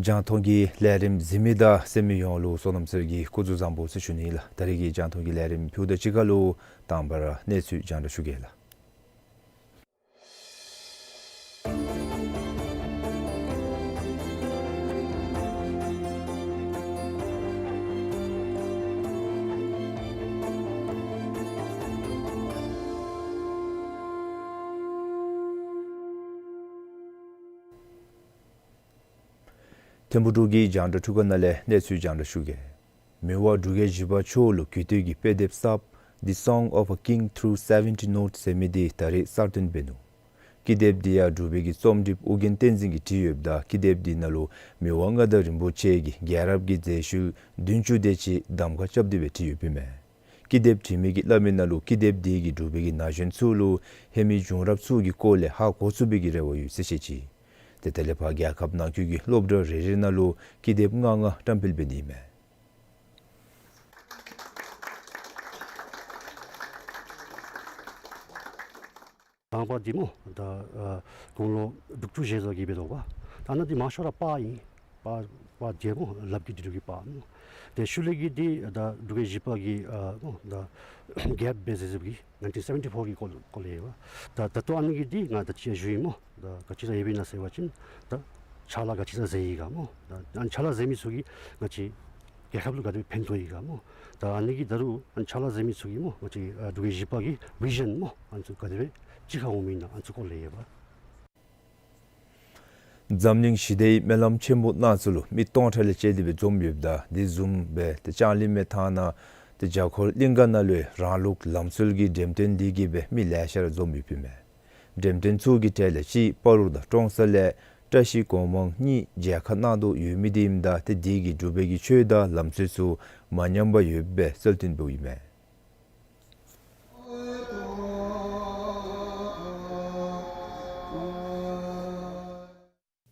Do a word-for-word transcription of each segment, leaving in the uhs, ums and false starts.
རྒྱང་མཐོང་གི་ལས་རིམ་གཟིགས་མི་དང་གསན་མི་ཡོངས་ལུ་བསོད་ནམས་ཚེ་རིང་གི་སྐུ་གཟུགས་བཟང་པོ་ཟེར་ཞུ་ནི་ལགས། ད་རིས་ཀྱི་རྒྱང་མཐོང་གི་ལས་རིམ་ཕུལཝ་ད་གཅིག་ཁར་ལུ་དང་པ་ར་གནས་ཚུལ་རྒྱང་བསྒྲགས་ཞུ་གེ་ལགས། ཐིམ་ཕུག་འབྲུག་གི་རྒྱང་བསྒྲགས་ཐུགས་ཁང་ནང་ལས་གནས་ཚུལ་རྒྱང་བསྒྲགས་ཞུ་གེ། མི་དབང་འབྲུག་རྒྱལ་བཞི་པ་མཆོག་ལུ་གུས་བཏུད་ཀྱི་དཔེ་དེབ་གསརཔ་The Song of a King Through Seventy Notes ཟེར་མི་འདི་ད་རིས་གསར་བཏོན་འབད་ནུག། ཀི་དེབ་འདི་ཡང་འབྲུག་པའི་གི་རྩོམ་སྒྲིགཔ་ཨོ་རྒྱན་བསྟན་འཛིན་གྱིས་བྲིས་ཡོདཔ་ད་ཀི་དེབ་འདི་ནང་ལུ་མི་དབང་མངའ་བདག་རིན་པོ་ཆེ་གིས་རྒྱལ་རབས་ཀྱི་མཛད་ཤུལ་བདུན་ཅུ་དེ་ཅིག་གདམ་ཁ་རྐྱབ་སྟེ་སྦེ་བྲིས་ཡོདཔ་ཨིན་མས། ཀི་དེབ་བྲིས་མི་གིས་སླབ་མི་ནང་ལུ་ཀི་དེབ་འདི་གིས་འབྲུག་པའི་གི་ན་གཞོན་ཚུ་ལུ་ཧེ་མའི་བྱུང་རབས་ཚུ་གི་སྐོར་ལས་ཧ་གོ་ཚུགས་པའི་གི་རེ་བ་ཡོད་ཟེར་བཤད་ཅི། ཏེ་དེ་ལས་ཕར་རྒྱལ་ཁབ་ནང་འཁོད་ཀྱི་སློབ་གྲྭ་རེ་རེ་ནང་ལུ་ཀི་དེབ་ལྔ་ལྔ་བཀྲམ་སྤེལ་འབད་ནི་ཨིན་མས། དང་པ་འདི་སྨོ་ད་ཨ་དགུང་ལོ་དྲུག་ཅུ་བཞེས་སོ་གི་འབད་དོ་བ། ད་ནཱ་འདི་མང་ཤོས་ར་པར་ཨིན། པར་པར་འདི་སྨོ་ལགཔ་གི་འབྲི་འབྲི་གི་པར་སྨོ། ཏེ་ཤུལ་ལས་ཀྱི་འདི་ད་འབྲུག་རྒྱལ་བཞི་པ་གིས་ཨ་སྨོ་ད་རྒྱལཔོ་འབད་ཟེར་ཟེརཝ་གི་ནའིན་ཊིན་སེ་བེན་ཊི་ཕོར་གྱི་སྐོར་སྐོར་ལས་ཡོད་པ། ད་ད་ལྟོ་ཨ་ནི་གི་འདི་ང་ད་ཅི་ཡང་ཞུ་ཡི་སྨོ། ད་ག་ཅི་ར་ཡོདཔ་ཨིན་ན་ཟེར་བ་ཅིན་ད་ཕྱག་ལཱ་ག་ཅི་ར་མཛད་ཡི་ག་སྨོ། ད་ཨ་ནི་ཕྱག་ལཱ་མཛད་མི་ཚུ་གིས་ང་བཅས་རྒྱལ་ཁབ་ལུ་ག་དེ་སྦེ་ཕན་ཐོགས་ཡི་ག་སྨོ། ད་ཨ་ནི་གི་ད་རུང་ཨ་ནི་ཕྱག་ལཱ་མཛད་མི་ཚུ་གིས་སྨོ་ང་བཅས་ཨ་འབྲུག་རྒྱལ་བཞི་པ་གི་བི་ཞཱན་སྨོ་ཨ་ནི་ཚུ་ག་དེ་སྦེ་གཅིག་ཁར་འོང་མི་ཨིན་ན་ཨ་ནི་ཚུ་སྐོར་ལས་ཡོད་པ། འཛམ་གླིང་ཞི་བདེའི་སྨོན་ལམ་ཆེན་མོ་གནང་ཚུལ་ལུ་མི་སྟོང་ཕྲག་ལས་བཅད་དེ་སྦེ་འཛོམས་ཡོདཔ་ད་དེ་བཟུམ་སྦེ་ཏེ་ལྕང་གླིང་མི་ཐང་ནང་ཏེ་བརྒྱ་འཁོར་གླིང་ག་ནང་ལུ་རང་ལུགས་ལམ་སྲོལ་གྱི་འགྲེམས་སྟོན་འདི་གིས་སྦེ་མི་ལེ་ཤ་ར་འཛོམས་ཡོདཔ་ཨིན་མས། འགྲེམས་སྟོན་ཚུ་གི་གྲས་ལས་གཅིག་སྤ་རོ་དང་ཀྲོང་གསར་ལས་བཀྲ་ཤིས་སྒོ་མང་གཉིས་མཇལ་ཁ་གནང་དོ་ཡོད་མི་འདི་ཨིནམ་ད་ཏེ་འདི་གིས་འབྲུག་པའི་གི་ཆོས་དང་ལམ་སྲོལ་ཚུ་མ་ཉམས་པར་ཡོདཔ་སྦེ་གསལ་སྟོན་འབདཝ་ཨིན་མས།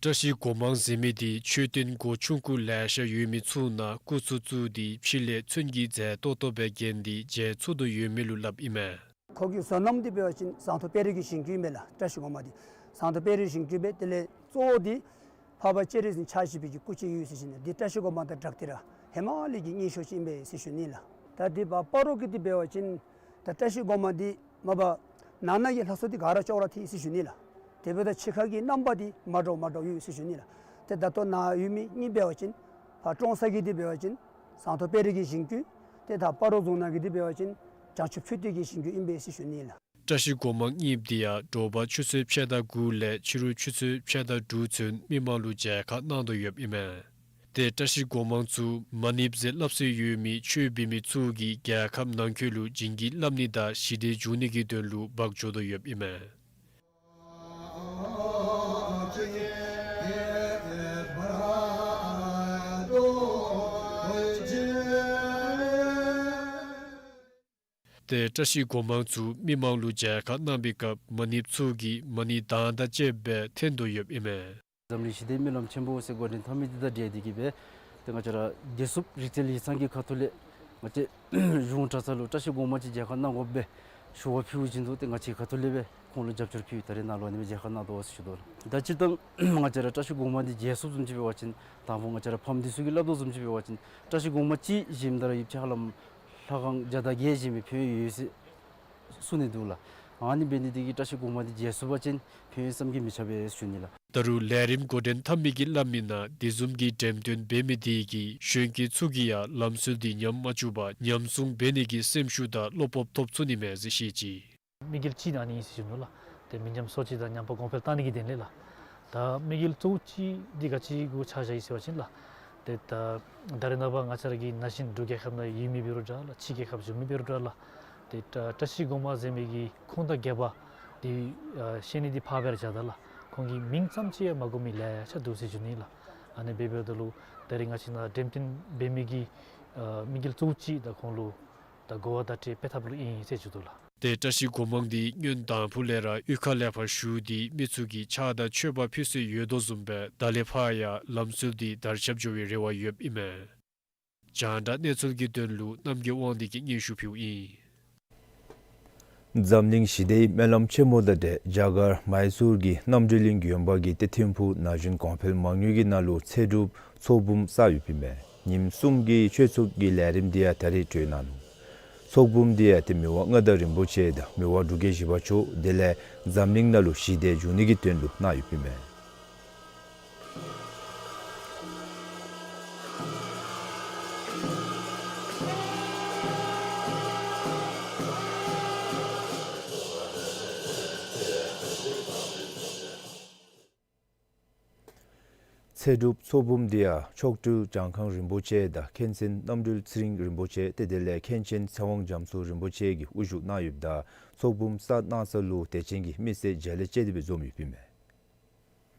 བཀྲ་ཤིས་སྒོ་མང་ཟེར་མི་འདི་མཆོད་རྟེན་སྒོ་ཆུང་ཀུ་ལེ་ཤ་ཡོད་མི་ཚུ་ནང་སྐུ་ཚུ་བཙུགས་ཏེ་ཕྱི་ལས་ཚོན་གྱིས་མཛེས་ཏོག་ཏོ་སྦེ་བརྒྱན་ཏེ་མཇལ་ཚུགས་དོ་ཡོད་མི་ལུ་སླབ་ཨིན་མས། ཁོ་གི་བསོད་ནམས་འདི་འབད་བ་ཅིན་ཟངས་མདོག་དཔལ་རི་གི་ཞིང་ཁུ་ཨིན་པས་ལགས། བཀྲ་ཤིས་སྒོ་མང་འདི་ཟངས་མདོག་དཔལ་རི་ཞིང་ཁུ་ཨིན་པས། དེ་ལས་གཙོ་བོ་འདི་འཕགས་པ་སྤྱན་རས་གཟིགས་ཕྱག་བཞི་པའི་གི་སྐུ་ཅིག་ཡོད་ཟེར་ཞུ་ནི། འདི་བཀྲ་ཤིས་སྒོ་མང་དང་སྦྲགས་ཏེ་ར་ཧེ་མ་ལས་ཀྱི་སྙན་ཤོས་ཅིག་ཨིན་པས་ཟེར་ཞུ་ནི་ལགས། ད་འདི་སྤ་སྤ་རོ་གི་འདི་འབད་བ་ཅིན་ད་བཀྲ་ཤིས་སྒོ་མང་འདི་མ་པ་ནང་ན་གི་ལྷ་ཚོགས་འདི་ག་ར་ཅོག་ར་འཐད་ཟེར་ཞུ་ནི་ལགས། དེ་འབདཝ་ད་ཕྱི་ཁ་གི་རྣམ་པ་འདི་མ་འདྲཝ་མ་འདྲཝ་ཡོད་ཟེར་ཞུ་ནི་ལགས། ཏེ་ད་ལྟོ་ནཱ་ཡོད་མི་གཉིས་འབད་བ་ཅིན་ཕར་ཀྲོང་གསར་གྱི་འདི་འབད་བ་ཅིན་ཟངས་མདོག་དཔལ་རི་གི་ཞིང་ཁུ། ཏེ་ད་སྤ་རོ་རྫོང་ནང་གི་འདི་འབད་བ་ཅིན་བྱང་ཆུབ་མཆོད་རྟེན་གྱི་ཞིང་ཁུ་ཨིན་པས་ཟེར་ཞུ་ནི་ལགས། བཀྲ་ཤིས་སྒོ་མང་གཉིསཔ་འདི་ཡང་དྲོ་པ་ཆུ་ཚོད་ཕྱེད་དང་དགུ་ལས་ཕྱི་རུ་ཆུ་ཚོད་ཕྱེད་དང་དྲུག་ཚུན་མི་མང་ལུ་མཇལ་ཁ་གནང་དོ་ཡོདཔ་ཨིན་མས། ཏེ་བཀྲ་ཤིས་སྒོ་མང་ཚུ་མ་ནིང་ཟེར་སླབ་སྲོལ་ཡོད་མི་ཆོས་འབད་མི་ཚུ་གིས་རྒྱལ་ཁབ་ནང་འཁོད་ལུ་བྱིན་གྱིས་བརླབ་ནི་དང་ཞི་བདེ་འབྱུང་ནི་གི་དོན་ལུ་འབག་འགྱོ་དོ་ཡོདཔ་ཨིན་མས། ཏེ་བཀྲ་ཤིས་སྒོ་མང་ཚུ་མི་མང་ལུ་མཇལ་ཁ་གནང་པའི་སྐབས་མ་ཎི་ཚུ་གིས་མ་ཎི་གདངས་དང་བཅསཔ་སྦེ་འཐེན་དོ་ཡོདཔ་ཨིན་མས། འཛམ་གླིང་ཞི་བདེའི་སྨོན་ལམ་ཆེན་མོ་ཟེར་འགོ་འདྲེན་འཐབ་མི་འདི་དང་འབྲེལ་ཏེ་གིས་སྦེ་ཏེ་ང་བཅས་ར་བདེ་སྲུངཔ་རིག་རྩལ་ཡིག་ཚང་གི་ཁ་ཐུག་ལས་ང་བཅས་གཞུང་གྲྭ་ཚང་ལུ་བཀྲ་ཤིས་སྒོ་མང་ཅིག་མཇལ་ཁ་གནང་དགོ་པའི་ཞུ་བ་ཕུལཝ་བཞིན་དུ་ཏེ་ང་བཅས་ཁ་ཐུག་ལས་སྦེ་ཁོང་ལུ་རྒྱབ་སྐྱོར་ཕུལ་ད་རེས་ནཱ་ལུ་ཨ་ནི་སྦེ་མཇལ་ཁ་གནང་དོ་ཟེར་ཞུ་དོ་ལགས། ད་སྤྱིར་བཏང་ང་བཅས་ར་བཀྲ་ཤིས་སྒོ་མང་འདི་མཇལ་ཚུགསཔ་བཟུམ་ཅིག་འབད་བ་ཅིན་དང་ཕུ་ང་བཅས་ར་ཕམ་འདི་ཚུ་གིས་སླབ་དོ་བཟུམ་ཅིག་འབད་བ་ཅིན་བཀྲ་ཤིས་སྒོ་མང་གཅིག་བཞེངསམ་ད་ར་ཡིབ་ཆ་ཧ་ལམ་ལྷ་ཁང་བརྒྱ་དང་བརྒྱད་བཞེངས་མི་ཕན་ཡོན་ཡོད་ཟེར་གསུངས་ནི་འདུག་ལགས། ཨ་ནི་འབད་ནི་འདི་གིས་བཀྲ་ཤིས་སྒོ་མང་འདི་མཇལ་ཚུགས་པ་ཅིན་ཕན་ཡོན་བསམ་གྱིས་མི་ཁྱབ་པས་ཞུ་ནི་ལགས། ད་རུང་ལས་རིམ་འགོ་འདྲེན་འཐབ་མི་གིས་སླབ་མི་ནང་དེ་བཟུམ་གྱི་འགྲེམས་སྟོན་འབད་མི་དེ་གིས་གཞོན་སྐྱེས་ཚུ་གིས་ཡང་ལམ་སྲོལ་འདི་ཉམས་མ་བཅུག་པར་ཉམས་སྲུང་འབད་ནི་གི་སེམས་ཤུགས་དང་བློ་སྤོབས་ཐོབ་ཚུགས་ནི་མས་ཟེར་བཤད་ཅི། དམིགས་ཡུལ་གཅིག་ཨ་ནི་ཨིན་ཟེར་ཞུ་ནི་ལགས། ཏེ་མི་ཉམས་གསོ་བྱེད་དང་ཉམས་པ་གོང་འཕེལ་བཏང་ནི་གི་དོན་ལས་ལགས། ད་དམིགས་ཡུལ་གཙོ་བོ་གཅིག་འདི་ག་ཅི་གུ་ཆགས་བཞག་ཡི་ཟེར་བ་ཅིན་ལགས། ཏེ་ད་ད་རེས་ནངས་པ་ང་བཅས་ར་གི་ན་གཞོན་འབྲུག་རྒྱལ་ཁབ་ནང་ཡོད་མི་འབད་རུང་འདྲ་ལགས། ཕྱི་རྒྱལ་ཁབ་བཞུགས་མི་འབད་རུང་འདྲ་ལགས། ཏེ་བཀྲ་བཀྲ་ཤིས་སྒོ་མང་ཟེར་མི་གི་ཁུངས་དང་དགོས་པ་འདི་ཨ་ཤེས་ནི་འདི་ཕར་སྦེ་ར་བཞག་ད་ལགས། ཁོང་གི་མིང་ཙམ་ཅིག་ཡང་མ་གོ་མི་ལེ་ཤ་འདུག་ཟེར་ཞུ་ནི་ལགས། ཨ་ནི་འབད་འབདཝ་ད་ལུ་ད་རེས་ང་བཅས་ནཱ་འགྲེམས་སྟོན་འབད་མི་གི་ཨ་དམིགས་ཡུལ་གཙོ་བོ་གཅིག་ད་ཁོང་ལུ་ད་གོ་བ་བརྡ་སྤྲོད་འབད་ཐབས་ལུ་ཨིན་ཟེར་ཞུ་དོ་ལགས། ཏེ་བཀྲ་ཤིས་སྒོ་མང་འདི་སྔོན་དང་ཕུ་ལས་ར་གཡུས་ཁ་ལས་ཕར་ཞུ་སྟེ་མི་ཚུ་གིས་ཕྱག་དང་མཆོད་པ་ཕུལ་སྲོལ་ཡོད་དོ་བཟུམ་སྦེ་ད་ལས་ཕར་ཡང་ལམ་སྲོལ་འདི་དར་ཁྱབ་འགྱོ་བའི་རེ་བ་ཡོདཔ་ཨིན་མས། རྒྱང་བསྒྲགས་གནས་ཚུལ་གྱི་དོན་ལུ་རྣམ་རྒྱལ་དབང་འདུས་ཀྱིས་སྙན་ཞུ་ཕུལཝ་ཨིན། འཛམ་གླིང་ཞི་བདེའི་སྨོན་ལམ་ཆེན་མོ་དང་འབྲེལ་རྒྱ་གར་མཱི་སུར་གྱི་རྣམ་གྲོལ་གླིང་དགོན་པ་གིས་ཏེ་ཐིམ་ཕུག་ན་གཞོན་གོང་འཕེལ་མ་དངུལ་གྱི་ནང་ལུ་ཚེ་སྒྲུབ་ཚོགས་འབུམ་བསགས་ཡོདཔ་ཨིན་མས། ཉིནམ་གསུམ་གྱི་ཆོས་ཚོགས་ཀྱི་ལས་རིམ་འདི་ཡང་ད་རེས་གྲོལ་གནང་ནུག། ཚོགས་འབུམ་འདི་ཡང་ཏེ་མི་དབང་མངའ་བདག་རིན་པོ་ཆེ་དང་མི་དབང་འབྲུག་རྒྱལ་བཞི་པ་མཆོག་དེ་ལས་འཛམ་གླིང་ནང་ལུ་ཞི་བདེ་འབྱུང་ནི་གི་དོན་ལུ་གནང་ཡོདཔ་ཨིན་མས། ཚེ་སྒྲུབ་ཚོགས་འབུམ་འདི་ཡང་མཆོག་སྤྲུལ་བྱང་ཁང་རིན་པོ་ཆེ་དང་མཁན་ཆེན་རྣམ་གྲོལ་ཚེ་རིང་རིན་པོ་ཆེ་ཏེ་དེ་ལས་མཁན་ཆེན་ཚེ་དབང་རྒྱ་མཚོ་རིན་པོ་ཆེ་གིས་དབུ་བཞུགས་གནང་ཡོདཔ་ད་ཚོགས་འབུམ་བསགས་གནང་ས་ལུ་དད་ཅན་གྱི་མི་སེར་མཇལ་ལེ་བཅས་ཏེ་སྦེ་འཛོམས་ཡོདཔ་ཨིན་མས།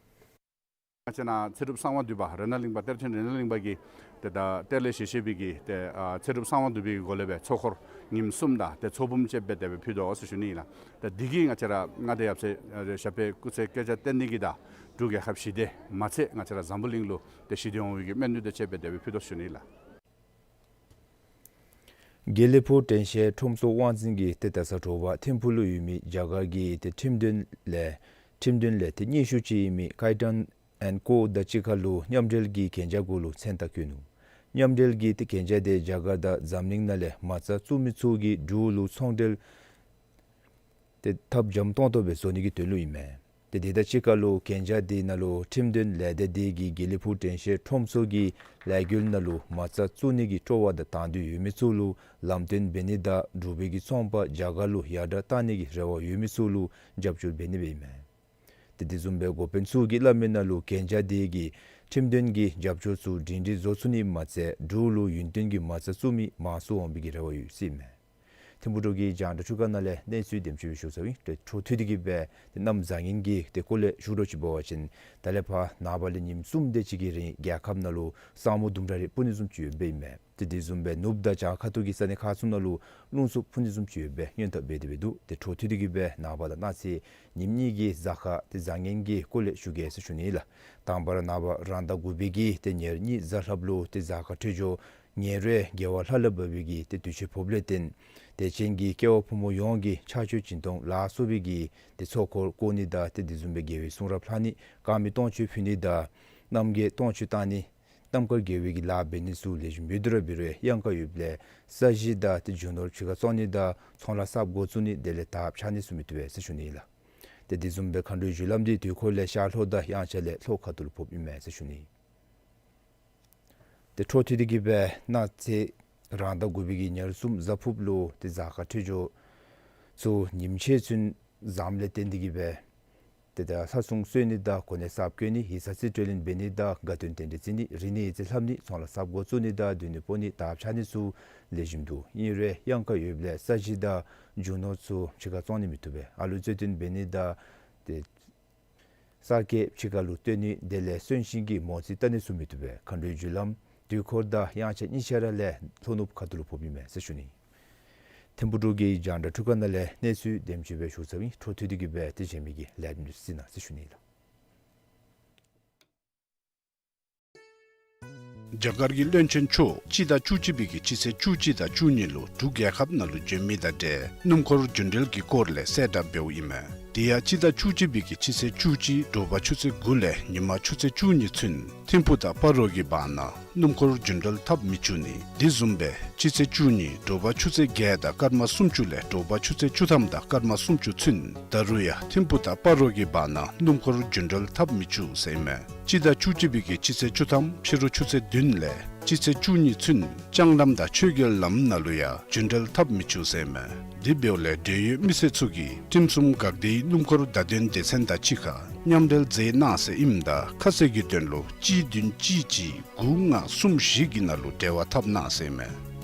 ང་བཅས་ནཱ་ཚེ་སྒྲུབ་གསང་བ་འདུས་པ་རཏྣ་གླིང་པ་གཏེར་ཆེན་རཏྣ་གླིང་པ་གིས་ཏེ་ད་གཏེར་ལས་བཞེས་བཞེས་པའི་གི་ཏེ་ཨ་ཚེ་སྒྲུབ་གསང་བ་འདུས་པའི་གི་སྒོ་ལས་སྦེ་ཚོགས་འཁོར་ཉིནམ་གསུམ་དང་ཏེ་ཚོགས་འབུམ་བཅས་སྦེ་དེ་སྦེ་ཕུལ་དོ་ཟེར་ཞུ་ནི་ཨིན་ལགས། ཏེ་འདི་གིས་ང་བཅས་ར་མངའ་སྡེ་ཡབ་སྲས་ཨ་ཞབས་པད་སྐུ་ཚེ་བསྐལ་བརྒྱར་བརྟན་ནི་གི་དང་འབྲུག་རྒྱལ་ཁབ་ཞི་བདེ་མ་ཚད་ང་བཅས་ར་འཛམ་བུ་གླིང་ལུ་ཏེ་ཞི་བདེ་འོང་བའི་གི་སྨོན་འདུན་དང་བཅས་སྦེ་དེ་སྦེ་ཕུལ་དོ་ཟེར་ཞུ་ནི་ཨིན་ལགས། དགེ་ལེགས་ཕུག་དྲན་ཤེས་ཁྲོམ་ཚོགས་དབང་འཛིན་གྱིས་ཏེ་ད་ས་དྲོ་པ་ཐིམ་ཕུག་ལུ་ཡོད་མི་རྒྱ་གར་གྱི་ཏེ་ཁྲིམས་དོན་ལས་ཁྲིམས་དོན་ལས་ཏེ་སྙན་ཞུ་ཅིག་ཨིན་མི་ཀའི་ཊཱན་ཨེནཌ་ཀོ་དང་གཅིག་ཁར་ལུ་མཉམ་འབྲེལ་གྱི་གན་རྒྱ་གུ་ལུ་མཚན་རྟགས་བཀོད་ནུག། མཉམ་འབྲེལ་གྱི་ཏེ་གན་རྒྱ་དེ་རྒྱ་གར་དང་འཛམ་གླིང་ནང་ལས་མ་རྩ་བཙུགས་མི་ཚུ་གིས་འབྲུག་ལུ་ཚོང་འབྲེལ་ཏེ་ཐབས་འཇམ་ཏོང་ཏོ་སྦེ་བཟོ་ནི་གི་དོན་ལུ་ཨིན་མས། ཏེ་དེ་དང་གཅིག་ཁར་ལུ་གན་རྒྱ་དེ་ནང་ལུ་ཁྲིམས་དོན་ལས་སྡེ་དེ་གིས་དགེ་ལེགས་ཕུག་དྲན་ཤེས་ཁྲོམ་ཚོགས་ཀྱི་ལས་འགུལ་ནང་ལུ་མ་རྩ་བཙུགས་ནི་གི་སྤྲོ་བ་དང་དང་འདོད་ཡོད་མི་ཚུ་ལུ་ལམ་སྟོན་འབད་ནི་དང་འབྲུག་པའི་གི་ཚོང་པ་རྒྱ་གར་ལུ་ཡར་དྲག་གཏང་ནི་གི་རེ་བ་ཡོད་མི་ཚུ་ལུ་རྒྱབ་སྐྱོར་འབད་ནི་སྦེ་ཨིན་མས། ཏེ་དེ་བཟུམ་སྦེ་འགོ་དཔོན་ཚུ་གིས་སླབ་མི་ནང་ལུ་གན་རྒྱ་དེ་གིས་ཁྲིམས་དོན་གྱི་རྒྱབ་སྐྱོར་ཚུ་སྒྲིང་སྒྲི་བཟོ་ཚུགས་ནི་མ་ཚད་འབྲུག་ལུ་ཡུན་བརྟན་གྱི་མ་རྩ་བཙུགས་མི་མང་སུ་འོང་བའི་གི་རེ་བ་ཡོད་ཟེར་ཨིན་མས། ཐིམ་ཕུག་ཁྲོམ་གྱི་རྒྱང་བསྒྲགས་ཁྲུ་ཁ་ནང་ལས་གནས་ཚུལ་དེམ་ཅིག་སྦེ་ཞུ་ཚརཝ་ཨིན། ཏེ་འཕྲོ་མཐུད་དེ་གིས་སྦེ་ཏེ་གནམ་བཟང་ངན་གྱི་ཏེ་སྐོར་ལས་ཞུ་དོ་ཅིག་འབད་བ་ཅིན་ད་ལས་ཕར་ནངས་པ་ལས་ཉིནམ་གསུམ་དེ་ཅིག་གི་རིང་རྒྱལ་ཁབ་ནང་ལུ་ས་སྨུག་ལྡུམ་ར་རེ་སྤུབ་ནི་བཟུམ་ཅིག་ཡོདཔ་ཨིན་མས། ཏེ་དེ་བཟུམ་སྦེ་ནུབ་དང་བྱང་ཁ་ཐུག་གི་ས་གནས་ཁག་ཚུ་ནང་ལུ་རླུང་འཚུབ་འཕུ་ནི་བཟུམ་ཅིག་ཡོདཔ་སྦེ་སྔོན་དཔག་འབད་དེ་སྦེ་འདུག། ཏེ་འཕྲོ་མཐུད་དེ་གིས་སྦེ་ནངས་པ་དང་གནངས་ཚེ་ཉིནམ་གཉིས་ཀྱི་གཟའ་སྐར་ཏེ་བཟང་ངན་གྱི་སྐོར་ལས་ཞུ་གེ་ཟེར་ཞུ་ནི་ཨིན་ལགས། དང་པ་ར་ནངས་པ་རང་ཟླ་དགུ་པའི་གི་ཏེ་ཉེར་གཉིས་གཟའ་ལྷགཔ་ལུ་ཏེ་གཟའ་སྐར་འཕྲོད་སྦྱོར་ཉེ་རུང་དགེ་བ་ལྷ་ལ་བབས་པའི་གི་ཏེ་དུས་ཆེན་ཕོགཔ་ལས་བརྟེན་དད་ཅན་གྱི་སྐྱེ་བ་ཕོ་མོ་ཡོངས་ཀྱི་ཕྱག་མཆོད་སྦྱིན་གཏོང་ལ་སོགས་པའི་གི་ཏེ་ཚོགས་འཁོར་བསྐོར་ནི་དང་ཏེ་དེ་བཟུམ་སྦེ་དགེ་བའི་གསུང་རབ་ལྷག་ནི་དཀར་མེ་སྟོང་མཆོད་ཕུལ་ནི་དང་རྣམ་རྒྱལ་སྟོང་མཆོད་བཏང་ནི་རྣམ་དཀར་དགེ་བའི་གི་ལཱ་འབད་ནི་ཚུ་ལེགས་ཤོམ་ཡོད་དོ་ར་འབད་རུང་གཡང་ཁ་ཡོདཔ་ལས་ས་གཞི་དང་ཏེ་རྒྱུ་ནོར་ཕྱི་ཁར་བཙོང་ནི་དང་ཚོང་ལཱ་གསརཔ་འགོ་བཙུགས་ནི་དེ་ལས་དར་ཁྱབ་ནི་ཚུ་མི་བཏུབ་པས་ཟེར་ཞུ་ནི་ཨིན་ལགས། ཏེ་དེ་བཟུམ་སྦེ་མཁའ་འགྲོའི་རྒྱུ་ལམ་འདི་དུས་འཁོར་ལས་ཤར་ལྷོ་དང་དབྱངས་འཆར་ལས་ལྷོ་ཁ་ཐུག་ལུ་ཕོགཔ་ཨིན་མས་ཟེར་ཞུ་ནི། ཏེ་འཕྲོ་མཐུད་དེ་གིས་སྦེ་གནངས་ཚེ་རང་ཟླ་དགུ་པའི་གི་ཉེར་གསུམ་གཟའ་ཕུརཔ་ལུ་ཏེ་གཟའ་སྐར་འཕྲོད་སྦྱོར་ཚུ་ཉིནམ་ཕྱེད་ཚུན་བཟངམ་ལས་བརྟེན་ཏེ་གིས་སྦེ་ཏེ་ད་ལྷ་སྲུང་གསོལ་ནི་དང་གོ་གནས་གསརཔ་བསྐོ་ནི་ཡིག་ཚང་རྩིས་སྤྲོད་ལེན་འབད་ནི་དང་དགའ་སྟོན་རྟེན་འབྲེལ་བརྩི་ནི་རིག་གནས་ཡིག་རྩིས་ལྷབ་ནི་ཚོང་ལཱ་གསརཔ་འགོ་བཙུགས་ནི་དང་སྡོད་གནས་སྤོ་ནི་དར་ཁྱབ་ནི་ཚུ་ལེགས་ཤོམ་འདུག། ཨིན་རུང་གཡང་ཁ་ཡོདཔ་ལས་ས་གཞི་དང་རྒྱུ་ནོར་ཚུ་ཕྱི་ཁར་བཙོང་ནི་མི་བཏུབ་པས། ཨ་ལུ་རྩོད་ལྡན་འབད་ནི་དང་ཏེ་ས་སྐྱེས་ཕྱི་ཁ་ལུ་བཏོན་ནི་དེ་ལས་གསོན་གཤིན་གྱི་མོ་རྩིས་བལྟ་ནི་ཚུ་མི་བཏུབ་པས། མཁའ་འགྲོའི་རྒྱུ་ལམ་དུས་འཁོར་དང་དབྱངས་འཆར་གཉིས་ཆ་ར་ལས་ལྷོ་ནུབ་ཁ་ཐུག་ལུ་ཕོགཔ་ཨིན་མས་ཟེར་ཞུ་ནི། ཐིམ་ཕུག་འབྲུག་རྒྱལ་རྒྱང་བསྒྲགས་ཁང་ནང་ལས་གནས་ཚུལ་དེམ་ཅིག་སྦེ་ཞུ་ཚར་ཡི། འཕྲོ་མཐུད་དེ་གི་སྦེ་དེ་ཅིག་མི་གི་ལས་རིམ་གཟིགས་གནང་ཟེར་ཞུ་ནི་ལགས། རྒྱ་གར་གྱི་བློན་ཆེན་མཆོག་སྤྱི་ཟླ་བཅུ་གཅིག་པའི་གི་སྤྱི་ཚེས་བཅུ་གཅིག་དང་བཅུ་གཉིས་ལུ་འབྲུག་རྒྱལ་ཁབ་ནང་ལུ་བྱོན་མི་དང་འབྲེལ་སྣུམ་འཁོར་རྒྱུན་འགྲུལ་གྱི་སྐོར་ལས་གསལ་བསྒྲགས་འབདཝ་ཨིན་མས། དེ་ཡང་སྤྱི་ཟླ་བཅུ་གཅིག་པའི་གི་སྤྱི་ཚེས་བཅུ་གཅིག་དྲོ་པ་ཆུ་ཚོད་དགུ་ལས་ཉིན་མ་ཆུ་ཚོད་བཅུ་གཉིས་ཚུན་ཐིམ་ཕུག་དང་སྤ་རོ་གི་བར་ན་སྣུམ་འཁོར་རྒྱུན་འགྲུལ་འཐབ་མི་བཅུག་ནི། དེ་བཟུམ་སྦེ་སྤྱི་ཚེས་བཅུ་གཉིས་དྲོ་པ་ཆུ་ཚོད་བརྒྱད་དང་སྐར་མ་སུམ་ཅུ་ལས་དྲོ་པ་ཆུ་ཚོད་བཅུ་ཐམ་དང་སྐར་མ་སུམ་ཅུ་ཚུན་ད་རུང་ཡང་ཐིམ་ཕུག་དང་སྤ་རོ་གི་བར་ན་སྣུམ་འཁོར་རྒྱུན་འགྲུལ་འཐབ་མི་བཅུག་ཟེར་ཨིན་མས། སྤྱི་ཟླ་བཅུ་གཅིག་པའི་གི་སྤྱི་ཚེས་བཅུ་ཐམ་ཕྱི་རུ་ཆུ་ཚོད་བདུན་ལས་སྤྱི་ཚེས་བཅུ་གཉིས་ཚུན་ལྕང་ལམ་དང་ཆོས་རྒྱལ་ལམ་ནང་ལུ་ཡང་རྒྱུན་འགྲུལ་འཐབ་མི་བཅུག་ཟེར་ཨིན་མས། དེ་འབདཝ་ལས་འབྲེལ་ཡོད་མི་སེར་ཚུ་གིས་ཁྲིམས་སྲུང་འགག་སྡེའི་སྣུམ་འཁོར་བརྡ་དོན་སྡེ་ཚན་དང་གཅིག་ཁར་མཉམ་འབྲེལ་མཛད་གནང་ཟེར་ཨིནམ་ད་ཁ་གསལ་གྱི་དོན་ལུ་གཅིག་བདུན་གཅིག་གཅིག་དགུ་ལྔ་གསུམ་བཞི་གི་ནང་ལུ་འབྲེལ་བ་འཐབ་གནང་ཟེར་ཨིན་མས།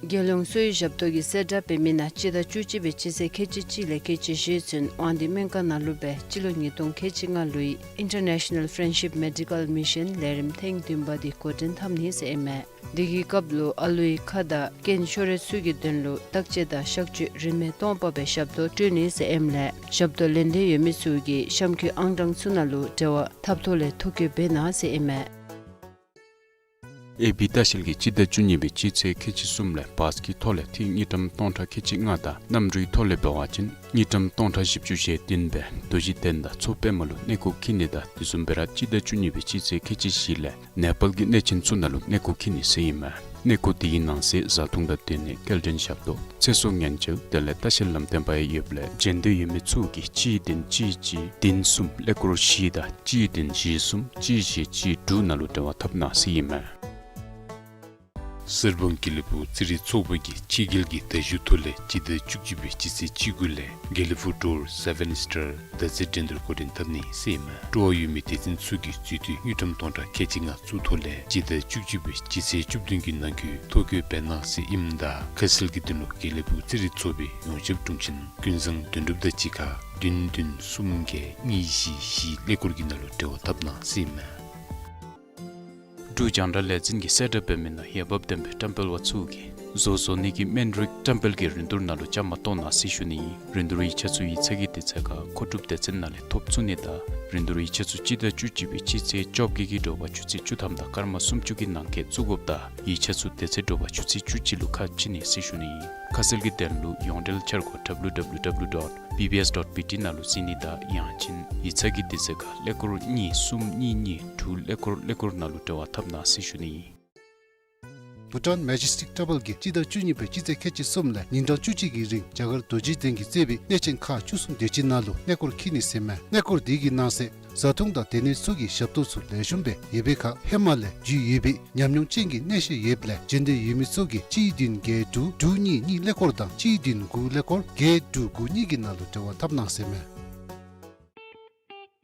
རྒྱལ་ཡོངས་གསོ་བའི་ཞབས་ཏོག་གི་གསལ་བསྒྲགས་འབད་མི་ནང་སྤྱི་ཟླ་བཅུ་གཅིག་པའི་སྤྱི་ཚེས་ཁལ་གཅིག་གཅིག་ལས་ཁལ་གཅིག་བཞི་ཚུན་དབང་འདུས་སྨན་ཁང་ནང་ལུ་སྦེ་སྤྱི་ལོ་ཉིས་སྟོང་ཁལ་གཅིག་ལྔ་ལོའི་International Friendship Medical Mission ལས་རིམ་ཐེངས་བདུན་པ་དེ་འགོ་འདྲེན་འཐབ་ནི་ཟེར་ཨིན་མས། དེ་གི་སྐབས་ལུ་ཨ་ལུའི་ཁ་དང་རྐན་ཤོར་བའི་ཚུ་གི་དོན་ལུ་བརྟག་དཔྱད་དང་གཤག་བཅོས་རིན་མེད་སྟོང་པ་སྦེ་ཞབས་ཏོག་སྤྲོད་ནི་ཟེར་ཨིནམ་ལས་ཞབས་ཏོག་ལེན་འདོད་ཡོད་མི་ཚུ་གིས་གཤམ་འཁོད་ཨང་གྲངས་ཚུ་ནང་ལུ་འབྲེལ་བ་འཐབ་ཐོག་ལས་ཐོ་བཀོད་འབད་གནང་ཟེར་ཨིན་མས། ཨེ་པི་ལྟ་བཤལ་གྱིས་སྤྱི་ཟླ་བཅུ་གཉིས་པའི་སྤྱི་ཚེས་ཁལ་གཅིག་གསུམ་ལས་བཱས་ཀྱི་ཐོག་ལས་ཐིག་དངུལ་ཀྲམ་སྟོང་ཕྲག་ཁལ་གཅིག་ལྔ་དང་གནམ་གྲུའི་ཐོག་ལས་འབད་བ་ཅིན་དངུལ་ཀྲམ་སྟོང་ཕྲག་བཞི་བཅུ་ཞེ་བདུན་སྦེ་རྡོ་རྗེ་གདན་དང་མཚོ་པདྨ་ལུ་གནས་སྐོར་འཁྱིད་ནི་དང་དེ་བཟུམ་སྦེ་ར་སྤྱི་ཟླ་བཅུ་གཉིས་པའི་སྤྱི་ཚེས་ཁལ་གཅིག་བཞི་ལས་ནེ་པཱལ་གྱི་གནས་ཆེན་ཚུ་ནང་ལུ་གནས་སྐོར་འཁྱིད་ནི་ཟེར་ཨིན་མས། གནས་སྐོར་དེའི་ནང་གསེས་བཟའ་འཐུང་དང་སྡོད་གནས་སྐྱེལ་འདྲེན་ཞབས་ཏོག་ཚེ་སྲོག་ཉེན་བཅོལ་དེ་ལས་ལྟ་བཤལ་ལམ་སྟོན་པ་ཡང་ཡོདཔ་ལས་བྱོན་འདོད་ཡོད་མི་ཚུ་གིས་གཅིག་བདུན་གཅིག་གཅིག་བདུན་གསུམ་ཀླད་ཀོར་བཞི་དང་གཅིག་བདུན་བཞི་གསུམ་གཅིག་བཞི་གཅིག་དྲུག་ནང་ལུ་འབྲེལ་བ་འཐབ་གནང་ཟེར་ཨིན་མས། གསེར་སྦང་དགེ་ལེགས་ཕུག་རྩེད་རིགས་ཚོགས་པ་གིས་ཕྱི་རྒྱལ་གྱི་མདའ་གཞུ་ཐོག་ལས་སྤྱི་ཟླ་བཅུ་གཅིག་པའི་སྤྱི་ཚེས་བཅུ་དགུ་ལས་དགེ་ལེགས་ཕུག་ཌོར་སེ་ཝེན་སི་ཊར་མདའ་རྩེད་འགྲན་བསྡུར་འགོ་འདྲེན་འཐབ་ནི་ཟེར་ཨིན་མས། སྤྲོ་བ་ཡོད་མི་སྡེ་ཚན་ཚུ་གིས་རྩིས་སྤྲོད་དངུལ་ཀྲམ་སྟོང་ཕྲག་ཁལ་གཅིག་ལྔ་བཙུགས་ཐོག་ལས་སྤྱི་ཟླ་བཅུ་གཅིག་པའི་སྤྱི་ཚེས་བཅུ་བདུན་གྱི་ནང་འཁོད་ཐོ་བཀོད་འབད་གནང་ཟེར་ཨིནམ་ད་ཁ་གསལ་གྱི་དོན་ལུ་དགེ་ལེགས་ཕུག་རྩེད་རིགས་ཚོགས་པའི་ཡོངས་ཁྱབ་དྲུང་ཆེན་ཀུན་བཟང་དོན་གྲུབ་དང་གཅིག་ཁར་བདུན་བདུན་གསུམ་བརྒྱད་གཉིས་བཞི་བཞི་ཀླད་ཀོར་གྱི་ནང་ལུ་འབྲེལ་བ་འཐབ་གནང་ཟེར་ཨིན་མས། འབྲུག་རྒྱང་བསྒྲགས་ལས་འཛིན་གྱིས་གསལ་བསྒྲགས་འབད་མི་ནང་འོས་འབབ་ལྡན་པའི་བཀྲམ་སྤེལ་པ་ཚུ་གིས་བཟོ་བཟོ་ནི་གི་སྨན་རིགས་བཀྲམ་སྤེལ་གྱི་རིན་བསྡུར་ནང་ལུ་བཅའ་མར་གཏོགས་གནང་ཟེར་ཞུ་ནི་ཨིན། རིན་བསྡུར་ཡིག་ཆ་ཚུ་ཡིག་ཚང་གི་དུས་ཚོད་ཁར་མཁོ་སྒྲུབ་སྡེ་ཚན་ནང་ལས་ཐོབ་ཚུགས་ནི་དང་རིན་བསྡུར་ཡིག་ཆ་ཚུ་སྤྱི་ཟླ་བཅུ་གཅིག་པའི་སྤྱི་ཚེས་བཅོ་བརྒྱད་ཀྱི་དྲོ་པ་ཆུ་ཚོད་བཅུ་ཐམ་དང་སྐར་མ་སུམ་ཅུ་གི་ནང་འཁོད་བཙུགས་དགོཔ་དང་ཡིག་ཆ་ཚུ་དེ་ཚེ་དྲོ་པ་ཆུ་ཚོད་བཅུ་གཅིག་ལུ་ཁ་ཕྱེ་ནི་ཟེར་ཞུ་ནི་ཨིན། ཁ་གསལ་གྱི་དོན་ལུ་ཡོངས་འབྲེལ་འཆར་སྒོ་ཌབ་ལུ་ཌབ་ལུ་ཌབ་ལུ་ཌོཊ་བི་བི་ཨེསི་ཌོཊ་བི་ཊི་ནང་ལུ་གཟིགས་ནི་དང་ཡང་ཅིན་ཡིག་ཚང་གི་དུས་ཚོད་ཁར་ཀླད་ཀོར་གཉིས་གསུམ་གཉིས་གཉིས་དྲུག་ཀླད་ཀོར་ཀླད་ཀོར་ནང་ལུ་འབྲེལ་བ་འཐབ་གནང་ཟེར་ཞུ་ནི་ཨིན། བྷུ་ཊཱན་མེ་ཇེ་སི་ཊིག་ཊྲ་བེལ་གྱིས་སྤྱི་ཟླ་བཅུ་གཉིས་པའི་སྤྱི་ཚེས་ཁལ་གཅིག་གསུམ་ལས་ཉིན་གྲངས་བཅུ་གཅིག་གི་རིང་རྒྱ་གར་རྡོ་རྗེ་གདན་གྱི་རྩེ་བའི་གནས་ཆེན་ཁག་བཅུ་གསུམ་དེ་ཅིག་ནང་ལུ་གནས་སྐོར་འཁྱིད་ནི་ཟེར་ཨིན་མས། གནས་སྐོར་དེ་གི་ནང་གསེས་བཟའ་འཐུང་དང་སྡོད་གནས་ཚུ་གི་ཞབས་ཏོག་ཚུ་ལེགས་ཤོམ་སྦེ་ཡོད་པའི་ཁར་ཧེ་མ་ལས་རྒྱུས་ཡོད་པའི་ཉམས་མྱོང་ཅན་གྱི་གནས་བཤད་ཡོདཔ་ལས་བྱོན་འདོད་ཡོད་མི་ཚུ་གིས་གཅིག་བདུན་བརྒྱད་དྲུག་དྲུག་གཉིས་གཉིས་ཀླད་ཀོར་དང་གཅིག་བདུན་དགུ་ཀླད་ཀོར་བརྒྱད་དྲུག་དགུ་གཉིས་ཀྱི་ནང་ལུ་འབྲེལ་བ་འཐབ་གནང་ཟེར་ཨིན་མས།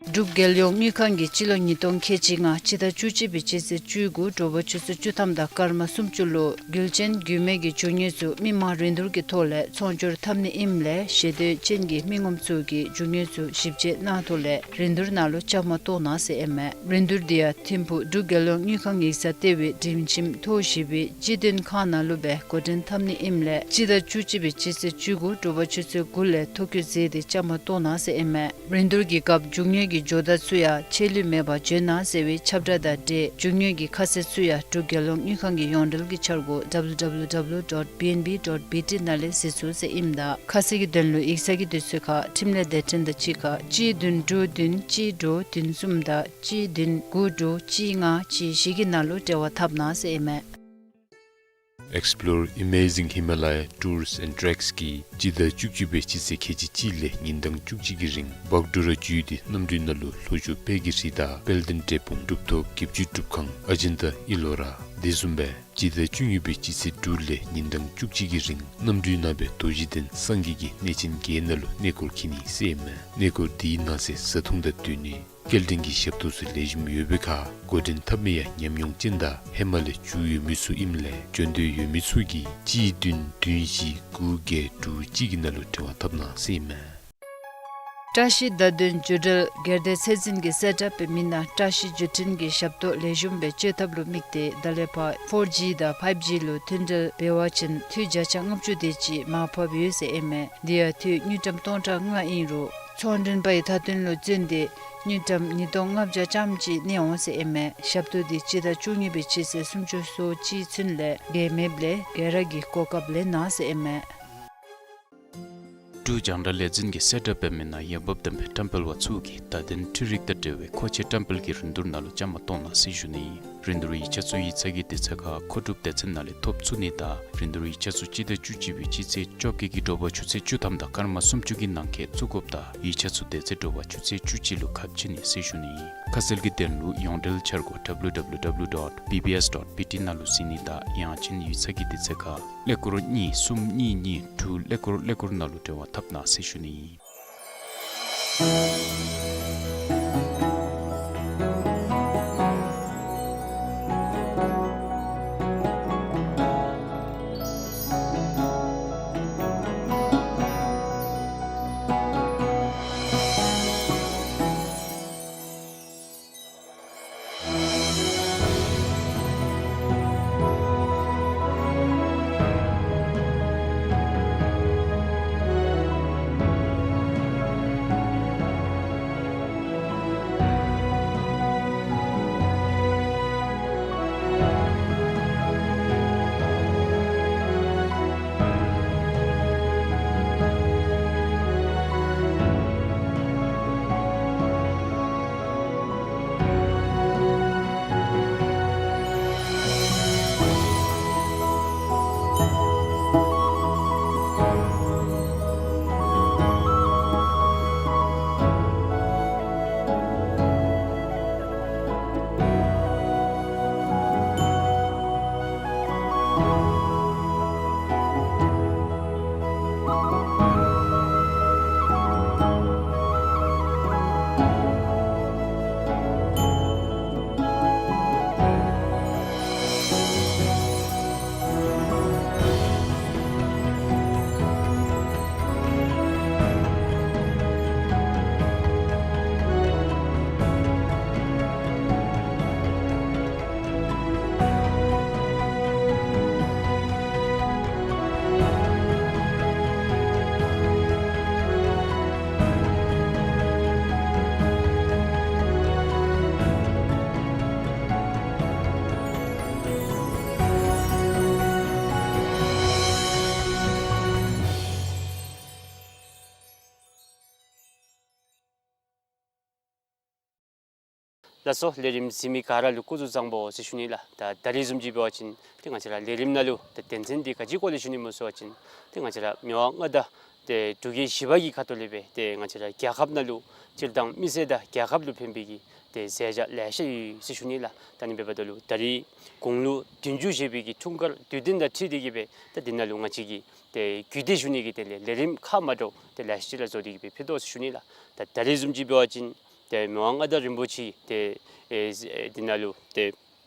འབྲུག་རྒྱལ་ཡོངས་དངུལ་ཁང་གིས་སྤྱི་ལོ་ཉིས་སྟོང་ཁལ་གཅིག་ལྔ་སྤྱི་ཟླ་བཅུ་གཅིག་པའི་སྤྱི་ཚེས་བཅུ་དགུ་དྲོ་པ་ཆུ་ཚོད་བཅུ་ཐམ་དང་སྐར་མ་སུམ་ཅུ་ལུ་རྒྱུ་ཅན་རྒྱུ་མེད་ཀྱི་རྒྱུ་དངོས་ཚུ་མི་མང་རིན་བསྡུར་གྱི་ཐོག་ལས་ཚོང་སྒྱུར་འཐབ་ནི་ཨིནམ་ལས་ཞེ་འདོད་ཅན་གྱི་མི་ངོམ་ཚུ་གིས་རྒྱུ་དངོས་ཚུ་ཞིབ་དཔྱད་གནང་ཐོག་ལས་རིན་བསྡུར་ནང་ལུ་བཅའ་མར་གཏོགས་གནང་ཟེར་ཨིན་མས། རིན་བསྡུར་དེ་ཡང་ཐིམ་ཕུག་འབྲུག་རྒྱལ་ཡོངས་དངུལ་ཁང་ཡིག་ཚང་ལྟེ་བའི་སྒྲིང་ཁྱིམ་ཐོག་བཞི་པའི་སྤྱི་དོན་ཁང་ནང་ལུ་སྦེ་འགོ་འདྲེན་འཐབ་ནི་ཨིནམ་ལས་སྤྱི་ཟླ་བཅུ་གཅིག་པའི་སྤྱི་ཚེས་བཅུ་དགུ་དྲོ་པ་ཆུ་ཚོད་དགུ་ལས་ཐོ་བཀོད་མཛད་དེ་བཅའ་མར་གཏོགས་གནང་ཟེར་ཨིན་མས། རིན་བསྡུར་གྱི་སྐབས་རྒྱུ་དངོས་ཀྱི་སྦྱོར་རྟགས་ཚུ་ཡང་ཆད་ལུས་མེད་པར་བྱོན་གནང་ཟེར་བའི་ཁྱབ་བསྒྲགས་དང་འབྲེལ་རྒྱུ་དངོས་ཀྱི་ཁ་གསལ་ཚུ་ཡང་འབྲུག་རྒྱལ་ཡོངས་དངུལ་ཁང་གི་ཡོངས་འབྲེལ་གྱི་འཆར་སྒོ་ཌབ་ལུ་ཌབ་ལུ་ཌོཊ་བི་ཨེན་བི་ཌོཊ་བི་ཊི་ནང་ལས་གཟིགས་ཚུགས་ཟེར་ཨིནམ་ད་ཁ་གསལ་གྱི་དོན་ལུ་ཡིག་ཚང་གི་དུས་ཚོད་ཁར་འཕྲིན་ལས་སྡེ་ཚན་དང་གཅིག་ཁར་གཅིག་བདུན་དྲུག་བདུན་གཅིག་དྲུག་བདུན་གསུམ་དང་གཅིག་བདུན་དགུ་དྲུག་གཅིག་ལྔ་གཅིག་བཞི་གི་ནང་ལུ་འབྲེལ་བ་འཐབ་གནང་ཟེར་ཨིན་མས། Explore Amazing Himalaya Tours and Treks གིས་སྤྱི་ཟླ་བཅུ་གཅིག་པའི་སྤྱི་ཚེས་ཁལ་གཅིག་གཅིག་ལས་ཉིན་གྲངས་བཅུ་གཅིག་གི་རིང་བག་གྲོ་ར་བརྒྱུད་དེ་གནམ་གྲུའི་ནང་ལུ་ལྷོ་ཕྱོགས་དཔལ་གྱི་རི་དང་དཔལ་ལྡན་འབྲས་སྤུངས་གྲུབ་ཐོབ་བརྒྱད་ཅུ་སྒྲུབ་ཁང་ཨ་ཇན་ཏ་ཨི་ལོ་ར་དེ་བཟུམ་སྦེ་སྤྱི་ཟླ་བཅུ་གཉིས་པའི་སྤྱི་ཚེས་དྲུག་ལས་ཉིན་གྲངས་བཅུ་གཅིག་གི་རིང་གནམ་གྲུའི་ནང་སྦེ་རྡོ་རྗེ་གདན་སངས་རྒྱས་ཀྱི་གནས་ཆེན་བརྒྱད་ནང་ལུ་གནས་སྐོར་འཁྱིད་ནི་ཟེར་ཨིན་མས། གནས་སྐོར་དེའི་ནང་གསེས་བཟའ་འཐུང་དང་སྡོད་གནས་སྐྱེལ་འདྲེན་གྱི་ཞབས་ཏོག་ཚུ་ལེགས་ཤོམ་ཡོད་པའི་ཁར་འགོ་འདྲེན་འཐབ་མི་ཡང་ཉམས་མྱོང་ཅན་དང་ཧེ་མ་ལས་རྒྱུས་ཡོད་མི་ཚུ་ཨིནམ་ལས་བྱོན་འདོད་ཡོད་མི་ཚུ་གིས་གཅིག་བདུན་བདུན་བཞི་དགུ་བརྒྱད་དྲུག་གཅིག་གི་ནང་ལུ་འབྲེལ་བ་འཐབ་གནང་ཟེར་ཨིན་མས། བཀྲ་ཤིས་བརྡ་དོན་བརྒྱུད་འབྲེལ་སྒེར་སྡེ་ཚད་འཛིན་གྱིས་གསལ་བསྒྲགས་འབད་མི་ནང་བཀྲ་ཤིས་བརྒྱུད་འཕྲིན་གྱི་ཞབས་ཏོག་ལེགས་ཤོམ་སྦེ་སྤྱོད་ཐབས་ལུ་དམིགས་ཏེ་ད་ལས་ཕར་ཕོར་ཇི་དང་ཕའིབ་ཇི་ལུ་མཐུད་འབྲེལ་འབད་བ་ཅིན་འཐུས་བརྒྱ་ཆ་ལྔ་བཅུ་དེ་ཅིག་མར་ཕབ་ཡོད་ཟེར་ཨིན་མས། དེ་ཡང་འཐུས་དངུལ་ཀྲམ་སྟོང་ཕྲག་ལྔ་ཨིན་རུང་ཚོང་མགྲོན་པའི་ཐ་དོན་ལུ་བརྩོན་ཏེ་དངུལ་ཀྲམ་ཉིས་སྟོང་ལྔ་བརྒྱ་ཙམ་ཅིག་གནས་འོང་ཟེར་ཨིན་མས། ཞབས་ཏོག་དེ་སྤྱི་ཟླ་བཅུ་གཉིས་པའི་སྤྱི་ཚེས་སུམ་ཅུ་སོ་གཅིག་ཚུན་ལས་འགལ་མེདཔ་ལས་འགལ་ར་གི་གོ་སྐབས་ལེན་གནང་ཟེར་ཨིན་མས། འབྲུག་རྒྱང་བསྒྲགས་ལས་འཛིན་གྱིས་གསལ་བསྒྲགས་འབད་མི་ནང་འོས་འབབ་ལྡན་པའི་བཀྲམ་སྤེལ་བ་ཚུ་གིས་བརྡ་དོན་འཕྲུལ་རིག་དང་འབྲེལ་བའི་མཁོ་ཆས་བཀྲམ་སྤེལ་གྱི་རིན་བསྡུར་ནང་ལུ་བཅའ་མར་གཏོགས་གནང་ཟེར་ཞུ་ནི་ཨིན། རིན་བསྡུར་ཡིག་ཆ་ཚུ་ཡིག་ཚང་གི་དུས་ཚོད་ཁར་མཁོ་སྒྲུབ་སྡེ་ཚན་ནང་ལས་ཐོབ་ཚུགས་ནི་དང་རིན་བསྡུར་ཡིག་ཆ་ཚུ་སྤྱི་ཟླ་བཅུ་གཅིག་པའི་སྤྱི་ཚེས་བཅོ་བརྒྱད་ཀྱི་དྲོ་པ་ཆུ་ཚོད་བཅུ་ཐམ་དང་སྐར་མ་སུམ་ཅུ་གི་ནང་འཁོད་བཙུགས་དགོཔ་དང་ཡིག་ཆ་ཚུ་དེ་ཚེ་དྲོ་པ་ཆུ་ཚོད་བཅུ་གཅིག་ལུ་ཁ་ཕྱེ་ནི་ཟེར་ཞུ་ནི་ཨིན། ཁ་གསལ་གྱི་དོན་ལུ་ཡོངས་འབྲེལ་འཆར་སྒོ་W W W dot B B S dot B T ནང་ལུ་གཟིགས་ནི་དང་ཡང་ཅིན་ཡིག་ཚང་གི་དུས་ཚོད་ཁར་ཀླད་ཀོར་གཉིས་གསུམ་གཉིས་གཉིས་དྲུག་ཀླད་ཀོར་ཀླད་ཀོར་ནང་ལུ་འབྲེལ་བ་འཐབ་གནང་ཟེར་ཞུ་ནི་ཨིན། ལགས་སོ། ལས་རིམ་གཟིགས་མི་ག་ར་ལུ་སྐུ་གཟུགས་བཟང་པོ་ཟེར་ཞུ་ནི་ལགས། ད་ད་རིས་བཟུམ་ཅིག་འབད་བ་ཅིན་ཏེ་ང་བཅས་ར་ལས་རིམ་ནང་ལུ་ད་དོན་ཚན་འདི་ག་ཅི་སྐོར་ལས་ཞུ་ནི་སྨོ་ཟེར་བ་ཅིན་ཏེ་ང་བཅས་ར་མི་དབང་མངའ་བདག་ཏེ་འབྲུག་རྒྱལ་བཞི་པ་གི་ཁ་ཐུག་ལས་སྦེ་ཏེ་ང་བཅས་ར་རྒྱལ་ཁབ་ནང་ལུ་སྤྱིར་བཏང་མི་སེར་དང་རྒྱལ་ཁབ་ལུ་ཕན་པའི་གི་ཏེ་མཛད་བྱ་ལེ་ཤ་ཡོད་ཟེར་ཞུ་ནི་ལགས། ད་ཨ་ནི་འབདཝ་ད་ལུ་ད་རིས་དགུང་ལོ་བདུན་ཅུ་བཞེས་པའི་གི་འཁྲུངས་སྐར་དུས་སྟོན་དང་འཁྲིལ་ཏེ་གི་སྦེ་ད་འདི་ནང་ལུ་ང་བཅས་ཀྱིས་ཏེ་རྒྱུད་སྡེ་ཞུ་ནི་གི་དོན་ལས་ལས་རིམ་ཁག་མ་འདྲཝ་ཏེ་ལེ་ཤ་ཅིག་ར་བཟོ་སྟེ་གི་སྦེ་ཕུལ་དོ་ཟེར་ཞུ་ནི་ལགས། ད་ད་རིས་བཟུམ་ཅིག་འབད་བ་ཅིན་ཏེ་མི་དབང་མངའ་བདག་རིན་པོ་ཆེ་ཏེ་ཨེ་ཨེ་འདི་ནང་ལུ་ཏེ་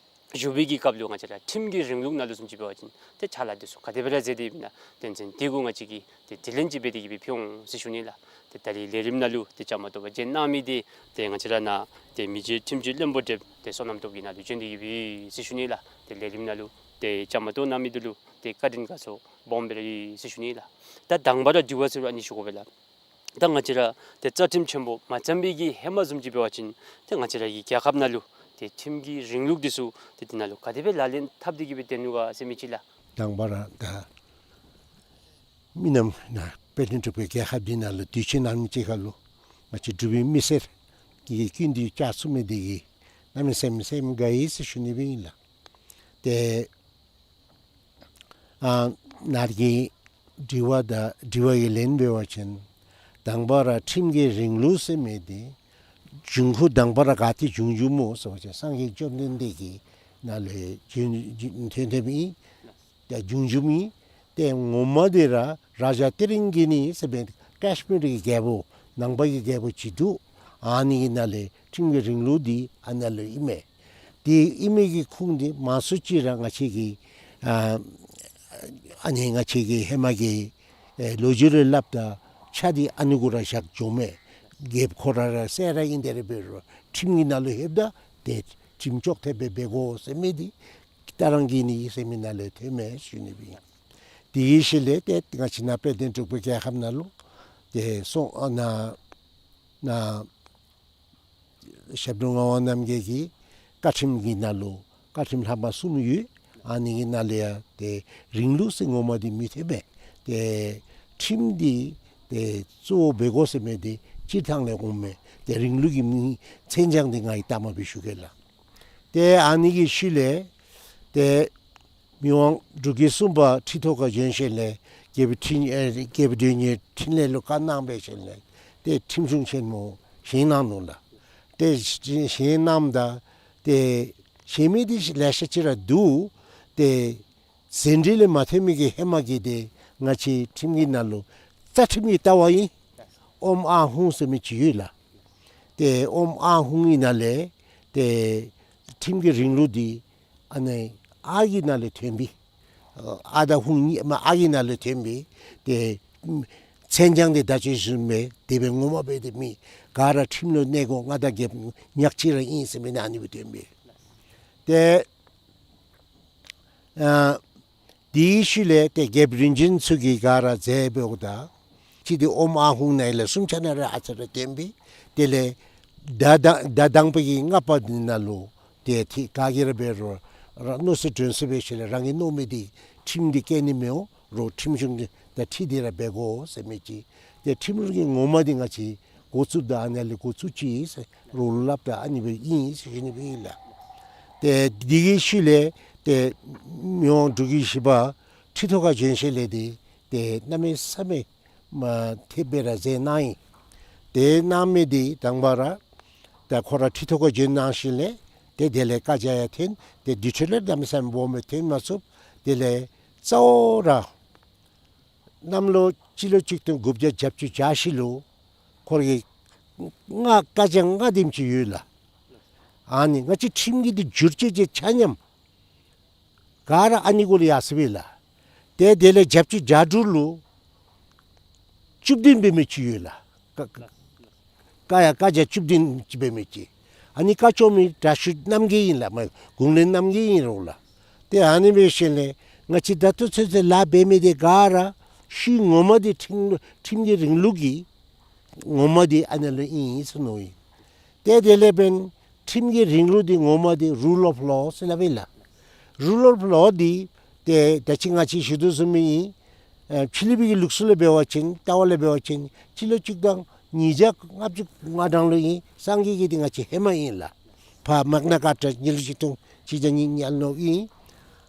བཞུགས་པའི་གི་སྐབས་ལུ་ང་བཅས་ར་ཁྲིམས་ཀྱི་རིང་ལུགས་ནང་ལུ་བཟུམ་ཅིག་འབད་བ་ཅིན་ཏེ་ཕྱག་ལཱ་འདི་ཚུ་ག་དེ་སྦེ་ར་མཛད་དེ་ཡོདཔ་ཨིན་ན་དོན་ཚན་འདི་གུ་ང་བཅས་ཀྱིས་ཏེ་དྲི་ལན་ཅིག་འབད་དེ་གི་སྦེ་ཕུལ་འོང་ཟེར་ཞུ་ནི་ལགས། ཏེ་ད་རིས་ལས་རིམ་ནང་ལུ་ཏེ་བཅའ་མར་གཏོགས་པར་བྱོན་གནང་མི་འདི་ཏེ་ང་བཅས་ར་ནཱ་ཏེ་མི་རྗེ་ཁྲིམས་སྤྱི་བློན་པོ་བགྲེསཔ་ཏེ་བསོད་ནམས་སྟོབས་རྒྱས་ནཱ་ལུ་བྱོན་ཏེ་གི་སྦེ་ཡོད་ཟེར་ཞུ་ནི་ལགས། ཏེ་ལས་རིམ་ནང་ལུ་ཏེ་བཅའ་མར་གཏོགས་གནང་མི་འདི་ལུ་ཏེ་བཀའ་དྲིན་དགའ་ཚོར་སྦོམ་སྦེ་ར་ཡོད་ཟེར་ཞུ་ནི་ལགས། ད་དང་པ་ར་དྲི་བ་ཟེར་རུང་ཨ་ནི་ཞུ་དགོ་པས་ལགས། ད་ང་བཅས་ར་ཏེ་རྩ་ཁྲིམས་ཆེན་པོ་མ་བརྩམས་པའི་གི་ཧེ་མ་བཟུམ་ཅིག་འབད་བ་ཅིན་ཏེ་ང་བཅས་ར་གི་རྒྱལ་ཁབ་ནང་ལུ་ཏེ་ཁྲིམས་ཀྱི་རིང་ལུགས་འདི་ཚུ་ཏེ་འདི་ནང་ལུ་ག་དེ་སྦེ་ལག་ལེན་འཐབ་སྟེ་གི་སྦེ་སྡོད་ནུག་ག་ཟེར་མི་ཅིག་ལགས། དང་པ་ར་ད་མི་རྣམས་ནཱ་དཔལ་ལྡན་འབྲུག་པའི་རྒྱལ་ཁབ་འདི་ནང་ལུ་སྡོད་ཅི་ནང་མི་ཅིག་ཁར་ལུ་ང་བཅས་འབྲུག་པའི་མི་སེར་གྱི་སྐྱིད་སྡུག་བཅར་ཚུགས་མི་འདི་གིས་གནམ་མེད་ས་མེད་སེམས་དགའ་ཡི་ཟེར་ཞུ་ནི་སྦེ་ཨིན་ལགས། ཏེ་ཨ་ནཱ་གི་དྲི་བ་དང་དྲི་བ་གི་ལན་འབད་བ་ཅིན་དང་པ་ར་ཁྲིམས་ཀྱི་རིང་ལུགས་ཟེར་མི་འདི་འབྱུང་ཁུངས་དང་པ་ར་ག་ཏེ་བྱུང་བྱུངམ་སྨོ་ཟེར་བ་ཅིན་སངས་རྒྱས་བཅོམ་ལྡན་འདས་ཀྱི་ནང་ལས་བྱུང་བྱུང་ཐོན་ཐོནམ་ཨིན། ཏེ་བྱུང་བྱུངམ་ཨིན། ཏེ་ངོ་མ་འདི་ར་རཱ་ཛ་ཏི་རིང་གི་ནི་ཟེར་བའི་ཀཱཤ་མིར་གྱི་རྒྱལ་པོ་ནང་པ་གི་རྒྱལ་པོ་ཅིག་འདུག། ཨ་ནི་གི་ནང་ལས་ཁྲིམས་ཀྱི་རིང་ལུགས་འདི་ཨ་ནཱ་ལུ་ཨིན་མས། དེ་ཨིན་མི་གི་ཁུངས་འདི་མང་སུ་ཅིག་ར་ང་བཅས་ཀྱི་ཨ་ཨ་ནི་ང་བཅས་ཀྱི་ཧེ་མ་གི་ཨེ་ལོ་རྒྱུས་ལུ་སླབ་ད་ཆ་འདི་ཨ་ནི་གུ་ར་བཞག་འགྱོཝ་མས། རྒྱལཔོ་ཁོ་ར་ར་སྲས་ར་ཨིན། དེ་ར་འབད་རུང་ཁྲིམས་ཀྱི་ནང་ལུ་ལྷོདཔ་ད་ཏེ་ཁྲིམས་ཅོག་འཐདཔ་སྦེ་འབད་དགོ་ཟེར་མི་འདི་ད་རང་གི་ནི་ཟེར་མི་ནང་ལས་ཐོནམ་མས་ཞུ་ནི་སྦེ་ཨིན། དེའི་ཤུལ་ལས་ཏེ་ང་བཅས་ནཱ་དཔལ་ལྡན་འབྲུག་པའི་རྒྱལ་ཁབ་ནང་ལུ་ཏེ་སོང་ཨ་ནཱ་ནཱ་ཞབས་དྲུང་ངག་དབང་རྣམ་རྒྱལ་གྱི་བཀའ་ཁྲིམས་ཀྱི་ནང་ལུ་བཀའ་ཁྲིམས་ལྷག་མ་གསུམ་ཡོད། ཨ་ནི་གི་ནང་ལས་ཡང་ཏེ་རིང་ལུགས་ཟེར་ངོ་མ་འདི་མི་ཐོན་པས། ཏེ་ཁྲིམས་འདི་ཏེ་གཙོ་བོ་འབད་དགོ་ཟེར་མི་འདི་སྤྱིར་བཏང་ལས་འོངམ་མས། ཏེ་རིང་ལུགས་ཀྱི་མིང་མཚན་བྱང་འདི་ང་གིས་ལྟ་མ་སྦེ་ཞུ་གེ་ལགས། ཏེ་ཨ་ནི་གི་ཤུལ་ལས་ཏེ་མི་དབང་འབྲུག་རྒྱལ་གསུམ་པ་ཁྲི་ཐོག་ཁར་བྱོན་ཞིནམ་ལས་རྒྱལ་པོ་ཁྲི་ཨེ་རྒྱལ་པོ་དོན་གཉེར་འཕྲིན་ལས་ལུ་བཀའ་གནང་སྦེ་ཞིནམ་ལས་ཏེ་ཁྲིམས་གཞུང་ཆེན་མོ་བཞེངས་གནང་ནུག་ལགས། ཏེ་བཞེངས་གནངམ་ད་ཏེ་བཞེངས་མི་འདི་ལེ་ཤ་ཅིག་ར་འདུག། ཏེ་ཟིན་བྲིས་ལས་མ་ཐོན་མི་གི་ཧེ་མ་གི་འདི་ང་བཅས་ཁྲིམས་ཀྱི་ནང་ལུ་རྩ་ཁྲིམས་ཀྱི་ལྟ་བ་ཨིན། ཨོཾ་ཨཱཿ་ཧཱུྃ་ཟེར་མི་ཅིག་ཡོད་ལགས། ཏེ་ཨོཾ་ཨཱཿ་ཧཱུྃ་གི་ནང་ལས་ཏེ་ཁྲིམས་ཀྱི་རིང་ལུགས་འདི་ཨ་ནི་ཨཱཿ་གི་ནང་ལས་ཐོན་པས། ཨཱཿ་དང་ཧཱུྃ་གཉིས་མ་ཨཱཿ་གི་ནང་ལས་ཐོན་པས། ཏེ་མཚན་བྱང་འདི་ད་ཅི་ཞུ་མི་དེ་སྦེ་ངོ་མ་སྦེ་ཏེ་མི་ག་ར་ཁྲིམས་ལུ་གནས་དགོ། མངའ་བདག་རྒྱལཔོ་ཉག་གཅིག་ར་ཨིན་ཟེར་མི་ནང་ཨ་ནི་སྦེ་ཐོན་པས། ཏེ་ཨ་དེའི་ཤུལ་ལས་ཏེ་རྒྱལཔོ་རིམ་བྱོན་ཚུ་གིས་ག་ར་མཛད་འབདཝ་ད་ཅི་འདི་ཨོཾ་ཨཱཿ་ཧཱུྃ་ནང་ལས་གསུམ་ཆ་ནང་ར་ཨ་ཙི་ར་བསྟན་པས། དེ་ལས་ཟླ་དང་ཟླ་དང་པོ་གི་ལྔ་པ་འདི་ནང་ལུ་ཏེ་ཏེ་ག་གིས་ར་འབད་རུང་རང་མནོ་ཚུལ་དྲན་ཚུལ་འབད་ཞིནམ་ལས་རང་གིས་མནོ་མི་འདི་ཁྲིམས་འདི་བཀལ་ནི་མི་འོང་རུང་ཁྲིམས་གཞུང་འདི་དང་འཁྲིལ་ཏེ་ར་འབད་དགོ་ཟེར་མི་ཅིག། ཏེ་ཁྲིམས་ལུགས་ཀྱི་ངོ་མ་འདི་ང་བཅས་འགོ་བཙུགསཔ་ད་ཨ་ནཱ་ལས་འགོ་བཙུགས་ཅི་ཟེར་རོགས་ལུ་སླབ་ད་ཨ་ནི་སྦེ་ཨིན་ཟེར་ཞུ་ནི་སྦེ་ཨིན་ལགས། ཏེ་དེ་གི་ཤུལ་ལས་ཏེ་མི་དབང་འབྲུག་རྒྱལ་བཞི་པ་ཁྲི་ཐོག་ཁར་བྱོན་ཞིནམ་ལས་འདི་ཏེ་གནམ་མེད་ས་མེད་མ་ཐེབས་སྦེ་ར་མཛད་གནང་ཡི། ཏེ་གནང་མི་འདི་དང་པ་ར་ད་ཁོ་ར་ཁྲི་ཐོག་ཁར་བྱོན་གནང་ཞིནམ་ལས་ཏེ་དེ་ལས་བཀའ་རྒྱ་ཡང་ཐོན། ཏེ་དེ་འཕྲོ་ལས་གནམ་མེད་ས་མེད་སྦོམ་སྦེ་ཐོན་མ་ཚུགས། དེ་ལས་གཙོ་བོ་ར་གནམ་ལོ་སྤྱི་ལོ་གཅིག་སྟོང་དགུ་བརྒྱ་བརྒྱད་ཅུ་གྱ་བཞི་ལུ་ཁོ་ར་གི་ལྔ་བཀའ་རྒྱ་ལྔ་དེམ་ཅིག་ཡོད་ལགས། ཨ་ནི་ང་བཅས་ཁྲིམས་ཀྱི་འདི་བསྒྱུར་བཅོས་ཅིག་ཆ་མཉམ་ག་ར་ཨ་ནི་གུ་ལུ་ཡར་སོང་པས་ལགས། ཏེ་དེ་ལས་བརྒྱད་ཅུ་གྱ་དྲུག་ལུ་བཅུ་བདུན་འབད་མི་ཅིག་ཡོད་ལགས། ཀ་ཀ་ཡ་བཀའ་རྒྱ་བཅུ་བདུན་ཅིག་འབད་མི་ཅིག། ཨ་ནི་བཀའ་ཤོག་མི་དྲག་ཤོས་རྣམ་རྒྱལ་ཨིན་ལགས། མ་གུང་བློན་རྣམ་རྒྱལ་ཨིན་རུང་ལགས། ཏེ་ཨ་ནི་འབད་ཞིནམ་ལས་ང་བཅས་ད་ལྟོ་ཚུན་ཚོད་ལཱ་འབད་མི་འདི་ག་ར་ཤུལ་ངོ་མ་འདི་ཁྲིམས་ཁྲིམས་ཀྱི་རིང་ལུགས་ཀྱི་ངོ་མ་འདི་ཨ་ནཱ་ལུ་ཨིན་ཟེར་མནོཝ་ཨིན། ཏེ་དེ་ལས་འབདན་ཁྲིམས་ཀྱི་རིང་ལུགས་འདི་ངོ་མ་འདི་རུལ་ཨོཕ་ལོ་ཟེར་སླབ་ཨིན་ལགས། རུལ་ཨོཕ་ལོ་འདི་ཏེ་ད་ཅི་ང་བཅས་ཞུ་དོ་བཟུམ་ཨིན། ཨེ་ཕྱི་གླིང་པའི་གི་ལུགས་སྲོལ་ལས་འབད་བ་ཅིན་ལྟ་བ་ལས་འབད་བ་ཅིན་སྤྱི་ལོ་གཅིག་སྟོང་ཉིས་བརྒྱ་ལྔ་བཅུ་ང་གྲངས་ལུ་ཨིན། སངས་རྒྱས་ཀྱི་འདི་ང་བཅས་ཧེ་མ་ཨིན་ལགས། ཕར་མག་ན་ཀ་ཏྲ་གཉིས་ལོ་གཅིག་སྟོང་གཅིག་བརྒྱ་ཉིས་ཉལ་ནོ་ཨིན།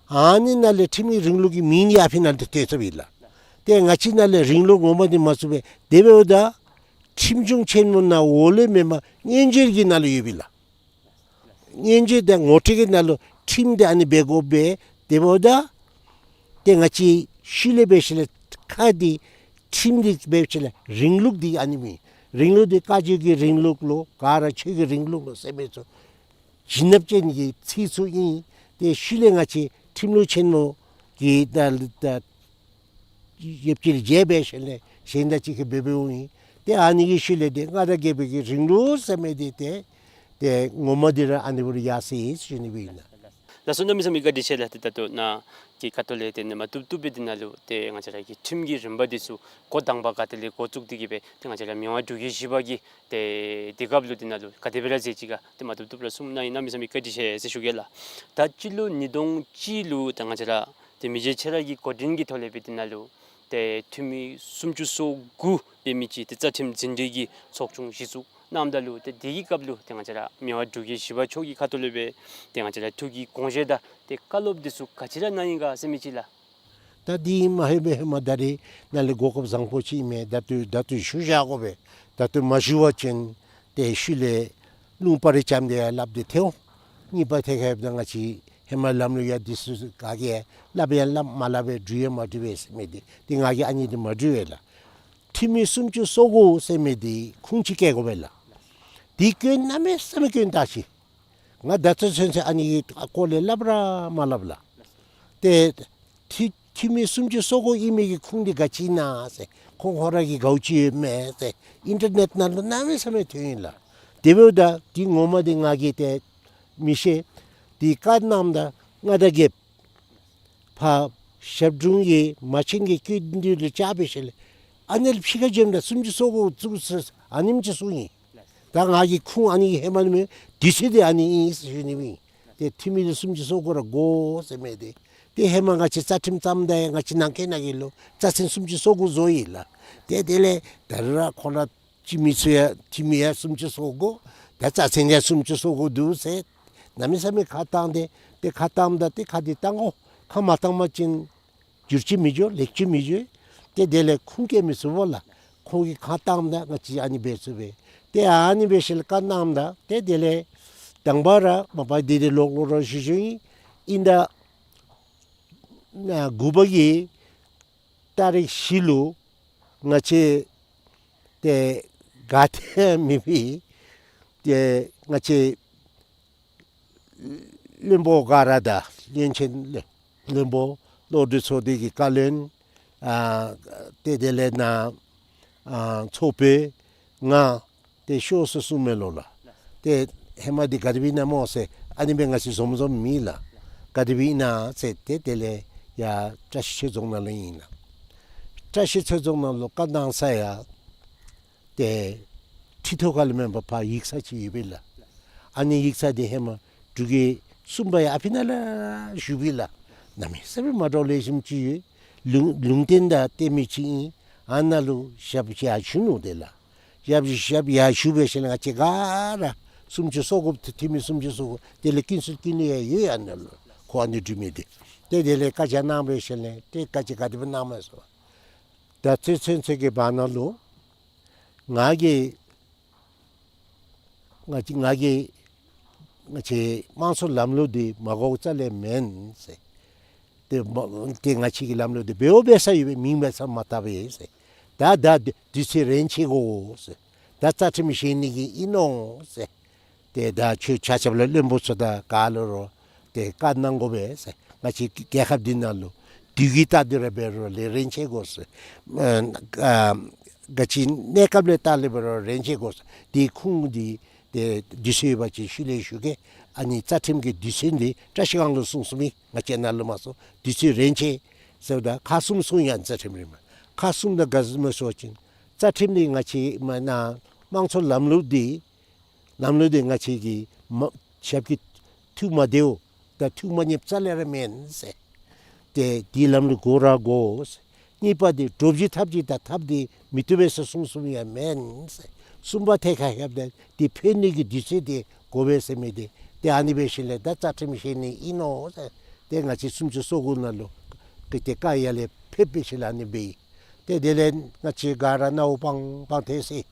ཨ་ནི་ནང་ལས་ཁྲིམས་ཀྱི་རིང་ལུགས་ཀྱི་མིང་འདི་ཨ་ཕི་ནང་ལུ་ཐོན་སོཔ་ཨིན་ལགས། ཏེ་ང་བཅས་ནང་ལས་རིང་ལུགས་ངོ་མ་འདི་མ་བཙུགས་པས། དེ་འབདཝ་ད་ཁྲིམས་གཞུང་ཆེན་མོ་ནང་འོག་ལས་མེན་པར་མངོན་བརྗོད་ཀྱི་ནང་ལུ་ཡོདཔ་ཨིན་ལགས། མངོན་བརྗོད་དང་ངོ་སྤྲོད་ཀྱི་ནང་ལུ་ཁྲིམས་འདི་ཨ་ནི་འབད་དགོ་པས། དེ་འབདཝ་ད་ཏེ་ང་བཅས་ཤུལ་ལས་འབད་ཞིནམ་ལས་ཁ་འདི་ཁྲིམས་འདི་འབད་ཞིནམ་ལས་རིང་ལུགས་འདི་ཨ་ནི་མེན། རིང་ལུགས་འདི་བཀའ་བརྒྱུད་ཀྱི་རིང་ལུགས་ལོ་ག་ར་ཆོས་ཀྱི་རིང་ལུགས་ལོ་ཟེར་མི་ཚུ་བྱིན་རླབས་ཅན་གྱི་ཚིག་ཚུ་ཨིན། ཏེ་ཤུལ་ལས་ང་བཅས་ཁྲིམས་ལུགས་ཆེན་མོ་གི་ད་ད་ཡོདཔ་ཅིག་ལུ་རྗེས་འབད་ཞིནམ་ལས་གཞན་དང་གཅིག་ཁར་འབད་འབདཝ་ཨིན། ཏེ་ཨ་ནི་གི་ཤུལ་ལས་ཏེ་མངའ་བདག་རྒྱལ་པོ་གི་རིང་ལུགས་ཟེར་མི་འདི་ཏེ་ཏེ་ངོ་མ་འདི་ར་ཨ་ནི་སྦེ་ར་ཡར་སོ་ཡི་ཟེར་ཞུ་ནི་སྦེ་ཨིན་ལགས། ལགས་སོ། གནམ་མེད་ས་མེད་བཀའ་དྲིན་ཆེ་ལགས། ཏེ་ད་ལྟོ་ནཱ་གི་ཁ་ཐུག་ལས་ཏེ་ནཱ་མ་བཏུབ་བཏུབ་སྦེ་འདི་ནང་ལུ་ཏེ་ང་བཅས་ར་གི་ཁྲིམས་ཀྱི་རིམ་པ་འདི་ཚུ་འགོ་དང་པ་ག་ཏེ་ལས་འགོ་བཙུགས་ཏེ་གི་སྦེ་ཏེ་ང་བཅས་ར་མི་དབང་འབྲུག་རྒྱལ་བཞི་པ་གིས་ཏེ་དེ་སྐབས་ལུ་འདི་ནང་ལུ་ག་དེ་སྦེ་ར་མཛད་ཅི་ག་ཏེ་མ་བཏུབ་བཏུབ་ར་གསུངས་གནང་ཡི། གནམ་མེད་ས་མེད་བཀའ་དྲིན་ཆེ་ཟེར་ཞུ་གེ་ལགས། ད་སྤྱི་ལོ་ཉིས་སྟོང་གཅིག་ལུ་ད་ང་བཅས་ར་ཏེ་མི་རྗེ་ཁྱེད་ར་གི་འགོ་འདྲེན་གྱི་ཐོག་ལས་སྦེ་འདི་ནང་ལུ་ཏེ་འཐུས་མི་སུམ་ཅུ་སོ་དགུ་འབད་མི་ཅིག་ཏེ་རྩ་ཁྲིམས་འཛིན་གྲྭའི་གི་ཚོགས་ཆུང་གཞི་བཙུགས་གནངམ་ད་ལུ་ཏེ་དེ་གི་སྐབས་ལུ་ཏེ་ང་བཅས་ར་མི་དབང་འབྲུག་རྒྱལ་བཞི་པ་མཆོག་གི་ཁ་ཐུག་ལས་སྦེ་ཏེ་ང་བཅས་ར་ཐུགས་ཀྱི་དགོངས་བཞེད་དང་ཏེ་བཀའ་སློབ་འདི་ཚུ་ག་ཅི་ར་གནང་ཡི་ག་ཟེར་མི་ཅིག་ལགས། ད་འདི་མ་ཧེ་མ་ཧེ་མ་ད་རེས་ནཱ་ལས་གོ་སྐབས་བཟང་པོ་ཅིག་ཨིན་མས། ད་ལྟོ་ད་ལྟོ་ཞུ་བཞག་དགོ་པས། ད་ལྟོ་མ་ཞུ་བ་ཅིན་ཏེ་ཤུལ་ལས་ལུང་པ་རེ་བཅམ་སྟེ་ཡར་སླབ་སྟེ་ཐལ་འོང་། གཉིས་པ་ཐད་ཁར་ཡོདཔ་ད་ང་བཅས་ཧེ་མ་ལམ་ལུགས་ཡང་འདི་ཚུ་ག་གིས་སླབ་ཡང་སླབ་མ་སླབ་པས། འགྲུབ་ཡང་མ་འགྲུབ་པས་ཟེར་མི་འདི་ཏེ་ང་གིས་ཨ་ནི་འདི་མ་འགྲུབ་པས་ལགས། འཐུས་མི་སུམ་ཅུ་སོ་དགུ་ཟེར་མི་འདི་ཁུངས་ཅིག་བཀལ་དགོ་པས་ལགས། འདི་སྐྱོན་གནམ་མེད་ས་མེད་སྐྱོན་དྲགས་ཅི། ང་ད་ལྟོ་ཚུན་ཚོད་ཨ་ནི་གི་སྐོར་ལས་སླབ་ར་མ་སླབ་ལགས། ཏེ་འཐུས་འཐུས་མི་སུམ་ཅུ་སོ་དགུ་ཨིན་མི་གི་ཁུངས་འདི་ག་ཅི་ཨིན་ན་ཟེར་ ཁོང་ཁོ་ར་གི་དགའཝ་ཅིག་ཡོད་མས་ཟེར་ཨིན་ཊར་ནེཊ་ནང་ལུ་གནམ་མེད་ས་མེད་ཐོན་ཡི་ལགས། དེ་འབདཝ་ད་དེ་ངོ་མ་དེ་ང་གིས་ཏེ་མི་ཤེས། དེ་བཀའ་གནངམ་ད་མངའ་བདག་རྒྱལཔོ་ཕར་ཞབས་དྲུང་གི་མ་ཆེན་གྱི་སྐུ་མདུན་ལུ་བཅར་སྦེ་ཞིནམ་ལས་ཨ་ནཱ་ལུ་ཕྱི་ཁར་འགྱོཝ་ད་སུམ་ཅུ་སོ་དགུ་བཙུགས་ཟེར་ཨ་ནེམ་ཅིག་གསུངས་ཡི། ད་ང་གིས་ཁུངས་ཨ་ནི་གི་ཧེ་མ་ནི་མེད། དུས་ཚོད་དེ་ཨ་ནི་ཨིན་ཟེར་ཞུ་ནི་ཨིན། ཏེ་འཐུས་མི་དེ་སུམ་ཅུ་སོ་དགུ་ར་དགོ་ཟེར་མི་དེ། ཏེ་ཧེ་མ་ང་བཅས་རྩ་ཁྲིམས་བརྩམ་ད་ཡང་ང་བཅས་ནང་འཁོད་ནང་གི་ལུ་རྩ་ཚན་སུམ་ཅུ་སོ་དགུ་བཟོ་ཡི་ལགས། ཏེ་དེ་ལས་ད་རུང་ར་ཁོང་ར་སྤྱི་མི་ཚུ་ཡང་འཐུས་མི་ཡང་སུམ་ཅུ་སོ་དགུ། ད་རྩ་ཚན་ཡང་སུམ་ཅུ་སོ་དགུ་འདུག་ཟེར་གནམ་མེད་ས་མེད་ཁ་བཏང་སྟེ། ཏེ་ཁ་བཏངམ་ད་ཏེ་ཁ་འདི་བཏང་དགོ། ཁ་མ་བཏང་པ་ཅིན་འགྱུར་ཅིག་མི་འགྱོ་ལེགས་ཅིག་མི་འགྱོ། ཏེ་དེ་ལས་ཁུངས་སྐྱེལ་མི་ཚུགས་པས་ལགས། ཁོང་གིས་ཁ་བཏངམ་ད་ང་བཅས་ཨ་ནི་འབད་ཚུགས་པས། ཏེ་ཨ་ནི་འབད་ཞིནམ་ལས་བཀའ་གནངམ་ད་ཏེ་དེ་ལས་དང་པ་ར་མ་པ་འདི་འདི་ལོག་ལོག་ར་ཞུ་ཞུཝ་ཨིན། ཨིན་ད་ཨ་དགུ་པ་གི་ཏ་རིག་བཞི་ལུ་ང་བཅས་ཏེ་ག་ཏེ་མེད་པའི་ཏེ་ང་བཅས་བློན་པོ་ག་ར་དང་བློན་ཆེན་བློན་པོ་བློ་གྲོས་ཚོགས་སྡེ་གི་བཀའ་བློན་ཨ་ཏེ་དེ་ལས་ནཱ་ཨ་ཚོགས་དཔོན་ང་ཏེ་ཤོག་ཟེར་གསུངམ་མས་ལོ་ལགས། ཏེ་ཧེ་མ་འདི་ག་དེ་སྦེ་ཨིན་ན་སྨོ་ཟེར་ཨ་ནི་སྦེ་ང་བཅས་འཛོམས་འཛོམསམ་ཨིན་ལགས། ག་དེ་སྦེ་ཨིན་ན་ཟེར་ཏེ་དེ་ལས་ཡར་བཀྲ་ཤིས་ཆོས་རྫོང་ནང་ལུ་ཨིན་ལགས། བཀྲ་ཤིས་ཆོས་རྫོང་ནང་ལུ་བཀའ་གནང་ས་ཡང་ཏེ་ཁྲི་ཐོག་ཁ་ལུ་མེན་པར་ཕར་ཡིག་ཚང་ཅིག་ཡོད་པས་ལགས། ཨ་ནི་ཡིག་ཚང་འདི་ཧེ་མ་འབྲུག་རྒྱལ་གསུམ་པ་ཡང་ཨ་ཕི་ནང་ལུ་བཞུགས་པས་ལགས། གནམ་མེད་ས་མེད་མ་འདྲཝ་ལེགས་ཤོམ་ཅིག་ཡོད། ལུང་ལུང་བསྟན་དང་བསྟེན་མི་ཅིག་ཨིན། ཨ་ནཱ་ལུ་ཞབས་ཡར་ཞུ་ནུག་ཏེ་ལགས། ཞབས་ཞབས་ཡར་ཞུ་སྦེ་ཞིནམ་ལས་ང་བཅས་ག་ར་སུམ་ཅུ་སོ་དགུ་འཐུས་མི་སུམ་ཅུ་སོ་དགུ་དེ་ལས་ཀུན་གསལ་ཀུན་ལེགས་ཡང་ཡོད། ཨ་ནཱ་ལུ་ཁོ་ཨ་ནི་འབྲུག་མི་འདི་ཏེ་དེ་ལས་བཀའ་རྒྱ་གནང་སྦེ་ཞིནམ་ལས་ཏེ་བཀའ་རྒྱ་ག་དེ་སྦེ་གནངམ་མས་ཟེར་བ་ད་ཚེ་ཚུན་ཚོད་ཀྱི་བར་ན་ལུ་ང་གིས་ང་བཅས་ང་གིས་ང་བཅས་དམངས་གཙོའི་ལམ་ལུགས་འདི་མ་དགོཔ་རྩ་ལས་མེན་ཟེར། ཏེ་མ་ཏེ་ང་བཅས་ཀྱི་ལམ་ལུགས་འདི་འབདཝ་འབད་ས་ཡོད་པའི་མིང་འབད་ས་མ་བཏགས་པས་ཟེར། ད་ད་དུས་ཚོད་རན་ཆི་དགོ་ཟེར། ད་རྩ་ཁྲིམས་བཞེངས་ནི་གི་ཨིན་ནོ་ཟེར། ཏེ་ད་ཁྱོད་ཆ་ཁྱབ་ལུ་བློན་པོ་ཚུ་དང་ག་ལུ་རུང་ཏེ་བཀའ་གནང་དགོ་པས་ཟེར། ང་བཅས་རྒྱལ་ཁབ་འདི་ནང་ལུ་དུས་ཀྱི་རྟགས་འདི་ར་འབད་རུང་ལས་རན་ཆི་དགོ་ཟེར། ཨ་ག་ཅི་གནས་སྐབས་ལས་རྟགས་ལས་འབད་རུང་རན་ཆི་དགོ་ཟེར། དེ་ཁུངས་འདི་ཏེ་དུས་ཚོད་ཡོད་པ་ཅིན་ཤུལ་ལས་ཞུ་གེ། ཨ་ནི་རྩ་ཁྲིམས་ཀྱི་དུས་ཚོད་འདི་བཀྲ་ཤིས་སྒང་ལུ་གསུངས་གསུངསམ་ཨིན། ང་བཅས་ནཱ་ལུ་མ་གསུངས། དུས་ཚོད་རན་ཆི་ཟེརཝ་ད་ཁ་གསུམ་གསུངས་ཡི། རྩ་ཁྲིམས་རིམ་ཁ་གསུམ་ད་ག་ཟེར་སྨོ་ཟེར་བ་ཅིན་རྩ་ཁྲིམས་འདི་ང་བཅས་མ་ནཱ་དམངས་གཙོའི་ལམ་ལུགས་འདི་ལམ་ལུགས་འདི་ང་བཅས་ཀྱི་མ་ཞབས་ཀྱིས་ཐུགས་མ་བདེཝ་དང་ཐུགས་མ་མཉེསཔ་རྩ་ལས་ར་མེན་ཟེར། ཏེ་དེའི་ལམ་ལུགས་དགོ་ར་དགོ་ཟེར། གཉིས་པ་འདི་གྲོས་བསྡུར་ཐབས་ཅིག་དང་ཐབས་འདི་མི་བཏུབ་པས་ཟེར་གསུངས་གསུངསམ་ཡང་མེན་ཟེར། གསུམ་པ་ཐད་ཁར་ལྷོདཔ་ད་འདི་ཕན་ནི་གི་དུས་ཚོད་འདི་དགོ་པས་ཟེར་མི་འདི་ཏེ་ཨ་ནི་འབད་ཞིནམ་ལས་ད་རྩ་ཁྲིམས་བཞེངས་ནི་ཨིན་ནོ་ཟེར། ཏེ་ང་བཅས་སུམ་ཅུ་སོ་དགུ་ནང་ལུ་ཏེ་ཏེ་བཀའ་ཡར་ལས་ཕེབས་སྦེ་ཞིནམ་ལས་ཨ་ནི་འབད་ཡི། ཏེ་དེ་ལས་ང་བཅས་ག་ར་གནམ་འོག་སྤང་སྤང་ཐལ་ཟེར།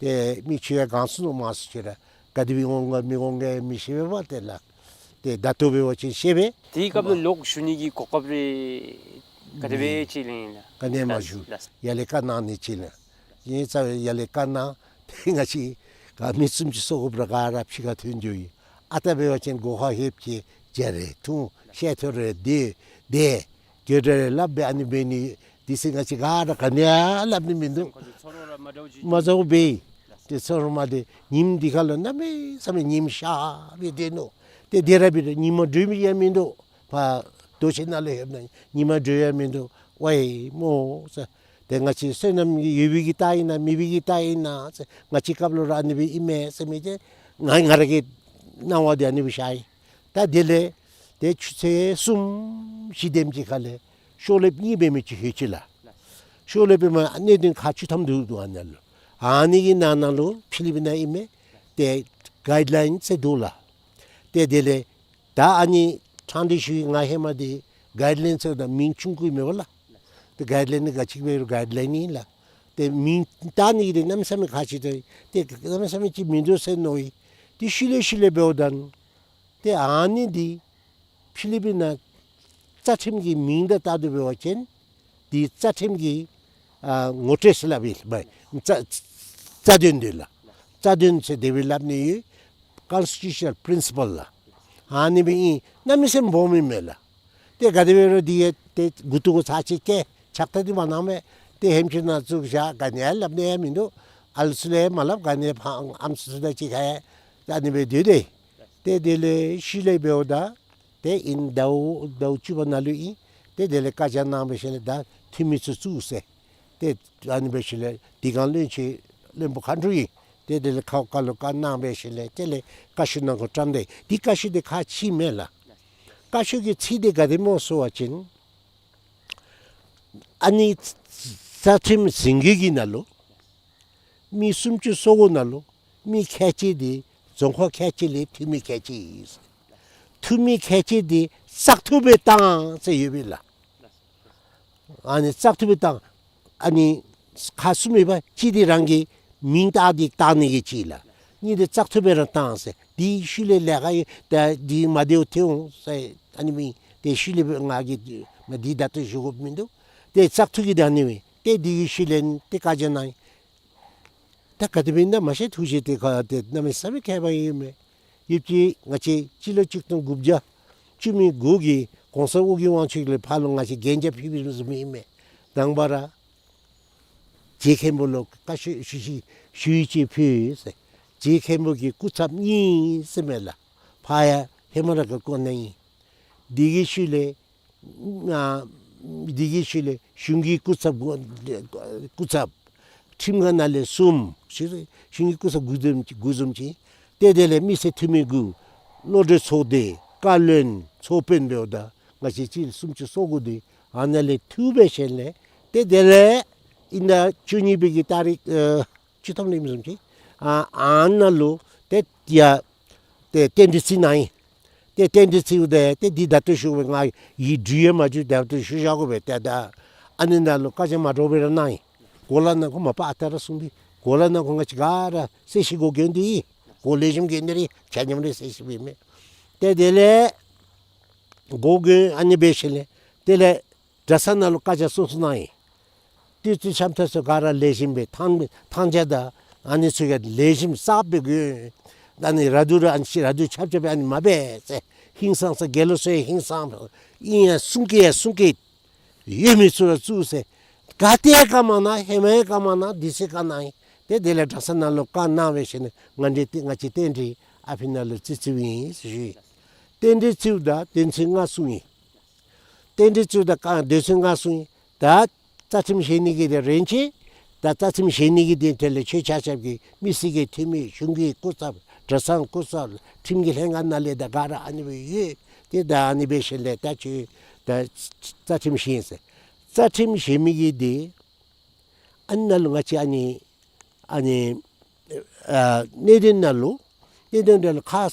ཏེ་མི་ཆོས་ཡང་གང་སུ་ནུག་མ་སུ་ཅིག་ར་ག་དེ་སྦེ་འོང་ག་མི་འོང་ག་མི་ཤེས་པས་པ་ཏེ་ལགས། ཏེ་ད་ལྟོ་འབད་བ་ཅིན་ཤེས་པས། དེའི་སྐབས་ལུ་ལོག་ཞུ་ནི་གི་གོ་སྐབས་རེ་ག་དེ་སྦེ་ཅིག་ལེན་ཡི་ལགས། ག་ནི་མ་ཞུ། ལགས། ཡར་ལས་བཀའ་གནང་ནི་ཅིག་ལགས། ཨིན་ཙང་ཡར་ལས་བཀའ་གནང་། ཏེ་ང་བཅས་ག་མི་སུམ་ཅུ་སོ་དགུ་པ་ར་ག་ར་ཕྱི་ཁར་ཐོན་འགྱོ་ཡི། ཨ་རྟག་འབད་བ་ཅིན་སྒོ་ཁར་ལྷོདཔ་ཅིག་ཇ་རེ་འཐུང་ཤ་ཐུར་རེ་དེ་དེ་གྱོད་རེ་སླབ་སྦེ་ཨ་ནི་འབད་ནི། དེ་ཚེ་ང་བཅས་ག་ར་ག་ནི་ཡང་སླབ་ནི་མིན་འདུག། མ་འཛོལ་བའི་ཏེ་ཚོར་མ་དེ་ཉིནམ་འདི་ཁར་ལུ་གནམ་མེད་ས་མེད་ཉིམ་ཤར་སྦེ་སྡོད་ནུག། ཏེ་དེ་ར་འབད་རུང་ཉི་མ་སྒྲོན་ཡང་མིན་འདུག། ཕར་རྡོ་གཅལ་ནང་ལུ་ལྷོདཔ་ད་ཉི་མ་སྒྲོན་ཡང་མིན་འདུག། ཝའི་སྨོ་ཟེར། ཏེ་ང་བཅས་བསོད་ནམས་ཡོད་པའི་གི་རྟགས་ཨིན་ན་མེད་པའི་གི་རྟགས་ཨིན་ན་ཟེར། ང་བཅས་སྐབས་ལུ་ར་ཨ་ནི་སྦེ་ཨིན་མས་ཟེར་མི་འདི་ང་ང་ར་གི་སྣང་བ་འདི་ཨ་ནི་སྦེ་ཤར་ཡི། ད་དེ་ལས་ཏེ་ཆུ་ཚོད་གསུམ་བཞི་དེམ་ཅིག་ཁར་ལས་ཤོག་ལེབ་གཉིས་འབད་མི་ཅིག་ལྷོད་ཅི་ལགས། ཤོག་ལེབ་འབདཝ་ད་གནད་དོན་ཁག་བཅུ་ཐམ་འདུག་འདུག་ཨ་ནཱ་ལུ། ཨ་ནི་གི་ནང་ན་ལུ་ཕྱི་གླིང་པའི་ནང་ཨིན་མས། ཏེ་གའིཌ་ལའིན་ཟེར་འདུག་ལགས། ཏེ་དེ་ལས་ད་ཨ་ནི་ཕྲང་སྟེ་ཞུ་ཡི། ང་ཧེ་མ་འདི་གའིཌ་ལའིན་ཟེརཝ་ད་མིང་ཆུང་ཀུ་ཨིན་མས་པ་ལགས། ཏེ་གའིཌ་ལའིན་ནི་ག་ཅི་འབད་རུང་གའིཌ་ལའིན་ཨིན་ལགས། ཏེ་མིང་བཏགས་ནི་འདི་གནམ་མེད་ས་མེད་ཁག་ཆེ་སྟེ་ཏེ་གནམ་མེད་ས་མེད་ཅིག་མིན་འདུག་ཟེར་མནོ་ཡི། ཏེ་ཤུལ་ལས་ཤུལ་ལས་འབདཝ་ད་ཏེ་ཨ་ནི་འདི་ཕྱི་གླིང་པའི་ནང་རྩ་ཁྲིམས་ཀྱི་མིང་དང་བཏགས་ཏེ་འབད་བ་ཅིན་འདི་རྩ་ཁྲིམས་ཀྱི་ཨ་ངོ་སྤྲོད་ཟེར་སླབ་ཨིན་པས། རྩ་རྩ་དོན་འདི་ལགས། རྩ་དོན་ཟེར་དེ་སྦེ་སླབ་ནི་ཡོད། ཀོན་སི་ཊི་ཊུ་ཤ་ནལ་པི་རིན་སི་པཱལ་ལགས། ཨ་ནི་སྦེ་ཨིན། གནམ་མེད་ས་མེད་སྦོམ་ཨིན་མས་ལགས། ཏེ་ག་དེ་འབད་རུང་འདི་ཡང་ཏེ་མགུ་ཏོ་གུ་ཚར་ཅིག་བཀལ་ཕྱག་རྟགས་འདི་མ་གནང་མས། ཏེ་ཧེམ་ཆུང་ནང་བཙུགས་བཞག། ག་ནི་ཡང་སླབ་ནི་ཡང་མིན་འདུག། ཨ་ལུ་ཚུ་ལུ་ཡང་མ་སླབ། ག་ནི་ཕར་ཨམ་སྲུ་ཚུ་དང་གཅིག་ཁར་ཡང་ཨ་ནི་སྦེ་སྡོད་དེ། ཏེ་དེ་ལས་ཤུལ་ལས་འབདཝ་ད་ཏེ་ཨིན་ཟླཝ་ཟླཝ་བཅུ་པ་ནང་ལུ་ཨིན། ཏེ་དེ་ལས་བཀའ་རྒྱ་གནང་བའི་ཤུལ་ལས་ད་འཐུས་མི་ཚུ་བཙུགས་ཟེར། ཏེ་ཨ་ནི་སྦེ་ཤུལ་ལས་དེ་སྒང་བློན་ཆེན་བློན་པོ་མཁའ་འགྲོ་ཨིན། ཏེ་དེ་ལས་ཁ་བཀའ་ལུ་བཀའ་གནང་བའི་ཤུལ་ལས་དེ་ལས་བཀའ་ཤོག་ནང་འཁོད་བཀྲམ་སྟེ། དེ་བཀའ་ཤོག་དེ་ཁག་ཆེ་མས་ལགས། བཀའ་ཤོག་གི་ཚིག་དེ་ག་དེ་སྨོ་ཟེར་བ་ཅིན་ཨ་ནི་རྩ་ཁྲིམས་ཟིན་བྲིས་ཀྱི་ནང་ལུ་མི་སུམ་ཅུ་སོ་དགུ་ནང་ལུ་མི་ཁལ་གཅིག་དེ་རྫོང་ཁག་ཁལ་གཅིག་ལས་འཐུས་མི་ཁལ་གཅིག་ཨིན། འཐུས་མི་ཁལ་གཅིག་དེ་བཙག་འཐུ་སྦེ་བཏང་ཟེར་ཡོད་པས་ལགས། ཨ་ནི་བཙག་འཐུ་སྦེ་བཏང་། ཨ་ནི་ཁག་གསུམ་ཡོད་པ། གཅིག་དེ་རང་གི་མིང་བཏགས་ཏེ་བཏང་ནི་གི་གཅིག་ལགས། གཉིས་དེ་བཙག་འཐུ་སྦེ་ར་བཏང་ཟེར། དེའི་ཤུལ་ལས་ལས་ཀ་ཡོད་ད་དེ་མ་བདེཝ་ཐོན་འོང་ཟེར། ཨ་ནི་མི་དེ་ཤུལ་ལས་ང་གིས་མ་དེ་ད་ལྟོ་ཞུ་དགོཔ་མིན་འདུག། ཏེ་བཙག་འཐུ་གི་ད་ཨ་ནི་མི་ཏེ་དེ་གི་ཤུལ་ལས་ཏེ་བཀའ་རྒྱ་གནང་ཡི། ད་ག་དེ་སྦེ་ཨིན་ན་མ་ཤེས། ཐུགས་བཞེད་དེ་ག་ཏེ་གནམ་མེད་ས་མེད་ཁྱད་པར་ཡོད་མས། ཡོད་ཀྱི། ང་བཅས་སྤྱི་ལོ་གཅིག་སྟོང་དགུ་བརྒྱ་བཅུ་མེད་དགུ་གི་གོང་ས་ཨོ་རྒྱན་དབང་ཕྱུག་ལས་ཕར་ལུ་ང་བཅས་གན་རྒྱ་ཕུལ་བའི་བཟུམ་ཨིན་མས། དང་པ་ར་རྗེ་མཁན་པོ་ལུ་བཀའ་ཤོག་ཞུ་ཞུ་ཞུ་ཡིག་ཅིག་ཕུལ་ཟེར། རྗེ་མཁན་པོ་གི་སྐུ་ཚབ་གཉིས་ཟེར་མས་ལགས། ཕར་ཡང་ཧེ་མ་ར་གི་སྐོར་ནང་ཨིན། དེ་གི་ཤུལ་ལས་ཨ་དེ་གི་ཤུལ་ལས་གཞུང་གི་སྐུ་ཚབ་དགུ་སྐུ་ཚབ་ཁྲིམས་ཁང་ནང་ལས་གསུམ། གཞུང་གི་སྐུ་ཚབ་དགུ་འཛོམས་དགུ་འཛོམས་ཅིག། ཏེ་དེ་ལས་མི་སེར་འཐུས་མི་དགུ། བློ་གྲོས་ཚོགས་སྡེ། བཀའ་བློན་ཚོགས་དཔོན་འབདཝ་ད་ང་བཅས་སྤྱི་ལོ་སུམ་ཅུ་སོ་དགུ་དེ་ཨ་ནཱ་ལས་འཐུས་པའི་ཤུལ་ལས་ཏེ་དེ་ལས་ཨིན་ཟླ་བཅུ་གཉིས་པའི་གི་ཏ་རིག་ཨ་བཅུ་ཐམ་ལས་ཨིནམ་བཟུམ་ཅིག། ཨ་ཨ་ནཱ་ལུ་ཏེ་ཡ་ཏེ་རྟེན་འབྲེལ་བརྩི་གནང་ཡི། ཏེ་རྟེན་འབྲེལ་བརྩིཝ་ད་ཏེ་འདི་ད་ལྟོ་ཞུ་བའི་ང་ཡི་འབྲུ་ཡང་མ་བྱུང་། ད་ལྟོ་ཞུ་བཞག་དགོ་པས། ཏེ་ད་ཨ་ནི་ནང་ལུ་བཀའ་རྒྱ་མ་གྲོལ་བར་གནང་ཡི། གོ་ལ་ནང་འཁོད་མ་པ་ཨ་རྟག་ར་གསུངས་པས། གོ་ལ་ནང་འཁོད་ང་བཅས་ག་ར་གསལ་བཤད་གོ་གོ་འདི་གོ་ལེགས་ཤོམ་གོ་འདི་རེ་ཆ་མཉམ་ར་གསལ་བཤད་འབད་མས། ཏེ་དེ་ལས་གོ་གོ་ཨ་ནི་འབད་ཞིནམ་ལས་དེ་ལས་གྲྭ་ཚང་ནང་ལུ་བཀའ་རྒྱ་གསུང་གསུངམ་གནང་ཡི། བསྟོད་ཚིག་ཤམ་ཐབས་ཚུ་ག་ར་ལེགས་ཤོམ་སྦེ་ཐང་ཐང་རྒྱ་དང་ཨ་ནི་ཚུ་ག་ལེགས་ཤོམ་གསརཔ་སྦེ་གོ། ཨ་ནི་ར་དུ་ར་ཨ་ནི་ཅིག་ར་དུ་ཆབ་ཆབ་སྦེ་ཨ་ནི་མ་འབད་ཟེར། ཧིང་སངས་ས་དགེ་སློང་ཚུ་ཡང་ཧིང་སངས་ཨིན་ཡང་གསུང་སྐད་ཡང་གསུང་སྐད་ཡོད་མི་ཚུ་ར་བཙུགས་ཟེར། ག་ཏེ་བཀའ་མ་གནང་། ཧེ་མ་ཡང་བཀའ་མ་གནང་། དུས་ཅི་བཀའ་གནང་ཡི། ཏེ་དེ་ལས་གྲྭ་ཚང་ནང་ལུ་བཀའ་གནང་བའི་ཤུལ་ནི་ང་འདི་ཏེ་ང་བཅས་རྟེན་འབྲེལ་ཨ་ཕི་ནང་ལུ་བརྩི་བརྩིཝ་ཨིན་ཟེར་ཞུ་ཡི། རྟེན་འབྲེལ་བརྩིཝ་ད་དོན་ཚན་ལྔ་གསུངས་ཡི། རྟེན་འབྲེལ་བརྩིཝ་ད་བཀའ་དོན་ཚན་ལྔ་གསུངས་ཡི། ད་རྩ་ཁྲིམས་བཞེས་ནི་གི་དེ་རན་ཆི། ད་རྩ་ཁྲིམས་བཞེས་ནི་གི་དོན་ཐད་ལས་ཆོས་ཆ་ཁྱབ་ཀྱི་མི་སེར་གྱི་འཐུས་མི་གཞུང་གི་སྐུ་ཚབ་གྲྭ་ཚང་སྐུ་ཚབ་ཁྲིམས་ཀྱི་ལྷན་ཁག་ནང་ལས་ད་ག་ར་ཨ་ནི་སྦེ་ཡོད། ཏེ་ད་ཨ་ནི་འབད་ཞིནམ་ལས་ད་ཁྱོད་ད་རྩ་ཁྲིམས་བཞེས་ཟེར། རྩ་ཁྲིམས་བཞེས་མི་གི་དེ་ཨ་ནཱ་ལུ་ང་བཅས་ཨ་ནི་ཨ་ནི་ཨ་གནད་དོན་ནང་ལུ་གནད་དོན་འདི་ལུ་ཁག་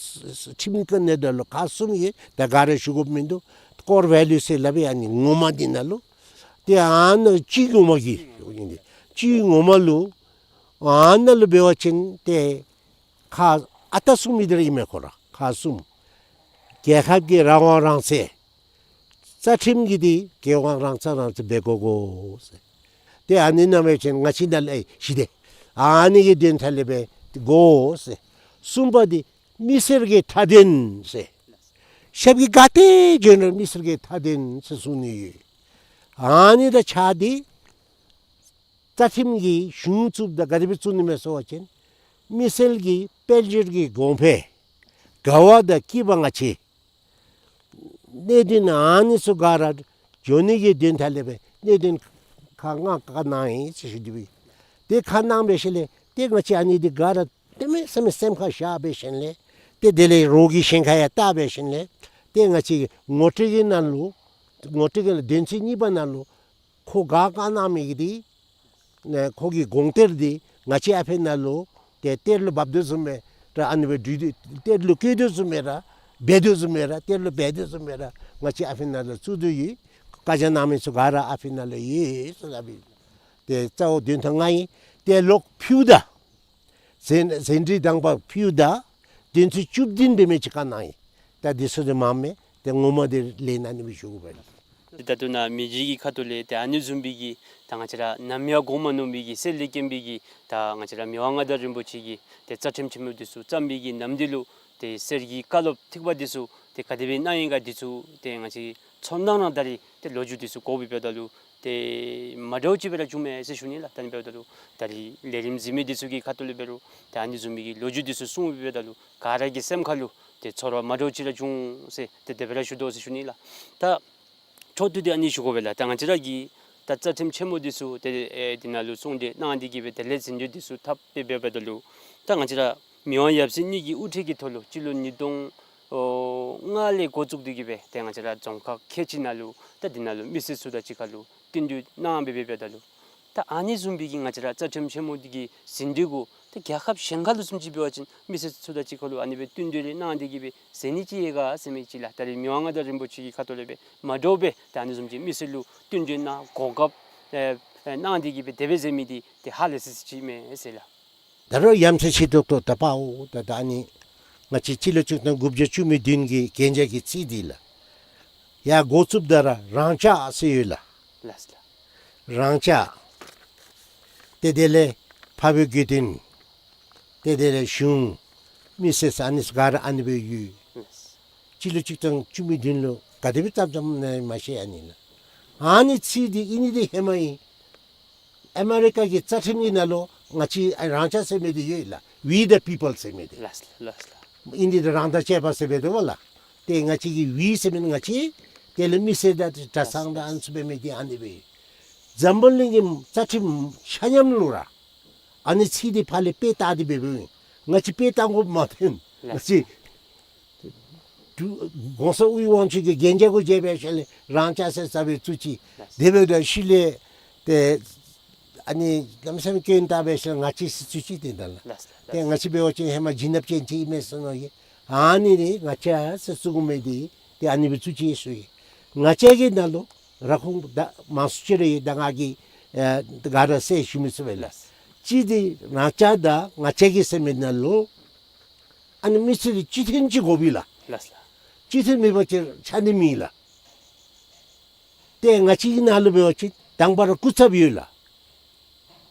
ཁྲིམས་ཀྱི་གནད་དོན་ལུ་ཁག་གསུམ་ཡོད། ད་ག་ར་ཞུ་དགོཔ་མིན་འདུག། ཀོར་ཝེ་ལུ་ཟེར་སླབ་ཨིན། ཨ་ནི་ངོ་མ་འདི་ནང་ལུ་ཏེ་ཨ་ནཱ་སྤྱིར་ངོ་མ་གི་སྤྱིར་ངོ་མ་ལུ་ཨ་ནཱ་ལུ་འབད་བ་ཅིན་ཏེ་ཁག་ཨ་རྟག་གསུངས་མི་འདི་ར་ཨིན་མས། ཁོ་ར་ཁག་གསུམ། རྒྱལ་ཁབ་ཀྱི་རང་དབང་རང་བཙན། རྩ་ཁྲིམས་ཀྱི་འདི་རྒྱལ་དབང་རང་བཙན་རང་བཙན་འབད་དགོ་དགོ་ཟེར། ཏེ་ཨ་ནི་ནང་འབད་བ་ཅིན་ང་བཅས་ནཱ་ལས་ཞི་སྟེ་ཨ་ནི་གི་དོན་ཐད་ལས་འབད་དགོ་ཟེར། གསུམ་པ་འདི་མི་སེར་གྱི་མཐའ་དོན་ཟེར། ཞབས་ཀྱིས་ག་ཏེ་བྱོན་རུང་མི་སེར་གྱི་མཐའ་དོན་ཟེར་གསུངས་ནི་ཡོད། ཨ་ནི་དང་ཆ་སྟེ་རྩ་ཁྲིམས་ཀྱི་གཞུང་བཙུགསཔ་ད་ག་དེ་སྦེ་བཙུགས་ནི་མས་ཟེར་བ་ཅིན་མི་སེར་གྱི་དཔལ་འབྱོར་གྱི་གོང་འཕེལ་དགའ་བ་དང་སྐྱིད་པ་ང་བཅས་གནད་དོན་ཨ་ནི་ཚུ་ག་ར་འགྱོ་ནི་གི་དོན་ཐད་ལས་འབད་གནད་དོན་ཁག་ལྔ་བཀའ་གནང་ཡི་ཟེར་ཞུ་དོ་ཡོད། ཏེ་བཀའ་གནང་བའི་ཤུལ་ལས་ཏེ་ང་བཅས་ཨ་ནི་འདི་ག་ར་གནམ་མེད་ས་མེད་སེམས་ཁར་བཞག་པའི་ཤུལ་ལས་ཏེ་དེ་ལས་རོགས་ཀྱི་ཞེན་ཁ་ཡང་བཏགས་པའི་ཤུལ་ལས་ཏེ་ང་བཅས་ངོ་སྤྲོད་ཀྱི་ནང་ལུ་ངོ་སྤྲོད་ཀྱི་དོན་ཚན་གཉིས་པ་ནང་ལུ་ཁོ་ག་བཀའ་གནང་མི་གི་འདི་ནི་ཁོ་གི་དགོངས་གཏེར་འདི་ང་བཅས་ཨ་ཕི་ནང་ལུ་ཏེ་གཏེར་ལུ་འབག་དོ་བཟུམ་སྦེ་ར་ཨ་ནི་སྦེ་འདི་གཏེར་ལུ་བཀོད་དོ་བཟུམ་སྦེ་ར་འབད་དོ་བཟུམ་སྦེ་ར་གཏེར་ལུ་འབད་དོ་བཟུམ་སྦེ་ར་ང་བཅས་ཨ་ཕི་ནང་ལུ་བཙུགས་དོ་ཡོད། བཀའ་རྒྱ་གནང་མི་ཚུ་ག་ར་ཨ་ཕི་ནང་ལུ་ཡོད་ཟེར་སླབ་ཨིན། ཏེ་རྩ་བོ་དོན་ཐོག་ལྔ་ཨིན། ཏེ་ལོག་ཕུལཝ་ད་ཟན་ཟན་བྲིས་དང་པ་ཕུལཝ་ད་དོན་ཚན་བཅུ་བདུན་འབད་མི་ཅིག་བཀའ་གནང་ཡི། ད་འདི་ཚུ་འདི་མངམ་མས། ཏེ་ངོ་མ་འདི་ལས་ཨ་ནི་སྦེ་ཞུ་དགོ་པས། ད་ལྟོ་ནཱ་མི་རྗེ་གི་ཁ་ཐུག་ལས་ཏེ་ཨ་ནི་བཟུམ་སྦེ་གི་ད་ང་བཅས་ར་ནམ་ཡང་གོང་མ་ནོར་བུ་གི་གསེར་ལས་བརྒྱན་པའི་གི་ད་ང་བཅས་ར་མི་དབང་མངའ་བདག་རིན་པོ་ཆེ་གི་ཏེ་རྩ་ཁྲིམས་ཆེན་མོ་འདི་ཚུ་བརྩམས་པའི་གི་ནམ་འདི་ལུ་ཏེ་གསེར་གྱི་བཀའ་སློབ་ཐེག་པ་འདི་ཚུ་ཏེ་ག་དེ་སྦེ་གནང་ཡི་ག་འདི་ཚུ་ཏེ་ང་བཅས་ཚོར་སྣང་ར་ད་རིས་ཏེ་ལོ་རྒྱུས་འདི་ཚུ་གོ་བའི་བར་ད་ལུ་ ཏེ་མ་འདྲཝ་ཅིག་སྦེ་ར་བྱུངམ་མས་ཟེར་ཞུ་ནི་ལགས། ད་ཨ་ནི་འབདཝ་ད་ལུ་ད་རིས་ལས་རིམ་གཟིགས་མི་འདི་ཚུ་གི་ཁ་ཐུག་ལས་འབད་རུང་ཏེ་ཨ་ནི་བཟུམ་མའི་གི་ལོ་རྒྱུས་འདི་ཚུ་གསུངམ་འབདཝ་ད་ལུ་ག་ར་གི་སེམས་ཁ་ལུ་ཏེ་ཚོར་བ་མ་འདྲཝ་ཅིག་ར་བྱུང་ཟེར་ཏེ་དེ་སྦེ་ར་ཞུ་དོ་ཟེར་ཞུ་ནི་ལགས། ད་འཕྲོ་མཐུད་དེ་ཨ་ནི་ཞུ་དགོ་པས་ལགས། ད་ང་བཅས་ར་གི་ད་རྩ་ཁྲིམས་ཆེན་མོ་འདི་ཚུ་ཏེ་ཨེ་འདི་ནང་ལུ་གསུངས་ཏེ་གནང་སྟེ་གི་སྦེ་དེ་ལས་ཟིན་བྲིས་འདི་ཚུ་ཐོབ་སྦེ་འབདཝ་ད་ལུ་ད་ང་བཅས་ར་མི་དབང་ཡབ་སྲས་གཉིས་ཀྱི་དབུ་ཁྲིད་ཀྱི་ཐོག་ལུ་སྤྱི་ལོ་ཉིས་སྟོང་ལྔ་ལས་འགོ་བཙུགས་ཏེ་གི་སྦེ་ཏེ་ང་བཅས་ར་རྫོང་ཁག་ཁལ་གཅིག་ནང་ལུ་ད་འདི་ནང་ལུ་མི་སེར་ཚུ་དང་གཅིག་ཁར་ལུ་བསྟུན་གྲོས་གནང་སྦེ་འབདཝ་ད་ལུ་ད་ཨ་ནི་བཟུམ་མའི་གི་ང་བཅས་ར་རྩ་ཁྲིམས་ཆེན་མོ་འདི་གི་ཟིན་བྲིས་གུ་ད་རྒྱལ་ཁབ་གཞན་ཁ་ལུ་བཟུམ་ཅིག་འབད་བ་ཅིན་མི་སེར་ཚུ་དང་གཅིག་ཁར་ལུ་ཨ་ནི་སྦེ་བསྟུན་གྲོས་རེ་གནང་སྟེ་གི་སྦེ་ཟེར་ནི་ཅིག་ཡོད་ག་ཟེར་མི་ཅིག་ལགས། ད་རིས་མི་དབང་མངའ་བདག་རིན་པོ་ཆེ་གི་ཁ་ཐུག་ལས་སྦེ་མ་འདྲཝ་སྦེ་ད་ཨ་ནི་བཟུམ་ཅིག་མི་སེར་ལུ་བསྟུན་གྲོས་གནང་གོ་སྐབས་ཨེ་ཨེ་གནང་སྟེ་གི་སྦེ་དེ་སྦེ་ཟེར་མི་འདི་ཏེ་ཧ་ལས་སི་སི་ཅིག་མས་ཟེར་ལགས། ད་རུང་ཡ་མཚན་ཆེ་ཏོག་ཏོ་ད་པའོ། ད་ད་ཨ་ནི་ང་བཅས་སྤྱི་ལོ་གཅིག་སྟོང་དགུ་བརྒྱ་བཅུ་མེད་བདུན་གྱི་གན་རྒྱ་གི་རྩིས་འདི་ལགས། ཡར་འགོ་བཙུགསཔ་ད་ར་རང་ཅག་ཟེར་ཡོད་ལགས། ལགས་ལགས། རང་ཅག། ཏེ་དེ་ལས་འཕགས་པའི་དགེ་འདུན། ཏེ་དེ་ལས་གཞུང་། མི་སེར་ཟེར་ཨ་ནི་ཚུ་ག་ར་ཨ་ནི་སྦེ་ཡོད། ལགས། སྤྱི་ལོ་གཅིག་སྟོང་དགུ་བརྒྱ་བཅུ་མེད་བདུན་ལུ་ག་དེ་སྦེ་བརྩམས་བརྩམས་ནི་མ་ཤེས་ཨ་ནི་ལགས། ཨ་ནི་རྩིས་འདི་ཨིན་ནི་འདི་ཧེ་མ་ཨིན། ཨ་མེ་རི་ཀ་གི་རྩ་ཁྲིམས་ཀྱི་ནང་ལུ་ང་བཅས་ཨ་རང་ཅག་ཟེར་མི་འདི་ཡོད་ལགས། We the people ཟེར་མི་འདི། ལགས་ལགས་ལགས། ཨིན་འདི་རང་དང་བཅས་པ་ཟེར་སྦེ་འདུག་པ་ལགས། ཏེ་ང་བཅས་ཀྱི་We ཟེར་མི་ང་བཅས་དེ་ལས་མི་སེར་དང་གྲྭ་ཚང་དང་ཨ་ནི་ཚུ་འབད་མི་འདི་ཨ་ནི་སྦེ། འཛམ་བུ་གླིང་གི་རྩ་ཁྲིམས་ཆ་མཉམ་ལུ་ར་ཨ་ནི་རྩིས་འདི་ཕར་ལས་དཔེ་བལྟ་སྟེ་འབད་འབདཝ་ཨིན། ང་བཅས་དཔེ་བལྟ་དགོཔ་མ་ཐོན། ང་བཅས་འབྲུག་༸གོང་ས་དབུས་དབང་ཕྱུག་གི་གན་རྒྱ་གུ་མཇལ་བའི་ཤུལ་ལས་རང་ཅག་ཟེར་རྩ་བའི་བཙུགས་ཅི། དེ་འབདཝ་ད་ཤུལ་ལས་ཏེ་ཨ་ནི་གནམ་མེད་ས་མེད་སྐྱོན་བཏགས་པའི་ཤུལ་ལས་ང་བཅས་ཟེར་བཙུགས་ཅི་ཏེ་ད་ལགས། ཏེ་ང་བཅས་འབད་བ་ཅིན་ཧེ་མ་བྱིན་རླབས་ཅན་ཅིག་ཨིན་མས་ཟེར་མནོ་ཡི། ཨ་ནི་ནི་ང་བཅས་ཟེར་བཙུགས་དགོ་མི་འདི་ཏེ་ཨ་ནི་སྦེ་བཙུགས་ཅི་ཟེར་ཡི། ང་བཅས་ཀྱི་ནང་ལུ་ར་ཁོང་ད་མང་སུ་ཅིག་ར་ཡོད། ད་ང་གིས་ཨེ་ག་ར་ཟེར་ཞུ་མི་ཚུགས་པས་ལགས། ལགས། གཅིག་འདི་རང་ཅག་དང་ང་བཅས་ཀྱི་ཟེར་མི་ནང་ལུ་ཨ་ནི་མི་སེར་གཅིག་མཐུན་ཅིག་དགོ་པས་ལགས། ལགས་ལགས། གཅིག་མཐུན་མེད་པ་ཅིན་ཆ་ནི་མེད་ལགས། ཏེ་ང་བཅས་ཀྱི་ནང་ལུ་འབད་བ་ཅིན་དང་པ་ར་སྐུ་ཚབ་ཡོད་ལགས།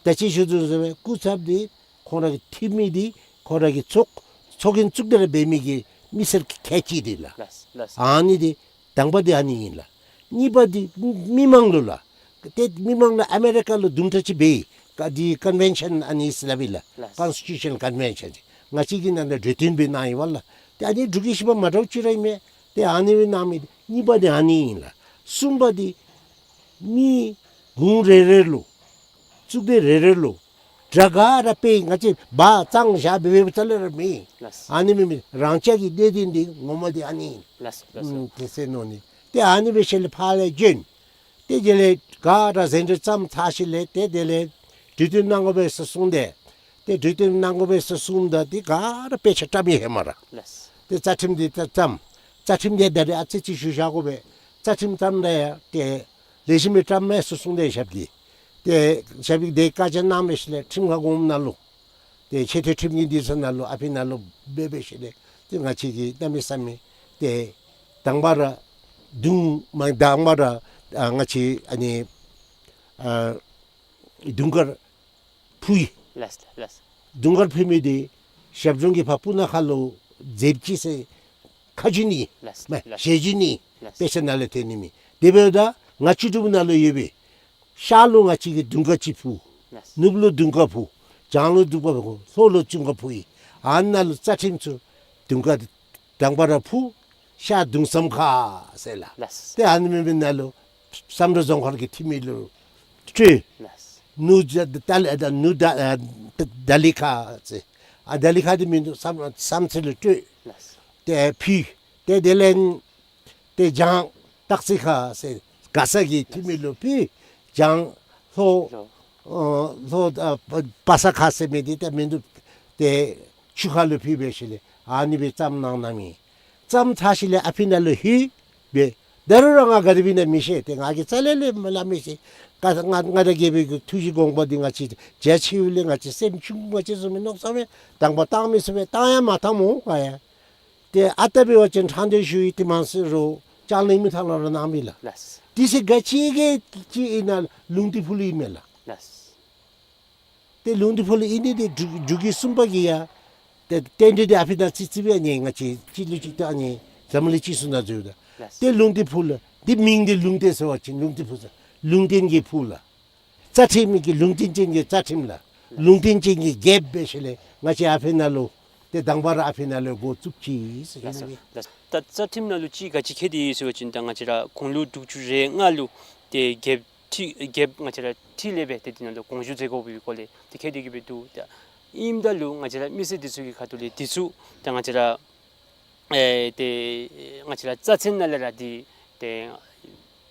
ད་ཅི་ཞུ་དོ་བཟུམ་སྦེ་སྐུ་ཚབ་འདི་ཁོང་ར་གི་འཐུས་མི་འདི་ཁོང་ར་གི་ཚོགས་ཚོགས་རྒྱན་བཙུགས་ཏེ་ར་འབད་མི་གི་མི་སེར་ཁལ་གཅིག་འདི་ལགས། ལགས་ལགས། ཨ་ནི་འདི་དང་པ་འདི་ཨ་ནི་ཨིན་ལགས། གཉིས་པ་འདི་མི་མང་ལུ་ལགས། ཏེ་མི་མང་ལུ་ཨ་མེ་རི་ཀ་ལུ་དུམ་གྲ་ཅིག་འབད་ཡི། ཀ་འདི་ཀོན་ཝེན་ཤཱན་ཨ་ནི་ཟེར་སླབ་ཨིན་ལགས། ལགས། ཀོན་སི་ཊི་ཊུ་ཤཱན་ཀོན་ཝེན་ཤཱན་ཅིག་ང་བཅས་ཀྱི་ནང་ན་གྲོས་བསྟུན་འབད་གནང་ཡི་པ་ལགས། ཏེ་ཨ་ནི་འབྲུག་གི་ཞིབ་པ་མ་འདྲཝ་ཅིག་ར་ཨིན་མས། ཏེ་ཨ་ནི་སྦེ་གནང་མི་འདི་གཉིས་པ་འདི་ཨ་ནི་ཨིན་ལགས། གསུམ་པ་འདི་མི་གུང་རེ་རེ་ལུ་གཙུག་སྡེ་རེ་རེ་ལུ་གྲྭ་ག་ར་དཔེ་ང་བཅས་སྦ་གཙང་བཞག་འབད་འབདཝ་ཙམ་ལས་ར་མེད། ལགས། ཨ་ནི་མེན་མེན་རང་ཅག་གི་གནད་དོན་འདི་ངོ་མ་འདི་ཨ་ནི་ཨིན། ལགས་ལགས། ཨུམ་དེ་ཟེར་མནོ་ནི། ཏེ་ཨ་ནི་སྦེ་ཞིནམ་ལས་ཕར་ལས་བྱོན། ཏེ་དེ་ལས་ག་ར་ཟིན་བྲིས་བརྩམས་ཚར་ཞིནམ་ལས་ཏེ་དེ་ལས་གྲོས་བསྟུན་གནང་དགོ་པས་ཟེར་གསུངས་ཏེ། ཏེ་གྲོས་བསྟུན་གནང་དགོ་པས་ཟེར་གསུངམ་ད་ཏེ་ག་ར་དཔེ་ཆ་བཀྲམ་ཡི་ཧེ་མ་ར། ལགས། ཏེ་རྩ་ཁྲིམས་འདི་ད་བརྩམས། རྩ་ཁྲིམས་འདི་ད་རེས་ཨ་ཙི་ཅིག་ཞུ་བཞག་དགོ་པས། རྩ་ཁྲིམས་བརྩམས་ད་ཡང་ཏེ་ལེགས་ཤོམ་སྦེ་བཀྲམ་མས་ཟེར་གསུངས་ཏེ་ཞབས་ཀྱིས། ཏེ་ཞབས་ཀྱིས་དེ་བཀའ་རྒྱ་གནང་མི་ཞིནམ་ལས་ཁྲིམས་ཁང་གོངམ་ནང་ལུ་ཏེ་ཆེ་མཐོའི་ཁྲིམས་ཀྱི་འདུན་ས་ནང་ལུ་ཨ་ཕི་ནང་ལུ་འབད་འབད་ཞིནམ་ལས་ཏེ་ང་བཅས་ཀྱིས་གནམ་མེད་ས་མེད་ཏེ་དང་པ་ར་དུང་མ་དང་པ་ར་ཨ་ང་བཅས་ཨ་ནི་ཨ་དུང་དཀར་ཕུ་ཡི། ལགས་ལགས། དུང་དཀར་ཕུ་མི་འདི་ཞབས་དྲུང་གིས་ཕར་སྤུ་ན་ཁ་ལུ་མཛདཔ་ཅིག་ཟེར་ཁ་རྒྱུན་ཨིན། ལགས་མས་ལགས། ཞལ་རྒྱུན་ཨིན། ལགས། དཔེ་ཆ་ནང་ལས་ཐོན་ནི་མས། དེ་འབདཝ་ད་ང་བཅུ་དྲུག་ནང་ལུ་ཡོད་པས། ཤར་ལུ་ང་བཅས་ཀྱིས་དུང་དཀར་ཅིག་ཕུ། ལགས། ནུབ་ལུ་དུང་དཀར་ཕུ། བྱང་ལུ་དུང་དཀར་ཕུ། ལྷོ་ལུ་དུང་དཀར་ཕུ་ཡི། ཨ་ནཱ་ལུ་རྩ་ཁྲིམས་ཚུ་དུང་དཀར་དང་པ་ར་ཕུ། ཤར་དུང་བསམ་ཁ་ཟེར་ལགས། ལགས། ཏེ་ཨ་ནི་མེན་མེན་ནཱ་ལུ་བསམ་གྲུབ་རྫོང་མཁར་གྱི་འཐུས་མི་ལུ་སྤྲོད། ལགས། ནུབ་ད་ད་ལ་ད་ནུབ་ད་ཨ་ད་ལི་ཁ་ཟེར། ཨ་ད་ལི་ཁ་འདི་མིན་འདུག། བསམ་བསམ་རྩེ་ལུ་སྤྲོད། ལགས། ཏེ་ཕུལ། ཏེ་དེ་ལས་ཏེ་བྱང་སྟག་རྩེ་ཁ་ཟེར་མགར་ས་གི་འཐུས་མི་ལུ་ཕུལ། བྱང་ལྷོ་ལྷོ་ཨ་ལྷོ་ཨ་པ་ས་ཁ་ཟེར་མི་འདི་ཏེ་མིན་འདུག། ཏེ་ཆུ་ཁ་ལུ་ཕུལ་འབད་ཞིནམ་ལས་ཨ་ནི་སྦེ་བརྩམས་གནང་གནང་མི། བརྩམས་ཚར་ཞིནམ་ལས་ཨ་ཕི་ནང་ལུ་ལྷོད་སྦེ། ད་རུང་ར་ང་ག་དེ་སྦེ་ཨིན་ན་མི་ཤེས། ཏེ་ང་གིས་རྩ་ལས་ལས་མ་སླབ་མི་ཤེས། ཀ་ང་ང་ར་རྒྱལ་པོའི་གི་ཐུགས་བཞེད་དགོངས་པ་འདི་ང་བཅས་རྒྱ་ཆེཝ་ལས་ང་བཅས་སེམས་ཆུང་ང་བཅས་བཟུམ་མའི་མནོ་བསམ་སྦེ་དང་པ་བཏང་མི་ཚུགས་པས། བཏང་ཡང་མ་བཏངམ་འོང་ག་ཡ། ཏེ་ཨ་རྟག་འབད་བ་ཅིན་ཕྲང་སྟེ་ཞུ་ཡི། དེ་མ་ཚད་རོགས་ལྕང་གླིང་མི་ཐང་ལུ་ར་གནང་མི་ལགས། ལགས། དེ་ཚེ་ག་ཅི་གི་ཅིག་ཨིན་ན་ལུང་བསྟན་ཕུག་ལུ་ཨིན་མས་ལགས། ལགས། ཏེ་ལུང་བསྟན་ཕུག་ལུ་ཨིན་ནི་འདི་འབྲུག་འབྲུག་རྒྱལ་གསུམ་པ་གིས་ཡང་ཏེ་རྟེན་འབྲེལ་འདི་ཨ་ཕི་ནང་རྩིས་རྩིསཝ་ཨ་ནི་ང་བཅས་སྤྱི་ལོ་གཅིག་སྟོང་ཨ་ནི་འཛམ་གླིང་སྤྱི་ཚོགས་ནང་འཛུལཝ་ད། ལགས། ཏེ་ལུང་བསྟན་ཕུག་ལུ་འདི་མིང་འདི་ལུང་བསྟན་ཟེར་བ་ཅིན་ལུང་བསྟན་ཕུག་ཟེར། ལུང་བསྟན་གྱི་ཕུག་ལགས། རྩ་ཁྲིམས་ཀྱི་ལུང་བསྟན་ཅན་གྱི་རྩ་ཁྲིམས་ལགས། ལུང་བསྟན་ཅན་གྱི་རྒྱལཔོ་འབད་ཞིནམ་ལས་ང་བཅས་ཨ་ཕི་ནང་ལུ་ཏེ་དང་པ་ར་ཨ་ཕི་ནང་ལུ་འགོ་བཙུགས་ཅི་ཟེར་ཞུ་ནི། ད་རྩ་ཁྲིམས་ནང་ལུ་ཅིག་ག་ཅི་བཀོད་དེ་ཡོད་ཟེར་བ་ཅིན་ད་ང་བཅས་ར་དགུང་ལོ་དྲུག་ཅུ་རེ་ལྔ་ལུ་ཏེ་རྒྱལཔོ་ཁྲི་རྒྱལཔོ་ང་བཅས་ར་ཁྲི་ལས་སྦེ་ཏེ་འདི་ནང་ལུ་དགོངས་ཞུ་མཛད་དགོ་པའི་སྐོར་ལས་ཏེ་བཀོད་དེ་གི་སྦེ་འདུག། ད་ཨིནམ་ད་ལུ་ང་བཅས་ར་མི་སེར་འདི་ཚུ་གི་ཁ་ཐུག་ལས་འདི་ཚུ་ད་ང་བཅས་ར་ཨེ་ཏེ་ང་བཅས་ར་རྩ་ཚན་ནང་ལས་ར་འདི་ཏེ་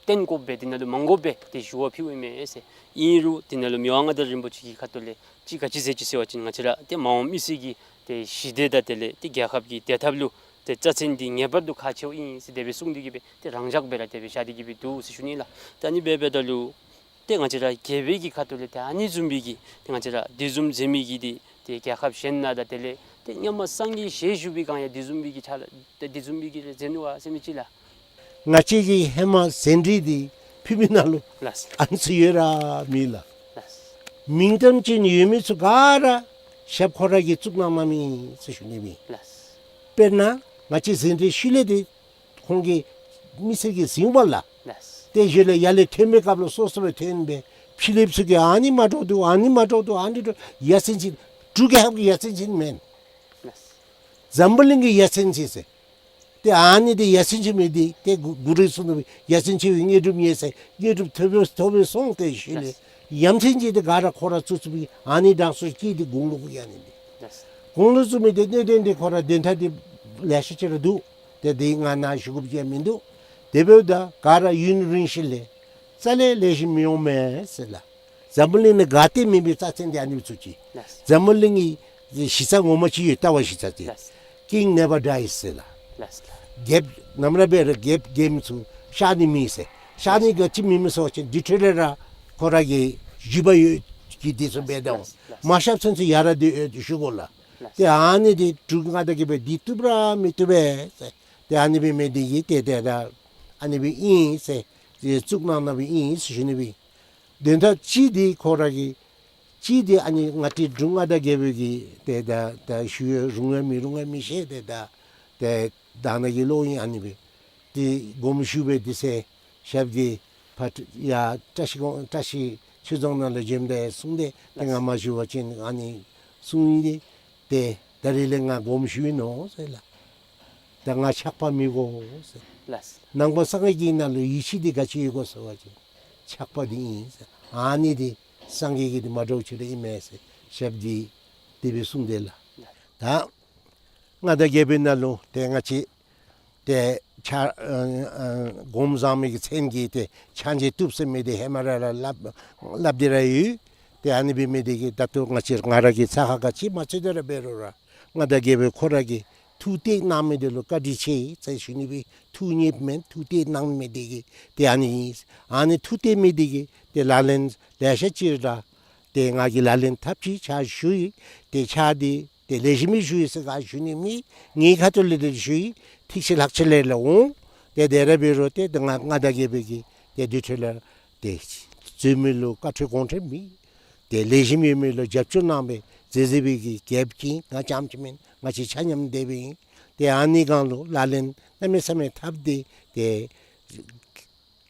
བཏོན་དགོ་པས། འདི་ནང་ལུ་མ་དགོ་པས་ཏེ་ཞུ་བ་ཕུལཝ་ཨིན་མས་ཟེར། ཨིན་རུང་འདི་ནང་ལུ་མི་དབང་མངའ་བདག་རིན་པོ་ཆེ་གི་ཁ་ཐུག་ལས་ཅིག་ག་ཅི་ཟེར་ཅི་ཟེར་བ་ཅིན་ང་བཅས་ར་ཏེ་མ་འོངས་མི་སེར་གྱི་ཏེ་ཞི་བདེ་དང་དེ་ལས་ཏེ་རྒྱལ་ཁབ་ཀྱི་བདེ་ཐབས་ལུ་ཏེ་རྩ་ཚན་འདི་ངེས་པར་དུ་ཁག་ཆེཝ་ཨིན་ཟེར་དེ་སྦེ་གསུངས་ཏེ་གི་སྦེ་ཏེ་རང་འཇགས་སྦེ་ར་དེ་སྦེ་བཞག་སྟེ་གི་སྦེ་འདུག་ཟེར་ཞུ་ནི་ལགས། ད་ཨ་ནི་སྦེ་འབདཝ་ད་ལུ་ཏེ་ང་བཅས་ར་རྒྱལ་པོའི་གི་ཁ་ཐུག་ལས་ཏེ་ཨ་ནི་བཟུམ་སྦེ་གི་ཏེ་ང་བཅས་ར་འདི་བཟུམ་མཛད་མི་གི་འདི་ཏེ་རྒྱལ་ཁབ་གཞན་ནང་དང་དེ་ལས་ཏེ་སྔོན་མ་སངས་རྒྱས་ཞལ་བཞུགས་པའི་སྒང་ཡང་འདི་བཟུམ་སྦེ་གི་ཆ་ལ་ཏེ་འདི་བཟུམ་སྦེ་གི་རེ་མཛད་ནུག་ག་ཟེར་མི་ཅིག་ལགས། ང་བཅས་ཀྱིས་ཧེ་མ་ཟིན་བྲིས་འདི་ཕུལ་མི་ནང་ལུ་ལགས། ཨ་ནི་ཚུ་ཡོད་ར་མེད་ལགས། ལགས། མིང་གཏམ་ཅན་ཡོད་མི་ཚུ་ག་ར་ཞབས་ཁོ་ར་གིས་བཙུགས་གནང་གནང་མི་ཨིན་ཟེར་ཞུ་ནི་ཨིན། ལགས། དཔེར་ན་ང་བཅས་ཟིན་བྲིས་ཤུལ་ལས་འདི་ཁོང་གིས་མི་སེར་གྱིས་ཟིན་པ་ལགས། ལགས། ཏེ་ཞུ་ལས་ཡར་ལས་ཐོན་པའི་སྐབས་ལུ་སོ་སོ་སྦེ་ཐོན་སྦེ་ཕྱི་གླིངཔ་ཚུ་གིས་ཨ་ནི་མ་འདྲཝ་འདུག། ཨ་ནི་མ་འདྲཝ་འདུག། ཨ་ནི་འདྲཝ་ཡ་མཚན་ཅིག་འབྲུག་རྒྱལ་ཁབ་ཀྱི་ཡ་མཚན་ཅིག་མེན། ལགས། འཛམ་བུ་གླིང་གི་ཡ་མཚན་ཅིག་ཟེར། ཏེ་ཨ་ནི་འདི་ཡ་མཚན་ཆེ་མི་འདི་ཏེ་གུ་གུ་རུ་གསུངས་ནུག། ཡ་མཚན་ཆེ་བའི་དངོས་གྲུབ་བརྙེས་ཟེར། དངོས་གྲུབ་ཐོབ་པས་ཐོབ་པས་སོང་སྟེ་ཞུ་ལས། ལགས། ཡ་མཚན་ཅིག་འདི་ག་ར་ཁོ་ར་བཙུགས་བཙུགསཔ་ཨིན། ཨ་ནི་དྲང་སྲོང་གིས་འདི་དགུང་ལོ་གུ་ཡང་ནི་འདི། ལགས། དགུང་ལོ་བཙུགས་མི་འདི་གནད་དོན་འདི་ཁོ་ར་དོན་དག་འདི་ལེ་ཤ་ཅིག་ར་འདུག། ཏེ་འདི་ང་ནཱ་ཞུ་དགོཔ་ཅིག་ཡང་མིན་འདུག། དེ་འབདཝ་ད་ག་ར་ཡུན་རིང་ཞིནམ་ལས་རྩ་ལས་ལེགས་ཤོམ་མི་འོང་མས་ཟེར་ལགས། འཛམ་བུ་གླིང་ནང་ག་ཏེ་མེད་པའི་རྩ་ཚན་འདི་ཨ་ནི་བཙུགས་ཅི། ལགས། འཛམ་བུ་གླིང་གི་གཞི་རྩ་ངོ་མ་ཅིག་ཡོད། ལྟ་བ་གཞི་རྩ་ཅིག། ལགས། King never dies ཟེར་ལགས། ལགས། རྒྱལཔོ་ནམ་ར་འབད་རུང་རྒྱལཔོ་རྒྱལ་མི་ཚུགས། གཤགས་ནི་མེད་ཟེར། གཤགས་ནི་ག་ཅི་མེད་མི་ཟེར་བ་ཅིན་འདི་འཕྲོ་ལས་ར་ཁོ་ར་གི་བཞེད་པ་ཡོད་ཀྱི་འདི་ཚུ་འབད་དོ། ལགས། མ་གཤགས་ཚུན་ཚོད་ཡར་ར་འདི་ཡོད་ཞུ་དགོ་ལགས། ལགས། ཏེ་ཨ་ནི་འདི་འབྲུག་མངའ་བདག་རྒྱལ་པོ་འདི་བཏུབ་ར་མི་བཏུབ་པས་ཟེར། ཏེ་ཨ་ནི་སྦེ་མི་འདི་གིས་ཏེ་ཏེ་ད་ཨ་ནི་སྦེ་ཨིན་ཟེར་བཙུགས་གནང་གནངམ་ཨིན་ཟེར་ཞུ་ནི་སྦེ། དོན་དག་གཅིག་འདི་ཁོ་ར་གི་གཅིག་འདི་ཨ་ནི་ང་བཅས་འབྲུག་མངའ་བདག་རྒྱལ་པོ་གིས་ཏེ་ད་ད་ཞུ་ཡང་རུང་ཡང་མི་རུང་ཡང་མི་ཤེས། ཏེ་ད་ཏེ་ད་ནཱ་གི་ལོ་ཡིན། ཨ་ནི་སྦེ་ཏེ་དགོངསམ་ཞུ་སྦེ་འདི་ཚེ་ཞབས་ཀྱིས་ཕར་ཡར་བཀྲ་ཤིས་དགོན་བཀྲ་ཤིས་ཆོས་རྫོང་ནང་ལུ་བྱོནམ་ད་གསུངས་ཏེ་ཏེ་ང་མ་ཞུ་བ་ཅིན་ཨ་ནི་གསུངས་ཡི། ཏེ་ད་རིས་ལས་ང་དགོངསམ་ཞུ་ཡི་ནོ་ཟེར་ལགས། ད་ང་ཆགས་པ་མི་དགོ་ཟེར། ལགས། ནང་པ་སངས་རྒྱས་ཀྱི་ནང་ལུ་ཡིད་ཆེས་འདི་ག་ཅི་ཡོད་དགོ་ཟེར་བ་ཅིན་ཆགས་པ་འདི་ཨིན་ཟེར། ཨ་ནི་འདི་སངས་རྒྱས་ཀྱི་འདི་མ་འདྲཝ་ཅིག་ར་ཨིན་མས་ཟེར་ཞབས་འདི་དེ་སྦེ་གསུངས་ཏེ་ལགས། ད་མངའ་བདག་རྒྱལ་པོའི་ནང་ལུ་ཏེ་ང་བཅས་ཏེ་ཕྱག་ཨ་ཨ་སྒོམ་བཟང་མི་གི་མཚན་གྱིས་ཏེ་ཕྱག་མཇལ་བཏུབ་ཟེར་མི་འདི་ཧེ་མ་ར་ལ་སླབ་སླབ་སྟེ་ར་ཡོད། ཏེ་ཨ་ནི་སྦེ་མི་འདི་གིས་ད་ལྟོ་ང་བཅས་ང་ར་གི་ཚ་ཁ་ག་ཅི་མ་ཚུད་དེ་ར་འབད་རུང་ར་མངའ་བདག་རྒྱལ་པོ་ཁོ་ར་གིས་ཐུགས་གཏད་གནང་མི་འདི་ལུ་བཀའ་དྲིན་ཆེ་ཟེར་ཞུ་ནི་སྦེ། ཐུགས་མཉེསཔ་མེན། ཐུགས་གཏད་གནང་མི་འདི་གིས་ཏེ་ཨ་ནི་ཨིན། ཨ་ནི་ཐུགས་གཏད་མི་འདི་གིས་ཏེ་ལག་ལེན་ལེ་ཤ་ཅིག་ར་ཏེ་ང་གིས་ལག་ལེན་འཐབ་ཅི། ཕྱག་ཞུ་ཡི། ཏེ་ཕྱག་འདི་ཏེ་ལེགས་ཤོམ་སྦེ་ཞུ་ཡི་ཟེར་ག་ཞུ་ནི་མེད། ངེའི་ཁ་ཐུག་ལས་ཏེ་ཞུ་ཡི། ཐིག་ཤི་ལྷག་ཤི་ལས་ལས་འོང་། ཏེ་དེ་ར་འབད་རུང་ཏེ་ད་ང་མངའ་བདག་རྒྱལ་པོ་གིས་ཏེ་འདི་འཕྲོ་ལས་ཏེ་འཛོལ་མི་ལུ་བཀའ་འཁྲོལ་དགོངས་འཁྲོལ་མེད། ཏེ་ལེགས་ཤོམ་ཡོད་མི་ལུ་རྒྱབ་སྐྱོར་གནང་སྦེ་མཛད་མཛད་པའི་གི་རྒྱལཔོ་ཀྱིས་ང་རྐྱངམ་ཅིག་མེན། ང་བཅས་ཆ་མཉམ་དེ་སྦེ་ཨིན། ཏེ་ཨ་ནི་སྒང་ལུ་ལག་ལེན་གནམ་མེད་ས་མེད་འཐབ་སྟེ་ཏེ་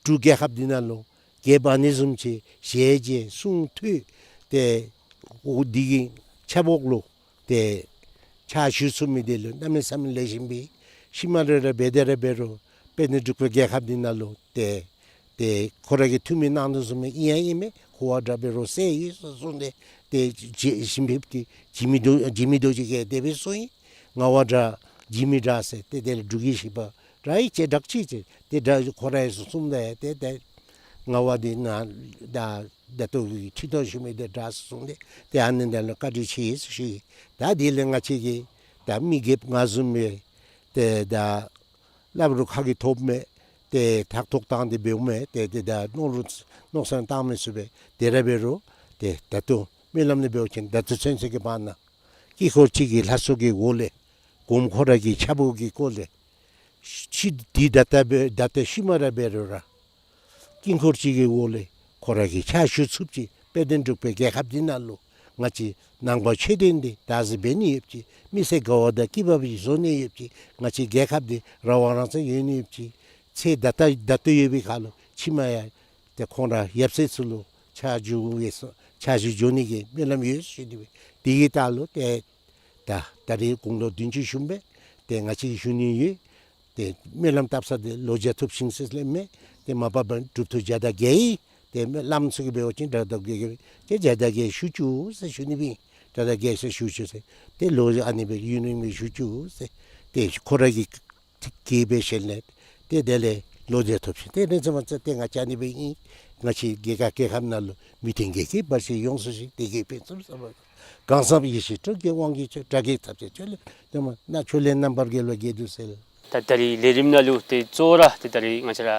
འབྲུག་རྒྱལ་ཁབ་འདི་ནང་ལུ་རྒྱལཔོ་ཨ་ནི་བཟུམ་ཅིག་ཞལ་མཇལ་གསུང་ཐོས་ཏེ་འོ་འདི་གི་ཆབ་འོག་ལུ་ཏེ་ཕྱག་ཞུ་ཚུགས་མི་འདི་ལུ་གནམ་མེད་ས་མེད་ལེགས་ཤོམ་སྦེ་ཤུལ་མ་རེ་རེ་འབད་དེ་ར་འབད་རུང་དཔལ་ལྡན་འབྲུག་པའི་རྒྱལ་ཁབ་འདི་ནང་ལུ་ཏེ་ཏེ་ཁོ་ར་གིས་འཐུས་མི་གནང་དོ་བཟུམ་སྦེ་ཨིན་ཡང་ཨིན་མས། ཁོ་བ་འདྲ་འབད་རུང་སྲས་ཡོད་ཟེར་གསུངས་ཏེ་ཏེ་རྗེ་ཞིང་ཕེབས་ཀྱི་འཇིགས་མེད་རྡོ་འཇིགས་མེད་རྡོ་རྗེ་གིས་དེ་སྦེ་གསུངས་ཡི། ང་བ་འདྲ་འཇིགས་མེད་འདྲ་ཟེར་ཏེ་དེ་ལས་འབྲུག་གི་བཞེད་པ་ར་ཡི་ཅེ་དྲག་ཅིག་ཅེ་ཏེ་འདྲ་ཁོ་ར་ཡི་གསུངས་ཏེ་ཏེ་ཏེ་ང་བ་འདི་ནཱ་ད་ད་ལྟོ་གི་ཁྲི་ཐོག་བཞུགས་མི་འདི་འདྲ་ཟེར་གསུངས་ཏེ་ཏེ་ཨ་ནི་འདི་ལུ་བཀའ་དྲིན་ཆེ་ཟེར་ཞུ་ཡི། ད་དེ་ལས་ང་བཅས་ཀྱིས་ད་མི་རྒྱལཔོ་ང་བཟུམ་སྦེ་ཏེ་ད་སླབ་རུང་ཁ་གིས་ཐོབ་མས། ཏེ་ཐག་ཐོག་བཏང་སྟེ་འབདཝ་མས། ཏེ་ཏེ་ད་མནོ་རུང་མནོ་བསམ་བཏང་མི་ཚུགས་པས། དེ་ར་འབད་རུང་ཏེ་ད་ལྟོ་སྨོན་ལམ་ནང་འབད་བ་ཅིན་ད་ལྟོ་ཚུན་ཚོད་ཀྱི་བར་ན་དཀྱིལ་འཁོར་གཅིག་གི་ལྷ་ཚོགས་ཀྱི་འོག་ལས་སྒོམ་ཁོ་ར་གི་ཆབ་འོག་གི་སྐོར་ལས་ཤི་འདི་ད་ལྟ་འབད་ད་ལྟ་ཤུལ་མ་ར་འབད་རུང་ར་དཀྱིལ་འཁོར་གཅིག་གི་འོག་ལས་ཁོ་ར་གིས་ཕྱག་ཞུ་ཚུགསཔ་ཅིག་དཔལ་ལྡན་འབྲུག་པའི་རྒྱལ་ཁབ་འདི་ནང་ལུ་ང་བཅས་ནང་པ་ཆོས་ལྡན་འདི་བདག་འཛིན་འབད་ནི་ཡོདཔ་ཅིག། མི་སེར་དགའ་བ་དང་སྐྱིད་པ་སྦེ་བཟོ་ནི་ཡོདཔ་ཅིག། ང་བཅས་རྒྱལ་ཁབ་འདི་རང་དབང་རང་བཙན་ཡོད་ནི་ཡོདཔ་ཅིག། ཚེ་ད་ལྟ་ད་ལྟོ་ཡོད་པའི་ཁར་ལུ་ཕྱི་མ་ཡང་ ཏེ་ཁོང་ར་ཡབ་སྲས་ཚུ་ལུ་ཕྱག་ཞུ་བའི་ཕྱག་ཞུ་འགྱོ་ནི་གི་སྨོན་ལམ་ཡོད་ཟེར་ཞུ་ནི་སྦེ། དེ་གི་ད་ལུ་ཏེ་ད་ད་རིས་དགུང་ལོ་བདུན་ཅུ་ཞུ་མི་ཏེ་ང་བཅས་ཞུ་ནི་ཡོད། ཏེ་སྨོན་ལམ་བཏབ་ས་འདི་ལོ་བརྒྱ་ཐུབ་ཅིང་ཟེར་སླབ་མས། ཏེ་མ་པ་འབདན་གྲུབ་ཐོབ་བརྒྱ་དང་བརྒྱད་ཨིན། ཏེ་བླམ་ཚུ་གིས་འབད་བ་ཅིན་བརྒྱ་དང་བརྒྱད་ཀྱི་ཏེ་བརྒྱ་དང་བརྒྱད་ཞུ་བཅུག་ཟེར་ཞུ་ནི་སྦེ་ཨིན། བརྒྱ་དང་བརྒྱད་ཟེར་ཞུ་བཅུག་ཟེར། ཏེ་ལོ་ཨ་ནི་སྦེ་ཡུན་རིང་སྦེ་ཞུ་བཅུག་ཟེར། ཏེ་ཁོ་ར་གི་གིས་འབད་ཞིནམ་ལས་ཏེ་དེ་ལས་ལོ་བརྒྱ་ཐོབ་ཅི། ཏེ་དེ་ཚུ་མ་ཚད་ཏེ་ང་བཅས་ཨ་ནི་སྦེ་ཨིན། ང་བཅས་རྒྱ་གར་རྒྱལ་ཁབ་ནང་ལུ་མི་མཐུན་རྐྱེན་གྱིས་བར་ཆད་ཡོངས་སུ་ཞི། བདེ་སྐྱིད་ཕུན་སུམ་ཚོགས་པ། གང་བསམ་ཡིད་བཞིན་འགྲུབ་པའི་དབང་གིས་སྐྱོ། དགྲ་བགེགས་འཐབ་བྱེད་ཕྱོགས་ལས་ལྡོག་མ། ནག་ཕྱོགས་ལས་རྣམ་པར་རྒྱལ་བ་རྒྱལ་དུ་གསལ། ད་ད་རིས་ལས་རིམ་ནང་ལུ་ཏེ་གཙོ་བོ་ར་ཏེ་ད་རིས་ང་བཅས་ར་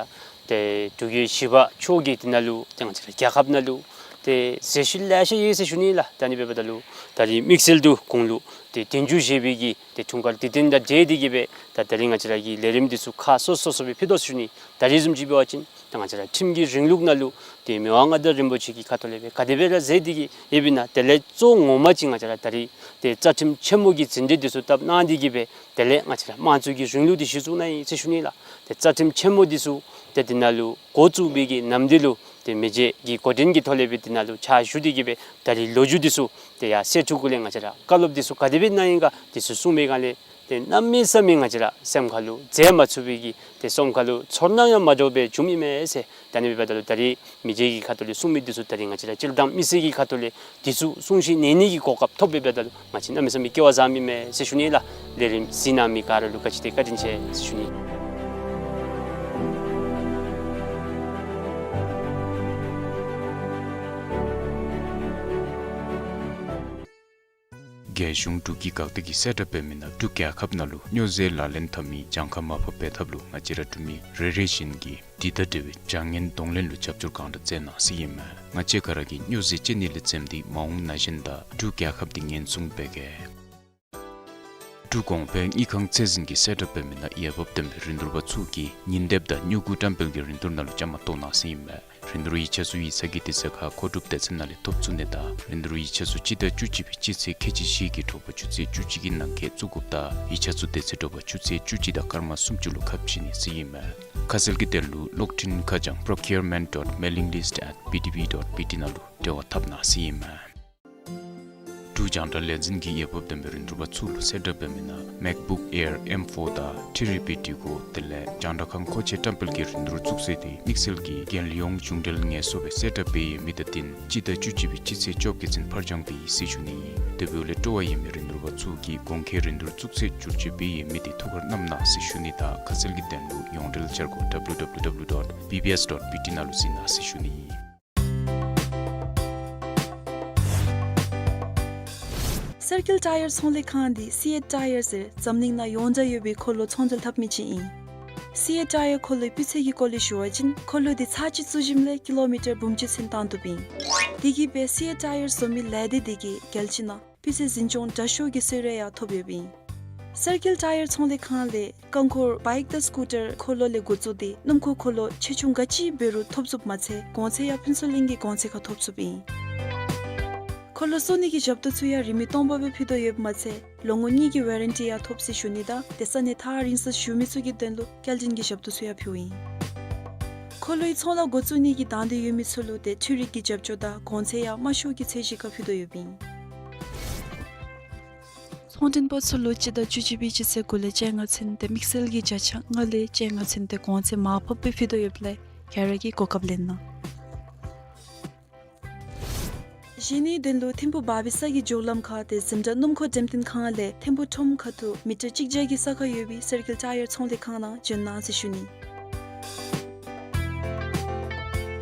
ཏེ་འབྲུག་རྒྱལ་བཞི་པ་མཆོག་གིས་འདི་ནང་ལུ་ཏེ་ང་བཅས་ར་རྒྱལ་ཁབ་ནང་ལུ་ཏེ་མཛད་ཤུལ་ལེ་ཤ་ཡོད་ཟེར་ཞུ་ནི་ལགས། ད་ཨ་ནི་འབདཝ་ད་ལུ་ད་རིས་དམིགས་བསལ་དུ་གོང་ལུ་ཏེ་བདུན་ཅུ་བཞེས་པའི་གི་ཏེ་འཁྲུངས་སྐར་དུས་སྟོན་དང་འབྲེལ་ཏེ་གིས་སྦེ་ད་ད་རིས་ང་བཅས་ར་གི་ལས་རིམ་འདི་ཚུ་ཁག་སོ་སོ་སོ་སྦེ་ཕུལ་དོ་ཟེར་ཞུ་ནི། ད་རིས་བཟུམ་ཅིག་འབད་བ་ཅིན་ད་ང་བཅས་ར་ཁྲིམས་ཀྱི་རིང་ལུགས་ནང་ལུ་ཏེ་མི་དབང་མངའ་བདག་རིན་པོ་ཆེ་གི་ཁ་ཐུག་ལས་སྦེ་ག་དེ་སྦེ་ར་མཛད་དེ་གིས་ཡོདཔ་ཨིན་ན། དེ་ལས་གཙོ་བོ་ངོ་མ་ཅིག་ང་བཅས་ར་ད་རིས་ཏེ་རྩ་ཁྲིམས་ཆེན་མོ་གི་ཟིན་བྲིས་འདི་ཚུ་བཏབ་གནང་སྟེ་གིས་སྦེ་དེ་ལས་ང་བཅས་ར་དམངས་གཙོ་གི་རིང་ལུགས་འདི་གཞི་བཙུགས་གནང་ཡི་ཟེར་ཞུ་ནི་ལགས། ཏེ་རྩ་ཁྲིམས་ཆེན་མོ་འདི་ཚུ་ཏེ་འདི་ནང་ལུ་འགོ་བཙུགས་པའི་གི་ནམ་དུས་ལུ་ཏེ་མི་རྗེ་གིས་འགོ་འདྲེན་གྱི་ཐོག་ལས་སྦེ་འདི་ནང་ལུ་ཕྱག་ཞུ་སྟེ་གིས་སྦེ་ད་རིས་ལོ་རྒྱུས་འདི་ཚུ་ཏེ་ཡར་གསེར་ཕྲེང་གུ་ལས་ང་བཅས་ར་བཀའ་སློབ་འདི་ཚུ་ག་དེ་སྦེ་གནང་ཡི་ག་འདི་ཚུ་གསུངས་པའི་སྒང་ལས་ཏེ་གནམ་མེད་ས་མེད་ང་བཅས་ར་སེམས་ཁ་ལུ་འཛེམ་མ་ཚུགས་པའི་གི་ཏེ་སེམས་ཁ་ལུ་ཚོར་སྣང་ཡང་མ་འདྲཝ་སྦེ་བྱུངམ་ཨིན་མས་ཟེར། ད་ཨ་ནི་འབདཝ་ད་ལུ་ད་རིས་མི་རྗེ་གི་ཁ་ཐུག་ལས་གསུངས་མི་འདི་ཚུ་ད་རིས་ང་བཅས་ར་སྤྱིར་བཏང་མི་སེར་གྱི་ཁ་ཐུག་ལས་འདི་ཚུ་གསུང་ཞིང་ཉན་ནི་གི་གོ་སྐབས་ཐོབ་པའི་འབདཝ་ད་ལུ་ང་བཅས་གནམ་མེད་ས་མེད་སྐལ་བ་བཟང་མི་ཨིན་མས་ཟེར་ཞུ་ནི་ལགས། ལས་རིམ་གཟིགས་གནང་མི་ག་ར་ལུ་བཀའ་དྲིན་ཆེ་བཀའ་དྲིན་ཆེ་ཟེར་ཞུ་ནི། རྒྱལ་གཞུང་འབྲུག་གི་འགག་སྡེ་གིས་གསལ་བསྒྲགས་འབད་མི་ནང་འབྲུག་རྒྱལ་ཁབ་ནང་ལུ་སྨྱོ་རྫས་ལག་ལེན་འཐབ་མི་གྱངས་ཁ་མར་ཕབ་འབད་ཐབས་ལུ་ང་བཅས་ར་འབྲུག་མི་རེ་རེ་བཞིན་གྱིས་འདི་དང་འབྲེལ་བའི་བྱ་ངན་གདོང་ལེན་ལུ་རྒྱབ་སྐྱོར་གང་དྲག་མཛད་གནང་ཟེར་ཨིན་མས། ང་བཅས་ག་ར་གིས་སྨྱོ་རྫས་སྤྱོད་ནི་ལས་འཛེམས་ཏེ་མ་འོངས་ན་གཞོན་དང་འབྲུག་རྒྱལ་ཁབ་འདི་ཉེན་སྲུང་འབད་གེ། འབྲུག་གོང་འཕེལ་དངུལ་ཁང་ཚད་འཛིན་གྱིས་གསལ་བསྒྲགས་འབད་མི་ནང་འོས་འབབ་ལྡན་པའི་རིན་བསྡུར་པ་ཚུ་གིས་ཉིན་དེབ་དང་སྨྱུ་གུ་བཀྲམ་སྤེལ་གྱི་རིན་བསྡུར་ནང་ལུ་བཅའ་མར་གཏོགས་གནང་ཟེར་ཨིན་མས། རིན་བསྡུར་ཡིག་ཆ་ཚུ་ཡིག་ཚང་གི་དུས་ཚོད་ཁར་མཁོ་སྒྲུབ་སྡེ་ཚན་ནང་ལས་ཐོབ་ཚུགས་ནི་དང་རིན་བསྡུར་ཡིག་ཆ་ཚུ་སྤྱི་ཟླ་བཅུ་གཅིག་པའི་སྤྱི་ཚེས་ཁལ་གཅིག་བཞི་གི་དྲོ་པ་ཆུ་ཚོད་བཅུ་གཅིག་གི་ནང་འཁོད་བཙུགས་དགོཔ་དང་ཡིག་ཆ་ཚུ་དེ་ཚེ་དྲོ་པ་ཆུ་ཚོད་བཅུ་གཅིག་དང་སྐར་མ་སུམ་ཅུ་ལུ་ཁ་ཕྱེ་ནི་ཟེར་ཨིན་མས། ཁ་གསལ་གྱི་དོན་ལུ་གློག་འཕྲིན་ཁ་བྱང་procurement dot mailing list at B T B dot B T ནང་ལུ་འབྲེལ་བ་འཐབ་གནང་ཟེར་ཨིན་མས། འབྲུག་རྒྱང་བསྒྲགས་ལས་འཛིན་གྱིས་འོས་འབབ་ལྡན་པའི་རིན་བསྡུར་པ་ཚུ་ལུ་གསལ་བསྒྲགས་འབད་མི་ནང་MacBook Air M four དང་ཐི་རི་པི་ཊི་གོ་དེ་ལས་རྒྱང་བསྒྲགས་ཁང་མཁོ་ཆས་བཀྲམ་སྤེལ་གྱི་རིན་བསྡུར་བཙུགས་ཚེས་འདི་དམིགས་བསལ་གྱི་རྒྱལ་ཡོངས་གཞུང་འབྲེལ་ངལ་གསོ་སྦེ་གསལ་བསྒྲགས་འབད་ཡོད་མི་དང་བསྟུན་སྤྱི་ཟླ་བཅུ་གཅིག་པའི་སྤྱི་ཚེས་བཅོ་བརྒྱད་ཚུན་ཕར་འགྱངས་འབད་ཡི་ཟེར་ཞུ་ནི་ཨིན། དེ་འབདཝ་ལས་སྤྲོ་བ་ཡོད་མི་རིན་བསྡུར་པ་ཚུ་གིས་གོང་འཁོད་རིན་བསྡུར་བཙུགས་ཚེས་བསྒྱུར་བཅོས་འབད་ཡོད་མི་འདི་ཐུགས་ཁར་བསྣམ་གནང་ཟེར་ཞུ་ནི་དང་ཁ་གསལ་གྱི་དོན་ལུ་ཡོངས་འབྲེལ་འཆར་སྒོ་W W W dot B B S dot B T ནང་ལུ་གཟིགས་གནང་ཟེར་ཞུ་ནི་ཨིན། སར་ཀིལ་ཊ་ཡར་ཚོང་ལས་ཁང་འདི་སི་ཨེཊ་ཊ་ཡར་ཟེར་འཛམ་གླིང་ནང་ཡོངས་གྲགས་ཡོད་པའི་འཁོར་ལོ་ཚོང་འབྲེལ་འཐབ་མི་ཅིག་ཨིན། སི་ཨེཊ་ཊ་ཡར་འཁོར་ལོའི་སྤུས་ཚད་ཀྱི་སྐོར་ལས་ཞུ་བ་ཅིན་འཁོར་ལོ་འདི་ཚར་གཅིག་བཙུགས་ཞིནམ་ལས་ཀི་ལོ་མི་ཊར་འབུམ་གཅིག་ཚུན་བཏང་བཏུབ་ཨིན། དེ་གིས་སྦེ་སི་ཨེཊ་ཊ་ཡར་བཟོ་མི་ལས་སྡེ་འདི་གིས་རྒྱལ་སྤྱི་ནང་སྤུས་ཚད་འཛིན་སྐྱོང་དྲག་ཤོས་ཀྱི་གསོལ་རས་ཡང་ཐོབ་ཡོདཔ་ཨིན། སར་ཀིལ་ཊ་ཡར་ཚོང་ལས་ཁང་ལས་རྐང་འཁོར་བའིཀ་དང་སི་ཀུ་ཊར་འཁོར་ལོ་ལས་འགོ་བཙུགས་ཏེ་སྣུམ་འཁོར་འཁོར་ལོ་ཆེ་ཆུང་ག་ཅི་འབད་རུང་ཐོབ་ཚུགསཔ་མ་ཚད་གོང་ཚད་ཡང་ཕུན་ཚོགས་གླིང་གི་གོང་ཚད་ཁར་ཐོབ་ཚུགསཔ་ཨིན། འཁོར་ལོ་བཙུགས་ནི་གི་ཞབས་ཏོག་ཚུ་ཡང་རིན་མེད་སྟོང་པ་སྦེ་ཕུལ་དོ་ཡོདཔ་མ་ཚད་ལོ་ངོ་གཉིས་ཀྱི་ཝ་རན་ཊི་ཡང་ཐོབ་ཟེར་ཞུ་ནི་དང་ཏེ་ས་གནས་ཐག་རིང་སར་བཞུགས་མི་ཚུ་གི་དོན་ལུ་སྐྱེལ་འདྲེན་གྱི་ཞབས་ཏོག་ཚུ་ཡང་ཕུལཝ་ཨིན། འཁོར་ལོའི་ཚོང་ལཱ་འགོ་བཙུགས་ནི་གི་དང་འདོད་ཡོད་མི་ཚུ་ལུ་ཏེ་འཕྲུལ་རིག་གི་རྒྱབ་སྐྱོར་དང་གོང་ཚད་ཡང་དམའ་ཤོས་ཀྱི་ཚད་གཞི་ཁར་ཕུལ་དོ་ཡོདཔ་ཨིན། ཚོང་མགྲོན་པ་ཚུ་ལུ་སྤྱི་ཟླ་བཅུ་གཅིག་པའི་སྤྱི་ཚེས་དགུ་ལས་བཅོ་ལྔ་ཚུན་ཏེ་དམིགས་བསལ་གྱི་བརྒྱ་ཆ་ལྔ་ལས་བཅོ་ལྔ་ཚུན་ཏེ་གོང་ཚད་མར་ཕབ་སྦེ་ཕུལ་དོ་ཡོདཔ་ལས་ག་ར་གིས་གོ་སྐབས་ལེན་གནང་། གཞན་ནི་དོན་ལུ་ཐིམ་ཕུ་བར་བི་ས་གི་མགྱོགས་ལམ་ཁར་ཏེ་འཛིན་གྲྭ་སྣུམ་འཁོར་འགྲེམས་སྟོན་ཁང་ལས་ཐིམ་ཕུ་ཁྲོམ་ཁ་ཐུག་མི་ཊར་གཅིག་བརྒྱ་གི་ས་ཁར་ཡོད་པའི་སར་ཀིལ་ཊ་ཡར་ཚོང་ལས་ཁང་ནང་འབྱོན་གནང་ཟེར་ཞུ་ནི།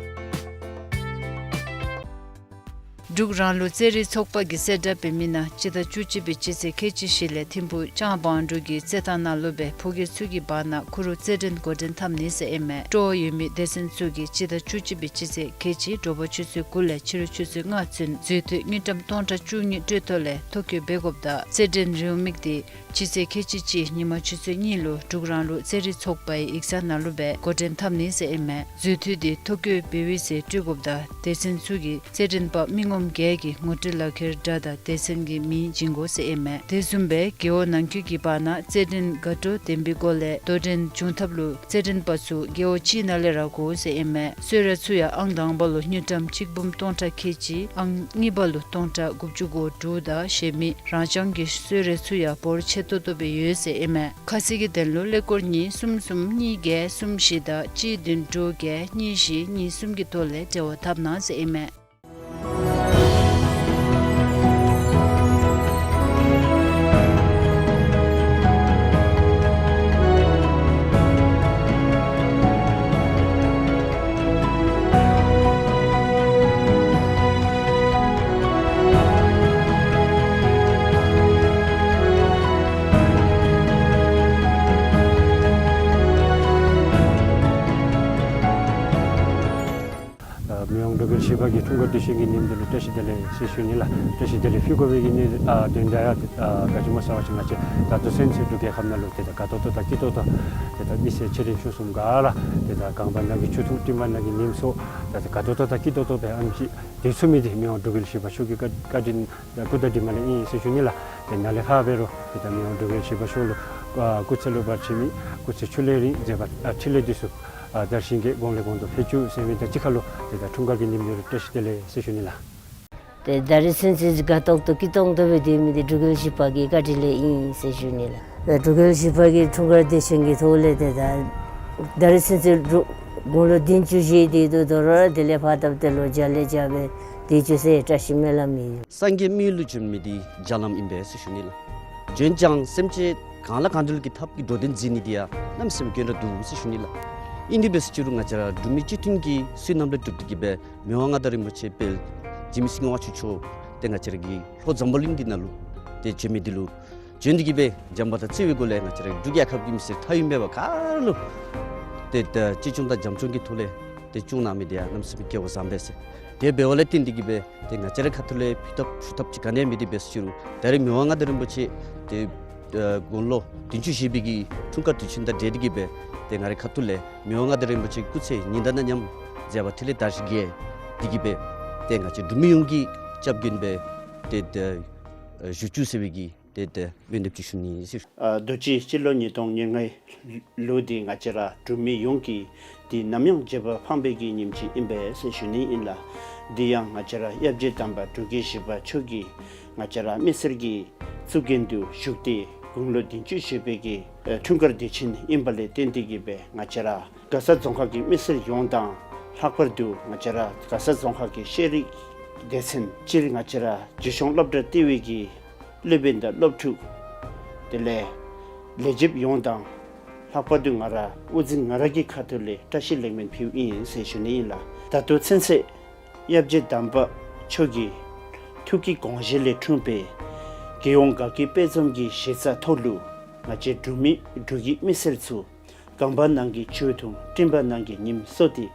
འབྲུག་རང་ལུགས་རྩེད་རིགས་ཚོགས་པ་གིས་གསལ་བསྒྲགས་འབད་མི་ནང་སྤྱི་ཟླ་བཅུ་གཅིག་པའི་སྤྱི་ཚེས་ཁལ་གཅིག་བཞི་ལས་ཐིམ་ཕུ་ལྕང་སྦང་འབྲུག་གི་རྩེད་ཐང་ནང་ལུ་སྦེ་ཕོ་སྐྱེས་ཚུ་གི་བར་ན་ཁུ་རུ་རྩེད་འགྲན་འགོ་འདྲེན་འཐབ་ནི་ཟེར་ཨིན་མས། སྤྲོ་བ་ཡོད་མི་སྡེ་ཚན་ཚུ་གིས་སྤྱི་ཟླ་བཅུ་གཅིག་པའི་སྤྱི་ཚེས་ཁལ་གཅིག་དྲོ་པ་ཆུ་ཚོད་དགུ་ལས་ཕྱི་རུ་ཆུ་ཚོད་ལྔ་ཚུན་འཛུལ་དུས་དངུལ་ཀྲམ་སྟོང་ཕྲག་བཅུ་གཉིས་སྤྲོད་ཐོ་ལས་ཐོ་བཀོད་འབད་དགོཔ་དང་རྩེད་འགྲན་རེའུ་མིག་འདི་སྤྱི་ཚེས་ཁལ་གཅིག་གཅིག་ཉིན་མ་ཆུ་ཚོད་གཉིས་ལུ་འབྲུག་རང་ལུགས་རྩེད་རིགས་ཚོགས་པའི་ཡིག་ཚང་ནང་ལུ་སྦེ་འགོ་འདྲེན་འཐབ་ནི་ཟེར་ཨིན་མས། འཛུལ་དུས་འདི་ཐོ་བཀོད་འབད་བའི་ཚེ་སྤྲོད་དགོཔ་དང་སྡེ་ཚན་ཚུ་གི་རྩེད་འགྲན་པ་མི་ངོམ་ བརྒྱད་ཀྱི་ངོ་སྤྲོད་ལག་ཁྱེར་འདྲ་དང་སྡེ་ཚན་གྱི་མིང་བྱིན་དགོ་ཟེར་ཨིན་མས། དེ་བཟུམ་སྦེ་རྒེད་འོག་ནང་འཁོད་ཀྱི་བར་ན་རྩེད་འགྲན་དགའ་སྤྲོ་ལྡན་པའི་སྒོ་ལས་དོ་འགྲན་བྱུང་ཐབས་ལུ་རྩེད་འགྲན་པ་ཚུ་རྒེད་འོག་གཅིག་ནང་ལས་ར་དགོ་ཟེར་ཨིན་མས། གསོལ་རས་ཚུ་ཡང་ཨང་དང་པ་ལུ་དངུལ་ཀྲམ་གཅིག་འབུམ་སྟོང་ཕྲག་ཁལ་གཅིག། ཨང་གཉིས་པ་ལུ་སྟོང་ཕྲག་དགུ་བཅུ་གོ་དྲུག་དང་གཞན་མི་རང་རྐྱང་གི་གསོལ་རས་ཚུ་ཡང་འབོར་ཆེ་ཏོག་ཏོ་སྦེ་ཡོད་ཟེར་ཨིན་མས། ཁ་གསལ་གྱི་དོན་ལུ་ཀླད་ཀོར་གཉིས་གསུམ་གསུམ་གཉིས་བརྒྱད་གསུམ་བཞི་དང་གཅིག་བདུན་དྲུག་བརྒྱད་གཉིས་བཞི་གཉིས་གསུམ་གྱི་ཐོག་ལས་འབྲེལ་བ་འཐབ་གནང་ཟེར་ཨིན་མས། ཨ་མི་དབང་འབྲུག་རྒྱལ་བཞི་པ་གིས་འཁྲུངས་སྐར་དུས་ཆེན་གྱི་ཉིནམ་འདི་ལུ་བཀྲ་ཤིས་བདེ་ལེགས་ཟེར་ཞུ་ནི་ལགས། བཀྲ་ཤིས་བདེ་ལེགས་ཕུལ་དགོ་པའི་གི་ནི་ཨ་དོན་དག་ཡང་ཨ་ག་ཅི་སྨོ་ཟེར་བ་ཅིན་ང་བཅས་ད་ལྟོ་ཚུན་ཚོད་འབྲུག་རྒྱལ་ཁབ་ནང་ལུ་ཏེ་ད་དགའ་ཏོག་ཏོ་དང་སྐྱིད་ཏོག་ཏོ་ཏེ་ད་མི་སེར་ཆེ་འབྲིང་ཆུང་གསུམ་ག་ར་ཏེ་ད་རྐང་པ་ནང་གི་ཆུ་ཐུག་སྤྲིན་པ་ནང་གི་ཉིམ་སོགས་ད་ད་དགའ་ཏོག་ཏོ་དང་སྐྱིད་ཏོག་ཏོ་སྦེ་ཨེམ་ཅིག་སྡོད་ཚུགས་མི་འདི་མི་དབང་འབྲུག་རྒྱལ་བཞི་པ་མཆོག་གི་བཀའ་བཀའ་དྲིན་ད་སྐུ་ད་འདི་མ་ལས་ཨིན་ཟེར་ཞུ་ནི་ལགས། ཏེ་ནཱ་ལས་ཕར་འབད་རུང་ཏེ་ད་མི་དབང་འབྲུག་རྒྱལ་བཞི་པ་མཆོག་ལུ་ཨ་སྐུ་ཚེ་ལོ་བར་ཆད་མེད་སྐུ་ཚེ་ཁྱུར་ལས་རིང་མཛད་པ་ཨ་འཕྲིན་ལས་འདི་ཚུ་ཨ་དར་ཞིང་རྒྱས་གོང་ལས་གོང་དུ་འཕེལ་བཅུག་ཟེར་མི་དང་གཅིག་ཁར་ལུ་ཏེ་ད་འཁྲུངས་སྐར་གྱི་ཉིནམ་འདི་ལུ་བཀྲ་ཤིས་བདེ་ལེགས་ཟེར་ཞུ་ནི་ལགས། ཏེ་ད་རིས་ཚུན་ཚོད་དགའ་ཏོག་ཏོ་སྐྱིད་ཏོང་ཏོ་སྦེ་སྡོད་མི་འདི་འབྲུག་རྒྱལ་བཞི་པ་གི་བཀའ་དྲིན་ལས་ཨིན་ཟེར་ཞུ་ནི་ལགས། ད་འབྲུག་རྒྱལ་བཞི་པ་གི་འཁྲུངས་སྐར་དུས་ཆེན་གྱི་ཐོག་ལས་ཏེ་ད་ད་རིས་ཚུན་ཚོད་འབྲུག་དགུང་ལོ་བདུན་ཅུ་བཞེས་ཏེ་འདུག། དོ་རུང་དེ་ལས་ཕར་ད་ཏེ་ལོ་བརྒྱ་ལས་བརྒྱ་སྦེ་སྡོད་བཅུག་ཟེར་བཀྲ་ཤིས་སྨོན་ལམ་ཨིན། སངས་རྒྱས་མི་ཡུལ་ལུ་བྱོན་མི་འདི་བརྒྱ་ལམ་ཨིན་པས་ཟེར་ཞུ་ནི་ལགས། བྱོན་ཀྱང་སེམས་ཅན་གང་ལ་གང་འདུལ་གྱི་ཐབས་ཀྱིས་འགྲོ་དོན་མཛད་ནི་འདི་ཡང་གནམ་མེད་ས་མེད་དཀོན་དྲགས་འདུག་ཟེར་ཞུ་ནི་ལགས། ཨིན་དེ་འབད་ཟེར་ཅི་རུང་ང་བཅས་ར་འབྲུག་མི་སྤྱི་མཐུན་གྱི་བསོད་ནམས་ལས་གྲུབ་སྟེ་གི་སྦེ་མི་དབང་མངའ་བདག་རིན་པོ་ཆེ་དཔལ་འཇིགས་མེད་སེང་གེ་དབང་ཕྱུག་མཆོག་ཏེ་ང་བཅས་ར་གི་ལྷོ་འཛམ་བུ་གླིང་འདི་ནང་ལུ་ཏེ་བྱོན་མི་འདི་ལུ་བྱོན་ཏེ་གི་སྦེ་བྱམས་པ་དང་བརྩེ་བའི་སྒོ་ལས་ང་བཅས་ར་འབྲུག་རྒྱལ་ཁབ་ཀྱི་མི་སེར་མཐའ་དབུས་མེད་པ་ག་ར་ལུ་ཏེ་ད་གཅེས་སྐྱོང་དང་བྱམས་སྐྱོང་གི་ཐོག་ལས་ཏེ་སྐྱོང་གནང་མི་འདི་ཡང་གནམ་མེད་ས་མེད་སྐལ་བ་བཟང་པས་ཟེར། དེ་འབདཝ་ལས་བརྟེན་ཏེ་གི་སྦེ་ཏེ་ང་བཅས་རའི་ཁ་ཐུག་ལས་ཕུལ་ཐབས་ཞུ་ཐབས་ཅིག་ག་ནི་ཡང་མེད་དེ་འབད་ཟེར་ཅི་རུང་ད་རེས་མི་དབང་མངའ་བདག་རིན་པོ་ཆེ་ཏེ་ཨ་དགུང་ལོ་བདུན་ཅུ་བཞེས་པའི་གི་འཁྲུངས་སྐར་དུས་ཆེན་དང་འབྲེལ་ཏེ་གི་སྦེ་ཏེ་ང་རའི་ཁ་ཐུག་ལས་མི་དབང་མངའ་བདག་རིན་པོ་ཆེ་སྐུ་ཚེ་ཉི་ཟླ་དང་མཉམ་མཛད་པ་འཕྲིན་ལས་དར་ཞིང་རྒྱས་ཏེ་གི་སྦེ་ཏེ་ང་བཅས་འབྲུག་མི་ཡོངས་ཀྱི་སྐྱབས་མགོན་སྦེ་ཏེ་ཏེ་ཨ་བཞུགས་བཅུག་ཟེར་བའི་གི་ཏེ་ཏེ་འོས་འདེམས་ཅིག་ཞུ་ནི་ཟེར། ཨ་རྡོ་རྗེ་སྤྱི་ལོ་ཉིས་སྟོང་ཉེར་ལྔའི་ལོ་འདི་ང་བཅས་ར་འབྲུག་མི་ཡོངས་ཀྱི་འདི་ནམ་ཡང་བརྗེད་པ་ཕངས་པའི་གི་ཉིནམ་ཅིག་ཨིན་པས་ཟེར་ཞུ་ནི་ཨིན་ལགས། འདི་ཡང་ང་བཅས་ར་ཡབ་རྗེ་དམ་པ་འབྲུག་རྒྱལ་བཞི་པ་མཆོག་གིས་ང་བཅས་ར་མི་སེར་གྱི་གཙུག་རྒྱན་དུ་བཞུགས་ཏེ་དགུང་ལོ་བདུན་ཅུ་བཞེས་པའི་གི་ཨ་འཁྲུངས་སྐར་དུས་ཆེན་ཨིན་པ་ལས་བརྟེན་ཏེ་གི་སྦེ་ང་བཅས་ར་མགར་ས་རྫོང་ཁག་གི་མི་སེར་ཡོངས་དང་ལྷག་པར་དུ་ང་བཅས་ར་མགར་ས་རྫོང་ཁག་གི་ཤེས་རིག་སྡེ་ཚན་སྤྱིར་ང་བཅས་ར་རྒྱུད་གཞུང་སློབ་གྲྭ་ལྟེ་བའི་གི་སློབ་དཔོན་དང་སློབ་ཕྲུག་དེ་ལས་ལས་བྱེདཔ་ཡོངས་དང་ལྷག་པར་དུ་ང་ར་དབུ་འཛིན་ང་ར་གི་ཁ་ཐུག་ལས་བཀྲ་ཤིས་ལེགས་སྨོན་ཕུལཝ་ཨིན་ཟེར་ཞུ་ནི་ཨིན་ལགས། ད་ལྟོ་ཚུན་ཚོད་ཡབ་རྗེ་དམ་པ་མཆོག་གི་ཐུགས་ཀྱི་དགོངས་བཞེད་ལས་འཁྲུངས་པའི་རྒྱལ་ཡོངས་དགའ་སྐྱིད་དཔལ་འཛོམས་ཀྱི་གཞི་རྩ་ཐོག་ལུ་ང་བཅས་འབྲུག་མི་འབྲུག་གི་མི་སེར་ཚུ་རྐང་པ་ནང་གི་ཆུ་དང་སྤྲིན་པ་ནང་གི་ཉིམ་སོགས་ཏེ་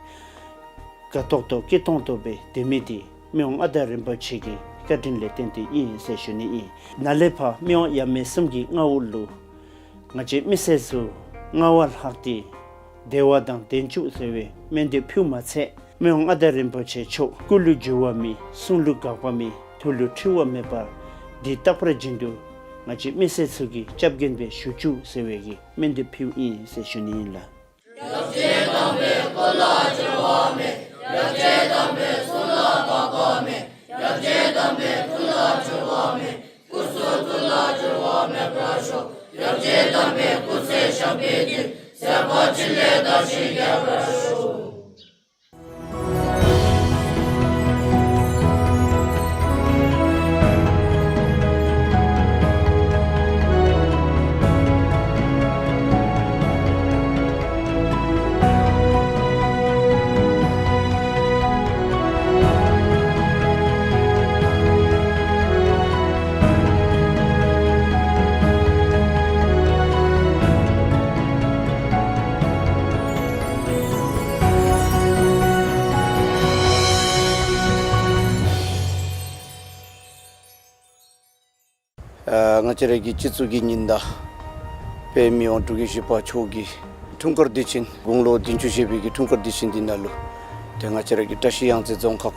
དགའ་ཏོག་ཏོ་སྐྱིད་ཏོང་ཏོ་སྦེ་སྡོད་མི་འདི་མི་དབང་མངའ་བདག་རིན་པོ་ཆེ་གི་བཀའ་དྲིན་ལས་བརྟེན་ཏེ་ཨིན་ཟེར་ཞུ་ནི་ཨིན། ནཱ་ལས་ཕར་མི་དབང་ཡབ་མེས་གསུམ་གྱི་མངའ་འོག་ལུ་ང་བཅས་མི་སེར་ཚུ་སྔར་བ་ལྷག་སྟེ་བདེ་བ་དང་ལྡན་བཅུག་ཟེར་བའི་སྨོན་འདེབས་ཕུལཝ་མ་ཚད་མི་དབང་མངའ་བདག་རིན་པོ་ཆེ་མཆོག་སྐུ་ལུ་འགྱུར་བ་མེད་གསུང་ལུ་འགག་པ་མེད་ཐུགས་ལུ་འཁྲུལ་བ་མེད་པར་འདི་རྟག་པར་བཞིན་དུ་ང་བཅས་མི་སེར་ཚུ་གི་སྐྱབས་མགོན་སྦེ་བཞུགས་བཅུག་ཟེར་བའི་གི་སྨོན་འདེབས་ཕུལཝ་ཨིན་ཟེར་ཞུ་ནི་ཨིན་ལགས། ཡབ་རྗེ་དམ་པའི་སྐུ་ལ་འགྱུར་བ་མེད། ཡབ་རྗེ་དམ་པའི་གསུང་ལ་འགག་པ་མེད། ཡབ་རྗེ་དམ་པའི་ཐུགས་ལ་འགྱུར་བ་མེད། སྐུ་གསུང་ཐུགས་ལ་འགྱུར་བ་མེད་པར་ཤོག། ཡབ་རྗེ་དམ་པའི་སྐུ་ཚེ་ཞབས་པད་བརྟན། མཛད་པ་འཕྲིན་ལས་དར་ཞིང་རྒྱས་པར་ཤོག། ཨ་ང་བཅས་ར་གི་སྤྱི་གཙུག་གི་ཉི་ཟླ་དཔལ་མི་དབང་འབྲུག་རྒྱལ་བཞི་པ་མཆོག་གི་འཁྲུངས་སྐར་དུས་ཆེན་དགུང་ལོ་བདུན་ཅུ་བཞེས་པའི་གི་འཁྲུངས་སྐར་དུས་ཆེན་འདི་ནང་ལུ་ཏེ་ང་བཅས་ར་གི་བཀྲ་ཤིས་གཡང་རྩེ་རྫོང་ཁག་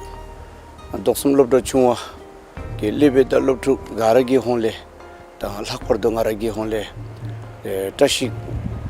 མདོ་གསུམ་སློབ་གྲྭ་ཆུང་བ་གི་སློབ་དཔོན་དང་སློབ་ཕྲུག་ག་ར་གི་ཧོངས་ལས་དང་ལྷག་པར་དུ་ང་ར་གི་ཧོངས་ལས་ཨེ་བཀྲ་ཤིས་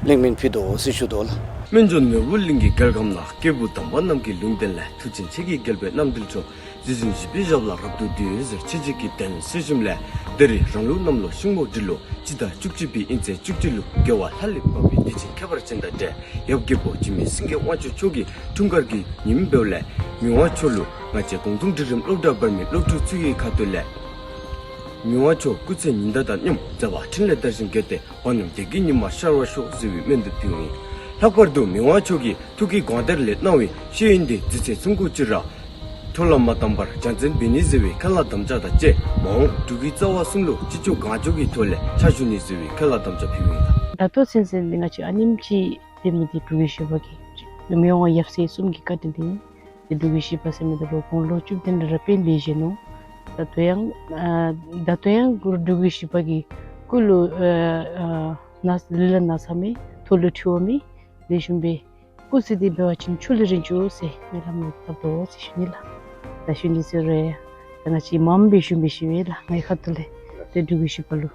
ལེགས་སྨོན་ཕུལ་དོ་ཟེར་ཞུ་དོ་ལགས། སྨན་ལྗོངས་ནོར་བུ་གླིང་གི་རྒྱལ་ཁམས་ན། སྐྱེས་བུ་དམ་པ་རྣམས་ཀྱི་ལུང་བསྟན་ལས། མཐུ་ཆེན་ཁྱེད་ཀྱི་རྒྱལ་པོའི་རྣམ་ཐར་ཆོས། རྗེ་བཙུན་བཞི་པའི་ཞབས་ལ་རབ་ཏུ་བཏུད། ཟེར་ཆོས་བརྒྱད་ཀྱི་དོན་གསལ་ཞིནམ་ལས། ད་རེས་རང་ལུགས་གནམ་ལོ་ཤིང་མོ་སྦྲུལ་ལོ་སྤྱི་ཟླ་བཅུ་གཅིག་པའི་དབྱིན་ཚེས་བཅུ་གཅིག་ལུ་རྒྱལ་བ་ལྷ་ལས་བབས་པའི་དུས་ཆེན་ཁྱད་པར་ཅན་དང་འབྲེལ། ཡབ་རྒྱལ་པོ་འཇིགས་མེད་སེང་གེ་དབང་ཕྱུག་མཆོག་གི་འཁྲུངས་སྐར་གྱི་ཉིནམ་འབདཝ་ལས་མི་དབང་མཆོག་ལུ་ང་བཅས་གུང་ཐང་སྒྲིག་རིམ་སློབ་གྲྭ་བར་མའི་སློབ་ཕྲུག་ཚུ་གི་ཁ་ཐུག་ལས་མི་དབང་མཆོག་སྐུ་ཚེ་ཉི་ཟླ་དང་མཉམ་མཛད་པ་འཕྲིན་ལས་དར་ཞིང་རྒྱས་ཏེ་འབངས་རྣམས་བདེ་སྐྱིད་ཉི་མ་ཤར་བར་ཤོག་ཟེར་བའི་སྨོན་འདུན་ཕུལཝ་ཨིན། ལྷག་པར་དུ་མི་དབང་མཆོག་གིས་ཐུགས་ཀྱི་དགོངས་གཏེར་ལས་གནང་བའི་ཤེས་ཡོན་འདི་རྗེས་ཚེ་ཚུན་ཚོད་ཅིག་ར་འཕྲོ་བརླག་མ་བཏང་པར་སྦྱང་བརྩོན་འབད་ནི་ཟེར་བའི་ཁས་བླངས་དམ་བཅའ་དང་བཅས་མ་འོངས་འབྲུག་གི་རྩ་བ་གསུམ་ལུ་ཅི་ལྕོགས་གང་ལྕོགས་ཀྱི་ཐོག་ལས་ཕྱག་ཞུ་ནི་ཟེར་བའི་ཁས་བླངས་དམ་བཅའ་ཕུལཝ་ཨིན་ལགས། ད་ལྟོ་ཚུན་ཚོད་འདི་ང་བཅས་ཨ་ནེམ་ཅིག་འབད་མི་འདི་འབྲུག་རྒྱལ་བཞི་པ་གི་མི་དབང་ཡབ་སྲས་གསུམ་གྱི་བཀའ་དྲིན་འདི་ཨིན། ཏེ་འབྲུག་རྒྱལ་བཞི་པ་ཟེར་མི་འདི་ལུ་དགུང་ལོ་བཅུ་བདུན་ར་འབད་བཞེས་ནུག། ད་ལྟོ་ཡང་ཨ་ད་ལྟོ་ཡང་འབྲུག་རྒྱལ་བཞི་པ་གི་སྐུ་ལུ་ཨ་ཨ་ན་ལུས་ལ་ན་ཚ་མེད། ཐོག་ལུ་འཁྲུལ་བ་མེད། ལེགས་ཤོམ་སྦེ་སྐུ་ཚེ་འདི་འབད་བ་ཅིན་ཕྱུགས་ལས་རིང་འགྱོ་ཟེར་སྨོན་ལམ་བཏབ་དོ་ཟེར་ཞུ་ནི་ལགས། ད་ཞུ་ནི་ཟེར་རུང་ད་ང་བཅས་མངམ་སྦེ་ཞུ་མི་ཤེས་པས་ལགས། ངེའི་ཁ་ཐུག་ལས་ཏེ་འབྲུག་རྒྱལ་བཞི་པ་ལུ་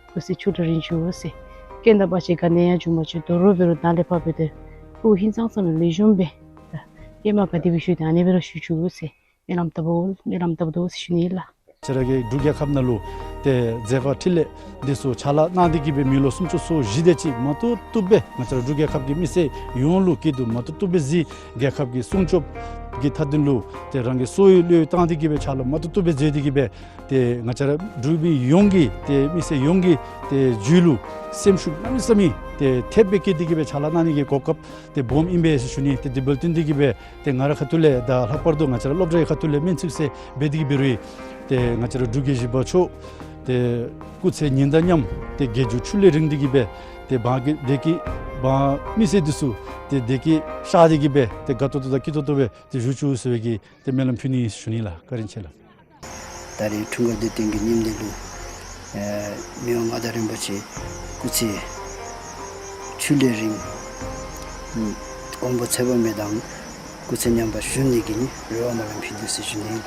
སྐུ་ཚེ་ཕྱུགས་ལས་རིང་འགྱོ་ཟེར། རྐྱེན་དང་བར་ཆད་ག་ནི་ཡང་འབྱུང་མ་བཅུག། དོ་རུང་འབད་རུང་ནཱ་ལས་ཕར་འབད་དེ་སྐུ་ཧིང་སངས་ས་ལུ་ལེགས་ཤོམ་སྦེ་ད་ཧེ་མ་ག་དེ་སྦེ་བཞུགས་དེ་ཨ་ནི་སྦེ་ར་བཞུགས་བཅུག་ཟེར་སྨོན་ལམ་བཏབ་དོ་སྨོན་ལམ་བཏབ་དོ་ཟེར་ཞུ་ནི་ལགས། ང་བཅས་ར་གི་འབྲུག་རྒྱལ་ཁབ་ནང་ལུ་ཏེ་མཛད་པ་འཕྲིན་ལས་འདི་ཚུ་ཕྱག་ལཱ་གནང་སྟེ་གི་སྦེ་མི་ལོ་སུམ་ཅུ་སོ་བཞི་དེ་ཅིག་མ་བཏུབ་བཏུབ་སྦེ་ང་བཅས་ར་འབྲུག་རྒྱལ་ཁབ་ཀྱི་མི་སེར་ཡོངས་ལུ་སྐྱིད་སྡུག་མ་བཏུབ་བཏུབ་སྦེ་གཟིགས། རྒྱལ་ཁབ་ཀྱི་སྲུང་སྐྱོབ་ཀྱི་མཐའ་དོན་ལུ་ཏེ་རང་གི་སོའི་བློས་བཏང་སྟེ་གི་སྦེ་ཕྱག་ལཱ་མ་བཏུབ་བཏུབ་སྦེ་མཛད་དེ་གི་སྦེ་ཏེ་ང་བཅས་ར་འབྲུག་མི་ཡོངས་ཀྱི་ཏེ་མི་སེར་ཡོངས་ཀྱི་ཏེ་རྒྱུད་ལུ་སེམས་ཤུགས་གནམ་མེད་ས་མེད་ཏེ་ཐེབས་སྦེ་སྐྱེས་ཏེ་གི་སྦེ་ཕྱག་ལཱ་གནང་ནི་གི་གོ་སྐབས་ཏེ་སྦོམ་ཨིན་པས་ཟེར་ཞུ་ནི། ཏེ་དེ་འབདཝ་ལས་བརྟེན་ཏེ་གི་སྦེ་ཏེ་ང་རའི་ཁ་ཐུག་ལས་དང་ལྷག་པར་དུ་ང་བཅས་ར་སློབ་གྲྭའི་ཁ་ཐུག་ལས་སྨོན་ཚིག་ཟེར་འབད་དེ་གི་འབད་རུང་ཏེ་ང་བཅས་ར་འབྲུག་རྒྱལ་བཞི་པ་མཆོག་ཏེ་སྐུ་ཚེ་ཉི་ཟླ་མཉམ་ཏེ་རྒྱལ་བཞུགས་ཕྱུགས་ལས་རིང་སྟེ་གི་སྦེ་ཏེ་འབངས་ཀྱི་བདེ་སྐྱིད་འབངས་མི་སེར་འདི་ཚུ་ཏེ་བདེ་སྐྱིད་ཤར་ཏེ་གི་སྦེ་ཏེ་དགའ་ཏོག་ཏོ་དང་སྐྱིད་ཏོག་ཏོ་སྦེ་ཏེ་བཞུགས་བཅུག་ཟེར་བའི་གི་ཏེ་སྨོན་ལམ་ཕུལ་ནི་ཟེར་ཞུ་ནི་ལགས། བཀའ་དྲིན་ཆེ་ལགས། ད་རེས་འཁྲུངས་སྐར་དུས་སྟོན་གྱི་ཉིནམ་འདི་ལུ་ཨེ་མི་དབང་མངའ་བདག་རིན་པོ་ཆེ་སྐུ་ཚེ་ཕྱུགས་ལས་རིང་དགོངས་པ་ཚད་པ་མེད་དང་སྐུ་ཚེ་ཉམས་པ་བཞུགས་ནི་གི་རེ་བ་སྨོན་ལམ་ཕུལ་དོ་ཟེར་ཞུ་ནི།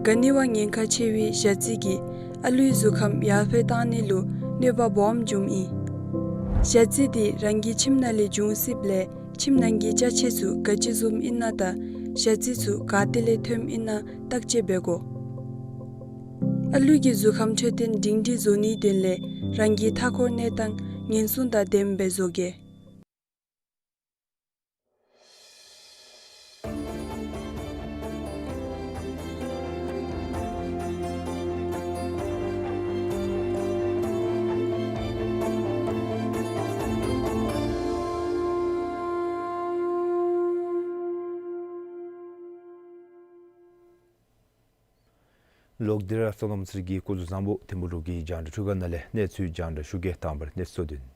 ག་ནི་བ་ཉེན་ཁ་ཆེ་བའི་ཞ་རྩི་གིས་ཨ་ལུའི་གཟུགས་ཁམས་ཡར་འཕེལ་བཏང་ནི་ལུ་གནོད་པ་སྦོམ་འབྱུངམ་ཨིན། ཞ་རྩི་འདི་རང་གི་ཁྱིམ་ནང་ལས་འབྱུང་སྲིདཔ་ལས་ཁྱིམ་ནང་གི་ཅ་ཆས་ཚུ་ག་ཅི་བཟུམ་ཨིན་ན་དང་ཞ་རྩི་ཚུ་ག་ཏེ་ལས་ཐོནམ་ཨིན་ན་བརྟག་དཔྱད་འབད་དགོ། ཨ་ལུ་གི་གཟུགས་ཁམས་འཕྲོད་བསྟེན་སྒྲིང་སྒྲིང་བཟོ་ནིའི་དོན་ལས་རང་གི་མཐའ་འཁོར་གནས་སྟངས་ཉེན་སྲུང་དང་ལྡནམ་སྦེ་བཟོ་གེ། ལོག་སྟེ་ར་ལྷོ་ནུབ་སྲིད་ཀྱི་སྐུ་གཟུགས་བཟང་པོ་ཐིམ་ཕུ་རུ་གི་རྒྱང་བསྒྲགས་འཕྲུལ་ཁང་ནང་ལས་གནས་ཚུལ་རྒྱང་བསྒྲགས་ཞུ་གེ། དང་པ་ར་གནས་ཚུལ་བསྡུ་ནི།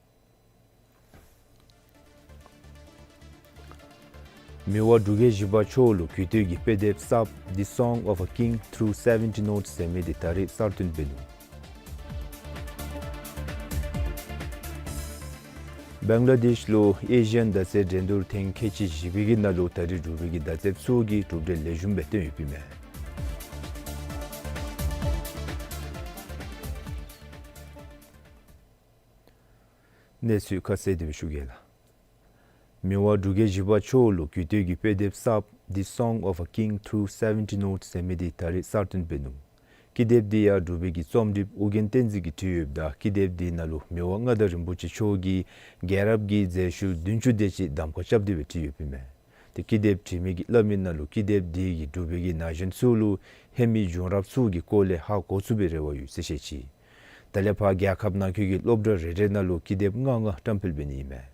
མི་དབང་འབྲུག་རྒྱལ་བཞི་པ་མཆོག་ལུ་གུས་བཏུད་ཀྱི་དཔེ་དེབ་གསརཔ་The Song of a King Through Seventy Notes ཟེར་མི་འདི་ད་རིས་གསར་བཏོན་འབད་ནུག། བང་ལ་དེཤ་ལུ་ཨེ་ཤི་ཡན་མདའ་རྩེད་འགྲན་བསྡུར་ཐེངས་ཁལ་གཅིག་བཞི་པའི་གི་ནང་ལུ་ད་རིས་འབྲུག་པའི་གི་མདའ་རྩེདཔ་ཚུ་གིས་གྲུབ་འབྲས་ལེགས་ཤོམ་སྦེ་བཏོན་ཡོདཔ་ཨིན་མས། གནས་ཚུལ་ཁ་གསལ་དེ་སྦེ་ཞུ་གེ་ལགས། མི་དབང་འབྲུག་རྒྱལ་བཞི་པ་མཆོག་ལུ་གུས་བཏུད་ཀྱི་དཔེ་དེབ་གསརཔ་The Song of a King Through Seventy Notes ཟེར་མི་འདི་ད་རིས་གསར་བཏོན་འབད་ནུག། ཀི་དེབ་འདི་ཡང་འབྲུག་པའི་གི་རྩོམ་སྒྲིགཔ་ཨོ་རྒྱན་བསྟན་འཛིན་གྱིས་བྲིས་ཡོདཔ་ད་ཀི་དེབ་འདི་ནང་ལུ་མི་དབང་མངའ་བདག་རིན་པོ་ཆེ་མཆོག་གིས་རྒྱལ་རབས་ཀྱི་མཛད་ཤུལ་བདུན་ཅུ་དེ་ཅིག་གདམ་ཁ་རྐྱབ་སྟེ་སྦེ་བྲིས་ཡོདཔ་ཨིན་མས། ཏེ་ཀི་དེབ་བྲིས་མི་གིས་སླབ་མི་ནང་ལུ་ཀི་དེབ་འདི་གིས་འབྲུག་པའི་གི་ན་གཞོན་ཚུ་ལུ་ཧེ་མའི་བྱུང་རབས་ཚུ་གི་སྐོར་ལས་ཧ་གོ་ཚུགས་པའི་རེ་བ་ཡོད་ཟེར་བཤད་ཅི། ད་ལས་ཕར་རྒྱལ་ཁབ་ནང་འཁོད་ཀྱི་སློབ་གྲྭ་རེ་རེ་ནང་ལུ་ཀི་དེབ་ལྔ་ལྔ་བཀྲམ་སྤེལ་འབད་ནི་ཨིན་མས།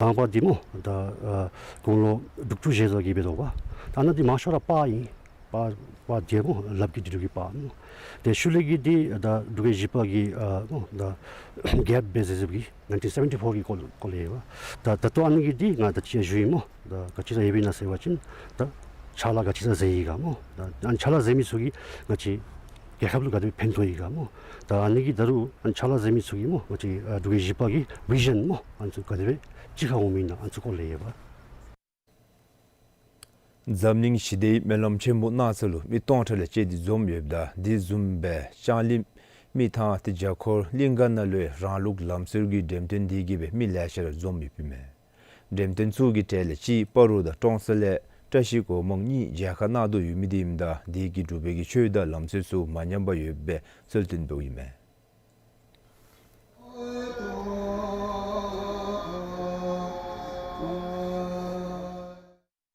དང་པ་འདི་སྨོ་ད་ཨ་དགུང་ལོ་དྲུག་ཅུ་བཞེས་སོ་གི་འབད་དོ་བ། ད་ནཱ་འདི་མང་ཤོས་ར་པ་ཨིན། པ་པ་འདི་སྨོ་ལགཔ་གི་འདི་འབྲུག་གི་པ་སྨོ། ཏེ་ཤུལ་ལས་ཀྱི་འདི་ད་འབྲུག་རྒྱལ་བཞི་པ་གིས་ཨ་སྨོ་ད་རྒྱལཔོ་འབད་ཟེར་ཟེརཝ་གི་ནའིན་ཊིན་སེ་བེན་ཊི་ཕོར་གྱི་སྐོར་སྐོར་ལས་ཨིན་པས། ད་ད་ལྟོ་ཨ་ནི་གི་འདི་ང་ད་ཅི་ཞུ་ཡི་སྨོ། ད་ག་ཅི་ར་ཡོདཔ་ཨིན་ན་ཟེར་བ་ཅིན་ད་ཕྱག་ལཱ་ག་ཅི་ར་མཛད་ཡི་ག་སྨོ། ད་ཨ་ནི་ཕྱག་ལཱ་མཛད་མི་ཚུ་གིས་ང་བཅས་རྒྱལ་ཁབ་ལུ་ག་དེ་སྦེ་ཕན་ཐོགས་ཡི་ག་སྨོ། ད་ཨ་ནི་གི་ད་རུང་ཨ་ནི་ཕྱག་ལཱ་མཛད་མི་ཚུ་གིས་སྨོ་ང་བཅས་ཨ་འབྲུག་རྒྱལ་བཞི་པ་གི་བི་ཞཱན་སྨོ་ཨ་ནི་ཚུ་ག་དེ་སྦེ་ཅིག་ཁར་འོང་མི་ཨིན་ན་ཨ་ནི་ཚུ་སྐོར་ལས་ཨིན་པས། འཛམ་གླིང་ཞི་བདེའི་སྨོན་ལམ་ཆེན་པོ་གནང་ས་ལུ་མི་སྟོང་ཕྲག་ལས་བཅད་དེ་འཛོམས་ཡོདཔ་ད་དེ་བཟུམ་སྦེ་ལྕང་གླིང་མི་ཐང་ཏེ་བརྒྱ་འཁོར་གླིང་ག་ནང་ལུ་ཡང་རང་ལུགས་ལམ་སྲོལ་གྱི་འགྲེམས་སྟོན་འདི་གིས་སྦེ་མི་ལེ་ཤ་ར་འཛོམས་ཡོདཔ་ཨིན་མས། འགྲེམས་སྟོན་ཚུ་གི་གྲས་ལས་གཅིག་སྤ་རོ་དང་ཀྲོང་གསར་ལས་བཀྲ་ཤིས་སྒོ་མང་གཉིས་མཇལ་ཁ་གནང་དོ་ཡོད་མི་འདི་ཨིནམ་ད་དེ་གིས་འབྲུག་པའི་གི་ཆོས་དང་ལམ་སྲོལ་ཚུ་མ་ཉམས་པར་ཡོདཔ་སྦེ་སྲོལ་བཏོན་དོ་ཨིན་མས།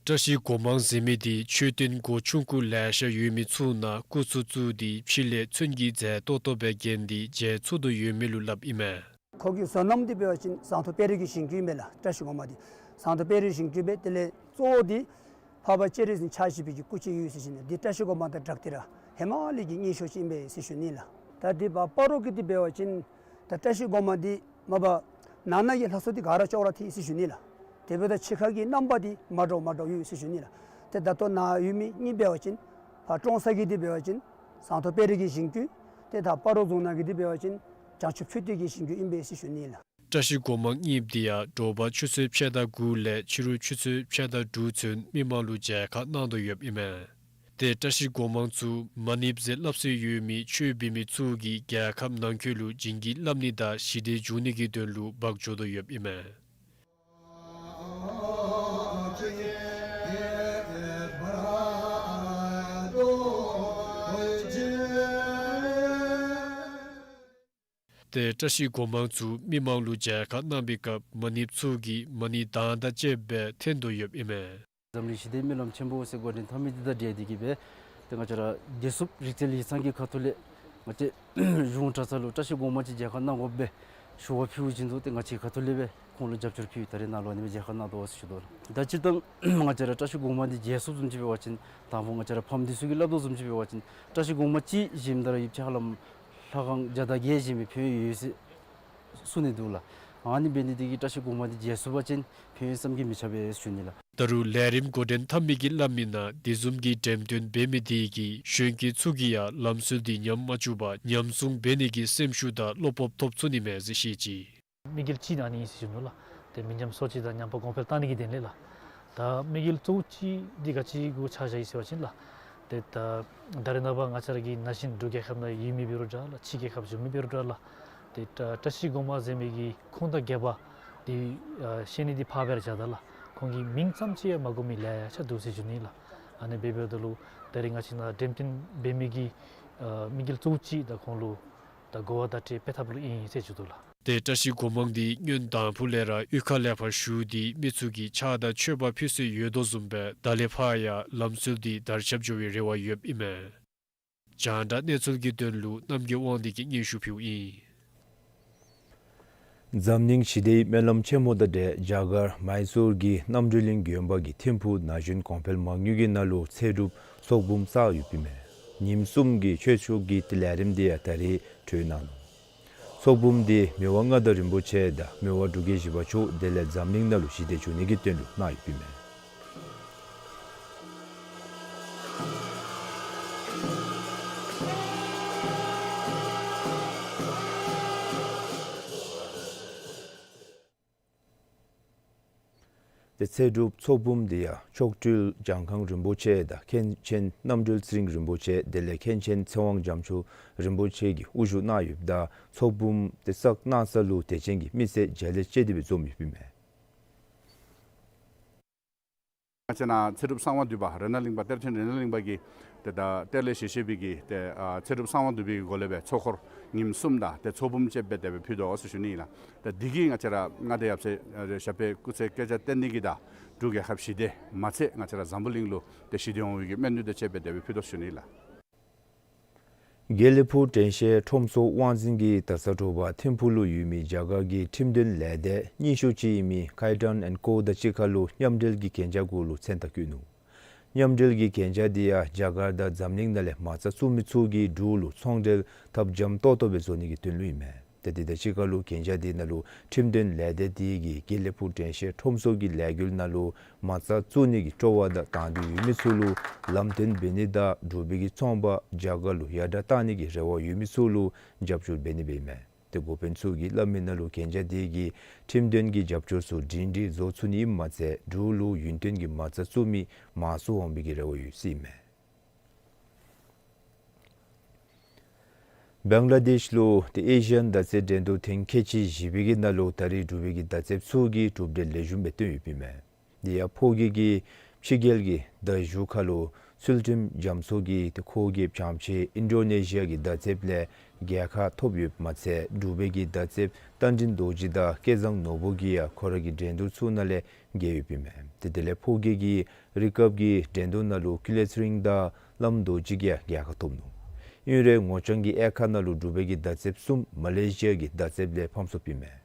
བཀྲ་ཤིས་སྒོ་མང་ཟེར་མི་འདི་མཆོད་རྟེན་སྒོ་ཆུང་ཀུ་ལེ་ཤ་ཡོད་མི་ཚུ་ནང་སྐུ་ཚུ་བཙུགས་ཏེ་ཕྱི་ལས་ཚོན་གྱིས་མཛེས་ཏོག་ཏོ་སྦེ་བརྒྱན་ཏེ་མཇལ་ཚུགས་དོ་ཡོད་མི་ལུ་སླབ་ཨིན་མས། ཁོ་གི་བཟོ་རྣམ་འདི་འབད་བ་ཅིན་ཟངས་མདོག་དཔལ་རི་གི་ཞིང་ཀུན་ཨིན་པས་ལགས། བཀྲ་ཤིས་སྒོ་མང་འདི་ཟངས་མདོག་དཔལ་རི་ཞིང་ཀུན་སྦེ་དེ་ལས་གཙོ་བོ་འདི་འཕགས་པ་སྤྱན་རས་གཟིགས་ཕྱག་བཞི་པའི་གི་སྐུ་ཅིག་ཡོད་ཟེར་ཞུ་ནི། འདི་བཀྲ་ཤིས་སྒོ་མང་དང་སྦྲགས་ཏེ་ར་ཧེ་མ་ལས་ཀྱི་སྙན་ཤོས་ཅིག་ཨིན་པས་ཟེར་ཞུ་ནི་ལགས། ད་འདི་སྤ་སྤ་རོ་གི་འདི་འབད་བ་ཅིན་ད་བཀྲ་ཤིས་སྒོ་མང་འདི་མ་པ་ནང་ན་གི་ལྷ་ཚོགས་འདི་ག་ར་ཅོག་ར་འཐད་ཟེར་ཞུ་ནི་ལགས། དེ་འབདཝ་ད་ཕྱི་ཁ་གི་རྣམ་པ་འདི་མ་འདྲཝ་མ་འདྲཝ་ཡོད་ཟེར་ཞུ་ནི་ལགས། ཏེ་ད་ལྟོ་ནཱ་ཡོད་མི་གཉིས་འབད་བ་ཅིན་ཕར་ཀྲོང་གསར་གྱི་འདི་འབད་བ་ཅིན་ཟངས་མདོག་དཔལ་རི་གི་ཞིང་ཀུན། ཏེ་ད་སྤ་རོ་རྫོང་ནང་གི་འདི་འབད་བ་ཅིན་བྱང་ཆུབ་མཆོད་རྟེན་གྱི་ཞིང་ཀུན་ཨིན་པས་ཟེར་ཞུ་ནི་ལགས། བཀྲ་ཤིས་སྒོ་མང་གཉིས་འདི་ཡང་དྲོ་པ་ཆུ་ཚོད་ཕྱེད་དང་དགུ་ལས་ཕྱི་རུ་ཆུ་ཚོད་ཕྱེད་དང་དྲུག་ཚུན་མི་མང་ལུ་མཇལ་ཁ་གནང་དོ་ཡོདཔ་ཨིན་མས། ཏེ་བཀྲ་ཤིས་སྒོ་མང་ཚུ་མ་ནིབ་ཟེར་སླབ་སྲོལ་ཡོད་མི་ཆོས་འབད་མི་ཚུ་གིས་རྒྱལ་ཁབ་ནང་འཁོད་ལུ་བྱིན་གྱིས་བརླབ་ནི་དང་ཞི་བདེ་འབྱུང་ནི་གི་དོན་ལུ་འབག་འགྱོ་དོ་ཡོདཔ་ཨིན་མས། ཏེ་བཀྲ་ཤིས་སྒོ་མང་ཚུ་མི་མང་ལུ་མཇལ་ཁ་གནང་བའི་སྐབས་མ་ནིབ་ཚུ་གིས་མ་ཎི་གདངས་དང་བཅསཔ་སྦེ་འཐེན་དོ་ཡོདཔ་ཨིན་མས། འཛམ་གླིང་ཞི་བདེའི་སྨོན་ལམ་ཆེན་པོ་ཟེར་འགོ་འདྲེན་འཐབ་མི་འདི་དང་འབྲེལ་ཏེ་གིས་སྦེ་ཏེ་ང་བཅས་ར་རྒྱལ་སྲུངཔ་རིག་རྩལ་ཡིག་ཚང་གི་ཁ་ཐུག་ལས་ང་བཅས་གཞུང་གྲྭ་ཚང་ལུ་བཀྲ་ཤིས་སྒོ་མང་ཅིག་མཇལ་ཁ་གནང་དགོ་པས་ཞུ་བ་ཕུལ་བཞིན་དུ་ཏེ་ང་བཅས་ཁ་ཐུག་ལས་སྦེ་ཁོང་ལུ་རྒྱབ་སྐྱོར་ཕུལ་ད་རེས་ནཱ་ལུ་ཨ་ནི་སྦེ་མཇལ་ཁ་གནང་དོ་ཟེར་ཞུ་དོ་ལགས། ད་སྤྱིར་བཏང་ང་བཅས་ར་བཀྲ་ཤིས་སྒོ་མང་འདི་མཇལ་ཚུགསཔ་བཟུམ་ཅིག་འབད་བ་ཅིན་དང་པ་ང་བཅས་ར་ཕམ་འདི་ཚུ་གིས་སླབ་དོ་བཟུམ་ཅིག་འབད་བ་ཅིན་བཀྲ་ཤིས་སྒོ་མང་ཅིག་བཞེངསམ་ད་ར་ཡུདཔ་ཅིག་ཧ་ལམ་ལྷ་ཁང་བརྒྱ་དང་བརྒྱད་བཞེངས་པའི་ཕན་ཡོན་ཡོད་ཟེར་གསུངས་ནི་འདུག་ལགས། ཨ་ནི་འབད་ནི་འདི་གིས་བཀྲ་ཤིས་སྒོ་མང་འདི་མཇལ་ཚུགས་པ་ཅིན་ཕན་ཡོན་བསམ་གྱིས་མི་ཁྱབ་པས་ཟེར་ཞུ་ནི་ལགས། ད་རུང་ལས་རིམ་འགོ་འདྲེན་འཐབ་མི་གིས་སླབ་མི་ནང་དེ་བཟུམ་གྱི་འགྲེམས་སྟོན་འབད་མི་འདི་གིས་གཞོན་སྐྱེས་ཚུ་གིས་ཡང་ལམ་སྲོལ་འདི་ཉམས་མ་བཅུག་པར་ཉམས་སྲུང་འབད་ནི་གི་སེམས་ཤུགས་དང་བློ་སྤོབས་ཐོབ་ཚུགས་ནི་མས་ཟེར་བཤད་ཅི། དམིགས་ཡུལ་གཅིག་ཨ་ནི་ཨིན་ཟེར་ཞུ་ནི་ལགས། ཏེ་མི་ཉམས་གསོ་བྱེད་དང་ཉམས་པ་གོང་འཕེལ་བཏང་ནི་གི་དོན་ལས་ལགས། ད་དམིགས་ཡུལ་གཙོ་བོ་གཅིག་འདི་ག་ཅི་གུ་ཆགས་བཞག་ཡི་ཟེར་བ་ཅིན་ལགས། ཏེ་ད་ད་རེས་ནངས་པ་ང་བཅས་ར་གི་ན་གཞོན་འབྲུག་རྒྱལ་ཁབ་ནང་ཡོད་མི་འབད་རུང་འདྲ་ལགས། ཕྱི་རྒྱལ་ཁབ་བཞུགས་མི་འབད་རུང་འདྲ་ལགས། ཏེ་བཀྲ་བཀྲ་ཤིས་སྒོ་མང་ཟེར་མི་གི་ཁུངས་དང་རྒྱས་པ་འདི་ཨ་ཤེས་ནི་འདི་ཕར་སྦེ་ར་བཞག་ད་ལགས། ཁོང་གི་མིང་ཙམ་ཅིག་ཡང་མ་གོ་མི་ལེ་ཤ་འདུག་ཟེར་ཞུ་ནི་ལགས། ཨ་ནི་འབད་འབདཝ་ད་ལུ་ད་རེས་ང་བཅས་ནཱ་འགྲེམས་སྟོན་འབད་མི་གི་ཨ་དམིགས་ཡུལ་གཙོ་བོ་གཅིག་ད་ཁོང་ལུ་ད་གོ་བ་བརྡ་སྤྲོད་འབད་ཐབས་ལུ་ཨིན་ཟེར་ཞུ་དོ་ལགས། ཏེ་བཀྲ་ཤིས་སྒོ་མང་འདི་སྔོན་དང་ཕུ་ལས་ར་གཡུས་ཁ་ལས་ཕར་ཞུ་སྟེ་མི་ཚུ་གིས་ཕྱག་དང་མཆོད་པ་ཕུལ་སྲོལ་ཡོད་དོ་བཟུམ་སྦེ་ད་ལས་ཕར་ཡང་ལམ་སྲོལ་འདི་དར་ཁྱབ་འགྱོ་བའི་རེ་བ་ཡོདཔ་ཨིན་མས། རྒྱང་བསྒྲགས་གནས་ཚུལ་གྱི་དོན་ལུ་རྣམ་རྒྱལ་དབང་འདུས་ཀྱིས་སྙན་ཞུ་ཕུལཝ་ཨིན། འཛམ་གླིང་ཞི་བདེའི་སྨོན་ལམ་ཆེན་མོ་དང་འབྲེལ་རྒྱ་གར་མཱི་སུར་གྱི་རྣམ་གྲོལ་གླིང་དགོན་པ་གི་ཐིམ་ཕུག་ན་གཞོན་གོང་འཕེལ་མང་ཉུང་གི་ནང་ལུ་ཚེ་སྒྲུབ་ཚོགས་འབུམ་བསགས་ཡོདཔ་ཨིན་མས། ཉིནམ་གསུམ་གྱི་ཆོས་ཚོགས་ཀྱི་ལས་རིམ་འདི་ཡང་ད་རིས་གྲོལ་གནང་ནུག། ཚོགས་འབུམ་འདི་མི་དབང་མངའ་བདག་རིན་པོ་ཆེ་དང་མི་དབང་འབྲུག་རྒྱལ་བཞི་པ་མཆོག་དེ་ལས་འཛམ་གླིང་ནང་ལུ་ཞི་བདེ་འབྱུང་ནི་གི་དོན་ལུ་གནང་ཡོདཔ་ཨིན་མས། ཏེ་ཚེ་སྒྲུབ་ཚོགས་འབུམ་འདི་ཡང་མཆོག་སྤྲུལ་འཇམ་དབྱངས་རིན་པོ་ཆེ་དང་མཁན་ཆེན་རྣམ་གྲོལ་ཚེ་རིང་རིན་པོ་ཆེ་དེ་ལས་མཁན་ཆེན་ཚེ་དབང་རྒྱ་མཚོ་རིན་པོ་ཆེ་གིས་དབུ་བཞུགས་གནང་ཡོདཔ་ད་ཚོགས་འབུམ་ཏེ་བསགས་གནང་ས་ལུ་དད་ཅན་གྱི་མི་སེར་མཇལ་ལེ་ཅིག་དེ་སྦེ་འཛོམས་ཡོདཔ་ཨིན་མས། ང་བཅས་ནཱ་ཚེ་སྒྲུབ་གསང་བ་འདུས་པ་རཏྣ་གླིང་པ་གཏེར་ཆེན་རཏྣ་གླིང་པ་གི་ཏེ་ད་གཏེར་ལས་བཞེས་བཞེས་པའི་གི་ཏེ་ཨ་ཚེ་སྒྲུབ་གསང་བ་འདུས་པའི་གི་སྒོ་ལས་སྦེ་ཚོགས་འཁོར་ཉིནམ་གསུམ་དང་ཏེ་ཚོགས་འབུམ་བཅས་སྦེ་དེ་སྦེ་ཕུལ་དོ་ཟེར་ཞུ་ནི་ཨིན་ལགས། ད་འདི་གིས་ང་བཅས་ར་མངའ་བདག་ཡབ་སྲས་ཨ་ཞབས་པད་སྐུ་ཚེ་བསྐལ་བརྒྱར་བརྟན་ནི་གི་དང་འབྲུག་རྒྱལ་ཁབ་ཞི་བདེ་མ་ཚད་ང་བཅས་ར་འཛམ་བུ་གླིང་ལུ་ཏེ་ཞི་བདེ་འོང་བའི་གི་སྨོན་འདུན་དང་བཅས་སྦེ་དེ་སྦེ་ཕུལ་དོ་ཟེར་ཞུ་ནི་ཨིན་ལགས། དགེ་ལེགས་ཕུག་དྲན་ཤེས་ཁྲོམ་ཚོགས་དབང་འཛིན་གྱིས་ད་ས་དྲོ་པ་ཐིམ་ཕུག་ལུ་ཡོད་མི་རྒྱ་གར་གྱི་ཁྲིམས་དོན་ལས་སྡེ་རྙིང་ཤོས་ཅིག་ཨིན་མི་Kaitan and Co དང་གཅིག་ཁར་ལུ་མཉམ་འབྲེལ་གྱི་གན་རྒྱ་གུ་ལུ་མཚན་རྟགས་བཀོད་ནུག། མཉམ་འབྲེལ་གྱི་གན་རྒྱ་འདི་ཡང་རྒྱ་གར་དང་འཛམ་གླིང་ནང་ལས་མ་རྩ་བཙུགས་མི་ཚུ་གིས་འབྲུག་ལུ་ཚོང་འབྲེལ་ཐབས་འཇམ་ཏོག་ཏོ་སྦེ་བཟོ་ནི་གི་དོན་ལུ་ཨིན་མས། ཏེ་དེ་དང་གཅིག་ཁར་ལུ་གན་རྒྱ་འདི་ནང་ལུ་ཁྲིམས་དོན་ལས་སྡེ་འདི་གིས་དགེ་ལེགས་ཕུག་དྲན་ཤེས་ཁྲོམ་ཚོགས་ཀྱི་ལས་འགུལ་ནང་ལུ་མ་རྩ་བཙུགས་ནི་གི་སྤྲོ་བ་དང་དང་འདོད་ཡོད་མི་ཚུ་ལུ་ལམ་སྟོན་འབད་ནི་དང་འབྲུག་པའི་གི་ཚོང་པ་རྒྱ་གར་ལུ་ཡར་དྲག་གཏང་ནི་གི་རེ་བ་ཡོད་མི་ཚུ་ལུ་རྒྱབ་སྐྱོར་འབད་ནི་སྦེ་ཨིན་མས། ཏེ་འགོ་དཔོན་ཚུ་གིས་སླབ་མི་ནང་ལུ་གན་རྒྱ་འདི་གིས་ཁྲིམས་དོན་གྱི་རྒྱབ་སྐྱོར་ཚུ་སྒྲིང་སྒྲིང་བཟོ་ཚུགས་ནི་ཨིནམ་མ་ཚད་འབྲུག་ལུ་ཡུན་བརྟན་གྱི་མ་རྩ་བཙུགས་མི་མང་སུ་འོང་བའི་གི་རེ་བ་ཡོད་ཟེར་ཨིན་མས། བང་ལ་དེཤ་ལུ་ཏེ་ཨེ་ཤི་ཡན་མདའ་རྩེད་འགྲན་བསྡུར་ཐེངས་ཁལ་གཅིག་བཞི་པའི་གི་ནང་ལུ་ད་རེས་འབྲུག་པའི་གི་མདའ་རྩེདཔ་ཚུ་གིས་གྲུབ་འབྲས་ལེགས་ཤོམ་སྦེ་བཏོན་ཡོདཔ་ཨིན་མས། དེ་ཡང་ཕོ་རྒྱས་ཀྱི་ཕྱི་རྒྱལ་གྱི་མདའ་གཞུ་ཁར་ལུ་ཚུལ་ཁྲིམས་རྒྱ་མཚོ་གིས་ཏེ་ཁོ་གི་བྱམས་ཆེ་ཨིན་ཌོ་ནེ་ཤི་ཡ་གི་མདའ་རྩེདཔ་ལས་རྒྱལ་ཁ་ཐོབ་ཡོདཔ་མ་ཚད་འབྲུག་པའི་གི་མདའ་རྩེདཔ་རྟ་མགྲིན་རྡོ་རྗེ་དང་སྐལ་བཟང་ནོར་བུ་གིས་ཡང་ཁོ་ར་གི་འགྲན་བསྡུར་ཚུ་ནང་ལས་རྒྱལ་ཡོདཔ་ཨིན་མས། ཏེ་དེ་ལས་ཕོ་རྒྱས་ཀྱི་རི་ཁཱབ་ཀྱི་འགྲན་བསྡུར་ནང་ལུ་ཀུ་ལེ་ཚེ་རིང་དང་བླམ་རྡོ་རྗེ་གིས་ཡང་རྒྱལ་ཁ་ཐོབ་ནུག། ཨིན་རུང་ངོ་རྐྱང་གི་དབྱེ་ཁག་ནང་ལུ་འབྲུག་པའི་གི་མདའ་རྩེདཔ་གསུམ་མ་ལེ་ཤི་ཡ་གི་མདའ་རྩེདཔ་ལས་ཕམ་སོཔ་ཨིན་མས།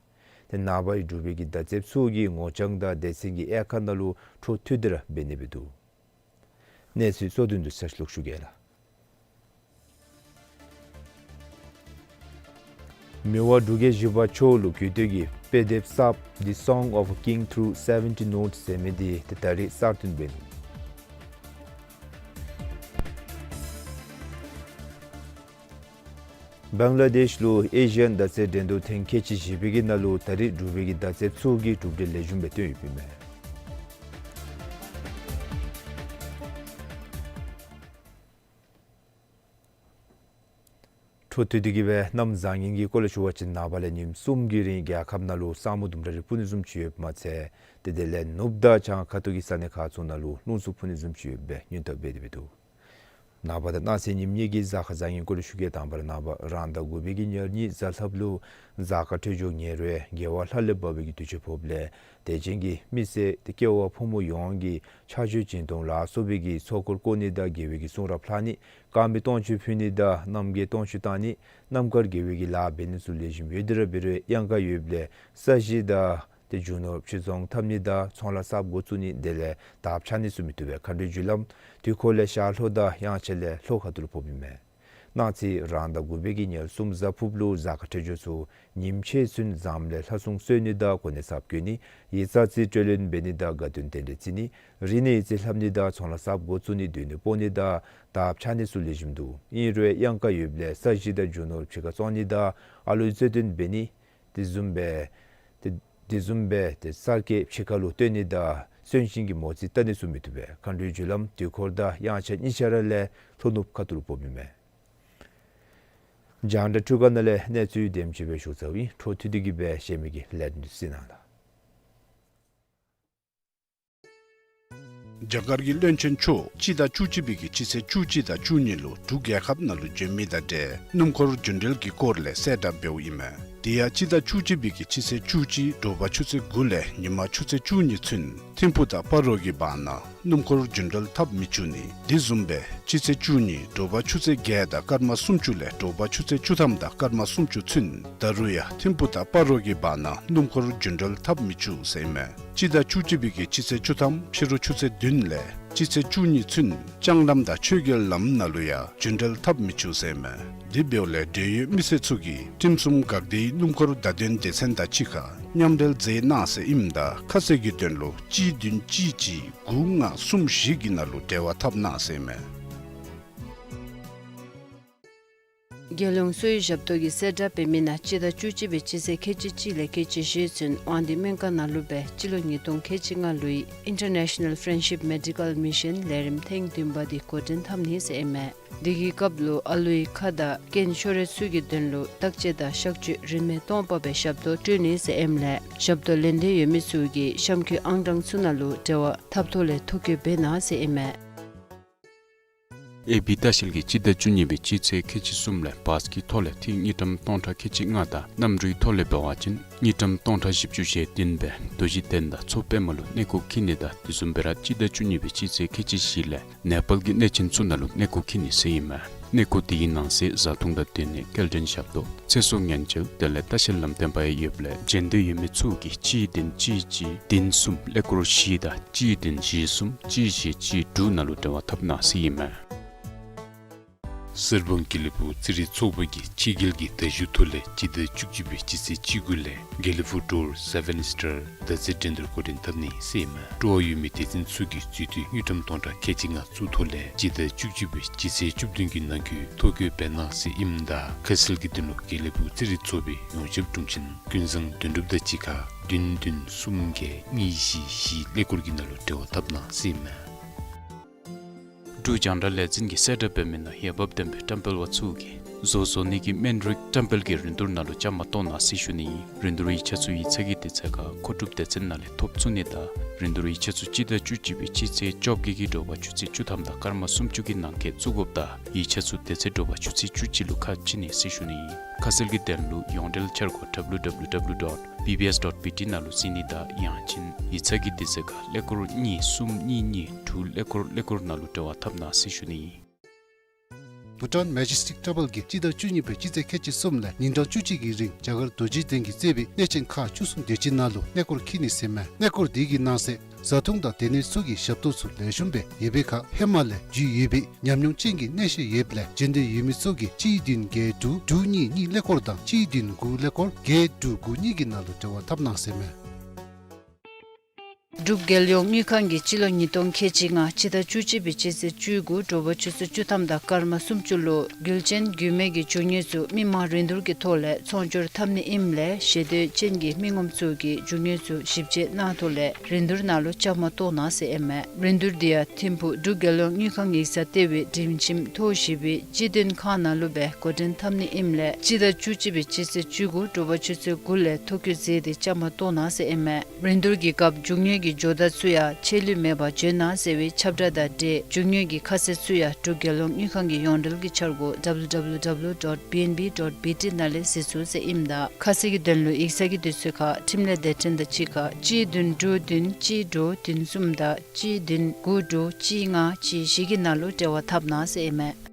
ཏེ་ནངས་པ་འབྲུག་པའི་གི་མདའ་རྩེདཔ་ཚུ་གིས་ངོ་རྐྱང་དང་སྡེ་ཚན་གྱི་དབྱེ་ཁག་ནང་ལུ་འཕྲོ་མཐུད་དེ་ར་འབད་ནི་སྦེ་འདུག། གནས་ཚུལ་གཙོ་དོན་འདི་ཚུ་ལོག་ཞུ་གེ་ལགས། མི་དབང་འབྲུག་རྒྱལ་བཞི་པ་མཆོག་ལུ་གུས་བསྟོད་ཀྱི་དཔེ་དེབ་གསརཔ་The Song of a King Through Seventy Notes ཟེར་མི་འདི་ཏེ་ད་རིས་གསར་བཏོན་འབད་ནུག། བང་ལ་དེཤ་ལུ་ཨེ་ཤི་ཡན་མདའ་རྩེད་འགྲན་བསྡུར་ཐེངས་ཁལ་གཅིག་བཞི་པའི་གི་ནང་ལུ་ད་རིས་འབྲུག་པའི་གི་མདའ་རྩེདཔ་ཚུ་གིས་གྲུབ་འབྲས་ལེགས་ཤོམ་སྦེ་བཏོན་ཡོདཔ་ཨིན་མས། འཕྲོ་མཐུད་དེ་གི་སྦེ་གནམ་བཟང་ངན་གྱི་སྐོར་ལས་ཞུ་བ་ཅིན་ནངས་པ་ལས་ཉིནམ་གསུམ་གྱི་རིང་རྒྱལ་ཁབ་ནང་ལུ་ས་སྨུག་ལྡུམ་ར་རེ་སྤུབ་ནི་བཟུམ་ཅིག་ཡོདཔ་མ་ཚད་ཏེ་དེ་ལས་ནུབ་དང་བྱང་ཁ་ཐུག་གི་ས་གནས་ཁག་ཚུ་ནང་ལུ་རླུང་འཚུབ་འཕུ་ནི་བཟུམ་ཅིག་ཡོད་པའི་སྔོན་བརྡ་འབད་དེ་སྦེ་འདུག། ནངས་པ་དང་གནངས་ཚེ་ཉིནམ་གཉིས་ཀྱི་གཟའ་སྐར་བཟང་ངན་སྐོར་ལས་ཞུ་གེ། དང་པ་ར་ནངས་པ་རང་ཟླ་དགུ་པའི་གི་ཉེར་གཉིས་གཟའ་ལྷགཔ་ལུ་གཟའ་སྐར་འཕྲོད་སྦྱོར་ཉེ་རུང་དགེ་བ་ལྷ་ལས་བབས་པའི་གི་དུས་ཚོད་ཕོགཔ་ལས་དད་ཅན་གྱི་མི་སེར་ཏེ་སྐྱེ་བ་ཕོ་མོ་ཡོངས་ཀྱིས་ཕྱག་མཆོད་སྦྱིན་གཏོང་ལ་སོགས་པའི་གི་ཚོགས་འཁོར་བསྐོར་ནི་དང་དགེ་བའི་གི་གསུང་རབ་ལྷག་ནི་དཀར་མེ་སྟོང་མཆོད་ཕུལ་ནི་དང་རྣམ་རྒྱལ་སྟོང་མཆོད་བཏང་ནི་རྣམ་དཀར་དགེ་བའི་གི་ལཱ་འབད་ནི་ཚུ་ལེགས་ཤོམ་ཡོད་དེ་ར་འབད་རུང་གཡང་ཁ་ཡོདཔ་ལས་ས་གཞི་དང་ཏེ་རྒྱུ་ནོར་ཕྱིར་ཚོང་འཐབ་ནི་དང་ཚོང་ལཱ་གསརཔ་འགོ་བཙུགས་ནི་དེ་ལས་དར་ཁྱབ་ནི་ཚུ་མི་བཏུབ་པས། མཁའ་འགྲོའི་རྒྱུ་ལམ་དུས་འཁོར་ལས་ཤར་ལྷོ་དང་དབྱངས་འཆར་ལས་ལྷོ་ཁ་ཐུག་ལུ་ཕོགཔ་ཨིན་མས། གནངས་ཚེ་རང་ཟླ་དགུ་པའི་གི་ཉེར་གསུམ་གཟའ་ཕུརཔ་ལུ་གཟའ་སྐར་འཕྲོད་སྦྱོར་ཚུ་ཉིནམ་ཕྱེད་ཚུན་ཟམ་ལས་ལྷ་སྲུང་གསོལ་ནི་དང་གོ་གནས་གསརཔ་བསྐོ་ནི་ཡིག་ཚང་རྩིས་སྤྲོད་ལེན་འབད་ནི་དང་དགའ་སྟོན་རྟེན་འབྲེལ་བརྩི་ནི་རིག་གནས་ཡིག་རྩིས་ལྷབ་ནི་དང་ཚོང་ལཱ་གསརཔ་འགོ་བཙུགས་ནི་སྡོད་གནས་སྤོ་ནི་དང་དར་ཁྱབ་ནི་ཚུ་ལེགས་ཤོམ་འདུག། ཨིན་རུང་གཡང་ཁ་ཡོདཔ་ལས་ས་གཞི་དང་རྒྱུ་ནོར་ཕྱི་ཁར་བཙོང་ནི་དང་ཨ་ལོ་རྩོད་དོན་འབད་ནི་དེ་བཟུམ་སྦེ་ཏེ་དེ་བཟུམ་སྦེ་ཏེ་གསར་སྐྱེས་ཕྱི་ཁ་ལུ་བཏོན་ནི་དང་གསོན་གཤིན་གྱི་མོ་རྩིས་བལྟ་ནི་ཚུ་མི་བཏུབ་པས། མཁའ་འགྲོའི་རྒྱུ་ལམ་དུས་འཁོར་དང་དབྱངས་འཆར་གཉིས་ཆ་ར་ལས་ལྷོ་ནུབ་ཁ་ཐུག་ལུ་ཕོགཔ་ཨིན་མས། རྒྱང་བསྒྲགས་འཕྲུལ་ཁང་ནང་ལས་གནས་ཚུལ་དེམ་ཅིག་སྦེ་ཞུ་ཚརཝ་ཨིན། འཕྲོ་མཐུད་དེ་གི་སྦེ་གཞན་མི་གི་ལས་རིམ་གཟིགས་གནང་ལགས། རྒྱ་གར་གྱི་བློན་ཆེན་མཆོག་སྤྱི་ཟླ་བཅུ་གཅིག་པའི་གི་སྤྱི་ཚེས་བཅུ་གཅིག་དང་བཅུ་གཉིས་ལུ་འབྲུག་རྒྱལ་ཁབ་ནང་ལུ་བྱོན་མི་དང་འབྲེལ་སྣུམ་འཁོར་རྒྱུན་འགྲུལ་གྱི་སྐོར་ལས་གསལ་བསྒྲགས་འབདཝ་ཨིན་མས། དེ་ཡང་སྤྱི་ཟླ་བཅུ་གཅིག་པའི་གི་སྤྱི་ཚེས་བཅུ་གཅིག་དྲོ་པ་ཆུ་ཚོད་དགུ་ལས་ཉིན་མ་ཆུ་ཚོད་བཅུ་གཉིས་ཚུན་ཐིམ་ཕུག་དང་སྤ་རོ་གི་བར་ན་སྣུམ་འཁོར་རྒྱུན་འགྲུལ་འཐབ་མི་བཅུག་ནི། དེ་བཟུམ་སྦེ་སྤྱི་ཚེས་བཅུ་གཉིས་དྲོ་པ་ཆུ་ཚོད་བརྒྱད་དང་སྐར་མ་སུམ་ཅུ་ལས་དྲོ་པ་ཆུ་ཚོད་བཅུ་ཐམ་དང་སྐར་མ་སུམ་ཅུ་ཚུན་ད་རུང་ཡང་ཐིམ་ཕུག་དང་སྤ་རོ་གི་བར་ན་སྣུམ་འཁོར་རྒྱུན་འགྲུལ་འཐབ་མི་བཅུག་ཟེར་ཨིན་མས། སྤྱི་ཟླ་བཅུ་གཅིག་པའི་གི་སྤྱི་ཚེས་བཅུ་ཐམ་ཕྱི་རུ་ཆུ་ཚོད་བདུན་ལས་ སྤྱི་ཚེས་བཅུ་གཉིས་ཚུན་ལྕང་ལམ་དང་ཆོས་རྒྱལ་ལམ་ནང་ལུ་ཡང་རྒྱུན་འགྲུལ་འཐབ་མི་ཚུགས་ཟེར་མས། དེ་འབདཝ་ལས་འབྲེལ་ཡོད་མི་སེར་ཚུ་གིས་ཁྲིམས་སྲུང་འགག་སྡེའི་སྣུམ་འཁོར་བརྡ་དོན་སྡེ་ཚན་དང་གཅིག་ཁར་མཉམ་འབྲེལ་མཛད་གནང་ཟེར་ཨིནམ་ད་ཁ་གསལ་གྱི་དོན་ལུ་གཅིག་བདུན་གཅིག་གཅིག་དགུ་ལྔ་གསུམ་བཞི་གི་ནང་ལུ་འབྲེལ་བ་འཐབ་གནང་ཟེར་མས། རྒྱལ་ཡོངས་གསོ་བའི་ཞབས་ཏོག་གི་གསལ་བསྒྲགས་འབད་མི་ནང་སྤྱི་ཟླ་བཅུ་གཅིག་པའི་སྤྱི་ཚེས་ཁལ་གཅིག་གཅིག་ལས་ཁལ་གཅིག་བཞི་ཚུན་དབང་འདུས་སྨན་ཁང་ནང་ལུ་སྦེ་སྤྱི་ལོ་ཉིས་སྟོང་ཁལ་གཅིག་ལྔ་ལོའི་International Friendship Medical Mission ལས་རིམ་ཐེངས་བདུན་པ་འདི་འགོ་འདྲེན་འཐབ་ནི་ཟེར་ཨིན་མས། འདི་གི་སྐབས་ལུ་ཨ་ལུའི་ཁ་དང་རྐྱེན་ཤོར་ར་ཚུ་གི་དོན་ལུ་བརྟག་དཔྱད་དང་གཤག་བཅོས་རིན་མེད་སྟོང་པ་སྦེ་ཞབས་ཏོག་སྤྲོད་ནི་ཟེར་ཨིནམ་ལས་ཞབས་ཏོག་ལེན་འདོད་ཡོད་མི་ཚུ་གིས་གཤམ་འཁོད་ཨང་གྲངས་ཚུ་ནང་ལུ་འབྲེལ་བ་འཐབ་ཐོག་ལས་ཐོ་བཀོད་འབད་གནང་ཟེར་ཨིན་མས། ཨེ་བི་ལྟ་བཤལ་གྱིས་སྤྱི་ཟླ་བཅུ་གཉིས་པའི་སྤྱི་ཚེས་ཁལ་གཅིག་གསུམ་ལས་བཱས་ཀྱི་ཐོག་ལས་ཐིག་དངུལ་ཀྲམ་སྟོང་ཕྲག་ཁལ་གཅིག་ལྔ་དང་གནམ་གྲུའི་ཐོག་ལས་འབད་བ་ཅིན་དངུལ་ཀྲམ་སྟོང་ཕྲག་བཞི་བཅུ་ཞེ་བདུན་སྦེ་རྡོ་རྗེ་གདན་དང་མཚོ་པདྨ་ལུ་གནས་སྐོར་འཁྱིད་ནི་དང་དེ་བཟུམ་སྦེ་ར་སྤྱི་ཟླ་བཅུ་གཉིས་པའི་སྤྱི་ཚེས་ཁལ་གཅིག་བཞི་ལས་ནེ་པཱལ་གྱི་གནས་ཆེན་ཚུ་ནང་ལུ་གནས་སྐོར་འཁྱིད་ནི་ཟེར་ཨིན་མས། གནས་སྐོར་དེའི་ནང་གསེས་བཟའ་འཐུང་དང་སྡོད་གནས་སྐྱེལ་འདྲེན་ཞབས་ཏོག་ཚེ་སྲོག་ཉེན་བཅོལ་དེ་ལས་ལྟ་བཤལ་ལམ་སྟོན་པ་ཡང་ཡོདཔ་ལས་འབྱོན་འདོད་ཡོད་མི་ཚུ་གིས་གཅིག་བདུན་གཅིག་གཅིག་བདུན་གསུམ་ཀླད་ཀོར་བཞི་དང་གཅིག་བདུན་བཞི་གསུམ་གཅིག་བཞི་གཅིག་དྲུག་ནང་ལུ་འབྲེལ་བ་འཐབ་གནང་ཟེར་ཨིན་མས། གསེར་སྦང་དགེ་ལེགས་ཕུག་རྩེད་རིགས་ཚོགས་པ་གིས་ཕྱི་རྒྱལ་གྱི་མདའ་གཞུ་ཐོག་ལས་སྤྱི་ཟླ་བཅུ་གཅིག་པའི་སྤྱི་ཚེས་བཅུ་དགུ་ལས་དགེ་ལེགས་ཕུག་ཌོར་སེ་བེན་སི་ཊར་མདའ་རྩེད་འགྲན་བསྡུར་འགོ་འདྲེན་འཐབ་ནི་ཟེར་ཨིན་མས། སྤྲོ་བ་ཡོད་མི་སྡེ་ཚན་ཚུ་གིས་རྩིས་ཐོ་དངུལ་ཀྲམ་སྟོང་ཕྲག་ཁལ་གཅིག་ལྔ་བཙུགས་ཐོག་ལས་སྤྱི་ཟླ་བཅུ་གཅིག་པའི་སྤྱི་ཚེས་བཅུ་བདུན་གྱི་ནང་འཁོད་ཐོ་བཀོད་འབད་གནང་ཟེར་ཨིནམ་ད་ཁ་གསལ་གྱི་དོན་ལུ་དགེ་ལེགས་ཕུག་རྩེད་རིགས་ཚོགས་པའི་ཡོངས་ཁྱབ་དྲུང་ཆེན་ཀུན་བཟང་དོན་གྲུབ་དང་གཅིག་ཁར་བདུན་བདུན་གསུམ་བརྒྱད་གཉིས་བཞི་བཞི་ཀླད་ཀོར་གྱི་ནང་ལུ་འབྲེལ་བ་འཐབ་གནང་ཟེར་ཨིན་མས། འབྲུག་རྒྱང་བསྒྲགས་ལས་འཛིན་གྱིས་གསལ་བསྒྲགས་འབད་མི་ནང་འོས་འབབ་ལྡན་པའི་བཀྲམ་སྤེལ་པ་ཚུ་གིས་བཟོ་བཟོ་ནི་གི་སྨན་རིགས་བཀྲམ་སྤེལ་གྱི་རིན་བསྡུར་ནང་ལུ་བཅའ་མར་གཏོགས་གནང་ཟེར་ཞུ་ནི་ཨིན། རིན་བསྡུར་ཡིག་ཆ་ཚུ་ཡིག་ཚང་གི་དུས་ཚོད་ཁར་མཁོ་སྒྲུབ་སྡེ་ཚན་ནང་ལས་ཐོབ་ཚུགས་ནི་དང་རིན་བསྡུར་ཡིག་ཆ་ཚུ་སྤྱི་ཟླ་བཅུ་གཅིག་པའི་སྤྱི་ཚེས་བཅོ་བརྒྱད་ཀྱི་དྲོ་པ་ཆུ་ཚོད་བཅུ་ཐམ་དང་སྐར་མ་སུམ་ཅུ་གི་ནང་འཁོད་བཙུགས་དགོཔ་དང་ཡིག་ཆ་ཚུ་དེ་ཚེ་དྲོ་པ་ཆུ་ཚོད་བཅུ་གཅིག་ལུ་ཁ་ཕྱེ་ནི་ཟེར་ཞུ་ནི་ཨིན། ཁ་གསལ་གྱི་དོན་ལུ་ཡོངས་འབྲེལ་འཆར་སྒོ་W W W dot B B S dot B T ནང་ལུ་གཟིགས་ནི་དང་ཡང་ཅིན་ཡིག་ཚང་གི་དུས་ཚོད་ཁར་ཀླད་ཀོར་གཉིས་གསུམ་གཉིས་གཉིས་དྲུག་ཀླད་ཀོར་ཀླད་ཀོར་ནང་ལུ་འབྲེལ་བ་འཐབ་གནང་ཟེར་ཞུ་ནི་ཨིན། Bhutan Majestic Travel གྱིས་སྤྱི་ཟླ་བཅུ་གཉིས་པའི་སྤྱི་ཚེས་ཁལ་གཅིག་གསུམ་ལས་ཉིན་གྲངས་བཅུ་གཅིག་གི་རིང་རྒྱ་གར་རྡོ་རྗེ་གདན་གྱིས་གཙོས་པའི་གནས་ཆེན་ཁག་བཅུ་གསུམ་དེ་ཅིག་ནང་ལུ་གནས་སྐོར་འཁྱིད་ནི་ཟེར་མས། གནས་སྐོར་དེ་གི་ནང་གསེས་བཟའ་འཐུང་དང་སྡོད་གནས་ཚུ་གི་ཞབས་ཏོག་ཚུ་ལེགས་ཤོམ་སྦེ་ཡོད་པའི་ཁར་ཧེ་མ་ལས་རྒྱུས་ཡོད་པའི་ཉམས་མྱོང་ཅན་གྱི་གནས་བཤད་ཡོདཔ་ལས་འབྱོན་འདོད་ཡོད་མི་ཚུ་གིས་གཅིག་བདུན་བརྒྱད་དྲུག་དྲུག་གཉིས་གཉིས་ཀླད་ཀོར་དང་གཅིག་བདུན་དགུ་ཀླད་ཀོར་བརྒྱད་དྲུག་དགུ་གཉིས་ཀྱི་ནང་ལུ་འབྲེལ་བ་འཐབ་གནང་ཟེར་མས། འབྲུག་རྒྱལ་ཡོངས་དངུལ་ཁང་གིས་སྤྱི་ལོ་ཉིས་སྟོང་ཁལ་གཅིག་ལྔ་སྤྱི་ཟླ་བཅུ་གཅིག་པའི་སྤྱི་ཚེས་བཅུ་དགུ་དྲོ་པ་ཆུ་ཚོད་བཅུ་ཐམ་དང་སྐར་མ་སུམ་ཅུ་ལུ་རྒྱུད་ཆེན་རྒྱུད་སྨད་ཀྱི་རྒྱུ་དངོས་ཚུ་མི་མང་རིན་བསྡུར་གྱི་ཐོག་ལས་ཚོང་སྒྱུར་འཐབ་ནི་ཨིནམ་ལས་ཤེས་འདོད་ཅན་གྱི་མི་ངོམ་ཚུ་གིས་རྒྱུ་དངོས་ཚུ་ཞིབ་དཔྱད་གནང་ཐོག་ལས་རིན་བསྡུར་ནང་ལུ་བཅའ་མར་གཏོགས་གནང་ཟེར་ཨིན་མས། རིན་བསྡུར་འདི་ཡང་ཐིམ་ཕུག་འབྲུག་རྒྱལ་ཡོངས་དངུལ་ཁང་ཡིག་ཚང་ལྟེ་བའི་སྒྲིམ་ཁྱིམ་ཐོག་བཞི་པའི་སྤྱི་དོན་ཁང་ནང་ལུ་སྦེ་འགོ་འདྲེན་འཐབ་ནི་ཨིནམ་ལས་སྤྱི་ཟླ་བཅུ་གཅིག་པའི་སྤྱི་ཚེས་བཅུ་དགུ་དྲོ་པ་ཆུ་ཚོད་དགུ་ལས་ཐོ་བཀོད་མཛད་དེ་བཅའ་མར་གཏོགས་གནང་ཟེར་ཨིན་མས། རིན་བསྡུར་གྱི་སྐབས་རྒྱུ་དངོས་ཀྱི་ཇོ་བདག་ཚུ་ཡང་ཆད་ལུས་མེད་པར་འབྱོན་གནང་ཟེར་བའི་ཁྱབ་བསྒྲགས་དང་འབྲེལ་རྒྱུ་དངོས་ཀྱི་ཁ་གསལ་ཚུ་ཡང་འབྲུག་རྒྱལ་ཡོངས་དངུལ་ཁང་གི་ཡོངས་འབྲེལ་གྱི་འཆར་སྒོ་W W W dot B N B dot B T ནང་ལས་གཟིགས་ཚུགས་ཟེར་ཨིནམ་ད་ཁ་གསལ་གྱི་དོན་ལུ་ཡིག་ཚང་གི་དུས་ཚོད་ཁར་འཕྲིན་ལས་སྡེ་ཚན་དང་གཅིག་ཁར་གཅིག་བདུན་དྲུག་བདུན་གཅིག་དྲུག་བདུན་གསུམ་དང་གཅིག་བདུན་དགུ་དྲུག་གཅིག་ལྔ་གཅིག་བཞི་གི་ནང་ལུ་འབྲེལ་བ་འཐབ་གནང་ཟེར་ཨིན་མས།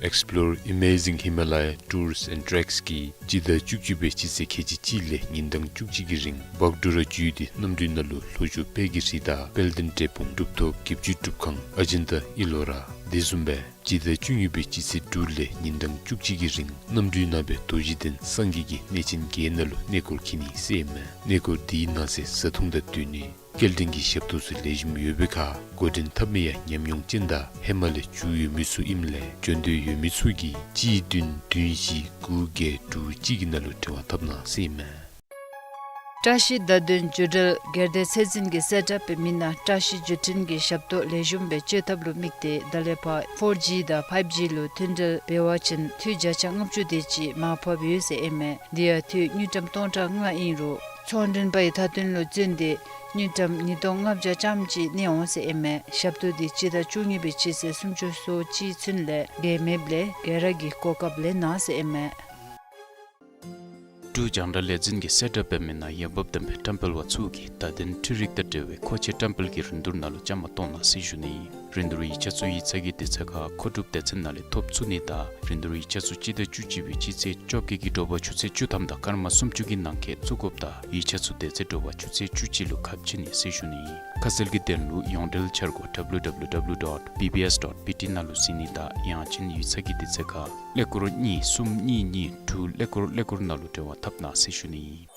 Explore Amazing Himalaya Tours and Treks གིས་སྤྱི་ཟླ་བཅུ་གཅིག་པའི་སྤྱི་ཚེས་ཁལ་གཅིག་གཅིག་ལས་ཉིན་གྲངས་བཅུ་གཅིག་གི་རིང་བག་གྲུ་ར་བརྒྱུད་དེ་གནམ་གྲུའི་ནང་ལུ་ལྷོ་ཕྱོགས་དཔལ་གྱི་རི་དང་དཔལ་ལྡན་འབྲས་སྤུངས་གྲུབ་ཐོབ་བརྒྱད་ཅུ་སྒྲུབ་ཁང་ཨ་ཇན་ཏ་ཨི་ལོ་ར་དེ་བཟུམ་སྦེ་སྤྱི་ཟླ་བཅུ་གཉིས་པའི་སྤྱི་ཚེས་དྲུག་ལས་ཉིན་གྲངས་བཅུ་གཅིག་གི་རིང་གནམ་གྲུའི་ནང་སྦེ་རྡོ་རྗེ་གདན་སངས་རྒྱས་ཀྱི་གནས་ཆེན་བརྒྱད་ནང་ལུ་གནས་སྐོར་འཁྱིད་ནི་ཟེར་ཨིན་མས། གནས་སྐོར་དེའི་ནང་གསེས་བཟའ་འཐུང་དང་སྡོད་གནས་སྐྱེལ་འདྲེན་གྱི་ཞབས་ཏོག་ཚུ་ལེགས་ཤོམ་ཡོད་པའི་ཁར་འགོ་འདྲེན་འཐབ་མི་ཡང་ཉམས་མྱོང་ཅན་དང་ཧེ་མ་ལས་རྒྱུས་ཡོད་མི་ཚུ་ཨིནམ་ལས་འབྱོན་འདོད་ཡོད་མི་ཚུ་གིས་གཅིག་བདུན་བདུན་བཞི་དགུ་བརྒྱད་དྲུག་གཅིག་གི་ནང་ལུ་འབྲེལ་བ་འཐབ་གནང་ཟེར་ཨིན་མས། བཀྲ་ཤིས་བརྡ་དོན་བརྒྱུད་འབྲེལ་སྒེར་སྡེ་ཚད་འཛིན་གྱིས་གསལ་བསྒྲགས་འབད་མི་ནང་བཀྲ་ཤིས་བརྒྱུད་འཕྲིན་གྱི་ཞབས་ཏོག་ལེགས་ཤོམ་སྦེ་སྤྱོད་ཐབས་ལུ་དམིགས་ཏེ་ད་ལས་ཕར་ཕོར་ཇི་དང་ཕའིབ་ཇི་ལུ་མཐུད་འབྲེལ་འབད་བ་ཅིན་འཐུས་བརྒྱ་ཆ་ལྔ་བཅུ་དེ་ཅིག་མར་ཕབ་ཡོད་ཟེར་ཨིན་མས། དེ་ཡང་འཐུས་དངུལ་ཀྲམ་སྟོང་ཕྲག་ལྔ་ཨིན་རུང་ཚོང་མགྲོན་པའི་མཐའ་དོན་ལུ་བརྩོན་ཏེ་དངུལ་ཀྲམ་ཉིས་སྟོང་ལྔ་བརྒྱ་ཙམ་ཅིག་གནས་འོང་ཟེར་ཨིན་མས། ཞབས་ཏོག་འདི་སྤྱི་ཟླ་བཅུ་གཉིས་པའི་སྤྱི་ཚེས་སུམ་ཅུ་སོ་གཅིག་ཚུན་ལས་འགལ་མེདཔ་ལས་འགལ་ར་གི་གོ་སྐབས་ལེན་གནང་ཟེར་ཨིན་མས། འབྲུག་རྒྱང་བསྒྲགས་ལས་འཛིན་གྱིས་གསལ་བསྒྲགས་འབད་མི་ནང་འོས་འབབ་ལྡན་པའི་བཀྲམ་སྤེལ་པ་ཚུ་གིས་བརྡ་དོན་འཕྲུལ་རིག་དང་འབྲེལ་བའི་མཁོ་ཆས་བཀྲམ་སྤེལ་གྱི་རིན་བསྡུར་ནང་ལུ་བཅའ་མར་གཏོགས་གནང་ཟེར་ཞུ་ནི་ཨིན། རིན་བསྡུར་ཡིག་ཆ་ཚུ་ཡིག་ཚང་གི་དུས་ཚོད་ཁར་མཁོ་སྒྲུབ་སྡེ་ཚན་ནང་ལས་ཐོབ་ཚུགས་ནི་དང་རིན་བསྡུར་ཡིག་ཆ་ཚུ་སྤྱི་ཟླ་བཅུ་གཅིག་པའི་སྤྱི་ཚེས་བཅོ་བརྒྱད་ཀྱི་དྲོ་པ་ཆུ་ཚོད་བཅུ་ཐམ་དང་སྐར་མ་སུམ་ཅུ་གི་ནང་འཁོད་བཙུགས་དགོཔ་དང་ཡིག་ཆ་ཚུ་དེ་ཚེ་དྲོ་པ་ཆུ་ཚོད་བཅུ་གཅིག་ལུ་ཁ་ཕྱེ་ནི་ཟེར་ཞུ་ནི་ཨིན། ཁ་གསལ་གྱི་དོན་ལུ་ཡོངས་འབྲེལ་འཆར་སྒོ་W W W dot B B S dot B T ནང་ལུ་གཟིགས་ནི་དང་ཡང་ཅིན་ཡིག་ཚང་གི་དུས་ཚོད་ཁར་ཀླད་ཀོར་གཉིས་གསུམ་གཉིས་གཉིས་དྲུག་ཀླད་ཀོར་ཀླད་ཀོར་ནང་ལུ་འབྲེལ་བ་འཐབ་གནང་ཟེར་ཞུ་ནི་ཨིན།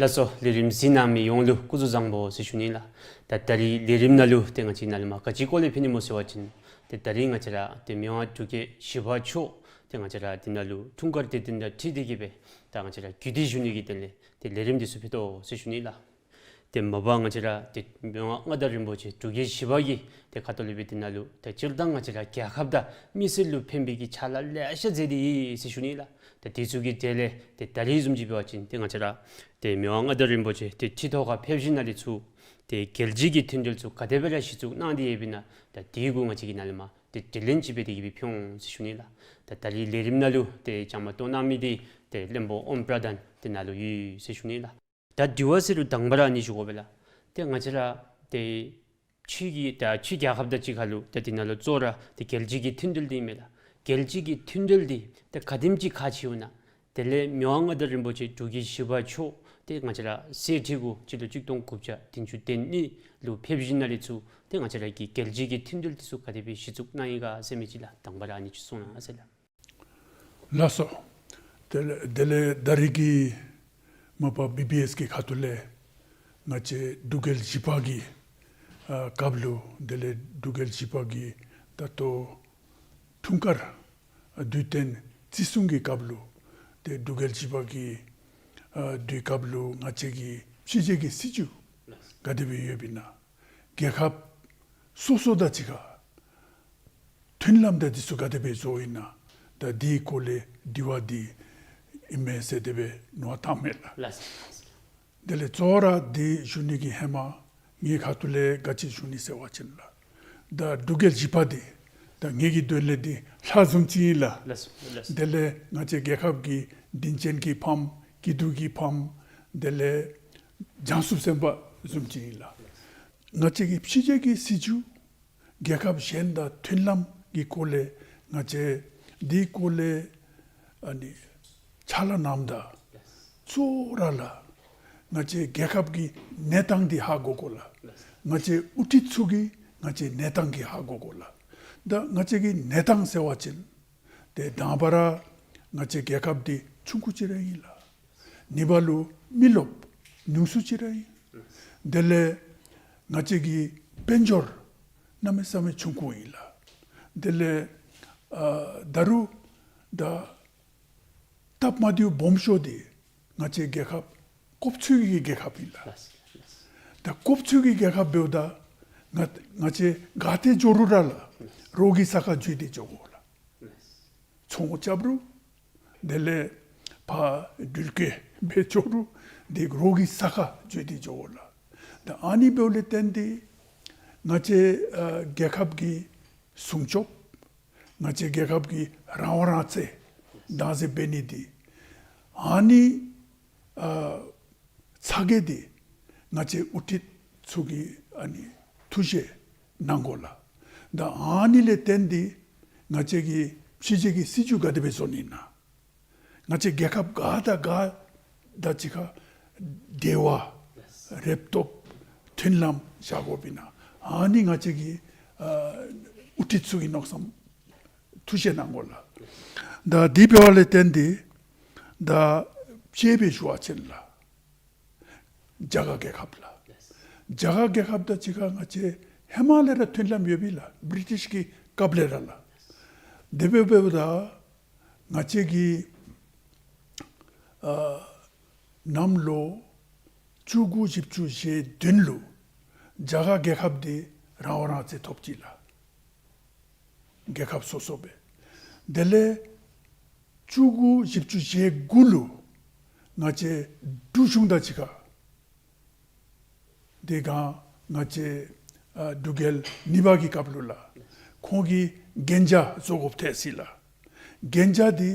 ལགས་སོ། ལས་རིམ་གཟིགས་གནང་མི་ཡོངས་ལུ་སྐུ་གཟུགས་བཟང་པོ་ཟེར་ཞུ་ནི་ལགས། ད་ད་རིས་ལས་རིམ་ནང་ལུ་ཏེ་ང་བཅས་ནཱ་ལས་མར་ག་ཅི་སྐོར་ལས་ཕུལ་ནི་སྨོ་ཟེར་བ་ཅིན་ཏེ་ད་རིས་ང་བཅས་ར་ཏེ་མི་དབང་འབྲུག་རྒྱལ་བཞི་པ་མཆོག་ཏེ་ང་བཅས་ར་འདི་ནང་ལུ་འཁྲུངས་སྐར་དེ་དང་འཁྲིལ་ཏེ་གིས་སྦེ་ད་ང་བཅས་ར་རྒྱུད་སྡེ་ཞུ་ནི་གི་དོན་ལས་ཏེ་ལས་རིམ་འདི་ཚུ་ཕུལ་དོ་ཟེར་ཞུ་ནི་ལགས། ཏེ་མ་པ་ང་བཅས་ར་ཏེ་མི་དབང་མངའ་བདག་རིན་པོ་ཆེ་འབྲུག་རྒྱལ་བཞི་པ་གི་ཏེ་ཁ་ཐུག་ལས་སྦེ་འདི་ནང་ལུ་ཏེ་སྤྱིར་བཏང་ང་བཅས་ར་རྒྱལ་ཁབ་དང་མི་སེར་ལུ་ཕན་པའི་གི་ཕྱག་ལཱ་ལེ་ཤ་མཛད་དེ་ཡོད་ཟེར་ཞུ་ནི་ལགས། ཏེ་དེ་ཚུ་གི་གྲས་ལས་ཏེ་ད་རིས་བཟུམ་ཅིག་འབད་བ་ཅིན་ཏེ་ང་བཅས་ར་ཏེ་མི་དབང་མངའ་བདག་རིན་པོ་ཆེ་ཏེ་ཁྲི་ཐོག་ཁར་ཕེབས་ཞིནམ་ལས་ཚུར་ཏེ་རྒྱལ་སྤྱི་གི་མཐུན་འབྲེལ་ཚུ་ག་དེ་སྦེ་ར་གཞི་བཙུགས་གནང་སྟེ་ཡོདཔ་ཨིན་ན་ད་དེ་གུ་ང་བཅས་ཀྱིས་ནཱ་ལས་མར་ཏེ་དྲི་ལན་ཅིག་འབད་དེ་གིས་སྦེ་ཕུལ་འོང་ཟེར་ཞུ་ནི་ལགས། ད་ད་རིས་ལས་རིམ་ནང་ལུ་ཏེ་བཅའ་མར་གཏོགས་གནང་མི་འདི་ཏེ་བློན་པོ་ཨོམ་པྲ་དཱན་འདི་ནཱ་ལུ་ཡོད་ཟེར་ཞུ་ནི་ལགས། ད་དྲི་བ་ཟེར་རུང་དང་པ་ར་ཨ་ནི་ཞུ་དགོ་པས་ལགས། ཏེ་ང་བཅས་ར་ཏེ་ཕྱི་གི་ད་ཕྱི་རྒྱལ་ཁབ་དང་གཅིག་ཁར་ལུ་ད་འདི་ནང་ལུ་གཙོ་བོ་ར་ཏེ་རྒྱལ་སྤྱི་གི་མཐུན་འབྲེལ་འདི་ཨིན་མས་ལགས། རྒྱལ་སྤྱི་གི་མཐུན་འབྲེལ་འདི་ད་ག་དེམ་ཅིག་ཁག་ཆེཝ་ཨིན་ན། དེ་ལས་མི་དབང་མངའ་བདག་རིན་པོ་ཆེ་འབྲུག་རྒྱལ་བཞི་པ་མཆོག་ཏེ་ང་བཅས་ར་གསེར་ཁྲི་གུ་སྤྱི་ལོ་གཅིག་སྟོང་དགུ་བརྒྱ་བདུན་ཅུ་དོན་གཉིས་ལུ་ཕེབས་ཞིནམ་ལས་ཚུར་ཏེ་ང་བཅས་ར་གི་རྒྱལ་སྤྱི་གི་མཐུན་འབྲེལ་འདི་ཚུ་ག་དེ་སྦེ་གཞི་བཙུགས་གནང་ཡི་ག་ཟེར་མི་ཅིག་ལགས། དང་པ་ར་ཨ་ནི་ཅིག་གསུང་གནང་ཟེར་ལགས། ལགས་སོ། དེ་ལས་དེ་ལས་ད་རིས་ཀྱི་མ་པ་བི་བི་ཨེསི་གི་ཁ་ཐུག་ལས་ང་བཅས་འབྲུག་རྒྱལ་བཞི་པ་གི་ཨ་སྐབས་ལུ་དེ་ལས་འབྲུག་རྒྱལ་བཞི་པ་གི་ད་ལྟོ་འཁྲུངས་སྐར་དུས་སྟོན་བརྩི་སྲུང་གི་སྐབས་ལུ་ཏེ་འབྲུག་རྒྱལ་བཞི་པ་གི་ཨ་དུས་སྐབས་ལུ་ང་བཅས་ཀྱི་ཕྱི་རྒྱལ་གྱི་སྲིད་བྱུས་ག་དེ་སྦེ་ཡོདཔ་ཨིན་ན། རྒྱལ་ཁབ་སོ་སོ་དང་གཅིག་ཁར་མཐུན་ལམ་དང་འདི་ཚུ་ག་དེ་སྦེ་བཟོཝ་ཨིན་ན། ད་འདི་སྐོར་ལས་དྲི་བ་འདི་ཨིན་མས་ཟེར་དེ་སྦེ་མནོ་བསམ་བཏངམ་མས་ལགས། ལགས་སོ། དེ་ལས་གཙོ་བོ་ར་འདི་ཞུ་ནི་གི་ཧེ་མ་ངེའི་ཁ་ཐུག་ལས་ག་ཅི་ཞུ་ནི་ཟེར་བ་ཅིན་ལགས། ད་འབྲུག་རྒྱལ་བཞི་པ་འདི་ད་ངེའི་གི་དོན་ལས་འདི་ལྷ་བཟུམ་ཅིག་ཨིན་ལགས། ལགས་སོ། ལགས་སོ། དེ་ལས་ང་བཅས་རྒྱལ་ཁབ་ཀྱི་དྲིན་ཅན་གྱི་ཕམ་སྐྱིད་སྡུག་གི་ཕམ་དེ་ལས་བྱང་ཆུབ་སེམས་དཔའ་བཟུམ་ཅིག་ཨིན་ལགས། ང་བཅས་ཀྱི་ཕྱི་རྒྱལ་གྱི་སྲིད་བྱུས་རྒྱལ་ཁབ་གཞན་དང་མཐུན་ལམ་གྱི་སྐོར་ལས་ང་བཅས་འདི་སྐོར་ལས་ཨ་ནི་ཕྱག་ལཱ་གནངམ་ད་གཙོ་བོ་ར་ལགས་ང་བཅས་རྒྱལ་ཁབ་ཀྱི་གནས་སྟངས་འདི་ཧ་གོ་དགོ་ལགས། ང་བཅས་དབུ་ཁྲིད་ཚུ་གིས་ང་བཅས་གནས་སྟངས་འདི་ཧ་གོ་དགོ་ལགས། ད་ང་བཅས་ཀྱི་གནས་སྟངས་ཟེར་བ་ཅིན་ཏེ་དང་པ་ར་ང་བཅས་རྒྱལ་ཁབ་འདི་ཆུང་ཀུ་ཅིག་ར་ཨིན་ལགས། གཉིས་པ་ལུ་མི་རློབས་ཉུང་སུ་ཅིག་ར་ཨིན། དེ་ལས་ང་བཅས་ཀྱི་དཔལ་འབྱོར་གནམ་མེད་ས་མེད་ཆུང་ཀུ་ཨིན་ལགས། དེ་ལས་ཨ་ད་རུང་ད་སྟབས་མ་བདེཝ་སྦོམ་ཤོས་འདི་ང་བཅས་རྒྱལ་ཁབ་ཀོབ་ཚུ་གི་རྒྱལ་ཁབ་ཨིན་ལགས། ད་ཀོབ་ཚུ་གི་རྒྱལ་ཁབ་འབདཝ་ད་ང་ང་བཅས་ག་ཏེ་འགྱོ་རུང་ར་ལགས་རོགས་ཀྱི་ས་ཁར་འགྱོ་སྟེ་འགྱོ་དགོ་ལགས། ཚོང་རྐྱབ་རུང་དེ་ལས་ཕར་འགྲུལ་སྐྱེལ་འབད་འགྱོ་རུང་འདི་རོགས་ཀྱི་ས་ཁར་འགྱོ་སྟེ་འགྱོ་དགོ་ལགས། ད་ཨ་ནི་འབདཝ་ལས་བརྟེན་ཏེ་ང་བཅས་ཨ་རྒྱལ་ཁབ་ཀྱི་སྲུང་སྐྱོབ་ང་བཅས་རྒྱལ་ཁབ་ཀྱི་རང་དབང་རང་བཙན་བདག་འཛིན་འབད་ནི་འདི་ཨ་ནི་ཨ་ཚ་གྱང་འདི་ང་བཅས་དབུ་ཁྲིད་ཚུ་གིས་ཨ་ནི་ཐུགས་བཞེས་གནང་དགོ་ལགས། ད་ཨ་ནི་ལས་བརྟེན་ཏེ་ང་བཅས་ཀྱི་ཕྱི་རྒྱལ་གྱི་སྲིད་བྱུས་ག་དེ་སྦེ་བཟོ་ནི་ཨིན་ན། ང་བཅས་རྒྱལ་ཁབ་ག་དང་ག་དང་གཅིག་ཁར་འབྲེལ་བ་རེ་སྟོབས་མཐུན་ལམ་བཞག་དགོཔ་ཨིན་ན། ཨ་ནི་ང་བཅས་ཀྱི་ཨ་དབུ་ཁྲིད་ཚུ་གིས་མནོ་བསམ་ཐུགས་བཞེས་གནང་དགོ་ལགས། ད་དེ་འབདཝ་ལས་བརྟེན་ཏེ་ད་དཔྱེ་སྦེ་ཞུ་བ་ཅིན་ལགས་རྒྱ་གར་རྒྱལ་ཁབ་ལགས། རྒྱ་གར་རྒྱལ་ཁབ་དང་གཅིག་ཁར་ང་བཅས་ཧེ་མ་ལས་ར་མཐུན་ལམ་ཡོད་པས་ལགས། བྲི་ཊིཤ་གི་སྐབས་ལས་ར་ལགས། དེ་འབདཝ་ད་ང་བཅས་ཀྱི་ཨ་གནམ་ལོ་བཅུ་དགུ་བཞི་བཅུ་ཞེ་བདུན་ལུ་རྒྱ་གར་རྒྱལ་ཁབ་འདི་རང་དབང་རང་བཙན་ཐོབ་ཅི་ལགས། རྒྱལ་ཁབ་སོ་སོ་སྦེ། དེ་ལས་བཅུ་དགུ་བཞི་བཅུ་ཞེ་དགུ་ལུ་ང་བཅས་འབྲུག་གཞུང་དང་གཅིག་ཁར་དེ་སྒང་ང་བཅས་ཨ་འབྲུག་རྒྱལ་གཉིས་པ་གི་སྐབས་ལུ་ལགས་ཁོང་གིས་གན་རྒྱ་བཟོ་དགོཔ་ཐལ་ཅི་ལགས། གན་རྒྱ་འདི་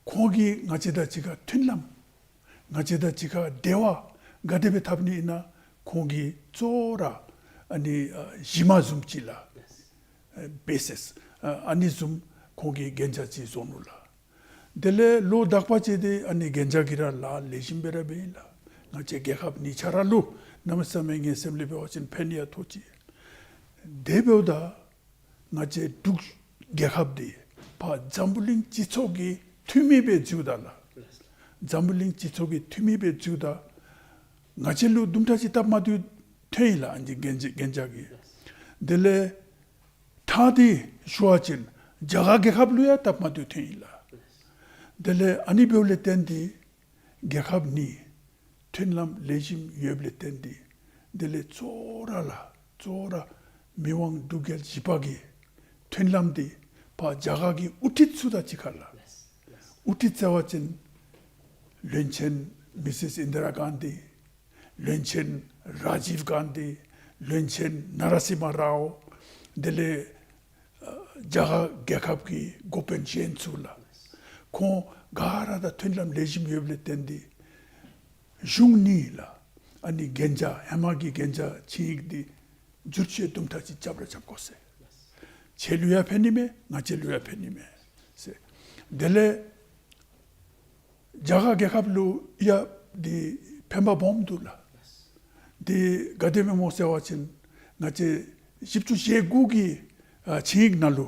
ཁོང་གིས་ང་བཅས་དང་གཅིག་ཁར་མཐུན་ལམ་ང་བཅས་དང་གཅིག་ཁར་འབྲེལ་བ་ག་དེ་སྦེ་འཐབ་ནི་ཨིན་ན་ཁོང་གིས་གཙོ་བོ་ར་ཨ་ནི་ཨ་གཞི་མ་བཟུམ་ཅིག་ལགས། ཨ་བེ་སིས་ཨ་ཨ་ནི་བཟུམ་ཁོང་གིས་གན་རྒྱ་ཅིག་བཟོ་ནུག་ལགས། དེ་ལས་ལོ་དག་པ་ཅིག་འདི་ཨ་ནི་གན་རྒྱ་གི་ར་ལཱ་ལེགས་ཤོམ་སྦེ་ར་འབད་ཡི་ལགས། ང་བཅས་རྒྱལ་ཁབ་གཉིས་ཆ་ར་ལུ་གནམ་མེད་ས་མེད་ངེའི་སེམས་ལས་འབད་བ་ཅིན་ཕན་ཡང་ཐོགས་ཅི། དེ་འབདཝ་ད་ང་བཅས་འབྲུག་རྒྱལ་ཁབ་འདི་ཕར་འཛམ་བུ་གླིང་སྤྱི་ཚོགས་ཀྱི་འཐུས་མི་སྦེ་འཛུལཝ་ད་ལགས། འཛམ་བུ་གླིང་སྤྱི་ཚོགས་ཀྱི་འཐུས་མི་སྦེ་འཛུལཝ་ད་ང་བཅས་ལུ་དུམ་གྲ་ཅིག་སྟབས་མ་བདེཝ་ཐོན་ཡི་ལགས། ཨ་ནི་གན་རྒྱ་གན་རྒྱ་གིས། དེ་ལས་ད་འདི་ཞུ་བ་ཅིན་རྒྱ་གར་རྒྱལ་ཁབ་ལུ་ཡང་སྟབས་མ་བདེཝ་ཐོན་ཡི་ལགས། དེ་ལས་ཨ་ནི་འབདཝ་ལས་བརྟེན་ཏེ་རྒྱལ་ཁབ་གཉིས་མཐུན་ལམ་ལེགས་ཤོམ་ཡོདཔ་ལས་བརྟེན་ཏེ་དེ་ལས་གཙོ་བོ་ར་ལགས་གཙོ་བོ་ར་མི་དབང་འབྲུག་རྒྱལ་བཞི་པ་གི་མཐུན་ལམ་འདི་ཕར་རྒྱ་གར་གྱི་དབུ་ཁྲིད་ཚུ་དང་གཅིག་ཁར་ལགས། དབུ་ཁྲིད་ཟེར་བ་ཅིན་བློན་ཆེན་མི་སིས་ཨིན་དི་ར་གྷན་དྷི། བློན་ཆེན་ར་ཇིབ་གྷན་དྷི། བློན་ཆེན་ན་ར་སིམ་ཧ་རའོ། དེ་ལས་ཨ་རྒྱ་གར་རྒྱལ་ཁབ་ཀྱི་འགོ་དཔོན་གཞན་ཚུ་ལགས། ཁོང་ག་ར་དང་མཐུན་ལམ་ལེགས་ཤོམ་ཡོདཔ་ལས་བརྟེན་ཏེ་གཞུང་གཉིས་ལགས་ཨ་ནི་གན་རྒྱ་ཧེ་མ་གི་གན་རྒྱ་ཆིངས་ཡིག་འདི་བསྒྱུར་བཅོས་དུམ་གྲ་ཅིག་རྐྱབ་ར་རྐྱབ་དགོ་ཟེར། ཁྱེད་ལུ་ཡང་ཕན་ནི་མས། ང་བཅས་ལུ་ཡང་ཕན་ནི་མས་ཟེར། དེ་ལས་རྒྱ་གར་རྒྱལ་ཁབ་ལུ་ཡང་འདི་ཕན་པ་སྦོམ་འདུག་ལགས། འདི་ག་དེ་སྦེ་སྨོ་ཟེར་བ་ཅིན་ང་བཅས་བཞི་བཅུ་ཞེ་དགུ་གི་ཨ་ཆིངས་ཡིག་ནང་ལུ་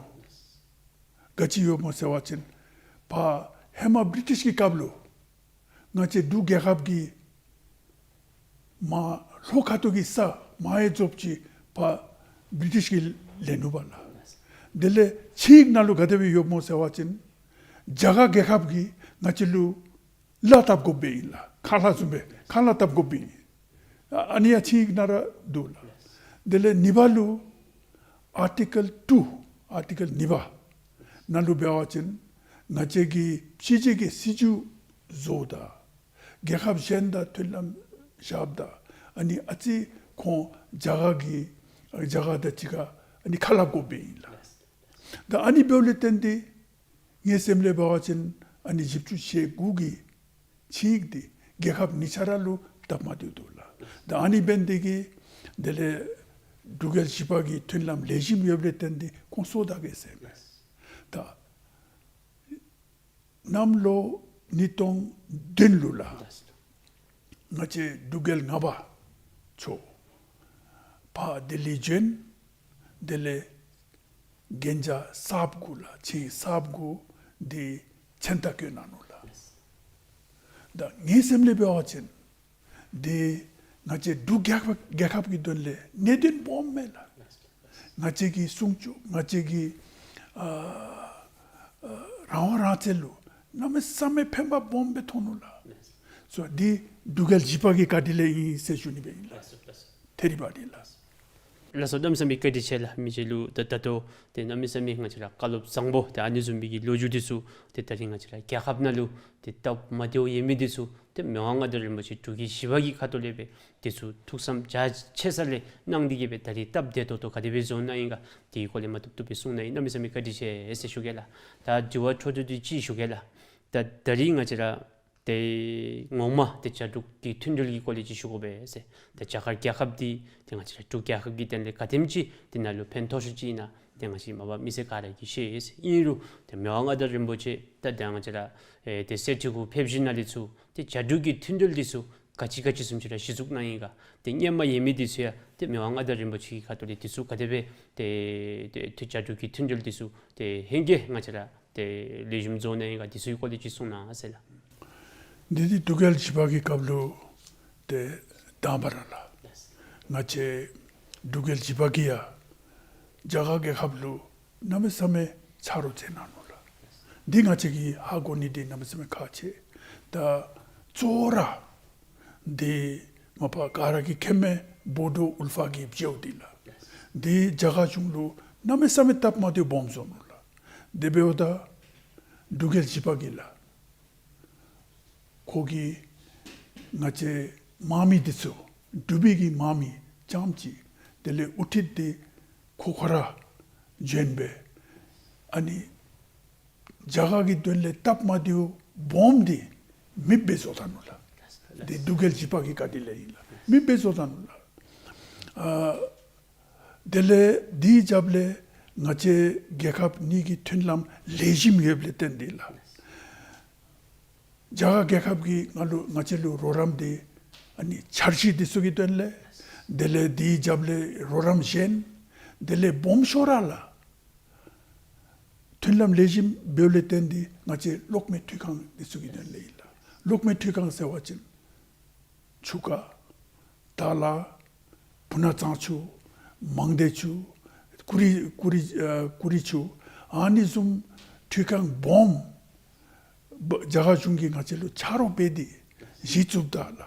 ག་ཅི་ཡོདཔ་སྨོ་ཟེར་བ་ཅིན་ཕར་ཧེ་མ་བྲི་ཊིཤ་གི་སྐབས་ལུ་ང་བཅས་འབྲུག་རྒྱལ་ཁབ་ཀྱི་མར་ལྷོ་ཁ་ཐུག་གི་ས་མར་ཡང་རྫོབ་ཅིག་ཕར་བྲི་ཊིཤ་གིས་ལེན་ནུག་པ་ལགས། དེ་ལས་ཆིངས་ཡིག་ནང་ལུ་ག་དེ་སྦེ་ཡོདཔ་སྨོ་ཟེར་བ་ཅིན་རྒྱ་གར་རྒྱལ་ཁབ་ཀྱིས་ང་བཅས་ལུ་གླ་བཏབ་དགོཔ་ཨིན་ལགས། ཁ་ལྷག་བཟུམ་སྦེ་ཁ་ལྷག་བཏབ་དགོཔ་ཨིན། ཨ་ཨ་ནི་ཡང་ཆིངས་ཡིག་ནང་ར་འདུག་ལགས། དེ་ལས་གཉིས་པ་ལུ་ཨར་ཊི་ཀལ་ཊུ་ཨར་ཊི་ཀལ་གཉིས་པ་ནང་ལུ་འབད་བ་ཅིན་ང་བཅས་ཀྱི་ཕྱི་རྒྱལ་གྱི་སྲིད་བྱུས་བཟོཝ་ད་རྒྱལ་ཁབ་གཞན་དང་མཐུན་ལམ་བཞགཔ་ད་ཨ་ནི་ཨ་ཙི་ཁོང་རྒྱ་གར་གྱི་རྒྱ་གར་དང་གཅིག་ཁར་ཨ་ནི་ཁ་སླབ་དགོཔ་ཨིན་ལགས། ད་ཨ་ནི་འབདཝ་ལས་བརྟེན་ཏེ་ངེའི་སེམས་ལས་འབད་བ་ཅིན་ཨ་ནི་བཞི་བཅུ་ཞེ་དགུ་གི་ཆིངས་ཡིག་འདི་རྒྱལ་ཁབ་གཉིས་ཆ་ར་ལུ་སྟབས་མ་བདེཝ་འདུག་ལགས། ད་ཨ་ནི་འབད་ནི་དེ་གིས་དེ་ལས་འབྲུག་རྒྱལ་བཞི་པ་གི་མཐུན་ལམ་ལེགས་ཤོམ་ཡོདཔ་ལས་བརྟེན་ཏེ་ཁོང་སོར་བདའ་གེ་ཟེར་མས། ད་གནམ་ལོ་ཉིས་སྟོང་བདུན་ལུ་ལགས། ང་བཅས་འབྲུག་རྒྱལ་ལྔ་པ་མཆོག་ཕར་ལྡི་ལི་བྱོན། དེ་ལས་གན་རྒྱ་གསརཔ་གུ་ལགས་ཆིངས་གསརཔ་གུ་འདི་མཚན་རྟགས་བཀོད་གནང་ནུག་ལགས། ད་ངེའི་སེམས་ལས་འབད་བ་ཅིན་འདི་ ང་བཅས་འབྲུག་རྒྱལ་ཁབ་རྒྱལ་ཁབ་ཀྱི་དོན་ལས་གནད་དོན་སྦོམ་མས་ལགས། ང་བཅས་ཀྱི་སྲུང་སྐྱོབ་ང་བཅས་ཀྱི་ཨ་ཨ་རང་དབང་རང་བཙན་ལུ་གནམ་མེད་ས་མེད་ཕན་པ་སྦོམ་སྦེ་ཐོགས་ནུག་ལགས། སོ་འདི་འབྲུག་རྒྱལ་བཞི་པ་གི་བཀའ་དྲིན་ལས་ཨིན་ཟེར་ཞུ་ནི་སྦེ་ཨིན་ལགས། ཐེ་རི་བ་རི་ལགས། ལགས་སོ། གནམ་མེད་ས་མེད་བཀའ་དྲིན་ཆེ་ལགས། མི་རྗེ་ལུ་ད་ད་ལྟོ་ཏེ་གནམ་མེད་ས་མེད་ང་བཅས་ར་བཀའ་སློབ་བཟང་པོ་ཏེ་ཨ་ནི་བཟུམ་མའི་གི་ལོ་རྒྱུས་འདི་ཚུ་ཏེ་ད་རིས་ང་བཅས་ར་རྒྱལ་ཁབ་ནང་ལུ་ཏེ་སྟབས་མ་བདེཝ་ཡོད་མི་འདི་ཚུ་ཏེ་མི་དབང་མངའ་བདག་རིན་པོ་ཆེ་འབྲུག་རྒྱལ་བཞི་པ་གི་ཁ་ཐུག་ལས་སྦེ་འདི་ཚུ་ཐུགས་བསམ་རྒྱ་ཆེ་ས་ལས་གནང་སྟེ་གི་སྦེ་ད་རིས་སྟབས་བདེ་ཏོག་ཏོ་ག་དེ་སྦེ་བཟོ་གནང་ཡི་ག་དེའི་སྐོར་ལས་མ་བཏུབ་བཏུབ་སྦེ་གསུང་གནང་ཡི། གནམ་མེད་ས་མེད་བཀའ་དྲིན་ཆེ་ཟེར་ཞུ་གེ་ལགས། ད་དྲི་བ་འཕྲོ་མཐུད་དེ་ཅིག་ཞུ་གེ་ལགས། ད་ད་རིས་ང་བཅས་ར་ཏེ་ངོ་མ་ཏེ་རྒྱ་འབྲུག་གི་མཐུན་འབྲེལ་གྱི་སྐོར་ལས་ཅིག་ཞུ་དགོ་པས་ཟེར། ཏེ་རྒྱ་གར་རྒྱལ་ཁབ་འདི་ཏེ་ང་བཅས་ར་འབྲུག་རྒྱལ་ཁབ་ཀྱི་དོན་ལས་ག་དེམ་ཅིག་འདི་ནང་ལུ་ཕན་ཐོགས་ཤུགས་ཅིག་ཨིན་ན་ཏེ་ང་བཅས་མ་པ་མི་སེར་ག་ར་གིས་ཤེས་ཟེར། ཨིན་རུང་ཏེ་མི་དབང་མངའ་བདག་རིན་པོ་ཆེ་ད་ད་ང་བཅས་ར་ཨེ་ཏེ་གསེར་ཁྲི་གུ་ཕེབས་ཞིནམ་ལས་ཚུར་ཏེ་རྒྱ་འབྲུག་གི་མཐུན་འབྲེལ་འདི་ཚུ་ག་ཅི་ག་ཅི་བཟུམ་ཅིག་ར་གཞི་བཙུགས་གནང་ཡི་ག། ཏེ་སྔོན་མ་ཡོད་མི་འདི་ཚུ་ཡང་ཏེ་མི་དབང་མངའ་བདག་རིན་པོ་ཆེ་གི་ཁ་ཐུག་ལས་འདི་ཚུ་ག་དེ་སྦེ་ཏེ་ཏེ་ཏེ་རྒྱ་འབྲུག་གི་མཐུན་འབྲེལ་འདི་ཚུ་ཏེ་ཧེང་གེ་ང་བཅས་ར་ཏེ་ལེགས་ཤོམ་བཟོ་གནང་ཡི་ག་འདི་ཚུའི་སྐོར་ལས་ཅིག་གསུང་གནང་ཟེར་ལགས། འདི་འདི་འབྲུག་རྒྱལ་བཞི་པ་གི་སྐབས་ལུ་ཏེ་དང་པ་ར་ལགས། ང་བཅས་འབྲུག་རྒྱལ་བཞི་པ་གིས་ཡང་རྒྱ་གར་རྒྱལ་ཁབ་ལུ་གནམ་མེད་ས་མེད་ཆ་རོགས་མཛད་གནང་ནུག་ལགས། འདི་ང་བཅས་ཀྱིས་ཧ་གོ་ནི་འདི་གནམ་མེད་ས་མེད་ཁག་ཆེ། ད་གཙོ་བོ་ར་འདི་མ་པ་ག་ར་གིས་མཁྱེན་མི་བོ་ཌོ་ཨུལ་ཕ་གི་བྱོག་འདི་ལགས། འདི་རྒྱ་གར་གཞུང་ལུ་གནམ་མེད་ས་མེད་སྟབས་མ་བདེཝ་སྦོམ་བཟོ་ནུག་ལགས། དེ་འབདཝ་ད་འབྲུག་རྒྱལ་བཞི་པ་གིས་ལགས། ཁོ་གིས་ང་བཅས་དམག་མི་འདི་ཚུ་འབྲུག་པའི་གི་དམག་མི་རྐྱངམ་ཅིག་དེ་ལས་དབུ་ཁྲིད་འདི་ཁོ་ཁོ་ར་བྱོན་སྦེ་ཨ་ནི་རྒྱ་གར་གྱི་དོན་ལས་སྟབས་མ་བདེཝ་སྦོམ་འདི་མེདཔ་སྦེ་བཟོ་ད་ནུག་ལགས། འདི་འབྲུག་རྒྱལ་བཞི་པ་གི་བཀའ་དྲིན་ལས་ཨིན་ལགས། མེདཔ་སྦེ་བཟོ་ད་ནུག་ལགས། ཨ་དེ་ལས་འདི་རྒྱབ་ལས་ང་བཅས་རྒྱལ་ཁབ་གཉིས་ཀྱི་མཐུན་ལམ་ལེགས་ཤོམ་ཡོདཔ་ལས་བརྟེན་ཏེ་ལགས། རྒྱ་གར་རྒྱལ་ཁབ་ཀྱིས་ང་ལུ་ང་བཅས་ལུ་རོགས་རམ་འདི་ཨ་ནི་འཆར་གཞི་འདི་ཚུ་གི་དོན་ལས་དེ་ལས་འདི་རྒྱབ་ལས་རོགས་རམ་གཞན་དེ་ལས་སྦོམ་ཤོས་ར་ལགས། མཐུན་ལམ་ལེགས་ཤོམ་འབདཝ་ལས་བརྟེན་ཏེ་ང་བཅས་གློག་མེ་འཕྲུལ་ཁང་འདི་ཚུ་གི་དོན་ལས་ཨིན་ལགས། གློག་མེ་འཕྲུལ་ཁང་ཟེར་བ་ཅིན་ཆུ་ཁ་དྭ་ལ་སྤུ་ན་གཙང་ཆུ་མང་སྡེ་ཆུ་ཀུ་རི་ཀུ་རི་ཨ་ཀུ་རི་ཆུ་ཨ་ནི་བཟུམ་འཕྲུལ་ཁང་སྦོམ་རྒྱ་གར་གཞུང་གིས་ང་བཅས་ལུ་ཆ་རོགས་འབད་དེ་གཞི་བཙུགསཔ་ད་ལགས།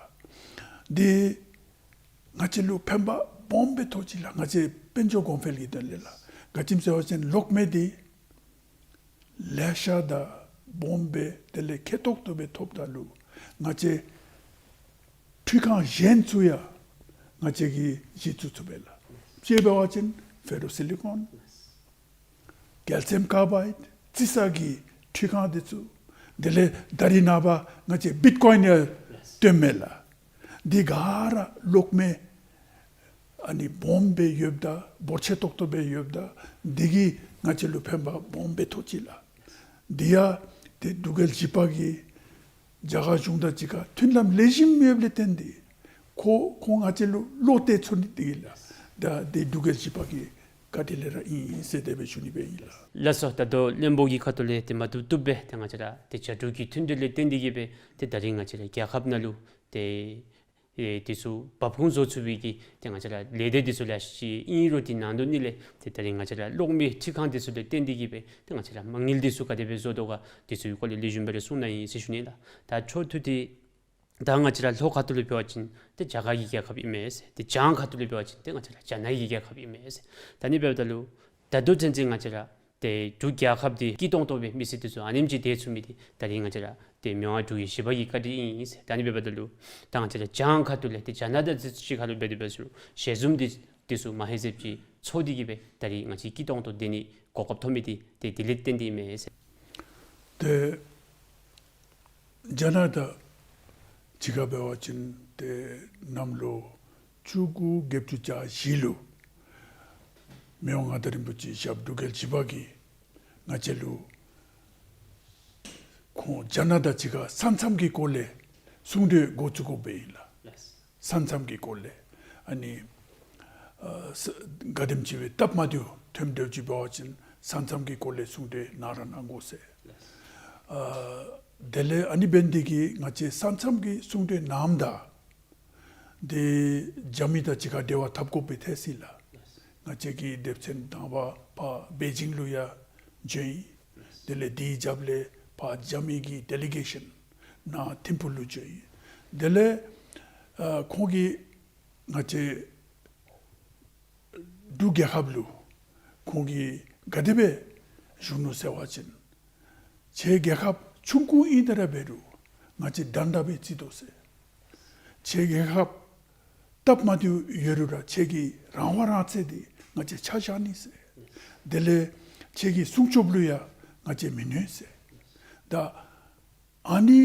འདི་ང་བཅས་ལུ་ཕན་པ་སྦོམ་སྦེ་ཐོགས་ཅི་ལགས། ང་བཅས་དཔལ་འབྱོར་གོང་འཕེལ་གྱི་དོན་ལས་ལགས། ག་ཅི་སྨོ་ཟེར་བ་ཅིན་གློག་མེ་འདི་ལེ་ཤ་དང་སྦོམ་སྦེ་དེ་ལས་ཁེ་ཏོག་ཏོ་སྦེ་ཐོབ་ད་ལུ་ང་བཅས་འཕྲུལ་ཁང་གཞན་ཚུ་ཡང་ང་བཅས་ཀྱིས་གཞི་བཙུགས་ཚུགས་པས་ལགས། དཔྱེ་འབད་བ་ཅིན་ཕེ་རོ་སི་ལི་ཀོན་ཀལ་སི་ཡམ་ཀར་བའིཌ་རྩི་ས་གི་འཕྲུལ་ཁང་འདི་ཚུ་དེ་ལས་ད་རིས་ནངས་པ་ང་བཅས་བིཊ་ཀོའིན་ཡང་བཏོན་མས་ལགས། འདི་ག་ར་གློག་མེ་ཨ་ནི་སྦོམ་སྦེ་ཡོདཔ་ད་འབོར་ཆེ་ཏོག་ཏོ་སྦེ་ཡོདཔ་ད་འདི་གིས་ང་བཅས་ལུ་ཕན་པ་སྦོམ་སྦེ་ཐོགས་ཅི་ལགས། འདི་ཡང་ཏེ་འབྲུག་རྒྱལ་བཞི་པ་གིས་རྒྱ་གར་གཞུང་དང་གཅིག་ཁར་མཐུན་ལམ་ལེགས་ཤོམ་ཡོདཔ་ལས་བརྟེན་ཏེ་ཁོ་ཁོང་ང་བཅས་ལུ་བློ་གཏད་ཚུགས་ནི་འདི་གིས་ལགས། ད་འདི་འབྲུག་རྒྱལ་བཞི་པ་གི་བཀའ་དྲིན་ལས་ར་ཨིན་ཟེར་དེ་སྦེ་ཞུ་ནི་སྦེ་ཨིན་ལགས། ལགས་སོ། ད་ལྟོ་བློན་པོ་གི་ཁ་ཐུག་ལས་ཏེ་མ་བཏུབ་བཏུབ་སྦེ་ཏེ་ང་བཅས་ར་ཏེ་རྒྱ་འབྲུག་གི་མཐུན་འབྲེལ་ལས་བརྟེན་ཏེ་གིས་སྦེ་ཏེ་ད་རིས་ང་བཅས་ར་རྒྱལ་ཁབ་ནང་ལུ་ཏེ་ཨེ་འདི་ཚུ་འབབ་ཁུངས་བཟོ་ཚུགས་པའི་གི་ཏེ་ང་བཅས་ར་ལས་སྡེ་འདི་ཚུ་ལེ་ཤ་ཅིག་ཨིན་རུང་དེ་ནང་དོག་ནི་ལས་ཏེ་ད་རིས་ང་བཅས་ར་གློག་མེ་འཕྲུལ་ཁང་འདི་ཚུ་ལས་བརྟེན་ཏེ་གིས་སྦེ་ཏེ་ང་བཅས་ར་མ་དངུལ་འདི་ཚུ་ག་དེ་སྦེ་བཟོ་དོ་ག་འདི་ཚུ་གི་སྐོར་ལས་ལེགས་ཤོམ་སྦེ་ར་གསུང་གནང་ཡི་ཟེར་ཞུ་ནི་ལགས། ད་འཕྲོ་མཐུད་དེ་ད་ང་བཅས་ར་ལྷོ་ཁ་ཐུག་ལུ་འབད་བ་ཅིན་ཏེ་རྒྱ་གར་གྱི་རྒྱལ་ཁབ་ཨིན་མས་ཟེར། ཏེ་བྱང་ཁ་ཐུག་ལུ་འབད་བ་ཅིན་ཏེ་ང་བཅས་ར་རྒྱ་ནག་གི་རྒྱལ་ཁབ་ཨིན་མས་ཟེར། ད་ཨ་ནི་འབདཝ་ད་ལུ་ད་ལྟོ་ཚུན་ཚོད་ང་བཅས་ར་ཏེ་འབྲུག་རྒྱལ་ཁབ་འདི་སྐྱིད་ཏོང་ཏོ་སྦེ་མི་སེར་འདི་ཚུ་ཨ་ནེམ་ཅིག་སྡོད་ཚུགས་མི་འདི་ད་རིས་ང་བཅས་ར་ཏེ་མི་དབང་འབྲུག་རྒྱལ་བཞི་པ་གི་བཀའ་དྲིན་ཨིན་ཟེར། ད་ཨ་ནི་འབདཝ་ད་ལུ་ད་ང་བཅས་ར་བྱང་ཁ་ཐུག་ལས་ཏེ་རྒྱ་ནག་དང་ཅིག་ཁར་ལུ་འབད་དེ་འབད་ཟེར་ཞལ་འཛོམས་འདི་འདི་ཚུ་མ་ཧེ་ཟེབ་ཅིག་ཚོགས་ཏེ་གིས་སྦེ་ད་རིས་ང་བཅས་སྐྱིད་ཏོང་ཏོ་སྡོད་ནི་གོ་སྐབས་ཐོབ་མི་འདི་ཏེ་དེ་ལས་བརྟེན་ཏེ་ཨིན་མས་ཟེར། ཏེ་རྒྱ་ནག་དང་གཅིག་ཁར་འབད་བ་ཅིན་ཏེ་གནམ་ལོ་བཅུ་དགུ་བརྒྱད་ཅུ་གྱ་བཞི་ལུ་མི་དབང་མངའ་བདག་རིན་པོ་ཆེ་ཞབས་འབྲུག་རྒྱལ་བཞི་པ་གིས་ང་བཅས་ལུ་ཁོང་རྒྱ་ནག་དང་གཅིག་ཁར་ས་མཚམས་ཀྱི་སྐོར་ལས་གསུང་གྲོས་འགོ་བཙུགས་དགོཔ་སྦེ་ཨིན་ལགས། ས་མཚམས་ཀྱི་སྐོར་ལས་ཨ་ནི་ཨ་ས་ག་དེམ་ཅིག་སྦེ་སྟབས་མ་བདེཝ་ཐོནམ་འདྲཝ་ཅིག་འབད་བ་ཅིན་ས་མཚམས་ཀྱི་སྐོར་ལས་གསུང་གྲོས་གནང་ར་གནང་དགོ་ཟེར། ཨ་དེ་ལས་ཨ་ནི་འབད་ནི་འདི་གིས་ང་བཅས་ས་མཚམས་ཀྱི་གསུང་གྲོས་གནངམ་ད་ དེ་རྒྱ་མི་དང་གཅིག་ཁར་འབྲེལ་བ་འཐབ་དགོཔ་སྦེ་ཐལ་སི་ལགས། ང་བཅས་ཀྱི་སྡེ་ཚན་དང་པ་ཕར་པེ་ཅིང་ལུ་ཡང་བྱོན་ཡི། དེ་ལས་དེའི་རྒྱབ་ལས་ཕར་རྒྱ་མི་གི་ཌེ་ལི་གེ་ཤཱན་ནཱ་ཐིམ་ཕུག་ལུ་བྱོན་ཡི། དེ་ལས་ཨ་ཁོང་གིས་ང་བཅས་འབྲུག་རྒྱལ་ཁབ་ལུ་ཁོང་གིས་ག་དེ་སྦེ་ཞུ་ནུག་ཟེར་བ་ཅིན། ཁྱེད་རྒྱལ་ཁབ་ཆུང་ཀུ་ཨིན་ད་ར་འབད་རུང་ང་བཅས་དྲན་དྲ་སྦེ་བརྩི་དོ་ཟེར། ཁྱེད་རྒྱལ་ཁབ་སྟབས་མ་བདེཝ་ཡོད་རུང་ར་ཁྱེད་ཀྱི་རང་དབང་རང་བཙན་དེ་ང་བཅས་ཆ་བཞག་ནི་ཟེར། དེ་ལས་ཁྱེད་ཀྱི་སྲུང་སྐྱོབ་ལུ་ཡང་ང་བཅས་མི་གནོད་ཟེར། ད་ཨ་ནི་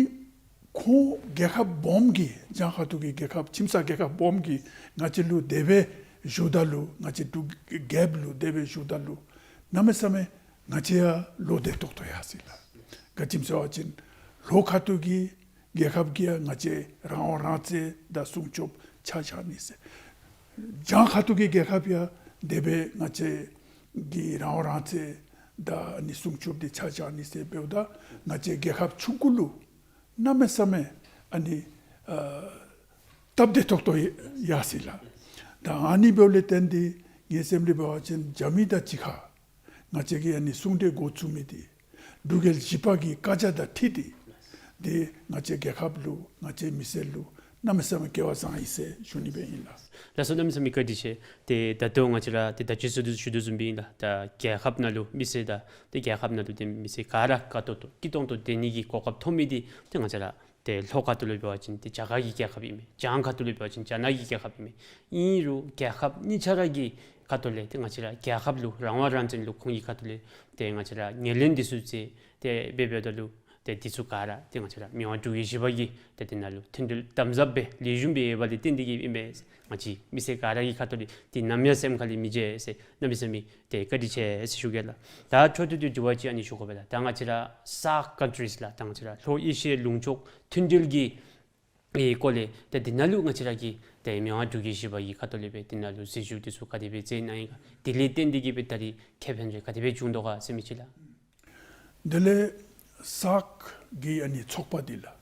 ཁོང་རྒྱལ་ཁབ་སྦོམ་གྱིས་གྱང་ཁ་ཐུག་གི་རྒྱལ་ཁབ་ཁྱིམ་ཚང་རྒྱལ་ཁབ་སྦོམ་གྱིས་ང་བཅས་ལུ་དེ་སྦེ་ཞུཝ་ད་ལུ་ང་བཅས་འབྲུག་རྒྱལ་ཁབ་ལུ་དེ་སྦེ་ཞུཝ་ད་ལུ་གནམ་མེད་ས་མེད་ང་བཅས་ཡང་ལོག་སྟེ་ཏོག་ཏོ་ཡར་སི་ལགས། ག་ཅི་སྨོ་ཟེར་བ་ཅིན་ལྷོ་ཁ་ཐུག་གི་རྒྱལ་ཁབ་ཀྱིས་ཡང་ང་བཅས་རང་དབང་རང་བཙན་དང་སྲུང་སྐྱོབ་ཆ་བཞག་ནི་ཟེར། གྱང་ཁ་ཐུག་གི་རྒྱལ་ཁབ་ཡང་དེ་སྦེ་ང་བཅས་ཀྱི་རང་དབང་རང་བཙན་དང་ཨ་ནི་སྲུང་སྐྱོབ་དེ་ཆ་བཞག་ནི་ཟེར་འབདཝ་ད་ང་བཅས་རྒྱལ་ཁབ་ཆུང་ཀུ་ལུ་གནམ་མེད་ས་མེད་ཨ་ནི་ཨ་སྟབས་བདེ་ཏོག་ཏོ་ཡར་སི་ལགས། ད་ཨ་ནི་འབདཝ་ལས་བརྟེན་ཏེ་ངེའི་སེམས་ལས་འབད་བ་ཅིན་རྒྱ་མི་དང་གཅིག་ཁར་ང་བཅས་ཀྱིས་ཨ་ནི་གསུང་གྲོས་འགོ་བཙུགས་མི་དེ་འབྲུག་རྒྱལ་བཞི་པ་གི་བཀའ་རྒྱ་དང་འཁྲིལ་ཏེ་དེ་ང་བཅས་རྒྱལ་ཁབ་ལུ་ང་བཅས་མི་སེར་ལུ་གནམ་མེད་ས་མེད་སྐལ་བ་བཟང་ཡི་ཟེར་ཞུ་ནི་སྦེ་ཨིན་ལགས། ལགས་སོ། གནམ་མེད་ས་མེད་བཀའ་དྲིན་ཆེ། ཏེ་ད་ལྟོ་ང་བཅས་ར་ཏེ་ད་ཅི་ཟེར་དོ་ཞུ་དོ་བཟུམ་སྦེ་ཨིན་ལགས། ད་རྒྱལ་ཁབ་ནང་ལུ་མི་སེར་དང་ཏེ་རྒྱལ་ཁབ་ནང་ལུ་ཏེ་མི་སེར་ག་ར་དགའ་ཏོག་ཏོ་སྐྱིད་ཏོང་ཏོ་སྡོད་ནི་གི་གོ་སྐབས་ཐོབ་མི་དེ་ཏེ་ང་བཅས་ར་ཏེ་ལྷོ་ཁ་ཐུག་ལུ་འབད་བ་ཅིན་ཏེ་རྒྱ་གར་གྱི་རྒྱལ་ཁབ་ཨིན་མས། གྱང་ཁ་ཐུག་ལུ་འབད་བ་ཅིན་རྒྱ་ནག་གི་རྒྱལ་ཁབ་ཨིན་མས། ཨིན་རུང་རྒྱལ་ཁབ་གཉིས་ཆ་ར་གི་ཁ་ཐུག་ལས་ཏེ་ང་བཅས་ར་རྒྱལ་ཁབ་ལུ་རང་དབང་རང་བཙན་ལུ་ཁོང་གི་ཁ་ཐུག་ལས་ཏེ་ང་བཅས་ར་ངོས་ལེན་འདི་ཚུ་མཛད་དེ་སྦེ་འབདཝ་ད་ལུ་ཏེ་འདི་ཚུ་ག་ར་ཏེ་ང་བཅས་ར་མི་དབང་འབྲུག་རྒྱལ་བཞི་པ་གིས་ཏེ་དེ་ནང་ལུ་མཐུན་སྒྲིལ་དམ་ཟབ་སྦེ་ལེགས་ཤོམ་སྦེ་འབད་དེ་གིས་ཨིན་པས། ང་བཅས་མི་སེར་ག་ར་གི་ཁ་ཐུག་ལས་ཏེ་ནམ་ཡང་སེམས་ཁ་ལས་མི་བརྗེད་ཟེར་གནམ་མེད་ས་མེད་ཏེ་བཀའ་དྲིན་ཆེ་ཟེར་ཞུ་གེ་ལགས། ད་འཕྲོ་མཐུད་དེ་དྲི་བ་ཅིག་ཨ་ནི་ཞུ་དགོ་པས་ལགས། ད་ང་བཅས་ར་སཱཀ་ཀན་ཊི་རིསི་ལགས། ད་ང་བཅས་ར་ལྷོ་ཨེ་ཤི་ཡའི་ལུང་ཕྱོགས་མཐུན་སྒྲིལ་གྱི་ཨེ་སྐོར་ལས་ད་འདི་ནང་ལུ་ང་བཅས་ར་གིས་ཏེ་མི་དབང་འབྲུག་རྒྱལ་བཞི་པ་གི་ཁ་ཐུག་ལས་སྦེ་འདི་ནང་ལུ་འཛུལ་ཞུགས་འདི་ཚུ་ག་དེ་སྦེ་མཛད་གནང་ཡི་ག། དེ་ལས་བརྟེན་ཏེ་གིས་སྦེ་ད་རིས་ཁེ་ཕན་རེ་ག་དེ་སྦེ་བྱུང་དོ་ག་ཟེར་མི་ཅིག་ལགས། དེ་ལས་སཱཀ་གི་ཨ་ནི་ཚོགས་པ་འདི་ལགས།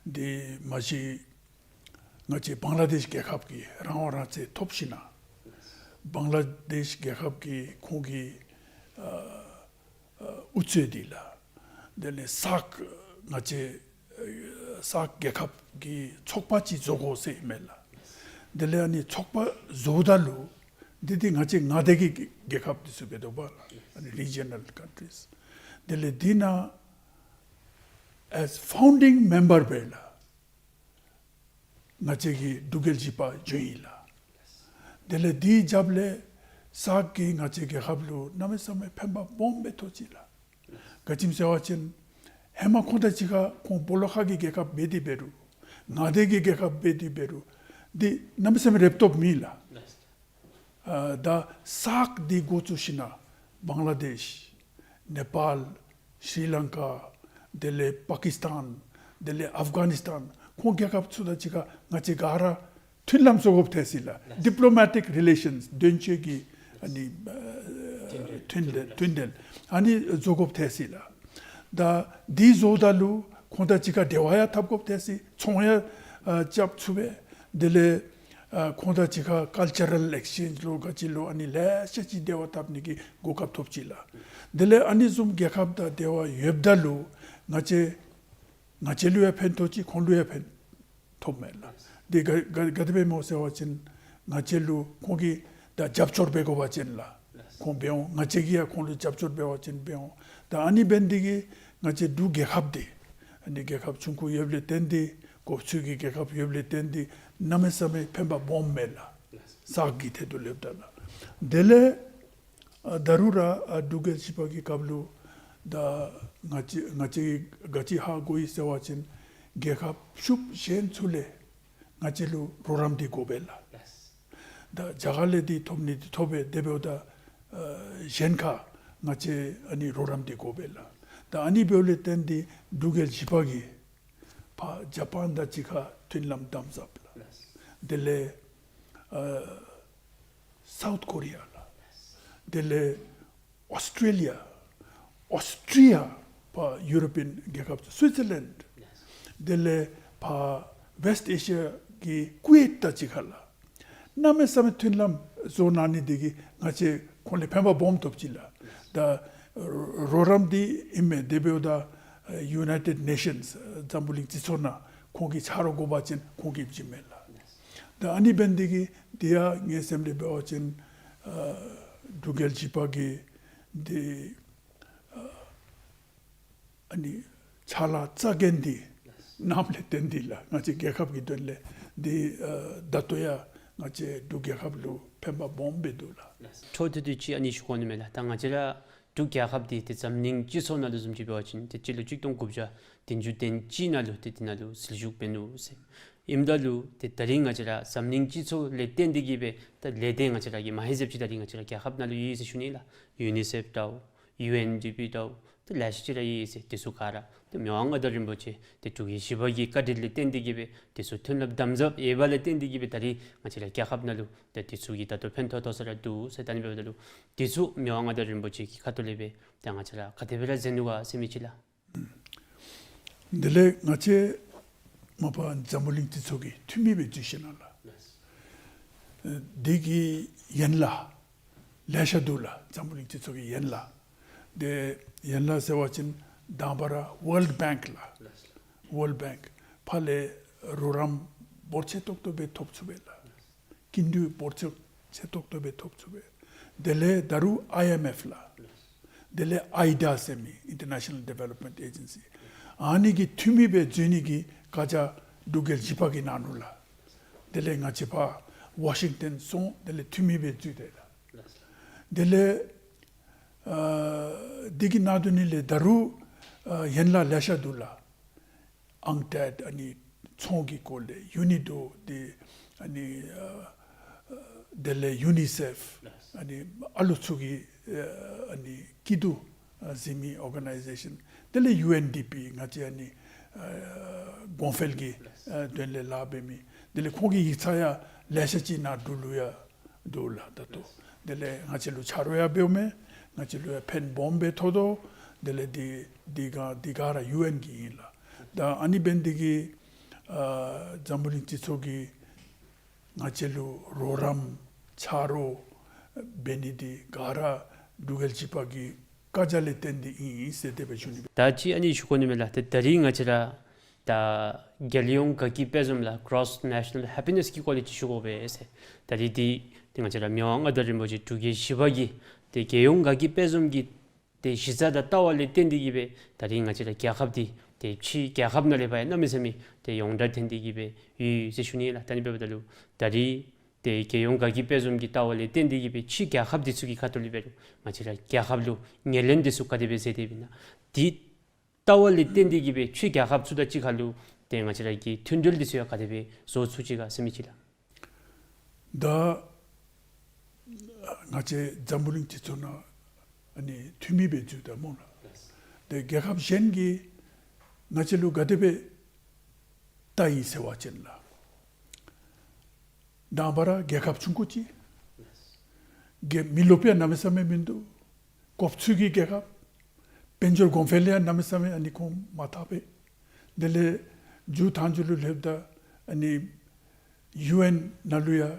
འདི་མ་གཞི་ང་བཅས་བང་ལ་དེཤ་རྒྱལ་ཁབ་ཀྱིས་རང་དབང་རང་བཙན་ཐོབ་ཞིནམ་ལས་བང་ལ་དེཤ་རྒྱལ་ཁབ་ཀྱིས་ཁོང་གི་ཨ་ཨ་དབུ་ཁྲིད་འདི་ལགས། དེ་ལས་སཱཀ་ང་བཅས་ཨ་སཱཀ་རྒྱལ་ཁབ་ཀྱི་ཚོགས་པ་ཅིག་བཟོ་དགོ་ཟེར་ཨིན་མས་ལགས། དེ་ལས་ཨ་ནི་ཚོགས་པ་བཟོཝ་ད་ལུ་འདི་འདི་ང་བཅས་མངའ་སྡེ་གི་རྒྱལ་ཁབ་འདི་ཚུ་འབད་དོ་བ་ལགས། ཨ་ནི་རི་ཇི་ནཱལ་ཀཱན་ཊི་རིསི། དེ་ལས་འདི་ནང་ཨེས་ཕའུན་ཌིང་མེམ་བར་སྦེ་ལགས། ང་བཅས་ཀྱི་འབྲུག་རྒྱལ་བཞི་པ་བྱོན་ཡི་ལགས། དེ་ལས་དེའི་རྒྱབ་ལས་སཱཀ་གིས་ང་བཅས་རྒྱལ་ཁབ་ལུ་གནམ་མེད་ས་མེད་ཕན་པ་སྦོམ་སྦེ་ཐོགས་ཅི་ལགས། ག་ཅི་སྨོ་ཟེར་བ་ཅིན་ཧེ་མ་ཁོང་དང་གཅིག་ཁར་ཁོང་སྦོ་ལོགས་ཁ་གི་རྒྱལ་ཁབ་འབད་དེ་འབད་རུང་མངའ་སྡེ་གི་རྒྱལ་ཁབ་འབད་དེ་འབད་རུང་འདི་གནམ་མེད་ས་མེད་རེབ་ཐོབ་མེད་ལགས། ཨ་ད་སཱཀ་འདི་འགོ་བཙུགས་ཞིནམ་ལས་བང་ལ་དེཤ་ནེ་པཱལ་ཤྲི་ལང་ཀ་དེ་ལས་པ་ཀིསི་ཐཱན་དེ་ལས་ཨབ་གྷ་ནིསི་ཐཱན་ཁོང་རྒྱལ་ཁབ་ཚུ་དང་གཅིག་ཁར་ང་བཅས་ག་ར་མཐུན་ལམ་བཟོ་དགོཔ་ཐལ་སི་ལགས། ཌིབ་ལོ་མེ་ཊིཀ་རི་ལེ་ཤཱནསི་དོན་གཅོད་ཀྱི་ཨ་ནི་ཨ་མཐུན་འབྲེལ་མཐུན་འབྲེལ་ཨ་ནི་བཟོ་དགོཔ་ཐལ་སི་ལགས། ད་འདི་བཟོཝ་ད་ལུ་ཁོང་དང་གཅིག་ཁར་འབྲེལ་བ་ཡང་འཐབ་དགོཔ་ཐལ་སི། ཚོང་ཡང་ཨ་རྐྱབ་ཚུགས་པས། དེ་ལས་ཨ་ཁོང་དང་གཅིག་ཁར་ཀཱལ་ཅར་རཱལ་ཨེགསི་ཅེནཇ་ལུ་ག་ཅི་ལུ་ཨ་ནི་ལེ་ཤ་ཅིག་འབྲེལ་བ་འཐབ་ནི་གི་གོ་སྐབས་ཐོབ་ཅི་ལགས། དེ་ལས་ཨ་ནི་བཟུམ་རྒྱལ་ཁབ་དང་འབྲེལ་བ་ཡོདཔ་ད་ལུ་ང་བཅས་ང་བཅས་ལུ་ཡང་ཕན་ཐོགས་ཅི་ཁོང་ལུ་ཡང་ཕན་ཐོགས་མས་ལགས། དེ་ག་ག་ག་དེ་སྦེ་སྨོ་ཟེར་བ་ཅིན་ང་བཅས་ལུ་ཁོང་གིས་ད་རྒྱབ་སྐྱོར་འབད་དགོ་པ་ཅིན་ལགས་ཁོང་འབད་འོང་། ང་བཅས་ཀྱིས་ཡང་ཁོང་ལུ་རྒྱབ་སྐྱོར་འབད་བ་ཅིན་འབད་འོང་། ད་ཨ་ནི་འབད་ནི་དེ་གིས་ང་བཅས་འབྲུག་རྒྱལ་ཁབ་འདི་ཨ་ནི་རྒྱལ་ཁབ་ཆུང་ཀུ་ཡོདཔ་ལས་བརྟེན་ཏེ་གོ་ཚུལ་གྱི་རྒྱལ་ཁབ་ཡོདཔ་ལས་བརྟེན་ཏེ་གནམ་མེད་ས་མེད་ཕན་པ་སྦོམ་མས་ལགས། སཱཀ་གི་ཐད་དུ་སླབ་ད་ལགས། དེ་ལས་ཨ་ད་རུང་ར་ཨ་འབྲུག་རྒྱལ་བཞི་པ་གི་སྐབས་ལུ་ད་ང་བཅས་ང་བཅས་ཀྱིས་ག་ཅི་ཧ་གོ་ཡི་ཟེར་བ་ཅིན་རྒྱལ་ཁབ་ཤུགས་ཅན་ཚུ་ལས་ང་བཅས་ལུ་རོགས་རམ་འདི་དགོ་པས་ལགས། ད་རྒྱ་གར་ལས་འདི་ཐོབ་ནི་འདི་ཐོབ་པས། དེ་འབདཝ་ད་ཨ་གཞན་ཁར་ང་བཅས་ཨ་ནི་རོགས་རམ་འདི་དགོ་པས་ལགས། ད་ཨ་ནི་འབདཝ་ལས་བརྟེན་ཏེ་འབྲུག་རྒྱལ་བཞི་པ་གིས་ཕར་ཇ་པཱན་དང་གཅིག་ཁར་མཐུན་ལམ་དམ་ཟབ་ལགས། དེ་ལས་ཨ་སའུཐ་ཀོ་རི་ཡ་ལགས། དེ་ལས་ཨོསི་ཊྲེ་ལི་ཡ། ཨོསི་ཊྲི་ཡ། ཕར་ཡུ་རོ་པིའན་རྒྱལ་ཁབ་སུའི་ཙར་ལེནཌ། དེ་ལས་ཕར་ཝེསཊ་ཨེ་ཤི་ཡ་ གི་སྐུ་ཡི་ད་ཅི་ཁ་ལ། གནམ་མེད་ས་མེད་མཐུན་ལམ་བཟོ་གནང་ནི་འདི་གིས་ང་བཅས་ཁོང་ལས་ཕན་པ་སྦོམ་ཐོབ་ཅི་ལགས། ད་རོགས་རམ་འདི་ཨིན་མས། དེ་འབདཝ་ད་United Nations འཛམ་བུ་གླིང་སྤྱི་ཚོགས་ནང་ཁོང་གི་ཆ་རོགས་དགོ་པ་ཅིན་ཁོང་གིས་བྱིན་མས་ལགས། ད་ཨ་ནི་འབད་ནི་འདི་གིས་འདི་ཡང་ངའི་སེམས་ལས་འབད་བ་ཅིན་ཨ་འབྲུག་རྒྱལ་བཞི་པ་གི་འདི་ཨ་ནི་ཕྱག་ལཱ་རྩ་འགེངས་འདི་གནངམ་ལས་བརྟེན་ཏེ་ལགས། ང་བཅས་རྒྱལ་ཁབ་ཀྱི་དོན་ལས་འདི་ཨ་ད་ལྟོ་ཡང་ང་བཅས་འབྲུག་རྒྱལ་ཁབ་ལུ་ཕན་པ་སྦོམ་སྦེ་འདུག་ལགས། འཕྲོ་མཐུད་དེ་ཅིག་ཨ་ནི་ཞུ་དགོ་ནི་མས་ལགས། ད་ང་བཅས་ར་འབྲུག་རྒྱལ་ཁབ་འདི་ཏེ་འཛམ་གླིང་སྤྱི་ཚོགས་ནང་ལུ་བཟུམ་ཅིག་འབད་བ་ཅིན་ཏེ་སྤྱི་ལོ་གཅིག་སྟོང་དགུ་བརྒྱ་བདུན་ཅུ་དོན་གཅིག་ནང་ལུ་ཏེ་དེ་ནང་ལུ་ཟིལ་ཞུགས་འབད་ནུག་ཟེར། ཨིནམ་ད་ལུ་ཏེ་ད་རིས་ང་བཅས་ར་འཛམ་གླིང་སྤྱི་ཚོགས་ལས་བརྟེན་ཏེ་གིས་སྦེ་ད་ལས་དེ་ང་བཅས་ར་གིས་མ་ཧེ་ཟེར་ཅིག་ད་རིས་ང་བཅས་ར་རྒྱལ་ཁབ་ནང་ལུ་ཡོད་ཟེར་ཞུ་ནི་ལགས། ཡུ་ནི་སེཕ་འདྲཝ་ཡུ་ཨེན་ཌི་པི་འདྲཝ་ཏེ་ལེ་ཤ་ཅིག་ར་ཡོད་ཟེར། དེ་ཚུ་ག་ར་ཏེ་མི་དབང་མངའ་བདག་རིན་པོ་ཆེ་ཏེ་འབྲུག་རྒྱལ་བཞི་པ་གི་བཀའ་དྲིན་ལས་བརྟེན་ཏེ་གིས་སྦེ་དེ་ཚུ་མཐུན་ལམ་དམ་ཟབ་ཡོད་པ་ལས་བརྟེན་ཏེ་གིས་སྦེ་ད་རིས་ང་བཅས་ར་རྒྱལ་ཁབ་ནང་ལུ་ཏེ་དེ་ཚུ་གིས་ད་ལྟོ་ཕན་ཐོགས་ཐོགས་ས་ར་འདུག་ཟེར། ད་ཨ་ནི་འབདཝ་ད་ལུ་དེ་ཚུ་མི་དབང་མངའ་བདག་རིན་པོ་ཆེ་གི་ཁ་ཐུག་ལས་སྦེ་ཏེ་ང་བཅས་ར་ག་དེ་སྦེ་ར་མཛད་ནུག་ག་ཟེར་མི་ཅིག་ལགས། དེ་ལས་ང་བཅས་མ་པ་འཛམ་བུ་གླིང་སྤྱི་ཚོགས་ཀྱི་འཐུས་མི་སྦེ་འཛུལ་ཞིནམ་ལས་ཨ་འདི་གི་ཡན་ལག་ལེ་ཤ་འདུག་ལགས། འཛམ་བུ་གླིང་སྤྱི་ཚོགས་ཀྱི་ཡན་ལག། དེ་ཡན་ལག་ཟེར་བ་ཅིན་དང་པ་ར་ཝཱལཌ་བེངཀ་ལགས། ཝཱལཌ་བེངཀ་ཕར་ལས་རོགས་རམ་འབོར་ཆེ་ཏོག་ཏོ་སྦེ་ཐོབ་ཚུགས་པས་ལགས། སྐྱིན་འགྲུལ་འབོར་ཆེ་ཆེ་ཏོག་ཏོ་སྦེ་ཐོབ་ཚུགས་པས། དེ་ལས་ད་རུང་ཨའི་ཨེམ་ཨེཕ་ལགས། དེ་ལས་ཨའི་ཌི་ཨ་ཟེར་མི་International Development Agency། ཨ་ནི་གི་འཐུས་མི་སྦེ་འཛུལ་ནི་གི་བཀའ་རྒྱ་འབྲུག་རྒྱལ་བཞི་པ་གིས་གནང་ནུག་ལགས། དེ་ལས་ང་བཅས་ཕར་ཝ་ཤིང་ཊོན་སོང་། དེ་ལས་འཐུས་མི་སྦེ་འཛུལ་ཏེ་ལགས། དེ་ལས་ཨ་འདི་གི་ནང་དོན་ནི་ལས་ད་རུང་ཨ་ཡན་ལག་ལེ་ཤ་འདུག་ལགས། ཨང་ཀྲེཌ་ཨ་ནི་ཚོང་གི་སྐོར་ལས་ཡུ་ནི་ཌོ་འདི་ཨ་ནི་ཨ་ཨ་དེ་ལས་ཡུ་ནི་སེཕ་ཨ་ནི་ཨ་ལུ་ཚུ་གི་ཨ་ཨ་ནི་སྐྱིད་སྡུག་ཨ་གཟིགས་མི་ཨོར་ག་ནའི་ཛེ་ཤཱན། དེ་ལས་ཡུ་ཨེན་ཌི་པི་ང་བཅས་ཨ་ནི་ཨ་གོང་འཕེལ་གྱི་ཨ་དོན་ལས་ལཱ་འབད་མི། དེ་ལས་ཁོང་གི་ཡིག་ཚང་ཡང་ལེ་ཤ་ཅིག་ནཱ་འབྲུག་ལུ་ཡང་འདུག་ལགས། ད་ལྟོ་དེ་ལས་ང་བཅས་ལུ་ཆ་རོགས་ཡང་འབདཝ་མས། ང་བཅས་ལུ་ཡང་ཕན་སྦོམ་སྦེ་ཐོགས་དོ། དེ་ལས་འདི་འདི་ག་འདི་ག་ར་ཡུ་ཨེན་གྱི་ཨིན་ལགས། ད་ཨ་ནི་འབད་ནི་འདི་གིས་ཨ་འཛམ་བུ་གླིང་སྤྱི་ཚོགས་ཀྱིས་ང་བཅས་ལུ་རོགས་རམ་ཆ་རོགས་འབད་ནི་འདི་ག་ར་འབྲུག་རྒྱལ་བཞི་པ་གི་བཀའ་རྒྱ་ལས་བརྟེན་ཏེ་ཨིན་ཟེར་དེ་སྦེ་ཞུ་ནི། ད་ཅི་ཨ་ནི་ཞུ་དགོ་ནི་མས་ལགས། ཏེ་ད་རིས་ང་བཅས་ར་ད་རྒྱལ་ཡོངས་དགའ་སྐྱིད་དཔལ་འཛོམས་ལགས། གོ་རོས་ནེ་ཤ་ནཱལ་ཧེ་པི་ནེསི་གི་སྐོར་ལས་ཅིག་ཞུ་དགོ་པས་ཟེར། ད་རིས་འདི་ཏེ་ང་བཅས་ར་མི་དབང་མངའ་བདག་རིན་པོ་ཆེ་འབྲུག་རྒྱལ་བཞི་པ་གི་ཏེ་རྒྱལ་ཡོངས་དགའ་སྐྱིད་དཔལ་འཛོམས་ཀྱི་ཏེ་གཞི་རྩ་དང་ལྟ་བ་ལས་བརྟེན་ཏེ་གིས་སྦེ་ད་རིས་ང་བཅས་ར་རྒྱལ་ཁབ་འདི་ཏེ་ཕྱི་རྒྱལ་ཁབ་ནང་ལས་ཕར་ཡང་གནམ་མེད་ས་མེད་ཏེ་ཡོངས་གྲགས་ཐོན་ཏེ་གིས་སྦེ་ཡོད་ཟེར་ཞུ་ནི་ལགས། ད་ཨ་ནི་འབདཝ་ད་ལུ་ད་རིས་ཏེ་རྒྱལ་ཡོངས་དགའ་སྐྱིད་དཔལ་འཛོམས་ཀྱི་ལྟ་བ་ལས་བརྟེན་ཏེ་གིས་སྦེ་ཕྱི་རྒྱལ་ཁབ་འདི་ཚུ་གི་ཁ་ཐུག་ལས་འབད་རུང་ང་བཅས་ར་རྒྱལ་ཁབ་ལུ་ངོས་ལེན་འདི་ཚུ་ག་དེ་སྦེ་མཛད་དེ་ཡོདཔ་ཨིན་ན། འདི་ལྟ་བ་ལས་བརྟེན་ཏེ་གིས་སྦེ་ཕྱི་རྒྱལ་ཁབ་ཚུ་དང་གཅིག་ཁར་ལུ་ཏེ་ང་བཅས་ར་གི་མཐུན་འབྲེལ་འདི་ཚུ་ཡང་ག་དེ་སྦེ་བཟོ་ཚུགས་ཅི་ག་ཟེར་མི་ཅིག་ལགས། ད་ང་བཅས་འཛམ་བུ་གླིང་སྤྱི་ཚོགས་ནང་ཨ་ནི་འཐུས་མི་སྦེ་འཛུལ་ད་སྨོ་ལགས། ཏེ་རྒྱལ་ཁབ་གཞན་གྱིས་ང་བཅས་ལུ་ག་དེ་སྦེ་བལྟ་ཡི་ཟེར་བ་ཅིན་ལགས། དང་པ་ར་རྒྱལ་ཁབ་ཆུང་ཀུ་ཅིག། རྒྱལ་མི་རློབས་ཡང་གནམ་མེད་ས་མེད་མིན་འདུག། གོ་ཚུལ་གྱི་རྒྱལ་ཁབ། དཔལ་འབྱོར་གོང་འཕེལ་ཡང་གནམ་མེད་ས་མེད་ཨ་ནི་ཁོང་མ་ཐག་པས། དེ་ལས་མཇུག་མཐའ་མཇུག་ལུ་སླེབས་ད་ཨ་ནི་ཡུ་ཨེན་ནང་ལུ་ཡང་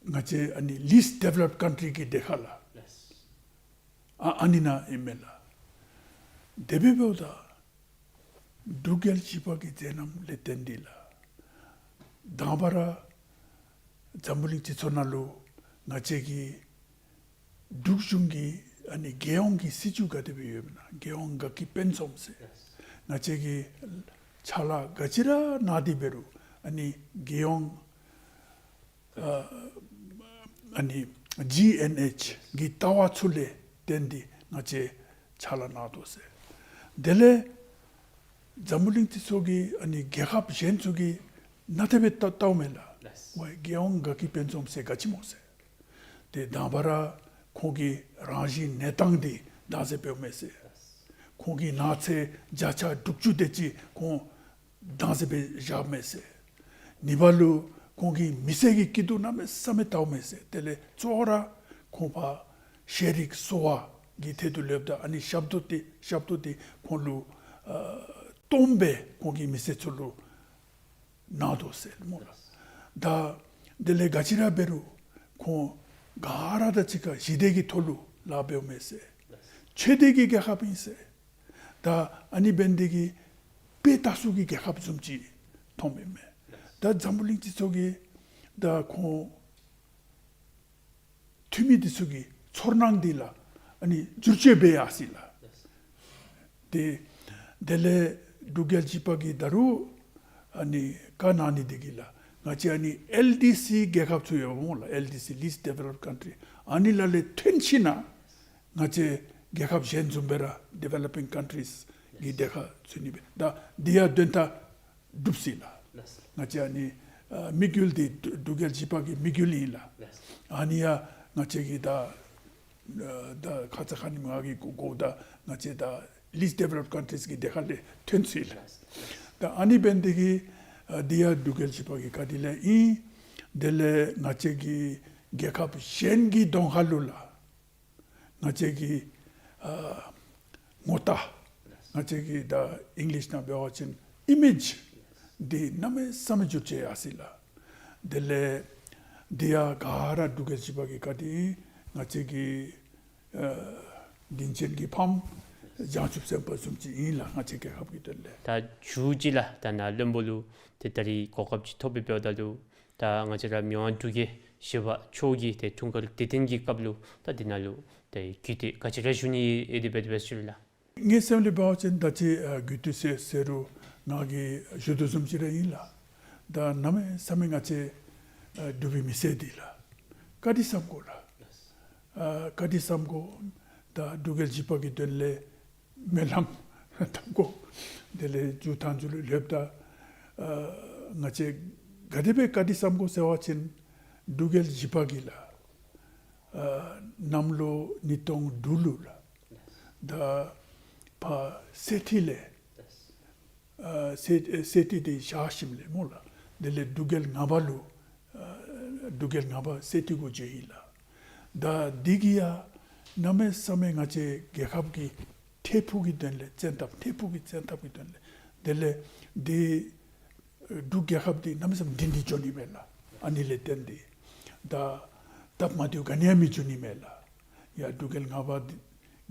ང་བཅས་ཨ་ནི་ལིསཊ་ཌི་ཝེ་ལོཔཌ་ཀཱན་ཊི་རི་གི་གྲས་ཁར་ལགས། ཨ་ཨ་ནི་ནང་ཨིན་མས་ལགས། དེ་སྦེ་འབདཝ་ད་འབྲུག་རྒྱལ་བཞི་པ་གི་མཛད་རྣམ་ལས་བརྟེན་ཏེ་ལགས། དང་པ་ར་འཛམ་བུ་གླིང་སྤྱི་ཚོགས་ནང་ལུ་ང་བཅས་ཀྱི་འབྲུག་གཞུང་གི་ཨ་ནི་རྒྱལ་ཡོངས་ཀྱི་སྲིད་བྱུས་ག་དེ་སྦེ་ཡོདཔ་ཨིན་ན། རྒྱལ་ཡོངས་དགའ་སྐྱིད་དཔལ་འཛོམས་ཟེར་ང་བཅས་ཀྱིས་ཕྱག་ལཱ་ག་ཅི་ར་གནང་སྟེ་འབད་རུང་ཨ་ནི་རྒྱལ་ཡོངས་ཨ་ཨ་ནི་ཇི་ཨེན་ཨེཆ་གི་ལྟ་བ་ཚུ་ལས་བརྟེན་ཏེ་ང་བཅས་ཕྱག་ལཱ་གནང་དོ་ཟེར། དེ་ལས་འཛམ་བུ་གླིང་སྤྱི་ཚོགས་ཀྱི་ཨ་ནི་རྒྱལ་ཁབ་གཞན་ཚུ་གིས་ག་དེ་སྦེ་བལྟ་བལྟཝ་མས་ལགས། ཝའི་རྒྱལ་ཡོངས་དགའ་སྐྱིད་དཔལ་འཛོམས་ཟེར་ག་ཅི་སྨོ་ཟེར། ཏེ་དང་པ་ར་ཁོང་གི་རང་བཞིན་གནས་སྟངས་འདི་བདག་འཛིན་འབདཝ་མས་ཟེར། ཁོང་གི་ནགས་ཚལ་བརྒྱ་ཆ་དྲུག་ཅུ་དེ་ཅིག་ཁོང་བདག་འཛིན་འབད་བཞགཔ་མས་ཟེར། གཉིས་པ་ལུ་ཁོང་གིས་མི་སེར་གྱི་སྐྱིད་སྡུག་གནམ་མེད་ས་མེད་བལྟཝ་མས་ཟེར། དེ་ལས་གཙོ་བོ་ར་ཁོང་ཕར་ཤེས་རིག་གསོ་བ་གི་ཐད་དུ་སླེབས་ད་ཨ་ནི་ཞབས་ཏོག་འདི་ཞབས་ཏོག་འདི་ཁོང་ལུ་ཨ་སྟོངམ་སྦེ་ཁོང་གིས་མི་སེར་ཚུ་ལུ་ གནང་དོ་ཟེར་སྨོ་ལགས། ད་དེ་ལས་ག་ཅི་ར་འབད་རུང་ཁོང་ག་ར་དང་གཅིག་ཁར་ཞི་བདེ་གི་ཐོག་ལུ་ལཱ་འབདཝ་མས་ཟེར། ཆོས་དད་ཀྱི་རྒྱལ་ཁབ་ཨིན་ཟེར། ད་ཨ་ནི་འབད་ནི་དེ་གིས་དཔེ་ལྟ་ས་གི་རྒྱལ་ཁབ་བཟུམ་ཅིག་མཐོངམ་ཨིན་མས། ད་འཛམ་བུ་གླིང་སྤྱི་ཚོགས་ཀྱིས་ད་ཁོང་འཐུས་མི་འདི་ཚུ་གི་ཚོར་སྣང་འདི་ལུ་ཨ་ནི་བསྒྱུར་བཅོས་འབད་ཡར་སོ་ཡི་ལགས། དེ་དེ་ལས་འབྲུག་རྒྱལ་བཞི་པ་གིས་ད་རུང་ཨ་ནི་བཀའ་གནང་ནི་འདི་གིས་ལགས། ང་བཅས་ཨ་ནི་ཨེལ་ཌི་སི་རྒྱལ་ཁབ་ཚུ་ཡོདཔ་སྨོ་ལགས། ཨེལ་ཌི་སི་Least Developed Country། ཨ་ནི་ལ་ལས་ཐོན་ཞིན་ན་ང་བཅས་རྒྱལ་ཁབ་གཞན་བཟུམ་སྦེ་ར་Developing Countries གི་སྡེ་ཁར་ཚུད་ནི་སྦེ། ད་འདི་ཡང་དོན་དག་གྲུབ་སོ་ཡི་ལགས། ལགས། ང་བཅས་ཨ་ནི་ཨ་དམིགས་ཡུལ་འདི་འབྲུག་འབྲུག་རྒྱལ་བཞི་པ་གི་དམིགས་ཡུལ་ཨིན་ལགས། ལགས། ཨ་ནི་ཡང་ང་བཅས་ཀྱིས་ད་ཨ་ད་ཁ་ཙ་ཁ་ཉིནམ་ང་གིས་གོ་གོཝ་ད་ང་བཅས་ད་Least Developed Countries གི་སྡེ་ཁ་ལས་ཐོན་སོ་ཡི་ལགས། ལགས། ད་ཨ་ནི་འབད་ནི་དེ་གིས་ཨ་འདི་ཡང་འབྲུག་རྒྱལ་བཞི་པ་གི་བཀའ་དྲིན་ལས་ཨིན། དེ་ལས་ང་བཅས་ཀྱི་རྒྱལ་ཁབ་གཞན་གྱི་གདོང་ཁ་ལུ་ལགས། ང་བཅས་ཀྱི་ཨ་ངོ་རྟགས། ང་བཅས་ཀྱི་ད་ཨིང་ལིཤ་ནང་འབད་བ་ཅིན་ཨི་མེཇ་འདི་གནམ་མེད་ས་མེད་བསྒྱུར་བཅོས་ཡར་སོ་ཡི་ལགས། དེ་ལས་འདི་ཡང་ག་ར་འབྲུག་རྒྱལ་བཞི་པ་གི་བཀའ་དྲིན་ཨིན། ང་བཅས་ཀྱི་ཨ་དྲིན་ཅན་གྱི་ཕམ་བྱང་ཆུབ་སེམས་དཔའ་བཟུམ་ཅིག་ཨིན་ལགས། ང་བཅས་རྒྱལ་ཁབ་ཀྱི་དོན་ལས། ད་མཇུག་ཅིག་ལགས། ད་ནཱ་བློན་པོ་ལུ་ཏེ་ད་རིས་གོ་སྐབས་ཅིག་ཐོབ་སྦེ་འབདཝ་ད་ལུ་ད་ང་བཅས་ར་མི་དབང་འབྲུག་རྒྱལ་བཞི་པ་མཆོག་གི་ཏེ་འཁྲུངས་སྐར་དུས་སྟོན་གྱི་སྐབས་ལུ་ད་འདི་ནང་ལུ་ཏེ་གུས་བཏུད་ག་ཅི་ར་ཞུ་ནི་ཨིན་དེ་སྦེ་དེ་སྦེ་ཞུ་ལགས། ངེའི་སེམས་ལས་འབད་བ་ཅིན་ད་ཅི་ཨ་གུས་བཏུད་ཟེར་ཟེར་རུང་ང་གིས་ཞུ་དོ་བཟུམ་ཅིག་ར་ཨིན་ལགས། ད་གནམ་མེད་ས་མེད་ང་བཅས་ཨ་འབྲུག་པའི་མི་སེར་འདི་ལགས་བཀའ་དྲིན་བསམ་དགོ་ལགས། ཨ་བཀའ་དྲིན་བསམ་དགོ། ད་འབྲུག་རྒྱལ་བཞི་པ་གི་དོན་ལས་སྨོན་ལམ་བཏབ་དགོ། དེ་ལས་མཇུག་མཐའ་མཇུག་ལུ་ལྷོདཔ་ད་ཨ་ང་བཅས་ག་དེ་སྦེ་བཀའ་དྲིན་བསམ་དགོ་ཟེར་བ་ཅིན་འབྲུག་རྒྱལ་བཞི་པ་གིས་ལགས་ཨ་གནམ་ལོ་ཉིས་སྟོང་དྲུག་ལུ་ལགས་ད་ཕར་གསེར་ཁྲི་ལས་ཨ་གསེར་གསེར་ཁྲི་འདི་བཞག་ཞིནམ་ལས་སྨོ་ལགས། དེ་ལས་འབྲུག་རྒྱལ་ལྔ་པ་ལུ་ཨ་འབྲུག་རྒྱལ་ལྔ་པ་གསེར་ཁྲི་གུ་བྱོན་ཡི་ལགས། ད་འདི་གིས་ཡང་གནམ་མེད་ས་མེད་ང་བཅས་རྒྱལ་ཁབ་ཀྱི་འཕྲལ་ཕུགས་ཀྱི་དོན་ལས་བཙན་ཐབས་འཕྲལ་ཕུགས་ཀྱི་བཙན་ཐབས་ཀྱི་དོན་ལས་དེ་ལས་འདི་འབྲུག་རྒྱལ་ཁབ་འདི་གནམ་མེད་ས་མེད་སྒྲིང་སྒྲི་འགྱོ་ནི་མས་ལགས། ཨ་ནི་ལས་བརྟེན་ཏེ་ད་སྟབས་མ་བདེཝ་ག་ནི་ཡང་མི་འབྱུང་ནི་མས་ལགས། ཡ་འབྲུག་རྒྱལ་ལྔ་པ་འདི་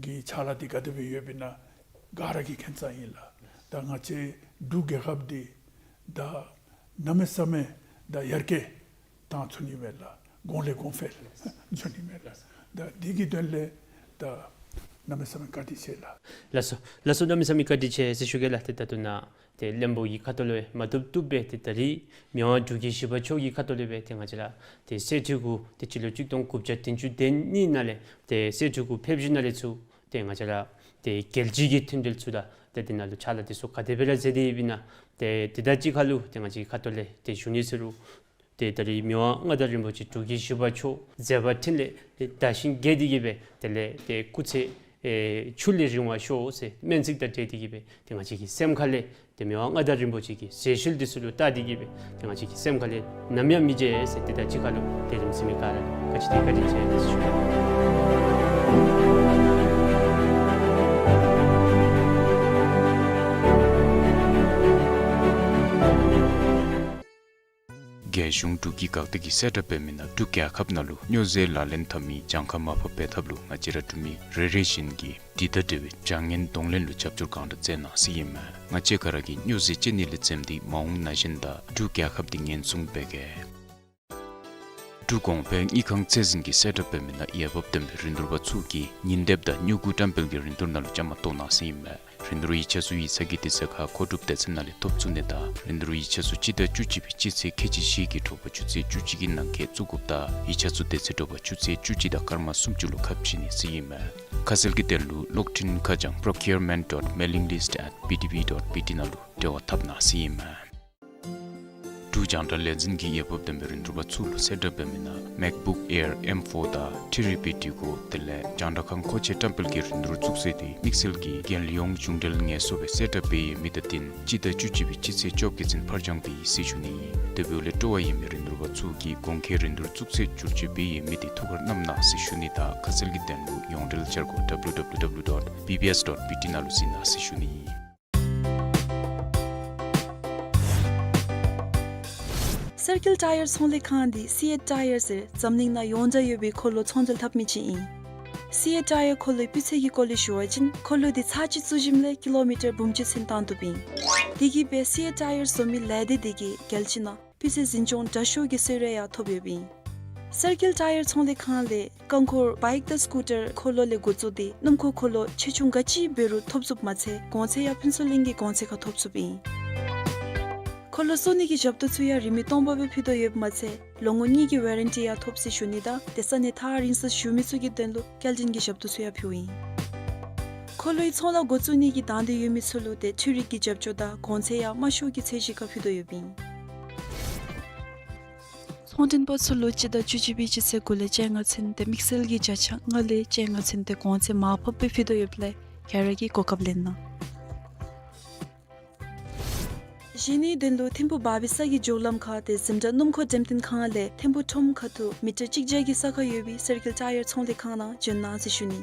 གི་ཕྱག་ལཱ་འདི་ག་དེ་སྦེ་ཡོདཔ་ཨིན་ན་ག་ར་གིས་མཁྱེན་ས་ཨིན་ལགས། ད་ང་བཅས་འབྲུག་རྒྱལ་ཁབ་འདི་ད་གནམ་མེད་ས་མེད་ད་ཡར་རྒྱས་བཏང་ཚུགས་ནི་མས་ལགས། གོང་ལས་གོང་འཕེལ་འགྱོ་ནི་མས་ལགས། ད་འདི་གི་དོན་ལས་ད་གནམ་མེད་ས་མེད་བཀའ་དྲིན་ཆེ་ལགས། ལགས་སོ་ལགས་སོ། གནམ་མེད་ས་མེད་བཀའ་དྲིན་ཆེ་ཟེར་ཞུ་གེ་ལགས། ཏེ་ད་ལྟོ་ནཱ་ཏེ་བློན་པོ་གི་ཁ་ཐུག་ལས་མ་བཏུབ་བཏུབ་སྦེ་ཏེ་ད་རིས་མི་དབང་འབྲུག་རྒྱལ་བཞི་པ་མཆོག་གི་ཁ་ཐུག་ལས་སྦེ་ཏེ་ང་བཅས་ར་ཏེ་གསེར་ཁྲི་གུ་ཏེ་སྤྱི་ལོ་གཅིག་སྟོང་དགུ་བརྒྱ་བདུན་ཅུ་དོན་གཉིས་ནང་ལས་ཏེ་གསེར་ཁྲི་གུ་ཕེབས་ཞིནམ་ལས་ཚུར་ཏེ་ང་བཅས་ར་ཏེ་རྒྱལ་སྤྱི་གི་མཐུན་འབྲེལ་ཚུ་དང་ཏེ་འདི་ནང་ལུ་ཕྱག་ལཱ་འདི་ཚུ་ག་དེ་སྦེ་ར་མཛད་དེ་ཡོདཔ་ཨིན་ན་ཏེ་འདི་དང་གཅིག་ཁར་ལུ་ཏེ་ང་བཅས་ཁ་ཐུག་ལས་ཏེ་ཞུ་ནི་ཟེར་རུང་ཏེ་ད་རིས་མི་དབང་མངའ་བདག་རིན་པོ་ཆེ་འབྲུག་རྒྱལ་བཞི་པ་མཆོག་མཛད་པ་འཕྲིན་ལས་ཏེ་དར་ཞིང་རྒྱས་ཏེ་གི་སྦེ་དེ་ལས་ཏེ་སྐུ་ཚེ་ཨེ་ཆུ་ལས་རིང་བར་ཤོག་ཟེར་སྨོན་ཚིག་དང་འབྲེལ་ཏེ་གི་སྦེ་ཏེ་ང་བཅས་ཀྱི་སེམས་ཁ་ལས་ཏེ་མི་དབང་མངའ་བདག་རིན་པོ་ཆེ་གི་ཟས་བཅུད་འདི་ཚུ་ལུ་བལྟ་སྟེ་གི་སྦེ་ཏེ་ང་བཅས་ཀྱི་སེམས་ཁ་ལས་ནམ་ཡང་མི་བརྗེད་ཟེར་ཏེ་ད་གཅིག་ཁར་ལུ་ཏེ་རིམ་གཟིགས་མི་ག་ར་ལུ་བཀའ་དྲིན་ཆེ་བཀའ་དྲིན་ཆེ་ཟེར་ཞུ་གེ། རྒྱལ་གཞུང་འབྲུག་གིས་འགག་སྡེ་གི་གསལ་བསྒྲགས་འབད་མི་ནང་འབྲུག་རྒྱལ་ཁབ་ནང་ལུ་སྨྱོ་རྫས་ལག་ལེན་འཐབ་མི་གྱངས་ཁ་མར་ཕབ་འབད་ཐབས་ལུ་ང་བཅས་ར་འབྲུག་མི་རེ་རེ་བཞིན་གྱིས་འདི་དང་འབྲེལ་བའི་བྱ་ངན་གདོང་ལེན་ལུ་རྒྱབ་སྐྱོར་གང་དྲག་མཛད་གནང་ཟེར་ཨིན་མས། ང་བཅས་ག་ར་གིས་སྨྱོ་རྫས་ཅན་ནི་ལས་འཛེམ་སྟེ་མ་འོངས་ན་གཞོན་དང་འབྲུག་རྒྱལ་ཁབ་འདི་ཉེན་སྲུང་འབད་གེ། འབྲུག་གོང་འཕེལ་དངུལ་ཁང་ཚད་འཛིན་གྱི་གསལ་བསྒྲགས་འབད་མི་ནང་འོས་འབབ་ལྡན་པའི་རིན་བསྡུར་པ་ཚུ་གིས་ཉིན་དེབ་དང་སྨྱུ་གུ་བཀྲམ་སྤེལ་གྱི་རིན་བསྡུར་ནང་ལུ་བཅའ་མར་གཏོགས་གནང་ཟེར་ཨིན་མས། རིན་བསྡུར་ཡིག་ཆ་ཚུ་ཡིག་ཚང་གི་དུས་ཚོད་ཁར་མཁོ་སྒྲུབ་སྡེ་ཚན་ནང་ལས་ཐོབ་ཚུགས་ནི་དང་རིན་བསྡུར་ཡིག་ཆ་ཚུ་སྤྱི་ཟླ་བཅུ་གཅིག་པའི་སྤྱི་ཚེས་ཁལ་གཅིག་བཞི་གི་དྲོ་པ་ཆུ་ཚོད་བཅུ་གཅིག་གི་ནང་འཁོད་བཙུགས་དགོཔ་དང་ཡིག་ཆ་ཚུ་དེ་ཚེ་དྲོ་པ་ཆུ་ཚོད་བཅུ་གཅིག་དང་སྐར་མ་སུམ་ཅུ་ལུ་ཁ་ཕྱེ་ནི་ཟེར་ཨིན་མས། ཁ་གསལ་གྱི་དོན་ལུ་གློག་འཕྲིན་ཁ་བྱང་procurement dot mailing list at B D B dot B T ནང་ལུ་འབྲེལ་བ་འཐབ་གནང་ཟེར་ཨིན་མས། འབྲུག་རྒྱང་བསྒྲགས་ལས་འཛིན་གྱིས་འོས་འབབ་ལྡན་པའི་རིན་བསྡུར་པ་ཚུ་ལུ་གསལ་བསྒྲགས་འབད་མི་ནང་MacBook Air M four དང་ཐི་རི་པི་ཊི་གོ་དེ་ལས་རྒྱང་བསྒྲགས་ཁང་མཁོ་ཆས་བཀྲམ་སྤེལ་གྱི་རིན་བསྡུར་བཙུགས་ཚེས་འདི་རྒྱལ་ཡོངས་གཞུང་འབྲེལ་ངལ་གསོ་སྦེ་གསལ་བསྒྲགས་འབད་ཡོད་མི་དང་བསྟུན་སྤྱི་ཟླ་བཅུ་གཅིག་པའི་སྤྱི་ཚེས་བཅོ་བརྒྱད་ཚུན་ཕར་འགྱངས་འབད་ཡི་ཟེར་ཞུ་ནི་ཨིན། དེ་འབདཝ་ལས་སྤྲོ་བ་ཡོད་མི་རིན་བསྡུར་པ་ཚུ་གིས་གོང་འཁོད་རིན་བསྡུར་བཙུགས་ཚེས་བསྒྱུར་བཅོས་འབད་ཡོད་མི་དེ་ཐུགས་ཁར་བསྣམ་གནང་ཟེར་ཞུ་ནི་དང་ཁ་གསལ་གྱི་དོན་ལུ་ཡོངས་འབྲེལ་འཆར་སྒོ་W W W dot B B S dot B T ནང་ལུ་གཟིགས་གནང་ཟེར་ཞུ་ནི་ཨིན། སར་ཀིལ་ཊ་ཡར་ཚོང་ལས་ཁང་འདི་སི་ཨེཊ་ཊ་ཡར་ཟེར་འཛམ་གླིང་ནང་ཡོངས་གྲགས་ཡོད་པའི་འཁོར་ལོ་ཚོང་འབྲེལ་འཐབ་མི་ཅིག་ཨིན། སི་ཨེཊ་ཊ་ཡར་འཁོར་ལོའི་སྤུས་ཚད་ཀྱི་སྐོར་ལས་ཞུ་བ་ཅིན་འཁོར་ལོ་འདི་ཚར་གཅིག་བཙུགས་ཞིནམ་ལས་ཀི་ལོ་མི་ཊར་འབུམ་གཅིག་ཚུན་བཏང་བཏུབ་ཨིན། དེ་གིས་སྦེ་སི་ཨེཊ་ཊ་ཡར་བཟོ་མི་ལས་སྡེ་དེ་གིས་རྒྱལ་སྤྱི་ནང་སྤུས་ཚད་འཛིན་སྐྱོང་དྲག་ཤོས་ཀྱི་གསོལ་རས་ཡང་ཐོབ་ཡོདཔ་ཨིན། སར་ཀིལ་ཊ་ཡར་ཚོང་ལས་ཁང་ལས་རྐང་འཁོར་བའིཀ་དང་སི་ཀུ་ཊར་འཁོར་ལོ་ལས་འགོ་བཙུགས་ཏེ་སྣུམ་འཁོར་འཁོར་ལོ་ཆེ་ཆུང་ག་ཅི་འབད་རུང་ཐོབ་ཚུགསཔ་མ་ཚད་གོང་ཚད་ཡང་ཕུན་ཚོགས་གླིང་གི་གོང་ཚད་ཁར་ཐོབ་ཚུགསཔ་ཨིན། འཁོར་ལོ་བཙུགས་ནི་གི་ཞབས་ཏོག་ཚུ་ཡང་རིན་མེད་སྟོང་པ་སྦེ་ཕུལ་དོ་ཡོདཔ་མ་ཚད་ལོ་ངོ་གཉིས་ཀྱི་ཝ་རན་ཊི་ཡང་ཐོབ་ཟེར་ཞུ་ནི་དང་དེ་ས་གནས་ཐག་རིང་སར་བཞུགས་མི་ཚུ་གི་དོན་ལུ་སྐྱེལ་འདྲེན་གྱི་ཞབས་ཏོག་ཚུ་ཡང་ཕུལཝ་ཨིན། འཁོར་ལོའི་ཚོང་ལཱ་འགོ་བཙུགས་ནི་གི་དང་འདོད་ཡོད་མི་ཚུ་ལུ་ཏེ་འཕྲུལ་རིག་གི་རྒྱབ་སྐྱོར་དང་གོང་ཚད་ཡང་དམའ་ཤོས་ཀྱི་ཚད་གཞི་ཁར་ཕུལ་དོ་ཡོདཔ་ཨིན། ཚོང་མགྲོན་པ་ཚུ་ལུ་སྤྱི་ཟླ་བཅུ་གཅིག་པའི་སྤྱི་ཚེས་དགུ་ལས་བཅོ་ལྔ་ཚུན་ཏེ་དམིགས་བསལ་གྱི་བརྒྱ་ཆ་ལྔ་ལས་བཅོ་ལྔ་ཚུན་ཏེ་གོང་ཚད་མར་ཕབ་སྦེ་ཕུལ་དོ་ཡོདཔ་ལས་ག་ར་གིས་གོ་སྐབས་ལེན་གནང་། གཞན་ནི་དོན་ལུ་ཐིམ་ཕུ་བར་བི་ས་གི་མགྱོགས་ལམ་ཁར་ཏེ་འཛིན་གྲྭ་སྣུམ་འཁོར་འགྲེམས་སྟོན་ཁང་ལས་ཐིམ་ཕུ་ཁྲོམ་ཁ་ཐུག་མི་ཊར་གཅིག་བརྒྱ་གི་ས་ཁར་ཡོད་པའི་སར་ཀིལ་ཊ་ཡར་ཚོང་ལས་ཁང་ནང་འབྱོན་གནང་ཟེར་ཞུ་ནི།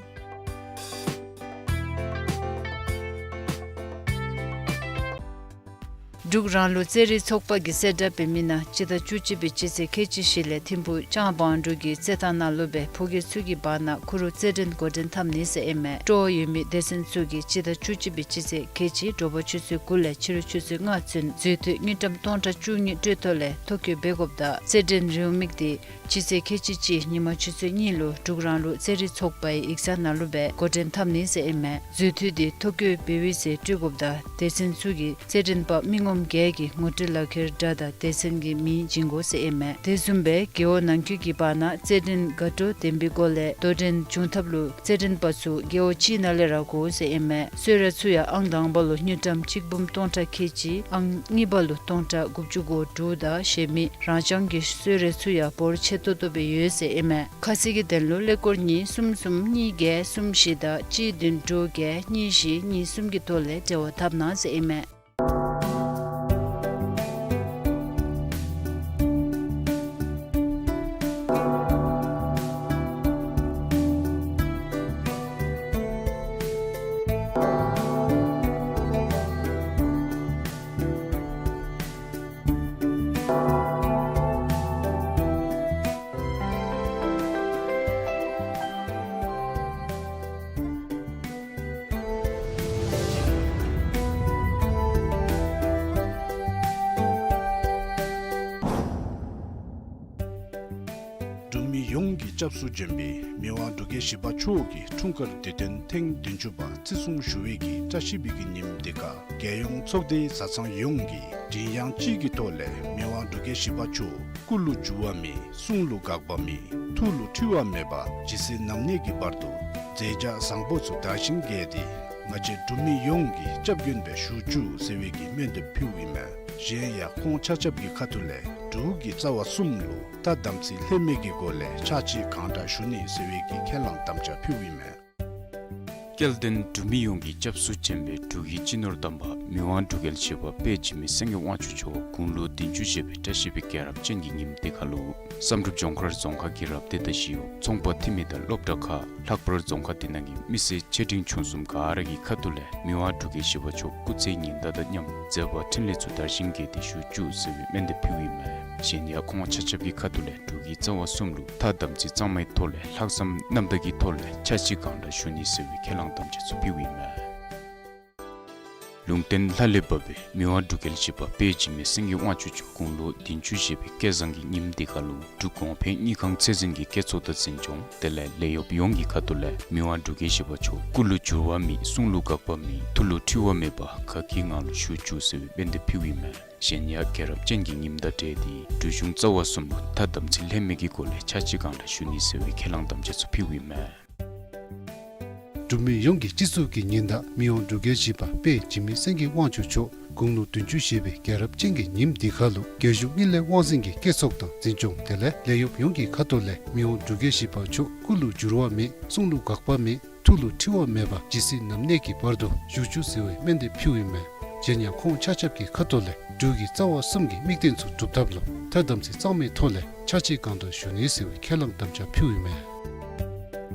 འབྲུག་རང་ལུགས་རྩེད་རིགས་ཚོགས་པ་གིས་གསལ་བསྒྲགས་འབད་མི་ནང་སྤྱི་ཟླ་བཅུ་གཅིག་པའི་སྤྱི་ཚེས་ཁལ་གཅིག་བཞི་ལས་ཐིམ་ཕུ་ལྕང་བང་འབྲུག་གི་རྩེད་ཐང་ནང་ལུ་སྦེ་ཕོ་སྐྱེས་ཚུ་གི་བར་ན་ཁུ་རུ་རྩེད་འགྲན་འགོ་འདྲེན་འཐབ་ནི་ཟེར་ཨིན་མས། སྤྲོ་བ་ཡོད་མི་སྡེ་ཚན་ཚུ་གིས་སྤྱི་ཟླ་བཅུ་གཅིག་པའི་སྤྱི་ཚེས་ཁལ་གཅིག་དྲོ་པ་ཆུ་ཚོད་དགུ་ལས་ཕྱི་རུ་ཆུ་ཚོད་ལྔ་ཚུན་འཛུལ་འཐུས་དངུལ་ཀྲམ་སྟོང་ཕྲག་བཅུ་གཉིས་སྤྲོད་ཐོག་ལས་ཐོ་བཀོད་འབད་དགོཔ་དང་རྩེད་འགྲན་རེའུ་མིག་འདི་སྤྱི་ཚེས་ཁལ་གཅིག་གཅིག་ཉིན་མ་ཆུ་ཚོད་གཉིས་ལུ་འབྲུག་རང་ལུགས་རྩེད་རིགས་ཚོགས་པའི་ཡིག་ཚང་ནང་ལུ་སྦེ་འགོ་འདྲེན་འཐབ་ནི་ཟེར་ཨིན་མས། འཛུལ་འཐུས་འདི་ཐོ་བཀོད་འབད་བའི་ཚེ་སྤྲོད་དགོཔ་དང་སྡེ་ཚན་ཚུ་གིས་རྩེད་འགྲན་པ་མི་ངོམ་བརྒྱད་ཀྱི་ངོ་སྤྲོད་ལག་ཁྱེར་འདྲ་དང་སྡེ་ཚན་གྱི་མིང་བྱིན་དགོ་ཟེར་ཨིན་མས། དེ་བཟུམ་སྦེ་རྒེད་འོག་ནང་འཁོད་ཀྱི་བར་ན་རྩེད་འགྲན་དགའ་སྤྲོ་ལྡན་པའི་སྒོ་ལས་དོ་འགྲན་འབྱུང་ཐབས་ལུ་རྩེད་འགྲན་པ་ཚུ་རྒེད་འོག་ཅིག་ནང་ལས་ར་དགོ་ཟེར་ཨིན་མས། གསོལ་རས་ཚུ་ཡང་ཨང་དང་པ་ལུ་དངུལ་ཀྲམ་གཅིག་འབུམ་སྟོང་ཕྲག་ཁལ་གཅིག་ཨང་གཉིས་པ་ལུ་སྟོང་ཕྲག་དགུ་བཅུ་གོ་དྲུག་དང་གཞན་མི་རང་རྐྱང་གི་གསོལ་རས་ཚུ་ཡང་འབོར་ཆེ་ཏོག་ཏོ་སྦེ་ཡོད་ཟེར་ཨིན་མས། ཁ་གསལ་གྱི་དོན་ལུ་ཀླད་ཀོར་གཉིས་གསུམ་གསུམ་གཉིས་བརྒྱད་གསུམ་བཞི་དང་གཅིག་བདུན་དྲུག་བརྒྱད་གཉིས་བཞི་གཉིས་གསུམ་གྱི་ཐོག་ལས་འབྲེལ་བ་འཐབ་གནང་ཟེར་ཨིན་མས། འབྲུག་མི་ཡོངས་ཀྱི་སྐྱབས་སུ་བྱོན་པའི་མི་དབང་འབྲུག་རྒྱལ་བཞི་པ་མཆོག་གི་འཁྲུངས་སྐར་དུས་སྟོན་ཐེངས་བདུན་ཅུ་པ་བརྩི་སྲུང་ཞུ་བའི་གི་བཀྲ་ཤིས་པའི་གི་ཉིནམ་འདི་ཁར་རྒྱལ་ཡོངས་ཚོགས་སྡེའི་བཟའ་ཚང་ཡོངས་ཀྱིས་མགྲིན་དབྱངས་གཅིག་གི་ཐོག་ལས་མི་དབང་འབྲུག་རྒྱལ་བཞི་པ་མཆོག་སྐུ་ལུ་འགྱུར་བ་མེད། གསུང་ལུ་འགག་པ་མེད། ཐུགས་ལུ་འཁྲི་བ་མེད་པ་ཇི་སྲིད་ནམ་གནས་ཀྱི་བར་དུ་མཛད་བྱ་བཟང་པོ་ཚུ་དར་ཞིང་རྒྱས་ཏེ་ང་བཅས་འབྲུག་མི་ཡོངས་ཀྱི་སྐྱབས་མགོན་སྦེ་བཞུགས་བཅུག་ཟེར་བའི་གི་སྨོན་འདེབས་ཕུལཝ་ཨིན་མས། གཞན་ཡང་ཁོང་ཆ་ཁྱབ་ཀྱི་ཁ་ཐུག་ལས་འབྲུག་གི་རྩ་བ་གསུམ་ལུ་ཐ་དམ་ཚིག་ལྷད་མེད་ཀྱི་སྒོ་ལས་ཕྱག་ཕྱི་གང་དྲག་ཞུ་ནི་ཟེར་བའི་གི་ཁས་བླངས་དམ་བཅའ་ཕུལཝ་ཨིན་མས། སྐལ་ལྡན་འབྲུག་མི་ཡོངས་ཀྱི་སྐྱབས་སུ་བྱོན་པའི་འབྲུག་གི་སྤྱི་ནོར་དམ་པ་མི་དབང་འབྲུག་རྒྱལ་བཞི་པ་དཔལ་འཇིགས་མེད་སེང་གེ་དབང་ཕྱུག་མཆོག་དགུང་ལོ་བདུན་ཅུ་བཞེས་པའི་བཀྲ་ཤིས་པའི་རྒྱལ་རབས་ཅན་གྱི་ཉིནམ་འདི་ཁར་ལུ་བསམ་གྲུབ་ལྗོངས་མཁར་རྫོང་ཁག་གི་རབ་སྡེ་དང་ཞི་གཡོག་ཚོང་པ་འཐུས་མི་དང་སློབ་གྲྭ་ཁག་ལྷག་པར་རྫོང་ཁག་འདི་ནང་གི་མི་སེར་ཆེ་འབྲིང་ཆུང་གསུམ་ག་ར་གི་ཁ་ཐུག་ལས་མི་དབང་འབྲུག་རྒྱལ་བཞི་པ་མཆོག་སྐུ་ཚེ་ཉིན་ཟླ་དང་མཉམ་མཛད་པ་འཕྲིན་ལས་ཚུ་དར་ཞིང་རྒྱས་ཏེ་བཞུགས་བཅུག་ཟེར་བའི་སྨོན་འདེབས་ཕུལཝ་ཨིན་མས། གཞན་ཡང་ཁོང་ཆ་ཁྱབ་ཀྱི་ཁ་ཐུག་ལས་འབྲུག་གི་རྩ་བ་གསུམ་ལུ་ཐ་དམ་ཚིག་གཙང་མའི་ཐོག་ལས་ལྷག་བསམ་རྣམ་དག་གི་ཐོག་ལས་ཕྱག་ཕྱི་གང་དྲག་ཞུ་ནི་ཟེར་བའི་ཁས་བླངས་དམ་བཅའ་ཚུ་ཕུལཝ་ཨིན་མས། ལུང་བསྟན་ལྷ་ལས་བབས་པའི་མི་དབང་འབྲུག་རྒྱལ་བཞི་པ་དཔལ་འཇིགས་མེད་སེང་གེ་དབང་ཕྱུག་མཆོག་དགུང་ལོ་བདུན་ཅུ་བཞེས་པའི་སྐལ་བཟང་གི་ཉིནམ་འདི་ཁར་ལུ་འབྲུག་གོང་འཕེལ་དངུལ་ཁང་ཚད་འཛིན་གྱི་བསྐྱེད་རྫོགས་དང་འཛིན་སྐྱོང་དེ་ལས་ལས་གཡོགཔ་ཡོངས་ཀྱི་ཁ་ཐུག་ལས་མི་དབང་འབྲུག་རྒྱལ་བཞི་པ་མཆོག་སྐུ་ལུ་འགྱུར་བ་མེད། གསུང་ལུ་འགག་པ་མེད། ཐུགས་ལུ་འཁྲི་བ་མེད་པ་དགའ་སྐྱིད་ངང་ལུ་བཞུགས་བཅུག་ཟེར་བའི་སྨོན་འདེབས་ཕུལཝ་ཨིན་མས། གཞན་ཡང་རྒྱལ་རབས་ཅན་གྱི་ཉིནམ་དང་འབྲེལ་ཏེ་འབྲུག་གཞུང་རྩ་བ་གསུམ་ལུ་ཐ་དམ་ཚིག་ལྷད་མེད་ཀྱི་སྒོ་ལས་ཕྱག་ཕྱི་གང་དྲག་ཞུ་ནི་ཟེར་བའི་ཁས་བླངས་དམ་བཅའ་ཚུ་ཕུལཝ་ཨིན་མས། འབྲུག་མི་ཡོངས་ཀྱི་སྤྱི་གཙུག་གི་ཉི་ཟླ་མི་དབང་འབྲུག་རྒྱལ་བཞི་པ་དཔལ་འཇིགས་མེད་སེང་གེ་དབང་ཕྱུག་མཆོག་དགུང་ལོ་བདུན་ཅུ་བཞེས་པའི་རྒྱལ་རབས་ཅན་གྱི་ཉིནམ་འདི་ཁར་ལུ་རྒྱལ་གཞུང་དངུལ་ལས་དབང་འཛིན་གྱི་བསྐྱེད་རྫོགས་དང་འཛིན་སྐྱོང་དེ་ལས་ལས་གཡོགཔ་ཡོངས་ཀྱི་ཁ་ཐུག་ལས་མི་དབང་འབྲུག་རྒྱལ་བཞི་པ་མཆོག་སྐུ་ལུ་འགྱུར་བ་མེད། གསུང་ལུ་འགག་པ་མེད། ཐུགས་ལུ་འཁྲི་བ་མེད་པ་ཇི་སྲིད་ནམ་གནས་ཀྱི་བར་དུ་བཞུགས་བཅུག་ཟེར་བའི་སྨོན་འདེབས་ཕུལཝ་ཨིན་མས། གཞན་ཡང་ཁོང་ཆ་ཁྱབ་ཀྱི་ཁ་ཐུག་ལས་འབྲུག་གི་རྩ་བ་གསུམ་གྱི་དམིགས་དོན་ཚུ་འགྲུབ་ཐབས་ལུ་ཐ་དམ་ཚིག་གཙང་མའི་ཐོག་ལས་ཕྱག་ཕྱི་གང་དྲག་ཞུ་ནི་ཟེར་བའི་ཁས་བླངས་དམ་བཅའ་ཕུལཝ་ཨིན་མས།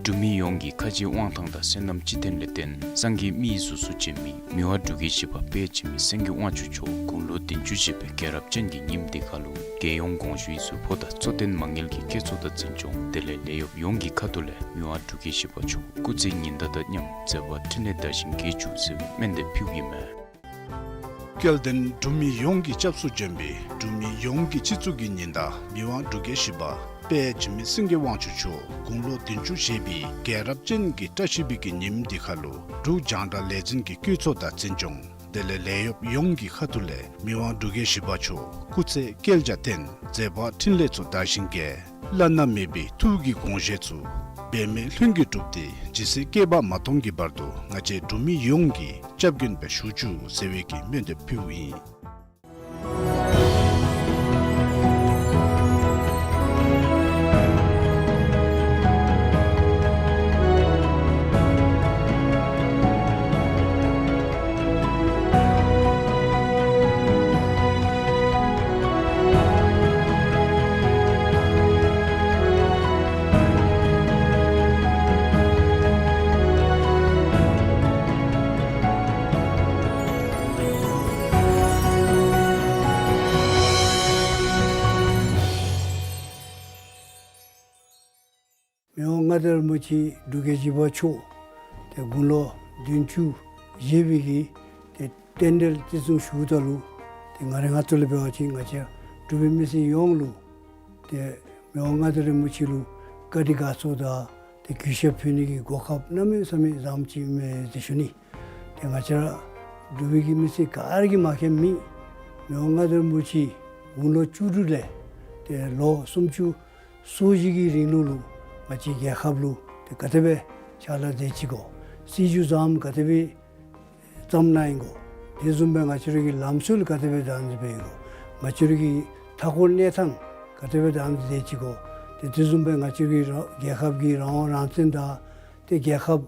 འབྲུག་མི་ཡོངས་ཀྱི་ཁ་རྗེ་དབང་ཐང་དང་བསོད་ནམས་སྤྱི་དོན་ལས་བརྟེན་སངས་རྒྱས་མི་ཡི་གཟུགས་སུ་བྱོན་མི་མི་དབང་འབྲུག་རྒྱལ་བཞི་པ་དཔལ་འཇིགས་མེད་སེང་གེ་དབང་ཕྱུག་མཆོག་དགུང་ལོ་བདུན་ཅུ་བཞེས་པའི་རྒྱལ་རབས་ཅན་གྱི་ཉིནམ་འདི་ཁར་ལུ་རྒྱལ་ཡོངས་དགོངས་ཞུའི་གཟུ་ཕོ་དང་གཙོ་བསྟེན་མ་དངུལ་གྱི་བསྐྱེད་རྫོགས་དང་འཛིན་སྐྱོང་དེ་ལས་ལས་གཡོགཔ་ཡོངས་ཀྱི་ཁ་ཐུག་ལས་མི་དབང་འབྲུག་རྒྱལ་བཞི་པ་མཆོག་སྐུ་ཚེ་ཉི་ཟླ་དང་མཉམ་མཛད་པ་འཕྲིན་ལས་དར་ཞིང་རྒྱས་བཅུག་ཟེར་བའི་སྨོན་འདེབས་ཕུལཝ་ཨིན་མས། སྐལ་ལྡན་འབྲུག་མི་ཡོངས་ཀྱི་སྐྱབས་སུ་འབྱོན་པའི་འབྲུག་མི་ཡོངས་ཀྱི་སྤྱི་གཙུག་གི་ཉི་ཟླ་མི་དབང་འབྲུག་རྒྱལ་བཞི་པ་དཔལ་འཇིགས་མེད་སེང་གེ་དབང་ཕྱུག་མཆོག་དགུང་ལོ་བདུན་ཅུ་བཞེས་པའི་རྒྱལ་རབས་ཅན་གྱི་བཀྲ་ཤིས་པའི་གི་ཉིནམ་འདི་ཁར་ལུ་འབྲུག་རྒྱང་བསྒྲགས་ལས་འཛིན་གྱི་བཀོད་ཚོགས་དང་འཛིན་སྐྱོང་དེ་ལས་ལས་གཡོགཔ་ཡོངས་ཀྱི་ཁ་ཐུག་ལས་མི་དབང་འབྲུག་རྒྱལ་བཞི་པ་མཆོག་སྐུ་ཚེ་བསྐལ་བརྒྱར་བརྟན། མཛད་པ་འཕྲིན་ལས་ཚུ་དར་ཞིང་རྒྱས། བླ་ན་མེད་པའི་ཐུགས་ཀྱི་དགོངས་བཞེད་ཚུ་འབད་མེད་ལྷུན་གྱིས་གྲུབ་སྟེ་ཇི་སྲིད་བསྐལ་པ་མ་སྟོངས་ཀྱི་བར་དུ་ང་བཅས་འབྲུག་མི་ཡོངས་ཀྱི་སྐྱབས་མགོན་སྦེ་བཞུགས་བཅུག་ཟེར་བའི་གི་སྨོན་འདེབས་ཕུལཝ་ཨིན། མི་དབང་མངའ་བདག་རིན་པོ་ཆེ་འབྲུག་རྒྱལ་བཞི་པ་མཆོག་ཏེ་དགུང་ལོ་བདུན་ཅུ་བཞེས་པའི་གི་ཏེ་རྟེན་འབྲེལ་བརྩི་སྲུང་ཞུཝ་ད་ལུ་ཏེ་ང་རའི་ངོས་ཐོག་ལས་འབད་བ་ཅིན་ང་བཅས་འབྲུག་པའི་མི་སེར་ཡོངས་ལུ་ཏེ་མི་དབང་མངའ་བདག་རིན་པོ་ཆེ་ལུ་བཀའ་དྲིན་དགའ་ཚོར་དང་ཏེ་གུས་ཞབས་ཕུལ་ནི་གི་གོ་སྐབས་གནམ་མེད་ས་མེད་བཟངམ་ཅིག་ཨིན་མས་ཟེར་ཞུ་ནི། ཏེ་ང་བཅས་ར་འབྲུག་པའི་གི་མི་སེར་ག་ར་གིས་མ་མཁྱེནམ་མེད། མི་དབང་མངའ་བདག་རིན་པོ་ཆེ་དགུང་ལོ་བཅུ་དྲུག་ལས་ཏེ་ལོ་སུམ་ཅུ་སོ་བཞི་གི་རིང་ལུ་ལུ་ང་བཅས་རྒྱལ་ཁབ་ལུ་ཏེ་ག་དེ་སྦེ་ཕྱག་ལཱ་མཛད་ཅི་གོ། སྲིད་བྱུས་བཟངམ་ག་དེ་སྦེ་བརྩམས་གནང་ཡི་གོ། དེ་བཟུམ་སྦེ་ང་བཅས་ར་གི་ལམ་སྲོལ་ག་དེ་སྦེ་དམ་འཛིན་འབད་ཡི་གོ། ང་བཅས་ར་གི་མཐའ་འཁོར་གནས་སྟངས་ག་དེ་སྦེ་དམ་འཛིན་མཛད་ཅི་གོ། ཏེ་དེ་བཟུམ་སྦེ་ང་བཅས་ར་གི་ར་རྒྱལ་ཁབ་ཀྱི་རང་དབང་རང་བཙན་དང་ཏེ་རྒྱལ་ཁབ་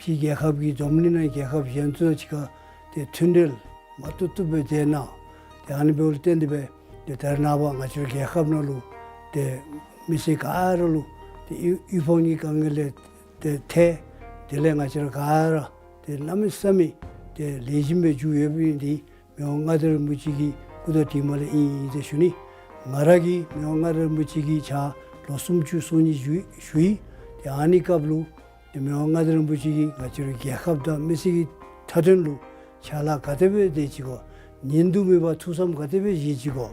ཕྱི་རྒྱལ་ཁབ་ཀྱི་འཛམ་གླིང་ནང་རྒྱལ་ཁབ་གཞན་ཚུ་དང་གཅིག་ཁར་ཏེ་མཐུན་འབྲེལ་མ་བཏུབ་བཏུབ་སྦེ་མཛད་གནང་། ཏེ་ཨ་ནི་འབདཝ་ལས་བརྟེན་ཏེ་སྦེ་ཏེ་ད་རེས་ནངས་པ་ང་བཅས་ར་རྒྱལ་ཁབ་ནང་ལུ་ཏེ་མི་སེར་ག་ར་ལུ་ཏེ་དབུལ་དབུལ་ཕོངས་ཀྱི་དཀའ་ངལ་ལས་ཏེ་ཐར། དེ་ལས་ང་བཅས་ར་ག་ར་ཏེ་གནམ་མེད་ས་མེད་ཏེ་ལེགས་ཤོམ་སྦེ་འགྱོ་ཡོདཔ་འདི་མི་དབང་མངའ་བདག་རིན་པོ་ཆེ་གི་སྐུ་དྲིན་མ་ལས་ཨིན་ཨིན་ཟེར་ཞུ་ནི། ང་ར་གིས་མི་དབང་མངའ་བདག་རིན་པོ་ཆེ་གི་ཕྱག་ལོ་སུམ་ཅུ་སོ་གཉིས་བཞུགས་བཞུགས་ཡི། ཏེ་ཨ་ནི་སྐབས་ལུ་ཏེ་མི་དབང་མངའ་བདག་རིན་པོ་ཆེ་གིས་ང་བཅས་ར་རྒྱལ་ཁབ་དང་མི་སེར་གྱི་མཐའ་དོན་ལུ་ཕྱག་ལཱ་ག་དེ་སྦེ་མཛད་ཅི་གོ། ཉིན་དུ་མེད་པར་ཐུགས་བསམ་ག་དེ་སྦེ་བཞེས་ཅི་གོ།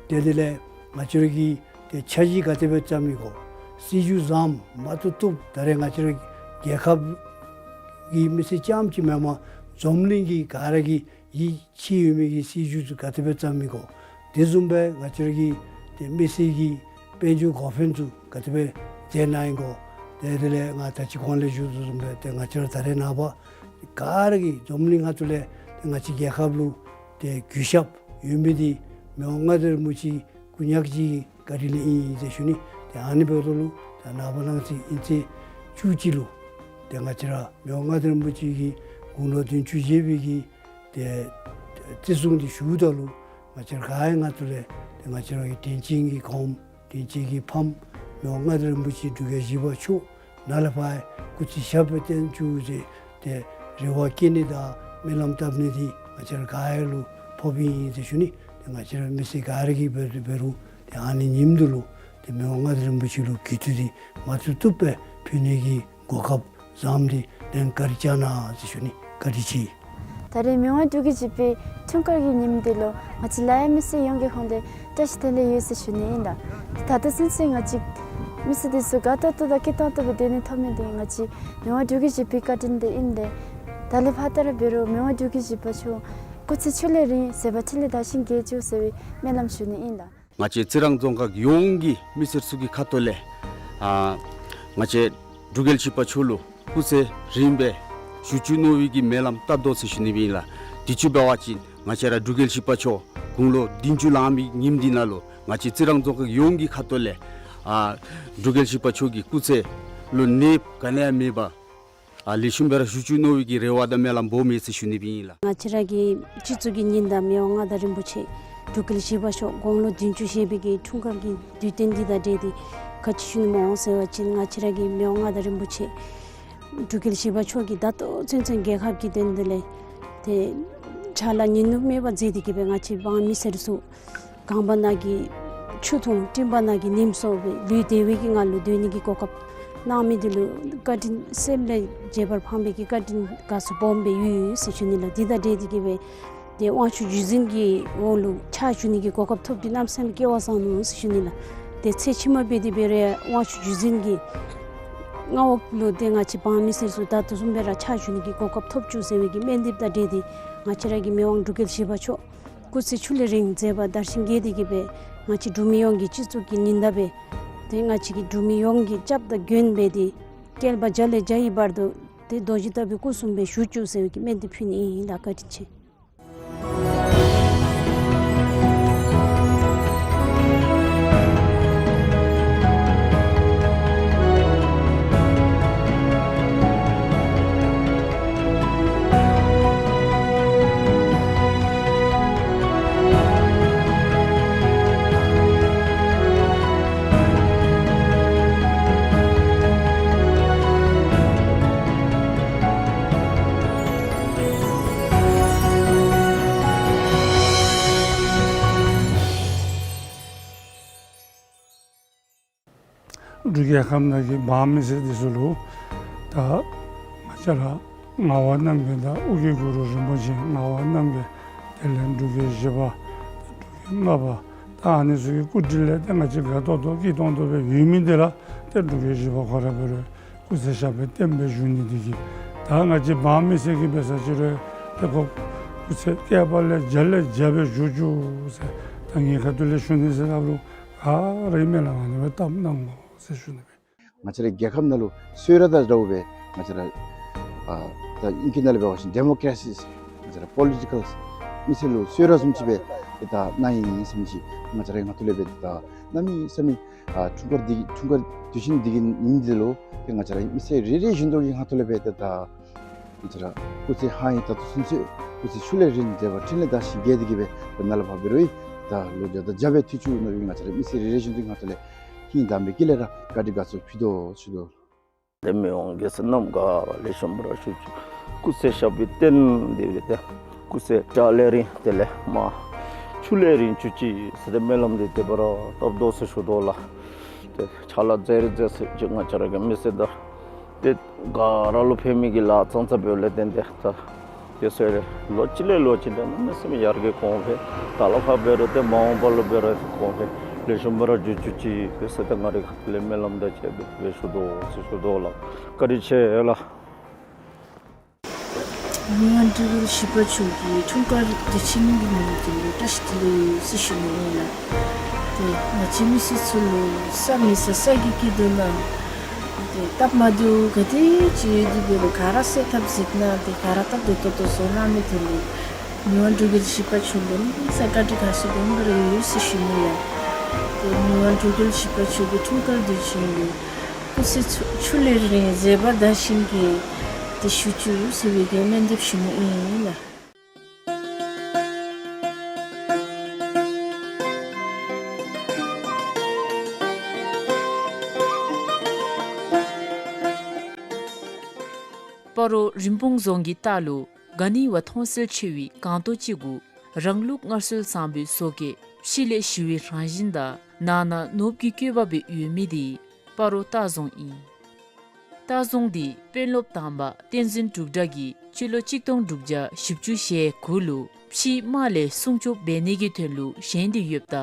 ཏེ་དེ་ལས་ང་བཅས་ར་གི་ཏེ་འཆར་གཞི་ག་དེ་སྦེ་བརྩམས་ཡི་གོ། སྲིད་བྱུས་བཟངམ་མ་བཏུབ་བཏུབ་ད་རེས་ང་བཅས་ར་རྒྱལ་ཁབ་ཀྱི་མི་སེར་རྐྱངམ་ཅིག་མེན་པར་འཛམ་གླིང་གི་ག་ར་གིས་ཡིད་ཆེས་ཡོད་མི་གི་སྲིད་བྱུས་ཚུ་ག་དེ་སྦེ་བརྩམས་ཡི་གོ། དེ་བཟུམ་སྦེ་ང་བཅས་ར་གི་ཏེ་མི་སེར་གྱི་དཔལ་འབྱོར་འགོ་དཔོན་ཚུ་ག་དེ་སྦེ་མཛད་གནང་ཡི་གོ། ཏེ་དེ་ལས་ང་ད་ཅི་གོང་ལས་ཞུ་དོ་བཟུམ་སྦེ་ཏེ་ང་བཅས་ར་ད་རེས་ནངས་པ་ག་ར་གིས་འཛམ་གླིང་ཁ་ཐུག་ལས་ཏེ་ང་བཅས་རྒྱལ་ཁབ་ལུ་ཏེ་གུས་ཞབས་ཡོད་མི་འདི་མི་དབང་མངའ་བདག་རིན་པོ་ཆེ་སྐུ་ཉག་གཅིག་གི་བཀའ་དྲིན་ལས་ཨིན་ཨིན་ཟེར་ཞུ་ནི། ཏེ་ཨ་ནི་འབདཝ་ད་ལུ་ད་ནངས་པ་གནངས་ཚེ་ཨིན་ཚེས་བཅུ་གཅིག་ལུ་ཏེ་ང་བཅས་ར་མི་དབང་མངའ་བདག་རིན་པོ་ཆེ་གི་དགུང་ལོ་བདུན་ཅུ་བཞེས་པའི་གི་ཏེ་བརྩི་སྲུང་འདི་ཞུཝ་ད་ལུ་ང་བཅས་ར་ག་རའི་ངོས་ཐོག་ལས་ཏེ་ང་བཅས་ར་གི་དྲིན་ཅན་གྱི་གོངམ་དྲིན་ཅན་གྱི་ཕམ་མི་དབང་མངའ་བདག་རིན་པོ་ཆེ་འབྲུག་རྒྱལ་བཞི་པ་མཆོག་ནཱ་ལས་ཕར་སྐུ་ཚེ་ཞབས་པད་བརྟན་བཅུག་ཟེར་ཏེ་རེ་བ་བསྐྱེད་ནི་དང་སྨོན་ལམ་བཏབ་ནི་འདི་ང་བཅས་ར་ག་ར་ལུ་ཕོགཔ་ཨིན་ཟེར་ཞུ་ནི། ཏེ་ང་བཅས་ར་མི་སེར་ག་ར་གིས་འབད་འབད་རུང་ཏེ་ཨ་ནི་ཉིནམ་འདི་ལུ་ཏེ་མི་དབང་མངའ་བདག་རིན་པོ་ཆེ་ལུ་གུས་བཏུད་འདི་མ་བཏུབ་བཏུབ་སྦེ་ཕུལ་ནི་གི་གོ་སྐབས་བཟངམ་འདི་ལན་བཀའ་དྲིན་བསྐྱང་གནང་ཟེར་ཞུ་ནི། བཀའ་དྲིན་ཆེ། ད་རེས་མི་དབང་འབྲུག་རྒྱལ་བཞི་པའི་འཁྲུངས་སྐར་གྱི་ཉིནམ་འདི་ལུ་ང་བཅས་ལ་ཡང་མི་སེར་ཡོངས་ཀྱི་ཧོངས་ལས་བཀྲ་ཤིས་དོན་ལེགས་ཡོད་ཟེར་ཞུ་ནི་ཨིན་ལགས། ད་ལྟོ་ཚུན་ཚོད་ང་བཅས་མི་སེར་འདི་ཚུ་དགའ་ཏོག་ཏོ་དང་སྐྱིད་ཏོང་ཏོ་སྦེ་སྡོད་ནི་ཐོབ་མི་འདི་ང་བཅས་མི་དབང་འབྲུག་རྒྱལ་བཞི་པའི་བཀའ་དྲིན་འདི་ཨིན་ལགས། ད་ལས་ཕར་ད་ར་འབད་རུང་མི་དབང་འབྲུག་རྒྱལ་བཞི་པ་མཆོག་སྐུ་ཚེ་ཁྱོན་ལས་རིང་མཛད་པ་འཕྲིན་ལས་དར་ཞིང་རྒྱས་བཅུག་ཟེར་བའི་སྨོན་ལམ་ཞུ་ནི་ཨིན་ལགས། ང་བཅས་རྩི་རང་རྫོང་ཁག་ཡོངས་ཀྱི་མི་སེར་ཚུ་གི་ཁ་ཐུག་ལས་ཨ་ང་བཅས་འབྲུག་རྒྱལ་བཞི་པ་མཆོག་ལུ་སྐུ་ཚེ་རིངམོ་སྦེ་བཞུགས་བཅུག་གནང་བའི་གི་སྨོན་ལམ་བཏབ་དོ་ཟེར་ཞུ་ནི་ཨིན་ལགས། དུས་ཅི་འབད་བ་ཅིན་ང་བཅས་ར་འབྲུག་རྒྱལ་བཞི་པ་མཆོག་དགུང་ལོ་བདུན་ཅུ་ལང་མི་ཉིནམ་འདི་ནང་ལུ་ང་བཅས་རྩི་རང་རྫོང་ཁག་ཡོངས་ཀྱི་ཁ་ཐུག་ལས་ཨ་འབྲུག་རྒྱལ་བཞི་པ་མཆོག་གི་སྐུ་ཚེ་ལུ་ནདཔ་ག་ནི་ཡང་མེད་པར་ཨ་ལེགས་ཤོམ་སྦེ་ར་བཞུགས་བཅུག་གནང་བའི་གི་རེ་བ་དང་སྨོན་ལམ་སྦོམ་ཡོད་ཟེར་ཞུ་ནི་སྦེ་ཨིན་ལགས། ང་བཅས་ར་གི་སྤྱི་གཙུག་གི་ཉི་ཟླ་མི་དབང་མངའ་བདག་རིན་པོ་ཆེ་འབྲུག་རྒྱལ་བཞི་པ་མཆོག་དགུང་ལོ་བདུན་ཅུ་བཞེས་པའི་གི་འཁྲུངས་སྐར་གྱི་དུས་སྟོན་འདི་དང་འབྲེལ་ཏེ་ ག་ཅི་ཞུ་ནི་སྨོ་ཟེར་བ་ཅིན་ང་བཅས་ར་གི་མི་དབང་མངའ་བདག་རིན་པོ་ཆེ་འབྲུག་རྒྱལ་བཞི་པ་མཆོག་གིས་ད་ལྟོ་ཚུན་ཚོད་རྒྱལ་ཁབ་ཀྱི་དོན་དེ་ལས་ཏེ་ཕྱག་ལཱ་ཉིན་ནུབ་མེད་པར་མཛད་དེ་གིས་སྦེ་ང་བཅས་འབངས་མི་སེར་ཚུ་གངས་པ་ནང་གི་ཆུ་འཐུང་སྤྲིན་པ་ནང་གི་ཉིམ་སོར་སྦེ་ལུས་བདེ་བའི་གི་ངང་ལུ་སྡོད་ནི་གི་གོ་སྐབས་གནང་མི་འདི་ལུ་བཀའ་དྲིན་སེམས་ལས་འཇལ་བར་ཕངས་པའི་གི་བཀའ་དྲིན་དགའ་ཚོར་སྦོམ་སྦེ་ཡོད་ཟེར་ཞུ་ནི་ལགས། འདི་དང་འབྲེལ་ཏེ་གིས་སྦེ་ཏེ་དབང་ཕྱུག་བརྒྱུད་འཛིན་གྱི་འོག་ལུ་ཕྱག་ཞུ་ནི་གི་གོ་སྐབས་ཐོབ་སྟེ་གནམ་མེད་ས་མེད་སྐལ་བ་བཟང་ནུག་ཟེར་ཞུ་ནི་ལགས། ཏེ་ཚེ་ཕྱི་མ་འབད་དེ་འབད་རུང་དབང་ཕྱུག་བརྒྱུད་འཛིན་གྱི་མངའ་འོག་ལུ་ཏེ་ང་བཅས་འབངས་མི་སེར་ཚུ་ད་ལྟོ་བཟུམ་སྦེ་ར་ཕྱག་ཞུ་ནི་གི་གོ་སྐབས་ཐོབ་བཅུག་ཟེར་བའི་གི་སྨོན་འདེབས་དང་འབྲེལ་ཏེ་ང་བཅས་ར་གི་མི་དབང་འབྲུག་རྒྱལ་བཞི་པ་མཆོག་སྐུ་ཚེ་ཁྱུར་ལས་རིང་མཛད་པ་དར་ཞིང་རྒྱས་ཏེ་གིས་སྦེ་ང་བཅས་འབྲུག་མི་ཡོངས་ཀྱི་སྤྱི་གཙུག་གི་ཉི་ཟླ་སྦེ་ཏེ་ང་བཅས་ཀྱི་འབྲུག་མི་ཡོངས་ཀྱི་སྐྱབས་དང་མགོན་སྦེ་ཏེ་བསྐལ་པ་བརྒྱ་ལས་བརྒྱ་ཡི་བར་དུ་ཏེ་རྡོ་རྗེ་ལྟ་བུའི་སྐུ་གསུམ་སྦེ་བཞུགས་བཅུག་ཟེར་བའི་གི་སྨོན་འདེབས་ཕུལ་ནི་ཨིན་ལགས། བཀའ་དྲིན་ཆེ། འབྲུག་རྒྱལ་ཁབ་ནང་གི་འབངས་མི་སེར་འདི་ཚུ་ལུ་ད་ང་བཅས་ར་ངག་དབང་རྣམ་རྒྱལ་དང་ཨོ་རྒྱན་གུ་རུ་རིན་པོ་ཆེ་ངག་དབང་རྣམ་རྒྱལ་དེ་ལས་འབྲུག་རྒྱལ་བཞི་པ་འབྲུག་རྒྱལ་ལྔ་པ་ད་ཨ་ནི་ཚུ་གི་སྐུ་དྲིན་ལས་ཏེ་ང་བཅས་དགའ་ཏོག་ཏོ་སྐྱིད་ཏོང་ཏོ་སྦེ་ཡོད་མི་འདི་ར་ཏེ་འབྲུག་རྒྱལ་བཞི་པ་ཁོ་ར་འབད་རུང་སྐུ་ཚེ་ཞབས་པད་བརྟན་པའི་བཞུགས་ནི་འདི་གིས་ད་ང་བཅས་འབངས་མི་སེར་གྱིས་འབད་ས་ཅིག་རུང་ཏེ་ཁོ་སྐུ་ཚེ་བསྐལ་པ་ལས་བརྒྱ་ལས་བརྒྱ་སྦེ་བཞུགས་བཅུག་ཟེར་ད་ངེའི་ཁ་ཐུག་ལས་ཞུ་ནི་ཟེར་སླབ་རུང་ག་ར་གིས་སྨོན་ལམ་ཨ་ནི་སྦེ་བཏབ་གནང་དགོ་ཟེར་ཞུ་ནི་སྦེ། ང་བཅས་རའི་རྒྱལ་ཁབ་ནང་ལུ་གསོལ་རས་དང་འདྲཝ་སྦེ་ང་བཅས་ར་ཨ་ད་ཨིང་སྐད་ནང་ལས་འབད་བ་ཅིན་ཌེ་མོ་ཀྲེ་སི་ང་བཅས་ར་པོ་ལི་ཊི་ཀཱལ་མི་སེར་ལུ་གསོལ་རས་བཟུམ་ཅིག་སྦེ་ཏེ་ད་གནང་ཡི་ཟེར་མི་ཅིག་ང་བཅས་རའི་ངག་ཐོག་ལས་སྦེ་ཏེ་ད་གནམ་མེད་ས་མེད་ཨ་འཁྲུངས་སྐར་འདི་འཁྲུངས་སྐར་དུས་ཆེན་འདི་གི་ཉིནམ་འདི་ལུ་ཏེ་ང་བཅས་ར་མི་སེར་རེ་རེ་བཞིན་དུ་གི་ངག་ཐོག་ལས་སྦེ་ཏེ་ད་ང་བཅས་ར་སྐུ་ཚེ་ཧ་ཡིན་ད་ལྟོ་ཚུན་ཚོད་སྐུ་ཚེ་ཁྱུར་ལས་རིང་མཛད་པ་འཕྲིན་ལས་དར་ཞིང་རྒྱས་ཏེ་གིས་སྦེ་ཏེ་ནཱ་ལས་ཕར་འབད་རུང་ད་ལོ་བརྒྱ་དང་བརྒྱ་སྦེ་ཐུགས་བཅུག་གནང་བའི་ང་བཅས་ར་མི་སེར་རེ་རེ་བཞིན་དུ་ངག་ཐོག་ལས་ཧིང་དྭངས་པའི་དཀྱིལ་ལས་ར་བཀའ་དྲིན་དགའ་ཚོར་ཕུལ་དོ་ཞུ་དོ། ཏེ་མི་དབང་རྒྱལ་སྲས་རྣམས་ག་ར་ལེགས་ཤོམ་སྦེ་ར་བཞུགས་བཅུག། སྐུ་ཚེ་ཞབས་པད་བརྟན་ཏེ་སྦེ་ཏེ་སྐུ་ཚེ་བཀྲག་ལས་རིང་དེ་ལས་མར་ཁྱུར་ལས་རིང་བཅུག་ཅིག་ཟེར་ཏེ་སྨོན་ལམ་འདི་དེ་སྦེ་ར་བཏབ་དོ་ཟེར་ཞུ་དོ་ལགས། ཏེ་ཕྱག་ལཱ་མཛད་རིགས་མཛད་ཚད་ཅིག་ང་བཅས་ར་གི་མི་སེར་དང་ཏེ་ག་ར་ལུ་ཕན་མི་གི་ལཱ་ཙང་ཙ་འབདཝ་ལས་བརྟེན་ཏེ་ད་ཏེ་ཟེར་ལོ་གཅིག་ལས་ལོ་གཅིག་ཏེ་གནམ་མེད་ས་མེད་ཡར་རྒྱས་གོང་འཕེལ་ད་ལས་ཕར་འབད་རུང་ཏེ་མ་འོངས་པ་ལུ་འབད་རུང་གོང་འཕེལ་ལེགས་ཤོམ་སྦེ་ར་འགྱོ་བཅུག་ཅིག་ཟེར་ཏེ་ང་རའི་ཁ་ཐུག་ལས་སྨོན་ལམ་དང་བཅས་པའི་སྦེ་ཞུ་དོ་ཟེར་ཞུ་དོ་ལགས། བཀའ་དྲིན་ཆེ་ལགས། མི་དབང་འབྲུག་རྒྱལ་བཞི་པ་མཆོག་གི་འཁྲུངས་སྐར་དུས་ཆེན་གྱི་ཉིནམ་འདི་ལུ་བཀྲ་ཤིས་བདེ་ལེགས་ཟེར་ཞུ་ནི་ཨིན་ལགས། ཏེ་ང་བཅས་མི་སེར་ཚུ་ལུ་ས་མེད་ས་ས་གི་སྐྱིད་སྡུག་ནང་ཏེ་སྟབས་མ་བདེཝ་ག་དེ་ཅིག་ཡོད་དེ་འབད་རུང་ག་ར་སེལ་ཐབས་མཛད་གནང་སྟེ་ག་ར་སྟབས་བདེ་ཏོག་ཏོ་བཟོ་གནང་མི་དེ་ལུ་མི་དབང་འབྲུག་རྒྱལ་བཞི་པ་མཆོག་ལུ་གནམ་མེད་ས་མེད་བཀའ་དྲིན་དགའ་ཚོར་སྦོམ་སྦེ་ར་ཡོད་ཟེར་ཞུ་ནི་ལགས། ཏེ་མི་དབང་འབྲུག་རྒྱལ་བཞི་པ་མཆོག་གི་འཁྲུངས་སྐར་དུས་ཆེན་ལུ་སྐུ་ཚེ་ཁྱུར་ལས་རིང་མཛད་པ་དར་ཞིང་རྒྱས་ཏེ་བཞུགས་བཅུག་ཟེར་བའི་གི་སྨོན་འདེབས་ཞུ་ནི་ཨིན་ལགས། སྤ་རོ་རིན་སྤུངས་རྫོང་གི་ལྟག་ལུ་ག་ནི་བ་མཐོང་གསལ་ཆེ་བའི་སྒང་ཏོག་ཅིག་གུ་རང་ལུགས་སྔར་སྲོལ་བཟང་པོའི་བཟོ་བཀོད་ཕྱི་ལས་ཞི་བའི་རང་བཞིན་དང་ནང་ན་ནོར་བུ་གི་བཀོད་པ་སྦེ་ཡོད་མི་འདི་སྤ་རོ་ལྟ་རྫོང་ཨིན། ལྟ་རྫོང་འདི་དཔོན་སློབ་དང་པ་བསྟན་འཛིན་འབྲུག་གྲགས་ཀྱིས་སྤྱི་ལོ་གཅིག་སྟོང་དྲུག་བརྒྱ་བཞི་བཅུ་ཞེ་དགུ་ལུ་ཕྱིའི་དམག་ལས་སྲུང་སྐྱོབ་འབད་ནི་གི་དོན་ལུ་བཞེངས་ཏེ་ཡོདཔ་ད་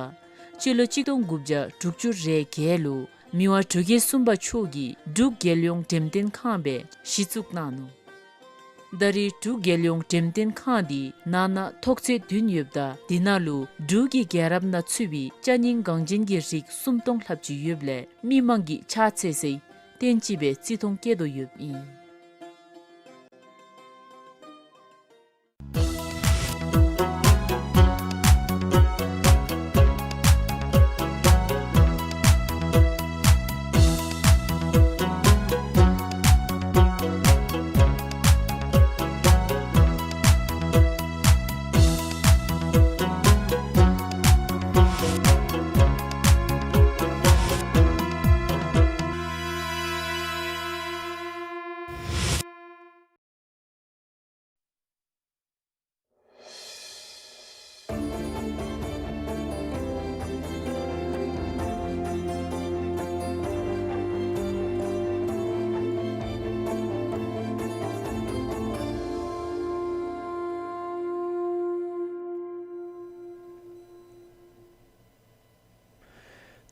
སྤྱི་ལོ་གཅིག་སྟོང་དགུ་བརྒྱ་དྲུག་ཅུ་རེ་བརྒྱད་ལུ་མི་དབང་འབྲུག་རྒྱལ་གསུམ་པ་མཆོག་གིས་འབྲུག་རྒྱལ་ཡོངས་འགྲེམས་སྟོན་ཁང་སྦེ་གཞི་བཙུགས་གནང་ནུག། ད་རེས་འབྲུག་རྒྱལ་ཡོངས་འགྲེམས་སྟོན་ཁང་འདི་ནང་ན་ཐོག་ཚད་བདུན་ཡོདཔ་ད་འདི་ནང་ལུ་འབྲུག་གི་རྒྱལ་རབས་ནང་ཚུད་པའི་ཅ་རྙིང་འགངས་ཅན་གྱི་རིགས་སུམ་སྟོང་ལྷགཔ་ཅིག་ཡོདཔ་ལས་མི་མང་གིས་ཕྱག་འཚལ་སའི་རྟེན་ཅིག་སྦེ་བརྩི་མཐོང་བསྐྱེད་དོ་ཡོདཔ་ཨིན།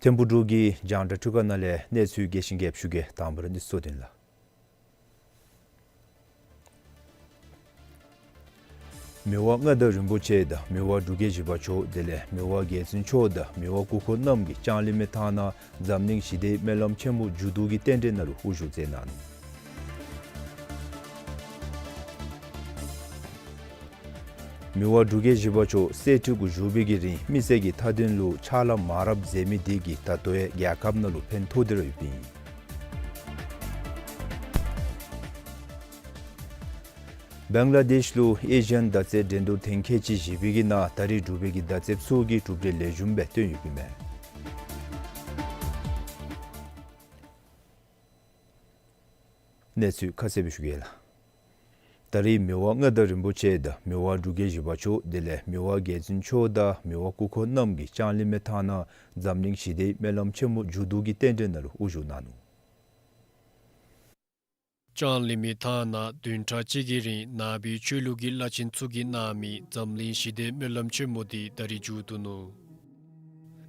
ཐིམ་ཕུག་འབྲུག་གི་རྒྱང་བསྒྲགས་འཕྲུལ་ཁང་ནང་ལས་གནས་ཚུལ་རྒྱས་ཤིང་རྒྱསཔ་ཞུ་གེ། དང་པ་ར་གནས་ཚུལ་གཙོ་དོན་ལགས། མི་དབང་མངའ་བདག་རིན་པོ་ཆེ་དང་མི་དབང་འབྲུག་རྒྱལ་བཞི་པ་མཆོག་དེ་ལས་མི་དབང་རྒྱལ་བཙུན་མཆོག་དང་མི་དབང་སྐུ་འཁོར་རྣམས་ཀྱིས་ལྕང་གླིང་མི་ཐང་ནང་འཛམ་གླིང་ཞི་བདེའི་སྨོན་ལམ་ཆེན་མོ་མཇུག་བསྡུ་གི་རྟེན་འབྲེལ་ནང་ལུ་དབུ་བཞུགས་མཛད་གནང་ནུག། མི་དབང་འབྲུག་རྒྱལ་བཞི་པ་མཆོག་གསེར་ཁྲི་གུ་བཞུགས་པའི་གི་རིང་མི་སེར་གྱི་མཐའ་དོན་ལུ་ཕྱག་ལཱ་མ་རབས་མཛད་མི་དེ་གིས་ད་ལྟོ་ཡང་རྒྱལ་ཁབ་ནང་ལུ་ཕན་ཐོགས་ཏེ་ར་ཡོདཔ་ཨིན། བང་ལ་དེཤ་ལུ་ཨེ་ཤི་ཡན་མདའ་རྩེད་འགྲན་བསྡུར་ཐེངས་ཁལ་གཅིག་བཞི་པའི་གི་ནང་ད་རིས་འབྲུག་པའི་གི་མདའ་རྩེདཔ་ཚུ་གིས་གྲུབ་འབྲས་ལེགས་ཤོམ་སྦེ་བཏོན་ཡོདཔ་ཨིན་མས། གནས་ཚུལ་ཁ་གསལ་སྦེ་ཞུ་གེ་ལགས། ད་རིས་མི་དབང་མངའ་བདག་རིན་པོ་ཆེ་དང་མི་དབང་འབྲུག་རྒྱལ་བཞི་པ་མཆོག་དེ་ལས་མི་དབང་རྒྱལ་བཙུན་མཆོག་དང་མི་དབང་སྐུ་འཁོར་རྣམས་ཀྱིས་ལྕང་གླིང་མི་ཐང་ནང་འཛམ་གླིང་ཞི་བདེའི་སྨོན་ལམ་ཆེན་མོ་མཇུག་བསྡུ་གི་རྟེན་འབྲེལ་ནང་ལུ་དབུ་བཞུགས་གནང་ནུག། ལྕང་གླིང་མི་ཐང་ནང་བདུན་ཕྲག་གཅིག་གི་རིང་ནང་པའི་ཆོས་ལུགས་ཀྱི་བླ་ཆེན་ཚུ་གིས་གནང་མི་འཛམ་གླིང་ཞི་བདེའི་སྨོན་ལམ་ཆེན་མོ་དེ་ད་རིས་མཇུག་བསྡུ་ནུག།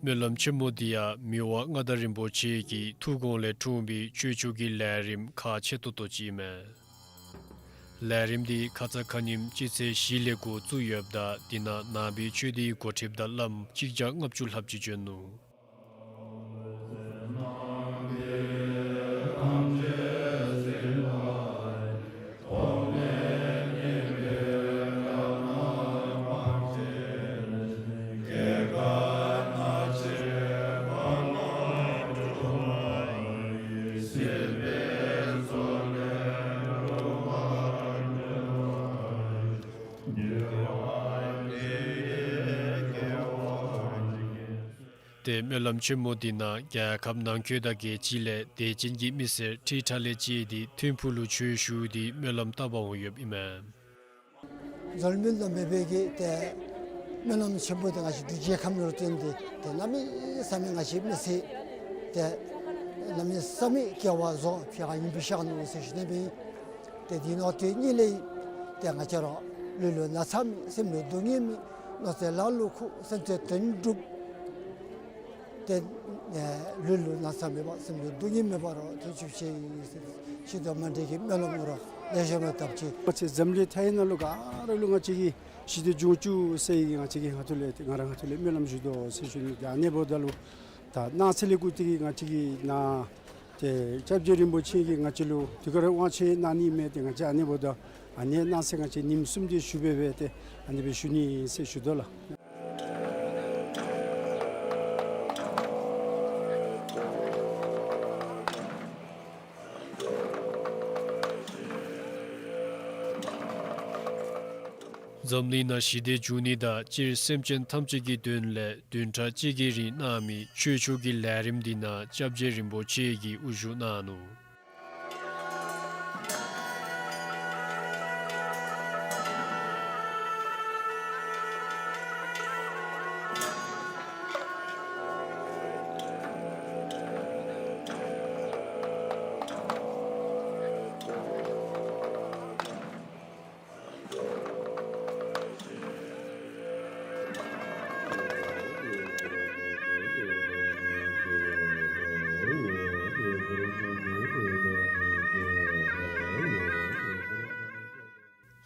སྨོན་ལམ་ཆེན་མོ་དེ་ཡང་མི་དབང་མངའ་བདག་རིན་པོ་ཆེ་གི་ཐུགས་དགོངས་ལས་འཁྲུངས་པའི་ཆོས་ཕྱོགས་ཀྱི་ལས་རིམ་ཁག་ཆེ་ཏོག་ཏོ་ཅིག་ཨིན་མས། ལས་རིམ་དེ་ཁ་ཙ་ཁ་ཉིནམ་སྤྱི་ཚེས་བཞི་ལས་འགོ་བཙུགས་ཡོདཔ་ད་དེ་ནང་ནང་པའི་ཆོས་སྡེའི་འགོ་ཁྲིདཔ་དང་བླམ་གཅིག་བརྒྱ་ལྔ་བཅུ་ལྷགཔ་ཅིག་བྱོན་ནུག། ཏེ་སྨོན་ལམ་ཆེན་མོ་འདི་ནང་རྒྱལ་ཁབ་ནང་འཁོད་དང་རྒྱལ་སྤྱི་ལས་དད་ཅན་གྱི་མི་སེར་ཁྲི་ཕྲག་ལས་བཅད་དེ་ཐིམ་ཕུག་ལུ་ཆོས་ཞུ་སྟེ་སྨོན་ལམ་བཏབ་པར་འོང་ཡོདཔ་ཨིན་མས། འཛོལ་མི་གནམ་མེད་པའི་གི་ཏེ་སྨོན་ལམ་ཆེན་པོ་འདི་ང་བཅས་འབྲུག་རྒྱལ་ཁབ་ནང་ལུ་བཏོན་ཏེ་ཏེ་གནམ་མེད་ས་མེད་ང་བཅས་མི་སེར་ཏེ་གནམ་མེད་ས་མེད་སྐལ་བ་བཟང་ཕྱད་ཨ་ཨིན་པའི་ཤེས་ནུག་ཟེར་ཞུ་ནི་སྦེ། ཏེ་འདི་ནང་ཏེ་ཉིད་ལས་ཏེ་ང་བཅས་ར་ལུས་ལུ་ན་ཚ་མེད། སེམས་ལུ་སྡུག་བསྔལ་མེད། མནོ་ཚད་ལམ་ལུ་ཁུག། སེམས་ཚད་དོན་འགྲུབ། ཏེ་ལུས་ལུ་ན་ཚ་མེད་པར་སེམས་ལུ་སྡུག་བསྔལ་མེད་པར་ཐོན་ཚུགསཔ་ཟེར་ཤིན་ཏུ་མ་འདྲེས་ཀྱི་སྨོན་ལམ་ར་ལེགས་ཤོམ་སྦེ་བཏབ་ཅི། ང་བཅས་འཛམ་གླིང་མཐའ་ཡས་ནང་ལུ་ག་ར་ལུ་ང་བཅས་ཀྱི་ཞི་བདེ་འབྱུང་བཅུག་ཟེར་ང་བཅས་ཀྱིས་ང་ཐུགས་ལས་ང་ར་ང་ཐུགས་ལས་སྨོན་ལམ་ཞུ་དོ་ཟེར་ཞུ་ནི། ཏེ་ཨ་ནི་འབདཝ་ད་ལུ་ད་གནངས་ཚེ་ལས་འགོ་སྟེ་གིས་ང་བཅས་ཀྱི་ནཱ་ཏེ་སྐྱབས་རྗེ་རིན་པོ་ཆེ་གིས་ང་བཅས་ལུ་དུས་ག་ར་དབང་ཆེན་གནང་ནི་མས། ཏེ་ང་བཅས་ཨ་ནི་འབདཝ་ད་ཨ་ནི་གནངས་ཚེ་ང་བཅས་ཉིནམ་གསུམ་དེ་ཞུ་སྦེ་སྦེ་ཏེ་ཨ་ནི་སྦེ་ཞུ་ནི་ཟེར་ཞུ་དོ་ལགས། འཛམ་གླིང་ནང་ཞི་བདེ་འབྱུང་ནི་དང་སྤྱིར་སེམས་ཅན་ཐམས་ཅད་ཀྱི་དོན་ལས་བདུན་ཕྲག་གཅིག་གི་རིང་གནང་མི་ཆོས་ཕྱོགས་ཀྱི་ལས་རིམ་འདི་ནང་སྐྱབས་རྗེ་རིན་པོ་ཆེ་གིས་དབུ་བཞུགས་གནང་ནུག།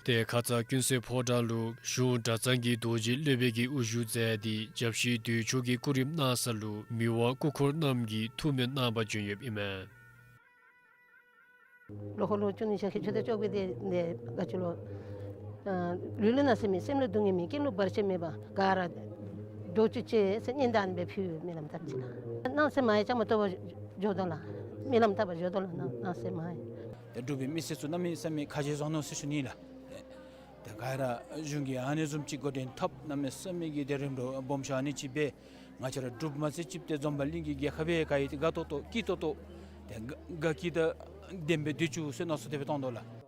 ཏེ་ཁ་ཙ་ཀུན་གསལ་ཕོ་བྲང་ལུ་གཞུང་གྲྭ་ཚང་གི་རྡོ་རྗེ་སློབ་དཔོན་གྱིས་དབུ་བཞུགས་མཛད་དེ་སྐྱབས་ཞིང་འདུས་མཆོག་གི་སྐུ་རིམ་གནང་ས་ལུ་མི་དབང་སྐུ་འཁོར་རྣམས་ཀྱིས་ཐུགས་སྨོན་གནང་པར་བྱོན་ཡོདཔ་ཨིན་མས། ལོ་འཁོར་ལོ་བཅུ་གཉིས་ཤར་ཁྱད་ཆོས་དང་ལྕོགས་པའི་དེ་ནས་ག་ཅི་ལོ། ཨ་ལུས་ལུ་ན་ཚ་མེད། སེམས་ལུ་སྡུག་བསྔལ་མེད། སྐྱེམས་ལུ་བར་ཆད་མེད་པར་ག་ར་འགྲོ་བཅུག་ཅིག་ཟེར་སྙན་དར་སྦེ་ཕུལ་སྨོན་ལམ་བཏབ་ཅི་ལགས། གནངས་ཚེ་མ་ཡི་བཅའ་མར་གཏོགས་པར་འགྱོ་དོ་ལགས། སྨོན་ལམ་བཏབ་པར་འགྱོ་དོ་ལགས། གནངས་གནངས་ཚེ་མ་ཡི། ཏེ་འབྲུག་པའི་མི་སེར་ཚུ་གནམ་མེད་ས་མེད་ཁ་རྗེ་བཟང་ནུག་ཟེར་ཞུ་ནི་ལགས། ཏེ་ག་ར་གཞུང་གིས་ཨ་ནི་བཟུམ་ཅིག་འགོ་འདྲེན་འཐབ་གནམ་མེད་ས་མེད་ཀྱི་ཏེ་རིམ་གྲོ་སྦོམ་ཤོས་ཨ་ནི་ཅིག་འབད། ང་བཅས་ར་འབྲུགཔ་མ་ཚད་ཅིག་ཏེ་འཛོམས་པ་གླིང་གི་རྒྱལ་ཁབ་སྦེ་ག་ཡི་ཏེ་དགའ་ཏོག་ཏོ་སྐྱིད་ཏོག་ཏོ་ཏེ་དགའ་དགའ་སྐྱིད་དང་ལྡན་པའི་དུས་ཅིག་ཟེར་མནོ་བསམ་དེ་སྦེ་གཏང་དོ་ལགས།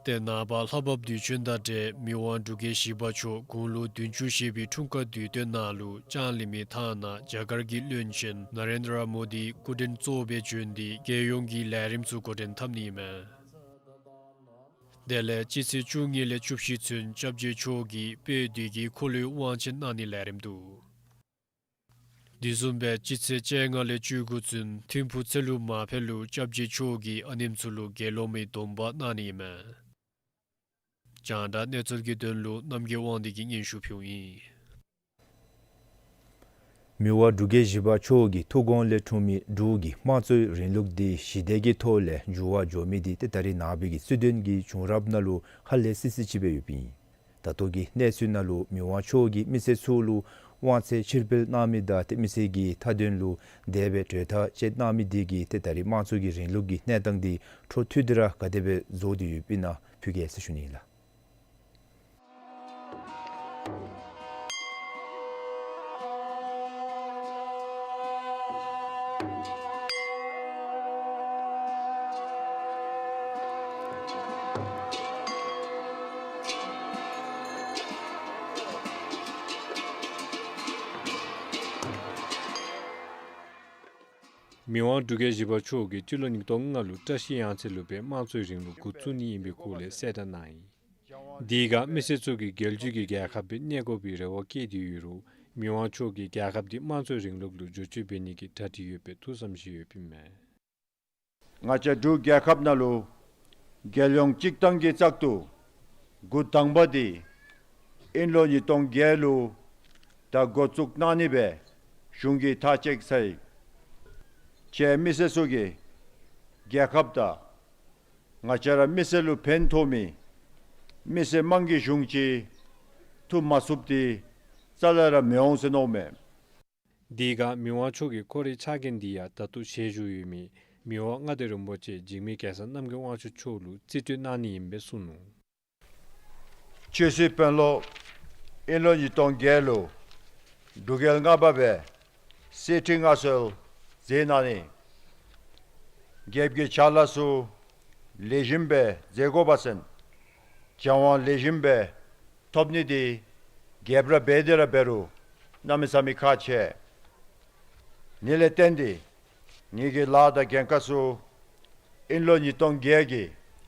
ཏེ་ནངས་པ་ལྷ་བབས་དུས་ཆེན་དང་འབྲེལ་མི་དབང་འབྲུག་རྒྱལ་བཞི་པ་མཆོག་དགུང་ལོ་བདུན་ཅུ་བཞེས་པའི་འཁྲུངས་སྐར་དུས་སྟོན་ནང་ལུ་ལྕང་གླིང་མི་ཐང་ནང་རྒྱ་གར་གྱི་བློན་ཆེན་ན་རེན་དྲ་མོ་དི་སྐུ་མགྲོན་གཙོ་བོ་སྦེ་བྱོན་ཏེ་རྒྱལ་ཡོངས་ཀྱི་ལས་རིམ་ཚུ་འགོ་འདྲེན་འཐབ་ནི་ཨིན་མས། དེ་ལས་སྤྱི་ཚེས་བཅུ་གཉིས་ལས་བཅུ་བཞི་ཚུན་སྐྱབས་རྗེ་མཆོག་གིས་དཔལ་དུས་ཀྱི་འཁོར་ལོའི་དབང་ཆེན་གནང་ནིའི་ལས་རིམ་འདུག། དེ་བཟུམ་སྦེ་སྤྱི་ཚེས་བཅོ་ལྔ་ལས་བཅུ་དགུ་ཚུན་ཐིམ་ཕུག་ཚལ་ལུ་མ་ཕེབས་ལུ་སྐྱབས་རྗེ་མཆོག་གིས་ཨ་ནེམ་ཚུ་ལུ་དགེ་སློང་མའི་སྡོམ་པ་གནང་ནི་ཨིན་མས། རྒྱང་བསྒྲགས་གནས་ཚུལ་གྱི་དོན་ལུ་རྣམ་རྒྱལ་དབང་འདུས་ཀྱིས་སྙན་ཞུ་ཕུལཝ་ཨིན། མི་དབང་འབྲུག་རྒྱལ་བཞི་པ་མཆོག་གི་ཐུགས་དགོངས་ལས་འཁྲུངས་མི་འབྲུག་གི་དམངས་གཙོའི་རིང་ལུགས་འདི་ཞི་བདེ་གི་ཐོག་ལས་འགྱུར་བ་འགྱོ་མི་འདི་ཏེ་ད་རེས་ནངས་པའི་གི་སྲིད་དོན་གྱི་བྱུང་རབས་ནང་ལུ་ཧ་ལས་སི་སི་ཅིག་སྦེ་ཡོདཔ་ཨིན། ད་ལྟོ་གི་གནས་ཚུལ་ནང་ལུ་མི་དབང་མཆོག་གིས་མི་སེར་ཚུ་ལུ་དབང་ཚད་ཕྱིར་སྤེལ་གནང་མི་དང་ཏེ་མི་སེར་གྱི་མཐའ་དོན་ལུ་དེ་སྦེ་གྲོས་ཐག་བཅད་གནང་མི་འདི་གིས་ཏེ་ད་རེས་དམངས་གཙོ་གི་རིང་ལུགས་ཀྱི་གནས་སྟངས་འདི་འཕྲོ་མཐུད་དེ་ར་ག་དེ་སྦེ་བཟོ་སྟེ་ཡོདཔ་ཨིན་ན་ཕུལ་གེ་ཟེར་ཞུ་ནི་ཨིན་ལགས། མི་དབང་འབྲུག་རྒྱལ་བཞི་པ་མཆོག་གིས་སྤྱི་ལོ་ཉིས་སྟོང་ལྔ་ལུ་བཀྲ་ཤིས་གཡང་རྩེ་ལུ་སྦེ་དམངས་གཙོའི་རིང་ལུགས་འགོ་བཙུགས་ནི་ཨིན་པའི་སྐོར་ལས་གསལ་བསྒྲགས་གནང་ཡི། དེའི་སྒང་མི་སེར་ཚུ་གིས་རྒྱལ་བརྒྱུད་ཀྱི་རྒྱལ་ཁབ་སྦེ་གནས་དགོ་པའི་རེ་བ་བསྐྱེད་དེ་ཡོད་རུང་མི་དབང་མཆོག་གིས་རྒྱལ་ཁབ་འདི་དམངས་གཙོའི་རིང་ལུགས་ལུ་བསྒྱུར་བཅོས་འབད་ནི་གི་གྲ་སྒྲིག་ཡོད་པའི་ཐུགས་བསམ་བཞེས་ཡོདཔ་ཨིན་མས། ང་བཅས་འབྲུག་རྒྱལ་ཁབ་ནང་ལུ་རྒྱལ་ཡོངས་གཅིག་ཏང་གི་བཙག་འཐུ་འགོ་དང་པ་འདི་དབྱིན་ལོ་ཉིས་སྟོང་བརྒྱད་ལུ་ད་འགོ་བཙུགས་གནང་ནི་སྦེ་གཞུང་གིས་ཐག་བཅད་ཚར་ཡི། ཁྱེད་མི་སེར་ཚུ་གིས་རྒྱལ་ཁབ་དང་ང་བཅས་ར་མི་སེར་ལུ་ཕན་ཐོགས་མི་མི་སེར་དམངས་ཀྱི་གཞུང་ཅིག་བཙུགས་མ་ཚུགསཔ་འདི་རྩ་ལས་ར་མི་འོང་ཟེར་མནོཝ་མས། དེའི་སྒང་མི་དབང་མཆོག་གིས་ཁོ་རའི་ཕྱག་འགན་འདི་ཡང་ད་ལྟོ་བཞེས་བཞུགས་ཡོད་མི་མི་དབང་མངའ་བདག་རིན་པོ་ཆེ་འཇིགས་མེད་རྒྱལ་ས་རྣམ་རྒྱལ་དབང་ཕྱུག་མཆོག་ལུ་རྩིས་སྤྲོད་གནང་ནི་ཨིན་པས་གསུངས་ནུག། ཆོས་སྲིད་དཔོན་སློབ་དབྱིན་ལོ་ཉིས་སྟོང་བརྒྱད་ལུ་འབྲུག་རྒྱལ་ལྔ་པ་སྦེ་གསེར་ཁྲི་མངའ་གསོལ་མཛད་གནང་ནི། རྒྱལཔོ་གི་ཕྱག་ལཱ་ཚུ་ལེགས་ཤོམ་སྦེ་མཛད་དགོ་པ་ཅིན་སྦྱང་བ་ལེགས་ཤོམ་སྦེ་ཐོབ་ནི་འདི་རྒྱལཔོ་ར་འབད་དེ་ར་འབད་རུང་གནམ་མེད་ས་མེད་ཁག་ཆེ། དེ་ལས་བརྟེན་ཏེ་ངེ་གི་ལཱ་དང་འགན་ཁག་ཚུ་དབྱིན་ལོ་ཉིས་སྟོང་བརྒྱད་ཀྱི་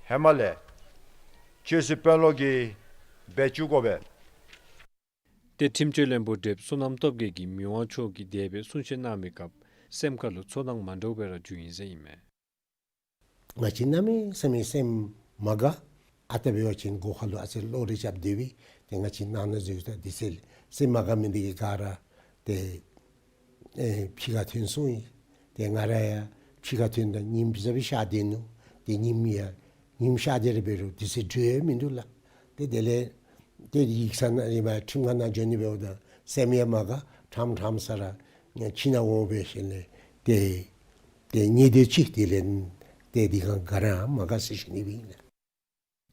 ཧེ་མ་ལས་ཆོས་སྲིད་དཔོན་སློབ་ཀྱིས་འབད་བཅུག་དགོ་པས། ཏེ་ཁྲིམས་སྤྱི་བློན་པོ་བགྲེསཔ་བསོད་ནམས་སྟོབས་རྒྱས་ཀྱིས་མི་དབང་མཆོག་གིས་དེ་སྦེ་གསུང་བཤད་གནང་བའི་སྐབས་སེམས་ཁ་ལུ་ཚོར་སྣང་མ་འདྲཝ་སྦེ་ར་བྱུང་ཡི་ཟེར་ཨིན་མས། ང་བཅས་གནམ་མེད་ས་མེད་སེམས་མ་དགའ། ཨ་རྟག་འབད་བ་ཅིན་སྒོ་ཁ་ལུ་ཨ་ཙི་བློ་རེ་རྐྱབ་སྡོད་པས། ཏེ་ང་བཅས་ནང་ན་འཛུལ་ད་དེ་ཚེ་སེམས་མ་དགའ་མི་འདི་གིས་ག་ར་ཏེ་ཨེ་ཕྱི་ཁར་ཐོན་སོང་ཡི། ཏེ་ང་ར་ཡང་ཕྱི་ཁར་ཐོན་ད་ཉིམ་ཟེར་བའི་ཤར་སྡོད་ནུག། ཏེ་ཉིམ་ཡང་ཉིམ་ཤར་སྡོད་ར་འབད་རུང་དེ་ཚེ་འགྱོ་ཡང་མིན་འདུག་ལགས། ཏེ་དེ་ལས་ཏེ་ཡིག་ཚང་ནང་ཨེ་མ་ཁྲིམས་ཁང་ནང་འགྱོ་ནི་འབདཝ་ད་སེམས་ཡང་མ་དགའ། ཁྲམ་ཁྲམ་ས་ར་ཁྱིམ་ནང་འོང་འབད་ཞིནམ་ལས་ཏེ་ཏེ་ཉལ་སྡོད་ཅི། དེ་ལས་ཏེ་དེ་སྒང་ག་ར་མ་དགའ་ཟེར་ཞུ་ནི་སྦེ་ཨིན་ལགས།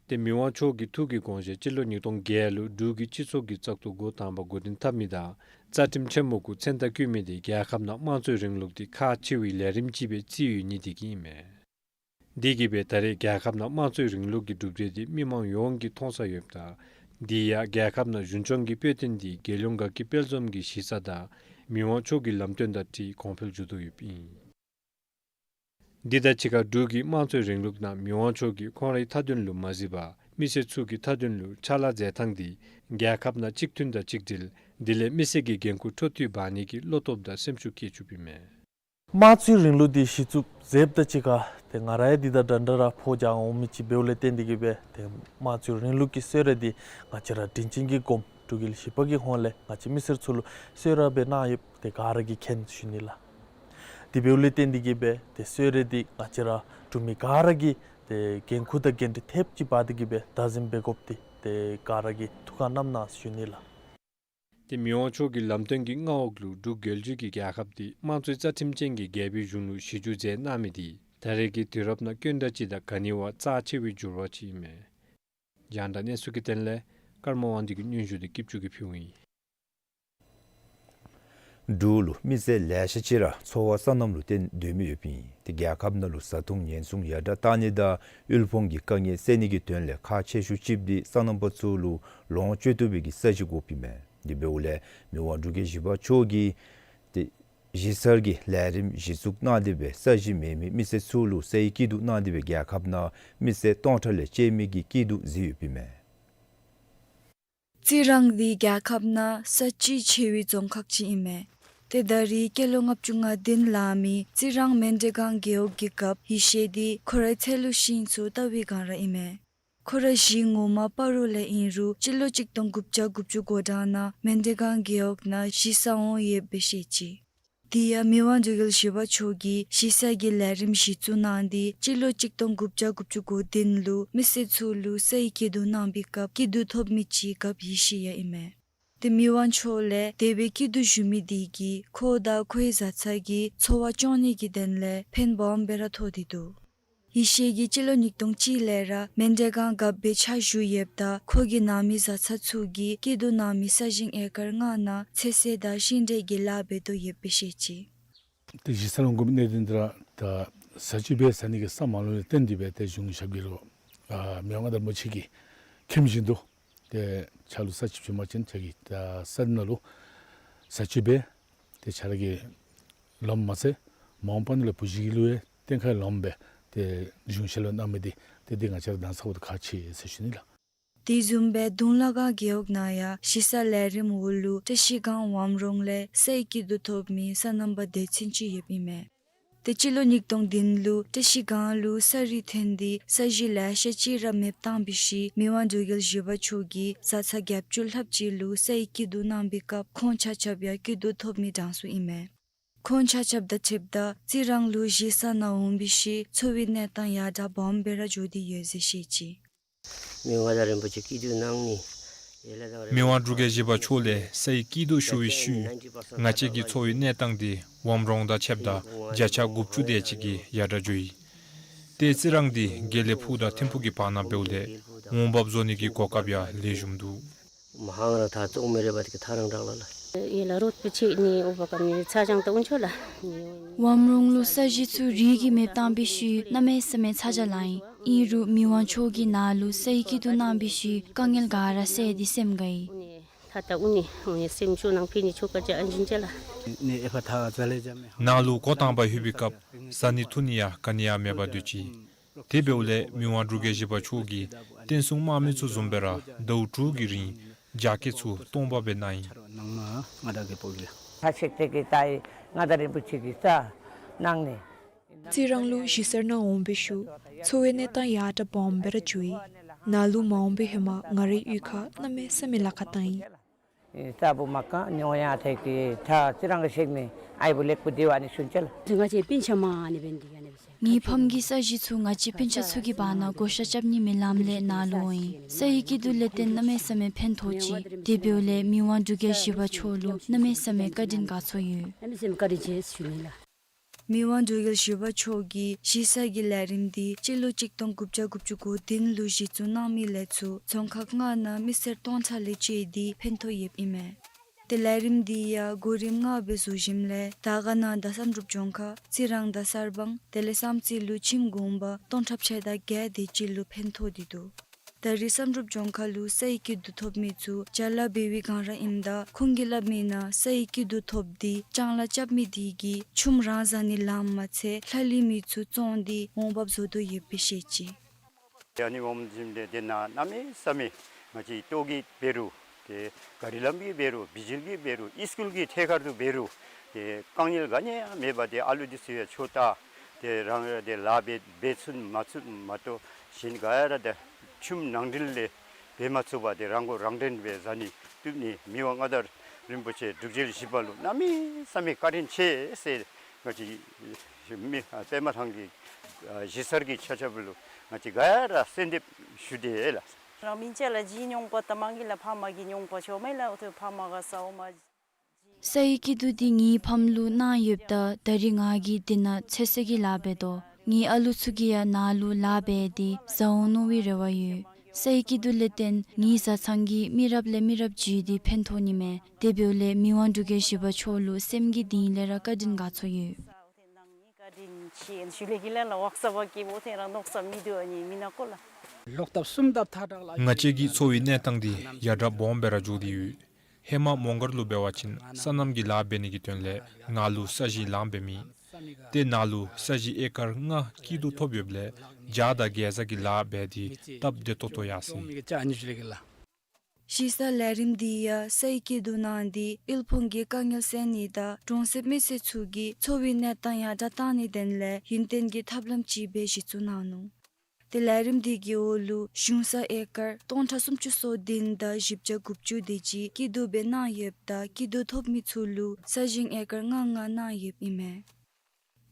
ཏེ་མི་དབང་མཆོག་གི་ཐུགས་ཀྱི་དགོངས་བཞེད་སྤྱི་ལོ་ཉིས་སྟོང་བརྒྱད་ལུ་འབྲུག་གི་སྤྱི་ཚོགས་ཀྱི་བཙག་འཐུ་འགོ་དང་པ་འགོ་འདྲེན་འཐབ་མི་དང་རྩ་ཁྲིམས་ཆེན་མོ་གུ་མཚན་རྟགས་བཀོད་མི་འདི་རྒྱལ་ཁབ་ནང་དམངས་གཙོའི་རིང་ལུགས་འདི་ཁག་ཆེ་བའི་ལས་རིམ་ཅིག་སྦེ་བརྩིས་ཡོད་ནི་འདི་གིས་ཨིན་མས། འདི་གིས་སྦེ་ད་རེས་རྒྱལ་ཁབ་ནང་དམངས་གཙོའི་རིང་ལུགས་ཀྱི་གྲུབ་འབྲས་འདི་མི་མང་ཡོངས་ཀྱིས་མཐོང་ས་ཡོདཔ་ད་འདི་ཡང་རྒྱལ་ཁབ་ནང་གཞུང་སྐྱོང་གི་དཔེ་སྟོན་འདི་རྒྱལ་ཡོངས་དགའ་སྐྱིད་དཔལ་འཛོམས་ཀྱི་གཞི་རྩ་དང་མི་དབང་མཆོག་གི་ལམ་སྟོན་དང་འཁྲིལ་གོང་འཕེལ་འགྱོ་དོ་ཡོདཔ་ཨིན། འདི་དང་གཅིག་ཁར་འབྲུག་གི་དམངས་གཙོའི་རིང་ལུགས་ནང་མི་དབང་མཆོག་གིས་ཁོང་རའི་མཐའ་དོན་ལུ་མ་གཟིགས་པར་མི་སེར་ཚུ་གི་མཐའ་དོན་ལུ་ཕྱག་ལཱ་མཛད་ཐངས་འདི་རྒྱལ་ཁབ་ནང་གཅིག་མཐུན་དང་གཅིག་སྒྲིལ་དེ་ལས་མི་སེར་གྱི་འགན་ཁུར་འཕྲོ་མཐུད་འབག་ནི་གི་བློ་སྟོབས་དང་སེམས་ཤུགས་བསྐྱེད་བཅུགཔ་ཨིན་མས། དམངས་གཙོའི་རིང་ལུགས་འདི་གཞི་བཙུགས་མཛདཔ་དང་གཅིག་ཁར་ཏེ་ང་ར་ཡང་འདི་དང་འདྲ་འདྲ་ར་ཕོ་རྒྱག་འོང་མི་ཅིག་འབདཝ་ལས་བརྟེན་འདི་གིས་སྦེ་ཏེ་དམངས་གཙོའི་རིང་ལུགས་ཀྱི་གསོལ་རས་འདི་ང་བཅས་ར་དྲིན་ཅན་གྱི་སྒོམ་འབྲུག་རྒྱལ་བཞི་པ་གི་ཧོངས་ལས་ང་བཅས་མི་སེར་ཚུ་ལུ་གསོལ་རས་སྦེ་གནང་ཡོདཔ་ཏེ་ག་ར་གིས་མཁྱེན་ཞུ་ནི་ལགས། དེ་འབདཝ་ལས་བརྟེན་འདི་གིས་སྦེ་ཏེ་གསོལ་རས་འདི་ང་བཅས་ར་འབྲུག་མི་ག་ར་གིས་ཏེ་འགན་ཁུར་དང་འགན་འཁྲི་ཐེབས་ཅིག་འབག་འདི་གིས་སྦེ་བདག་འཛིན་འབད་དགོཔ་འདི་ཏེ་ག་ར་གིས་ཐུགས་ཁར་བསྣམ་གནང་ཞུ་ནི་ལགས། ཏེ་མི་དབང་མཆོག་གི་ལམ་སྟོན་གྱི་མངའ་འོག་ལུ་འབྲུག་རྒྱལ་བརྒྱུད་ཀྱི་རྒྱལ་ཁབ་འདི་དམངས་གཙོའི་རྩ་ཁྲིམས་ཅན་གྱི་རྒྱལ་པོའི་གཞུང་ལུ་གཞི་བསྒྱུར་མཛད་གནང་མི་འདི་ད་རེས་ཀྱི་དུས་རབས་ནང་སྐྱོན་འདྲ་ཅིག་དང་ག་ནི་བ་རྩ་ཆེ་བའི་འགྱུར་བ་ཅིག་ཨིན་མས། རྒྱང་བསྒྲགས་གནས་ཚུལ་གྱི་དོན་ལས་ཀརྨ་དབང་འདུས་ཀྱིས་སྙན་ཞུ་འདི་སྐྱིད་ཆུ་གིས་ཕུལཝ་ཨིན། འབྲུག་ལུ་མི་སེར་ལེ་ཤ་ཅིག་ར་འཚོ་བ་སོ་ནམ་ལུ་བརྟེན་སྡོད་མི་ཡོདཔ་ཨིན། ཏེ་རྒྱལ་ཁབ་ནང་ལུ་བཟའ་འཐུང་ཉེན་སྲུང་ཡར་དྲགས་གཏང་ནི་དང་དབུལ་ཕོངས་ཀྱི་དཀའ་ངལ་སེལ་ནི་གི་དོན་ལས་ཁག་ཆེ་ཤོས་ཅིག་འདི་སོ་ནམ་པ་ཚུ་ལུ་ལོངས་སྤྱོད་བཏུབ་པའི་གི་ས་གཞི་དགོཔ་ཨིན་མས། དེ་འབདཝ་ལས་མི་དབང་འབྲུག་རྒྱལ་བཞི་པ་མཆོག་གིས་ཏེ་གཞི་གསར་གྱི་ལས་རིམ་གཞི་བཙུགས་གནང་སྟེ་སྦེ་ས་གཞི་མེད་མི་མི་སེར་ཚུ་ལུ་སའི་སྐྱིད་སྡུག་གནང་སྟེ་སྦེ་རྒྱལ་ཁབ་ནང་མི་སེར་སྟོང་ཕྲག་ལས་བཅད་མི་གི་སྐྱིད་སྡུག་གཟིགས་ཡོདཔ་ཨིན་མས། རྩི་རང་འདི་རྒྱལ་ཁབ་ནང་ས་བཅུད་ཆེ་བའི་རྫོང་ཁག་ཅིག་ཨིན་མས། ཏེ་ད་རིས་སྐྱེས་ལོ་ལྔ་བཅུ་ང་བདུན་ལང་མི་རྩི་རང་མན་ཌེ་སྒང་རྒེད་འོག་གི་རྒཔོ་ཡེ་ཤེས་འདི་ཁོ་རའི་ཚེ་ལུ་ཤིང་ཚུ་བལྟ་བའི་སྒང་ར་ཨིན་མས། ཁོ་རའི་གཞི་ངོ་མ་སྤ་རོ་ལས་ཨིན་རུང་སྤྱི་ལོ་གཅིག་སྟོང་དགུ་བརྒྱ་དགུ་བཅུ་གོ་གྲངས་ནང་མན་ཌེ་སྒང་རྒེད་འོག་ནང་གཞིས་ས་འོང་ཡོདཔ་སྦེ་བཤད་ཅི། དེ་ཡང་མི་དབང་འབྲུག་རྒྱལ་བཞི་པ་མཆོག་གིས་གཞིས་ས་གི་ལས་རིམ་གཞི་བཙུགས་གནང་སྟེ་སྤྱི་ལོ་གཅིག་སྟོང་དགུ་བརྒྱ་དགུ་བཅུ་གོ་བདུན་ལུ་མི་སེར་ཚུ་ལུ་ས་ཡི་སྐྱིད་སྡུག་གནང་པའི་སྐབས་སྐྱིད་སྡུག་ཐོབ་མི་ཅིག་རྒཔོ་ཡེ་ཤེས་ཡང་ཨིན་མས། ཏེ་མི་དབང་མཆོག་ལས་དེ་སྦེ་སྐྱིད་སྡུག་ཞུ་མི་དེ་གིས་ཁོ་དང་ཁོའི་བཟའ་ཚང་གི་འཚོ་བ་སྐྱོང་ནི་གི་དོན་ལས་ཕན་སྦོམ་སྦེ་ར་ཐོགས་ཏེ་འདུག། ཡེ་ཤེས་ཀྱིས་སྤྱི་ལོ་ཉིས་སྟོང་གཅིག་ལས་ར་མན་ཌེ་སྒང་རྒཔོ་སྦེ་ཕྱག་ཞུ་ཡོདཔ་ད་ཁོ་གི་ནང་མི་བཟའ་ཚང་ཚུ་གིས་སྐྱིད་སྡུག་གནང་མི་ས་ཞིང་ཨེ་ཀར་ལྔ་ནང་ཚོད་བསྲེ་དང་ཤིང་འབྲས་ཀྱི་ལཱ་འབད་དོ་ཡོདཔ་སྦེ་བཤད་ཅི། ཏེ་གཞིས་ས་ལུ་འོང་དགོ་མི་གནད་དོན་འདི་ར་ད་ས་ཆུ་སྦེ་ས་གནས་ཀྱི་ས་མ་ལོངམ་ལས་བརྟེན་ཏེ་སྦེ་ཏེ་གཞུང་ཞབས་ཀྱིས་ར་ཨ་མི་དབང་མངའ་བདག་རིན་པོ་ཆེ་གིས་མཁྱེན་བཞིན་དུ་ཏེ་ཁྱོད་ལུ་ས་ཆུ་བྱིན་པ་ཅིན་ཁྱོད་ཀྱིས་ད་ས་འདི་ནང་ལུ་ས་ཆུ་སྦེ་ཏེ་ཁྱོད་ར་གིས་ལོངམ་མ་ཚད་མ་འོངས་པ་ནང་ལུ་བུ་གཞི་གི་ལུ་ཡང་གཏན་འཁེལ་ལོངམ་སྦེ་ཏེ་གཞུང་ཞབས་ལུ་གནང་མི་འདི་ཏེ་འདི་ང་བཅས་ར་གདངས་ཚ་བོ་ཏེ་ཁག་ཆེ་ཟེར་ཞུ་ནི་ལགས། དེ་བཟུམ་སྦེ་གདུང་ལ་དཀར་རྒེད་འོག་ནང་ཡང་གཞིས་ས་ལས་རིམ་འོག་ལུ་བཀྲ་ཤིས་སྒང་ཝམ་རོང་ལས་ས་ཡི་སྐྱིད་སྡུག་ཐོབ་མི་སོ་ནམ་པ་སྡེ་ཚན་ཅིག་ཡོདཔ་ཨིན་མས། ཏེ་སྤྱི་ལོ་ཉིས་སྟོང་བདུན་ལུ་བཀྲ་ཤིས་སྒང་ལུ་ས་རུད་ཐོན་ཏེ་ས་གཞི་ལེ་ཤ་ཅིག་ར་མེདཔ་བཏང་བའི་ཤུལ་མི་དབང་འབྲུག་རྒྱལ་བཞི་པ་མཆོག་གིས་བཟའ་ཚང་བརྒྱད་ཅུ་ལྷགཔ་ཅིག་ལུ་ས་ཡི་སྐྱིད་སྡུག་གནང་པའི་སྐབས་ཁོང་ཆ་ཁྱབ་ཡང་སྐྱིད་སྡུག་ཐོབ་མི་གྲངས་སུ་ཨིན་མས། ཁོང་ཆ་ཁྱབ་དང་འཁྲིལཝ་ད་རྩི་རང་ལུ་གཞིས་ས་ནང་འོང་བའི་ཤུལ་འཚོ་བའི་གནས་སྟངས་ཡར་དྲག་སྦོམ་སྦེ་ར་འགྱོ་སྟེ་ཡོད་ཟེར་བཤད་ཅི། མི་དབང་མངའ་བདག་རིན་པོ་ཆེ་སྐྱིད་སྡུག་གནང་ནི། མི་དབང་འབྲུག་རྒྱལ་བཞི་པ་མཆོག་ལས་ས་ཡི་སྐྱིད་སྡུག་ཞུ་བའི་ཤུལ་ང་བཅས་ཀྱི་འཚོ་བའི་གནས་སྟངས་འདི་ཝམ་རོང་དང་ཕྱདཔ་ད་བརྒྱ་ཆ་དགུ་བཅུ་དེ་ཅིག་གིས་ཡར་དྲག་འགྱོ་ཡི། ཏེ་རྩི་རང་འདི་དགེ་ལེགས་ཕུག་དང་ཐིམ་ཕུག་གི་བར་ན་འབདཝ་ལས་འོང་འབབ་བཟོ་ནི་གི་གོ་སྐབས་ཡང་ལེགས་ཤོམ་འདུག། མ་ཧང་རང་ཐག་བཙོང་མི་རེ་བ་དེ་གི་ཐག་རང་རག་ལ་ལ། ཡེ་ལ་རོགས་པའི་ཆེད་ནི་འོ་བ་ཀ་ནི་ཚ་ཞང་ད་འུན་ཆོ་ལ། ཝམ་རོང་ལུ་ས་གཞི་ཚུ་རུད་ཀྱིས་མེདཔ་བཏང་པའི་ཤུལ་གནམ་མེད་ས་མེད་ཚ་གྱང་ལང་ཡི། ཨིན་རུང་མི་དབང་མཆོག་གིས་ནཱ་ལུ་ས་ཡི་སྐྱིད་སྡུག་གནང་པའི་ཤུལ་དཀའ་ངལ་ག་ར་བསལ་ཏེ་སེམས་དགའ་ཡི། ཐ་ད་འུ་ནི་འུ་ནི་སེམས་ཤུགས་ནང་ཕི་ནི་ཆོ་ག་ཅ་ཨན་ཞིན་ཅ་ལ། ནི་ཨེ་ཕ་ཐ་ཛ་ལེ་ཇ་མེ། ནཱ་ལུ་འགོ་དང་པ་ལྷོད་པའི་སྐབས་བཟའ་ནི་འཐུང་ནི་ཡང་ག་ནི་ཡང་མེད་པར་སྡོད་ཅི། དེ་འབདཝ་ལས་མི་དབང་འབྲུག་རྒྱལ་བཞི་པ་མཆོག་གིས་བསྟན་སྲུང་དམག་མི་ཚུ་བཟུམ་སྦེ་ར་ཟླཝ་དྲུག་གི་རིང་རྒྱ་སྐྱེད་ཚུ་སྟོང་པ་སྦེ་གནང་ཡི། ཁ་ཤེག་ཏེ་གི་ཏའི་མངའ་བདག་རིན་པོ་ཆེ་གིས་ས་གནང་ནི། རྩི་རང་ལུ་གཞིས་སར་ནང་འོང་བའི་ཤུལ་འཚོ་བའི་གནས་སྟངས་ཡར་དྲག་སྦོམ་སྦེ་ར་འགྱོ་ཡི། ནཱ་ལུ་མ་འོང་པའི་ཧེ་མ་ང་རའི་གཡུས་ཁར་གནམ་མེད་ས་མེད་ལཱ་ཁག་བཏང་ཡི། ས་བུ་མ་ཀ་ཉོ་ཡ་ཐེ་གི་ཐ་རྩི་རང་གི་ཤེག་ནི་ཨའི་བུ་ལེགས་པོ་དེ་བ་ནི་ཤུན་ཅལ། ང་བཅས་སྤུན་ཆ་མ་ནི་བན་དི་ཡ་ནི་བཤད། ངེའི་ཕམ་གྱིས་ས་གཞི་ཚུ་ང་བཅས་སྤུན་ཆ་ཚུ་གི་བར་ན་བགོ་བཤའ་རྐྱབ་ནི་མེད་ལམ་ལས་ནཱ་ལུ་འོང་ཡི། ས་ཡི་སྐྱིད་སྡུག་ལས་བརྟེན་གནམ་མེད་ས་མེད་ཕན་ཐོགས་ཅི། དེ་འབདཝ་ལས་མི་དབང་འབྲུག་རྒྱལ་བཞི་པ་མཆོག་ལུ་གནམ་མེད་ས་མེད་བཀའ་དྲིན་དགའ་ཚོར་ཡོད། ཨ་མི་སེམས་བཀའ་དྲིན་ཆེ་ཞུ་ནི་ལགས། མི་དབང་འབྲུག་རྒྱལ་བཞི་པ་མཆོག་གིས་གཞིས་ས་གི་ལས་རིམ་འདི་སྤྱི་ལོ་གཅིག་སྟོང་དགུ་བརྒྱ་དགུ་བཅུ་གོ་བདུན་ལུ་གཞི་བཙུགས་གནང་མི་ལས་ཚུར་རྫོང་ཁག་ལྔ་ནང་མི་སེར་སྟོང་ཕྲག་ལས་བཅད་དེ་ཕན་ཐོགས་ཡོདཔ་ཨིན་མས། ཏེ་ལས་རིམ་འདི་ཡང་གོ་རིམ་ལྔ་སྦེ་བཟོ་ཞིནམ་ལས་དར་དཀར་ན་དང་བསམ་གྲུབ་ལྗོངས་མཁར་རྩི་རང་དང་གསར་སྤང་དེ་ལས་བསམ་རྩེ་ལུ་ཁྱིམ་གུང་པ་སྟོང་ཕྲག་ཕྱེད་དང་བརྒྱད་དེ་ཅིག་ལུ་ཕན་ཐོགས་ཏེ་འདུག། ད་རིས་བསམ་གྲུབ་ལྗོངས་མཁར་ལུ་ས་ཡི་སྐྱིད་སྡུག་ཐོབ་མི་ཚུ་ཅ་ལ་འབད་བའི་སྒང་ར་ཨིནམ་ད་ཁོང་གིས་སླབ་མིའི་ནང་ས་ཡི་སྐྱིད་སྡུག་ཐོབ་སྟེ་ལྕང་ལཱ་རྐྱབ་མི་དེ་གིས་ཆུམ་རང་བཟའ་ནི་ལངམ་མ་ཚད་ལྷ་ལུ་མི་ཚུ་བཙོང་སྟེ་འོང་འབབ་བཟོ་དོ་ཡོདཔ་སྦེ་བཤད་ཅི། ཡ་ནི་འོངམ་བཟུམ་སྦེ་དེ་ནང་གནམ་མེད་ས་མེད་ང་བཅས་ལྟོ་གི་འབད་རུང་ཏེ་ག་རི་ལམ་གྱི་འབད་རུང་བི་ཇི་ལི་གི་འབད་རུང་ཨིས་ཀུལ་གྱི་ཐད་ཀར་དུ་འབད་རུང་ཏེ་དཀའ་ངལ་ག་ནི་ཡང་མེད་པར་ཏེ་ཨ་ལུ་འདི་ཚུ་ཡང་ཆོས་ལྟ་ཏེ་རང་ར་ཏེ་ལཱ་འབད་འབད་ཚུགས་མ་ཚུགས་མ་གཏོགས་གཞན་ག་ཡ་ར་ཏེ་ཆུམ་ནང་འགྲིལ་ལས་འབད་མ་ཚུགས་པར་ཏེ་རང་མགོ་རང་འདྲོངས་སྦེ་བཟའ་ནི་བཏུབ་ནི་མི་དབང་མངའ་བདག་རིན་པོ་ཆེ་འབྲུག་རྒྱལ་བཞི་པ་ལུ་གནམ་མེད་ས་མེད་བཀའ་དྲིན་ཆེ་ཟེར་ང་བཅས་མི་པདྨ་ཐང་གི་གཞིས་གསར་གྱི་ཆ་ཁྱབ་ལུ་ང་བཅས་ག་ཡ་ར་གསོལ་འདེབས་ཞུ་དེས་ལགས། རང་མིང་ཅ་ལ་གཞིས་རྙིང་པ་ད་མང་གི་ལགས། ཕ་མ་གི་རྙིང་པ་ཆོ་མེ་ལགས། འོ་ཐོ་ཕ་མ་ག་ས་འོ་མ། ས་ཡི་སྐྱིད་སྡུག་འདི་ངེའི་ཕམ་ལུ་གནང་ཡོདཔ་ད་ད་རིས་ང་གིས་འདི་ནང་ཚོད་བསྲེ་གི་ལཱ་འབད་དོ། ངེའི་ཨ་ལུ་ཚུ་གིས་ཡང་ནཱ་ལུ་ལཱ་འབད་དེ་བཟའ་འོང་མནོ་བའི་རེ་བ་ཡོད། ས་ཡི་སྐྱིད་སྡུག་ལས་བརྟེན་ངེའི་བཟའ་ཚང་གིས་མི་རབས་ལས་མི་རབས་བརྒྱུད་དེ་ཕན་ཐོགས་ནི་མས། དེ་འབདཝ་ལས་མི་དབང་འབྲུག་རྒྱལ་བཞི་པ་མཆོག་ལུ་སེམས་ཀྱི་གཏིང་ལས་ར་བཀའ་དྲིན་དགའ་ཚོར་ཡོད། ང་བཅས་ཀྱི་འཚོ་བའི་གནས་སྟངས་འདི་ཡར་དྲག་སྦོམ་སྦེ་ར་འགྱོ་སྟེ་ཡོད། ཧེ་མ་མོང་སྒར་ལུ་འབད་བ་ཅིན་སོ་ནམ་གྱི་ལཱ་འབད་ནི་གི་དོན་ལས་ང་ལུ་ས་གཞི་ལངམ་སྦེ་མེད། ཏེ་ནཱ་ལུ་ས་གཞི་ཨེ་ཀར་ལྔ་སྐྱིད་སྡུག་ཐོབ་ཡོདཔ་ལས་བྱཱ་དང་གེ་ཛ་གི་ལཱ་འབད་དེ་སྟབས་བདེ་ཏོག་ཏོ་ཡར་སོ་ཡི། གཞིས་གསར་ལས་རིམ་འདི་ཡང་སའི་སྐྱིད་སྡུག་གནང་སྟེ་དབུལ་ཕོངས་ཀྱི་དཀའ་ངལ་སེལ་ནི་དང་གྲོང་གསེབ་མི་སེར་ཚུ་གི་འཚོ་བའི་གནས་སྟངས་ཡར་དྲག་གཏང་ནིའི་དོན་ལས་ཡུན་བརྟན་གྱི་ཐབས་ལམ་ཅིག་སྦེ་གཞི་བཙུགས་གནང་ནུག། ཏེ་ལས་རིམ་འདི་གི་འོག་ལུ་གཞུང་ས་ཨེ་ཀར་སྟོང་ཕྲག་སུམ་ཅུ་སོ་བདུན་དང་བཞི་བརྒྱ་དགུ་བཅུ་དེ་ཅིག་སྐྱིད་སྡུག་སྦེ་གནང་ཡོདཔ་ད་སྐྱིད་སྡུག་ཐོབ་མི་ཚུ་ལུ་ས་ཞིང་ཨེ་ཀར་ལྔ་ལྔ་གནང་ཡོདཔ་ཨིན་མས།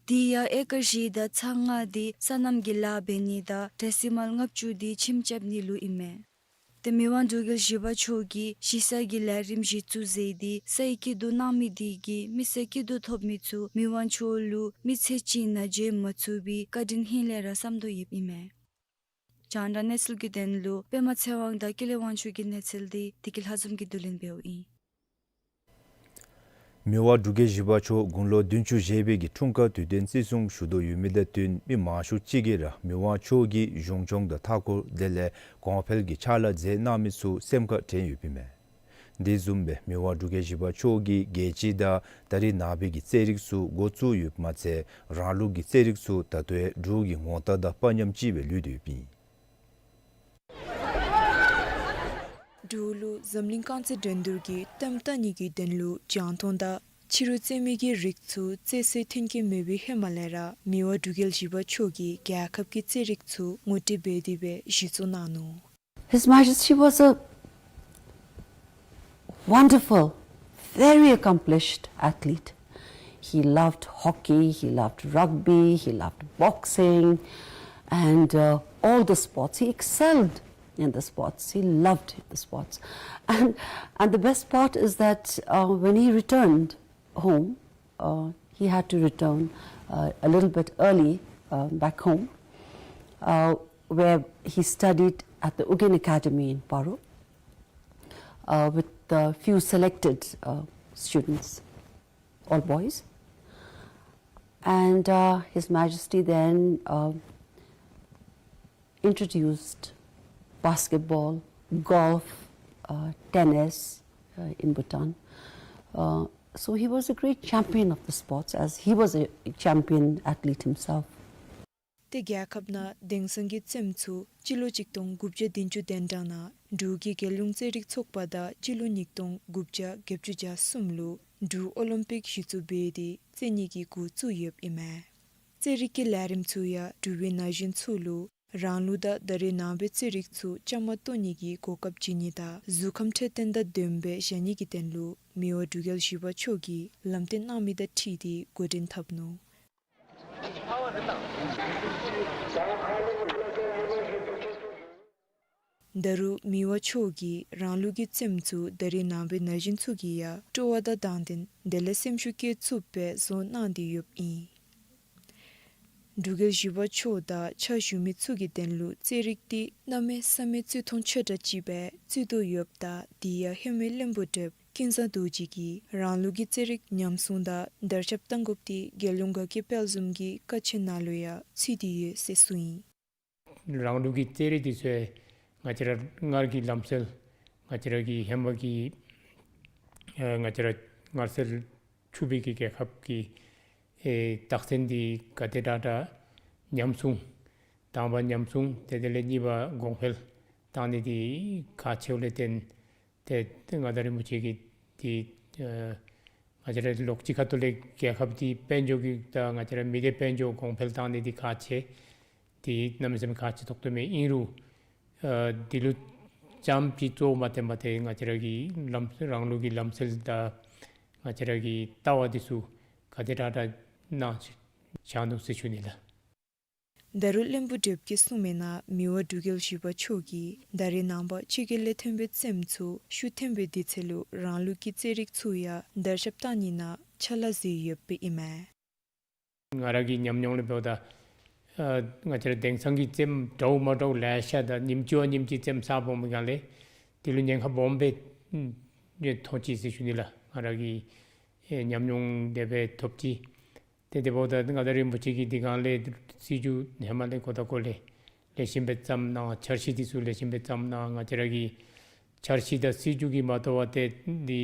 དེ་ཡང་ཨེ་ཀར་བཞི་དང་ཚག་ལྔ་དེ་སོ་ནམ་གྱི་ལཱ་འབད་ནི་དང་ཌེ་སི་མཱལ་ལྔ་བཅུ་དེ་ཁྱིམ་རྐྱབ་ནི་ལུ་ཨིན་མས། ཏེ་མི་དབང་འབྲུག་རྒྱལ་བཞི་པ་མཆོག་གིས་གཞིས་གསར་གྱི་ལས་རིམ་གཞི་བཙུགས་མཛད་དེ་སའི་སྐྱིད་སྡུག་གནང་མི་དེ་གིས་མི་སེར་སྐྱིད་སྡུག་ཐོབ་མི་ཚུ་མི་དབང་མཆོག་ལུ་མི་ཚེ་གཅིག་ནང་བརྗེད་མ་ཚུགས་པའི་བཀའ་དྲིན་ཧིང་ལས་ར་བསམ་དོ་ཡོདཔ་ཨིན་མས། རྒྱང་བསྒྲགས་གནས་ཚུལ་གྱི་དོན་ལུ་པདྨ་ཚེ་དབང་དང་ཀུན་ལེགས་དབང་ཕྱུག་གི་གནས་ཚུལ་དེ་བདེ་སྐྱིད་ལྷ་འཛོམས་ཀྱིས་བསྡུ་ལེན་འབདཝ་ཨིན། མི་དབང་འབྲུག་རྒྱལ་བཞི་པ་མཆོག་དགུང་ལོ་བདུན་ཅུ་བཞེས་པའི་གི་འཁྲུངས་སྐར་དུས་སྟོན་བརྩི་སྲུང་ཞུ་དོ་ཡོད་མི་དང་བསྟུན་མི་མང་ཤོས་ཅིག་གིས་ར་མི་དབང་མཆོག་གི་གཞུང་སྐྱོང་དང་མཐའ་འཁོར་དེ་ལས་གོང་འཕེལ་གྱི་ཕྱག་ལཱ་མཛད་གནང་མི་ཚུ་སེམས་ཁར་དྲན་ཡོདཔ་ཨིན་མས། དེ་བཟུམ་སྦེ་མི་དབང་འབྲུག་རྒྱལ་བཞི་པ་མཆོག་གིས་རྒྱལ་སྤྱི་དང་ད་རེས་ནངས་པའི་གི་རྩེད་རིགས་ཚུ་འགོ་བཙུགས་ཡོདཔ་མ་ཚད་རང་ལུགས་ཀྱི་རྩེད་རིགས་ཚུ་ད་ལྟོ་ཡང་འབྲུག་གི་ངོ་རྟགས་དང་དཔའ་ཉམས་ཅིག་སྦེ་ལུས་ཏེ་ཡོདཔ་ཨིན། འབྲུག་ལུ་འཛམ་གླིང་རྐང་རྩེད་འགྲན་བསྡུར་གྱི་གཏམ་བཏང་ནི་གི་དོན་ལུ་རྒྱང་མཐོང་དང་ཕྱི་རུ་རྩེད་མོའི་གི་རིགས་ཚུ་རྩེད་སའི་མཐུན་རྐྱེན་མེད་པའི་ཧེ་མ་ལས་ར་མི་དབང་འབྲུག་རྒྱལ་བཞི་པ་མཆོག་གིས་རྒྱལ་ཁབ་ཀྱི་རྩེད་རིགས་ཚུ་ངོ་སྤྲོད་འབད་དེ་སྦེ་གཞི་བཙུགས་གནང་ནུག། His Majesty was a wonderful, very accomplished athlete. He loved hockey, he loved rugby, he loved boxing, and uh, all the sports. He excelled in the sports. He loved the sports. And, and the best part is that uh, when he returned home, uh, he had to return uh, a little bit early uh, back home, uh, where he studied at the Ugyen Academy in Paro uh, with a few selected uh, students, all boys. And uh, His Majesty then uh, introduced basketball, golf, uh, tennis uh, in Bhutan. Uh, so he was a great champion of the sports, as he was a champion athlete himself. ཏེ་རྒྱལ་ཁབ་ནང་དེང་སང་གི་རྩེདམོ་ཚུ་སྤྱི་ལོ་གཅིག་སྟོང་དགུ་བརྒྱ་བདུན་ཅུ་དོན་གྲངས་ནང་འབྲུག་གི་རྒྱལ་ཡོངས་རྩེད་རིགས་ཚོགས་པ་དང་སྤྱི་ལོ་གཉིས་སྟོང་དགུ་བརྒྱ་བརྒྱད་ཅུ་གྱ་གསུམ་ལུ་འབྲུག་ཨོ་ལིམ་པིག་གཞི་བཙུགས་འབད་དེ་རྩེད་ནི་གི་འགོ་བཙུགས་ཡོདཔ་ཨིན་མས། རྩེད་རིགས་ཀྱི་ལས་རིམ་ཚུ་ཡང་འབྲུག་པའི་ན་གཞོན་ཚུ་ལུ་རང་ལུགས་དང་ད་རེས་ནངས་པའི་རྩེད་རིགས་ཚུ་བཅའ་མར་གཏོགས་ནི་གི་གོ་སྐབས་བྱིན་ནི་དང་གཟུགས་ཁམས་འཕྲོད་བསྟེན་དང་ལྡནམ་སྦེ་བཞག་ནི་གི་དོན་ལུ་མི་དབང་འབྲུག་རྒྱལ་བཞི་པ་མཆོག་གིས་ལམ་སྟོན་གནང་མི་དང་འཁྲིལ་ཏེ་འགོ་འདྲེན་འཐབ་ནུག། ད་རུང་མི་དབང་མཆོག་གིས་རང་ལུགས་ཀྱི་རྩེདམོ་ཚུ་ད་རེས་ནངས་པའི་ན་གཞོན་ཚུ་གིས་ཡང་སྤྲོ་བ་དང་དང་ལྡན་དེ་ལས་སེམས་ཤུགས་བསྐྱེད་ཚུགསཔ་སྦེ་བཟོ་གནང་སྟེ་ཡོདཔ་ཨིན། འབྲུག་རྒྱལ་བཞི་པ་མཆོག་དང་ཕྱག་ཞུ་མི་ཚུ་གི་དོན་ལུ་རྩེད་རིགས་འདི་གནམ་མེད་ས་མེད་རྩིས་མཐོང་ཆེ་དྲགས་ཅིག་སྦེ་བརྩི་དོ་ཡོདཔ་ད་དེ་ཡང་ཧེ་མའི་བློན་པོ་བགྲེསཔ་ཀུན་བཟང་རྡོ་རྗེ་གིས་རང་ལུགས་ཀྱི་རྩེད་རིགས་ཉམས་སྲུང་དང་དར་ཁྱབ་གཏང་དགོཔ་འདི་རྒྱལ་ཡོངས་དགའ་སྐྱིད་དཔལ་འཛོམས་ཀྱི་བཀའ་ཆད་ནང་ལུ་ཡང་ཚུད་དེ་ཡོད་ཟེར་གསུངས་ཡི། རང་ལུགས་ཀྱི་རྩེད་རིགས་འདི་ཚུ་ང་བཅས་ར་སྔར་གྱི་ལམ་སྲོལ་ང་བཅས་ར་གི་ཧེ་མ་གི་ཨེ་ང་བཅས་ར་སྔར་སྲོལ་ཕྱུག་པའི་གི་རྒྱལ་ཁབ་ཀྱི་ཨེ་རྟགས་མཚན་འདི་ག་དེ་དྲག་དྲག་ཉམས་སྲུང་དང་པ་ཉམས་སྲུང་ཏེ་དེ་ལས་གཉིས་པ་གོང་འཕེལ་བཏང་ནི་འདི་ཁག་ཆེཝ་ལས་བརྟེན་ཏེ་ཏེ་མངའ་བདག་རིན་པོ་ཆེ་གིས་འདི་ཨེ་ང་བཅས་ར་ལོགས་ཅིག་ཁ་ཐུག་ལས་རྒྱལ་ཁབ་འདི་དཔལ་འབྱོར་གྱི་དང་ང་བཅས་ར་མི་སྡེ་དཔལ་འབྱོར་གོང་འཕེལ་བཏང་ནི་འདི་ཁག་ཆེ། འདི་གནམ་མེད་ས་མེད་ཁག་ཆེ་ཏོག་ཏོ་མས། ཨིན་རུང་ཨ་འདི་ལུ་ཙམ་ཅིག་གཙོ་བོ་མ་བཏོན་པར་ཏེ་ང་བཅས་ར་གི་ལམ་རང་ལུགས་ཀྱི་ལམ་སྲོལ་དང་ང་བཅས་ར་གི་ལྟ་བ་འདི་ཚུ་ག་དེ་དྲག་དྲག་གནང་བཞག་ནུག་ཟེར་ཞུ་ནི་ལགས། ད་རུང་བློན་པོ་བགྲེསཔ་གིས་གསུངས་མི་ནང་མི་དབང་འབྲུག་རྒྱལ་བཞི་པ་མཆོག་གིས་ད་རེས་ནངས་པ་ཕྱི་རྒྱལ་ལས་ཐོན་པའི་རྩེདམོ་ཚུ་ཤུགས་ཐོན་པའི་དུས་ཚོད་ལུ་རང་ལུགས་ཀྱི་རྩེད་རིགས་ཚུ་ཡང་དར་ཁྱབ་བཏང་ནི་ནང་ཕྱག་ལཱ་མཛད་ཡོདཔ་ཨིན་མས། ང་ར་གི་ཉམས་མྱོང་ལས་འབདཝ་ད་ཨ་ང་བཅས་ར་དེང་སང་གི་རྩེདམོ་འདྲཝ་མ་འདྲཝ་ལེ་ཤ་དང་ཉིནམ་གཅིག་བ་ཉིནམ་གཅིག་རྩེདམོ་གསརཔ་འོང་མི་སྒང་ལས་དེ་ལུ་ཉེན་ཁ་སྦོམ་སྦེ་ཨེ་མཐོང་ཅི་ཟེར་ཞུ་ནི་ལགས། ང་ར་གི་ཨེ་ཉམས་མྱོང་དེ་སྦེ་ཐོབ་ཅི། ཏེ་དེ་འབདཝ་ད་མངའ་བདག་རིན་པོ་ཆེ་གིས་དེ་སྒང་ལས་སྲིད་བྱུས་ཧེ་མ་ལས་གོ་ད་གོ་ལས་ལེགས་ཤོམ་སྦེ་བརྩམས་གནང་། འཆར་གཞི་འདི་ཚུ་ལེགས་ཤོམ་སྦེ་བརྩམས་གནང་། ང་བཅས་ར་གི་འཆར་གཞི་དང་སྲིད་བྱུས་ཀྱིས་མ་དོ་བར་ཏེ་འདི་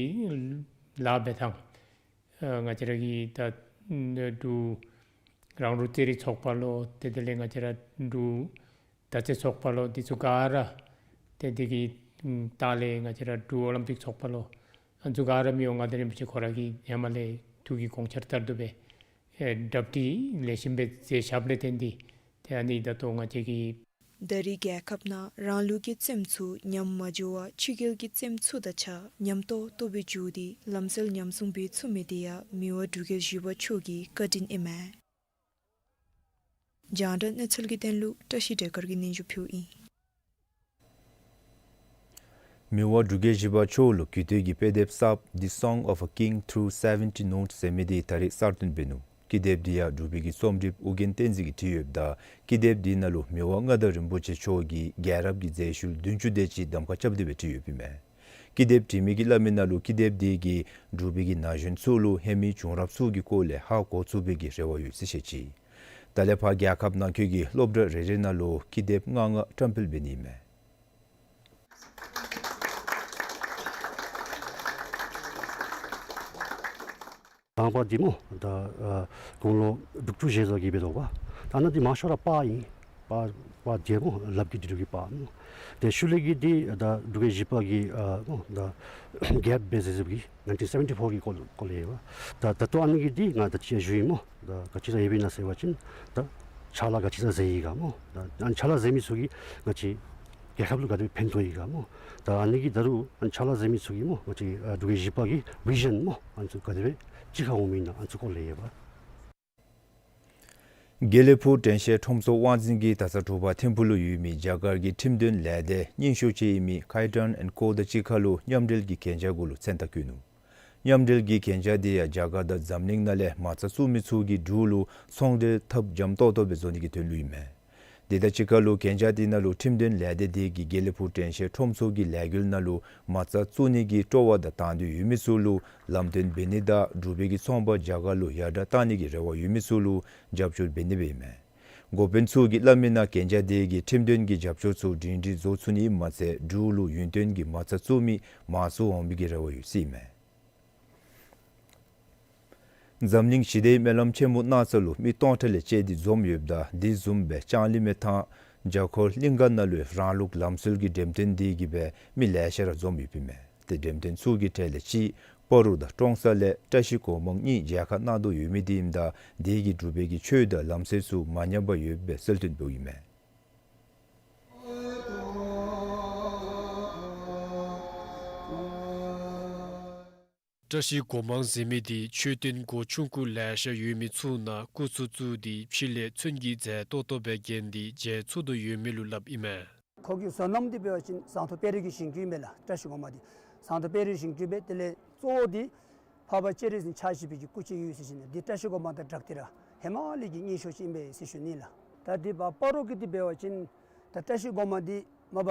ལཱ་འབད་ཐངས་ཨ་ང་བཅས་ར་གི་ད་འབྲུག་རང་ལུགས་རྩེད་རིགས་ཚོགས་པ་ལོ་ཏེ་དེ་ལས་ང་བཅས་ར་འབྲུག་མདའ་རྩེད་ཚོགས་པ་ལོ་འདི་ཚུ་ག་ར་ཏེ་འདི་གི་ ཨམ་ད་ལས་ང་བཅས་ར་འབྲུག་ཨོ་ལིམ་པིག་ཚོགས་པ་ལུ་ཨ་ནི་ཚུ་ག་ར་མི་དབང་མངའ་བདག་རིན་པོ་ཆེ་ཁོ་ར་གིས་ཧེ་མ་ལས་ཐུགས་ཀྱི་དགོངས་འཆར་ལྟར་དུ་སྦེ་ཨེ་གྲ་སྒྲིག་ལེགས་ཤོམ་སྦེ་མཛད་བཞགཔ་ལས་བརྟེན་ཏེ་ཏེ་ཨ་ནི་ད་ལྟོ་ང་བཅས་ཀྱི་ད་རེས་རྒྱལ་ཁབ་ནང་རང་ལུགས་ཀྱི་རྩེདམོ་ཚུ་ཉམས་མ་བཅུག་པར་ཕྱི་རྒྱལ་གྱི་རྩེདམོ་ཚུ་དང་གཅིག་ཁར་ཉམས་ཏོག་ཏོ་སྦེ་བཅུག་སྟེ་ལམ་སྲོལ་ཉམས་སྲུང་འབད་ཚུགས་མི་དེ་ཡང་མི་དབང་འབྲུག་རྒྱལ་བཞི་པ་མཆོག་གི་བཀའ་དྲིན་ཨིན་མས། རྒྱང་བསྒྲགས་གནས་ཚུལ་གྱི་དོན་ལུ་བཀྲ་ཤིས་བདེ་དཀར་གྱིས་སྙན་ཞུ་ཕུལཝ་ཨིན། མི་དབང་འབྲུག་རྒྱལ་བཞི་པ་མཆོག་ལུ་གུས་བཏུད་ཀྱི་དཔེ་དེབ་གསརཔ་The Song of a King Through Seventy Notes ཟེར་མི་དེ་ད་རེས་གསར་བཏོན་འབད་ནུག། ཀི་དེབ་དེ་ཡང་འབྲུག་པའི་གི་རྩོམ་སྒྲིགཔ་ཨོ་རྒྱན་བསྟན་འཛིན་གྱིས་བྲིས་ཡོདཔ་ད་ཀི་དེབ་དེ་ནང་ལུ་མི་དབང་མངའ་བདག་རིན་པོ་ཆེ་མཆོག་གིས་རྒྱལ་རབས་ཀྱི་མཛད་ཤུལ་བདུན་ཅུ་དེ་ཅིག་གདམ་ཁ་རྐྱབ་སྟེ་སྦེ་བྲིས་ཡོདཔ་ཨིན་མས། ཀི་དེབ་བྲིས་མི་གིས་སླབ་མི་ནང་ལུ་ཀི་དེབ་དེ་གིས་འབྲུག་པའི་གི་ན་གཞོན་ཚུ་ལུ་ཧེ་མའི་བྱུང་རབས་ཚུ་གི་སྐོར་ལས་ཧ་གོ་ཚུགས་པའི་གི་རེ་བ་ཡོད་ཟེར་བཤད་ཅི། ད་ལས་ཕར་རྒྱལ་ཁབ་ནང་འཁོད་ཀྱི་སློབ་གྲྭ་རེ་རེ་ནང་ལུ་ཀི་དེབ་ལྔ་ལྔ་བཀྲམ་སྤེལ་འབད་ནི་ཨིན་མས། དང་པ་འདི་སྨོ་ད་ཨ་དགུང་ལོ་དྲུག་ཅུ་བཞེས་སོ་གི་འབད་དོ་བ། ད་ནཱ་འདི་མང་ཤོས་ར་པར་ཨིན། པར་པར་འདི་སྨོ་ལགཔ་གི་འབྲི་འབྲུག་གི་པར་སྨོ། ཏེ་ཤུལ་ལས་ཀྱི་འདི་ད་འབྲུག་རྒྱལ་བཞི་པ་གིས་ཨ་སྨོ་ད་རྒྱལཔོ་འབད་ཟེར་ཟེརཝ་གི་ནའིན་ཊིན་སེ་བེན་ཊི་ཕོར་གི་སྐོར་སྐོར་ལས་ཡོད་པ། ད་ད་ལྟོ་ཨ་ནི་གི་འདི་ང་ད་ཅི་ཡང་ཞུ་ཡི་སྨོ། ད་ག་ཅི་ར་ཡོདཔ་ཨིན་ན་ཟེར་བ་ཅིན་ད་ཕྱག་ལཱ་ག་ཅི་ར་མཛད་ཡི་ག་སྨོ། ད་ཨ་ནི་ཕྱག་ལཱ་མཛད་མི་ཚུ་གིས་ང་བཅས་རྒྱལ་ཁབ་ལུ་ག་དེ་ཕན་ཐོགས་ཡི་ག་སྨོ། ད་ཨ་ནི་གི་ད་རུང་ཨ་ནི་ཕྱག་ལཱ་མཛད་མི་ཚུ་གིས་སྨོ་ང་བཅས་ཨ་འབྲུག་རྒྱལ་བཞི་པ་གི་བི་ཞཱན་སྨོ་ཨ་ནི་ཚུ་ག་དེ་སྦེ་གཅིག་ཁར་འོང་མི་ཨིན་ན་ཨ་ནི་ཚུ་སྐོར་ལས་ཡོད་པ། དགེ་ལེགས་ཕུག་དྲན་ཤེས་ཁྲོམ་ཚོགས་དབང་འཛིན་གྱིས་ད་ས་དྲོ་པ་ཐིམ་ཕུག་ལུ་ཡོད་མི་རྒྱ་གར་གྱི་ཁྲིམས་དོན་ལས་སྡེ་རྙིང་ཤོས་ཅིག་ཨིན་མི་ཁའི་ཊཱན་ཨེནཌ་ཀོ་དང་གཅིག་ཁར་ལུ་མཉམ་འབྲེལ་གྱི་གན་རྒྱ་གུ་ལུ་མཚན་རྟགས་བཀོད་ནུག། མཉམ་འབྲེལ་གྱི་གན་རྒྱ་དེ་ཡང་རྒྱ་གར་དང་འཛམ་གླིང་ནང་ལས་མ་རྩ་བཙུགས་མི་ཚུ་གིས་འབྲུག་ལུ་ཚོང་འབྲེལ་འཐབ་འཇམ་ཏོག་ཏོ་སྦེ་བཟོ་ནི་གི་དོན་ལུ་ཨིན་མས། དེ་དང་གཅིག་ཁར་ལུ་གན་རྒྱ་དེ་ནང་ལུ་ཁྲིམས་དོན་ལས་སྡེ་དེ་གིས་དགེ་ལེགས་ཕུག་དྲན་ཤེས་ཁྲོམ་ཚོགས་ཀྱི་ལས་འགུལ་ནང་ལུ་མ་རྩ་བཙུགས་ནི་གི་སྤྲོ་བ་དང་དང་འདོད་ཡོད་མི་ཚུ་ལུ་ལམ་སྟོན་འབད་ནི་དང་འབྲུག་པའི་གི་ཚོང་པ་རྒྱ་གར་ལུ་ཡར་དྲག་གཏང་ནི་གི་རེ་བ་ཡོད་མི་ཚུ་ལུ་རྒྱབ་སྐྱོར་འབད་ནི་སྦེ་ཨིན་མས། འགོ་དཔོན་ཚུ་གིས་སླབ་མི་ནང་གན་རྒྱ་དེ་གིས་ཁྲིམས་དོན་གྱི་རྒྱབ་སྐྱོར་ཚུ་སྒྲིང་སྒྲིང་བཟོ་ཚུགས་ནི་མ་ཚད་འབྲུག་ལུ་ཡུན་བརྟན་གྱི་མ་རྩ་བཙུགས་མི་མང་སུ་འོང་མི་གི་རེ་བ་ཡོད་ཟེར་ཨིན་མས། འཛམ་གླིང་ཞི་བདེའི་སྨོན་ལམ་ཆེན་མོ་གནང་ས་ལུ་མི་སྟོང་ཕྲག་ལས་བཅད་དེ་འཛོམས་ཡོདཔ་ད་དེ་བཟུམ་སྦེ་ལྕང་གླིང་མི་ཐང་རྒྱ་འཁོར་གླིང་ག་ནང་ལུ་རང་ལུགས་ལམ་སྲོལ་གྱི་འགྲེམས་སྟོན་དེ་གིས་སྦེ་མི་ལེ་ཤ་ར་འཛོམས་ཡོདཔ་ཨིན་མས། ཏེ་འགྲེམས་སྟོན་ཚུ་གི་གྲས་ལས་གཅིག་སྤ་རོ་དང་ཀྲོང་གསར་ལས་བཀྲ་ཤིས་སྒོ་མང་གཉིས་མཇལ་ཁ་གནང་དོ་ཡོད་མི་དེ་ཨིནམ་ད་དེ་གིས་འབྲུག་པའི་གི་ཆོས་དང་ལམ་སྲོལ་ཚུ་མ་ཉམས་པར་ཡོདཔ་སྦེ་གསལ་སྟོན་འབདཝ་ཨིན་མས། བཀྲ་ཤིས་སྒོ་མང་ཟེར་མི་དེ་མཆོད་རྟེན་སྒོ་ཆུང་ཀུ་ལེ་ཤ་ཡོད་མི་ཚུ་ནང་སྐུ་ཚུ་བཙུགས་ཏེ་ཕྱི་ལས་ཚོན་གྱིས་མཛེས་ཏོག་ཏོ་སྦེ་བརྒྱན་ཏེ་མཇལ་ཚུགས་དོ་ཡོད་མི་ལུ་སླབ་ཨིན་མས། ཁོ་གི་བསོད་ནམས་དེ་འབད་བ་ཅིན་ཟངས་མདོག་དཔལ་རི་གི་ཞིང་ཀུན་ཨིན་པས་ལགས། བཀྲ་ཤིས་སྒོ་མང་དེ་ཟངས་མདོག་དཔལ་རི་ཞིང་ཀུན་ཨིན་པས། དེ་ལས་གཙོ་བོ་དེ་འཕགས་པ་སྤྱན་རས་གཟིགས་ཕྱག་བཞི་པའི་གི་སྐུ་ཅིག་ཡོད་ཟེར་ཞུ་ནི། དེ་བཀྲ་ཤིས་སྒོ་མང་དང་སྦྲགས་ཏེ་ར་ཧེ་མ་ལས་ཀྱི་རྙིང་ཤོས་ཅིག་ཨིན་པས་ཟེར་ཞུ་ནི་ལགས། ད་དེ་སྤ་སྤ་རོ་གི་དེ་འབད་བ་ཅིན་ད་བཀྲ་ཤིས་སྒོ་མང་དེ་མ་པ་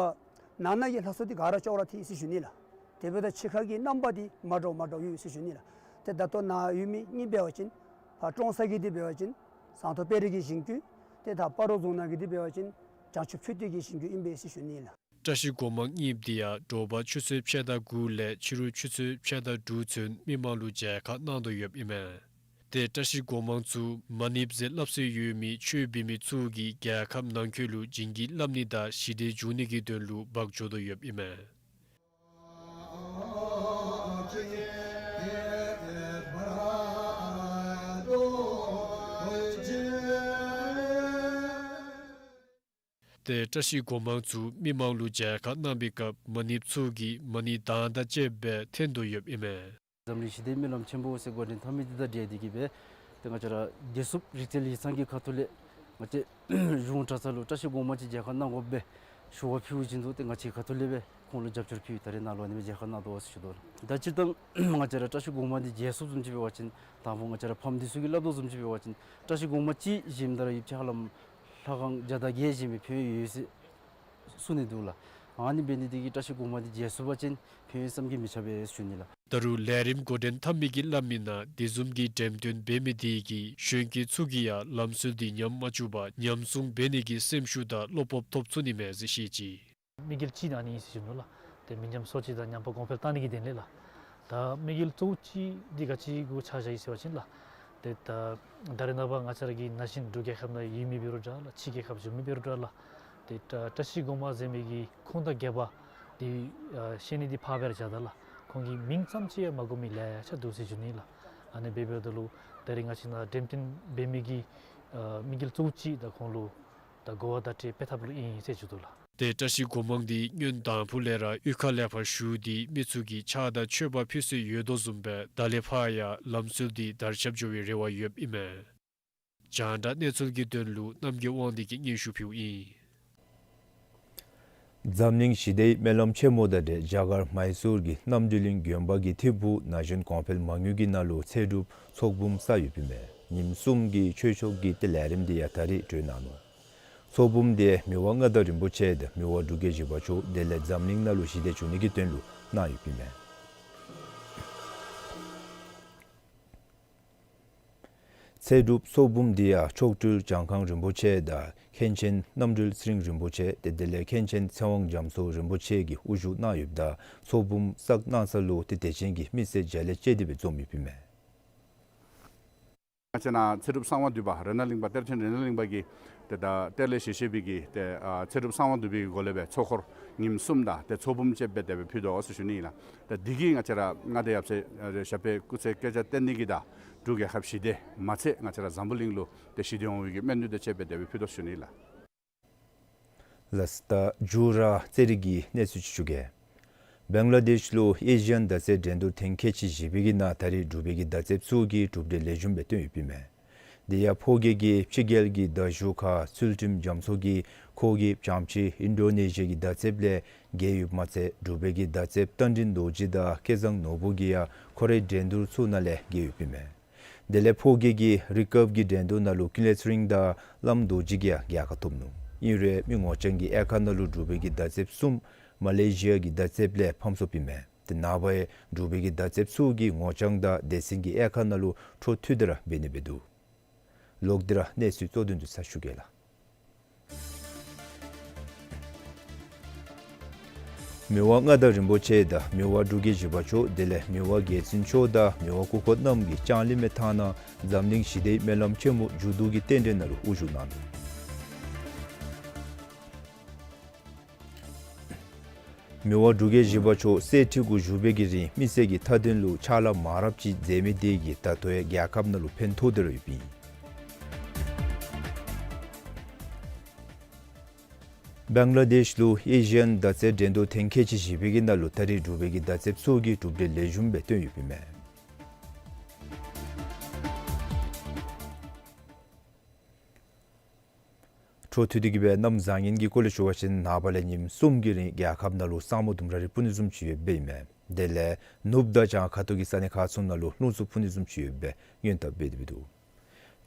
ནང་ན་གི་ལྷ་ཚོགས་དེ་ག་ར་ཅོག་ར་འཐད་ཟེར་ཞུ་ནི་ལགས། དེ་འབདཝ་ད་ཕྱི་ཁ་གི་རྣམ་པ་དེ་མ་འདྲཝ་མ་འདྲཝ་ཡོད་ཟེར་ཞུ་ནི་ལགས། ཏེ་ད་ལྟོ་ནཱ་ཡོད་མི་གཉིས་འབད་བ་ཅིན་ཕར་ཀྲོང་གསར་གྱི་དེ་འབད་བ་ཅིན་ཟངས་མདོག་དཔལ་རི་གི་ཞིང་ཀུན། ཏེ་ད་སྤ་རོ་རྫོང་ནང་གི་དེ་འབད་བ་ཅིན་བྱང་ཆུབ་མཆོད་རྟེན་གྱི་ཞིང་ཀུན་ཨིན་པས་ཟེར་ཞུ་ནི་ལགས། བཀྲ་ཤིས་སྒོ་མང་གཉིས་དེ་ཡང་དྲོ་པ་ཆུ་ཚོད་ཕྱེད་དང་དགུ་ལས་ཕྱི་རུ་ཆུ་ཚོད་ཕྱེད་དང་དྲུག་ཚུན་མི་མང་ལུ་མཇལ་ཁ་གནང་དོ་ཡོདཔ་ཨིན་མས། ཏེ་བཀྲ་ཤིས་སྒོ་མང་ཚུ་མ་ཎི་ཟེར་སླབ་སྲོལ་ཡོད་མི་ཆོས་འབད་མི་ཚུ་གིས་རྒྱལ་ཁབ་ནང་འཁོད་ལུ་བྱིན་གྱིས་བརླབ་ནི་དང་ཞི་བདེ་འབྱུང་ནི་གི་དོན་ལུ་འབག་འགྱོ་དོ་ཡོདཔ་ཨིན་མས། ཏེ་བཀྲ་ཤིས་སྒོ་མང་ཚུ་མི་མང་ལུ་མཇལ་ཁ་གནང་པའི་སྐབས་མ་ཎི་ཚུ་གིས་མ་ཎི་གདངས་དང་བཅསཔ་སྦེ་འཐེན་དོ་ཡོདཔ་ཨིན་མས། འཛམ་གླིང་ཞི་བདེའི་སྨོན་ལམ་ཆེན་པོ་ཟེར་འགོ་འདྲེན་འཐབ་མི་འདི་དང་འབྲེལ་ཏེ་གིས་སྦེ་ཏེ་ང་བཅས་ར་རྒྱལ་སྲུངཔ་རིག་རྩལ་ཡིག་ཚང་གི་ཁ་ཐུག་ལས་ང་བཅས་གཞུང་གྲྭ་ཚང་ལུ་བཀྲ་ཤིས་སྒོ་མང་ཅིག་མཇལ་ཁ་གནང་དགོ་པས་ཞུ་བ་ཕུལ་བ་བཞིན་དུ་ཏེ་ང་བཅས་ཁ་ཐུག་ལས་སྦེ་ཁོང་ལུ་རྒྱབ་སྐྱོར་ཕུལ་ད་རེས་ནཱ་ལུ་ཨ་ནི་སྦེ་མཇལ་ཁ་གནང་དོ་ཟེར་ཞུ་དོ་ལགས། ད་སྤྱིར་བཏང་ང་བཅས་ར་བཀྲ་ཤིས་སྒོ་མང་འདི་མཇལ་ཚུགསཔ་བཟུམ་ཅིག་འབད་བ་ཅིན་དང་ཕུ་ང་བཅས་ར་ཕམ་འདི་ཚུ་གིས་སླབ་དོ་བཟུམ་ཅིག་འབད་བ་ཅིན་བཀྲ་ཤིས་སྒོ་མང་གཅིག་བཞེངསམ་ད་ར་ཡུདཔ་ཅིག་ཧ་ལམ་ལྷ་ཁང་བརྒྱ་དང་བརྒྱད་བཞེངས་པའི་ཕན་ཡོན་ཡོད་ཟེར་གསུང་ནི་འདུག་ལགས། ཨ་ནི་འབད་ནི་དེ་གིས་བཀྲ་ཤིས་སྒོ་མང་འདི་མཇལ་ཚུགས་པ་ཅིན་ཕན་ཡོན་བསམ་གྱིས་མི་ཁྱབ་པས་ཞུ་ནི་ལགས། ད་རུང་ལས་རིམ་འགོ་འདྲེན་འཐབ་མི་གིས་སླབ་མི་ནང་དེ་བཟུམ་གྱི་འགྲེམས་སྟོན་འབད་མི་དེ་གིས་གཞོན་སྐྱེས་ཚུ་གིས་ཡང་ལམ་སྲོལ་འདི་ཉམས་མ་བཅུག་པར་ཉམས་སྲུང་འབད་ནི་གི་སེམས་ཤུགས་དང་བློ་སྤོབས་ཐོབ་ཚུགས་ནི་མས་ཟེར་བཤད་ཅི། དམིགས་ཡུལ་གཅིག་ནི་ཨ་ནི་ཨིན་ཟེར་ཞུ་ནི་ལགས། ཏེ་མི་ཉམས་གསོ་བྱེད་དང་ཉམས་པ་གོང་འཕེལ་གཏང་ནི་གི་དོན་ལས་ལགས། ད་དམིགས་ཡུལ་གཙོ་བོ་གཅིག་འདི་ག་ཅི་གུ་ཆ་བཞག་ཡི་ཟེར་བ་ཅིན་ལགས། ཏེ་ད་ད་རེས་ནངས་པ་ང་བཅས་ར་གི་ན་གཞོན་འབྲུག་རྒྱལ་ཁབ་ནང་ཡོད་མི་འབད་རུང་འདྲ་ལགས། ཕྱི་རྒྱལ་ཁབ་བཞུགས་མི་འབད་རུང་འདྲ་ལགས། ཏེ་ད་བཀྲ་ཤིས་སྒོ་མང་ཟེར་མི་གི་ཁུངས་དང་རྒྱས་པ་ དེ་ཨ་བཤད་ནི་འདི་ཕར་སྦེ་ར་བཞག་ད་ལགས། ཁོང་གི་མིང་ཙམ་ཅིག་ཡང་མ་གོ་མི་ལེ་ཤ་འདུག་ཟེར་ཞུ་ནི་ལགས། ཨ་ནི་འབདཝ་ད་ལུ་ད་རིས་ང་བཅས་ནཱ་འགྲེམས་སྟོན་འབད་མི་གི་ཨ་དམིགས་ཡུལ་གཙོ་བོ་ཅིག་ད་ཁོང་ལུ་ད་གོ་བ་བརྡ་སྤྲོད་འབད་ཐབས་ལུ་ཨིན་ཟེར་ཞུ་དོ་ལགས། ཏེ་བཀྲ་ཤིས་སྒོ་མང་འདི་སྔོན་དང་ཕུ་ལས་ར་གཡུས་ཁ་ལས་ཕར་བཞུགས་ཏེ་མི་ཚུ་གིས་ཕྱག་དང་མཆོདཔ་ཕུལ་སྲོལ་ཡོད་དོ་བཟུམ་སྦེ་ད་ལས་ཕར་ཡང་ལམ་སྲོལ་འདི་དར་ཁྱབ་འགྱོ་བའི་རེ་བ་ཡོདཔ་ཨིན་མས། རྒྱང་བསྒྲགས་གནས་ཚུལ་གྱི་དོན་ལུ་རྣམ་རྒྱལ་དབང་འདུས་ཀྱིས་སྙན་ཞུ་ཕུལཝ་ཨིན། འཛམ་གླིང་ཞི་བདེའི་སྨོན་ལམ་ཆེན་མོ་དང་འབྲེལ་རྒྱ་གར་མཱི་སུར་གྱི་རྣམ་གྲོལ་གླིང་དགོན་པ་གི་ཐིམ་ཕུག་ན་གཞོན་གོང་འཕེལ་མ་དངུལ་གྱི་ནང་ལུ་ཚེ་སྒྲུབ་ཚོགས་འབུམ་བསགས་ཡོདཔ་ཨིན་མས། ཉིནམ་གསུམ་གྱི་ཆོས་ཕྱོགས་ཀྱི་ཏེ་ལས་རིམ་འདི་ཡང་ད་རིས་གྲོལ་གནང་ནུག། ཚོགས་འབུམ་འདི་མི་དབང་མངའ་བདག་རིན་པོ་ཆེ་དང་མི་དབང་འབྲུག་རྒྱལ་བཞི་པ་མཆོག་དེ་ལས་འཛམ་གླིང་ནང་ལུ་ཞི་བདེ་འབྱུང་ནི་གི་དོན་ལུ་གནང་ཡོདཔ་ཨིན་མས། ཚེ་སྒྲུབ་ཚོགས་འབུམ་འདི་ཡང་མཆོག་སྤྲུལ་གྱངས་ཁང་རིན་པོ་ཆེ་དང་མཁན་ཆེན་རྣམ་གྲོལ་ཚེ་རིང་རིན་པོ་ཆེ་ཏེ་དེ་ལས་མཁན་ཆེན་ཚེ་དབང་རྒྱ་མཚོ་རིན་པོ་ཆེ་གིས་དབུ་བཞུགས་གནང་ཡོདཔ་ད་ཚོགས་འབུམ་བསགས་གནང་ས་ལུ་ཏེ་དད་ཅན་གྱི་མི་སེར་བརྒྱ་ལས་བཅད་དེ་སྦེ་འཛོམས་ཡོདཔ་ཨིན་མས། ང་བཅས་ནཱ་ཚེ་སྒྲུབ་གསང་བ་འདུས་པ་རཏྣ་གླིང་པ་གཏེར་ཆེན་རཏྣ་གླིང་པ་གིས་ཏེ་ད་གཏེར་ལས་བཞེས་བཞེས་པའི་གི་ཏེ་ཨ་ཚེ་སྒྲུབ་གསང་བ་འདུས་པའི་གི་སྒོ་ལས་སྦེ་ཚོགས་འཁོར་ཉིནམ་གསུམ་དང་ཏེ་ཚོགས་འབུམ་བཅས་སྦེ་དེ་སྦེ་ཕུལ་དོ་ཟེར་ཞུ་ནི་ཨིན་ལགས། ཏེ་འདི་གིས་ང་བཅས་ར་མངའ་བདག་ཡབ་སྲས་ཨ་ཞབས་པད་སྐུ་ཚེ་བསྐལ་བརྒྱར་བརྟན་ནི་གི་དང་འབྲུག་རྒྱལ་ཁབ་ཞི་བདེ་མ་ཚད་ང་བཅས་ར་འཛམ་བུ་གླིང་ལུ་ཏེ་ཞི་བདེ་འོང་བའི་གི་སྨོན་འདུན་དང་བཅས་སྦེ་དེ་སྦེ་ཕུལ་དོ་ཟེར་ཞུ་ནི་ཨིན་ལགས། ལགས་སོ། ད་མཇུག་ར་རྩེད་རིགས་ཀྱི་གནས་ཚུལ་ཅིག་ཞུ་གེ། བང་ལ་དེཤ་ལུ་ཨེ་ཤི་ཡན་མདའ་རྩེད་འགྲན་བསྡུར་ཐེངས་ཁལ་གཅིག་བཞི་པའི་གི་ནང་ད་རིས་འབྲུག་པའི་གི་མདའ་རྩེདཔ་ཚུ་གིས་གྲུབ་འབྲས་ལེགས་ཤོམ་སྦེ་བཏོན་ཡོདཔ་ཨིན་མས། དེ་ཡང་ཕོ་རྒྱས་ཀྱི་ཕྱི་རྒྱལ་གྱི་མདའ་གཞུ་ཁག་ཚུལ་ཁྲིམས་རྒྱ་མཚོ་གིས་ཁོ་གི་བྱམས་སྤྱི་ཨིན་ཌོ་ནེ་ཤི་ཡ་གི་མདའ་རྩེདཔ་ལས་རྒྱལ་ཡོདཔ་མ་ཚད་འབྲུག་པའི་གི་མདའ་རྩེདཔ་རྟ་མགྲིན་རྡོ་རྗེ་དང་སྐལ་བཟང་ནོར་བུ་གིས་ཡང་ཁོ་རའི་འགྲན་བསྡུར་ཚུ་ནང་ལས་རྒྱལ་ཡོདཔ་ཨིན་མས། དེ་ལས་ཕོ་རྒྱས་ཀྱི་རི་ཀརབ་ཀྱི་འགྲན་བསྡུར་ནང་ལུ་ཀུན་ལེགས་ཚེ་རིང་དང་བླམ་རྡོ་རྗེ་གིས་ཡང་རྒྱལ་ཁ་ཐོབ་ནུག། ཨིན་རུང་མི་ངོ་རྐྱང་གི་དབྱེ་ཁག་ནང་ལུ་འབྲུག་པའི་གི་མདའ་རྩེདཔ་གསུམ་མ་ལེ་ཤི་ཡ་གི་མདའ་རྩེདཔ་ལས་ཕམ་སོཔ་ཨིན་མས། ཏེ་ནངས་པ་ཡང་འབྲུག་པའི་གི་མདའ་རྩེདཔ་ཚུ་གིས་ངོ་རྐྱང་དང་སྡེ་ཚན་གྱི་དབྱེ་ཁག་ནང་ལུ་འཕྲོ་མཐུད་དེ་ར་འབད་ནི་སྦེ་འདུག། ལོག་སྟེ་ར་གནས་ཚུལ་གཙོ་དོན་ཚུ་ཚར་ཞུ་གེ་ལགས། མི་དབང་མངའ་བདག་རིན་པོ་ཆེ་དང་མི་དབང་འབྲུག་རྒྱལ་བཞི་པ་མཆོག་དེ་ལས་མི་དབང་རྒྱལ་བཙུན་མཆོག་དང་མི་དབང་སྐུ་འཁོར་རྣམས་ཀྱིས་ལྕང་གླིང་མའི་ཐང་ནང་འཛམ་གླིང་ཞི་བདེའི་སྨོན་ལམ་ཆེན་མོ་མཇུག་བསྡུ་གི་རྟེན་འབྲེལ་ནང་ལུ་དབུ་བཞུགས་གནང་ནུག། མི་དབང་འབྲུག་རྒྱལ་བཞི་པ་མཆོག་གསེར་ཁྲི་གུ་བཞུགས་པའི་གི་རིང་མི་སེར་གྱི་མཐའ་དོན་ལུ་ཕྱག་ལཱ་མང་རབས་ཅིག་མཛད་མི་དེ་གིས་ད་ལྟོ་ཡང་རྒྱལ་ཁབ་ནང་ལུ་ཕན་ཐོགས་ཏེ་ར་ཡོདཔ་ཨིན། བང་ལ་དེཤ་ལུ་ཨེ་ཤི་ཡན་མདའ་རྩེད་འགྲན་བསྡུར་ཐེངས་ཁལ་གཅིག་བཞི་པའི་གི་ནང་ལུ་ད་རིས་འབྲུག་པའི་གི་མདའ་རྩེདཔ་ཚུ་གིས་གྲུབ་འབྲས་ལེགས་ཤོམ་སྦེ་བཏོན་ཡོདཔ་ཨིན་མས། འཕྲོ་མཐུད་དེ་གི་སྦེ་གནམ་བཟང་ངན་གྱི་སྐོར་ལས་ཞུ་བ་ཅིན་ནངས་པ་ལས་ཉིནམ་གསུམ་གྱི་རིང་རྒྱལ་ཁབ་ནང་ལུ་ས་སྨུག་ལྡུམ་ར་རེ་སྤུབ་ནི་བཟུམ་ཅིག་ཡོདཔ་ཨིན་མས། དེ་ལས་ནུབ་དང་བྱང་ཁ་ཐུག་གི་ས་གནས་ཁག་ཚུ་ནང་ལུ་རླུང་འཚུབ་འཕུ་ནི་བཟུམ་ཅིག་ཡོདཔ་སྦེ་སྔོན་དཔག་འབད་དེ་སྦེ་འདུག།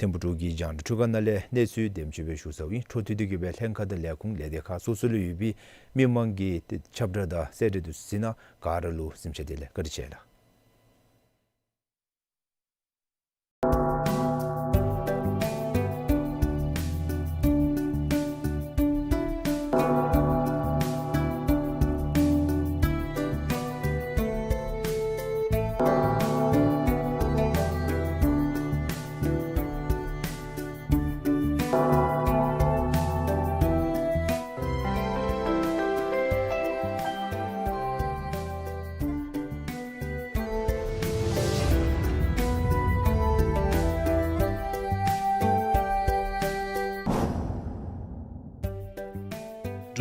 ཐིམ་ཕུག་འབྲུག་གི་རྒྱང་བསྒྲགས་ཁང་ནང་ལས་གནས་ཚུལ་དེམ་ཅིག་སྦེ་ཞུ་ཚརཝ་ཨིན། འཕྲོ་མཐུད་དེ་གི་སྦེ་ལྷན་ཁག་དང་ལས་ཁུངས་ལས་སྡེ་ཁག་སོ་སོ་ལུ་ཡོད་པའི་མི་མང་གི་ཁྱབ་བསྒྲགས་དང་གསལ་བསྒྲགས་འདི་ཚུ་གཟིགས་གནང་། ག་ར་ལུ་གཟིམ་ཅུང་བདེ་ལེགས། བཀའ་དྲིན་ཆེ་ལགས།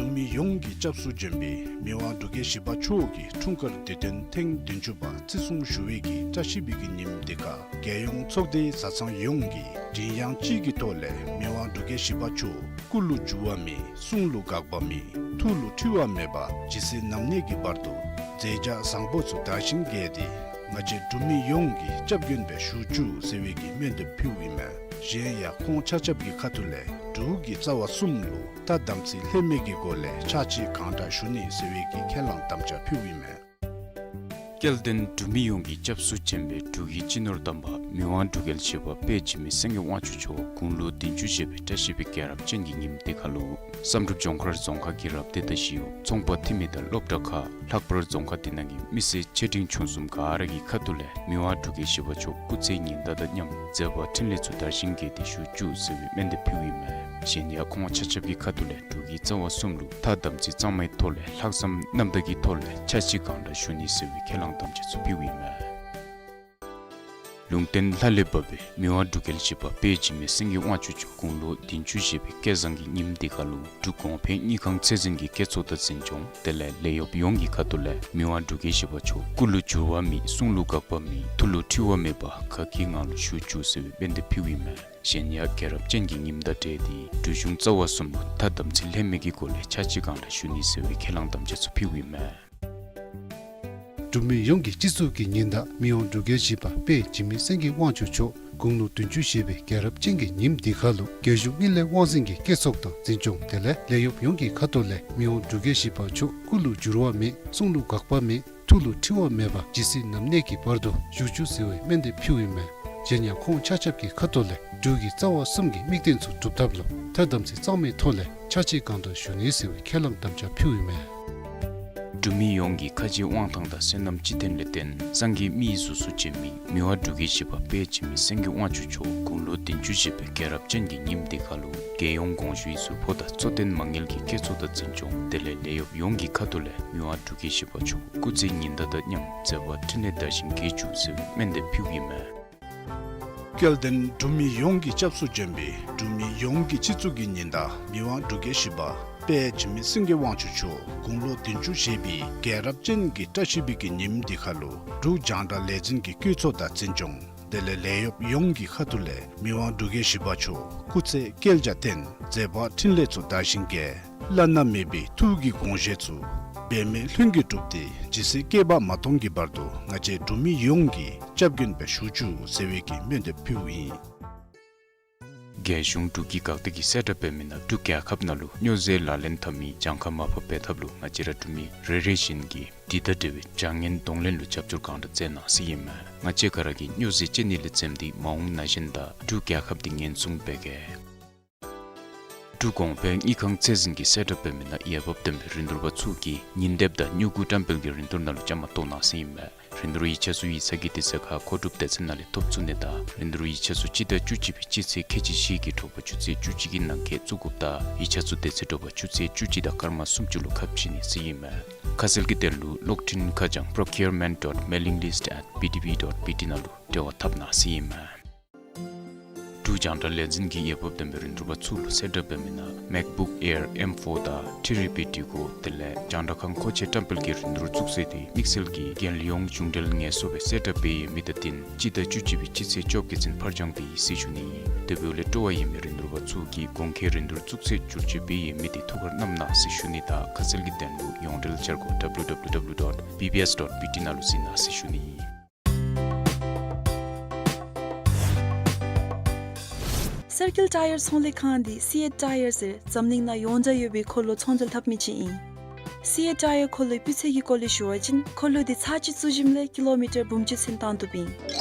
འབྲུག་མི་ཡོངས་ཀྱི་སྐྱབས་སུ་བྱོན་པའི་མི་དབང་འབྲུག་རྒྱལ་བཞི་པ་མཆོག་གི་འཁྲུངས་སྐར་དུས་སྟོན་ཐེངས་བདུན་ཅུ་པ་བརྩི་སྲུང་ཞུ་བའི་གི་བཀྲ་ཤིས་པའི་གི་ཉིནམ་འདི་ཁར་རྒྱལ་ཡོངས་ཚོགས་སྡེའི་བཟའ་ཚང་ཡོངས་ཀྱིས་མགྲིན་དབྱངས་གཅིག་གི་ཐོག་ལས་མི་དབང་འབྲུག་རྒྱལ་བཞི་པ་མཆོག་སྐུ་ལུ་འགྱུར་བ་མེད། གསུང་ལུ་འགག་པ་མེད། ཐུགས་ལུ་འཁྲུལ་བ་མེད་པར་ཇི་སྲིད་ནམ་གནས་ཀྱི་བར་དུ་མཛད་བྱ་བཟང་པོ་ཚུ་དར་ཞིང་རྒྱས་ཏེ་ང་བཅས་འབྲུག་མི་ཡོངས་ཀྱིས་སྐྱབས་མགོན་སྦེ་བཞུགས་བཅུག་ཟེར་བའི་གི་སྨོན་འདེབས་ཕུལཝ་ཨིན་མས། གཞན་ཡང་ཁོང་ཆ་ཁྱབ་ཀྱི་ཁ་ཐུག་ལས་འབྲུག་གི་རྩ་བ་གསུམ་ལུ་ད་དམ་ཚིག་ལྷད་མེད་ཀྱི་སྒོ་ལས་ཕྱག་ཕྱི་གང་དྲག་ཞུ་ནི་ཟེར་བའི་གི་ཁས་བླངས་དམ་བཅའ་ཕུལཝ་ཨིན་མས། སྐལ་ལྡན་འབྲུག་མི་ཡོངས་ཀྱི་སྐྱབས་སུ་བྱོན་པའི་འབྲུག་གི་སྤྱི་ནོར་དམ་པ་མི་དབང་འབྲུག་རྒྱལ་བཞི་པ་དཔལ་འཇིགས་མེད་སེང་གེ་དབང་ཕྱུག་མཆོག་དགུང་ལོ་བདུན་ཅུ་བཞེས་པའི་བཀྲ་ཤིས་པའི་རྒྱལ་རབས་ཅན་གྱི་ཉིནམ་འདི་ཁར་ལུ་བསམ་གྲུབ་ལྗོངས་མཁར་རྫོང་ཁག་གི་རབ་སྡེ་དང་ཞི་གཡོག་ཚོང་པ་འཐུས་མི་དང་སློབ་གྲྭ་ཁག་ལྷག་པར་རྫོང་ཁག་འདི་ནང་གི་མི་སེར་ཆེ་འབྲིང་ཆུང་གསུམ་ག་ར་གི་ཁ་ཐུག་ལས་མི་དབང་འབྲུག་རྒྱལ་བཞི་པ་མཆོག་སྐུ་ཚེ་ཉིན་ཟླ་དང་མཉམ་མཛད་པ་འཕྲིན་ལས་ཚུ་དར་ཞིང་རྒྱས་ཏེ་བཞུགས་བཅུག་ཟེར་བའི་སྨོན་འདེབས་ཕུལཝ་ཨིན་མས། གཞན་ཡང་ཁོང་ཆ་ཁྱབ་ཀྱི་ཁ་ཐུག་ལས་འབྲུག་གི་རྩ་བ་གསུམ་ལུ་ཐ་དམ་ཚིག་གཙང་མའི་ཐོག་ལས་ལྷག་བསམ་རྣམ་དག་གི་ཐོག་ལས་ཕྱག་ཕྱི་གང་དྲག་ཞུ་ནི་ཟེར་བའི་ཁས་བླངས་དམ་བཅའ་ཚུ་ཕུལཝ་ཨིན་མས། ལུང་བསྟན་ལྷ་ལས་བབས་པའི་མི་དབང་འབྲུག་རྒྱལ་བཞི་པ་དཔལ་འཇིགས་མེད་སེང་གེ་དབང་ཕྱུག་མཆོག་དགུང་ལོ་བདུན་ཅུ་བཞེས་པའི་སྐལ་བཟང་གི་ཉིནམ་འདི་ཁར་ལུ་འབྲུག་གོང་འཕེལ་དངུལ་ཁང་ཚད་འཛིན་གྱི་བཀོད་ཚོགས་དང་འཛིན་སྐྱོང་དེ་ལས་ལས་གཡོགཔ་ཡོངས་ཀྱི་ཁ་ཐུག་ལས་མི་དབང་འབྲུག་རྒྱལ་བཞི་པ་མཆོག་སྐུ་ལུ་འགྱུར་བ་མེད་གསུང་ལུ་དགག་པ་མེད་ཐུགས་ལུ་འཁྲུལ་བ་མེད་པར་དགའ་སྐྱིད་ངང་ལུ་བཞུགས་བཅུག་ཟེར་བའི་སྨོན་འདེབས་ཕུལཝ་ཨིན་མས། གཞན་ཡང་རྒྱལ་རབས་ཅན་གྱི་ཉིནམ་དང་འབྲེལ་ཏེ་འབྲུག་གཞུང་རྩ་བ་གསུམ་ལུ་ཐ་དམ་ཚིག་ལྷད་མེད་ཀྱི་སྒོ་ལས་ཕྱག་ཕྱི་གང་དྲག་ཞུ་ནི་ཟེར་བའི་ཁས་བླངས་དམ་བཅའ་ཚུ་ཕུལཝ་ཨིན་མས། འབྲུག་མི་ཡོངས་ཀྱི་སྤྱི་གཙུག་གི་ཉི་ཟླ་མི་དབང་འབྲུག་རྒྱལ་བཞི་པ་དཔལ་འཇིགས་མེད་སེང་གེ་དབང་ཕྱུག་མཆོག་དགུང་ལོ་བདུན་ཅུ་བཞེས་པའི་རྒྱལ་རབས་ཅན་གྱི་ཉིནམ་འདི་ཁར་ལུ་རྒྱལ་གཞུང་དངུལ་ལས་དབང་འཛིན་གྱི་བཀོད་ཚོགས་དང་འཛིན་སྐྱོང་དེ་ལས་ལས་གཡོགཔ་ཡོངས་ཀྱི་ཁ་ཐུག་ལས་མི་དབང་འབྲུག་རྒྱལ་བཞི་པ་མཆོག་སྐུ་ལུ་འགྱུར་བ་མེད་གསུང་ལུ་དགག་པ་མེད་ཐུགས་ལུ་འཁྲུལ་བ་མེད་པར་ཇི་སྲིད་ནམ་གནས་ཀྱི་བར་དུ་བཞུགས་བཅུག་ཟེར་བའི་སྨོན་འདེབས་ཕུལཝ་ཨིན་མས། གཞན་ཡང་ཁོང་ཆ་ཁྱབ་ཀྱི་ཁ་ཐུག་ལས་འབྲུག་གི་རྩ་བ་གསུམ་གྱི་དམིགས་དོན་ཚུ་སྒྲུབ་ཐབས་ལུ་ཐ་དམ་ཚིག་གཙང་མའི་ཐོག་ལས་ཕྱག་ཕྱི་གང་དྲག་ཞུ་ནི་ཟེར་བའི་ཁས་བླངས་དམ་བཅའ་ཕུལཝ་ཨིན་མས། འབྲུག་མི་ཡོངས་ཀྱི་ཁ་རྗེ་དབང་ཐང་དང་བསོད་ནམས་སྤྱི་དོན་ལས་བརྟེན་སངས་རྒྱས་མི་ཡི་གཟུགས་སུ་བྱོན་མི་མི་དབང་འབྲུག་རྒྱལ་བཞི་པ་དཔལ་འཇིགས་མེད་སེང་གེ་དབང་ཕྱུག་མཆོག་དགུང་ལོ་བདུན་ཅུ་བཞེས་པའི་རྒྱལ་རབས་ཅན་གྱི་ཉིནམ་འདི་ཁར་ལུ་རྒྱལ་ཡོངས་དགོངས་ཞུའི་ཟུར་ཕོགས་དང་གཙོ་བསྟེན་མ་དངུལ་གྱི་བཀོད་ཚོགས་དང་འཛིན་སྐྱོང་དེ་ལས་ལས་གཡོགཔ་ཡོངས་ཀྱི་ཁ་ཐུག་ལས་མི་དབང་འབྲུག་རྒྱལ་བཞི་པ་མཆོག་སྐུ་ཚེ་ཉི་ཟླ་དང་མཉམ་མཛད་པ་འཕྲིན་ལས་དར་ཞིང་རྒྱས་བཅུག་ཟེར་བའི་སྨོན་འདེབས་ཕུལཝ་ཨིན་མས། སྐལ་ལྡན་འབྲུག་མི་ཡོངས་ཀྱི་སྐྱབས་སུ་བྱོན་པའི་འབྲུག་མི་ཡོངས་ཀྱི་སྤྱི་གཙུག་གི་ཉི་ཟླ་མི་དབང་འབྲུག་རྒྱལ་བཞི་པ་དཔལ་འཇིགས་མེད་སེང་གེ་དབང་ཕྱུག་མཆོག་དགུང་ལོ་བདུན་ཅུ་བཞེས་པའི་རྒྱལ་རབས་ཅན་གྱི་བཀྲ་ཤིས་པའི་གི་ཉིནམ་འདི་ཁར་ལུ་འབྲུག་རྒྱང་བསྒྲགས་ལས་འཛིན་གྱི་བཀོད་ཚོགས་དང་འཛིན་སྐྱོང་དེ་ལས་ལས་གཡོགཔ་ཡོངས་ཀྱི་ཁ་ཐུག་ལས་མི་དབང་འབྲུག་རྒྱལ་བཞི་པ་མཆོག་སྐུ་ཚེ་བསྐལ་བརྒྱར་བརྟན་མཛད་པ་འཕྲིན་ལས་ཚུ་དར་ཞིང་རྒྱས་བླ་ན་མེད་པའི་ཐུགས་ཀྱི་དགོངས་བཞེད་ཚུ་འབད་མེད་ལྷུན་གྱིས་གྲུབ་སྟེ་ཇི་སྲིད་བསྐལ་པ་མ་སྟོངས་ཀྱི་བར་དུ་ང་བཅས་འབྲུག་མི་ཡོངས་ཀྱི་སྐྱབས་མགོན་སྦེ་བཞུགས་བཅུག་ཟེར་བའི་གི་སྨོན་འདེབས་ཕུལཝ་ཨིན། རྒྱལ་གཞུང་འབྲུག་གི་འགག་སྡེ་གིས་གསལ་བསྒྲགས་འབད་མི་ནང་འབྲུག་རྒྱལ་ཁབ་ནང་ལུ་སྨྱོ་རྫས་ལག་ལེན་འཐབ་མི་གྱངས་ཁ་མར་ཕབ་འབད་ཐབས་ལུ་ང་བཅས་ར་འབྲུག་མི་རེ་རེ་བཞིན་གྱིས་འདི་དང་འབྲེལ་བའི་བྱ་ངན་གདོང་ལེན་ལུ་རྒྱབ་སྐྱོར་གང་དྲག་མཛད་གནང་ཟེར་ཨིན་མས། ང་བཅས་ག་ར་གིས་སྨྱོ་རྫས་སྤྱོད་ནི་ལས་འཛེམ་སྟེ་མ་འོངས་ན་གཞོན་དང་འབྲུག་རྒྱལ་ཁབ་འདི་ཉེན་སྲུང་འབད་གེ། འབྲུག་གོང་འཕེལ་དངུལ་ཁང་ཚད་འཛིན་གྱིས་གསལ་བསྒྲགས་འབད་མི་ནང་འོས་འབབ་ལྡན་པའི་རིན་བསྡུར་པ་ཚུ་གིས་ཉིན་དེབ་དང་སྨྱུ་གུ་བཀྲམ་སྤེལ་གྱི་རིན་བསྡུར་ནང་ལུ་བཅའ་མར་གཏོགས་གནང་ཟེར་ཨིན་མས། རིན་བསྡུར་ཡིག་ཆ་ཚུ་ཡིག་ཚང་གི་དུས་ཚོད་ཁར་མཁོ་སྒྲུབ་སྡེ་ཚན་ནང་ལས་ཐོབ་ཚུགས་ནི་དང་རིན་བསྡུར་ཡིག་ཆ་ཚུ་སྤྱི་ཟླ་བཅུ་གཅིག་པའི་སྤྱི་ཚེས་ཁལ་གཅིག་བཞི་གི་དྲོ་པ་ཆུ་ཚོད་བཅུ་གཅིག་གི་ནང་འཁོད་བཙུགས་དགོཔ་དང་ཡིག་ཆ་ཚུ་དེ་ཚེ་དྲོ་པ་ཆུ་ཚོད་བཅུ་གཅིག་དང་སྐར་མ་སུམ་ཅུ་ལུ་ཁ་ཕྱེ་ནི་ཟེར་ཨིན་མས། ཁ་གསལ་གྱི་དོན་ལུ་གློག་འཕྲིན་ཁ་བྱང་procurement dot mailing list at B D B dot B T ནང་ལུ་འབྲེལ་བ་འཐབ་གནང་ཟེར་ཨིན་མས། འབྲུག་རྒྱང་བསྒྲགས་ལས་འཛིན་གྱིས་འོས་འབབ་ལྡན་པའི་རིན་བསྡུར་པ་ཚུ་ལུ་གསལ་བསྒྲགས་འབད་མི་ནང་MacBook Air M four དང་ཐི་རི་པི་འབྲི་གུ་དེ་ལས་རྒྱང་བསྒྲགས་ཁང་མཁོ་ཆས་བཀྲམ་སྤེལ་གྱི་རིན་བསྡུར་བཙུགས་ཚེས་དེ་དམིགས་བསལ་གྱི་རྒྱལ་ཡོངས་གཞུང་འབྲེལ་ངལ་གསོ་སྦེ་གསལ་བསྒྲགས་འབད་ཡོད་མི་དང་བསྟུན་སྤྱི་ཟླ་བཅུ་གཅིག་པའི་སྤྱི་ཚེས་བཅོ་བརྒྱད་ཚུན་ཕར་འགྱངས་འབད་ཡི་ཟེར་ཞུ་ནི་ཨིན། དེ་འབདཝ་ལས་སྤྲོ་བ་ཡོད་མི་རིན་བསྡུར་པ་ཚུ་གིས་གོང་འཁོད་རིན་བསྡུར་བཙུགས་ཚེས་བསྒྱུར་བཅོས་འབད་ཡོད་མི་དེ་ཐུགས་ཁར་བསྣམས་གནང་ཟེར་ཞུ་ནི་དང་ཁ་གསལ་གྱི་དོན་ལུ་ཡོངས་འབྲེལ་འཆར་སྒོ་W W W dot B B S dot B T ནང་ལུ་གཟིགས་གནང་ཟེར་ཞུ་ནི་ཨིན། སེར་སྐྱ་ཊ་ཡར་ཚོང་ལས་ཁང་འདི་སི་ཨེཊ་ཊ་ཡར་ཟེར་འཛམ་གླིང་ནང་ཡོངས་གྲགས་ཡོད་པའི་འཁོར་ལོ་ཚོང་འབྲེལ་འཐབ་མི་ཅིག་ཨིན། སི་ཨེཊ་ཊ་ཡར་འཁོར་ལོའི་སྤུས་ཚད་ཀྱི་སྐོར་ལས་ཞུ་བ་ཅིན་འཁོར་ལོ་འདི་ཚར་གཅིག་བཙུགས་ཞིནམ་ལས་ཀི་ལོ་མི་ཊར་འབུམ་གཅིག་ཚུན་བཏང་བཏུབ་ཨིན།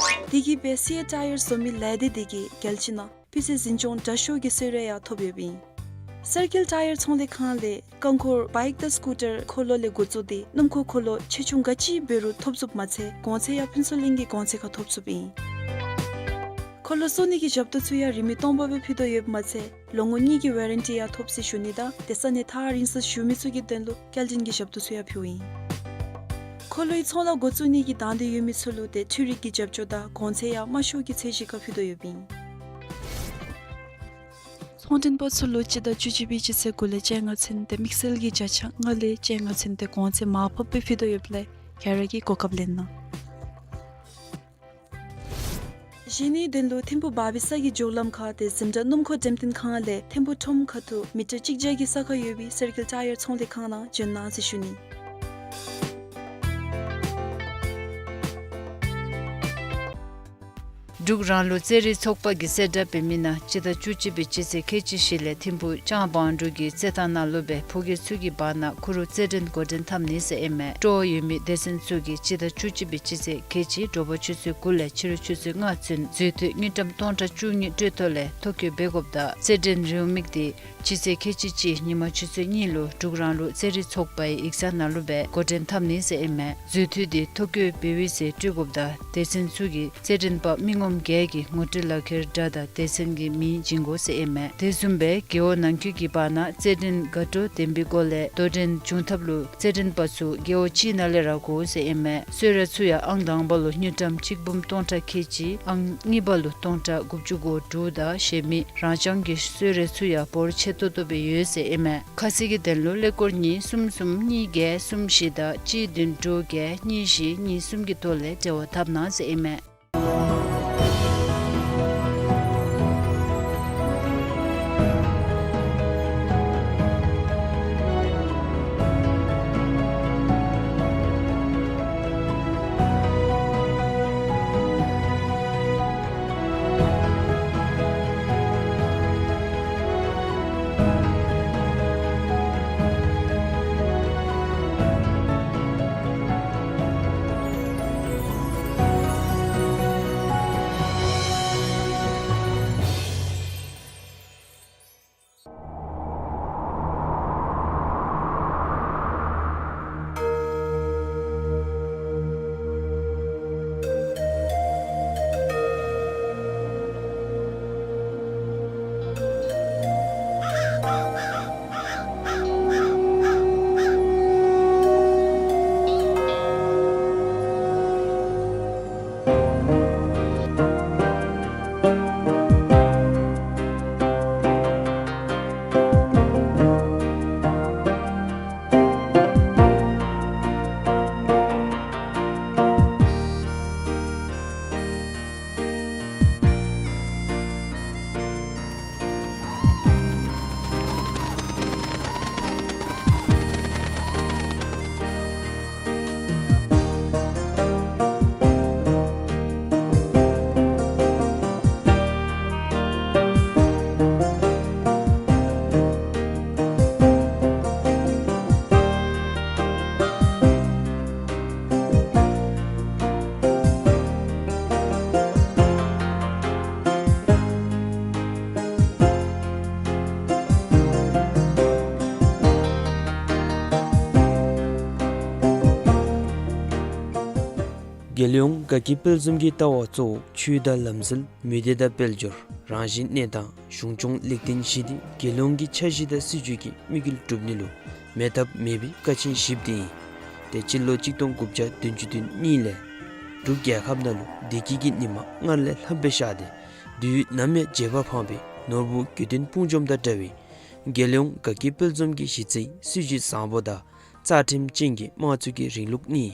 དེ་གིས་སྦེ་སི་ཨེཊ་ཊ་ཡར་བཟོ་མི་ལས་སྡེ་འདི་གིས་རྒྱལ་སྤྱི་ནང་སྤུས་ཚད་འཛིན་སྐྱོང་དྲག་ཤོས་ཀྱི་གསོལ་རས་ཡང་ཐོབ་ཡོདཔ་ཨིན། སེར་སྐྱ་ཊ་ཡར་ཚོང་ལས་ཁང་ལས་རྐང་འཁོར་བའིཀ་དང་སི་ཀུ་ཊར་འཁོར་ལོ་ལས་འགོ་བཙུགས་ཏེ་སྣུམ་འཁོར་འཁོར་ལོ་ཆེ་ཆུང་ག་ཅི་འབད་རུང་ཐོབ་ཚུགསཔ་མ་ཚད་གོང་ཚད་ཡང་ཕུན་ཚོགས་གླིང་གི་གོང་ཚད་ཁར་ཐོབ་ཚུགསཔ་ཨིན། འཁོར་ལོ་བཙུགས་ནི་གི་ཞབས་ཏོག་ཚུ་ཡང་རིན་མེད་སྟོང་པ་སྦེ་ཕུལ་དོ་ཡོདཔ་མ་ཚད་ལོ་ངོ་གཉིས་ཀྱི་ཝེ་རན་ཊི་ཡང་ཐོབ་ཟེར་ཞུ་ནི་དང་དེ་ས་གནས་ཐག་རིང་སར་བཞུགས་མི་ཚུ་གི་དོན་ལུ་སྐྱེལ་འདྲེན་གྱི་ཞབས་ཏོག་ཚུ་ཡང་ཕུལཝ་ཨིན། འཁོར་ལོའི་ཚོང་ལཱ་འགོ་བཙུགས་ནི་གི་དང་འདོད་ཡོད་མི་ཚུ་ལུ་ཏེ་འཕྲུལ་རིག་གི་རྒྱབ་སྐྱོར་དང་གོང་ཚད་ཡང་དམའ་ཤོས་ཀྱི་ཚད་གཞི་ཁར་ཕུལ་དོ་ཡོདཔ་ཨིན། ཚོང་འབྲེལ་པ་ཚུ་ལུ་སྤྱི་ཟླ་བཅུ་གཅིག་པའི་སྤྱི་ཚེས་དགུ་ལས་བཅོ་ལྔ་ཚུན་ཏེ་དམིགས་བསལ་གྱི་བརྒྱ་ཆ་ལྔ་ལས་བཅོ་ལྔ་ཚུན་ཏེ་གོང་ཚད་མར་ཕབ་སྦེ་ཕུལ་དོ་ཡོདཔ་ལས་ག་ར་གིས་གོ་སྐབས་ལེན་གནང་། གཞན་ནི་དོན་ལུ་ཐིམ་ཕུ་བར་བི་ས་གི་མགྱོགས་ལམ་ཁར་ཏེ་འཛིན་གྲྭ་སྣུམ་འཁོར་འགྲེམས་སྟོན་ཁང་ལས་ཐིམ་ཕུ་ཁྲོམ་ཁ་ཐུག་མི་ཊར་གཅིག་བརྒྱ་གི་ས་ཁར་ཡོད་པའི་སེར་སྐྱ་ཊ་ཡར་ཚོང་ལས་ཁང་ནང་འབྱོན་གནང་ཟེར་ཞུ་ནི། འབྲུག་རང་ལུགས་རྩེད་རིགས་ཚོགས་པ་གིས་གསལ་བསྒྲགས་འབད་མི་ནང་སྤྱི་ཟླ་བཅུ་གཅིག་པའི་སྤྱི་ཚེས་ཁལ་གཅིག་བཞི་ལས་ཐིམ་ཕུ་ལྕང་བང་འབྲུག་གི་རྩེད་ཐང་ནང་ལུ་སྦེ་ཕོ་སྐྱེས་ཚུ་གི་བར་ན་ཁུ་རུ་རྩེད་འགྲན་འགོ་འདྲེན་འཐབ་ནི་ཟེར་ཨིན་མས། སྤྲོ་བ་ཡོད་མི་སྡེ་ཚན་ཚུ་གིས་སྤྱི་ཟླ་བཅུ་གཅིག་པའི་སྤྱི་ཚེས་ཁལ་གཅིག་དྲོ་པ་ཆུ་ཚོད་དགུ་ལས་ཕྱི་རུ་ཆུ་ཚོད་ལྔ་ཚུན་འཛུལ་ཐོན་དངུལ་ཀྲམ་སྟོང་ཕྲག་བཅུ་གཉིས་སྤྲོད་ཐོག་ལས་ཐོ་བཀོད་འབད་དགོཔ་དང་རྩེད་འགྲན་རེའུ་མིག་དེ་སྤྱི་ཚེས་ཁལ་གཅིག་གཅིག་ཉིན་མ་ཆུ་ཚོད་གཉིས་ལུ་འབྲུག་རང་ལུགས་རྩེད་རིགས་ཚོགས་པའི་ཡིག་ཚང་ནང་ལུ་སྦེ་འགོ་འདྲེན་འཐབ་ནི་ཟེར་ཨིན་མས། འཛུལ་ཐོན་དེ་ཐོ་བཀོད་འབད་བའི་ཚེ་སྤྲོད་དགོཔ་དང་སྡེ་ཚན་ཚུ་གིས་རྩེད་འགྲན་པ་མི་ངོམ་ བརྒྱད་ཀྱི་ངོ་སྤྲོད་ལག་ཁྱེར་འདྲ་དང་སྡེ་ཚན་གྱི་མིང་བྱིན་དགོ་ཟེར་ཨིན་མས། དེ་བཟུམ་སྦེ་རྒེད་འོག་ནང་འཁོད་ཀྱི་བར་ན་རྩེད་འགྲན་དགའ་སྤྲོ་ལྡན་པའི་སྒོ་ལས་དོ་འགྲན་བྱུང་ཐབས་ལུ་རྩེད་འགྲན་པ་ཚུ་རྒེད་འོག་གཅིག་ནང་ལས་ར་དགོ་ཟེར་ཨིན་མས། གསོལ་རས་ཚུ་ཡང་ཨང་དང་པ་ལུ་དངུལ་ཀྲམ་གཅིག་འབུམ་སྟོང་ཕྲག་ཁལ་གཅིག། ཨང་གཉིས་པ་ལུ་སྟོང་ཕྲག་དགུ་བཅུ་གོ་དྲུག་དང་གཞན་མི་རང་རྐྱང་གི་གསོལ་རས་ཚུ་ཡང་འབོར་ཆེ་ཏོག་ཏོ་སྦེ་ཡོད་ཟེར་ཨིན་མས། ཁ་གསལ་གྱི་དོན་ལུ་ཀླད་ཀོར་གཉིས་གསུམ་གསུམ་གཉིས་བརྒྱད་གསུམ་བཞི་དང་གཅིག་བདུན་དྲུག་བརྒྱད་གཉིས་བཞི་གཉིས་གསུམ་གྱི་ཐོག་ལས་འབྲེལ་བ་འཐབ་གནང་ཟེར་ཨིན་མས། རྒྱལ་ཡོངས་དགའ་སྐྱིད་དཔལ་འཛོམས་ཀྱི་ལྟ་བ་གཙོ་བོ་ཆོས་དང་ལམ་སྲོལ་མི་སྡེ་དང་དཔལ་འབྱོར་རང་བཞིན་གནས་སྟངས་གཞུང་སྐྱོང་ལེགས་ལྡན་བཞི་སྟེ་རྒྱལ་ཡོངས་ཀྱི་འཆར་གཞི་དང་སྲིད་བྱུས་ཀྱི་དམིགས་ཡུལ་སྒྲུབ་ནི་ལུ་མེད་ཐབས་མེད་པའི་ཀ་ཆེན་བཞི་པོ་དེ་ཨིན། ཏེ་སྤྱི་ལོ་གཅིག་སྟོང་དགུ་བརྒྱ་བདུན་ཅུ་དོན་གཉིས་ལས་འབྲུག་རྒྱལ་ཁབ་ནང་ལུ་བདེ་སྐྱིད་ཀྱི་ཉི་མ་སྔར་ལས་ལྷགཔ་སྦེ་ཤར་ཏེ་དུས་ནམ་ཡང་བརྗེད་པ་སྤངས་པའི་ནོར་བུ་དགེ་འདུན་དཔུང་འཇོམས་དང་འདྲ་བའི་རྒྱལ་ཡོངས་དགའ་སྐྱིད་དཔལ་འཛོམས་ཀྱི་གཞི་རྩའི་སྲིད་བྱུས་བཟང་པོ་དང་རྩ་ཁྲིམས་ཅན་གྱི་དམངས་གཙོ་གི་རིང་ལུགས་ནི་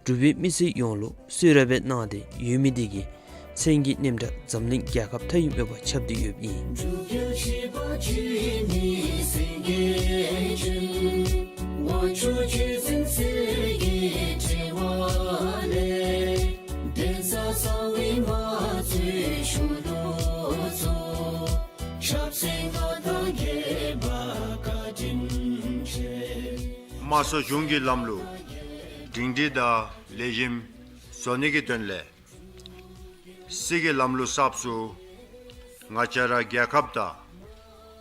འབྲུག་པའི་མི་སེར་ཡོངས་ལུ་གསོལ་རས་སྦེ་གནང་སྟེ་ཡོད་མི་དེ་གིས་མཚན་གྱི་རྣམ་གྲངས་འཛམ་གླིང་རྒྱལ་ཁབ་མཐའ་དབུས་མེད་པར་ཁྱབ་སྟེ་ཡོདཔ་ཨིན། དམངས་གཙོ་གཞུང་གི་ལམ་ལུགས་སྒྲིང་སྒྲི་དང་ལེགས་ཤོམ་བཟོ་ནི་གི་དོན་ལས་སྲིད་ཀྱི་ལམ་ལུགས་གསརཔ་ཚུ་ང་བཅས་ར་རྒྱལ་ཁབ་དང་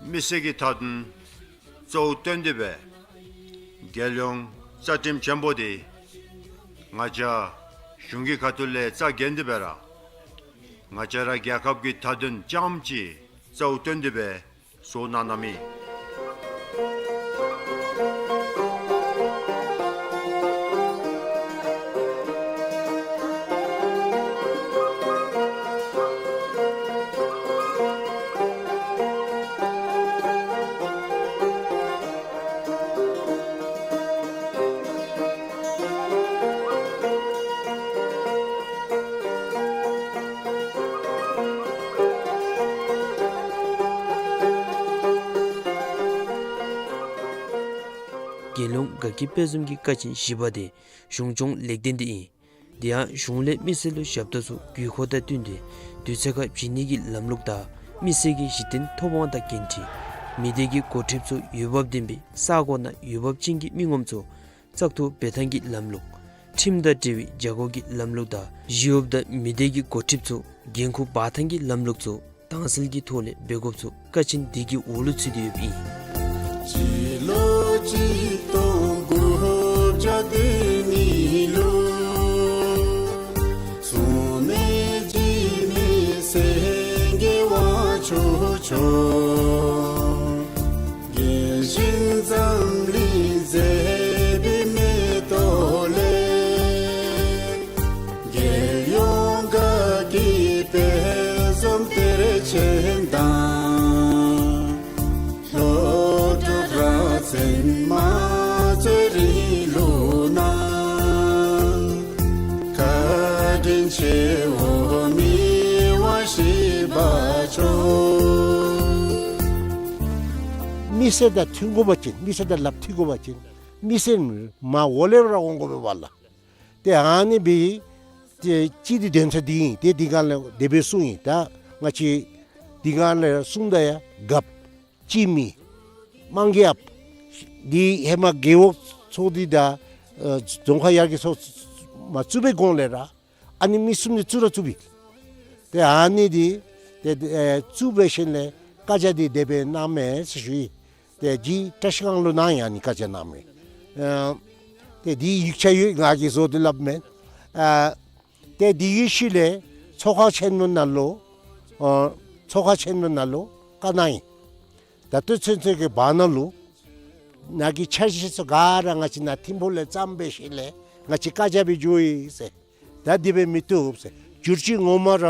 མི་སེར་གྱི་མཐའ་དོན་གཙོ་བོ་བཏོན་ཏེ་སྦེ་རྒྱལ་ཡོངས་རྩ་ཁྲིམས་ཆེན་པོ་དེ་ང་བཅས་གཞུང་གི་ཁ་ཐུག་ལས་རྩ་འགེངས་ཏེ་སྦེ་ར་ང་བཅས་ར་རྒྱལ་ཁབ་ཀྱི་མཐའ་དོན་རྐྱངམ་ཅིག་གཙོ་བོ་བཏོན་ཏེ་སྦེ་བཟོ་གནང་གནངམ་ཨིན། རྒྱལ་ཡོངས་དགའ་སྐྱིད་དཔལ་འཛོམས་ཀྱི་ཀ་ཆེན་བཞི་པོ་དེ་གཞུང་སྐྱོང་ལེགས་ལྡན་དེ་ཨིན། དེ་ཡང་གཞུང་ལས་མི་སེར་ལུ་ཞབས་ཏོག་ཚུ་དགོས་མཁོ་དང་བསྟུན་ཏེ་དུས་ཚོད་ཁར་བྱིན་ནི་གི་ལམ་ལུགས་དང་མི་སེར་གྱི་གཞི་རྟེན་ཐོབ་དབང་དང་འགན་འཁྲི། མི་སྡེ་གི་འགོ་ཁྲིདཔ་ཚུ་འོས་འབབ་ལྡན་པའི་ས་གོ་ནང་འོས་འབབ་ཅན་གྱི་མི་ངོམ་ཚུ་བཙག་འཐུ་འབད་ཐངས་ཀྱི་ལམ་ལུགས། ཁྲིམས་དང་འབྲེལ་བའི་བྱ་སྒོ་གི་ལམ་ལུགས་དང་གཞི་འོགཔ་དང་མི་སྡེ་གི་འགོ་ཁྲིདཔ་ཚུ་འགན་ཁུར་འབག་ཐངས་ཀྱི་ལམ་ལུགས་ཚུ་དྭངས་གསལ་གྱི་ཐོག་ལས་འབད་དགོཔ་ཚུ་ཀ་ཆེན་དེ་གི་འོག་ལུ་ཚུད་དེ་ཡོདཔ་ཨིན། སྤྱི་ལོ་གཅིག་སྟོང་དགུ་བརྒྱ་བདུན་ལུ་སོ་ནམ་འཇིགས་མེད་ རྒྱལ་ཆེན་འཛམ་གླིང་མཛེས་པའི་མེ་ཏོག་ལས། རྒྱལ་ཡོངས་དགའ་སྐྱིད་དཔལ་འཛོམས་གཏེར་ཆེན་དང་། ལྷོ་བྲག་རྭ་རྩེ་རྨ་ཆུ་རིང་ལུགས་ན། བཀའ་དྲིན་ཆེའོ་མི་དབང་བཞི་པ་མཆོག། མི་སེར་དང་མཐུན་དགོ་པ་ཅིན་མི་སེར་དང་ལགཔ་མཐུན་དགོ་པ་ཅིན་མི་སེར་མར་འོག་ལས་ར་འོང་དགོ་པས་པ་ལགས། ཏེ་ཨ་ནི་སྦེ་ཏེ་ཅིག་འདི་དོན་ཚན་འདི་ཨིན། ཏེ་འདི་སྒང་ལས་དེ་སྦེ་གསུངས་ཡི། ད་ང་བཅས་འདི་སྒང་ལས་གསུངམ་ད་ཡང་རྒཔོ་སྤྱི་མི་དམངས་ཀྱི་ཨཔ་འདི་ཧེ་མ་རྒེད་འོག་ཚོགས་སྡེ་དང་ཨ་རྫོང་ཁག་ཡར་རྒྱས་ཚོགས་མ་བཙུགས་པའི་གོང་ལས་ར་ཨ་ནི་མི་གསུམ་འདི་བཙུགས་ར་བཙུགསཔ་ཨིན། ཏེ་ཨ་ནི་འདི་ཏེ་ཨེ་བཙུགས་འབད་ཞིནམ་ལས་བཀའ་རྒྱ་འདི་དེ་སྦེ་གནངམ་མས་ཟེར་ཞུ་ཡི། ཏེ་འདི་བཀྲ་ཤིས་སྒང་ལུ་གནང་ཡི། ཨ་ནི་བཀའ་རྒྱ་གནངམ་མས། ཨ་ཏེ་འདི་ཡིག་ཆ་ཡོད། ང་གིས་བཟོ་སྟེ་སླབ་མེན། ཨ་ཏེ་འདི་གི་ཤུལ་ལས་ཚོགས་ཁང་ཆེན་མོ་ནང་ལུ་ཨ་ཚོགས་ཁང་ཆེན་མོ་ནང་ལུ་བཀའ་གནང་ཡི། ད་ལྟོ་ཚུན་ཚོད་ཀྱི་བར་ན་ལུ་ནཱ་གི་འཆར་གཞི་ཚུ་ག་ར་ང་བཅས་ནཱ་ཐིམ་ཕུག་ལས་བརྩམས་འབད་ཞིནམ་ལས་ང་བཅས་བཀའ་རྒྱ་སྦེ་འགྱོ་ཡི་ཟེར། ད་དེ་སྦེ་མི་བཏུབ་ཟེར། བསྒྱུར་བཅོས་ངོ་མ་ར་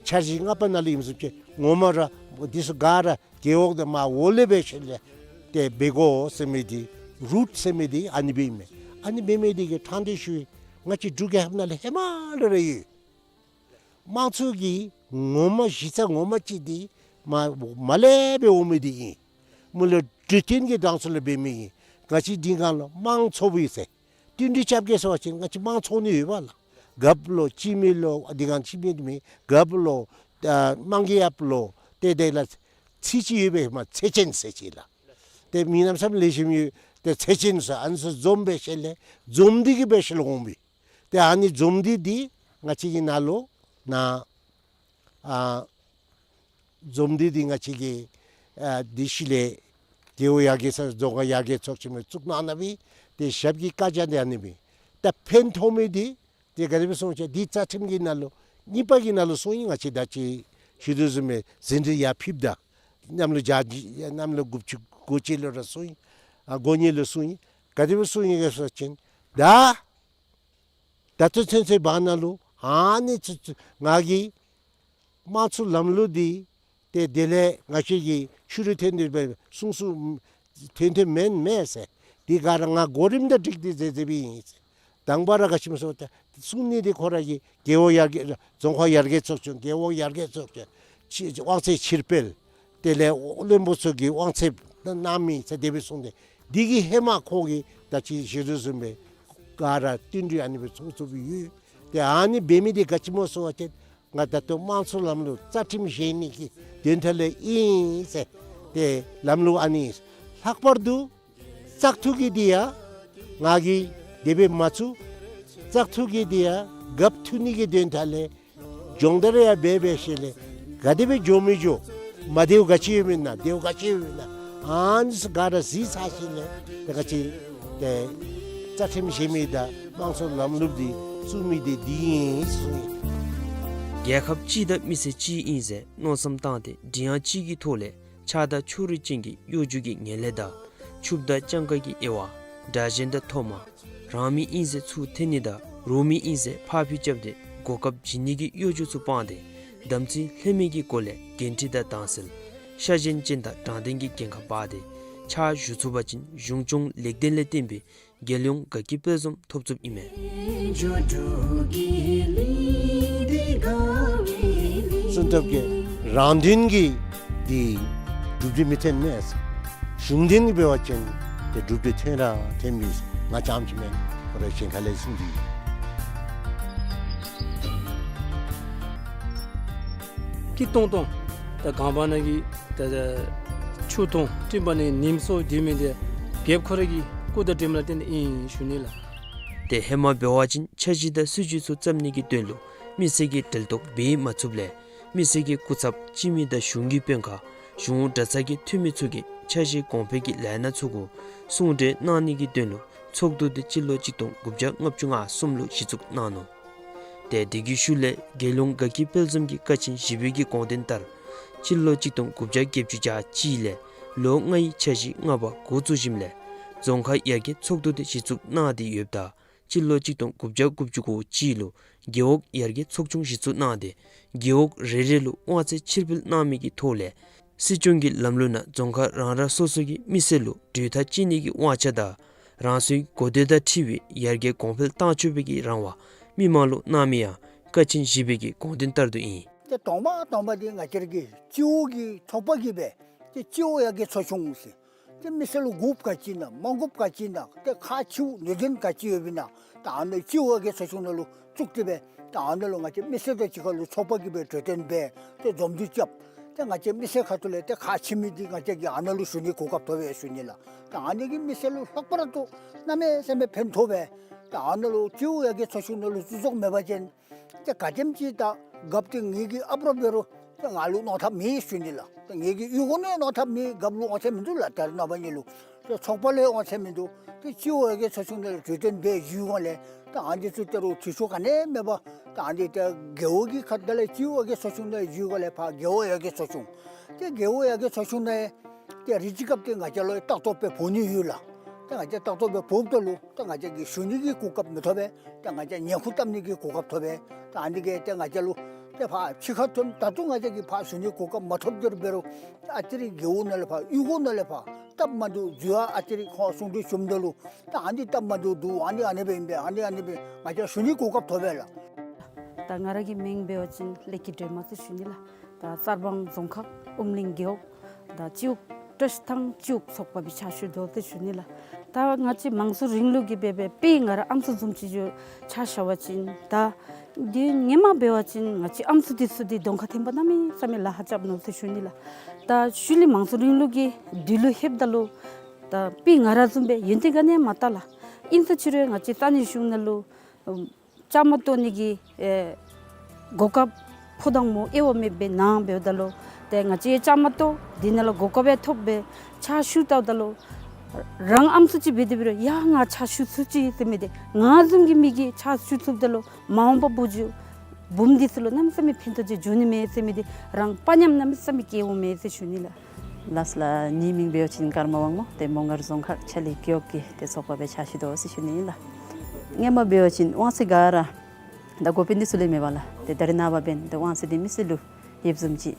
འཆར་གཞི་ལྔ་པ་ནང་ལུ་ཨིནམ་བཟུམ་ཅིག་ངོ་མ་ར་འདི་ཚུ་ག་ར་རྒེད་འོག་དང་མར་འོག་ལས་འབད་ཞིནམ་ལས་ཏེ་འབད་དགོ་ཟེར་མི་འདི་རུཊ་ཟེར་མི་འདི་ཨ་ནི་སྦེ་ཨིན་མས། ཨ་ནི་འབད་མི་འདི་གིས་ཕྲང་སྟེ་ཞུ་ཡི། ང་བཅས་འབྲུག་རྒྱལ་ཁབ་ནང་ལུ་ཧེ་མ་ལས་ར་ཡོད། དམངས་གཙོ་གི་ངོ་མ་གཞི་རྩ་ངོ་མ་ཅིག་འདི་མར་མར་ལས་སྦེ་འོང་མི་འདི་ཨིན། མར་ལས་འབྲུག་རྒྱལ་ཁབ་ཀྱི་དང་ཚུ་ལས་འབད་མི་ཨིན། ང་བཅས་འདི་སྒང་ལུ་དམངས་ཚོགས་པ་ཨིན་ཟེར། བསྟུན་གྲོས་རྐྱབ་གེ་ཟེར་བ་ཅིན་ང་བཅས་དམངས་ཚོགས་ནི་ཡོད་པ་ལགས། རྒཔོ་ལོ་སྤྱི་མི་ལོ་འདི་སྒང་སྤྱི་མི་འདི་མེན། རྒཔོ་ལོ་ཨ་དམངས་ཀྱི་ཨཔ་ལོ་ཏེ་དེ་ལས་ཚིག་ཅིག་ཡོད་པས་མ་ཚོགས་ཆེན་ཟེར་ཅིག་ལགས། ཏེ་མི་རྣམ་གསུམ་ལེགས་ཤོམ་ཡོད། ཏེ་ཚོགས་ཆེན་ཟེར་ཨ་ནི་ཚུ་འཛོམས་འབད་ཞིནམ་ལས་འཛོམས་འདུས་ཀྱི་འབད་ཞིནམ་ལས་འོང་མི། ཏེ་ཨ་ནི་འཛོམས་འདུས་འདི་ང་བཅས་ཀྱི་ནང་ལུ་ནཱ་ཨ་འཛོམས་འདུས་འདི་ང་བཅས་ཀྱི་ཨ་འདི་ཤུལ་ལས་རྒེད་འོག་ཡར་རྒྱས་ཚོགས་རྫོང་ཁག་ཡར་རྒྱས་ཚོགས་ཆེན་མོ་བཙུགས་གནང་གནང་སྦེ་ཏེ་ཞབས་ཀྱི་བཀའ་རྒྱ་འདི་ཨ་ནི་སྦེ། ད་ཕན་ཐོགས་མི་འདི་ཏེ་ག་དེ་སྦེ་གསུངས་ཅི་འདི་རྩ་ཁྲིམས་ཀྱི་ནང་ལུ་གཉིས་པ་གི་ནང་ལུ་གསུངས་ཡི། ང་བཅས་ད་ཅི་ཞུ་དོ་བཟུམ་སྦེ་ཟིན་བྲིས་ཡར་ཕུལཝ་ད་གནམ་ལོ་བརྒྱད་ཅུ་གནམ་ལོ་དགུ་བཅུ་གོ་གཅིག་ལུ་ར་གསུངས་ཡི། ཨ་གོ་གཉིས་ལུ་གསུངས་ཡི། ག་དེ་སྦེ་གསུངས་ཡི་ག་ཟེར་བ་ཅིན་ད་ད་ལྟོ་ཚུན་ཚོད་བར་ན་ལུ་ཨ་ནི་ཚུ་ཚུ་ང་གིས་དམངས་གཙོའི་ལམ་ལུགས་འདི་ཏེ་དེ་ལས་ང་བཅས་ཀྱིས་ཕྱི་རུ་ཐོན་ཏེ་སྦེ་གསུང་གསུང་ཐོན་ཐོནམ་མེན་མས་ཟེར། འདི་ག་ར་ང་གོ་རིམ་དང་འགྲིག་སྟེ་མཛད་མཛདཔ་ཨིན་ཟེར། དང་པ་ར་ག་ཅི་སྨོ་ཟེར་བ་ཅིན་གསུང་ནི་འདི་ཁོ་ར་གིས་རྒེད་འོག་ཡར་རྒྱས་རྫོང་ཁག་ཡར་རྒྱས་ཚོགས་ཆུང་རྒེད་འོག་ཡར་རྒྱས་ཚོགས་ཆུང་ཕྱི་དབང་ཚད་ཕྱིར་སྤེལ་དེ་ལས་བློན་པོ་ཚུ་གི་དབང་ཚད་གནང་མི་ཟེར་དེ་སྦེ་གསུངས་ཏེ་འདི་གིས་ཧེ་མ་ཁོ་གིས་ད་ཅི་ཞུ་དོ་བཟུམ་སྦེ་ག་ར་བསྟུན་གྲོས་ཨ་ནི་སྦེ་ཚོགས་ཚོགསཔ་ཡོད། ཏེ་ཨ་ནི་འབད་མི་འདི་ག་ཅི་སྨོ་ཟེར་བ་ཅིན་ང་ད་ལྟོ་དམངས་གཙོའི་ལམ་ལུགས་རྩ་ཁྲིམས་བཞེངས་ནི་གི་དོན་དག་ལས་ཨིན་ཟེར། ཏེ་ལམ་ལུགས་ཨ་ནི་ལྷག་པར་དུ་བཙག་འཐུ་གི་འདི་ཡང་ང་གིས་དེ་སྦེ་མ་བཙུགས། བཙག་འཐུ་གི་འདི་ཡང་རྒཔོ་འཐུ་ནི་གི་དོན་དག་ལས་སྦྱོང་བརྡར་ཡང་འབད་འབད་ཞིནམ་ལས་ག་དེ་སྦེ་འགྱོ་མི་འགྱོ་མ་བདེཝ་ག་ཅི་ཡོདཔ་ཨིན་ན་བདེཝ་ག་ཅི་ཡོདཔ་ཨིན་ན་ཨ་ནི་ཚུ་ག་ར་གཟིགས་ཚར་ཞིནམ་ལས་ད་ག་ཅི་ཏེ་རྩ་ཁྲིམས་བཞེངས་མི་དང་དམངས་གཙོའི་ལམ་ལུགས་འདི་བཙུགས་མི་འདི་འདི་ཨིན་གསུངས་ཡི། རྒྱལ་ཁབ་གཅིག་དང་མི་སེར་གཅིག་ཨིན་ཟེར་མནོ་བསམ་བཏང་སྟེ་མགྲིན་དབྱངས་གཅིག་གི་ཐོག་ལས་ཆགས་སྡང་ཕྱོགས་རིས་ཅན་གྱི་གཡོ་སྒྱུ་གི་ངན་ལྷད་དང་ཕྱུགཔོ་དང་སྤྱང་ཀ་གི་དབྱེ་བ་དགྲ་གཞན་དང་མཐོ་དམའ་རང་མི་ཨིན་ཟེར་ཚུར་འཐེན་ནི་དང་རོགས་མི་ཨིན་ཟེར་ཕར་འཕུལ་རྐྱབ་སྟེ་གོ་སྐབས་བྱིན་ནི་གི་གཡོ་སྒྱུ་ཚུ་སྤངས་ཏེ་དམ་ཚིག་ལྷད་མེད་ཀྱི་སྒོ་ལས་འགན་འཁྲི་དང་དྭངས་གསལ་ཤ་ཞེན་ཅན་དང་དྲང་བདེན་གྱི་འགན་ཁག་འབག་སྟེ་ཕྱག་ཞུ་ཚུགས་པ་ཅིན་གཞུང་སྐྱོང་ལེགས་ལྡན་ལས་བརྟེན་པའི་རྒྱལ་ཡོངས་དགའ་སྐྱིད་དཔལ་འཛོམས་ཐོབ་ཚུགསཔ་ཨིན་མས། བཙུན་ཐབས་ཀྱི་རང་དོན་གྱི་འདི་གྲུབ་འབྲས་མི་ཐོན་མས། གཞུང་དོན་གྱི་འབད་བ་ཅིན་ཏེ་གྲུབ་འབྲས་ཐོན་ར་ཐོན་མི་ང་རྐྱངམ་ཅིག་མེན། ཁོ་ར་གཞན་ཁ་ལས་གསུངས་ཏེ་ཡོད། སྐྱིད་ཏོང་ཏོ་ད་སྒང་བར་ན་གི་ད་ཆུ་དང་སྤྲིན་པ་ནི་ཉིམ་སོགས་སྡོད་མི་འདི་རྒྱལཔོ་ཁོ་ར་གི་སྐུ་དང་གྲིབ་མ་ལ་བརྟེན་ཏེ་ཨིན་ཞུ་ནི་ལགས། ཏེ་ཧེ་མ་འབད་བ་ཅིན་འཆར་གཞི་དང་སྲིད་བྱུས་ཚུ་བརྩམ་ནི་གི་དོན་ལུ་མི་སེར་གྱི་འབྲེལ་གཏོགས་འབད་མ་ཚུགསཔ་ལས་མི་སེར་གྱི་སྐུ་ཚབ་སྤྱི་མི་དང་གཞུང་གི་དཔོན་ཁག་གཞུང་གྲྭ་ཚང་གི་འཐུས་མི་ཚུ་གིས་འཆར་གཞི་གོང་འཕེལ་གྱི་ལས་སྣ་ཚུ་གུ་གསུང་གྲོས་གནང་ནི་གི་དོན་ལུ་ཚོགས་འདུ་འདི་སྤྱི་ལོ་གཅིག་སྟོང་དགུ་བརྒྱ་ལྔ་བཅུ་ང་གསུམ་ལུ་གཞི་བཙུགས་གནང་ནུག། ཏེ་དེ་གི་ཤུལ་ལས་རྒྱལ་ཡོངས་དགའ་སྐྱིད་དཔལ་འཛོམས་ཀྱི་ཀ་ཆེན་བཞི་པའི་གི་དགོངས་དོན་ལྟར་ སྤྱི་ལོ་གཅིག་སྟོང་དགུ་བརྒྱ་བརྒྱད་ཅུ་གྱ་གཅིག་ལས་ལོ་ལྔའི་འཆར་གཞི་ལྔ་པ་འགོ་བཙུགས་ཞིནམ་ལས་རྫོང་ཁག་ཡར་རྒྱས་ཚོགས་འདུ་དེ་གཞི་བཙུགས་གནང་སྟེ་ཡོདཔ་ད་སྤྱི་ལོ་གཅིག་སྟོང་དགུ་བརྒྱ་དགུ་བཅུ་གོ་གཅིག་ལུ་རྒེད་འོག་ཡར་རྒྱས་ཚོགས་ཆུང་གཞི་བཙུགས་གནང་སྟེ་རྒེད་འོག་རེ་རེ་ལུ་དབང་ཚད་ཕྱིར་སྤེལ་གནང་མི་གི་ཐོག་ལས་སྲིད་སྐྱོང་གི་ལམ་ལུགས་ནང་རྫོང་ཁག་རང་རང་སོ་སོ་གི་མི་སེར་ལུ་གྲོས་ཐག་བཅད་ནི་གི་དབང་ཆ་དང་རང་སོའི་གོ་བདེ་དང་འཁྲིལ་བའི་ཡར་རྒྱས་གོང་འཕེལ་གཏང་ཆོག་པའི་གི་རང་དབང་མི་མང་ལུ་གནང་མི་ཡང་ཀ་ཆེན་བཞི་པའི་གི་དགོངས་དོན་ལྟར་དུ་ཨིན། ཏེ་དང་པ་དང་པ་འདི་ང་བཅས་ར་གི་སྤྱི་འོག་གི་ཚོགས་པ་གིས་སྦེ་ཏེ་སྤྱི་འོག་ཡར་རྒྱས་ཚོགས་ཆུང་ཟེར། ཏེ་མི་སེར་ལུ་དགོཔ་ག་ཅི་ཨིན་ན་མ་དགོཔ་ག་ཅི་ཨིན་ན་ཏེ་ཁག་ཆེཝ་ནུས་ལྡན་ག་ཅི་ཡོདཔ་ཨིན་ན་ད་ཨ་ནི་སྤྱི་འོག་ཡར་རྒྱས་ཚོགས་ཆུང་ནང་ལུ་བཙུགས་ཏེ་སྦེ་ད་ཨ་ནི་ལུ་ང་བཅས་མི་སེར་དང་གཅིག་ཁར་ལུ་ཚོགས་པ་གིས་སྦེ་གྲོས་བསྟུན་འབད་ཏེ་འཛོམས་འདུ་རྐྱབ། ཏེ་ང་བཅས་མི་སེར་ཁ་ཐུག་ལས་ཏེ་ཁག་ཆེ་མི་འདི་ང་བཅས་ཀྱིས་ཨ་ནི་ལུ་ཞུ་ནི་གོ་སྐབས་ཐོབ་པས་ཞུ་ནི་ལགས། ད་ཨ་ནི་གིས་མི་སེར་ལུ་ལྷག་པར་དུ་གནམ་མེད་ས་མེད་ཕན་ཐོགས་པས། ད་ཨ་ནི་ལུ་སྤྱི་འོག་ཡར་རྒྱས་ཚོགས་ཆུང་ནང་ལུ་བཙུགས་ཆོག་མེད་པ་ཅིན་ཏེ་ག་དེམ་ཅིག་ད་རྒཔོ་འདི་ངེ་གི་ཨཔ་ར་འབད་རུང་ཏེ་ང་ལུ་གནོད་ཐབས་མེད་ཞུ་ནི་ལགས། ཏེ་ངེ་གི་གཡུས་སྒོ་ནང་གནོད་ཐབས་མེད། རྒཔོ་ལུ་དབང་ཚད་མིན་འདུག་ལགས། ད་རེས་ནངས་པ་གཉིས་ལུ་ཏེ་ཚོགས་པ་ལས་དབང་ཚད་མིན་འདུག། ཏེ་སྤྱི་འོག་ཡར་རྒྱས་ཚོགས་ཆུང་ནང་ལུ་གྲོས་བསྟུན་འབད་ཞུ་སྒང་ལས་ད་ཨ་ནི་ཚུ་ད་རུང་འཐུས་ཤོར་ག་ནི་མེད་པར་ད་ཨ་ནི་ཏེ་རྒེད་འོག་གི་ཁ་ཐུག་ལས་སྤྱི་འོག་ཡར་རྒྱས་ཚོགས་ཆུང་ནང་ཞུ་སྒང་ལས་ཕར་རྒེད་འོག་ཡར་རྒྱས་ཚོགས་ཆུང་། ཏེ་རྒེད་འོག་ཡར་རྒྱས་ཚོགས་ཆུང་ནང་ཏེ་རེ་ཅིག་སྐབས་ཏེ་ང་བཅས་ལུ་ལྟ་རྟོག་འབད་འབོ་ནི་ཡོད་ལགས། ཏེ་ང་བཅས་ལྟ་རྟོག་འབད་འབོཝ་ད་ལུ་ཏེ་ང་བཅས་ཀྱིས་ཞུ་ནི་གི་གོ་སྐབས་མི་ཐོབ་པས། ཏེ་ང་བཅས་ཉེན་ཁ་བཏབ་ནི་གི་གོ་སྐབས་ཐོབ་པས། ཏེ་ཨ་ནི་གིས་ཏེ་ང་བཅས་ལུ་ཏེ་ཕར་ཕྱི་ཁར་ཐོནམ་ད་ལྟོ་ང་བཅས་ཀྱིས་ཕར་ཞུ་ནི་གོ་སྐབས་མ་ཐོབ་དེ་རུང་འབད་རུང་ཨ་ཙི་རེ་རྒེད་འོག་ནང་ལས་ཕར་གཡུས་སྒོ་ནང་ལས་ཕར་སྟབས་མ་བདེཝ་འདུག་ཨ་ཨ་ཙི་རེ་ཁོང་གསུང་གྲོས་ཞུཝ་ད་ལུ་ཏེ་ཨ་ནི་སྟབས་མ་བདེཝ་འདུག། ཨ་ནི་ཨ་ནི་སྦེ་ཨིན་པས། ཨ་ནི་ཨ་ནི་སྦེ་ང་བཅས་ཞུ་ནི་གོ་སྐབས་ཐོབ་པས་ལགས། ད་ང་ར་གི་མིང་འབད་བ་ཅིན་ལེགས་སྐྱིད་སྒྲོལ་མ་ཟེར་ཞུ་ནི་ལགས། ད་རྩ་བྲང་རྫོང་ཁག་ཨུམ་གླིང་རྒེད་འོག་ད་སྤྱི་འོག་བཀྲིས་ཐང་སྤྱི་འོག་ཚོགས་པ་སྦེ་ཕྱག་ཞུ་དོ་ཟེར་ཞུ་ནི་ལགས། ད་ང་བཅས་དམངས་གཙོ་རིང་ལུགས་ཀྱི་སྦེ་སྦེ་དཔེ་ང་ར་ཨམ་སྲུ་བཟུམ་ཅིག་ཆ་བཞག་པ་ཅིན་ད་འདི་སྔོན་མ་འབད་བ་ཅིན་ང་བཅས་ཨམ་སྲུ་འདི་ཚུ་འདི་གདོང་ཁར་ཐོན་པ་གནམ་མེད་ས་མེད་ལཱ་ཁག་རྐྱབ་ནུག་ཟེར་ཞུ་ནི་ལགས། ད་ཤུལ་ལས་དམངས་གཙོ་རིང་ལུགས་ཀྱི་དུས་ལུ་ལྷོདཔ་ད་ལུ་ད་དཔེ་ང་ར་བཟུམ་སྦེ་ཡོན་ཏན་ག་ནི་ཡང་མ་ལྟ་ལགས། ཨིན་ཟེར་ཅི་རུང་ང་བཅས་ས་གནས་གཞུང་ནང་ལུ་བཅའ་མར་གཏོགས་ནི་གི་ཨེ་གོ་སྐབས་ཕོ་དང་མོ་དབྱེ་བ་མེདཔ་སྦེ་གནང་འབདཝ་ད་ལུ་ཏེ་ང་བཅས་བཅའ་མར་གཏོགས་དེ་ནང་ལུ་གོ་སྐབས་ཡང་ཐོབ་སྦེ་ཕྱག་ཞུ་བལྟཝ་ད་ལུ་རང་ཨམ་སྲུ་ཅིག་འབད་དེ་འབད་རུང་ཡ་ང་ཕྱག་ཞུ་ཚུགས་ཅི་ཟེར་མི་འདི་ང་བཟུམ་གྱི་མི་གིས་ཕྱག་ཞུ་ཚུགསཔ་ད་ལུ་མ་འོངས་པ་བུ་བརྒྱུད་བུམོ་འདི་ཚུ་ལུ་གནམ་མེད་ས་མེད་ཕན་ཐོགས་ཅིག་འབྱུང་ནི་མས་ཟེར་མི་འདི་རང་དཔའ་ཉམས་གནམ་མེད་ས་མེད་སྐྱེ་འོང་མས་ཟེར་ཞུ་ནི་ལགས། ལགས་ལགས། ངེའི་མིང་འབད་བ་ཅིན་ཀརྨ་དབང་མོ་ཏེ་མོང་སྒར་རྫོང་ཁག་ཆ་ལི་རྒེད་འོག་གི་ཏེ་ཚོགས་པ་སྦེ་ཕྱག་ཞུ་དོ་ཟེར་ཞུ་ནི་ཨིན་ལགས། སྔོན་མ་འབད་བ་ཅིན་དབང་ཚད་ག་ར་ད་འགོ་དཔོན་འདི་ཚུ་ལས་མེད་པ་ལགས། ཏེ་ད་རེས་ནངས་པ་འབདན་ཏེ་དབང་ཚད་འདི་མི་སེར་ལུ་ཡོདཔ་བཟུམ་ཅིག་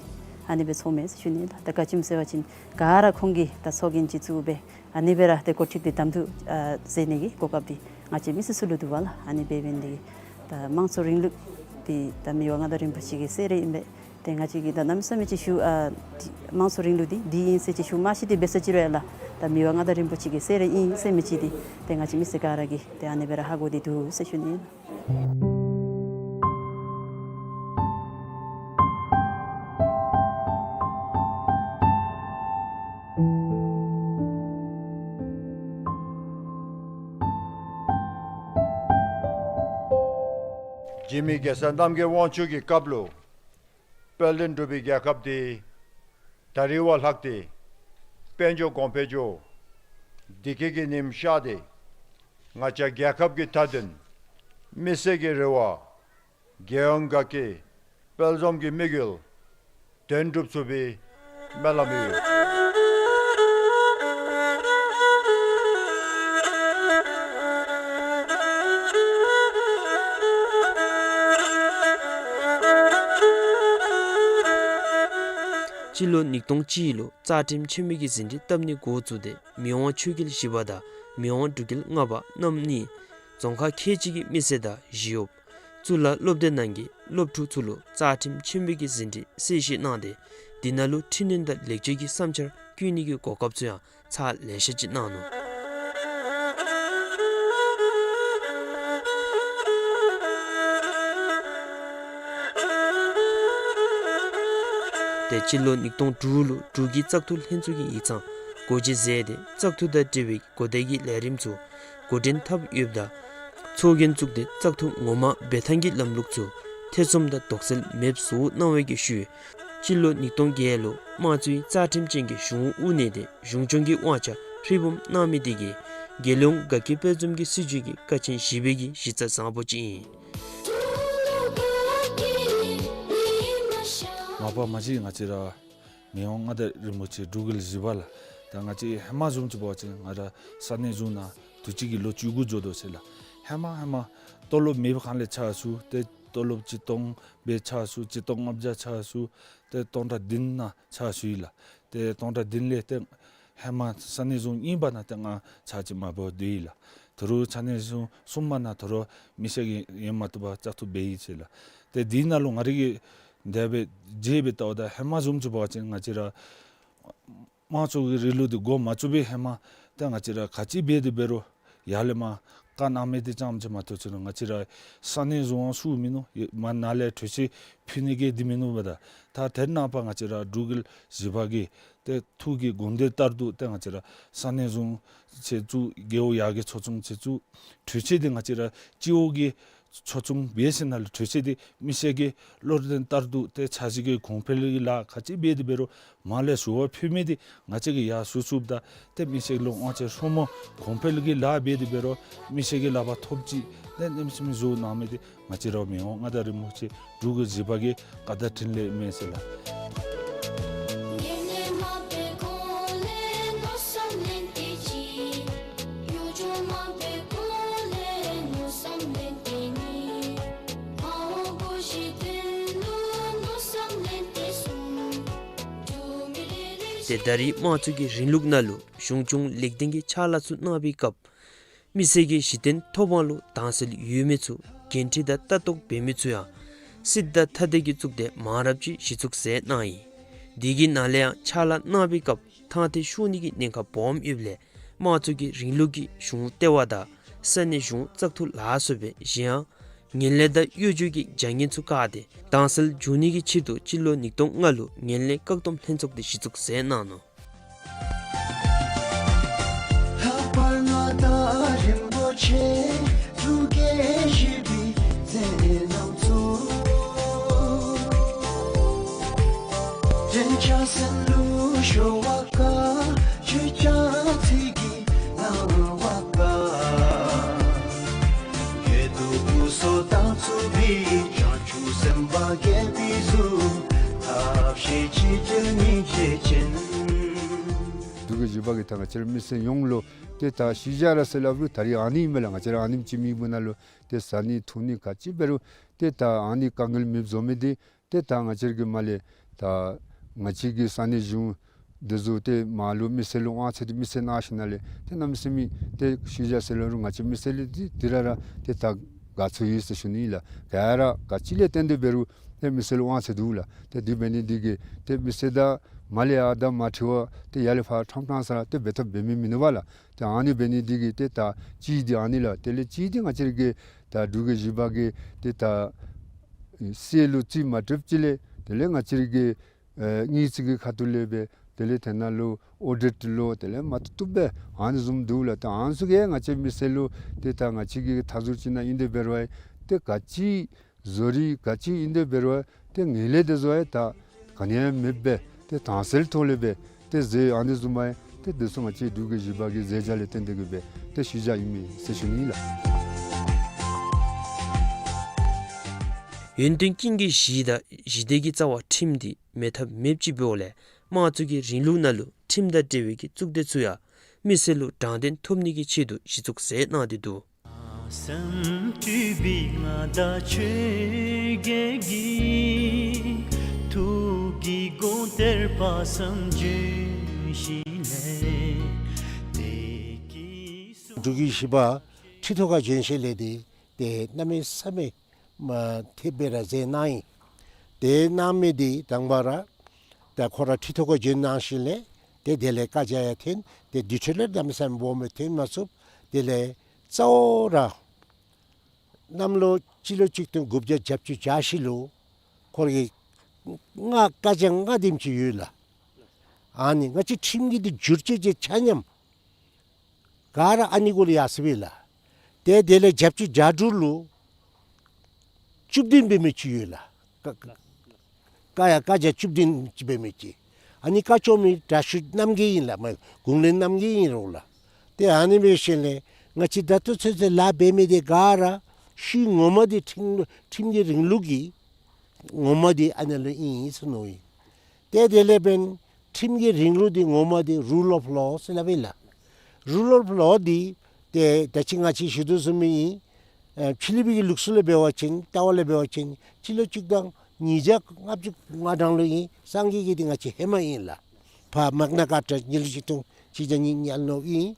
ཨ་ནི་སྦེ་ཚོརཝ་མས་ཟེར་ཞུ་ནི་ཨིན་ལགས། ད་ག་ཅི་སྨོ་ཟེར་བ་ཅིན་ག་ར་ཁོང་གིས་ད་ཚོགས་རྒྱན་ཅིག་བཙུགས་སྦེ་ཨ་ནི་སྦེ་ར་ཏེ་འགོ་ཁྲིདཔ་འདི་དམ་འདུག་ཨ་མཛད་ནི་གི་གོ་སྐབས་འདི་ང་བཅས་མི་སེར་ཚུ་ལུ་འདུག་པ་ལགས། ཨ་ནི་སྦེ་འབད་ནི་འདི་གིས་ད་དམངས་གཙོ་རིང་ལུགས་འདི་ད་མི་དབང་མངའ་བདག་རིན་པོ་ཆེ་གི་གསོལ་རས་ཨིན་པས། ཏེ་ང་བཅས་ཀྱིས་ད་གནམ་མེད་ས་མེད་ཅིག་ཞུ་ཨ་དམངས་གཙོ་རིང་ལུགས་འདི་འདི་ཨིན་ཟེར་ཅིག་ཞུ་མ་ཤེས་ཏེ་འབད་ས་ཅིག་རུང་ཡ་ལགས། ད་མི་དབང་མངའ་བདག་རིན་པོ་ཆེ་གི་གསོལ་རས་ཨིན་ཟེར་མི་ཅིག་འདི་ཏེ་ང་བཅས་མི་སེར་ག་ར་གིས་ཏེ་ཨ་ནི་སྦེ་ར་ཧ་གོ་སྟེ་འདུག་ཟེར་ཞུ་ནི་ཨིན་ལགས། འཇིགས་མེད་གེ་སར་རྣམ་རྒྱལ་དབང་ཕྱུག་གི་སྐབས་ལུ་དཔལ་ལྡན་འབྲུག་པའི་རྒྱལ་ཁབ་འདི་ད་རེས་བ་ལྷག་སྟེ་དཔལ་འབྱོར་གོང་འཕེལ་འགྱོ་བདེ་སྐྱིད་ཀྱི་ཉིམ་ཤར་ཏེ་ང་བཅས་རྒྱལ་ཁབ་ཀྱི་མཐའ་དོན་མི་སེར་གྱི་རེ་བ་རྒྱལ་ཡོངས་དགའ་སྐྱིད་དཔལ་འཛོམས་ཀྱི་དམིགས་ཡུལ་དོན་འགྲུབ་ཚུགས་པའི་སྨོན་ལམ་ཡོད། སྤྱི་ལོ་ཉིས་སྟོང་གཅིག་ལུ་རྩ་ཁྲིམས་ཆེན་མོའི་གི་ཟིན་བྲིས་བཏབ་ནི་འགོ་བཙུགས་ཏེ་མི་དབང་ཆོས་རྒྱལ་བཞི་པ་དང་མི་དབང་འབྲུག་རྒྱལ་ལྔ་པ་རྣམ་གཉིས་རྫོང་ཁག་ཁལ་གཅིག་གི་མི་སེར་དང་ཞི་གཡོགཔ་གཙུག་ལག་སློབ་སྡེ་ནང་གི་སློབ་ཕྲུག་ཚུ་ལུ་རྩ་ཁྲིམས་ཆེན་མོའི་གི་ཟིན་བྲིས་གསལ་བཤད་གནང་སྟེ་དེ་ནང་ལུ་འཕྲི་སྣོན་དང་ལེགས་བཅོས་ཀྱི་བསམ་འཆར་བཀོད་ནི་གི་གོ་སྐབས་ཚུ་ཡང་ཚར་ལེ་ཤ་ཅིག་གནང་ནུག། ཏེ་སྤྱི་ལོ་ཉིས་སྟོང་དྲུག་ལུ་འབྲུག་གི་བཙག་འཐུ་ལྷན་ཚོགས་ཀྱི་ཡིག་ཚང་སྒོ་འབྱེད་མཛད་དེ་བཙག་འཐུ་དང་འབྲེལ་བའི་གོ་བརྡའི་ལས་རིམ་ཚུ་འགོ་འདྲེན་འཐབ་ཡོདཔ་ད་ཚོགས་རྒྱན་བཙུགས་ཏེ་བཙག་འཐུ་ངོ་མ་འབད་ཐངས་ཀྱི་ལམ་ལུགས་ཚུ་ཐེ་ཚོམ་དང་དོགས་སེལ་མེདཔ་བཟོ་གནང་བའི་གི་ཤུལ་སྤྱི་ལོ་ཉིས་སྟོང་བརྒྱད་ལུ་དམངས་གཙོའི་རྩ་ཁྲིམས་ཅན་གྱི་གཞུང་དབུ་བརྙེས་ཏེ་གཞུང་སྐྱོང་གི་དབང་ཆ་ཧྲིལ་བུམ་གནང་མི་དེ་གིས་རྒྱལ་ཡོངས་དགའ་སྐྱིད་དཔལ་འཛོམས་ཀྱི་སྲིད་བྱུས་ཀྱི་ཀ་ཆེན་བཞི་པའི་གི་གཞི་རྩ་བཟང་པོ་ཅིག་ཨིན། མ་པ་མ་གཞི་ང་བཅས་ར་ མི་དབང་མངའ་བདག་རིན་པོ་ཆེ་འབྲུག་རྒྱལ་བཞི་པ་ལགས། ད་ང་བཅས་ཧེ་མ་བཟུམ་ཅིག་འབད་བ་ཅིན་ང་ར་ས་གནས་གཞུང་ནང་དུས་ཅི་གི་ལོ་བཅུ་དགུ་འགྱོ་དོ་ཟེར་ལགས། ཧེ་མ་ཧེ་མ་ཏོ་ལོབ་མེད་པའི་སྒང་ལས་ཕྱག་ཞུ་སྟེ་ཏོ་ལོབ་ཆིག་སྟོང་སྦེ་ཕྱག་ཞུ་ཆིག་སྟོང་ལྔ་བརྒྱ་ཕྱག་ཞུ་སྟེ་སྟོང་ཕྲག་བདུན་ནང་ཕྱག་ཞུ་ཡི་ལགས། ཏེ་སྟོང་ཕྲག་བདུན་ལས་ཏེ་ཧེ་མ་ས་གནས་གཞུང་ཨིན་པ་ནང་ཏེ་ང་ཕྱག་ཕྱི་མ་འབད་སྡོད་ཡི་ལགས། ད་རུང་ས་གནས་གཞུང་གསུམ་པ་ནང་ད་རུང་མི་སེར་གྱིས་ཡོད་མ་བཏུབ་པར་བཙག་འཐུ་འབད་ཡི་ཟེར་ལགས། ཏེ་དེ་ནང་ལུ་ང་རའི་གི་དེ་སྦེ་མཇལ་སྦེ་བལྟཝ་ད་ཧེ་མ་བཟུམ་ཅིག་འབད་བ་ཅིན་ང་བཅས་ར་དམངས་གཙོ་གི་རིང་ལུགས་འདི་འགོ་མ་བཙུགས་པའི་ཧེ་མ་ཏེ་ང་བཅས་ར་ག་ཅི་འབད་དེ་འབད་རུང་ཡར་ལས་མར་བཀའ་གནང་མི་འདི་རྐྱངམ་ཅིག་མ་གཏོགས་ཅིག་ལུ་ང་བཅས་ར་ས་གནས་གཞུང་ཡང་ཞུ་མིན་ནུག། ཡ་མར་ནཱ་ལས་གྲོས་ཆོད་ཕུལ་ནི་གི་འདི་མིན་ནུག་པ། ད་ད་དེ་ནངས་པ་ང་བཅས་ར་འབྲུག་རྒྱལ་བཞི་པ་གི་ཏེ་ཐུགས་ཀྱི་དགོངས་དོན་ལྟར་དུ་ཏེ་ང་བཅས་ར་ས་གནས་གཞུང་ཆེད་བཙུགས་རྒེད་འོག་ཡར་རྒྱས་ཚོགས་ཆུང་ཆེད་བཙུགས་གྲོས་ཆོད་འདི་ང་བཅས་ར་སྤྱི་འོག་གི་ཚོགས་ཆུང་འབད་ཞིནམ་ལས་གྲོས་ཆོད་འདི་མི་སེར་གྱི་བློ་དོན་ལྟར་དུ་ཏེ་འཆར་གཞི་གི་གོང་འཕེལ་གྱི་ལཱ་ག་ཅི་འབད་དེ་འབད་རུང་མར་ལས་ཞུ་བ་ཕུལ་མི་འདི་ང་བཅས་ཀྱིས་ཡར་ཞུ་ཚུགསཔ་ད་ཏེ་མི་སེར་ལུ་དབང་ཆ་ཧྲུལ་མོང་གོང་འཕེལ་གྱི་ལཱ་འབད་དེ་འབད་རུང་མི་སེར་གྱི་ལག་པར་ཐོབ་ཅི། ཏེ་གནམ་མེད་ས་མེད་བཟོ་གནང་མི་འདི་ང་བཅས་ར་མི་དབང་མངའ་བདག་རིན་པོ་ཆེ་འབྲུག་རྒྱལ་བཞི་པ་གི་བཀའ་དང་འཕྲིན་ལས་ཨིན་མས་ཟེར་ལགས། ཏེ་ད་རེས་དམངས་གཙོ་གི་རིང་ལུགས་ནང་ལུ་གཞུང་སྐྱོང་ལེགས་ལྡན་གྱི་ཕྱག་ལཱ་ཚུ་གནང་བའི་སྐབས་མི་སེར་གྱི་གཞི་རྟེན་ཐོབ་དབང་ལུ་དྭངས་གསལ་ཡོད་མེད་ཚུ་འགན་འཁྲི་དང་ལྟ་རྟོག་འབད་མི་ཚུ་ཡང་སྲིད་དང་ཐ་དད་ཀྱི་གཙུག་སྡེ་མང་རབས་ཅིག་གཞི་བཙུགས་མཛད་གནང་ཡི། དེ་གི་ནང་ལས་ཡང་ཕྱག་ལཱ་གནང་བའི་སྐབས་ཐང་ཐད་ཤོར་ནི་གི་ཉེན་ཁ་སྦོམ་ཡོདཔ་ལས་དམངས་གཙོ་གི་རིང་ལུགས་ཀྱི་གཞུང་ལྟེ་བ་དང་ས་གནས་གཞུང་བཙག་འཐུ་ལ་སོགས་པའི་གཞན་ཡང་ངན་ལྷད་དང་གཡོ་སྒྱུ་གི་བྱ་ངན་ཚུ་བཀག་སྟེ་དྭངས་གསལ་འགྱུར་ནི་གི་ཆེད་དུ་སྤྱི་ལོ་ཉིས་སྟོང་ལྔ་ལུ་ངན་ལྷད་བཀག་སྡོམ་ལྷན་ཚོགས་འདི་གཞི་བཙུགས་མཛད་གནང་ནུག། ལྷག་པར་མངའ་བདག་རིན་པོ་ཆེ་འབྲུག་རྒྱལ་བཞི་པའི་མཛད་རྣམ་ཚོགས། དྲན་ཆ་སེམས་ལུ་ཤོར་བ་དཀའ། ཆོས་ཀྱང་ཚིག་གི་སྣང་བ་དཀའ། དགེ་འདུན་སྐུ་གསུང་དང་ཚུལ་འདི་བྱང་ཆུབ་སེམས་དཔའ་དགེ་བའི་གཟུགས། ཐབས་ཤེས་ཆེ་བརྗོད་སྙིང་རྗེ་ཅན། འབྲུག་རྒྱལ་བཞི་པ་གིས་ད་ང་བཅས་ར་མི་སེར་ཡོངས་ལུ་ཏེ་ད་ཤེས་བྱ་ར་ཟེར་སླབ་རུང་ད་རེས་ཨ་ནི་ཨིན་མས་ལགས། ང་བཅས་ར་ཨ་ནེམ་ཅིག་མེད་པ་ནང་ལུ་ཏེ་བཟའ་ནི་འཐུང་ནི་ག་ཅི་འབད་རུང་ཏེ་ད་ཨ་ནི་དཀའ་ངལ་མེདཔ་བཟོ་མི་འདི་ཏེ་ད་ང་བཅས་ར་གི་མར་ལས་ད་ང་བཅས་ཀྱི་ས་གནས་གཞུང་འདི་ཚུ་ཏེ་མར་ལུ་མི་སེར་ལུ་དབང་ཚད་འདི་མི་སེར་གནང་ཞིནམ་ལས་ཏེ་གནམ་མེད་ས་མེད་ཏེ་ཤེས་བྱ་ཟེར་སླབ་རུང་ང་བཅས་མི་སེར་ལུ་འདི་འདི་ར་ར་ཏེ་ད་དགའ་ཚོར་ཡོད་ཟེར་ཞུ་ནི་ལགས། ག་ར་ག་ཅི་ལས་བརྟེན་ཏེ་འབད་རུང་ཏེ་མི་སེར་ལུ་དབང་ཚད་འདུག་ལགས། ཏེ་དེ་འབད་ནི་འདི་གིས་ཏེ་མི་སེར་དང་མར་ལས་ཡར་དང་མ་འཁྲིལ་བར་ཏེ་ཡར་ལས་ཕར་ཁྲམ་ཁྲང་ས་ར་ཏེ་འབད་ཐབས་འབད་མི་མིན་ནུག་པ་ལགས། ཏེ་ཨ་ནི་འབད་ནི་འདི་གིས་ཏེ་ད་གཅིག་འདི་ཨ་ནི་ལགས། དེ་ལས་གཅིག་འདི་ང་བཅས་ར་གི་ད་འབྲུག་རྒྱལ་བཞི་པ་གི་ཏེ་ད་སྲས་ལུ་རྩིས་མ་སྤྲོདཔ་ཅིག་ལས་དེ་ལས་ང་བཅས་ར་གི་ཨེ་དངུལ་རྩིས་ཀྱི་ཁ་ཐུག་ལས་སྦེ་དེ་ལས་དེ་ནང་ལུ་ཨོ་ཌིཊ་ལུ་དེ་ལས་མ་བཏུབ་བཏུབ་སྦེ་ཨ་ནི་བཟུམ་འདུག་ལགས། ཏེ་ཨ་ནི་ཚུ་གིས་ང་བཅས་མི་སེར་ལུ་ཏེ་ད་ང་བཅས་ཀྱི་མཐའ་ཟུར་ཅིག་ནང་ཨིན་ཏེ་འབད་རུང་ཏེ་ག་ཅི་བཟོ་རིགས་ག་ཅི་ཨིན་ཏེ་འབད་རུང་ཏེ་ངན་ལྷད་འདི་ཚུ་ཡང་ད་ག་ནི་ཡང་མེདཔ་སྦེ་ཏེ་དྭངས་གསལ་ཐོག་ལས་སྦེ་ཏེ་མཛད་ཨ་ནི་བཟུམ་མ་ཡང་ཏེ་འདི་ཚུ་ང་བཅས་འབྲུག་རྒྱལ་བཞི་པ་གི་མཛད་བྱ་ལས་བརྟེན་ཏེ་གིས་སྦེ་ཏེ་ཤེས་བྱ་ཨིན་མས་ཟེར་ཞུ་ནི་ལགས། ཡོན་ཏན་ཀུན་གྱི་གཞི་དང་ཞི་བདེ་གི་རྩ་བ་ཁྲིམས་འདི་མེད་ཐབས་མེདཔ་ཅིག་འབདཝ་ལས་དམངས་གཙོ་གི་རིང་ལུགས་ནང་ལུ་ཁྲིམས་དང་འབྲེལ་བའི་གི་གཙུག་སྡེ་ཚུ་ཡང་མི་སེར་ལུ་དྲང་བདེན་ཐོབ་ནི་གི་ཆེད་དུ་གཞི་བཙུགས་མཛད་གནང་སྟེ་འདུག། སེམས་སྤྲུལ་པའི་མངའ་བདག་ཆོས་རྒྱལ་གྱི། ཐུགས་ཀྱི་དགོངས་གཏེར་དཔག་བསམ་བརྗོད་བཞི་ལས། དེ་སྐད་གསུངས། འབྲུག་རྒྱལ་བཞི་པ་ཁྲི་ཐོག་ཁར་བྱོན་ཞིནམ་ལས་འདི་ཏེ་གནམ་མེད་ས་མེད་མ་ཐེབས་སྦེ་ར་མཛད་གནང་ཡི། ཏེ་གནང་མི་འདི་དང་པ་ར་ད་ཁོ་ར་ཁྲི་ཐོག་ཁར་བྱོན་གནང་ཞིནམ་ལས་ཏེ་དེ་ལས་བཀའ་རྒྱ་ཡང་ཐོན། ཏེ་དེ་འཕྲོ་ལས་གནམ་མེད་ས་མེད་སྦོམ་སྦེ་ཐོན་མ་ཚུགས། དེ་ལས་གཙོ་བོ་ར་གནམ་ལོ་སྤྱི་ལོ་གཅིག་སྟོང་དགུ་བརྒྱ་བརྒྱད་ཅུ་གྱ་བཞི་ལུ་ཁོ་ར་གི་ང་བཀའ་རྒྱ་ང་དེམ་ཅིག་ཡོད་ལགས། ཨ་ནི་ང་བཅས་ཁྲིམས་ཀྱི་འདི་བསྒྱུར་བཅོས་ཅིག་ཆ་མཉམ་ག་ར་ཨ་ནི་གུ་ལུ་ཡར་སོང་ཡི་ལགས། ཏེ་དེ་ལས་བརྒྱད་ཅུ་གྱ་དྲུག་ལུ་བཅུ་བདུན་འབད་མི་ཅིག་ཡོད་ལགས། བཀའ་བཀའ་ཡ་བཀའ་རྒྱ་བཅུ་བདུན་ཅིག་འབད་མི་ཅིག། ཨ་ནི་བཀའ་བཅོ་མི་དྲག་ཤོས་རྣམ་རྒྱལ་ཨིན་ལགས། མ་གུང་བློན་རྣམ་རྒྱལ་ཨིན་རུང་ལགས། ཏེ་ཨ་ནི་འབད་ཞིནམ་ལས་ང་བཅས་ད་ལྟོ་ཚུན་ཚོད་ལཱ་འབད་མི་འདི་ག་ར་ཤུལ་ངོ་མ་འདི་ཁྲིམས་ཁྲིམས་ཀྱི་རིང་ལུགས་ཀྱི་ངོ་མ་འདི་ཨ་ནཱ་ལུ་ཨིན་ཟེར་མནོ་ཡི། ཏེ་དེ་ལས་འབདན་ཁྲིམས་ཀྱི་རིང་ལུགས་འདི་ངོ་མ་འདི་རུལ་ཨོཕ་ལོ་ཟེར་སླབ་ཨིན་ལགས། རུལ་ཨོཕ་ལོ་འདི་ཏེ་ད་ཅི་ང་བཅས་ཞུ་དོ་བཟུམ་ཨིན། ཨ་ཕྱི་གླིང་པའི་གི་ལུགས་སྲོལ་ལས་འབད་བ་ཅིན་ལྟ་བ་ལས་འབད་བ་ཅིན་སྤྱི་ལོ་གཅིག་སྟོང་ཉིས་བརྒྱ་ལྔ་བཅུ་ང་གྲངས་ལུ་ཨིན། སངས་རྒྱས་ཀྱི་འདི་ང་བཅས་ཧེ་མ་ཨིན་ལགས། ཕར་མཱག་ན་ཀཱར་ཊ་སྤྱི་ལོ་གཅིག་སྟོང་གཅིག་བརྒྱ་ཉིས་ཉལ་ནོ་ཨིན།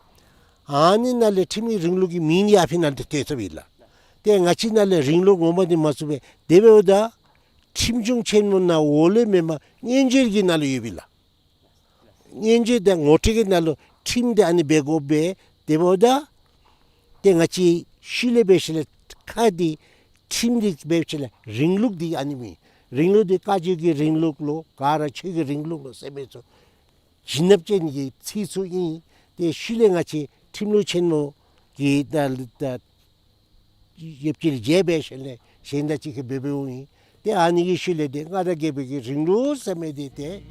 ཨ་ནི་ནང་ལས་ཁྲིམས་ཀྱི་རིང་ལུགས་ཀྱི་མིང་ཡང་ཨ་ཕི་ནང་ལས་བཏོན་ཚརཝ་ཨིན་ལགས། ཏེ་ང་བཅས་ནང་ལས་རིང་ལུགས་ངོ་མ་འདི་མ་ཚུད་པས། དེ་འབདཝ་ད་ཁྲིམས་གཞུང་ཆེན་མོ་ནང་འོག་ལས་མེན་པར་མངོན་བརྗོད་ཀྱི་ནང་ལུ་ཡོདཔ་ཨིན་ལགས། མངོན་བརྗོད་དང་ངོ་སྤྲོད་ཀྱི་ནང་ལུ་ཁྲིམས་འདི་ཨ་ནི་འབད་དགོ་པས། དེ་འབདཝ་ད་ཏེ་ང་བཅས་ཤུལ་ལས་འབད་ཞིནམ་ལས་ཁ་འདི་ཁྲིམས་འདི་འབད་ཞིནམ་ལས་རིང་ལུགས་འདི་ཨ་ནི་མེན། རིང་ལུགས་འདི་བཀའ་བརྒྱུད་ཀྱི་རིང་ལུགས་ལོ་ག་ར་ཆོས་ཀྱི་རིང་ལུགས་ལོ་ཟེར་མི་ཚུ་བྱིན་རླབས་ཅན་གྱི་ཚིག་ཚུ་ཨིན། ཏེ་ཤུལ་ལས་ང་བཅས་ཁྲིམས་ལུགས་ཆེན་མོ་གི་ད་ད་ཡོདཔ་ཅིག་ལུ་རྗེས་འབད་ཞིནམ་ལས་གཞན་དང་གཅིག་ཁར་འབད་འབདཝ་ཨིན། ཏེ་ཨ་ནི་གི་ཤུལ་ལས་ཏེ་མངའ་བདག་རྒྱལ་པོའི་གི་རིང་ལུགས་ཟེར་མི་འདི་ཏེ་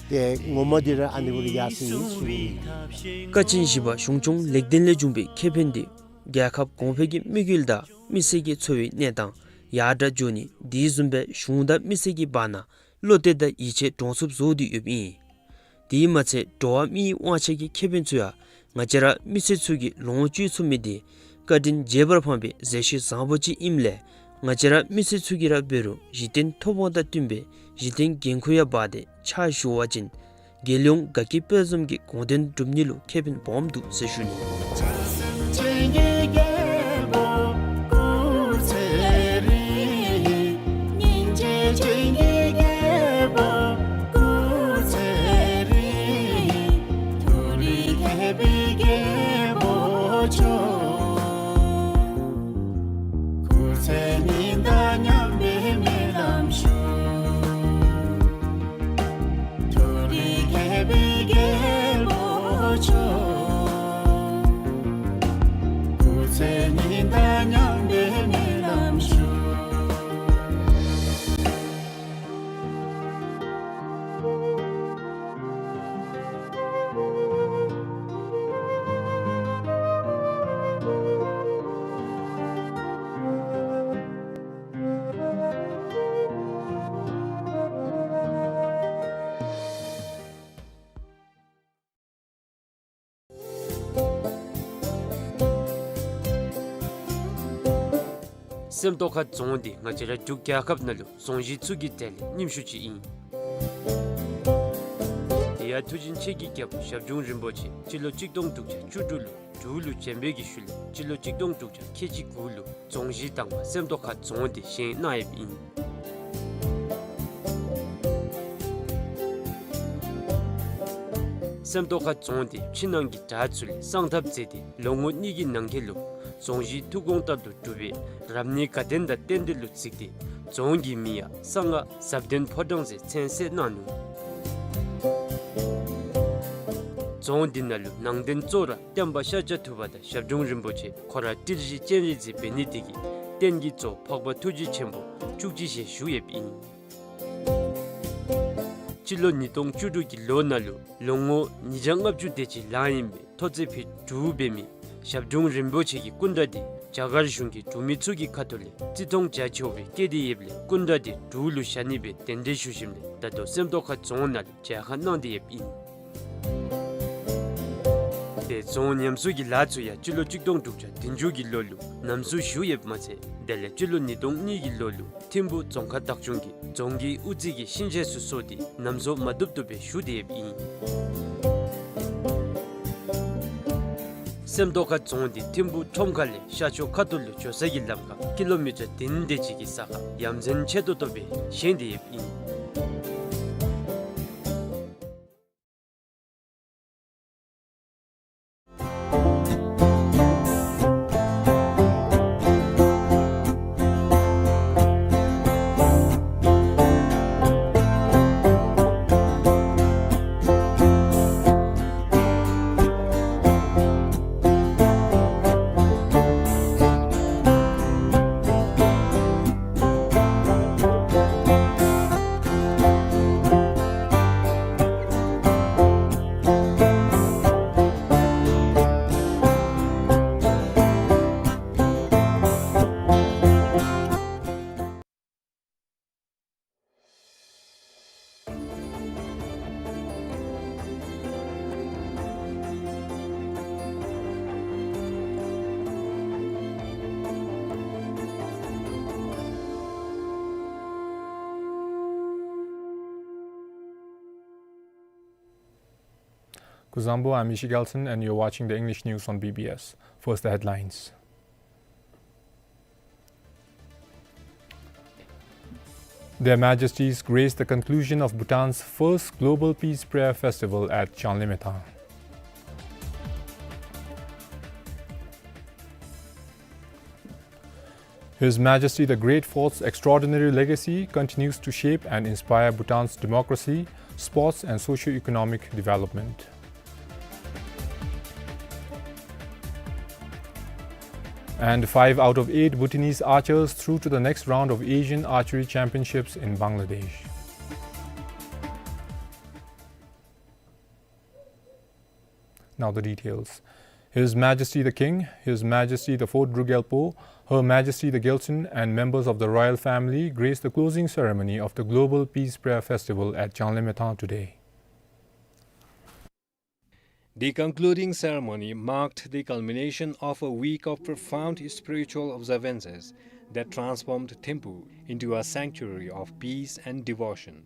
ཏེ་ངོ་མ་འདི་ར་ཨ་ནི་འབད་རུང་ཡར་སོ་ཡི་ཟེར་ཞུ་ནི། ཀ་ཆེན་བཞི་པ་གཞུང་སྐྱོང་ལེགས་ལྡན་ལས་བྱུང་བའི་ཁེ་ཕན་འདི་རྒྱལ་ཁབ་གོང་འཕེལ་གྱི་དམིགས་ཡུལ་དང་མི་སེར་གྱི་འཚོ་བའི་གནས་སྟངས་ཡར་དྲག་འགྱོ་ནི་དེ་བཟུམ་སྦེ་གཞུང་དང་མི་སེར་གྱི་བར་ན་བློ་གཏད་དང་ཡིད་ཆེས་འདྲོངས་ཚུགསཔ་བཟོ་སྟེ་ཡོདཔ་ཨིན། དེ་མ་ཚད་འགྲོ་བ་མིའི་དབང་ཆ་གི་ཁེ་ཕན་ཚུ་ཡང་ང་བཅས་ར་མི་སེར་ཚུ་གིས་ལོངས་སྤྱོད་ཚུགས་མི་དེ་བཀའ་དྲིན་རྗེས་འབྲང་ཕངས་པའི་མཛད་ཤུལ་བཟང་པོ་ཅིག་ཨིནམ་ལས་ང་བཅས་ར་མི་སེར་ཚུ་གིས་ར་འབད་རུང་གཞི་རྟེན་ཐོབ་དབང་དང་བསྟུན་པའི་གཞི་རྟེན་འགན་ཁུར་ཡང་འབག་སྟེ་ཕྱག་ཞུ་བ་ཅིན་རྒྱལ་ཡོངས་དགའ་སྐྱིད་དཔལ་འཛོམས་ཀྱི་དགོངས་དོན་འགྲུབ་ནི་ལུ་ཁེ་ཕན་སྦོམ་འདུག་ཟེར་ཞུ་ནི། སེམས་རྟོགས་ཁ་རྫོང་འདི་ང་བཅས་ར་འབྲུག་རྒྱལ་ཁབ་ནང་ལུ་རྫོང་གཞི་ཚུ་གི་གྲས་ལས་རྙིང་ཤོས་ཅིག་ཨིན། དེ་ཡང་མཐུ་ཆེན་ཆོས་ཀྱི་རྒྱལ་པོ་ཞབས་དྲུང་རིན་པོ་ཆེ་སྤྱི་ལོ་གཅིག་སྟོང་དྲུག་བརྒྱ་བཅུ་དྲུག་ལུ་འབྲུག་ལུ་བྱོན་པའི་གི་ཤུལ་ལས་སྤྱི་ལོ་གཅིག་སྟོང་དྲུག་བརྒྱ་ཁལ་གཅིག་དགུ་ལུ་རྫོང་གཞི་དང་པ་སེམས་རྟོགས་ཁ་རྫོང་འདི་བཞེངས་གནང་ཡོདཔ་ཨིན། སེམས་རྟོགས་ཁ་རྫོང་འདི་ཕྱི་ནང་གི་བྲག་ཚུ་ལས་བསང་ཐབ་མཛད་དེ་ལོ་ངོ་གཉིས་ཀྱི་ནང་འཁོད་ལུ་རྫོང་གཞི་ཐུགས་དགོངས་ལྟར་དུ་གྲུབ་པའི་རབ་གནས་དགའ་སྟོན་དང་རྟེན་འབྲེལ་ལུ་གཟིགས་ཏེ་རྫོང་གི་མིང་ཡང་གསང་སྔགས་ཟབ་དོན་ཕོ་བྲང་ཟེར་མཚན་གསོལ་གནང་ནུག། རྫོང་འདི་ནང་ལུ་ནང་རྟེན་གཙོ་བོ་ར་བསྟན་པ་ཤཱཀྱ་ཐུབ་པ་དང་ཞབས་དྲུང་རིན་པོ་ཆེ་ཁོ་ར་ཏིལ་བཞི་སྤྱན་རས་གཟིགས་འབད་ནི་དེ་གིས་རྟེན་གྱི་གཙོ་བོ་འཕགས་པ་ཐུགས་རྗེ་ཆེན་པོ་བཅུ་གཅིག་ཞལ་བཞུགས་ཡོདཔ་ཨིན། སྤྱི་ལོ་ཉིས་སྟོང་བཅུ་དྲུག་གི་ལོ་ནང་ལུ་ལོ་ངོ་ཉིས་བརྒྱ་ལྔ་བཅུ་དེ་ཅིག་ལང་ཡོད་པའི་ཐོག་བརྩེགས་ཕུད་དྲུག་འབད་མི་ཞབས་དྲུང་རིན་པོ་ཆེ་གི་སྐུ་འདྲ་དེ་རྒྱ་གར་གཞུང་གིས་འབྲུག་མི་ཚུ་གི་ཁ་ཐུག་ལས་བརྩི་མཐོང་རྒྱ་ཆེ་བའི་བཀལ་ཏེ་ཡོདཔ་ལས་སྐུ་འདྲ་དེ་འབྲུག་ལུ་བཞག་ནི་སྦེ་གདན་འདྲེན་ཞུ་ཞིནམ་ལས་ད་ལྟོ་སེམས་རྟོགས་ཁ་རྫོང་ནང་ལུ་མཇལ་ཁ་གནང་སྟེ་ཡོདཔ་ཨིན། དེ་རྫོང་ཉམས་གསོ་གི་ལཱ་ཚུ་ཡང་སྤྱི་ལོ་གཅིག་སྟོང་དྲུག་བརྒྱ་བདུན་ཅུ་གི་ལོ་ལུ་ནམ་སྲུ་ཞུ་ཡོདཔ་མ་ཚད་དེ་ལས་སྤྱི་ལོ་ཉིས་སྟོང་གཉིས་ཀྱི་ལོ་ལུ་ཐིམ་ཕུ་རྫོང་ཁག་བདག་སྐྱོང་གིས་རྫོང་གི་དབུ་རྩེ་གི་ཤིང་ཆས་ཚུ་བཟོ་སྟེ་ནམ་སྲུ་མ་བཏུབ་བཏུབ་སྦེ་ཞུ་སྟེ་ཡོདཔ་ཨིན། སེམས་རྟོགས་ཁ་རྫོང་འདི་ཐིམ་ཕུ་ཁྲོམ་ཁ་ལས་ཤར་ཕྱོགས་ཁ་ཐུག་ལུ་འགྱོ་ས་གི་ལམ་ཁར་ཀི་ལོ་མི་ཊར་བདུན་དེ་ཅིག་གི་ས་ཁར་ཡ་མཚན་ཆེ་ཏོག་ཏོ་སྦེ་བཞེངས་ཏེ་ཡོདཔ་ཨིན། Kuzuzangpo, I'm Ishi Gelson, and you're watching the English news on B B S. First, the headlines. Their Majesties graced the conclusion of Bhutan's first Global Peace Prayer Festival at Changlimethang. His Majesty the Great Ford's extraordinary legacy continues to shape and inspire Bhutan's democracy, sports and socio-economic development. And five out of eight Bhutanese archers through to the next round of Asian Archery Championships in Bangladesh. Now the details. His Majesty the King, His Majesty the Fourth Druk Gyalpo, Her Majesty the Gyaltsuen, and members of the royal family graced the closing ceremony of the Global Peace Prayer Festival at Changlimethang today. The concluding ceremony marked the culmination of a week of profound spiritual observances that transformed Thimphu into a sanctuary of peace and devotion.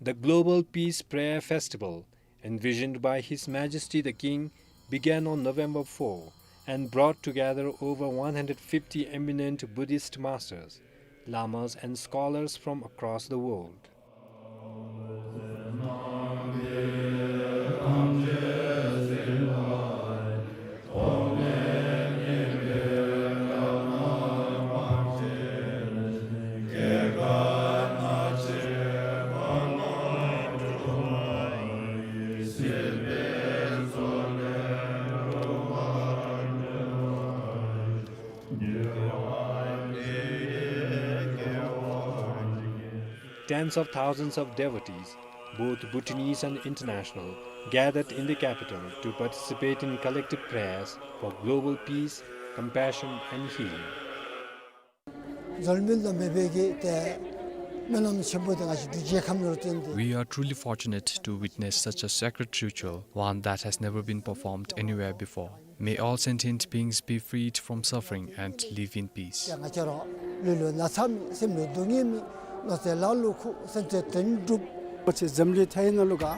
The Global Peace Prayer Festival, envisioned by His Majesty the King, began on November four and brought together over one hundred fifty eminent Buddhist masters, lamas, and scholars from across the world. Tens of thousands of devotees, both Bhutanese and international, gathered in the capital to participate in collective prayers for global peace, compassion, and healing. འཛོལ་མི་སྡོམ་པའི་གི་ཏེ་སྨོན་ལམ་ཆེན་པོ་དེ་ང་བཅས་འབྲུག་རྒྱལ་ཁམས་ནང་ལུ་བརྩོན་ཏེ། We are truly fortunate to witness such a sacred ritual, one that has never been performed anywhere before. May all sentient beings be freed from suffering and live in peace. ང་བཅས་ར་ལུས་ལུ་ན་ཚ་མེད། སེམས་ལུ་སྡུག་བསྔལ་མེད། ལོ་ཙཱའི་ལཱ་ལུ་ཁུག། སེམས་ཅན་དོན་འགྲུབ། ང་བཅས་འཛམ་གླིང་མཐའ་ཡས་ནང་ལུ་ག་ར་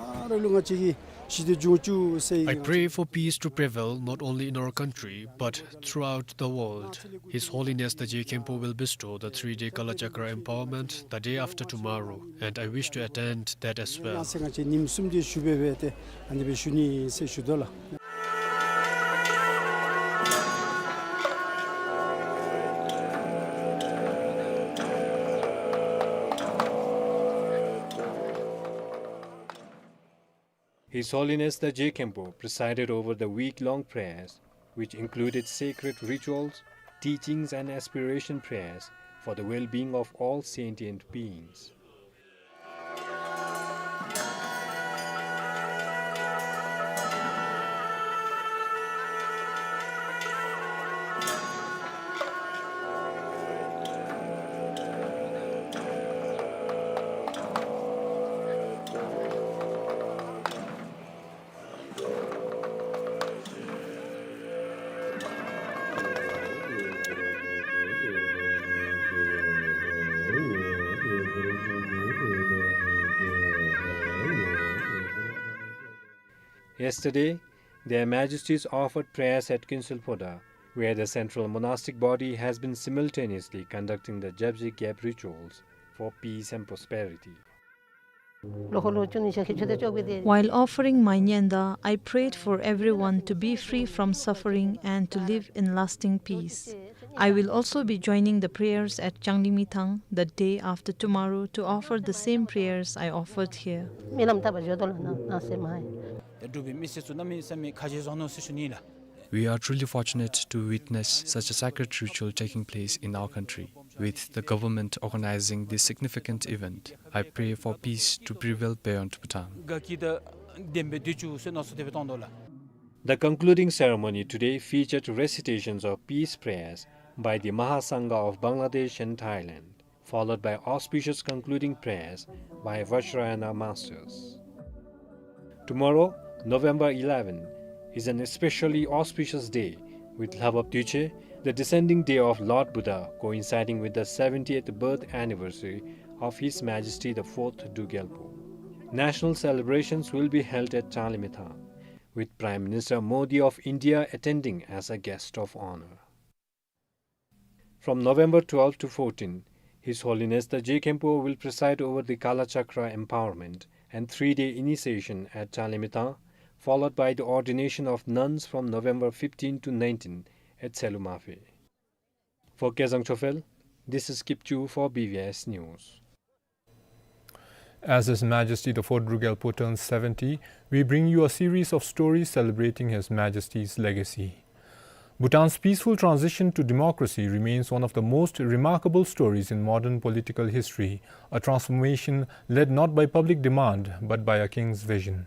ལུ་ང་བཅས་ཀྱི་ཞི་བདེ་འབྱུང་བཅུག་ཟེར། I pray for peace to prevail not only in our country but throughout the world. His Holiness the Je Khenpo will bestow the three-day Kalachakra empowerment the day after tomorrow, and I wish to attend that as well. ཡང་སེ་ང་བཅས་ཉིནམ་གསུམ་དེ་ཞུ་སྦེ་སྦེ་ཏེ་ཨ་ནི་སྦེ་ཞུ་ནི་ཟེར་ཞུ་དོ་ལགས། His Holiness the Je Khenpo presided over the week-long prayers, which included sacred rituals, teachings, and aspiration prayers for the well-being of all sentient beings. Yesterday, Their Majesties offered prayers at Kinsulphoda, where the central monastic body has been simultaneously conducting the Jabje Gyep rituals for peace and prosperity. While offering my nyanda, I prayed for everyone to be free from suffering and to live in lasting peace. I will also be joining the prayers at Changlimithang the day after tomorrow to offer the same prayers I offered here. We are truly fortunate to witness such a sacred ritual taking place in our country, with the government organizing this significant event. I pray for peace to prevail beyond Bhutan. The concluding ceremony today featured recitations of peace prayers by the Mahasangha of Bangladesh and Thailand, followed by auspicious concluding prayers by Vajrayana masters. Tomorrow, November eleven, is an especially auspicious day, with Lhabab Dushe, the descending day of Lord Buddha, coinciding with the seventieth birth anniversary of His Majesty the Fourth Druk Gyalpo. National celebrations will be held at Chalimitha, with Prime Minister Modi of India attending as a guest of honor. From November twelve to fourteen, His Holiness the Je Khenpo will preside over the Kala Chakra empowerment and three-day initiation at Chalimitha, followed by the ordination of nuns from November fifteen to nineteen at Selumaphe. For Kezang Chophel, this is Kipchu for B V S News. As His Majesty the Fourth Druk Gyalpo turns seventy, we bring you a series of stories celebrating His Majesty's legacy. Bhutan's peaceful transition to democracy remains one of the most remarkable stories in modern political history, a transformation led not by public demand, but by a king's vision.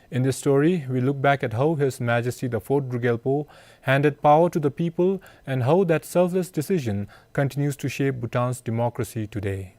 In this story, we look back at how His Majesty the Fourth Druk Gyalpo handed power to the people and how that selfless decision continues to shape Bhutan's democracy today.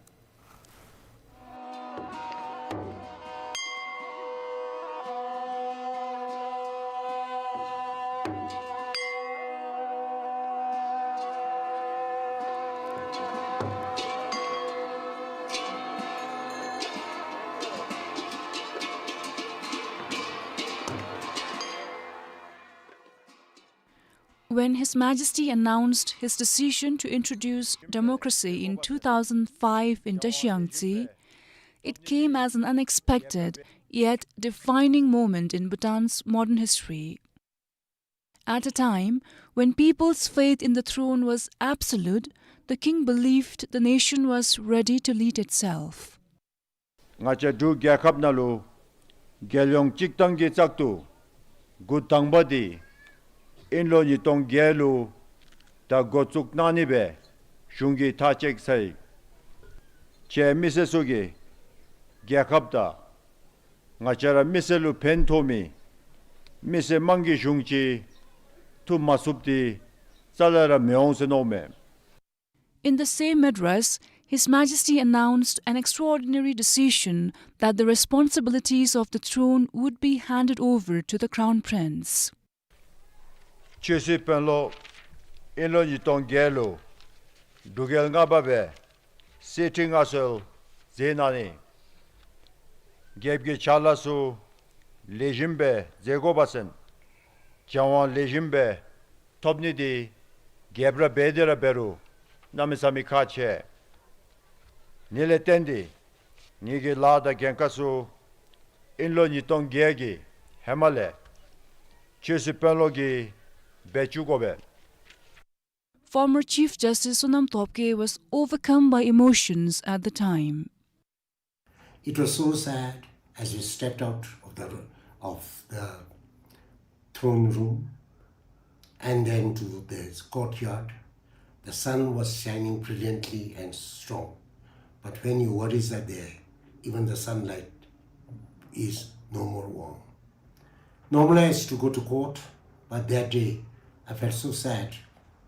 When His Majesty announced his decision to introduce democracy in two thousand five in Tashi Yangtze, it came as an unexpected yet defining moment in Bhutan's modern history. At a time when people's faith in the throne was absolute, the king believed the nation was ready to lead itself. ང་བཅས་འབྲུག་རྒྱལ་ཁབ་ནང་ལུ་རྒྱལ་ཡོངས་སྤྱིར་བཏང་གི་བཙག་འཐུ་འགོ་དང་པ་འདི་དབྱིན་ལོ་ཉིས་སྟོང་བརྒྱད་ལུ་ད་འགོ་བཙུགས་གནང་ནི་སྦེ་གཞུང་གིས་ཐག་བཅད་ཚར་ཡི། ཁྱེད་མི་སེར་ཚུ་གིས་རྒྱལ་ཁབ་དང་ང་བཅས་ར་མི་སེར་ལུ་ཕན་ཐོགས་མི་མི་སེར་དམངས་ཀྱི་གཞུང་ཅིག་བཙུགས་མ་ཚུགསཔ་འདི་རྩ་ལས་ར་མི་འོང་ཟེར་མནོཝ་མས། In the same address, His Majesty announced an extraordinary decision that the responsibilities of the throne would be handed over to the Crown Prince. ཆོས་སྲིད་དཔོན་སློབ་དབྱིན་ལོ་ཉིས་སྟོང་བརྒྱད་ལུ་འབྲུག་རྒྱལ་ལྔ་པ་སྦེ་གསེར་ཁྲི་མངའ་གསོལ་མཛད་གནང་ནི། རྒྱལཔོ་གི་ཕྱག་ལཱ་ཚུ་ལེགས་ཤོམ་སྦེ་མཛད་དགོ་པ་ཅིན་བྱ་བ་ལེགས་ཤོམ་སྦེ་ཐོབ་ནི་འདི་རྒྱལཔོ་ར་འབད་དེ་ར་འབད་རུང་གནམ་མེད་ས་མེད་ཁག་ཆེ། དེ་ལས་བརྟེན་ཏེ་ངེ་གི་ལཱ་དང་འགན་ཁག་ཚུ་དབྱིན་ལོ་ཉིས་སྟོང་བརྒྱད་ཀྱི་ཧེ་མ་ལས་ཆོས་སྲིད་དཔོན་སློབ་ཀྱིས་འབད་བཅུག་དགོ་པས། Former Chief Justice Sonam Topgay was overcome by emotions at the time. It was so sad as we stepped out of the, of the throne room and then to the courtyard. The sun was shining brilliantly and strong, but when your worries are there, even the sunlight is no more warm. Normally I used to go to court, but that day I felt so sad.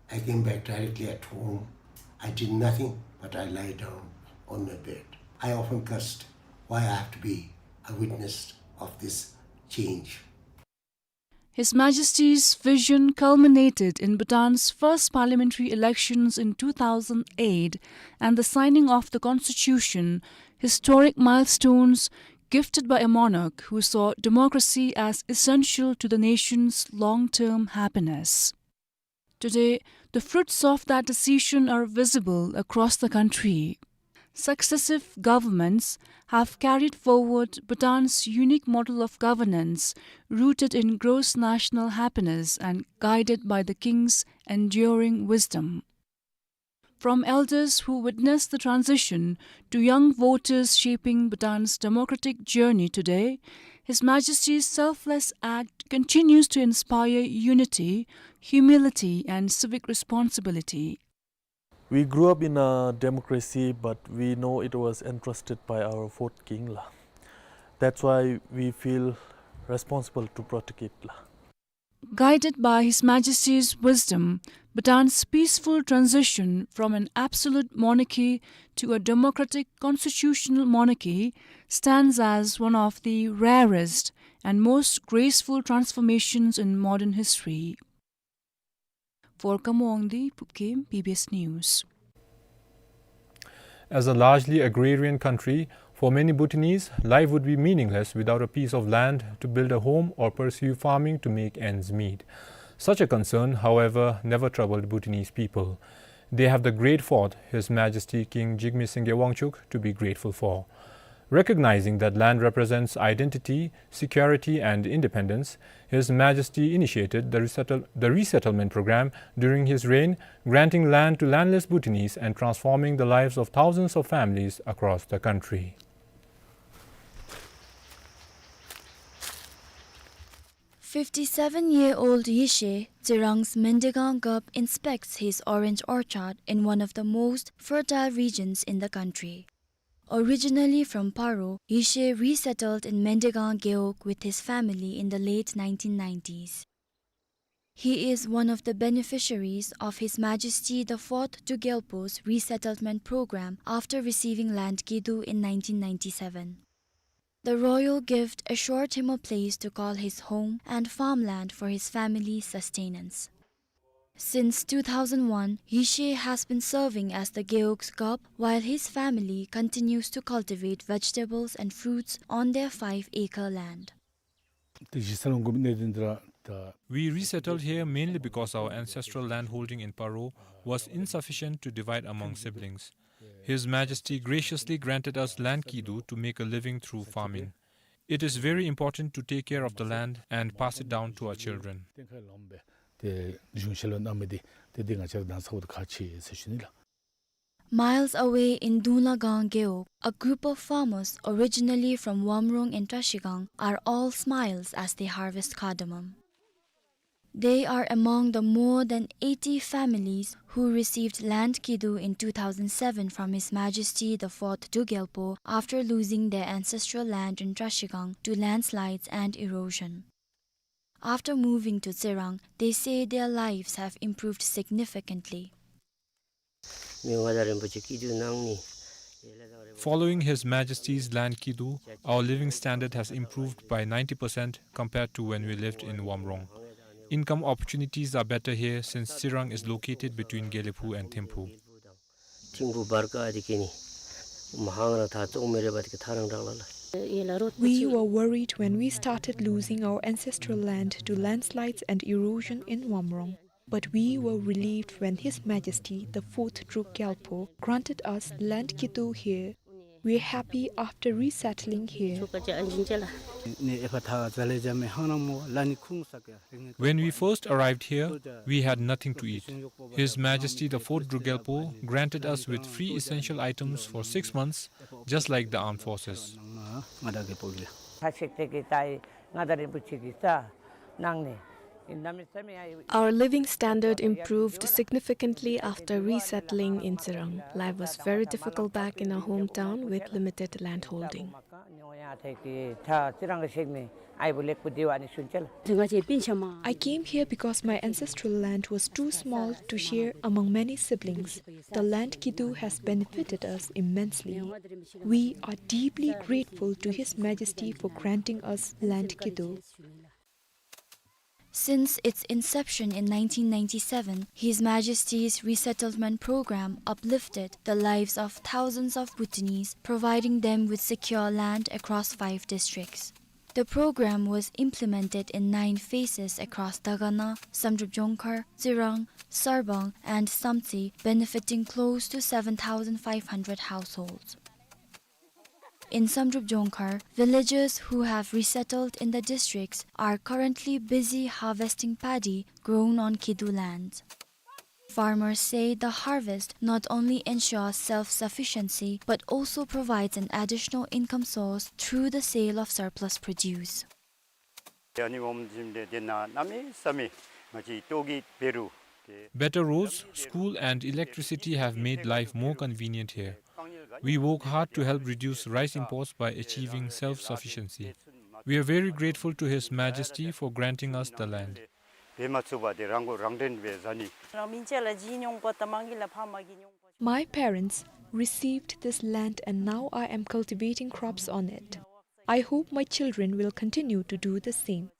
I came back directly at home. I did nothing, but I lie down on my bed. I often cursed why I have to be a witness of this change. His Majesty's vision culminated in Bhutan's first parliamentary elections in two thousand eight and the signing of the constitution, historic milestones gifted by a monarch who saw democracy as essential to the nation's long-term happiness. Today, the fruits of that decision are visible across the country. Successive governments have carried forward Bhutan's unique model of governance, rooted in gross national happiness and guided by the king's enduring wisdom. From elders who witnessed the transition to young voters shaping Bhutan's democratic journey today, His Majesty's selfless act continues to inspire unity, humility, and civic responsibility. We grew up in a democracy, but we know it was entrusted by our fourth king la. That's why we feel responsible to protect it la. Guided by His Majesty's wisdom, Bhutan's peaceful transition from an absolute monarchy to a democratic constitutional monarchy stands as one of the rarest and most graceful transformations in modern history. For Kamo Wangdi, Phubkem, B B S News. As a largely agrarian country, For many Bhutanese, life would be meaningless without a piece of land to build a home or pursue farming to make ends meet. Such a concern, however, never troubled Bhutanese people. They have the great fort, His Majesty King Jigme Singye Wangchuck, to be grateful for. Recognizing that land represents identity, security, and independence, His Majesty initiated the resettle-, the resettlement program during his reign, granting land to landless Bhutanese and transforming the lives of thousands of families across the country. Fifty-seven-year-old Yishe, Tsirang's Mendigang Gup, inspects his orange orchard in one of the most fertile regions in the country. Originally from Paro, Yishe resettled in Mendigang Gewog with his family in the late nineteen nineties. He is one of the beneficiaries of His Majesty the Fourth Druk Gyalpo's resettlement program after receiving land kidu in nineteen ninety-seven. The royal gift assured him a place to call his home and farmland for his family's sustenance. Since two thousand one, Yishe has been serving as the Gewog's gup, while his family continues to cultivate vegetables and fruits on their five-acre land. We resettled here mainly because our ancestral landholding in Paro was insufficient to divide among siblings. His Majesty graciously granted us land kidu to make a living through farming. It is very important to take care of the land and pass it down to our children. Miles away in Dunglagang Gewog, a group of farmers originally from Wamrong and Trashigang are all smiles as they harvest cardamom. They are among the more than eighty families who received land kidu in two thousand seven from His Majesty the Fourth Druk Gyalpo after losing their ancestral land in Trashigang to landslides and erosion. After moving to Tsirang, they say their lives have improved significantly. Following His Majesty's land kidu, our living standard has improved by ninety percent compared to when we lived in Wamrong. Income opportunities are better here since Tsirang is located between Gelephu and Thimphu. We were worried when we started losing our ancestral land to landslides and erosion in Wamrong. But we were relieved when His Majesty the Fourth Druk Gyalpo granted us land kidu here. We are happy after resettling here. When we first arrived here, we had nothing to eat. His Majesty the Fourth Druk Gyalpo granted us with free essential items for six months, just like the armed forces. Our living standard improved significantly after resettling in Tsirang. Life was very difficult back in our hometown with limited landholding. I came here because my ancestral land was too small to share among many siblings. The land kidu has benefited us immensely. We are deeply grateful to His Majesty for granting us land kidu. Since its inception in nineteen ninety-seven, His Majesty's resettlement program uplifted the lives of thousands of Bhutanese, providing them with secure land across five districts. The program was implemented in nine phases across Dagana, Samdrup Jongkhar, Tsirang, Sarbang, and Samtse, benefiting close to seven thousand five hundred households. In Samdrup Jongkhar, villagers who have resettled in the districts are currently busy harvesting paddy grown on kidu lands. Farmers say the harvest not only ensures self-sufficiency but also provides an additional income source through the sale of surplus produce. Better roads, school and electricity have made life more convenient here. We work hard to help reduce rice imports by achieving self-sufficiency. We are very grateful to His Majesty for granting us the land. My parents received this land and now I am cultivating crops on it. I hope my children will continue to do the same.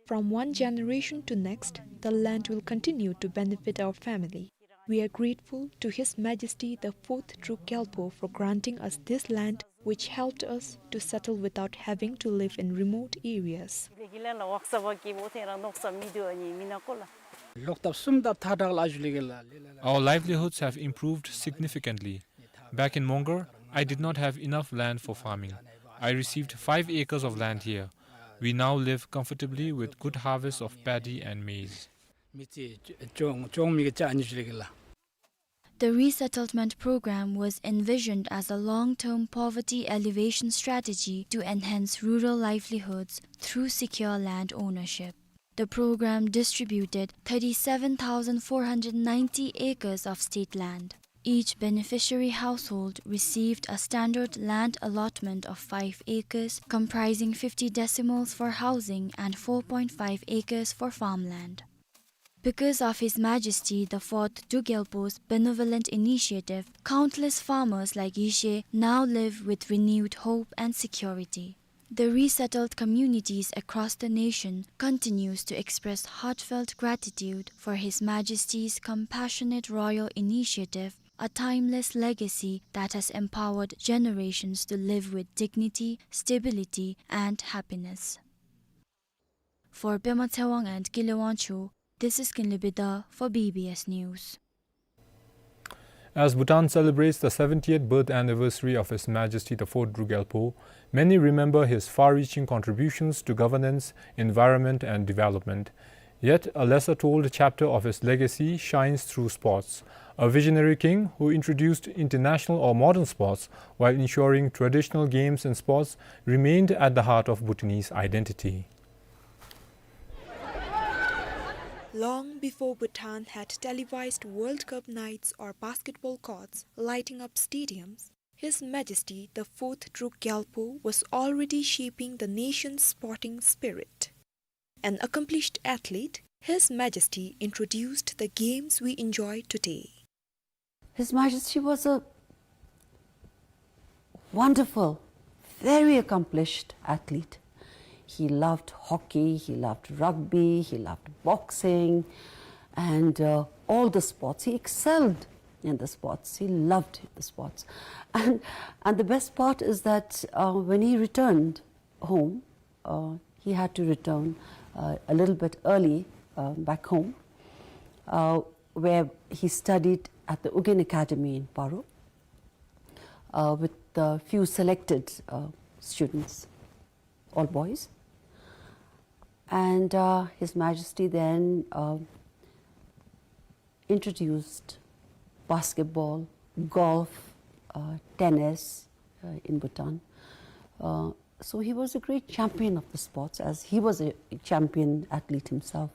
From one generation to next, the land will continue to benefit our family. We are grateful to His Majesty the Fourth Druk Gyalpo for granting us this land which helped us to settle without having to live in remote areas. Our livelihoods have improved significantly. Back in Mongar, I did not have enough land for farming. I received five acres of land here. We now live comfortably with good harvests of paddy and maize. The resettlement program was envisioned as a long-term poverty alleviation strategy to enhance rural livelihoods through secure land ownership. The program distributed thirty-seven thousand four hundred ninety acres of state land. Each beneficiary household received a standard land allotment of five acres, comprising fifty decimals for housing and four point five acres for farmland. Because of His Majesty the Fourth Druk Gyalpo's benevolent initiative, countless farmers like Yeshe now live with renewed hope and security. The resettled communities across the nation continues to express heartfelt gratitude for His Majesty's compassionate royal initiative, a timeless legacy that has empowered generations to live with dignity, stability, and happiness. For Pema Tshewang and Kile Wangchuk, this is Kinley Bida for B B S News. As Bhutan celebrates the seventieth birth anniversary of His Majesty the Fourth Druk Gyalpo, many remember his far-reaching contributions to governance, environment, and development. Yet, a lesser-told chapter of his legacy shines through sports. A visionary king who introduced international or modern sports while ensuring traditional games and sports remained at the heart of Bhutanese identity. Long before Bhutan had televised World Cup nights or basketball courts lighting up stadiums, His Majesty the Fourth Druk Gyalpo was already shaping the nation's sporting spirit. An accomplished athlete, His Majesty introduced the games we enjoy today. His Majesty was a wonderful, very accomplished athlete. He loved hockey, he loved rugby, he loved boxing, and, uh, all the sports. He excelled in the sports. He loved the sports. And, and the best part is that, uh, when he returned home, uh, he had to return, uh, a little bit early, uh, back home, uh, where he studied at the Ugyen Academy in Paro, uh, with a few selected, uh, students, all boys. And, uh, His Majesty then, uh, introduced basketball, golf, uh, tennis, uh, in Bhutan. Uh, so he was a great champion of the sports, as he was a champion athlete himself.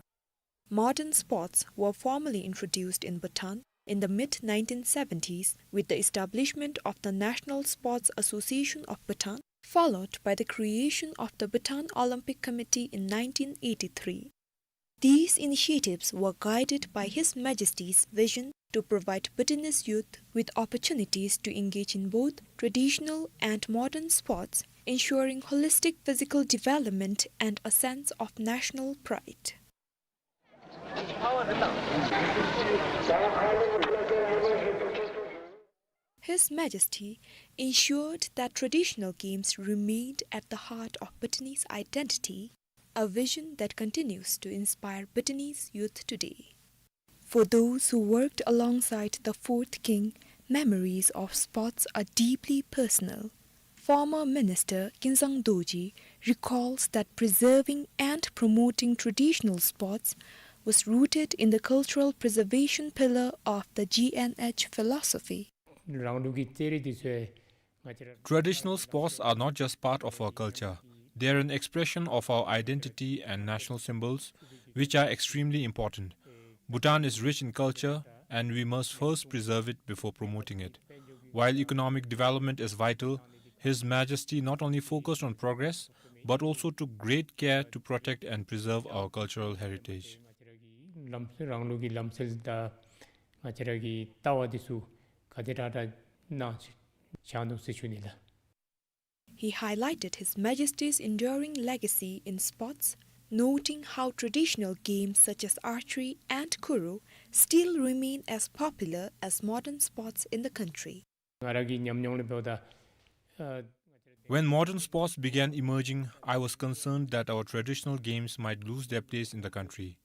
Modern sports were formally introduced in Bhutan in the mid nineteen seventies with the establishment of the National Sports Association of Bhutan, followed by the creation of the Bhutan Olympic Committee in nineteen eighty-three. These initiatives were guided by His Majesty's vision to provide Bhutanese youth with opportunities to engage in both traditional and modern sports, ensuring holistic physical development and a sense of national pride. His Majesty ensured that traditional games remained at the heart of Bhutanese identity, a vision that continues to inspire Bhutanese youth today. For those who worked alongside the fourth king, memories of sports are deeply personal. Former Minister Kinzang Dorji recalls that preserving and promoting traditional sports was rooted in the cultural preservation pillar of the G N H philosophy. རང་ལུགས་ཀྱི་རྩེད་རིགས་འདི་ཚུ་ང་བཅས་ར། Traditional sports are not just part of our culture. They are an expression of our identity and national symbols, which are extremely important. Bhutan is rich in culture, and we must first preserve it before promoting it. While economic development is vital, His Majesty not only focused on progress, but also took great care to protect and preserve our cultural heritage. ལམ་རང་ལུགས་ཀྱི་ལམ་སྲོལ་དང་ང་བཅས་ར་གི་ལྟ་བ་འདི་ཚུ་ག་དེ་དྲག་དྲག་གནང་བཞག་ནུག་ཟེར་ཞུ་ནི་ལགས། He highlighted His Majesty's enduring legacy in sports, noting how traditional games such as archery and kuro still remain as popular as modern sports in the country. ང་ར་གི་ཉམས་མྱོང་ལས་འབདཝ་ད་ཨ་ When modern sports began emerging, I was concerned that our traditional games might lose their place in the country.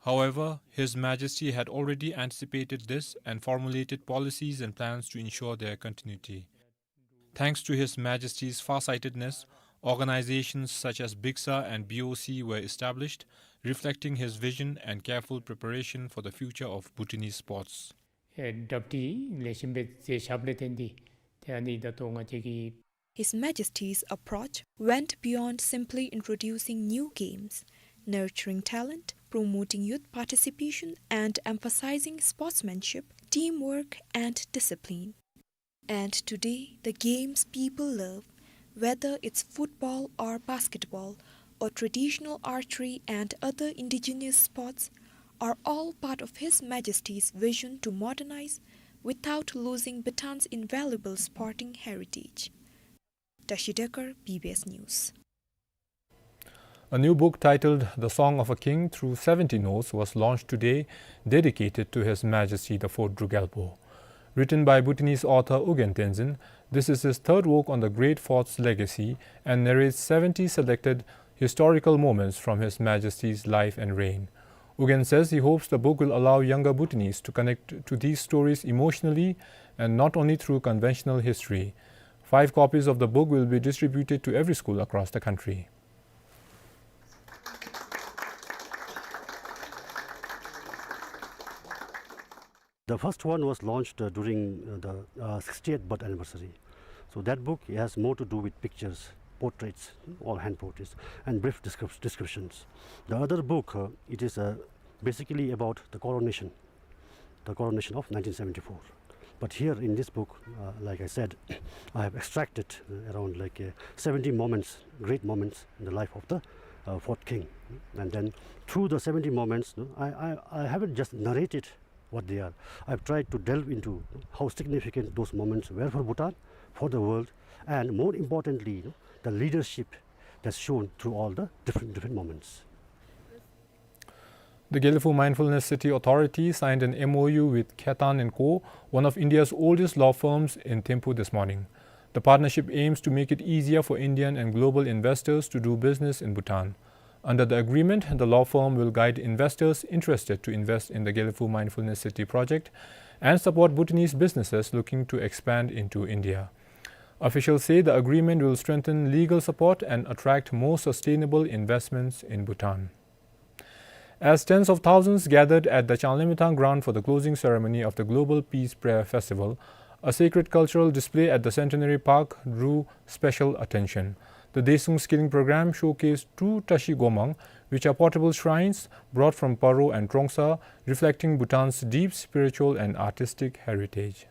However, His Majesty had already anticipated this and formulated policies and plans to ensure their continuity. Thanks to His Majesty's farsightedness, organizations such as BICSA and B O C were established, reflecting his vision and careful preparation for the future of Bhutanese sports. ཨེ་ཌབ་ཊི་ལེགས་ཤོམ་སྦེ་མཛད་བཞགཔ་ལས་བརྟེན་ཏེ་ཏེ་ཨ་ནི་ད་ལྟོ་ང་བཅས་ཀྱི། His Majesty's approach went beyond simply introducing new games, nurturing talent, promoting youth participation, and emphasizing sportsmanship, teamwork, and discipline. And today, the games people love, whether it's football or basketball, or traditional archery and other indigenous sports, are all part of His Majesty's vision to modernize without losing Bhutan's invaluable sporting heritage. Tashi Dekar, B B S News. A new book titled The Song of a King Through Seventy Notes was launched today, dedicated to His Majesty the Fourth Druk Gyalpo. Written by Bhutanese author U Gyan Tenzin, this is his third work on the great fourth's legacy and narrates seventy selected historical moments from His Majesty's life and reign. U Gyan says he hopes the book will allow younger Bhutanese to connect to these stories emotionally and not only through conventional history. Five copies of the book will be distributed to every school across the country. The first one was launched, uh, during, uh, the, uh, sixtieth birth anniversary. So that book has more to do with pictures, portraits, all hand portraits, and brief descrip-, descriptions. The other book, uh, it is, uh, basically about the coronation, the coronation of nineteen seventy-four. But here in this book, uh, like I said, I have extracted, uh, around, like, uh, seventy moments, great moments in the life of the, uh, fourth king. And then through the seventy moments, no, I, I, I haven't just narrated what they are. I've tried to delve into how significant those moments were for Bhutan, for the world, and more importantly, you know, the leadership that's shown through all the different, different moments. The Gelephu Mindfulness City Authority signed an M O U with Khetan and Co, one of India's oldest law firms, in Thimphu this morning. The partnership aims to make it easier for Indian and global investors to do business in Bhutan. Under the agreement, the law firm will guide investors interested to invest in the Gelephu Mindfulness City project and support Bhutanese businesses looking to expand into India. Officials say the agreement will strengthen legal support and attract more sustainable investments in Bhutan. As tens of thousands gathered at the Changlimithang ground for the closing ceremony of the Global Peace Prayer Festival, a sacred cultural display at the Centenary Park drew special attention. The Daesung Skilling Program showcased two Tashi Gomang, which are portable shrines brought from Paro and Trongsa, reflecting Bhutan's deep spiritual and artistic heritage.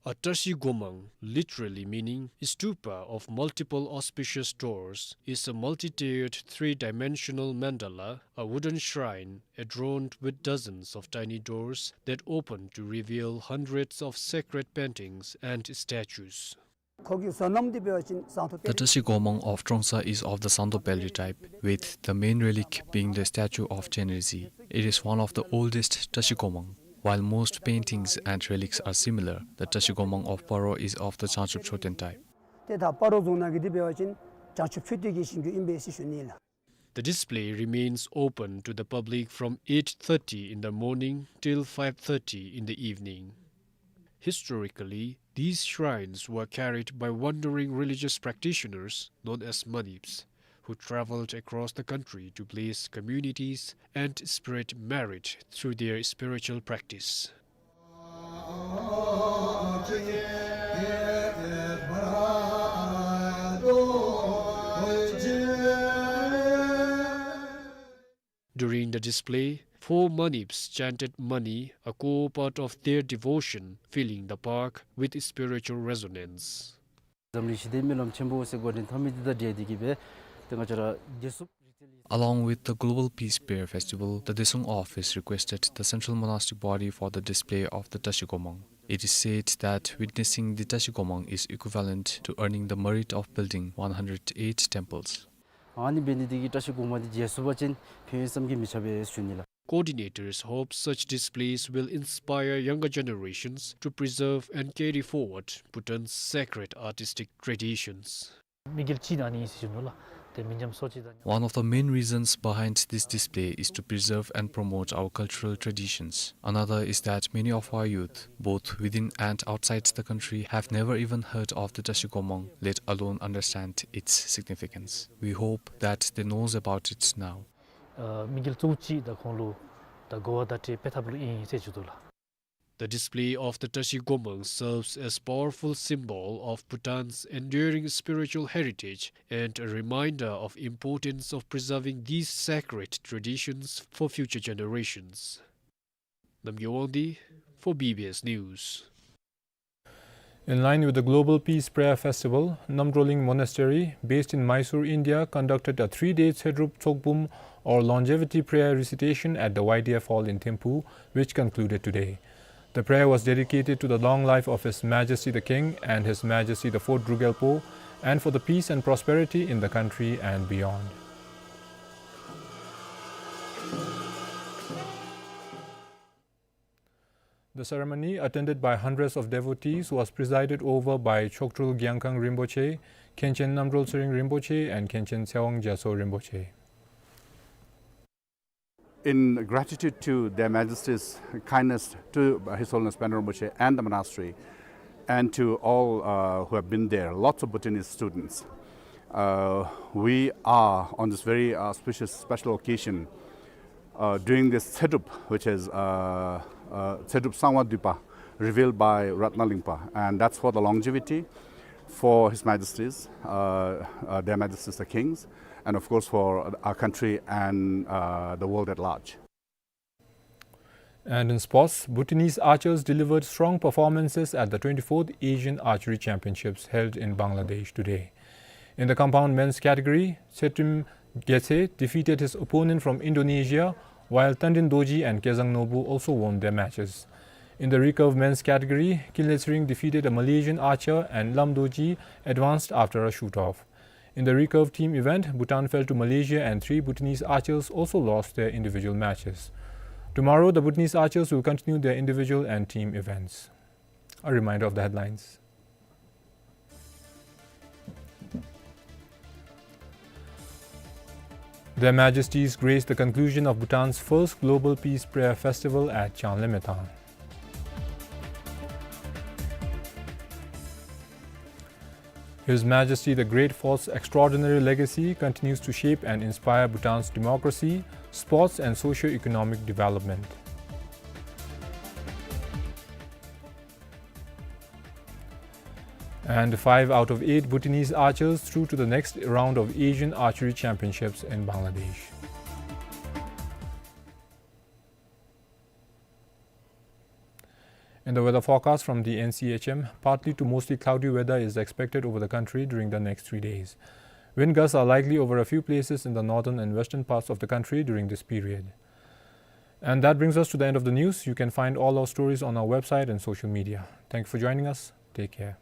A Tashi Gomang, literally meaning stupa of multiple auspicious doors, is a multi-tiered three-dimensional mandala, a wooden shrine adorned with dozens of tiny doors that open to reveal hundreds of sacred paintings and statues. The Tashi Gomang of Trongsa is of the Sangdo Pelri type, with the main relic being the statue of Chenrezig. It is one of the oldest Tashi Gomang. While most paintings and relics are similar, the Tashi Gomang of Paro is of the Changchub Choten type. ཏེ་ད་སྤ་རོ་རྫོང་ནང་གི་འདི་འབད་བ་ཅིན་བྱང་ཆུབ་མཆོད་རྟེན་གྱི་ཞིང་ཁམས་ཨིན་པས་ཟེར་ཞུ་ནི་ལགས། The display remains open to the public from eight thirty in the morning till five thirty in the evening. Historically, these shrines were carried by wandering religious practitioners known as manips, who traveled across the country to bless communities and spread merit through their spiritual practice. During the display, four manips chanted mani, a core part of their devotion, filling the park with spiritual resonance. འཛམ་གླིང་ཞི་བདེའི་སྨོན་ལམ་ཆེན་པོ་ཟེར་འགོ་འདྲེན་འཐབ་མི་འདི་དང་འབྲེལ་ཏེ་གིས་སྦེ་ཏེ་ང་བཅས་ར་དགེ་སུ། Along with the Global Peace Prayer Festival, the Daesung office requested the Central Monastic Body for the display of the Tashi Gomang. It is said that witnessing the Tashi Gomang is equivalent to earning the merit of building one hundred eight temples. ཨ་ནི་འབད་ནི་འདི་གིས་བཀྲ་ཤིས་སྒོ་མང་འདི་མཇལ་ཚུགས་པ་ཅིན་ཕན་ཡོན་བསམ་གྱིས་མི་ཁྱབ་པས་ཞུ་ནི་ལགས། coordinators hope such displays will inspire younger generations to preserve and carry forward Bhutan's sacred artistic traditions. དམིགས་ཡུལ་གཅིག་ཨ་ནི་ཨིན་ཟེར་ཞུ་ནི་ལགས། ཏེ་མི་ཉམས་གསོ་ཅིག་དང་། One of the main reasons behind this display is to preserve and promote our cultural traditions. Another is that many of our youth, both within and outside the country, have never even heard of the Tashi Gomang, let alone understand its significance. We hope that they knows about it now. ཨ་དམིགས་ཡུལ་གཙོ་བོ་ཅིག་ད་ཁོང་ལུ་ད་གོ་བ་བརྡ་སྤྲོད་འབད་ཐབས་ལུ་ཨིན་ཟེར་ཞུ་དོ་ལགས། The display of the Tashi Gomang serves as powerful symbol of Bhutan's enduring spiritual heritage and a reminder of importance of preserving these sacred traditions for future generations. Namgay Wangdi for B B S News. In line with the Global Peace Prayer Festival, Namdrolling Monastery, based in Mysore, India, conducted a three-day Tshedrup Tsokbum or longevity prayer recitation at the Y D F Hall in Thimphu, which concluded today. The prayer was dedicated to the long life of His Majesty the King and His Majesty the Fourth Druk Gyalpo, and for the peace and prosperity in the country and beyond. The ceremony, attended by hundreds of devotees, was presided over by Chokdrol Gyangkhang Rinpoche, Khenchen Namdrol Tsering Rinpoche, and Khenchen Tshewang Gyatso Rinpoche. In gratitude to Their Majesty's kindness to His Holiness Pandan Rinpoche and the monastery, and to all, uh, who have been there, lots of Bhutanese students, uh, we are on this very auspicious, special occasion, uh, doing this Tshedrup, which is, uh, uh, Tshedrup Sangwa Dwuipa, revealed by Ratna Lingpa, and that's for the longevity, for His Majesties, uh, uh, Their Majesties the Kings, and of course for our country and, uh, the world at large. And in sports, Bhutanese archers delivered strong performances at the twenty-fourth Asian Archery Championships held in Bangladesh today. In the compound men's category, Tshedrim Getse defeated his opponent from Indonesia, while Tandin Dorji and Kezang Norbu also won their matches. In the recurve men's category, Kinley Tsering defeated a Malaysian archer and Lam Dorji advanced after a shoot-off. In the recurve team event, Bhutan fell to Malaysia and three Bhutanese archers also lost their individual matches. Tomorrow, the Bhutanese archers will continue their individual and team events. A reminder of the headlines. Their Majesties graced the conclusion of Bhutan's first Global Peace Prayer Festival at Changlemetang. His Majesty the Great Fourth's extraordinary legacy continues to shape and inspire Bhutan's democracy, sports and socio-economic development. And five out of eight Bhutanese archers through to the next round of Asian Archery Championships in Bangladesh. In the weather forecast from the N C H M, partly to mostly cloudy weather is expected over the country during the next three days. Wind gusts are likely over a few places in the northern and western parts of the country during this period. And that brings us to the end of the news. You can find all our stories on our website and social media. Thank you for joining us. Take care.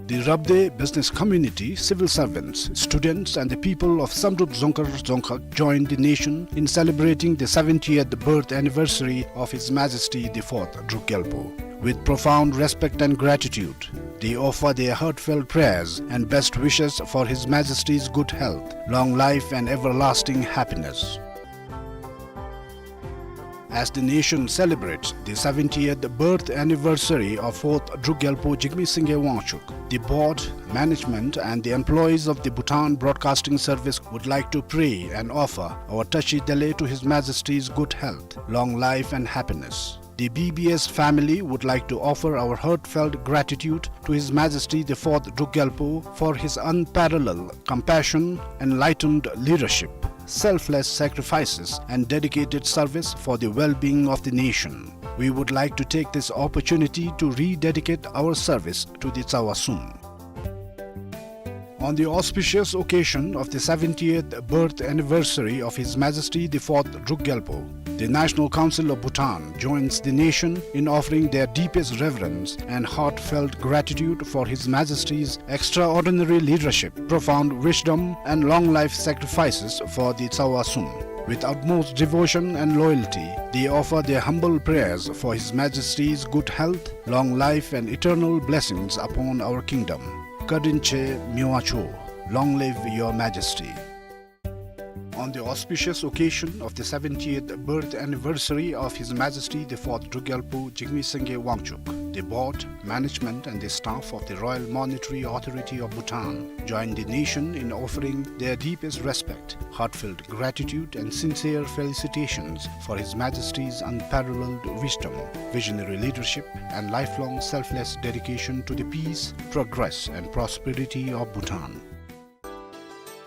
The Rabdey business community, civil servants, students, and the people of Samdrup Dzongkhar Dzongkhag join the nation in celebrating the seventieth birth anniversary of His Majesty the Fourth Druk Gyalpo. With profound respect and gratitude, they offer their heartfelt prayers and best wishes for His Majesty's good health, long life, and everlasting happiness. As the nation celebrates the seventieth birth anniversary of Fourth Druk Gyalpo Jigme Singye Wangchuk, the board, management, and the employees of the Bhutan Broadcasting Service would like to pray and offer our Tashi Delek to His Majesty's good health, long life, and happiness. The B B S family would like to offer our heartfelt gratitude to His Majesty the Fourth Druk Gyalpo for his unparalleled compassion, enlightened leadership, selfless sacrifices, and dedicated service for the well-being of the nation. We would like to take this opportunity to rededicate our service to the Tsawa Sum. On the auspicious occasion of the seventieth birth anniversary of His Majesty the Fourth Druk Gyalpo, the National Council of Bhutan joins the nation in offering their deepest reverence and heartfelt gratitude for His Majesty's extraordinary leadership, profound wisdom, and long life sacrifices for the Tsawa Sum. With utmost devotion and loyalty, they offer their humble prayers for His Majesty's good health, long life, and eternal blessings upon our kingdom. Ka din che Miwa cho, long live Your Majesty. On the auspicious occasion of the seventieth birth anniversary of His Majesty the Fourth Druk Gyalpo Jigme Singye Wangchuck, the board, management, and the staff of the Royal Monetary Authority of Bhutan join the nation in offering their deepest respect, heartfelt gratitude, and sincere felicitations for His Majesty's unparalleled wisdom, visionary leadership, and lifelong selfless dedication to the peace, progress, and prosperity of Bhutan.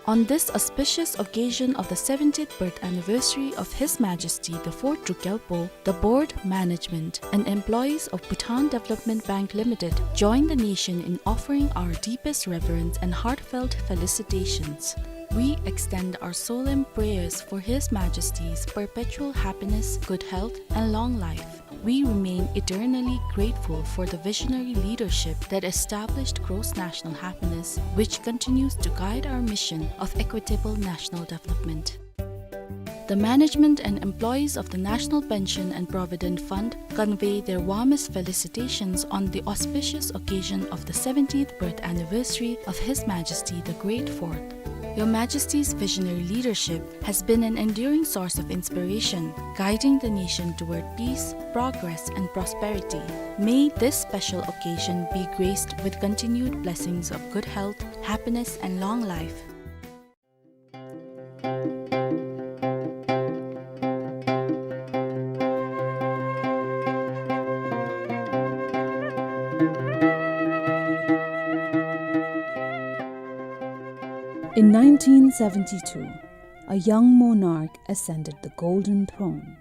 On this auspicious occasion of the seventieth birth anniversary of His Majesty the Fourth Druk Gyalpo, the board, management, and employees of Bhutan Development Bank Limited join the nation in offering our deepest reverence and heartfelt felicitations. We extend our solemn prayers for His Majesty's perpetual happiness, good health, and long life. We remain eternally grateful for the visionary leadership that established gross national happiness, which continues to guide our mission of equitable national development. The management and employees of the National Pension and Provident Fund convey their warmest felicitations on the auspicious occasion of the seventieth birth anniversary of His Majesty the Great Fourth. Your Majesty's visionary leadership has been an enduring source of inspiration, guiding the nation toward peace, progress, and prosperity. May this special occasion be graced with continued blessings of good health, happiness, and long life. In nineteen seventy-two, a young monarch ascended the Golden Throne,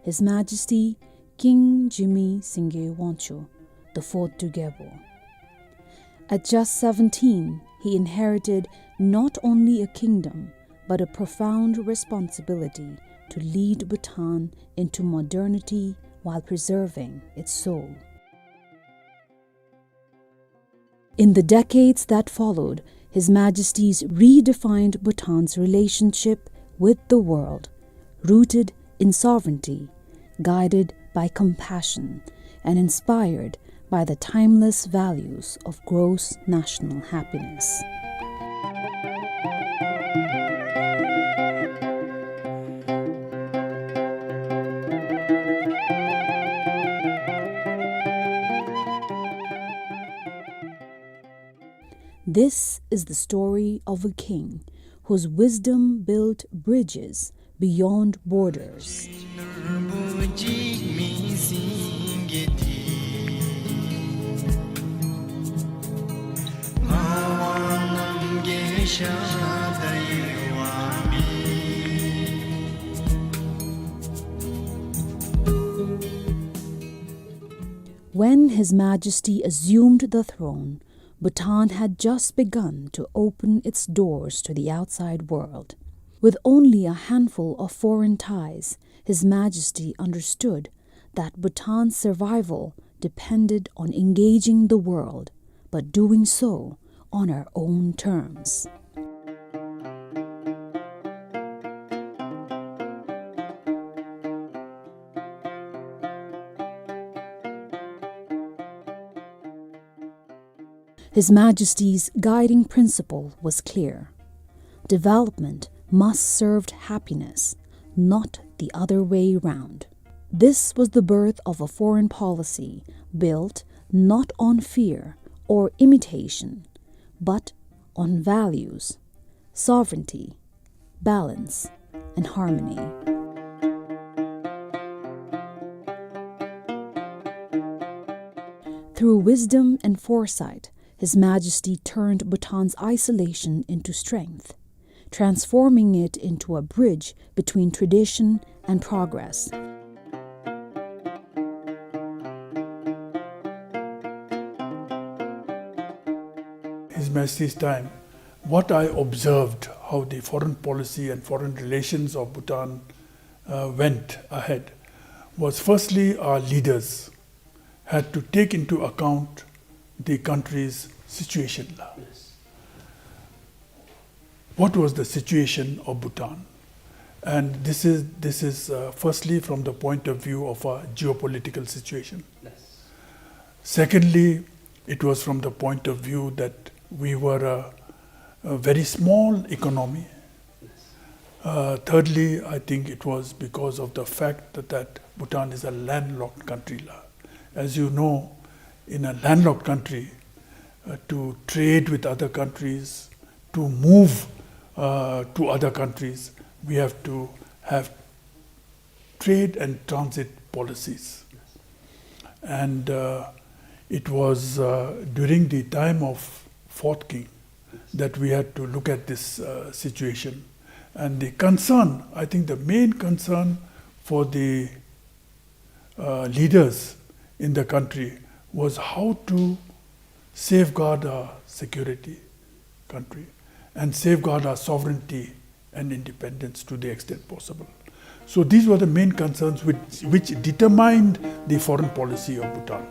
His Majesty King Jigme Singye Wangchuck the Fourth Druk Gyalpo. At just seventeen, he inherited not only a kingdom, but a profound responsibility to lead Bhutan into modernity while preserving its soul. In the decades that followed, His Majesty's redefined Bhutan's relationship with the world, rooted in sovereignty, guided by compassion, and inspired by the timeless values of gross national happiness. This is the story of a king whose wisdom built bridges beyond borders. When His Majesty assumed the throne, Bhutan had just begun to open its doors to the outside world. With only a handful of foreign ties, His Majesty understood that Bhutan's survival depended on engaging the world, but doing so on our own terms. His Majesty's guiding principle was clear. Development must serve happiness, not the other way round. This was the birth of a foreign policy built not on fear or imitation, but on values, sovereignty, balance, and harmony. Through wisdom and foresight, His Majesty turned Bhutan's isolation into strength, transforming it into a bridge between tradition and progress. His Majesty's time, what I observed, how the foreign policy and foreign relations of Bhutan, uh, went ahead, was firstly our leaders had to take into account the country's situation. Yes. What was the situation of Bhutan? And this is, this is, uh, firstly from the point of view of a geopolitical situation. Yes. Secondly, it was from the point of view that we were a, a very small economy. Uh, thirdly, I think it was because of the fact that, that Bhutan is a landlocked country. As you know, in a landlocked country, uh, to trade with other countries, to move, uh, to other countries, we have to have trade and transit policies. And, uh, it was, uh, during the time of fourth king that we had to look at this, uh, situation. And the concern, I think the main concern for the, uh, leaders in the country was how to safeguard our security, country, and safeguard our sovereignty and independence to the extent possible. So these were the main concerns which, which determined the foreign policy of Bhutan.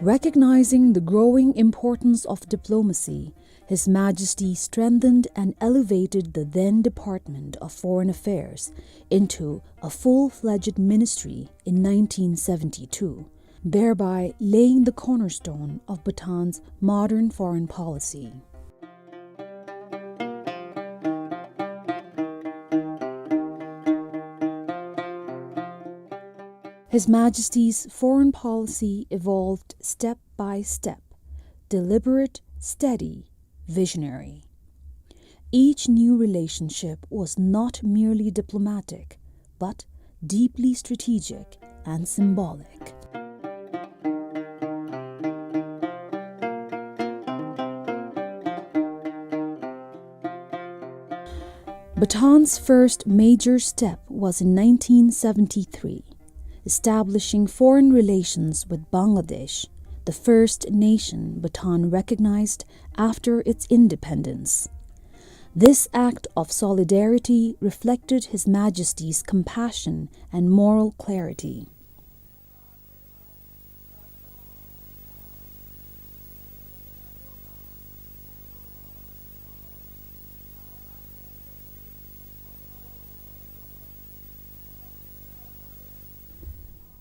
Recognizing the growing importance of diplomacy, His Majesty strengthened and elevated the then Department of Foreign Affairs into a full-fledged ministry in nineteen seventy-two, thereby laying the cornerstone of Bhutan's modern foreign policy. His Majesty's foreign policy evolved step by step, deliberate, steady, visionary. Each new relationship was not merely diplomatic, but deeply strategic and symbolic. Bhutan's first major step was in nineteen seventy-three, establishing foreign relations with Bangladesh, the first nation Bhutan recognized after its independence. This act of solidarity reflected His Majesty's compassion and moral clarity.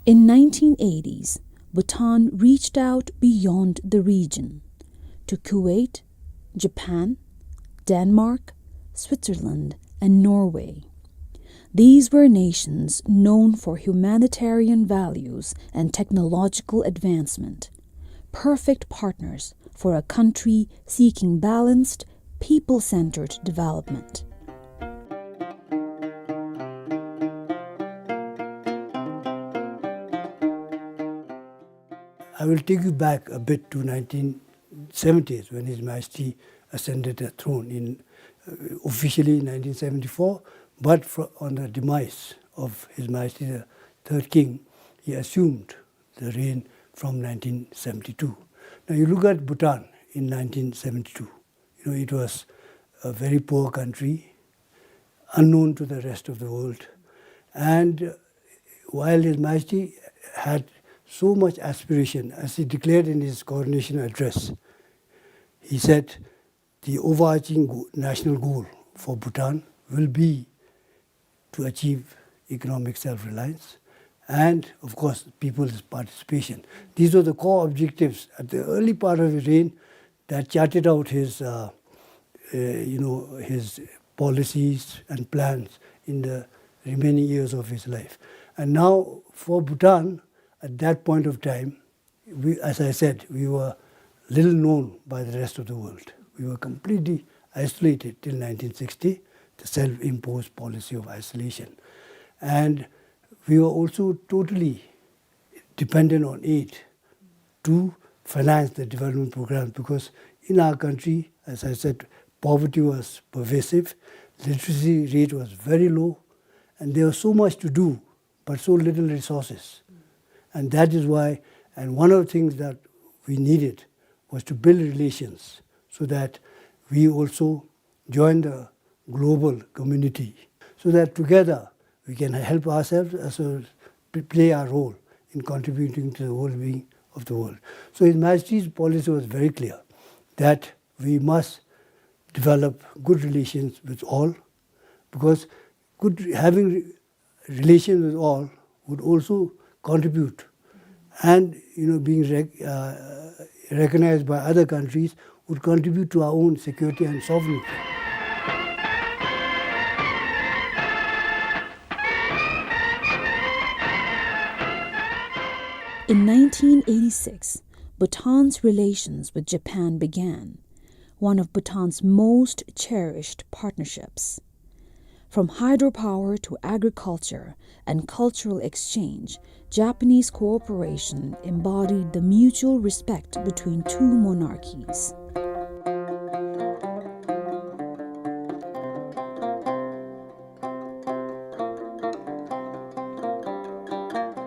In nineteen eighties, Bhutan reached out beyond the region to Kuwait, Japan, Denmark, Switzerland, and Norway. These were nations known for humanitarian values and technological advancement, perfect partners for a country seeking balanced, people-centered development. I will take you back a bit to nineteen seventies, when His Majesty ascended the throne in, uh, officially in nineteen seventy-four, but fro-, on the demise of His Majesty the third King, he assumed the reign from nineteen seventy-two. Now you look at Bhutan in nineteen seventy-two. You know, it was a very poor country, unknown to the rest of the world. And, uh, while His Majesty had so much aspiration, as he declared in his coronation address, he said, "The overarching go-, national goal for Bhutan will be to achieve economic self-reliance and, of course, people's participation." These were the core objectives at the early part of his reign that charted out his, uh, uh, you know, his policies and plans in the remaining years of his life. And now, for Bhutan, at that point of time, we, as I said, we were little known by the rest of the world. We were completely isolated till nineteen sixty. the self-imposed policy of isolation. And we were also totally dependent on aid to finance the development programs, because in our country, as I said, poverty was pervasive, literacy rate was very low, and there was so much to do, but so little resources. And that is why, and one of the things that we needed was to build relations so that we also join the global community, so that together we can help ourselves as well as p-, play our role in contributing to the well-being of the world. So His Majesty's policy was very clear that we must develop good relations with all, because good, having re-, relations with all would also contribute, and, you know, being rec-, uh, recognized by other countries, would contribute to our own security and sovereignty. In nineteen eighty-six, Bhutan's relations with Japan began, one of Bhutan's most cherished partnerships. From hydropower to agriculture and cultural exchange, Japanese cooperation embodied the mutual respect between two monarchies.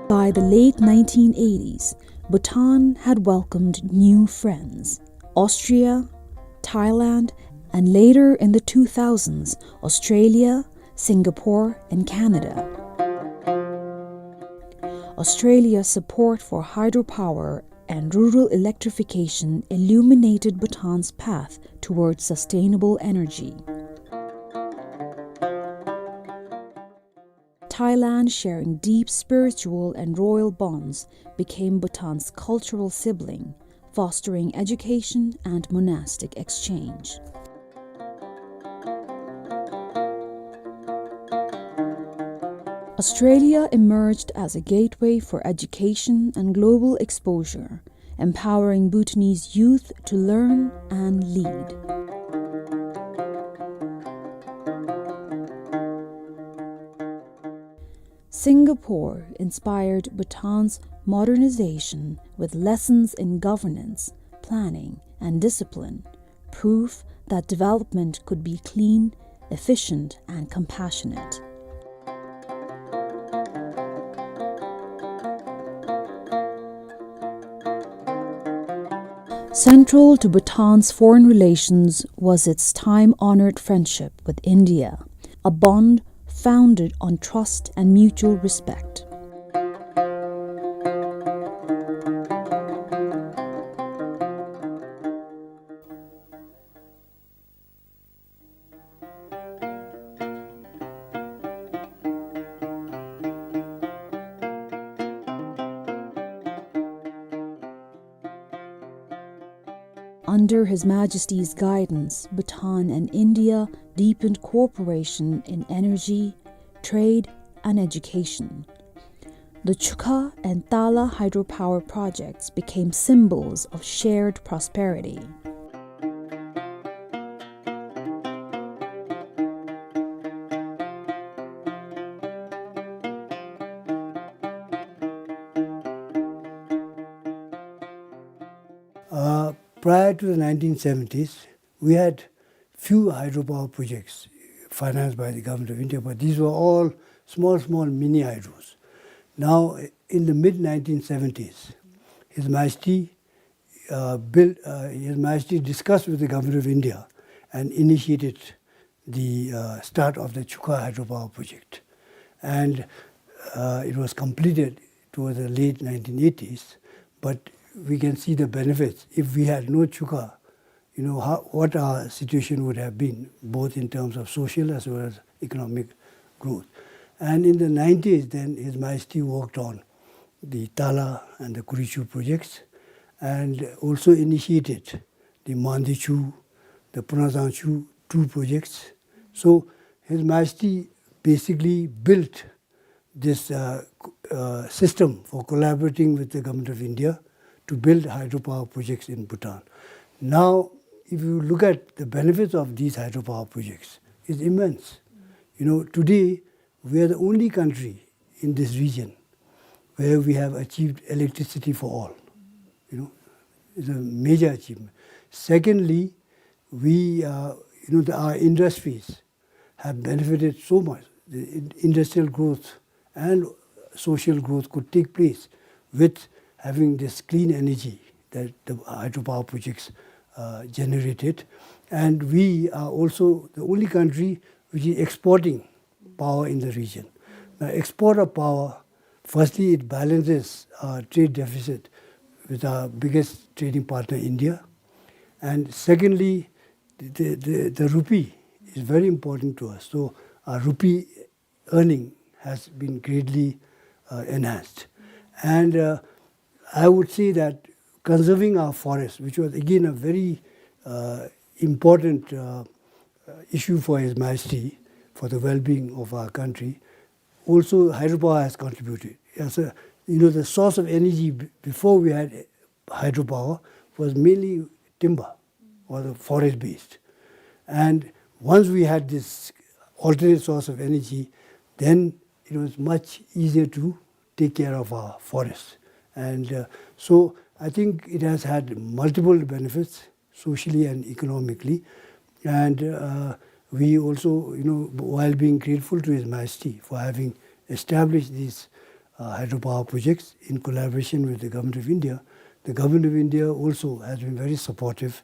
By the late nineteen eighties, Bhutan had welcomed new friends, Austria, Thailand, and later in the two thousands, Australia, Singapore, and Canada. Australia's support for hydropower and rural electrification illuminated Bhutan's path towards sustainable energy. Thailand, sharing deep spiritual and royal bonds, became Bhutan's cultural sibling, fostering education and monastic exchange. Australia emerged as a gateway for education and global exposure, empowering Bhutanese youth to learn and lead. Singapore inspired Bhutan's modernization with lessons in governance, planning, and discipline, proof that development could be clean, efficient, and compassionate. Central to Bhutan's foreign relations was its time-honored friendship with India, a bond founded on trust and mutual respect. Under His Majesty's guidance, Bhutan and India deepened cooperation in energy, trade, and education. The Chukha and Tala hydropower projects became symbols of shared prosperity. Uh, prior to the nineteen seventies, we had few hydropower projects financed by the Government of India, but these were all small, small mini hydros. Now, in the mid nineteen seventies, His Majesty, uh, built, uh, His Majesty discussed with the Government of India and initiated the, uh, start of the Chukha hydropower project. And, uh, it was completed towards the late nineteen eighties, but we can see the benefits. If we had no Chukha, you know, how, what our situation would have been, both in terms of social as well as economic growth. And in the nineties, then His Majesty worked on the Tala and the Kurichu projects, and also initiated the Mandichu, the Punazangchu two projects. So His Majesty basically built this, uh, c-, uh, system for collaborating with the Government of India to build hydropower projects in Bhutan. Now, if you look at the benefits of these hydropower projects, is immense. You know, today we are the only country in this region where we have achieved electricity for all. You know, it's a major achievement. Secondly, we, uh, you know, the, our industries have benefited so much, the in-, industrial growth and social growth could take place with having this clean energy that the hydropower projects, uh, generated. And we are also the only country which is exporting power in the region. Now, export of power, firstly, it balances our trade deficit with our biggest trading partner, India. And secondly, the, the, the rupee is very important to us. So our rupee earning has been greatly, uh, enhanced. And, uh, I would say that conserving our forests, which was again a very, uh, important, uh, uh, issue for His Majesty, for the well-being of our country, also hydropower has contributed. As a, you know, the source of energy b-, before we had hydropower was mainly timber or the forest based. And once we had this alternate source of energy, then it was much easier to take care of our forests. And, uh, so I think it has had multiple benefits, socially and economically. And, uh, we also, you know, while being grateful to His Majesty for having established these, uh, hydropower projects in collaboration with the Government of India, the Government of India also has been very supportive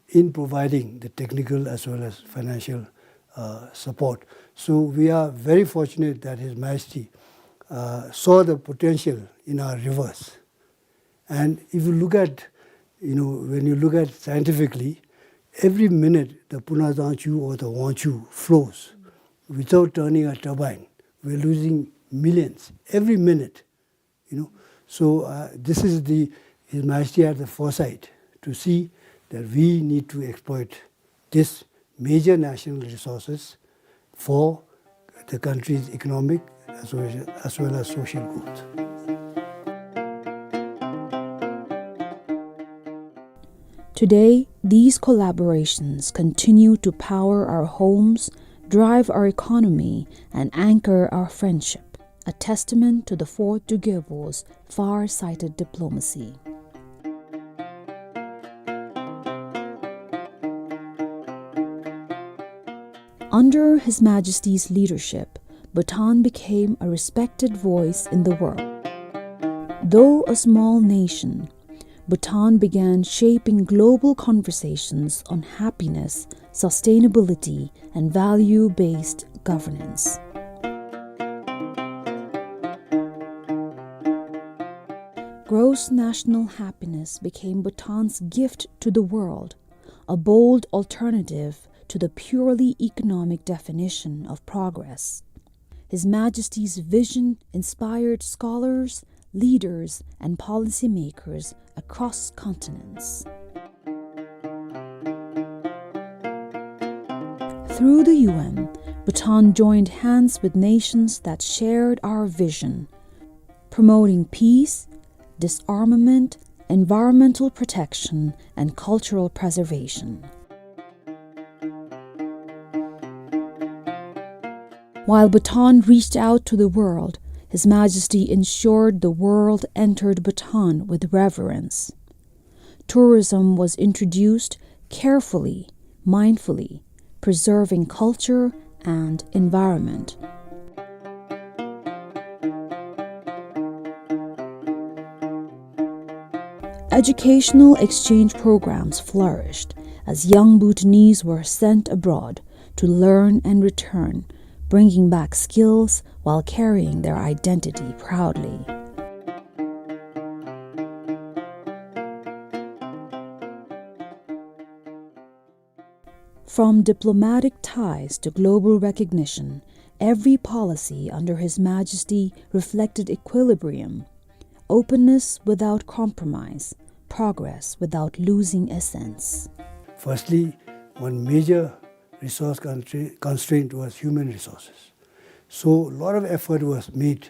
in providing the technical as well as financial, uh, support. So we are very fortunate that His Majesty, uh, saw the potential in our rivers. And if you look at, you know, when you look at scientifically, every minute the Punazang Chu or the Wangchu flows without turning a turbine, we're losing millions every minute, you know. So, uh, this is the, His Majesty had the foresight to see that we need to exploit these major national resources for the country's economic as well as, as well as social growth. Today, these collaborations continue to power our homes, drive our economy, and anchor our friendship, a testament to the fourth Drukgyalpo's far-sighted diplomacy. Under His Majesty's leadership, Bhutan became a respected voice in the world. Though a small nation, Bhutan began shaping global conversations on happiness, sustainability, and value-based governance. Gross national happiness became Bhutan's gift to the world, a bold alternative to the purely economic definition of progress. His Majesty's vision inspired scholars, leaders, and policymakers across continents. Through the U N, Bhutan joined hands with nations that shared our vision, promoting peace, disarmament, environmental protection, and cultural preservation. While Bhutan reached out to the world, His Majesty ensured the world entered Bhutan with reverence. Tourism was introduced carefully, mindfully, preserving culture and environment. Educational exchange programs flourished as young Bhutanese were sent abroad to learn and return, bringing back skills while carrying their identity proudly. From diplomatic ties to global recognition, every policy under His Majesty reflected equilibrium, openness without compromise, progress without losing essence. Firstly, one major resource constra-, constraint was human resources. So a lot of effort was made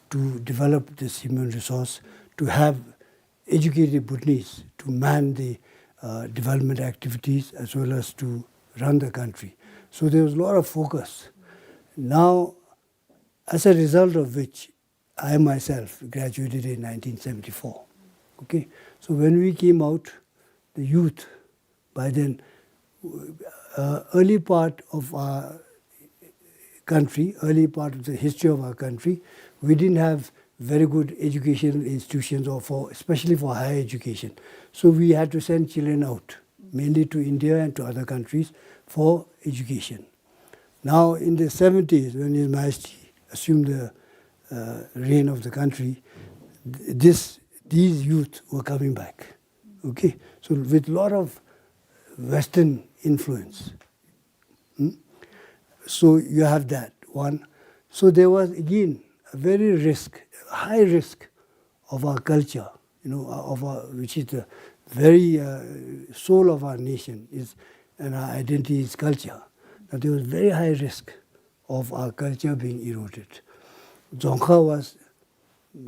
to develop this human resource, to have educated Bhutanese to man the, uh, development activities as well as to run the country. So there was a lot of focus. Now, as a result of which, I myself graduated in nineteen seventy-four. Okay, so when we came out, the youth, by then, uh, early part of our country, early part of the history of our country, we didn't have very good educational institutions or for, especially for higher education. So we had to send children out, mainly to India and to other countries for education. Now, in the seventies, when His Majesty assumed the, uh, reign of the country, th-, this, these youth were coming back, okay? So with lot of Western influence. Hmm? So you have that one. So there was again a very risk, high risk of our culture, you know, of our, which is the very, uh, soul of our nation is, and our identity is culture. Now, there was very high risk of our culture being eroded. Dzongkha was,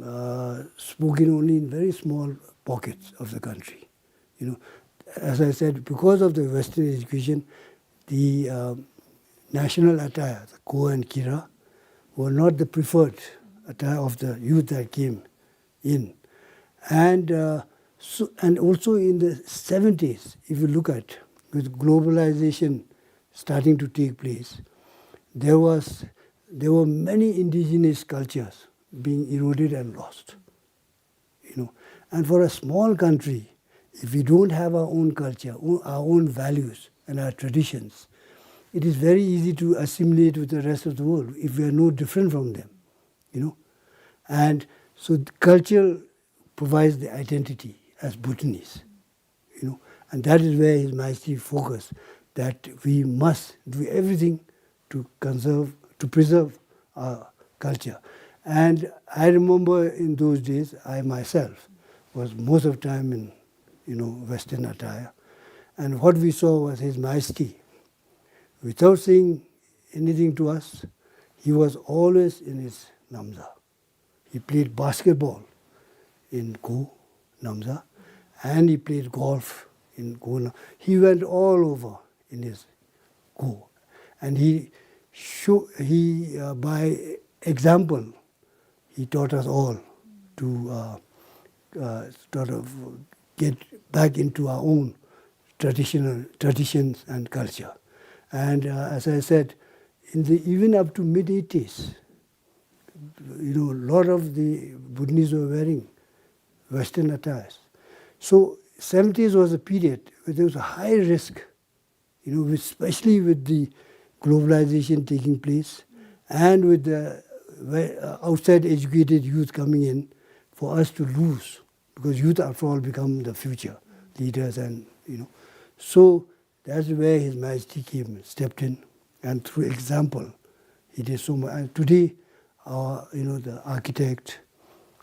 uh, spoken only in very small pockets of the country. You know, as I said, because of the Western education, the, uh, national attire, the ko and kira, were not the preferred attire of the youth that came in. And, uh, so, and also in the seventies, if you look at, with globalization starting to take place, there was, there were many indigenous cultures being eroded and lost. You know, and for a small country, if we don't have our own culture, o-, our own values and our traditions, it is very easy to assimilate with the rest of the world if we are no different from them, you know. And so the culture provides the identity as Bhutanese, you know, and that is where His Majesty focused, that we must do everything to conserve, to preserve our culture. And I remember in those days, I myself was most of the time in, you know, Western attire. And what we saw was His Majesty, without saying anything to us, he was always in his namdza. He played basketball in ko namdza, and he played golf in ko na-, he went all over in his ko. And he sho-, he, uh, by example, he taught us all to, uh, uh, sort of get back into our own traditional, traditions and culture. And, uh, as I said, in the, even up to mid eighties, you know, a lot of the Bhutanese were wearing Western attires. So seventies was a period where there was a high risk, you know, with, especially with the globalization taking place and with the ve-, uh, outside educated youth coming in, for us to lose, because youth, after all, become the future leaders, and, you know. So that's where His Majesty came, stepped in, and through example, he did so much. And today, our, you know, the architect,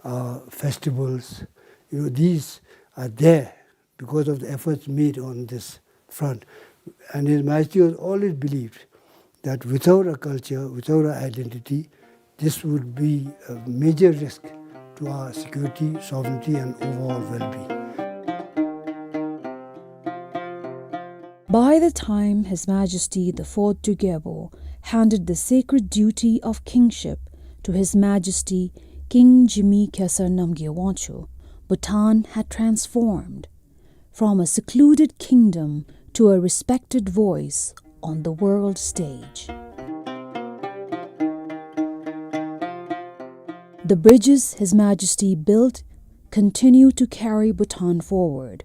our festivals, you know, these are there because of the efforts made on this front. And His Majesty has always believed that without a culture, without an identity, this would be a major risk to our security, sovereignty, and overall well-being. By the time His Majesty the Fourth Druk Gyalpo handed the sacred duty of kingship to His Majesty King Jigme Khesar Namgay Wangchuck, Bhutan had transformed from a secluded kingdom to a respected voice on the world stage. The bridges His Majesty built continue to carry Bhutan forward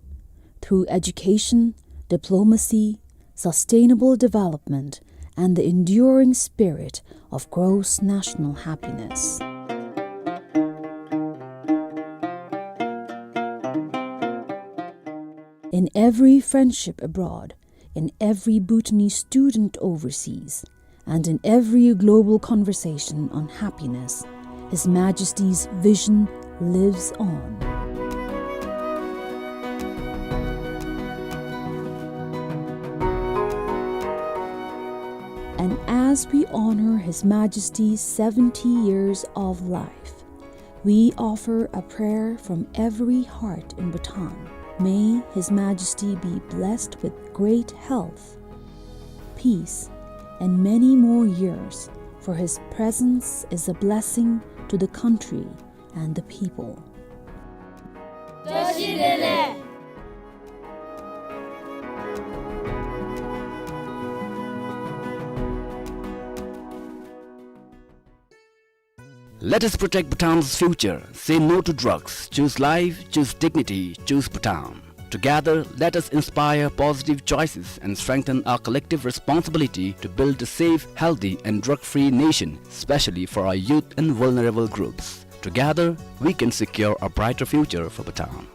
through education, diplomacy, sustainable development, and the enduring spirit of gross national happiness. In every friendship abroad, in every Bhutanese student overseas, and in every global conversation on happiness, His Majesty's vision lives on. And as we honor His Majesty's seventy years of life, we offer a prayer from every heart in Bhutan. May His Majesty be blessed with great health, peace, and many more years, for his presence is a blessing to the country and the people. Let us protect Bhutan's future. Say no to drugs. Choose life, choose dignity, choose Bhutan. Together, let us inspire positive choices and strengthen our collective responsibility to build a safe, healthy, and drug-free nation, especially for our youth and vulnerable groups. Together, we can secure a brighter future for Bhutan.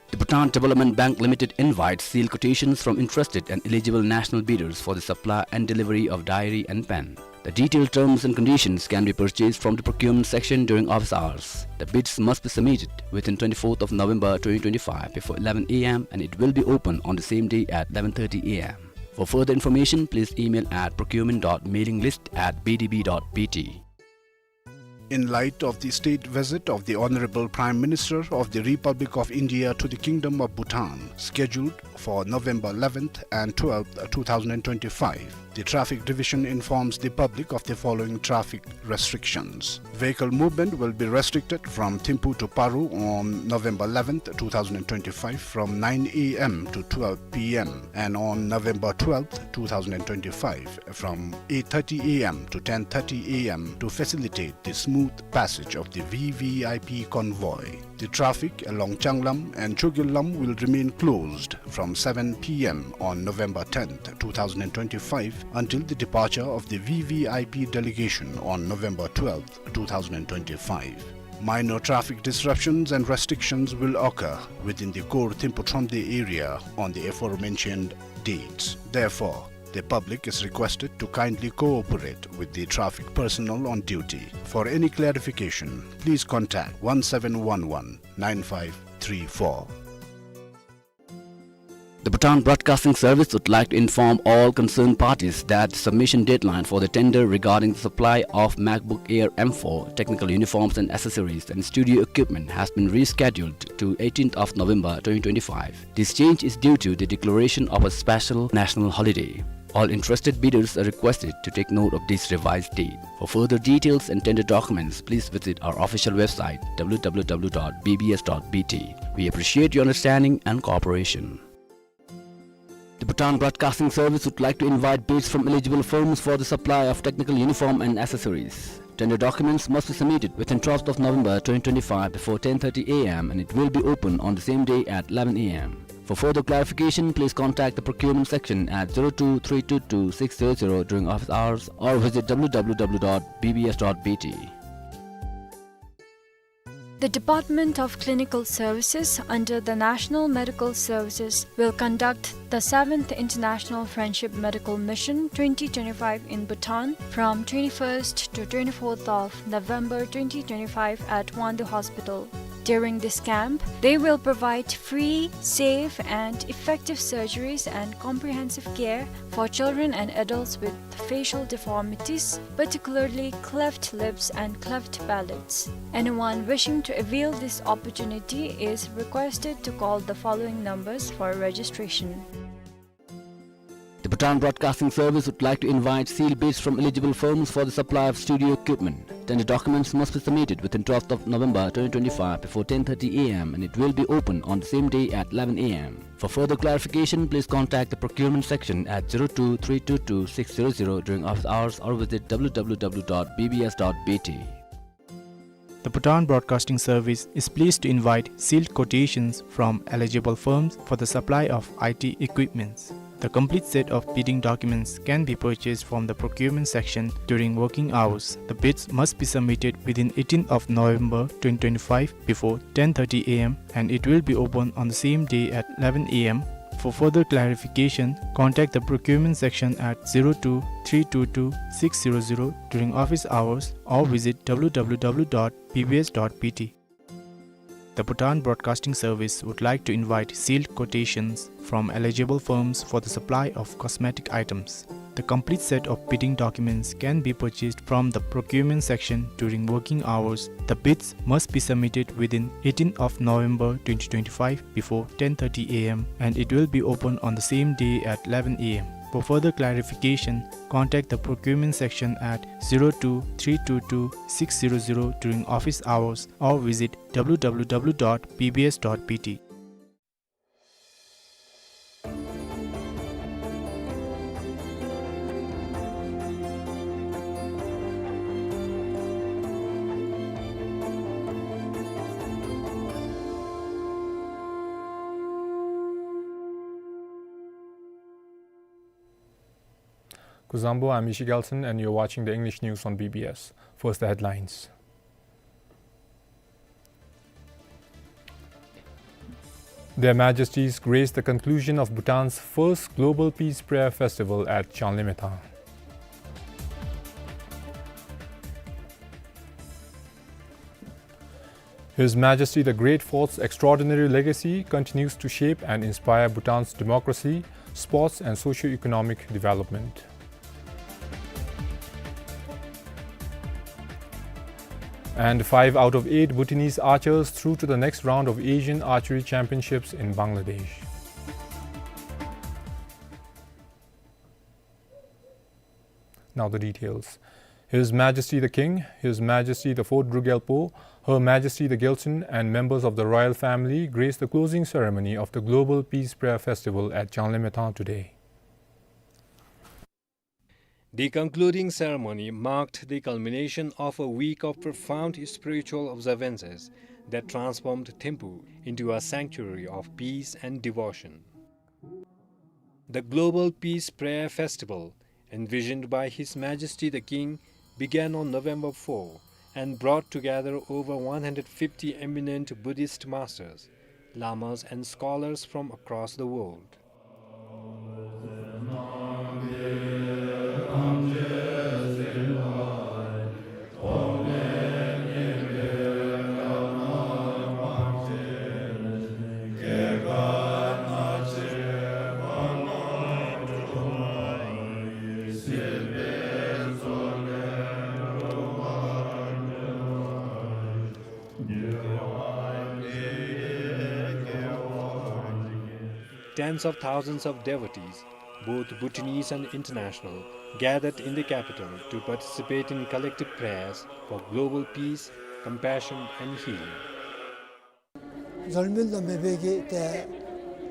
The Bhutan Development Bank Limited invites sealed quotations from interested and eligible national bidders for the supply and delivery of dairy and pen. The detailed terms and conditions can be purchased from the procurement section during office hours. The bids must be submitted within twenty-fourth of November twenty twenty-five before eleven A M and it will be open on the same day at eleven thirty A M. For further information, please email at procurement dot mailing list at B D B dot B T. In light of the state visit of the Honorable Prime Minister of the Republic of India to the Kingdom of Bhutan, scheduled for November eleventh and twelfth, two thousand and twenty-five, the Traffic Division informs the public of the following traffic restrictions. Vehicle movement will be restricted from Thimphu to Paro on November eleventh, two thousand and twenty-five, from nine A M to twelve P M, and on November twelfth, two thousand and twenty-five, from eight thirty A M to ten thirty A M to facilitate the smooth passage of the V V I P convoy. The traffic along Changlam and Chogylam will remain closed from seven P M on November tenth, two thousand and twenty-five, until the departure of the V V I P delegation on November twelfth, two thousand and twenty-five. Minor traffic disruptions and restrictions will occur within the core Thimphu Thromde area on the aforementioned dates. Therefore, the public is requested to kindly cooperate with the traffic personnel on duty. For any clarification, please contact one seven one one nine five three four. The Bhutan Broadcasting Service would like to inform all concerned parties that the submission deadline for the tender regarding the supply of MacBook Air M four, technical uniforms and accessories, and studio equipment has been rescheduled to eighteenth of November twenty twenty-five. This change is due to the declaration of a special national holiday. All interested bidders are requested to take note of this revised date. For further details and tender documents, please visit our official website, W W W dot B B S dot B T. We appreciate your understanding and cooperation. The Bhutan Broadcasting Service would like to invite bids from eligible firms for the supply of technical uniform and accessories. Tender documents must be submitted within twelfth of November twenty twenty-five before ten thirty A M and it will be open on the same day at eleven A M. For further clarification, please contact the procurement section at zero two three two two six zero zero during office hours or visit W W W dot B B S dot B T. The Department of Clinical Services under the National Medical Services will conduct the seventh International Friendship Medical Mission twenty twenty-five in Bhutan from twenty-first to twenty-fourth of November twenty twenty-five at Wangdue Hospital. During this camp, they will provide free, safe, and effective surgeries and comprehensive care for children and adults with facial deformities, particularly cleft lips and cleft palates. Anyone wishing to avail this opportunity is requested to call the following numbers for registration. The Bhutan Broadcasting Service would like to invite sealed bids from eligible firms for the supply of studio equipment. Tender documents must be submitted within twelfth of November twenty twenty-five before ten thirty A M and it will be open on the same day at eleven A M. For further clarification, please contact the procurement section at zero two three two two six zero zero during office hours or visit W W W dot B B S dot B T. The Bhutan Broadcasting Service is pleased to invite sealed quotations from eligible firms for the supply of I T equipments. The complete set of bidding documents can be purchased from the procurement section during working hours. The bids must be submitted within eighteenth of November twenty twenty-five before ten thirty A M and it will be open on the same day at eleven A M. For further clarification, contact the procurement section at zero two three two two six zero zero during office hours or visit W W W dot B B S dot B T. The Bhutan Broadcasting Service would like to invite sealed quotations from eligible firms for the supply of cosmetic items. The complete set of bidding documents can be purchased from the procurement section during working hours. The bids must be submitted within eighteenth of November twenty twenty-five before ten thirty A M and it will be open on the same day at eleven A M. For further clarification, contact the procurement section at zero two three two two six zero zero during office hours or visit w w w dot p b s dot p t. Kuzuzangpo, I'm Ishi Gelson, and you're watching the English news on B B S. First, the headlines. Their Majesties graced the conclusion of Bhutan's first Global Peace Prayer Festival at Changlimethang. His Majesty the Great Fourth's extraordinary legacy continues to shape and inspire Bhutan's democracy, sports and socio-economic development. And five out of eight Bhutanese archers through to the next round of Asian Archery Championships in Bangladesh. Now the details. His Majesty the King, His Majesty the Fourth Druk Gyalpo, Her Majesty the Gyaltsuen, and members of the royal family graced the closing ceremony of the Global Peace Prayer Festival at Changlimethang today. The concluding ceremony marked the culmination of a week of profound spiritual observances that transformed Thimphu into a sanctuary of peace and devotion. The Global Peace Prayer Festival, envisioned by His Majesty the King, began on November four and brought together over one hundred fifty eminent Buddhist masters, lamas and scholars from across the world. Tens of thousands of devotees, both Bhutanese and international, gathered in the capital to participate in collective prayers for global peace, compassion, and healing. འཛོལ་མེད་ལ་མེད་པའི་གི་ཏེ་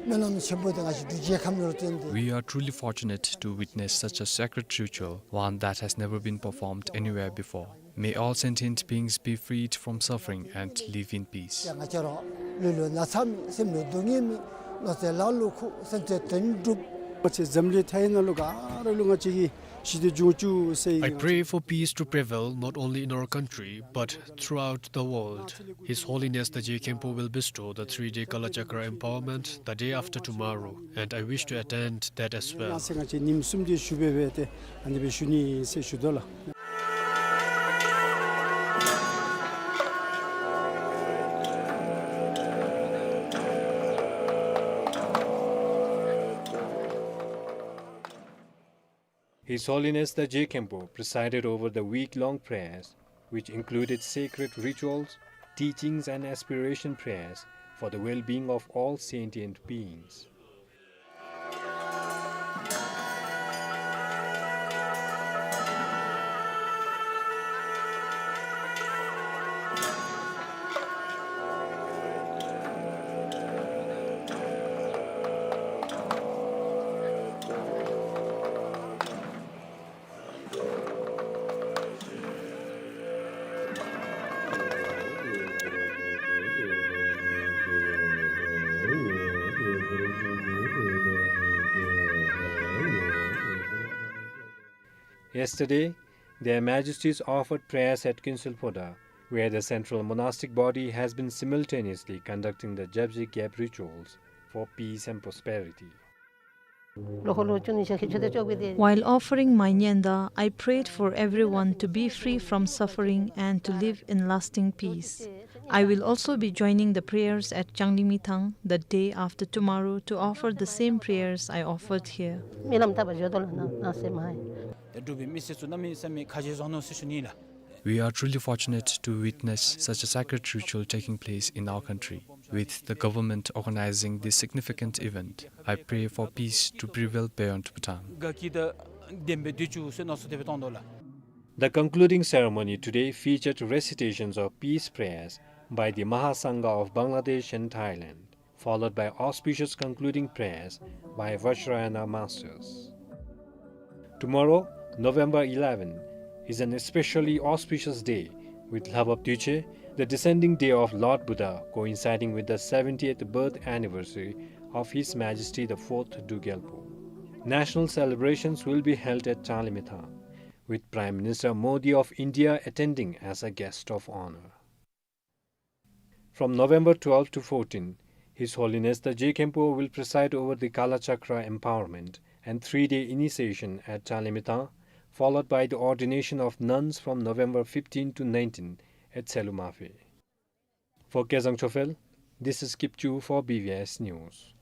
སྨོན་ལམ་ཆེན་པོ་དེ་ང་བཅས་གདུལ་བྱའི་ཁམས་ལུ་བརྩོན་ཏེ། We are truly fortunate to witness such a sacred ritual, one that has never been performed anywhere before. May all sentient beings be freed from suffering and live in peace. ང་བཅས་ར་ལུས་ལུ་ན་ཚ་མེད། སེམས་ལུ་སྡུག་བསྔལ་མེད། གནོད་འཚེ་ལ་ལུ་ཁུག། སེམས་ཅན་དོན་འགྲུབ། ང་བཅས་འཛམ་གླིང་མཐའི་ནང་ལུ་ག་ར་ལུ་ང་བཅས་ཀྱི་ཞི་བདེ་འབྱུང་བཅུག་ཟེར། I pray for peace to prevail not only in our country but throughout the world. His Holiness the Je Khenpo will bestow the three-day Kalachakra empowerment the day after tomorrow, and I wish to attend that as well. ང་བཅས་ཉིནམ་གསུམ་དེ་ཞུ་སྦེ་སྦེ་ཏེ་ཨ་ནི་སྦེ་ཞུ་ནི་ཟེར་ཞུ་དོ་ལགས། His Holiness the Je Khenpo presided over the week-long prayers, which included sacred rituals, teachings, and aspiration prayers for the well-being of all sentient beings. Yesterday, Their Majesties offered prayers at Kinsulphoda, where the central monastic body has been simultaneously conducting the Jabje Gyep rituals for peace and prosperity. While offering my nyanda, I prayed for everyone to be free from suffering and to live in lasting peace. I will also be joining the prayers at Changlimithang the day after tomorrow to offer the same prayers I offered here. We are truly fortunate to witness such a sacred ritual taking place in our country. With the government organizing this significant event, I pray for peace to prevail beyond Bhutan. དགའ་སྐྱིད་དང་ལྡན་པའི་དུས་ཅིག་ཟེར་མནོ་བསམ་དེ་སྦེ་གཏང་དོ་ལགས། The concluding ceremony today featured recitations of peace prayers by the Mahasangha of Bangladesh and Thailand, followed by auspicious concluding prayers by Vajrayana masters. Tomorrow, November eleven, is an especially auspicious day, with Lhabab Dwechwe, the descending day of Lord Buddha, coinciding with the seventieth birth anniversary of His Majesty the Fourth Druk Gyalpo. National celebrations will be held at Changlimithang, with Prime Minister Modi of India attending as a guest of honor. From November twelve to fourteen, His Holiness the Je Khenpo will preside over the Kalachakra empowerment and three-day initiation at Changlimithang, followed by the ordination of nuns from November fifteen to nineteen at Selumaphe. For Kezang Chophel, this is Kipchu for B V S News.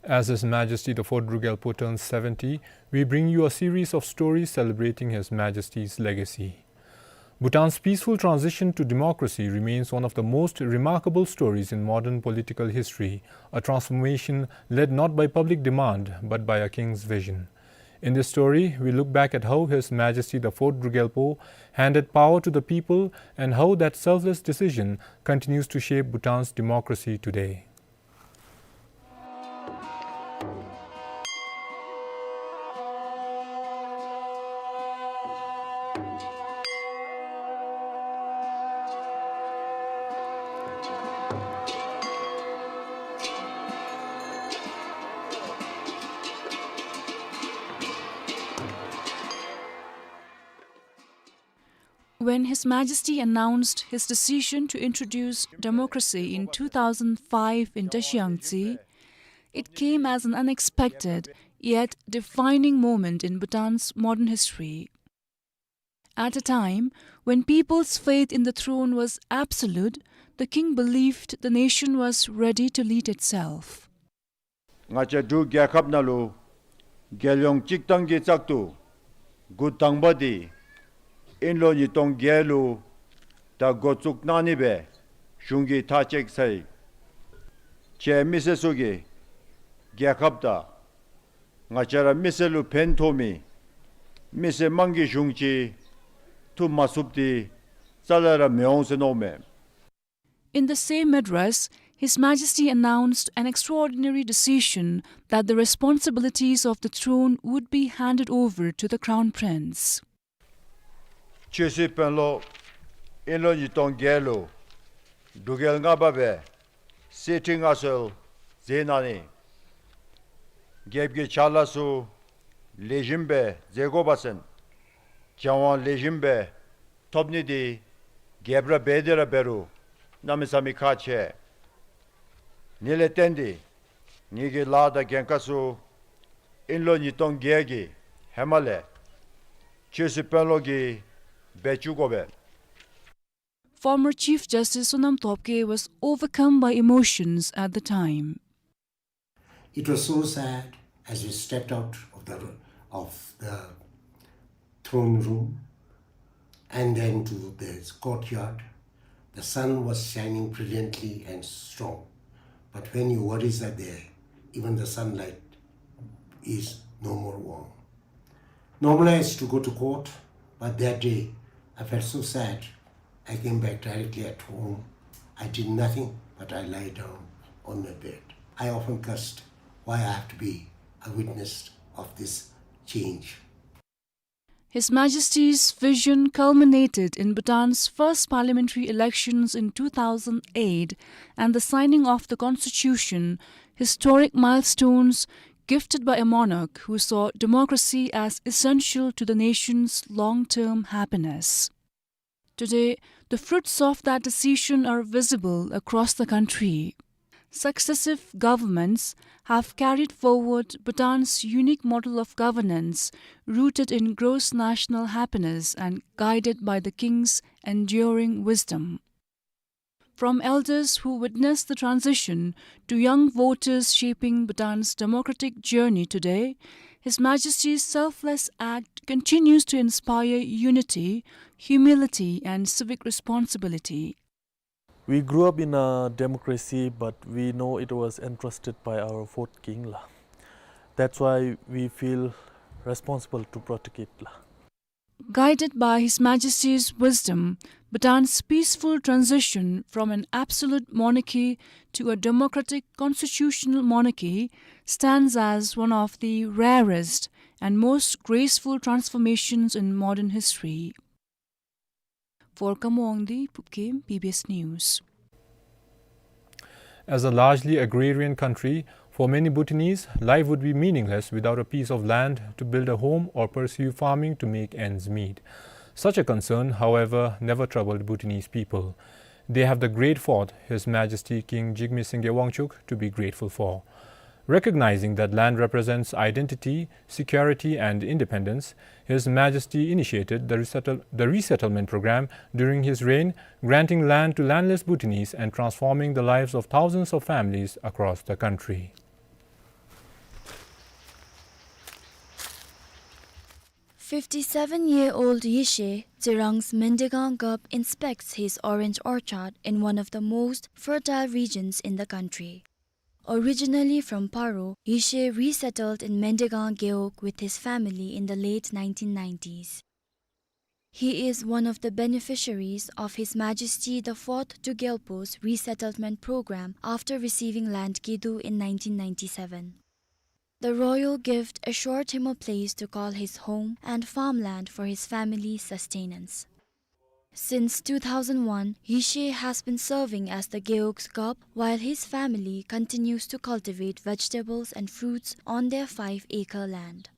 As His Majesty the Fourth Druk Gyalpo turns seventy, we bring you a series of stories celebrating His Majesty's legacy. Bhutan's peaceful transition to democracy remains one of the most remarkable stories in modern political history, a transformation led not by public demand, but by a king's vision. In this story, we look back at how His Majesty the Fourth Druk Gyalpo handed power to the people and how that selfless decision continues to shape Bhutan's democracy today. When His Majesty announced his decision to introduce democracy in two thousand five in Tashi Yangtze, it came as an unexpected yet defining moment in Bhutan's modern history. At a time when people's faith in the throne was absolute, the king believed the nation was ready to lead itself. ང་བཅས་འབྲུག་རྒྱལ་ཁབ་ནང་ལུ་རྒྱལ་ཡོངས་སྤྱིར་བཏང་གི་བཙག་འཐུ་འགོ་དང་པ་འདི་དབྱིན་ལོ་ཉིས་སྟོང་བརྒྱད་ལུ་ད་འགོ་བཙུགས་གནང་ནི་སྦེ་གཞུང་གིས་ཐག་བཅད་ཚར་ཡི། ཁྱེད་མི་སེར་ཚུ་གིས་རྒྱལ་ཁབ་དང་ང་བཅས་ར་མི་སེར་ལུ་ཕན་ཐོགས་མི་མི་སེར་དམངས་ཀྱི་གཞུང་ཅིག་བཙུགས་མ་ཚུགསཔ་འདི་རྩ་ལས་ར་མི་འོང་ཟེར་མནོཝ་མས། In the same address, His Majesty announced an extraordinary decision that the responsibilities of the throne would be handed over to the Crown Prince. ཆོས་སྲིད་དཔོན་སློབ་དབྱིན་ལོ་ཉིས་སྟོང་བརྒྱད་ལུ་འབྲུག་རྒྱལ་ལྔ་པ་སྦེ་གསེར་ཁྲི་མངའ་གསོལ་མཛད་གནང་ནི། རྒྱལཔོ་གི་ཕྱག་ལཱ་ཚུ་ལེགས་ཤོམ་སྦེ་མཛད་དགོ་པ་ཅིན་བྱ་བ་ལེགས་ཤོམ་སྦེ་ཐོབ་ནི་འདི་རྒྱལཔོ་ར་འབད་དེ་ར་འབད་རུང་གནམ་མེད་ས་མེད་ཁག་ཆེ། ཨ་ནི་ལས་བརྟེན་ཏེ་ངེ་གི་ལཱ་དང་འགན་ཁག་ཚུ་དབྱིན་ལོ་ཉིས་སྟོང་བརྒྱད་ཀྱི་ཧེ་མ་ལས་ཆོས་སྲིད་དཔོན་སློབ་ཀྱིས་འབད་བཅུག་དགོ་པས། Former Chief Justice Sonam Topgay was overcome by emotions at the time. It was so sad as we stepped out of the, of the throne room and then to the courtyard. The sun was shining brilliantly and strong. But when your worries are there, even the sunlight is no more warm. Normally I used to go to court, but that day I felt so sad. I came back directly at home. I did nothing, but I lie down on my bed. I often cursed why I have to be a witness of this change. His Majesty's vision culminated in Bhutan's first parliamentary elections in two thousand eight and the signing of the constitution, historic milestones gifted by a monarch who saw democracy as essential to the nation's long-term happiness. Today, the fruits of that decision are visible across the country. Successive governments have carried forward Bhutan's unique model of governance, rooted in gross national happiness and guided by the king's enduring wisdom. From elders who witnessed the transition to young voters shaping Bhutan's democratic journey today, His Majesty's selfless act continues to inspire unity, humility, and civic responsibility. We grew up in a democracy, but we know it was entrusted by our fourth king la. That's why we feel responsible to protect it la. Guided by His Majesty's wisdom, Bhutan's peaceful transition from an absolute monarchy to a democratic constitutional monarchy stands as one of the rarest and most graceful transformations in modern history. Volcom Wangdi, Pupkem, B B S News. As a largely agrarian country, for many Bhutanese, life would be meaningless without a piece of land to build a home or pursue farming to make ends meet. Such a concern, however, never troubled Bhutanese people. They have the great fort, His Majesty King Jigme Singye Wangchuck, to be grateful for. Recognizing that land represents identity, security, and independence, His Majesty initiated the resettle-, the resettlement program during his reign, granting land to landless Bhutanese and transforming the lives of thousands of families across the country. Fifty-seven-year-old Yishe, Tsirang's Mendigang Gap, inspects his orange orchard in one of the most fertile regions in the country. Originally from Paro, Yishe resettled in Mendigang Gewog with his family in the late nineteen nineties. He is one of the beneficiaries of His Majesty the Fourth Druk Gyalpo's resettlement program after receiving land kidu in nineteen ninety-seven. The royal gift assured him a place to call his home and farmland for his family's sustenance. Since two thousand one, Yishe has been serving as the Gewog's Gap, while his family continues to cultivate vegetables and fruits on their five-acre land.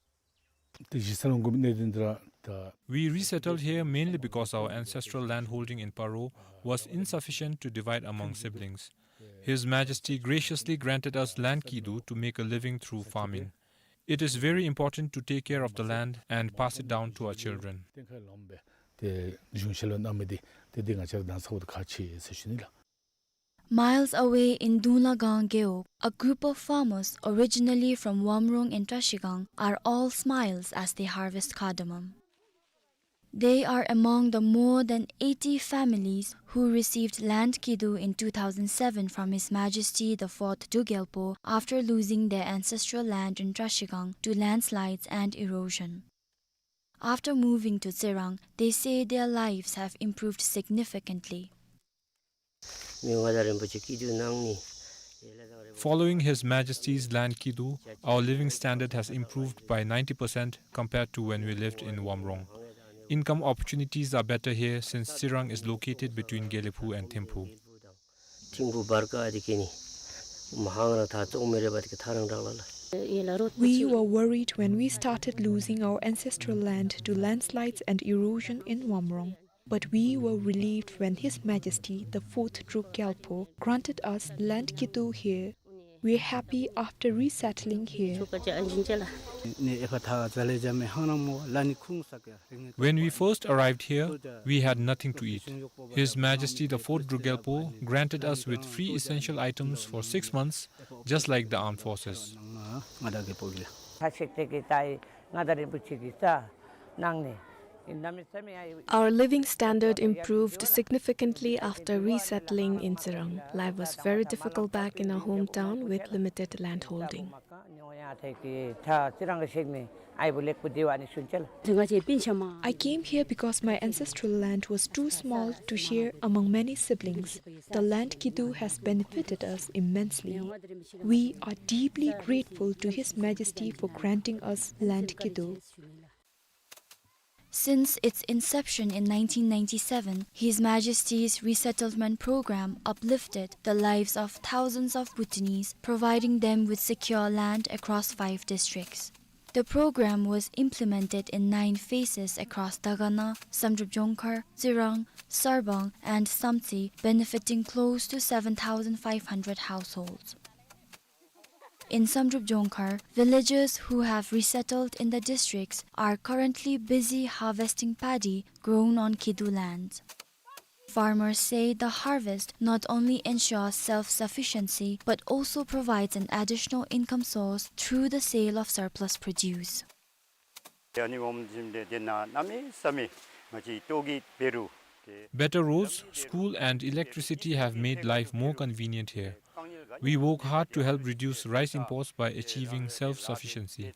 We resettled here mainly because our ancestral landholding in Paro was insufficient to divide among siblings. His Majesty graciously granted us land kidu to make a living through farming. It is very important to take care of the land and pass it down to our children. Miles away in Dunglagang Gewog, a group of farmers originally from Wamrong and Trashigang are all smiles as they harvest cardamom. They are among the more than eighty families who received land kidu in two thousand seven from His Majesty the Fourth Druk Gyalpo after losing their ancestral land in Trashigang to landslides and erosion. After moving to Tsirang, they say their lives have improved significantly. Following His Majesty's land kidu, our living standard has improved by ninety percent compared to when we lived in Wamrong. Income opportunities are better here since Tsirang is located between Gelephu and Thimphu. We were worried when we started losing our ancestral land to landslides and erosion in Wamrong. But we were relieved when His Majesty the Fourth Druk Gyalpo granted us land kidu here. We are happy after resettling here. When we first arrived here, we had nothing to eat. His Majesty the Fourth Druk Gyalpo granted us with free essential items for six months, just like the armed forces. Our living standard improved significantly after resettling in Tsirang. Life was very difficult back in our hometown with limited landholding. I came here because my ancestral land was too small to share among many siblings. The land kidu has benefited us immensely. We are deeply grateful to His Majesty for granting us land kidu. Since its inception in nineteen ninety-seven, His Majesty's resettlement program uplifted the lives of thousands of Bhutanese, providing them with secure land across five districts. The program was implemented in nine phases across Dagana, Samdrup Jongkhar, Tsirang, Sarbang, and Samtse, benefiting close to seven thousand five hundred households. In Samdrup Jongkhar, villagers who have resettled in the districts are currently busy harvesting paddy grown on kidu lands. Farmers say the harvest not only ensures self-sufficiency but also provides an additional income source through the sale of surplus produce. ཨ་ནི་འོངམ་བཞིན་དེ་དེ་ན་གནམ་མེད་ས་མེད་ང་བཅས་ལྟོ་གོས་འབད་རུང་ Better roads, school and electricity have made life more convenient here. We work hard to help reduce rice imports by achieving self-sufficiency.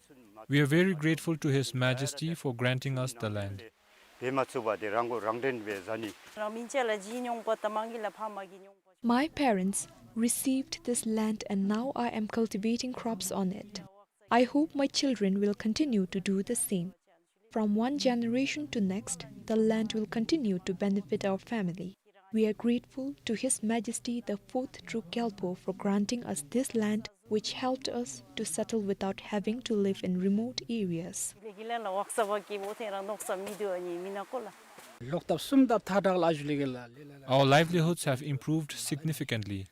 We are very grateful to His Majesty for granting us the land. My parents received this land and now I am cultivating crops on it. I hope my children will continue to do the same. From one generation to next, the land will continue to benefit our family. We are grateful to His Majesty the fourth Druk Gyalpo for granting us this land, which helped us to settle without having to live in remote areas. Our livelihoods have improved significantly.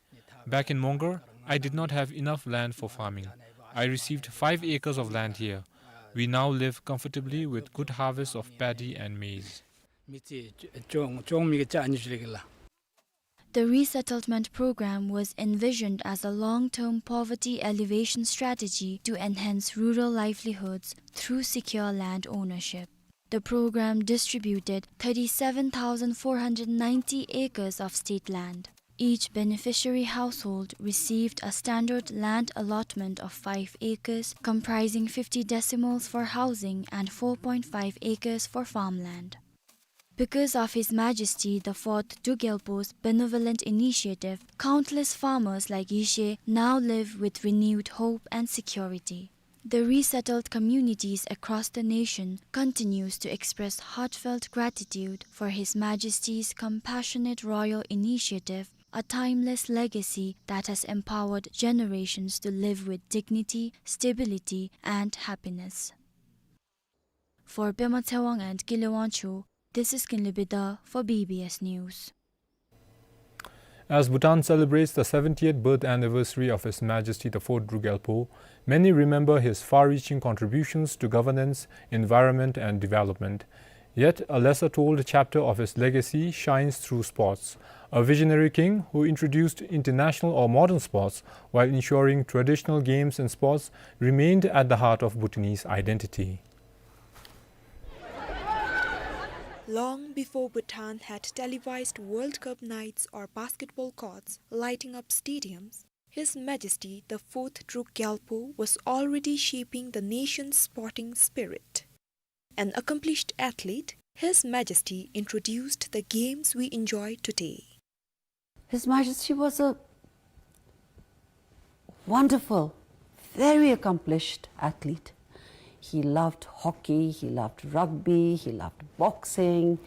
Back in Mongar, I did not have enough land for farming. I received five acres of land here. We now live comfortably with good harvest of paddy and maize. The resettlement program was envisioned as a long-term poverty alleviation strategy to enhance rural livelihoods through secure land ownership. The program distributed thirty-seven thousand four hundred ninety acres of state land. Each beneficiary household received a standard land allotment of five acres, comprising fifty decimals for housing and four point five acres for farmland. Because of His Majesty the fourth Druk Gyalpo's benevolent initiative, countless farmers like Yeshe now live with renewed hope and security. The resettled communities across the nation continues to express heartfelt gratitude for His Majesty's compassionate royal initiative, a timeless legacy that has empowered generations to live with dignity, stability, and happiness. For Pema Tshewang and Kile Wangchuk, this is Kinley Bida for B B S News. As Bhutan celebrates the seventieth birth anniversary of His Majesty the fourth Druk Gyalpo, many remember his far-reaching contributions to governance, environment, and development. Yet, a lesser-told chapter of his legacy shines through sports. A visionary king who introduced international or modern sports while ensuring traditional games and sports remained at the heart of Bhutanese identity. Long before Bhutan had televised World Cup nights or basketball courts lighting up stadiums, His Majesty the fourth Druk Gyalpo was already shaping the nation's sporting spirit. An accomplished athlete, His Majesty introduced the games we enjoy today. His Majesty was a wonderful, very accomplished athlete. He loved hockey, he loved rugby, he loved boxing,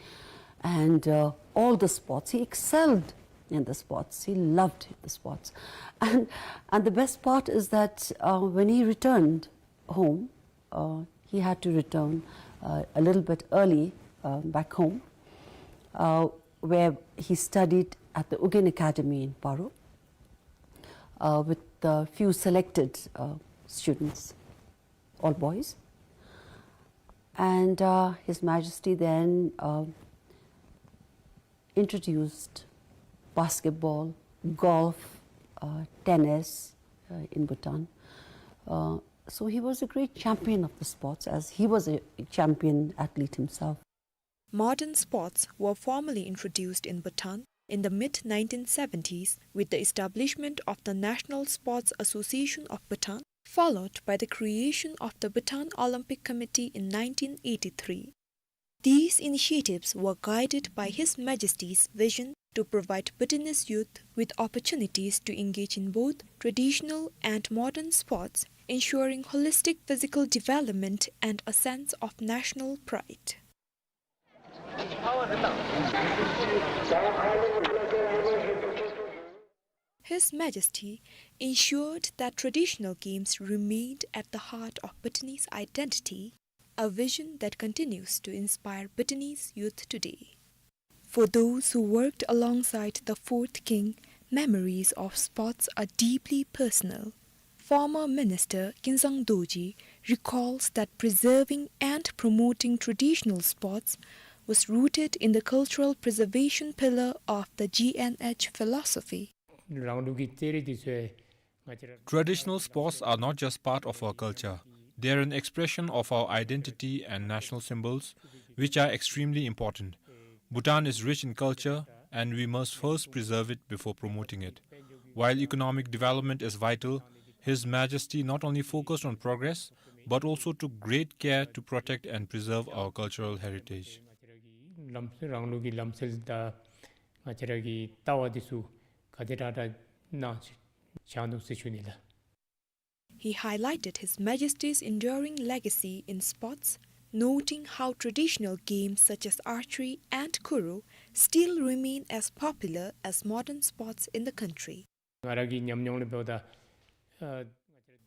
and, uh, all the sports. He excelled in the sports. He loved the sports. And, and the best part is that, uh, when he returned home, uh, he had to return, uh, a little bit early, uh, back home, uh, where he studied at the Ugyen Academy in Paro, uh, with a few selected, uh, students, all boys. And, uh, His Majesty then, uh, introduced basketball, golf, uh, tennis, uh, in Bhutan. Uh, so he was a great champion of the sports, as he was a champion athlete himself. Modern sports were formally introduced in Bhutan in the mid nineteen seventies with the establishment of the National Sports Association of Bhutan, followed by the creation of the Bhutan Olympic Committee in nineteen eighty-three. These initiatives were guided by His Majesty's vision to provide Bhutanese youth with opportunities to engage in both traditional and modern sports, ensuring holistic physical development and a sense of national pride. His Majesty ensured that traditional games remained at the heart of Bhutanese identity, a vision that continues to inspire Bhutanese youth today. For those who worked alongside the fourth king, memories of sports are deeply personal. Former Minister Kinzang Dorji recalls that preserving and promoting traditional sports was rooted in the cultural preservation pillar of the G N H philosophy. Traditional sports are not just part of our culture. They are an expression of our identity and national symbols, which are extremely important. Bhutan is rich in culture, and we must first preserve it before promoting it. While economic development is vital, His Majesty not only focused on progress, but also took great care to protect and preserve our cultural heritage. ལམ་རང་ལུགས་ཀྱི་ལམ་སྲོལ་དང་ང་བཅས་ར་གི་ལྟ་བ་འདི་ཚུ་ག་དེ་དྲག་དྲག་གནང་བཞག་ནུག་ཟེར་ཞུ་ནི་ལགས། He highlighted His Majesty's enduring legacy in sports, noting how traditional games such as archery and kuru still remain as popular as modern sports in the country. ང་ར་གི་ཉམས་མྱོང་ལས་འབདཝ་ད། ཨ།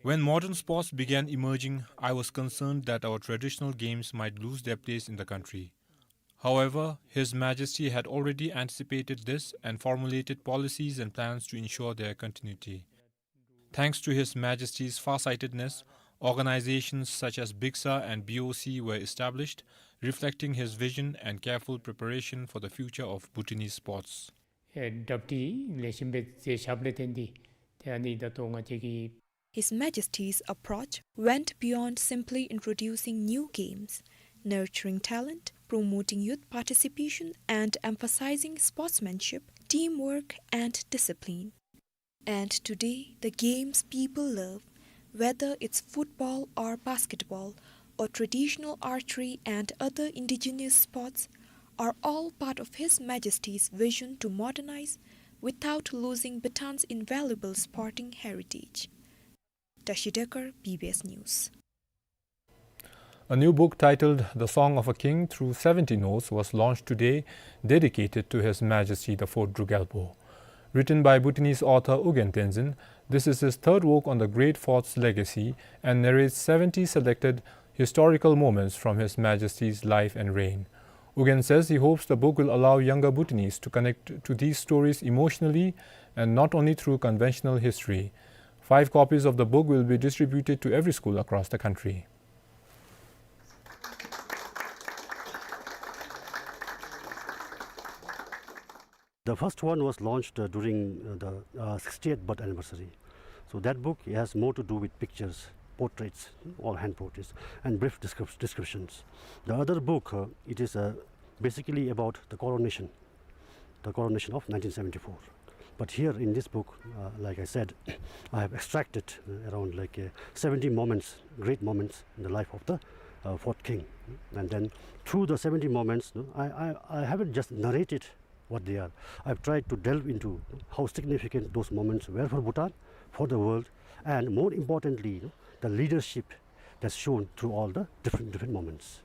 When modern sports began emerging, I was concerned that our traditional games might lose their place in the country. However, His Majesty had already anticipated this and formulated policies and plans to ensure their continuity. Thanks to His Majesty's farsightedness, organizations such as BICSA and BOC were established, reflecting his vision and careful preparation for the future of Bhutanese sports. ཨེ་གྲབས་འདི་ལེགས་ཤོམ་སྦེ་མཛད་བཞགཔ་ལས་བརྟེན་ཏེ་ཏེ་ཨ་ནི་ད་ལྟོ་ང་བཅས་ཀྱི། His Majesty's approach went beyond simply introducing new games, nurturing talent, promoting youth participation, and emphasizing sportsmanship, teamwork, and discipline. And today, the games people love, whether it's football or basketball, or traditional archery and other indigenous sports, are all part of His Majesty's vision to modernize without losing Bhutan's invaluable sporting heritage. Tashi Dekar, B B S News. A new book titled The Song of a King Through Seventy Notes was launched today, dedicated to His Majesty the Fourth Druk Gyalpo. Written by Bhutanese author U Gyan Tenzin, this is his third work on the great fourth's legacy and narrates seventy selected historical moments from His Majesty's life and reign. U Gyan says he hopes the book will allow younger Bhutanese to connect to these stories emotionally and not only through conventional history. Five copies of the book will be distributed to every school across the country. The first one was launched, uh, during, uh, the, uh, sixtieth birth anniversary. So that book has more to do with pictures, portraits, all hand portraits, and brief descrip-, descriptions. The other book, uh, it is, uh, basically about the coronation, the coronation of nineteen seventy-four. But here in this book, uh, like I said, I have extracted, uh, around, like, uh, seventy moments, great moments in the life of the, uh, fourth king. And then through the seventy moments, no, I, I, I haven't just narrated what they are. I've tried to delve into how significant those moments were for Bhutan, for the world, and more importantly, you know, the leadership that's shown through all the different, different moments.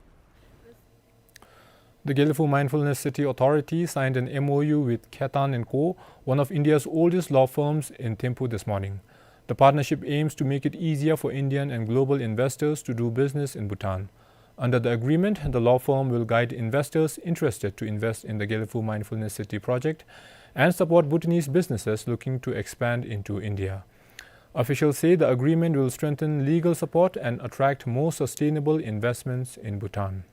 The Gelephu Mindfulness City Authority signed an M O U with Khetan and Co, one of India's oldest law firms in Thimphu this morning. The partnership aims to make it easier for Indian and global investors to do business in Bhutan. Under the agreement, the law firm will guide investors interested to invest in the Gelephu Mindfulness City project and support Bhutanese businesses looking to expand into India. Officials say the agreement will strengthen legal support and attract more sustainable investments in Bhutan.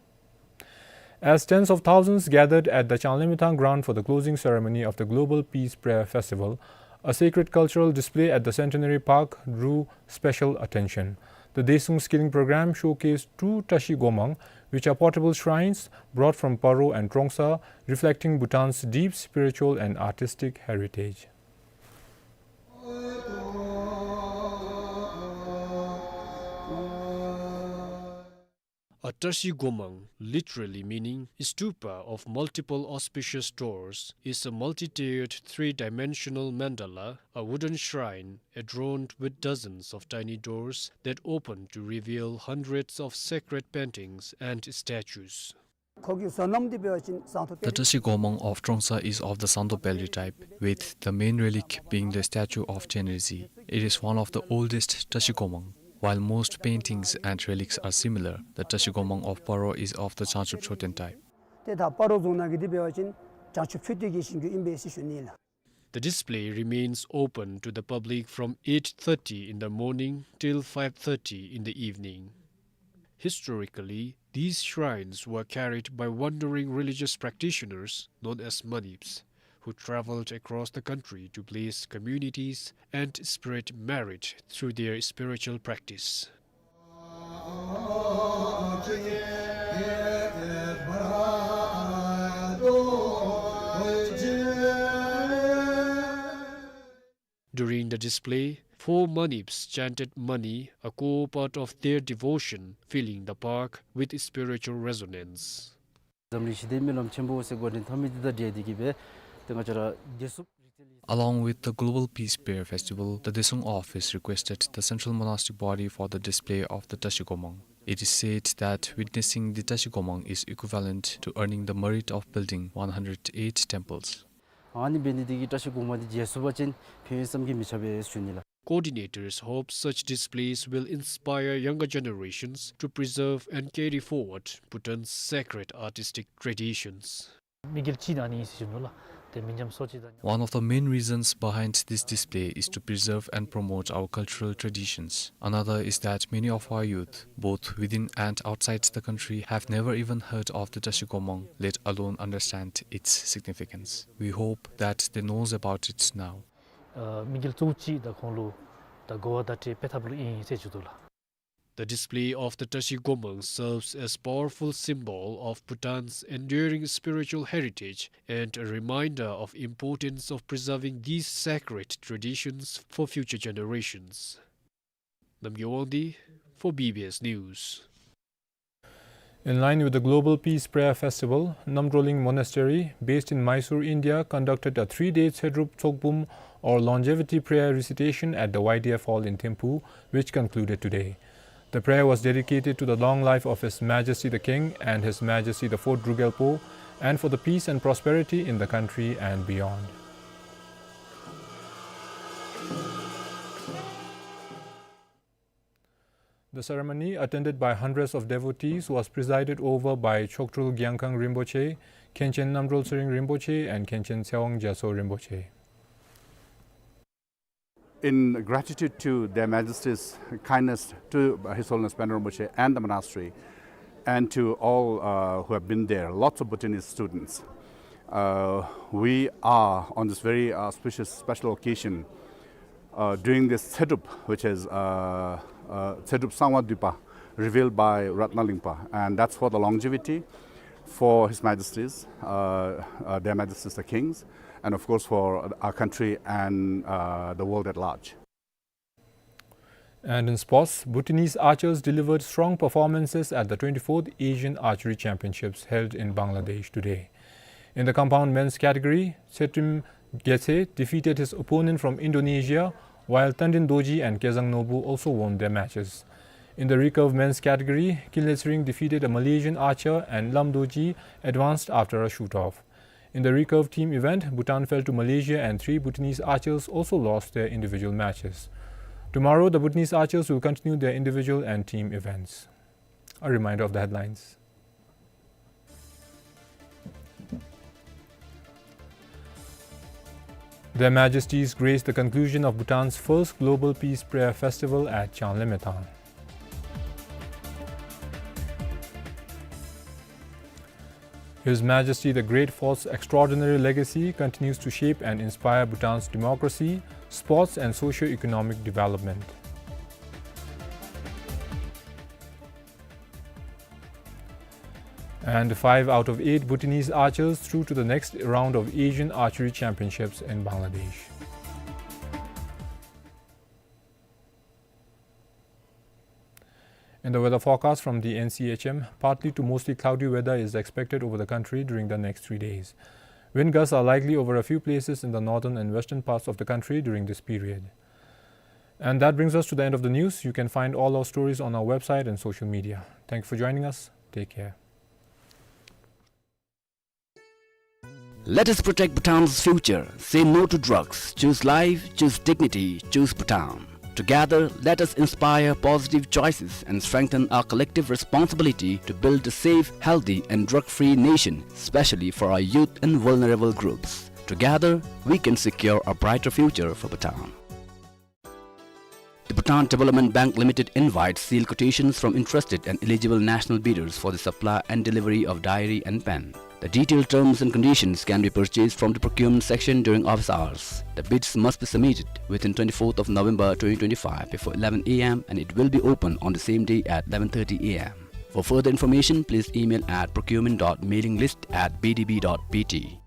As tens of thousands gathered at the Changlimithang ground for the closing ceremony of the Global Peace Prayer Festival, a sacred cultural display at the Centenary Park drew special attention. The Daesung Skilling Program showcased two Tashi Gomang, which are portable shrines brought from Paro and Trongsa, reflecting Bhutan's deep spiritual and artistic heritage. A Tashi Gomang, literally meaning stupa of multiple auspicious doors, is a multi-tiered three-dimensional mandala, a wooden shrine adorned with dozens of tiny doors that open to reveal hundreds of sacred paintings and statues. The Tashi Gomang of Trongsa is of the Sangdo Pelri type, with the main relic being the statue of Chenrezig. It is one of the oldest Tashi Gomang. While most paintings and relics are similar, the Tashi Gomang of Paro is of the Changchub Choten type. ཏེ་ད་སྤ་རོ་རྫོང་ནང་གི་འདི་འབད་བ་ཅིན་བྱང་ཆུབ་མཆོད་རྟེན་གྱི་ཞིང་ཁམས་ཨིན་པས་ཟེར་ཞུ་ནི་ལགས། The display remains open to the public from eight thirty in the morning till five thirty in the evening. Historically, these shrines were carried by wandering religious practitioners known as manips, who traveled across the country to bless communities and spread merit through their spiritual practice. The display, four Manips chanted Mani, a core part of their devotion, filling the park with spiritual resonance. འཛམ་གླིང་ཞི་བདེའི་སྨོན་ལམ་ཆེན་པོ་ཟེར་འགོ་འདྲེན་འཐབ་མི་འདི་དང་འབྲེལ་ཏེ་གིས་སྦེ་ཏེ་ང་བཅས་ར་རྒྱལ་སྲུང་རིག་རྩལ་ལས། Along with the Global Peace Prayer Festival, the Daesung office requested the Central Monastic Body for the display of the Tashi Gomang. It is said that witnessing the Tashi Gomang is equivalent to earning the merit of building one hundred eight temples. ཨ་ནི་འབད་ནི་འདི་གིས་བཀྲ་ཤིས་སྒོ་མང་འདི་མཇལ་ཚུགས་པ་ཅིན་ཕན་ཡོན་བསམ་གྱིས་མི་ཁྱབ་པས་ཟེར་ཞུ་ནི་ལགས། Coordinators hope such displays will inspire younger generations to preserve and carry forward Bhutan's sacred artistic traditions. དམིགས་ཡུལ་གཅིག་ཨ་ནི་ཨིན་ཟེར་ཞུ་ནི་ལགས། ཏེ་མི་ཉམས་གསོ་ཅིག་དང་། One of the main reasons behind this display is to preserve and promote our cultural traditions. Another is that many of our youth, both within and outside the country, have never even heard of the Tashi Gomang, let alone understand its significance. We hope that they knows about it now. ཨ་དམིགས་ཡུལ་གཙོ་བོ་གཅིག་དང་ཁོང་ལུ་ད་གོ་བ་བརྡ་སྤྲོད་འབད་ཐབས་ལུ་ཨིན་ཟེར་ཞུ་དོ་ལགས། The display of the Tashi Gomang serves as powerful symbol of Bhutan's enduring spiritual heritage and a reminder of importance of preserving these sacred traditions for future generations. Namgay Wangdi for B B S News. In line with the Global Peace Prayer Festival, Namdrolling Monastery, based in Mysore, India, conducted a three-day Tshedrup Tsokbum or longevity prayer recitation at the Y D F Hall in Thimphu, which concluded today. The prayer was dedicated to the long life of His Majesty the King and His Majesty the Fourth Druk Gyalpo, and for the peace and prosperity in the country and beyond. The ceremony, attended by hundreds of devotees, was presided over by Chokdrol Gyangkhang Rinpoche, Khenchen Namdrol Tsering Rinpoche, and Khenchen Tshewang Gyatso Rinpoche. In gratitude to Their Majesty's kindness to His Holiness Pandan Rinpoche and the monastery, and to all, uh, who have been there, lots of Bhutanese students, uh, we are on this very, uh, auspicious, special occasion, uh, doing this Tshedrup, which is, uh, uh, Tshedrup Sangwa Dwipar, revealed by Ratna Lingpa, and that's for the longevity, for His Majesties, uh, uh, Their Majesties the Kings, and of course for our country and, uh, the world at large. And in sports, Bhutanese archers delivered strong performances at the twenty-fourth Asian Archery Championships held in Bangladesh today. In the compound men's category, Tsetim Getse defeated his opponent from Indonesia, while Tandin Dorji and Kezang Norbu also won their matches. In the recurve men's category, Kinley Tsering defeated a Malaysian archer and Lam Dorji advanced after a shoot-off. In the recurve team event, Bhutan fell to Malaysia and three Bhutanese archers also lost their individual matches. Tomorrow, the Bhutanese archers will continue their individual and team events. A reminder of the headlines. Their Majesties graced the conclusion of Bhutan's first Global Peace Prayer Festival at Changlemetang. His Majesty the Great Fourth's extraordinary legacy continues to shape and inspire Bhutan's democracy, sports and socio-economic development. And five out of eight Bhutanese archers through to the next round of Asian Archery Championships in Bangladesh. In the weather forecast from the N C H M, partly to mostly cloudy weather is expected over the country during the next three days. Wind gusts are likely over a few places in the northern and western parts of the country during this period. And that brings us to the end of the news. You can find all our stories on our website and social media. Thank you for joining us. Take care. Let us protect Bhutan's future. Say no to drugs. Choose life, choose dignity, choose Bhutan. Together, let us inspire positive choices and strengthen our collective responsibility to build a safe, healthy, and drug-free nation, especially for our youth and vulnerable groups. Together, we can secure a brighter future for Bhutan. The Bhutan Development Bank Limited invites sealed quotations from interested and eligible national bidders for the supply and delivery of diary and pen. The detailed terms and conditions can be purchased from the procurement section during office hours. The bids must be submitted within twenty-fourth of November twenty twenty-five before eleven A M and it will be open on the same day at eleven thirty A M. For further information, please email at procurement dot mailing list at B D B dot B T.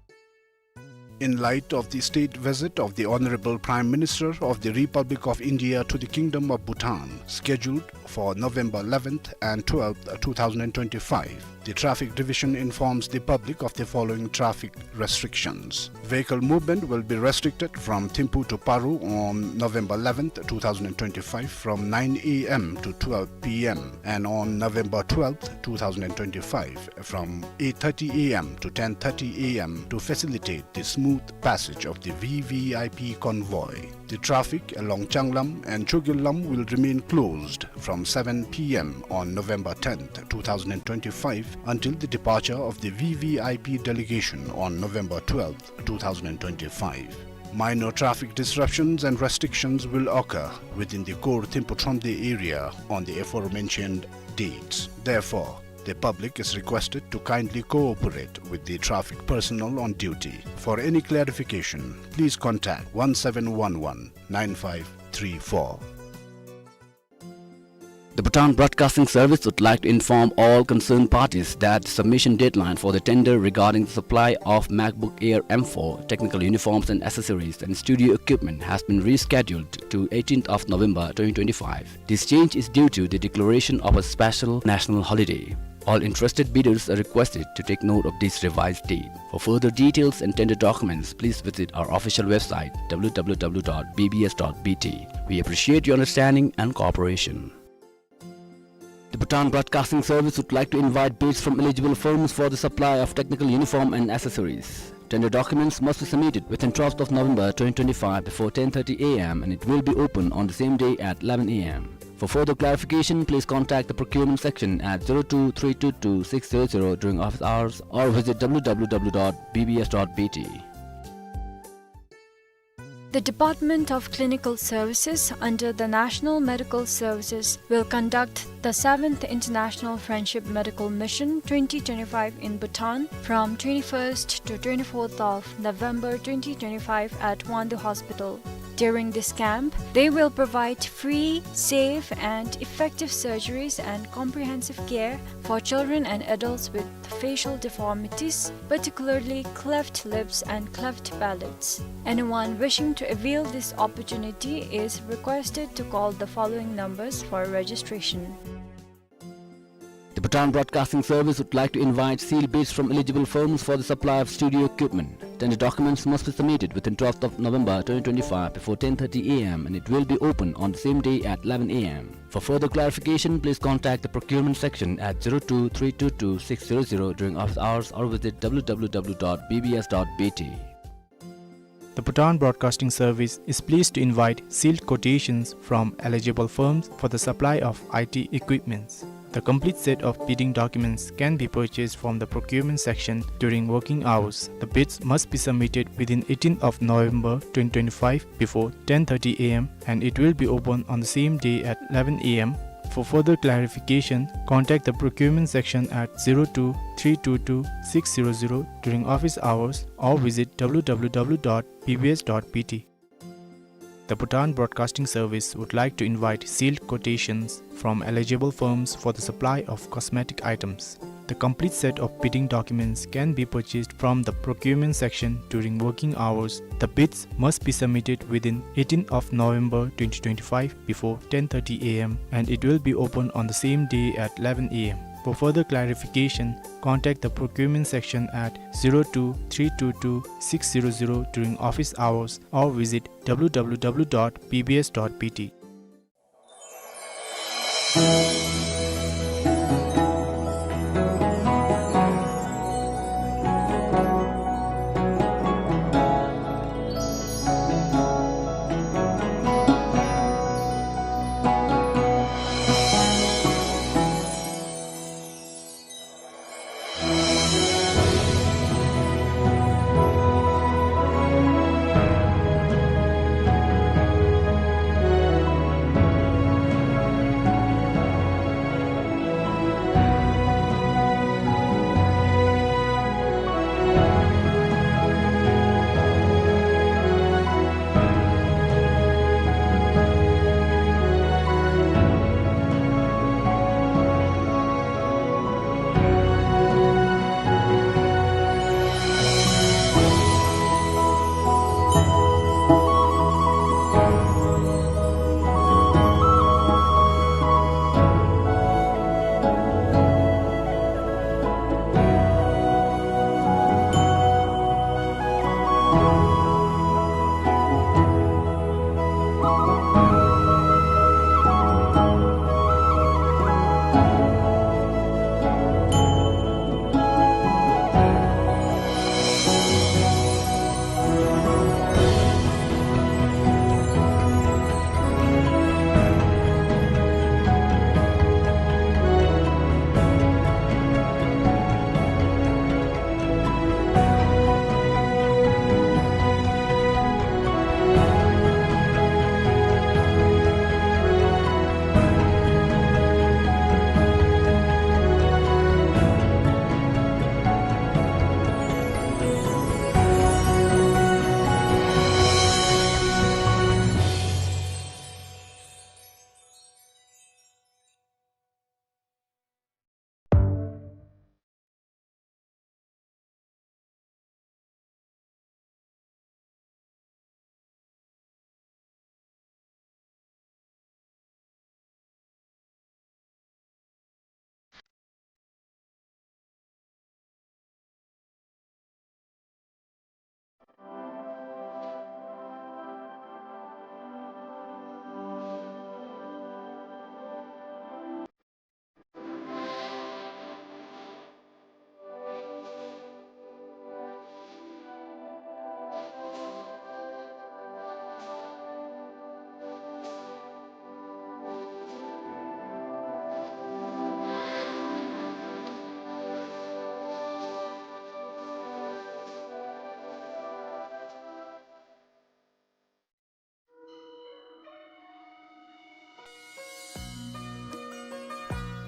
In light of the state visit of the Honorable Prime Minister of the Republic of India to the Kingdom of Bhutan, scheduled for November eleventh and twelfth, two thousand twenty-five, the Traffic Division informs the public of the following traffic restrictions. Vehicle movement will be restricted from Thimphu to Paro on November eleventh, two thousand twenty-five, from nine A M to twelve P M, and on November twelfth, two thousand twenty-five, from eight thirty A M to ten thirty A M, to facilitate the smooth passage of the V V I P convoy. The traffic along Changlam and Chogillam will remain closed from seven P M on November tenth, two thousand twenty-five, until the departure of the V V I P delegation on November twelfth, two thousand twenty-five. Minor traffic disruptions and restrictions will occur within the core Thimphu Thromde area on the aforementioned dates. Therefore, the public is requested to kindly cooperate with the traffic personnel on duty. For any clarification, please contact one seven one one nine five three four. The Bhutan Broadcasting Service would like to inform all concerned parties that the submission deadline for the tender regarding the supply of MacBook Air M four, technical uniforms and accessories, and studio equipment has been rescheduled to eighteenth of November twenty twenty-five. This change is due to the declaration of a special national holiday. All interested bidders are requested to take note of this revised date. For further details and tender documents, please visit our official website, W W W dot B B S dot B T. We appreciate your understanding and cooperation. The Bhutan Broadcasting Service would like to invite bids from eligible firms for the supply of technical uniform and accessories. Tender documents must be submitted within twelfth of November twenty twenty-five before ten thirty A M, and it will be open on the same day at eleven A M. For further clarification, please contact the procurement section at zero two three two two six zero zero during office hours or visit W W W dot B B S dot B T. The Department of Clinical Services under the National Medical Services will conduct the seventh International Friendship Medical Mission twenty twenty-five in Bhutan from twenty-first to twenty-fourth of November twenty twenty-five at Wangdue Hospital. During this camp, they will provide free, safe, and effective surgeries and comprehensive care for children and adults with facial deformities, particularly cleft lips and cleft palates. Anyone wishing to avail this opportunity is requested to call the following numbers for registration. The Bhutan Broadcasting Service would like to invite sealed bids from eligible firms for the supply of studio equipment. Tender documents must be submitted within twelfth of November twenty twenty-five before ten thirty A M, and it will be open on the same day at eleven A M. For further clarification, please contact the procurement section at zero two three two two six zero zero during office hours or visit W W W dot B B S dot B T. The Bhutan Broadcasting Service is pleased to invite sealed quotations from eligible firms for the supply of I T equipments. The complete set of bidding documents can be purchased from the procurement section during working hours. The bids must be submitted within eighteenth of November twenty twenty-five before ten thirty A M, and it will be open on the same day at eleven A M. For further clarification, contact the procurement section at zero two three two two six zero zero during office hours or visit W W W dot B B S dot B T. The Bhutan Broadcasting Service would like to invite sealed quotations from eligible firms for the supply of cosmetic items. The complete set of bidding documents can be purchased from the procurement section during working hours. The bids must be submitted within eighteenth of November twenty twenty-five before ten thirty A M, and it will be open on the same day at eleven A M. For further clarification, contact the procurement section at zero two three two two six zero zero during office hours or visit W W W dot B B S dot B T.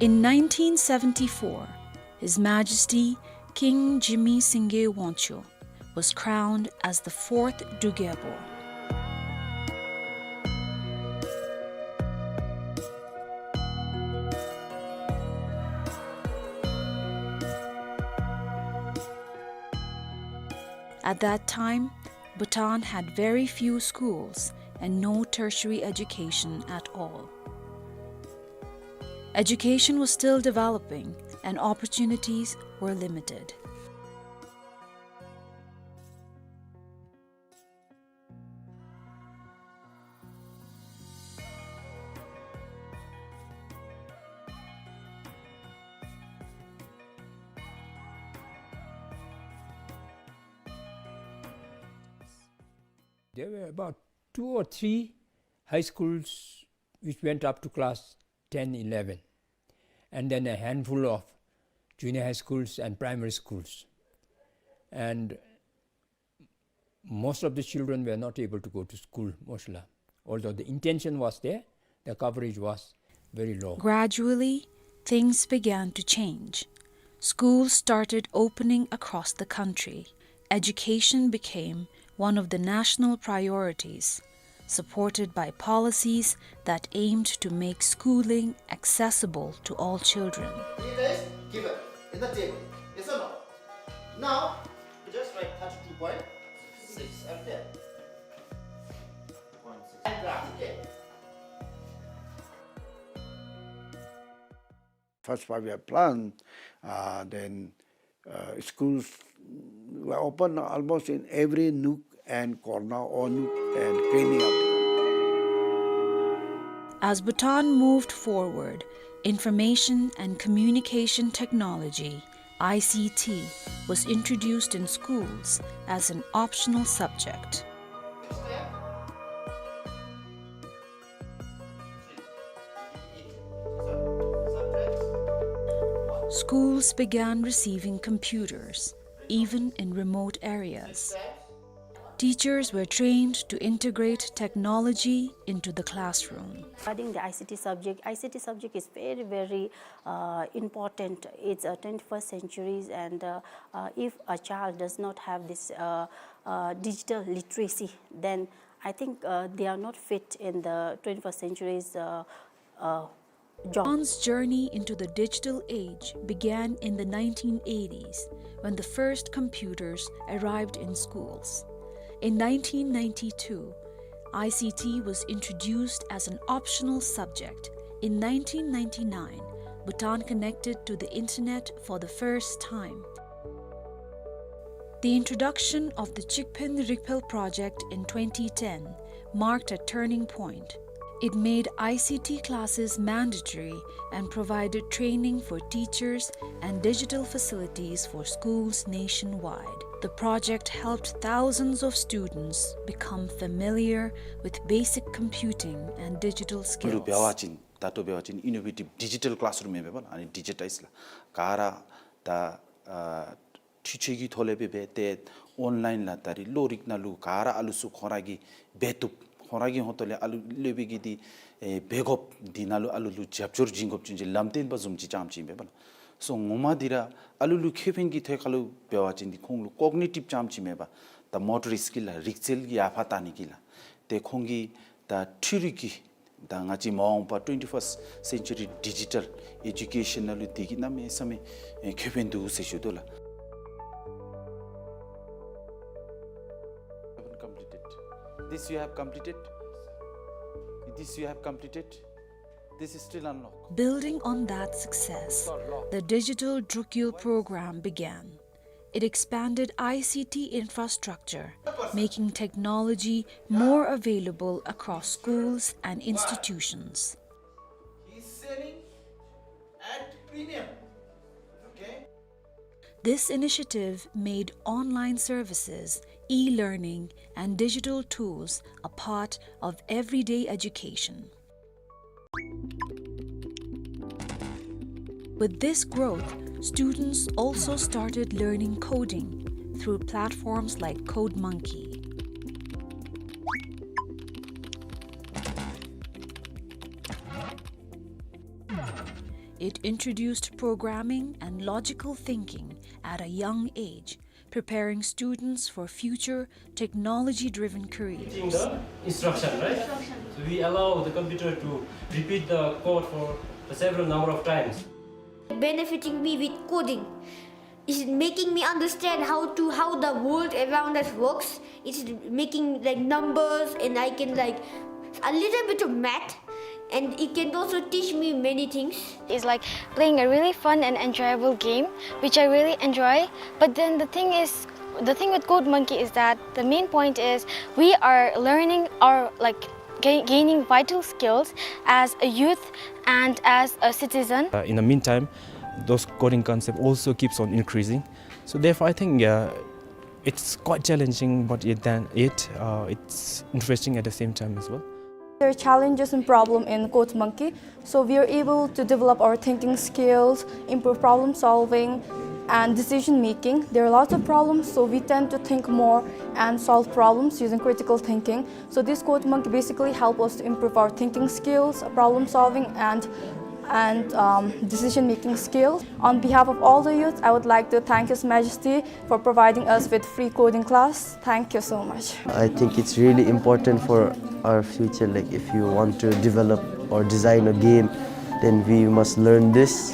In nineteen seventy-four, His Majesty King Jigme Singye Wangchuck was crowned as the fourth Druk Gyalpo. At that time, Bhutan had very few schools and no tertiary education at all. Education was still developing and opportunities were limited. There were about two or three high schools which went up to class ten, eleven, and then a handful of junior high schools and primary schools. And most of the children were not able to go to school, mostly. Although the intention was there, the coverage was very low. Gradually, things began to change. Schools started opening across the country. Education became one of the national priorities, supported by policies that aimed to make schooling accessible to all children. Data is given in the table. Yes or no? Now, just write thirty-two point six and there. Point six. And graph, okay. First five-year plan, uh, then, uh, schools were open almost in every nook and corner or nook and cranny of the country. As Bhutan moved forward, information and communication technology, I C T, was introduced in schools as an optional subject. Schools began receiving computers, even in remote areas. Teachers were trained to integrate technology into the classroom. Regarding the I C T subject, I C T subject is very, very, uh, important. It's a twenty-first centuries, and, uh, uh, if a child does not have this, uh, uh, digital literacy, then I think, uh, they are not fit in the twenty-first century's, uh, uh, job. Bhutan's journey into the digital age began in the nineteen eighties when the first computers arrived in schools. In nineteen ninety-two, I C T was introduced as an optional subject. In nineteen ninety-nine, Bhutan connected to the internet for the first time. The introduction of the Chikpen Rikphel project in twenty ten marked a turning point. It made I C T classes mandatory and provided training for teachers and digital facilities for schools nationwide. The project helped thousands of students become familiar with basic computing and digital skills. ལུ་འབད་བ་ཅིན་ད་ལྟོ་འབད་བ་ཅིན་innovative digital classroom ཨིན་པས་པ་ལགས། ཨ་ནི་ཌི་ཇི་ཊའིཛ་ལགས། ག་ར་ད་ཨ་འཕྲུལ་ཆས་ཀྱི་ཐོག་ལས་སྦེ་འབད་དེ་ཨོན་ལའིན་ལགས་ད་རིས་གློག་རིག་ནང་ལུ་ག་ར་ཨ་ལུ་ཚུ་ཁོང་ར་གིས་འབད་བཏུབ། ཁོང་ར་གི་ཧོངས་ཏོ་ལས་ཨ་ལུ་སློབ་དཔོན་གྱིས་འདི་ཨེ་འབད་དགོཔ་འདི་ནང་ལུ་ཨ་ལུ་ལུ་རྒྱབ་སྐྱོར་བྱིན་དགོཔ་ཅིན་ཅིག་ལམ་སྟོན་པ་བཟུམ་ཅིག་ཙམ་ཅིག་ཨིན་པས་པ་ལགས། སོ་ངོ་མ་འདི་ར་ཨ་ལུ་ལུ་ཁེ་ཕན་གྱི་ཐད་ཁར་ལུ་འབད་བ་ཅིན་འདི་ཁོང་ལུ་ཀོག་ནི་ཊིབ་ཙམ་ཅིག་མེན་པར་ད་མོ་ཊོར་སི་ཀིལ་ལགས་རིག་རྩལ་གྱི་ཡར་འཕར་བཏང་ནི་གི་ལགས། ཏེ་ཁོང་གི་ད་འཕྲུལ་རིག་གི་ད་ང་བཅས་མ་འོངས་པ་twenty-first century digital education ནང་ལུ་འདི་གིས་གནམ་མེད་ས་མེད་ཨེ་ཁེ་ཕན་འདུག་ཟེར་ཞུ་དོ་ལགས། Haven't completed. This you have completed? This you have completed? This is still unlocked. Building on that success, the Digital Druk Gyul program began. It expanded I C T infrastructure, making technology more available across schools and institutions. He's selling at premium. Okay? This initiative made online services, e-learning, and digital tools a part of everyday education. With this growth, students also started learning coding through platforms like CodeMonkey. It introduced programming and logical thinking at a young age, preparing students for future technology-driven careers. Teaching the instruction, right? So we allow the computer to repeat the code for the several number of times. Benefiting me with coding. It's making me understand how to, how the world around us works. It's making, like, numbers, and I can, like, a little bit of math, and it can also teach me many things. It's like playing a really fun and enjoyable game, which I really enjoy. But then the thing is, the thing with Code Monkey is that the main point is we are learning our, like, ga-, gaining vital skills as a youth and as a citizen. Uh, in the meantime, those coding concept also keeps on increasing. So therefore, I think, uh, it's quite challenging, but yet then it, uh, it's interesting at the same time as well. There are challenges and problem in Code Monkey. So we are able to develop our thinking skills, improve problem solving, and decision making. There are lots of problems, so we tend to think more and solve problems using critical thinking. So this Code Monkey basically help us to improve our thinking skills, problem solving, and, and, um, decision making skills. On behalf of all the youth, I would like to thank His Majesty for providing us with free coding class. Thank you so much. I think it's really important for our future, like, if you want to develop or design a game, then we must learn this,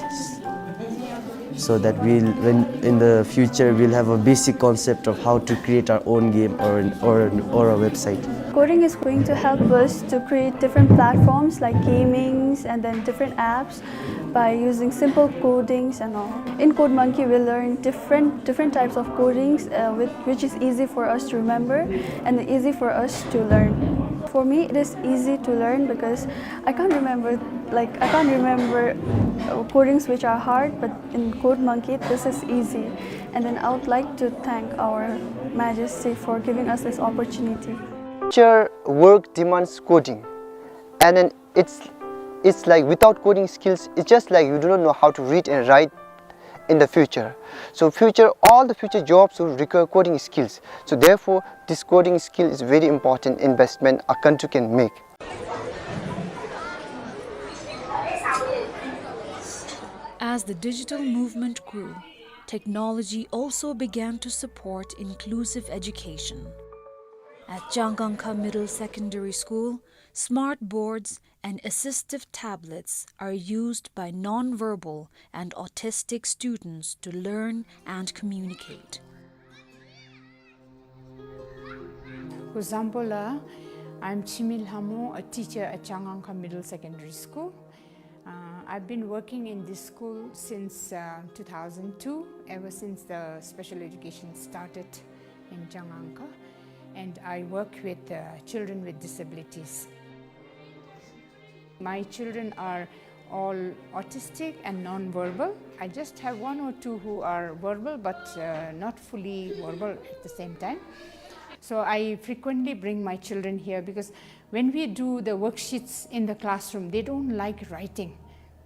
so that we'll, when in the future, we'll have a basic concept of how to create our own game or an, or an, or a website. Coding is going to help us to create different platforms like gamings and then different apps by using simple codings and all. In Code Monkey, we learn different, different types of codings, uh, with, which is easy for us to remember and easy for us to learn. For me, it is easy to learn because I can't remember, like, I can't remember, uh, codings which are hard, but in Code Monkey, this is easy. And then I would like to thank Our Majesty for giving us this opportunity. Future work demands coding, and then it's, it's like without coding skills, it's just like you do not know how to read and write in the future. So future, all the future jobs will require coding skills. So therefore, this coding skill is very important investment a country can make. As the digital movement grew, technology also began to support inclusive education. At Changangkha Middle Secondary School, smart boards and assistive tablets are used by non-verbal and autistic students to learn and communicate. Kuzuzangpo la, I'm Chimi Lhamo, a teacher at Changangkha Middle Secondary School. Uh, I've been working in this school since, uh, two thousand two, ever since the special education started in Changangkha, and I work with, uh, children with disabilities. My children are all autistic and non-verbal. I just have one or two who are verbal, but, uh, not fully verbal at the same time. So I frequently bring my children here because when we do the worksheets in the classroom, they don't like writing.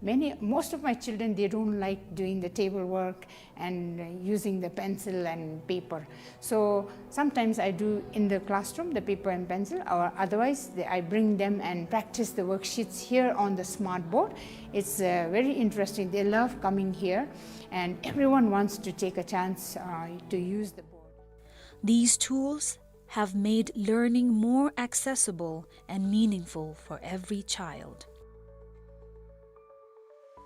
Many, most of my children, they don't like doing the table work and, uh, using the pencil and paper. So sometimes I do in the classroom, the paper and pencil, or otherwise they, I bring them and practice the worksheets here on the smart board. It's, uh, very interesting. They love coming here, and everyone wants to take a chance, uh, to use the board. These tools have made learning more accessible and meaningful for every child.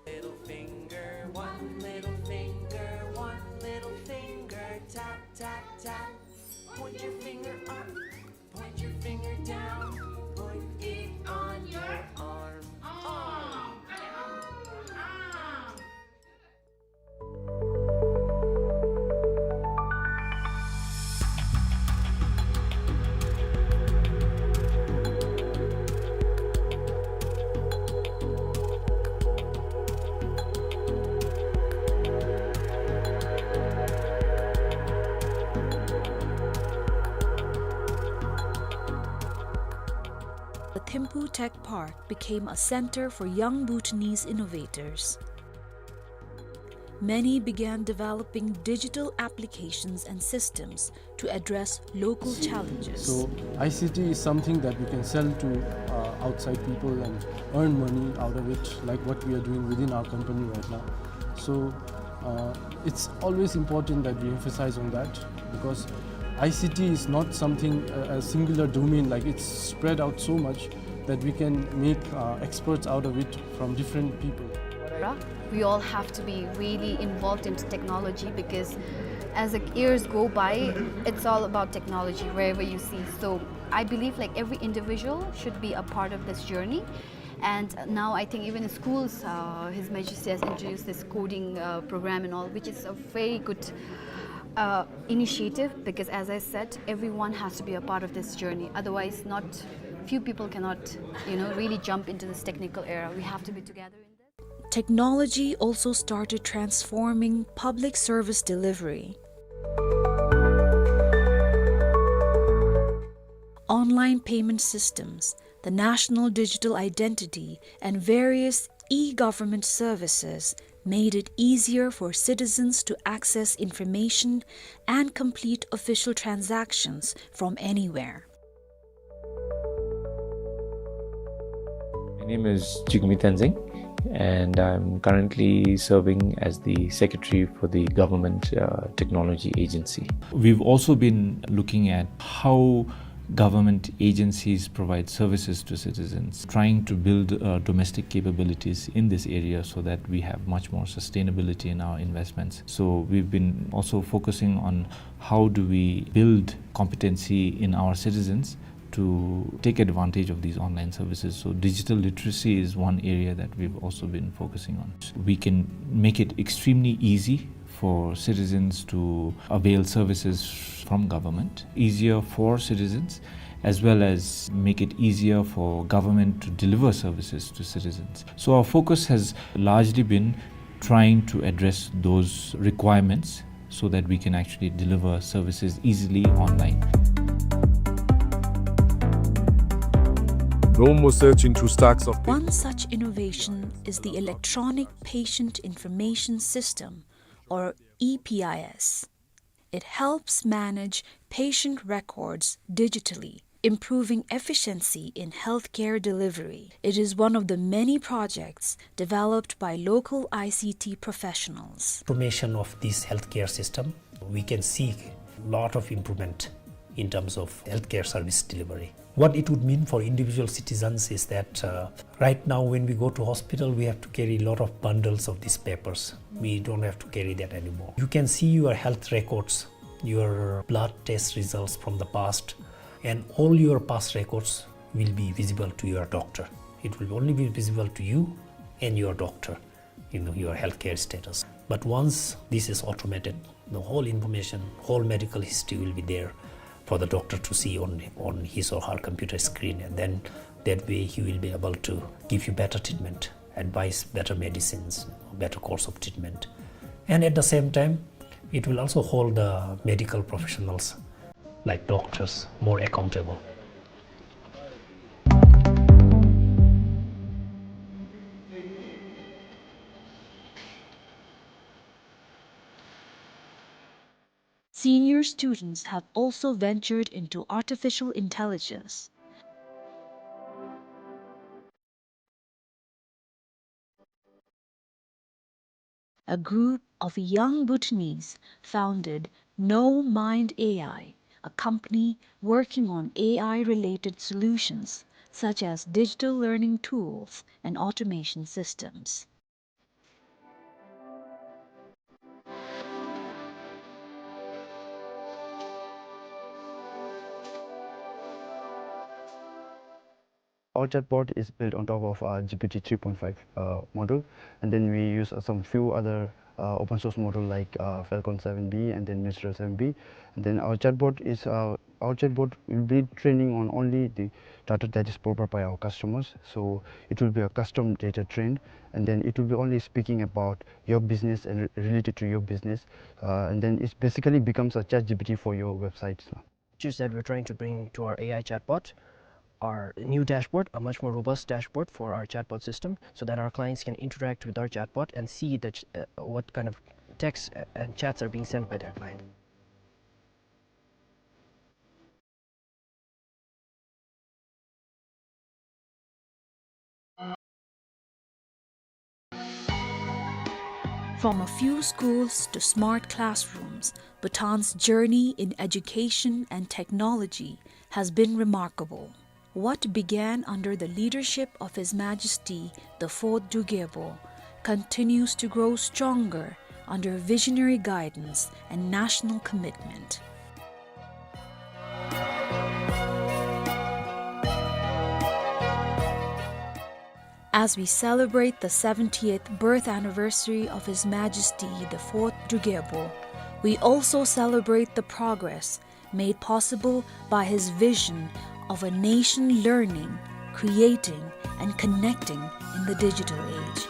Little finger, one little finger, one little finger, tap, tap, tap. Point your finger up, point your finger down, put it on your arm. Arm, arm, arm. The Thimphu Tech Park became a center for young Bhutanese innovators. Many began developing digital applications and systems to address local challenges. So I C T is something that we can sell to, uh, outside people and earn money out of it, like what we are doing within our company right now. So, uh, it's always important that we emphasize on that, because I C T is not something, uh, a singular domain, like, it's spread out so much that we can make, uh, experts out of it from different people. We all have to be really involved into technology, because as the years go by, it's all about technology wherever you see. So I believe, like, every individual should be a part of this journey. And now I think even in schools, uh, His Majesty has introduced this coding, uh, program and all, which is a very good, uh, initiative, because as I said, everyone has to be a part of this journey. Otherwise, not few people cannot, you know, really jump into this technical era. We have to be together in this. Technology also started transforming public service delivery. Online payment systems, the national digital identity, and various e-government services made it easier for citizens to access information and complete official transactions from anywhere. My name is Jigme Tenzing, and I'm currently serving as the secretary for the Government, uh, Technology Agency. We've also been looking at how government agencies provide services to citizens, trying to build, uh, domestic capabilities in this area so that we have much more sustainability in our investments. So we've been also focusing on how do we build competency in our citizens to take advantage of these online services. So digital literacy is one area that we've also been focusing on. We can make it extremely easy for citizens to avail services from government, easier for citizens, as well as make it easier for government to deliver services to citizens. So our focus has largely been trying to address those requirements so that we can actually deliver services easily online. No more searching through stacks of paper. One such innovation is the Electronic Patient Information System, or E P I S. It helps manage patient records digitally, improving efficiency in healthcare delivery. It is one of the many projects developed by local I C T professionals. Automation of this healthcare system, we can see lot of improvement in terms of healthcare service delivery. What it would mean for individual citizens is that, uh, right now when we go to hospital, we have to carry a lot of bundles of these papers. We don't have to carry that anymore. You can see your health records, your blood test results from the past, and all your past records will be visible to your doctor. It will only be visible to you and your doctor, you know, your healthcare status. But once this is automated, the whole information, whole medical history will be there for the doctor to see on, on his or her computer screen, and then that way he will be able to give you better treatment, advise better medicines, better course of treatment. And at the same time, it will also hold the medical professionals, like doctors, more accountable. Senior students have also ventured into artificial intelligence. A group of young Bhutanese founded No Mind A I, a company working on A I-related solutions such as digital learning tools and automation systems. Our chatbot is built on top of our G P T three point five, uh, model, and then we use, uh, some few other, uh, open source model like, uh, Falcon seven B and then Mistral seven B. And then our chatbot is, uh, our chatbot will be training on only the data that is provided by our customers. So it will be a custom data trained, and then it will be only speaking about your business and re-, related to your business. Uh, and then it basically becomes a chat G P T for your websites. Features that we're trying to bring to our A I chatbot, our new dashboard, a much more robust dashboard for our chatbot system, so that our clients can interact with our chatbot and see the ch-, uh, what kind of Texts and chats are being sent by that line. From a few schools to smart classrooms, Bhutan's journey in education and technology has been remarkable. What began under the leadership of His Majesty the Fourth Druk Gyalpo continues to grow stronger under visionary guidance and national commitment. As we celebrate the seventieth birth anniversary of His Majesty the Fourth Druk Gyalpo, we also celebrate the progress made possible by his vision of a nation learning, creating, and connecting in the digital age.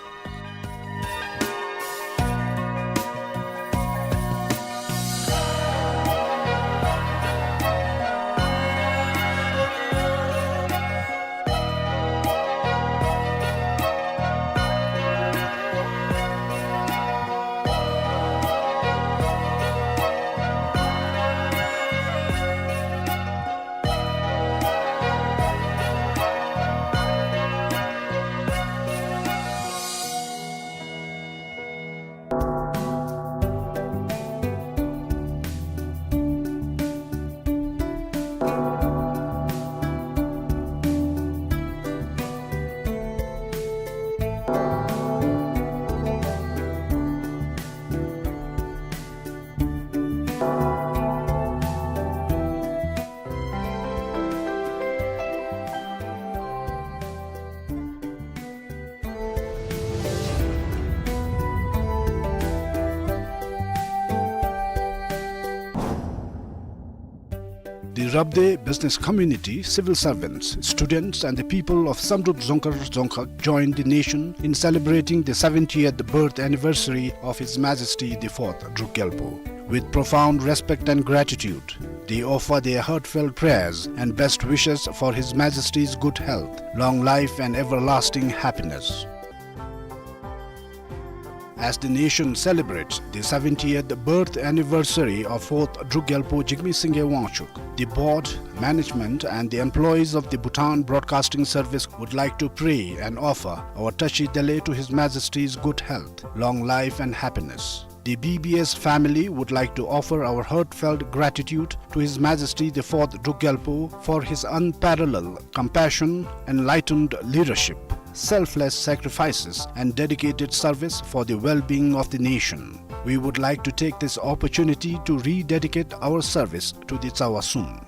The Rabdey business community, civil servants, students, and the people of Samdrup Dzongkhar Dzongkhag join the nation in celebrating the seventieth birth anniversary of His Majesty the Fourth Druk Gyalpo. With profound respect and gratitude, they offer their heartfelt prayers and best wishes for His Majesty's good health, long life, and everlasting happiness. As the nation celebrates the seventieth birth anniversary of Fourth Druk Gyalpo Jigme Singye Wangchuck, the board, management, and the employees of the Bhutan Broadcasting Service would like to pray and offer our tashi delek to His Majesty's good health, long life, and happiness. The B B S family would like to offer our heartfelt gratitude to His Majesty the Fourth Druk Gyalpo for his unparalleled compassion, enlightened leadership, selfless sacrifices, and dedicated service for the well-being of the nation. We would like to take this opportunity to rededicate our service to the Tsawa Sum.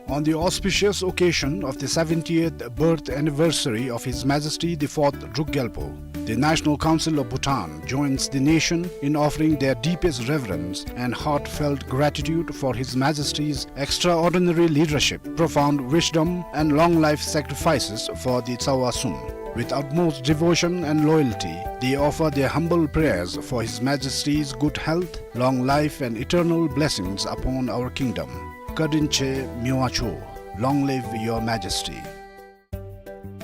On the auspicious occasion of the seventieth birth anniversary of His Majesty the Fourth Druk Gyalpo, the National Council of Bhutan joins the nation in offering their deepest reverence and heartfelt gratitude for His Majesty's extraordinary leadership, profound wisdom, and long life sacrifices for the Tsawa Sum. With utmost devotion and loyalty, they offer their humble prayers for His Majesty's good health, long life, and eternal blessings upon our kingdom. Kadinche Miwa Cho, long live Your Majesty.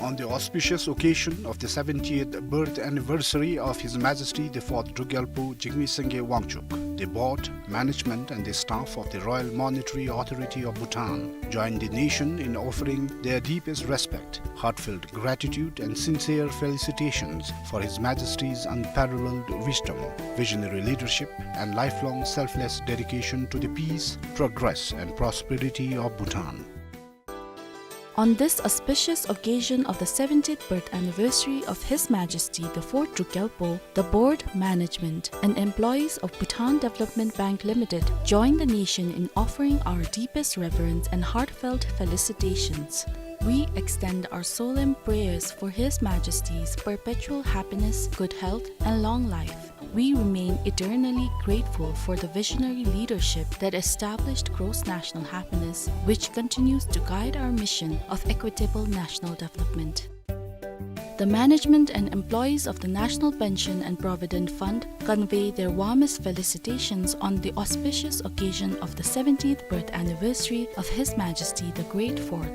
On the auspicious occasion of the seventieth birth anniversary of His Majesty the Fourth Druk Gyalpo Jigme Singye Wangchuck, the board, management, and the staff of the Royal Monetary Authority of Bhutan join the nation in offering their deepest respect, heartfelt gratitude, and sincere felicitations for His Majesty's unparalleled wisdom, visionary leadership, and lifelong selfless dedication to the peace, progress, and prosperity of Bhutan. On this auspicious occasion of the seventieth birth anniversary of His Majesty the Fourth Druk Gyalpo, the board, management, and employees of Bhutan Development Bank Limited join the nation in offering our deepest reverence and heartfelt felicitations. We extend our solemn prayers for His Majesty's perpetual happiness, good health, and long life. We remain eternally grateful for the visionary leadership that established gross national happiness, which continues to guide our mission of equitable national development. The management and employees of the National Pension and Provident Fund convey their warmest felicitations on the auspicious occasion of the seventieth birth anniversary of His Majesty the Great Fourth.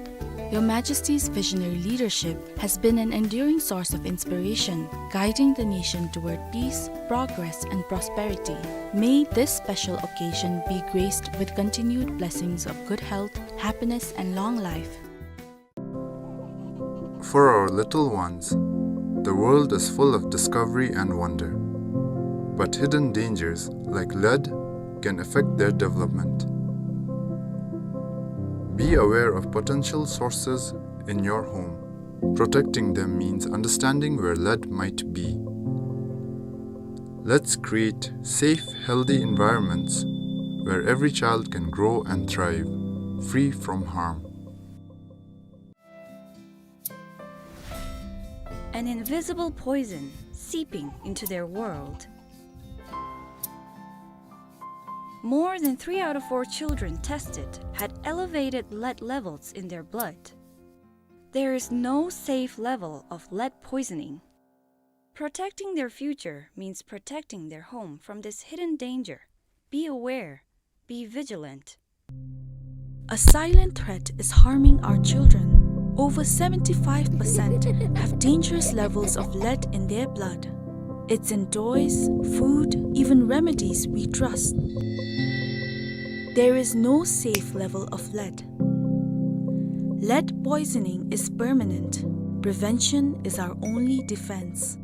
Your Majesty's visionary leadership has been an enduring source of inspiration, guiding the nation toward peace, progress, and prosperity. May this special occasion be graced with continued blessings of good health, happiness, and long life. For our little ones, the world is full of discovery and wonder, but hidden dangers like lead can affect their development. Be aware of potential sources in your home. Protecting them means understanding where lead might be. Let's create safe, healthy environments where every child can grow and thrive, free from harm. An invisible poison seeping into their world. More than three out of four children tested had elevated lead levels in their blood. There is no safe level of lead poisoning. Protecting their future means protecting their home from this hidden danger. Be aware. Be vigilant. A silent threat is harming our children. Over seventy-five percent have dangerous levels of lead in their blood. It's in toys, food, even remedies we trust. There is no safe level of lead. Lead poisoning is permanent. Prevention is our only defense.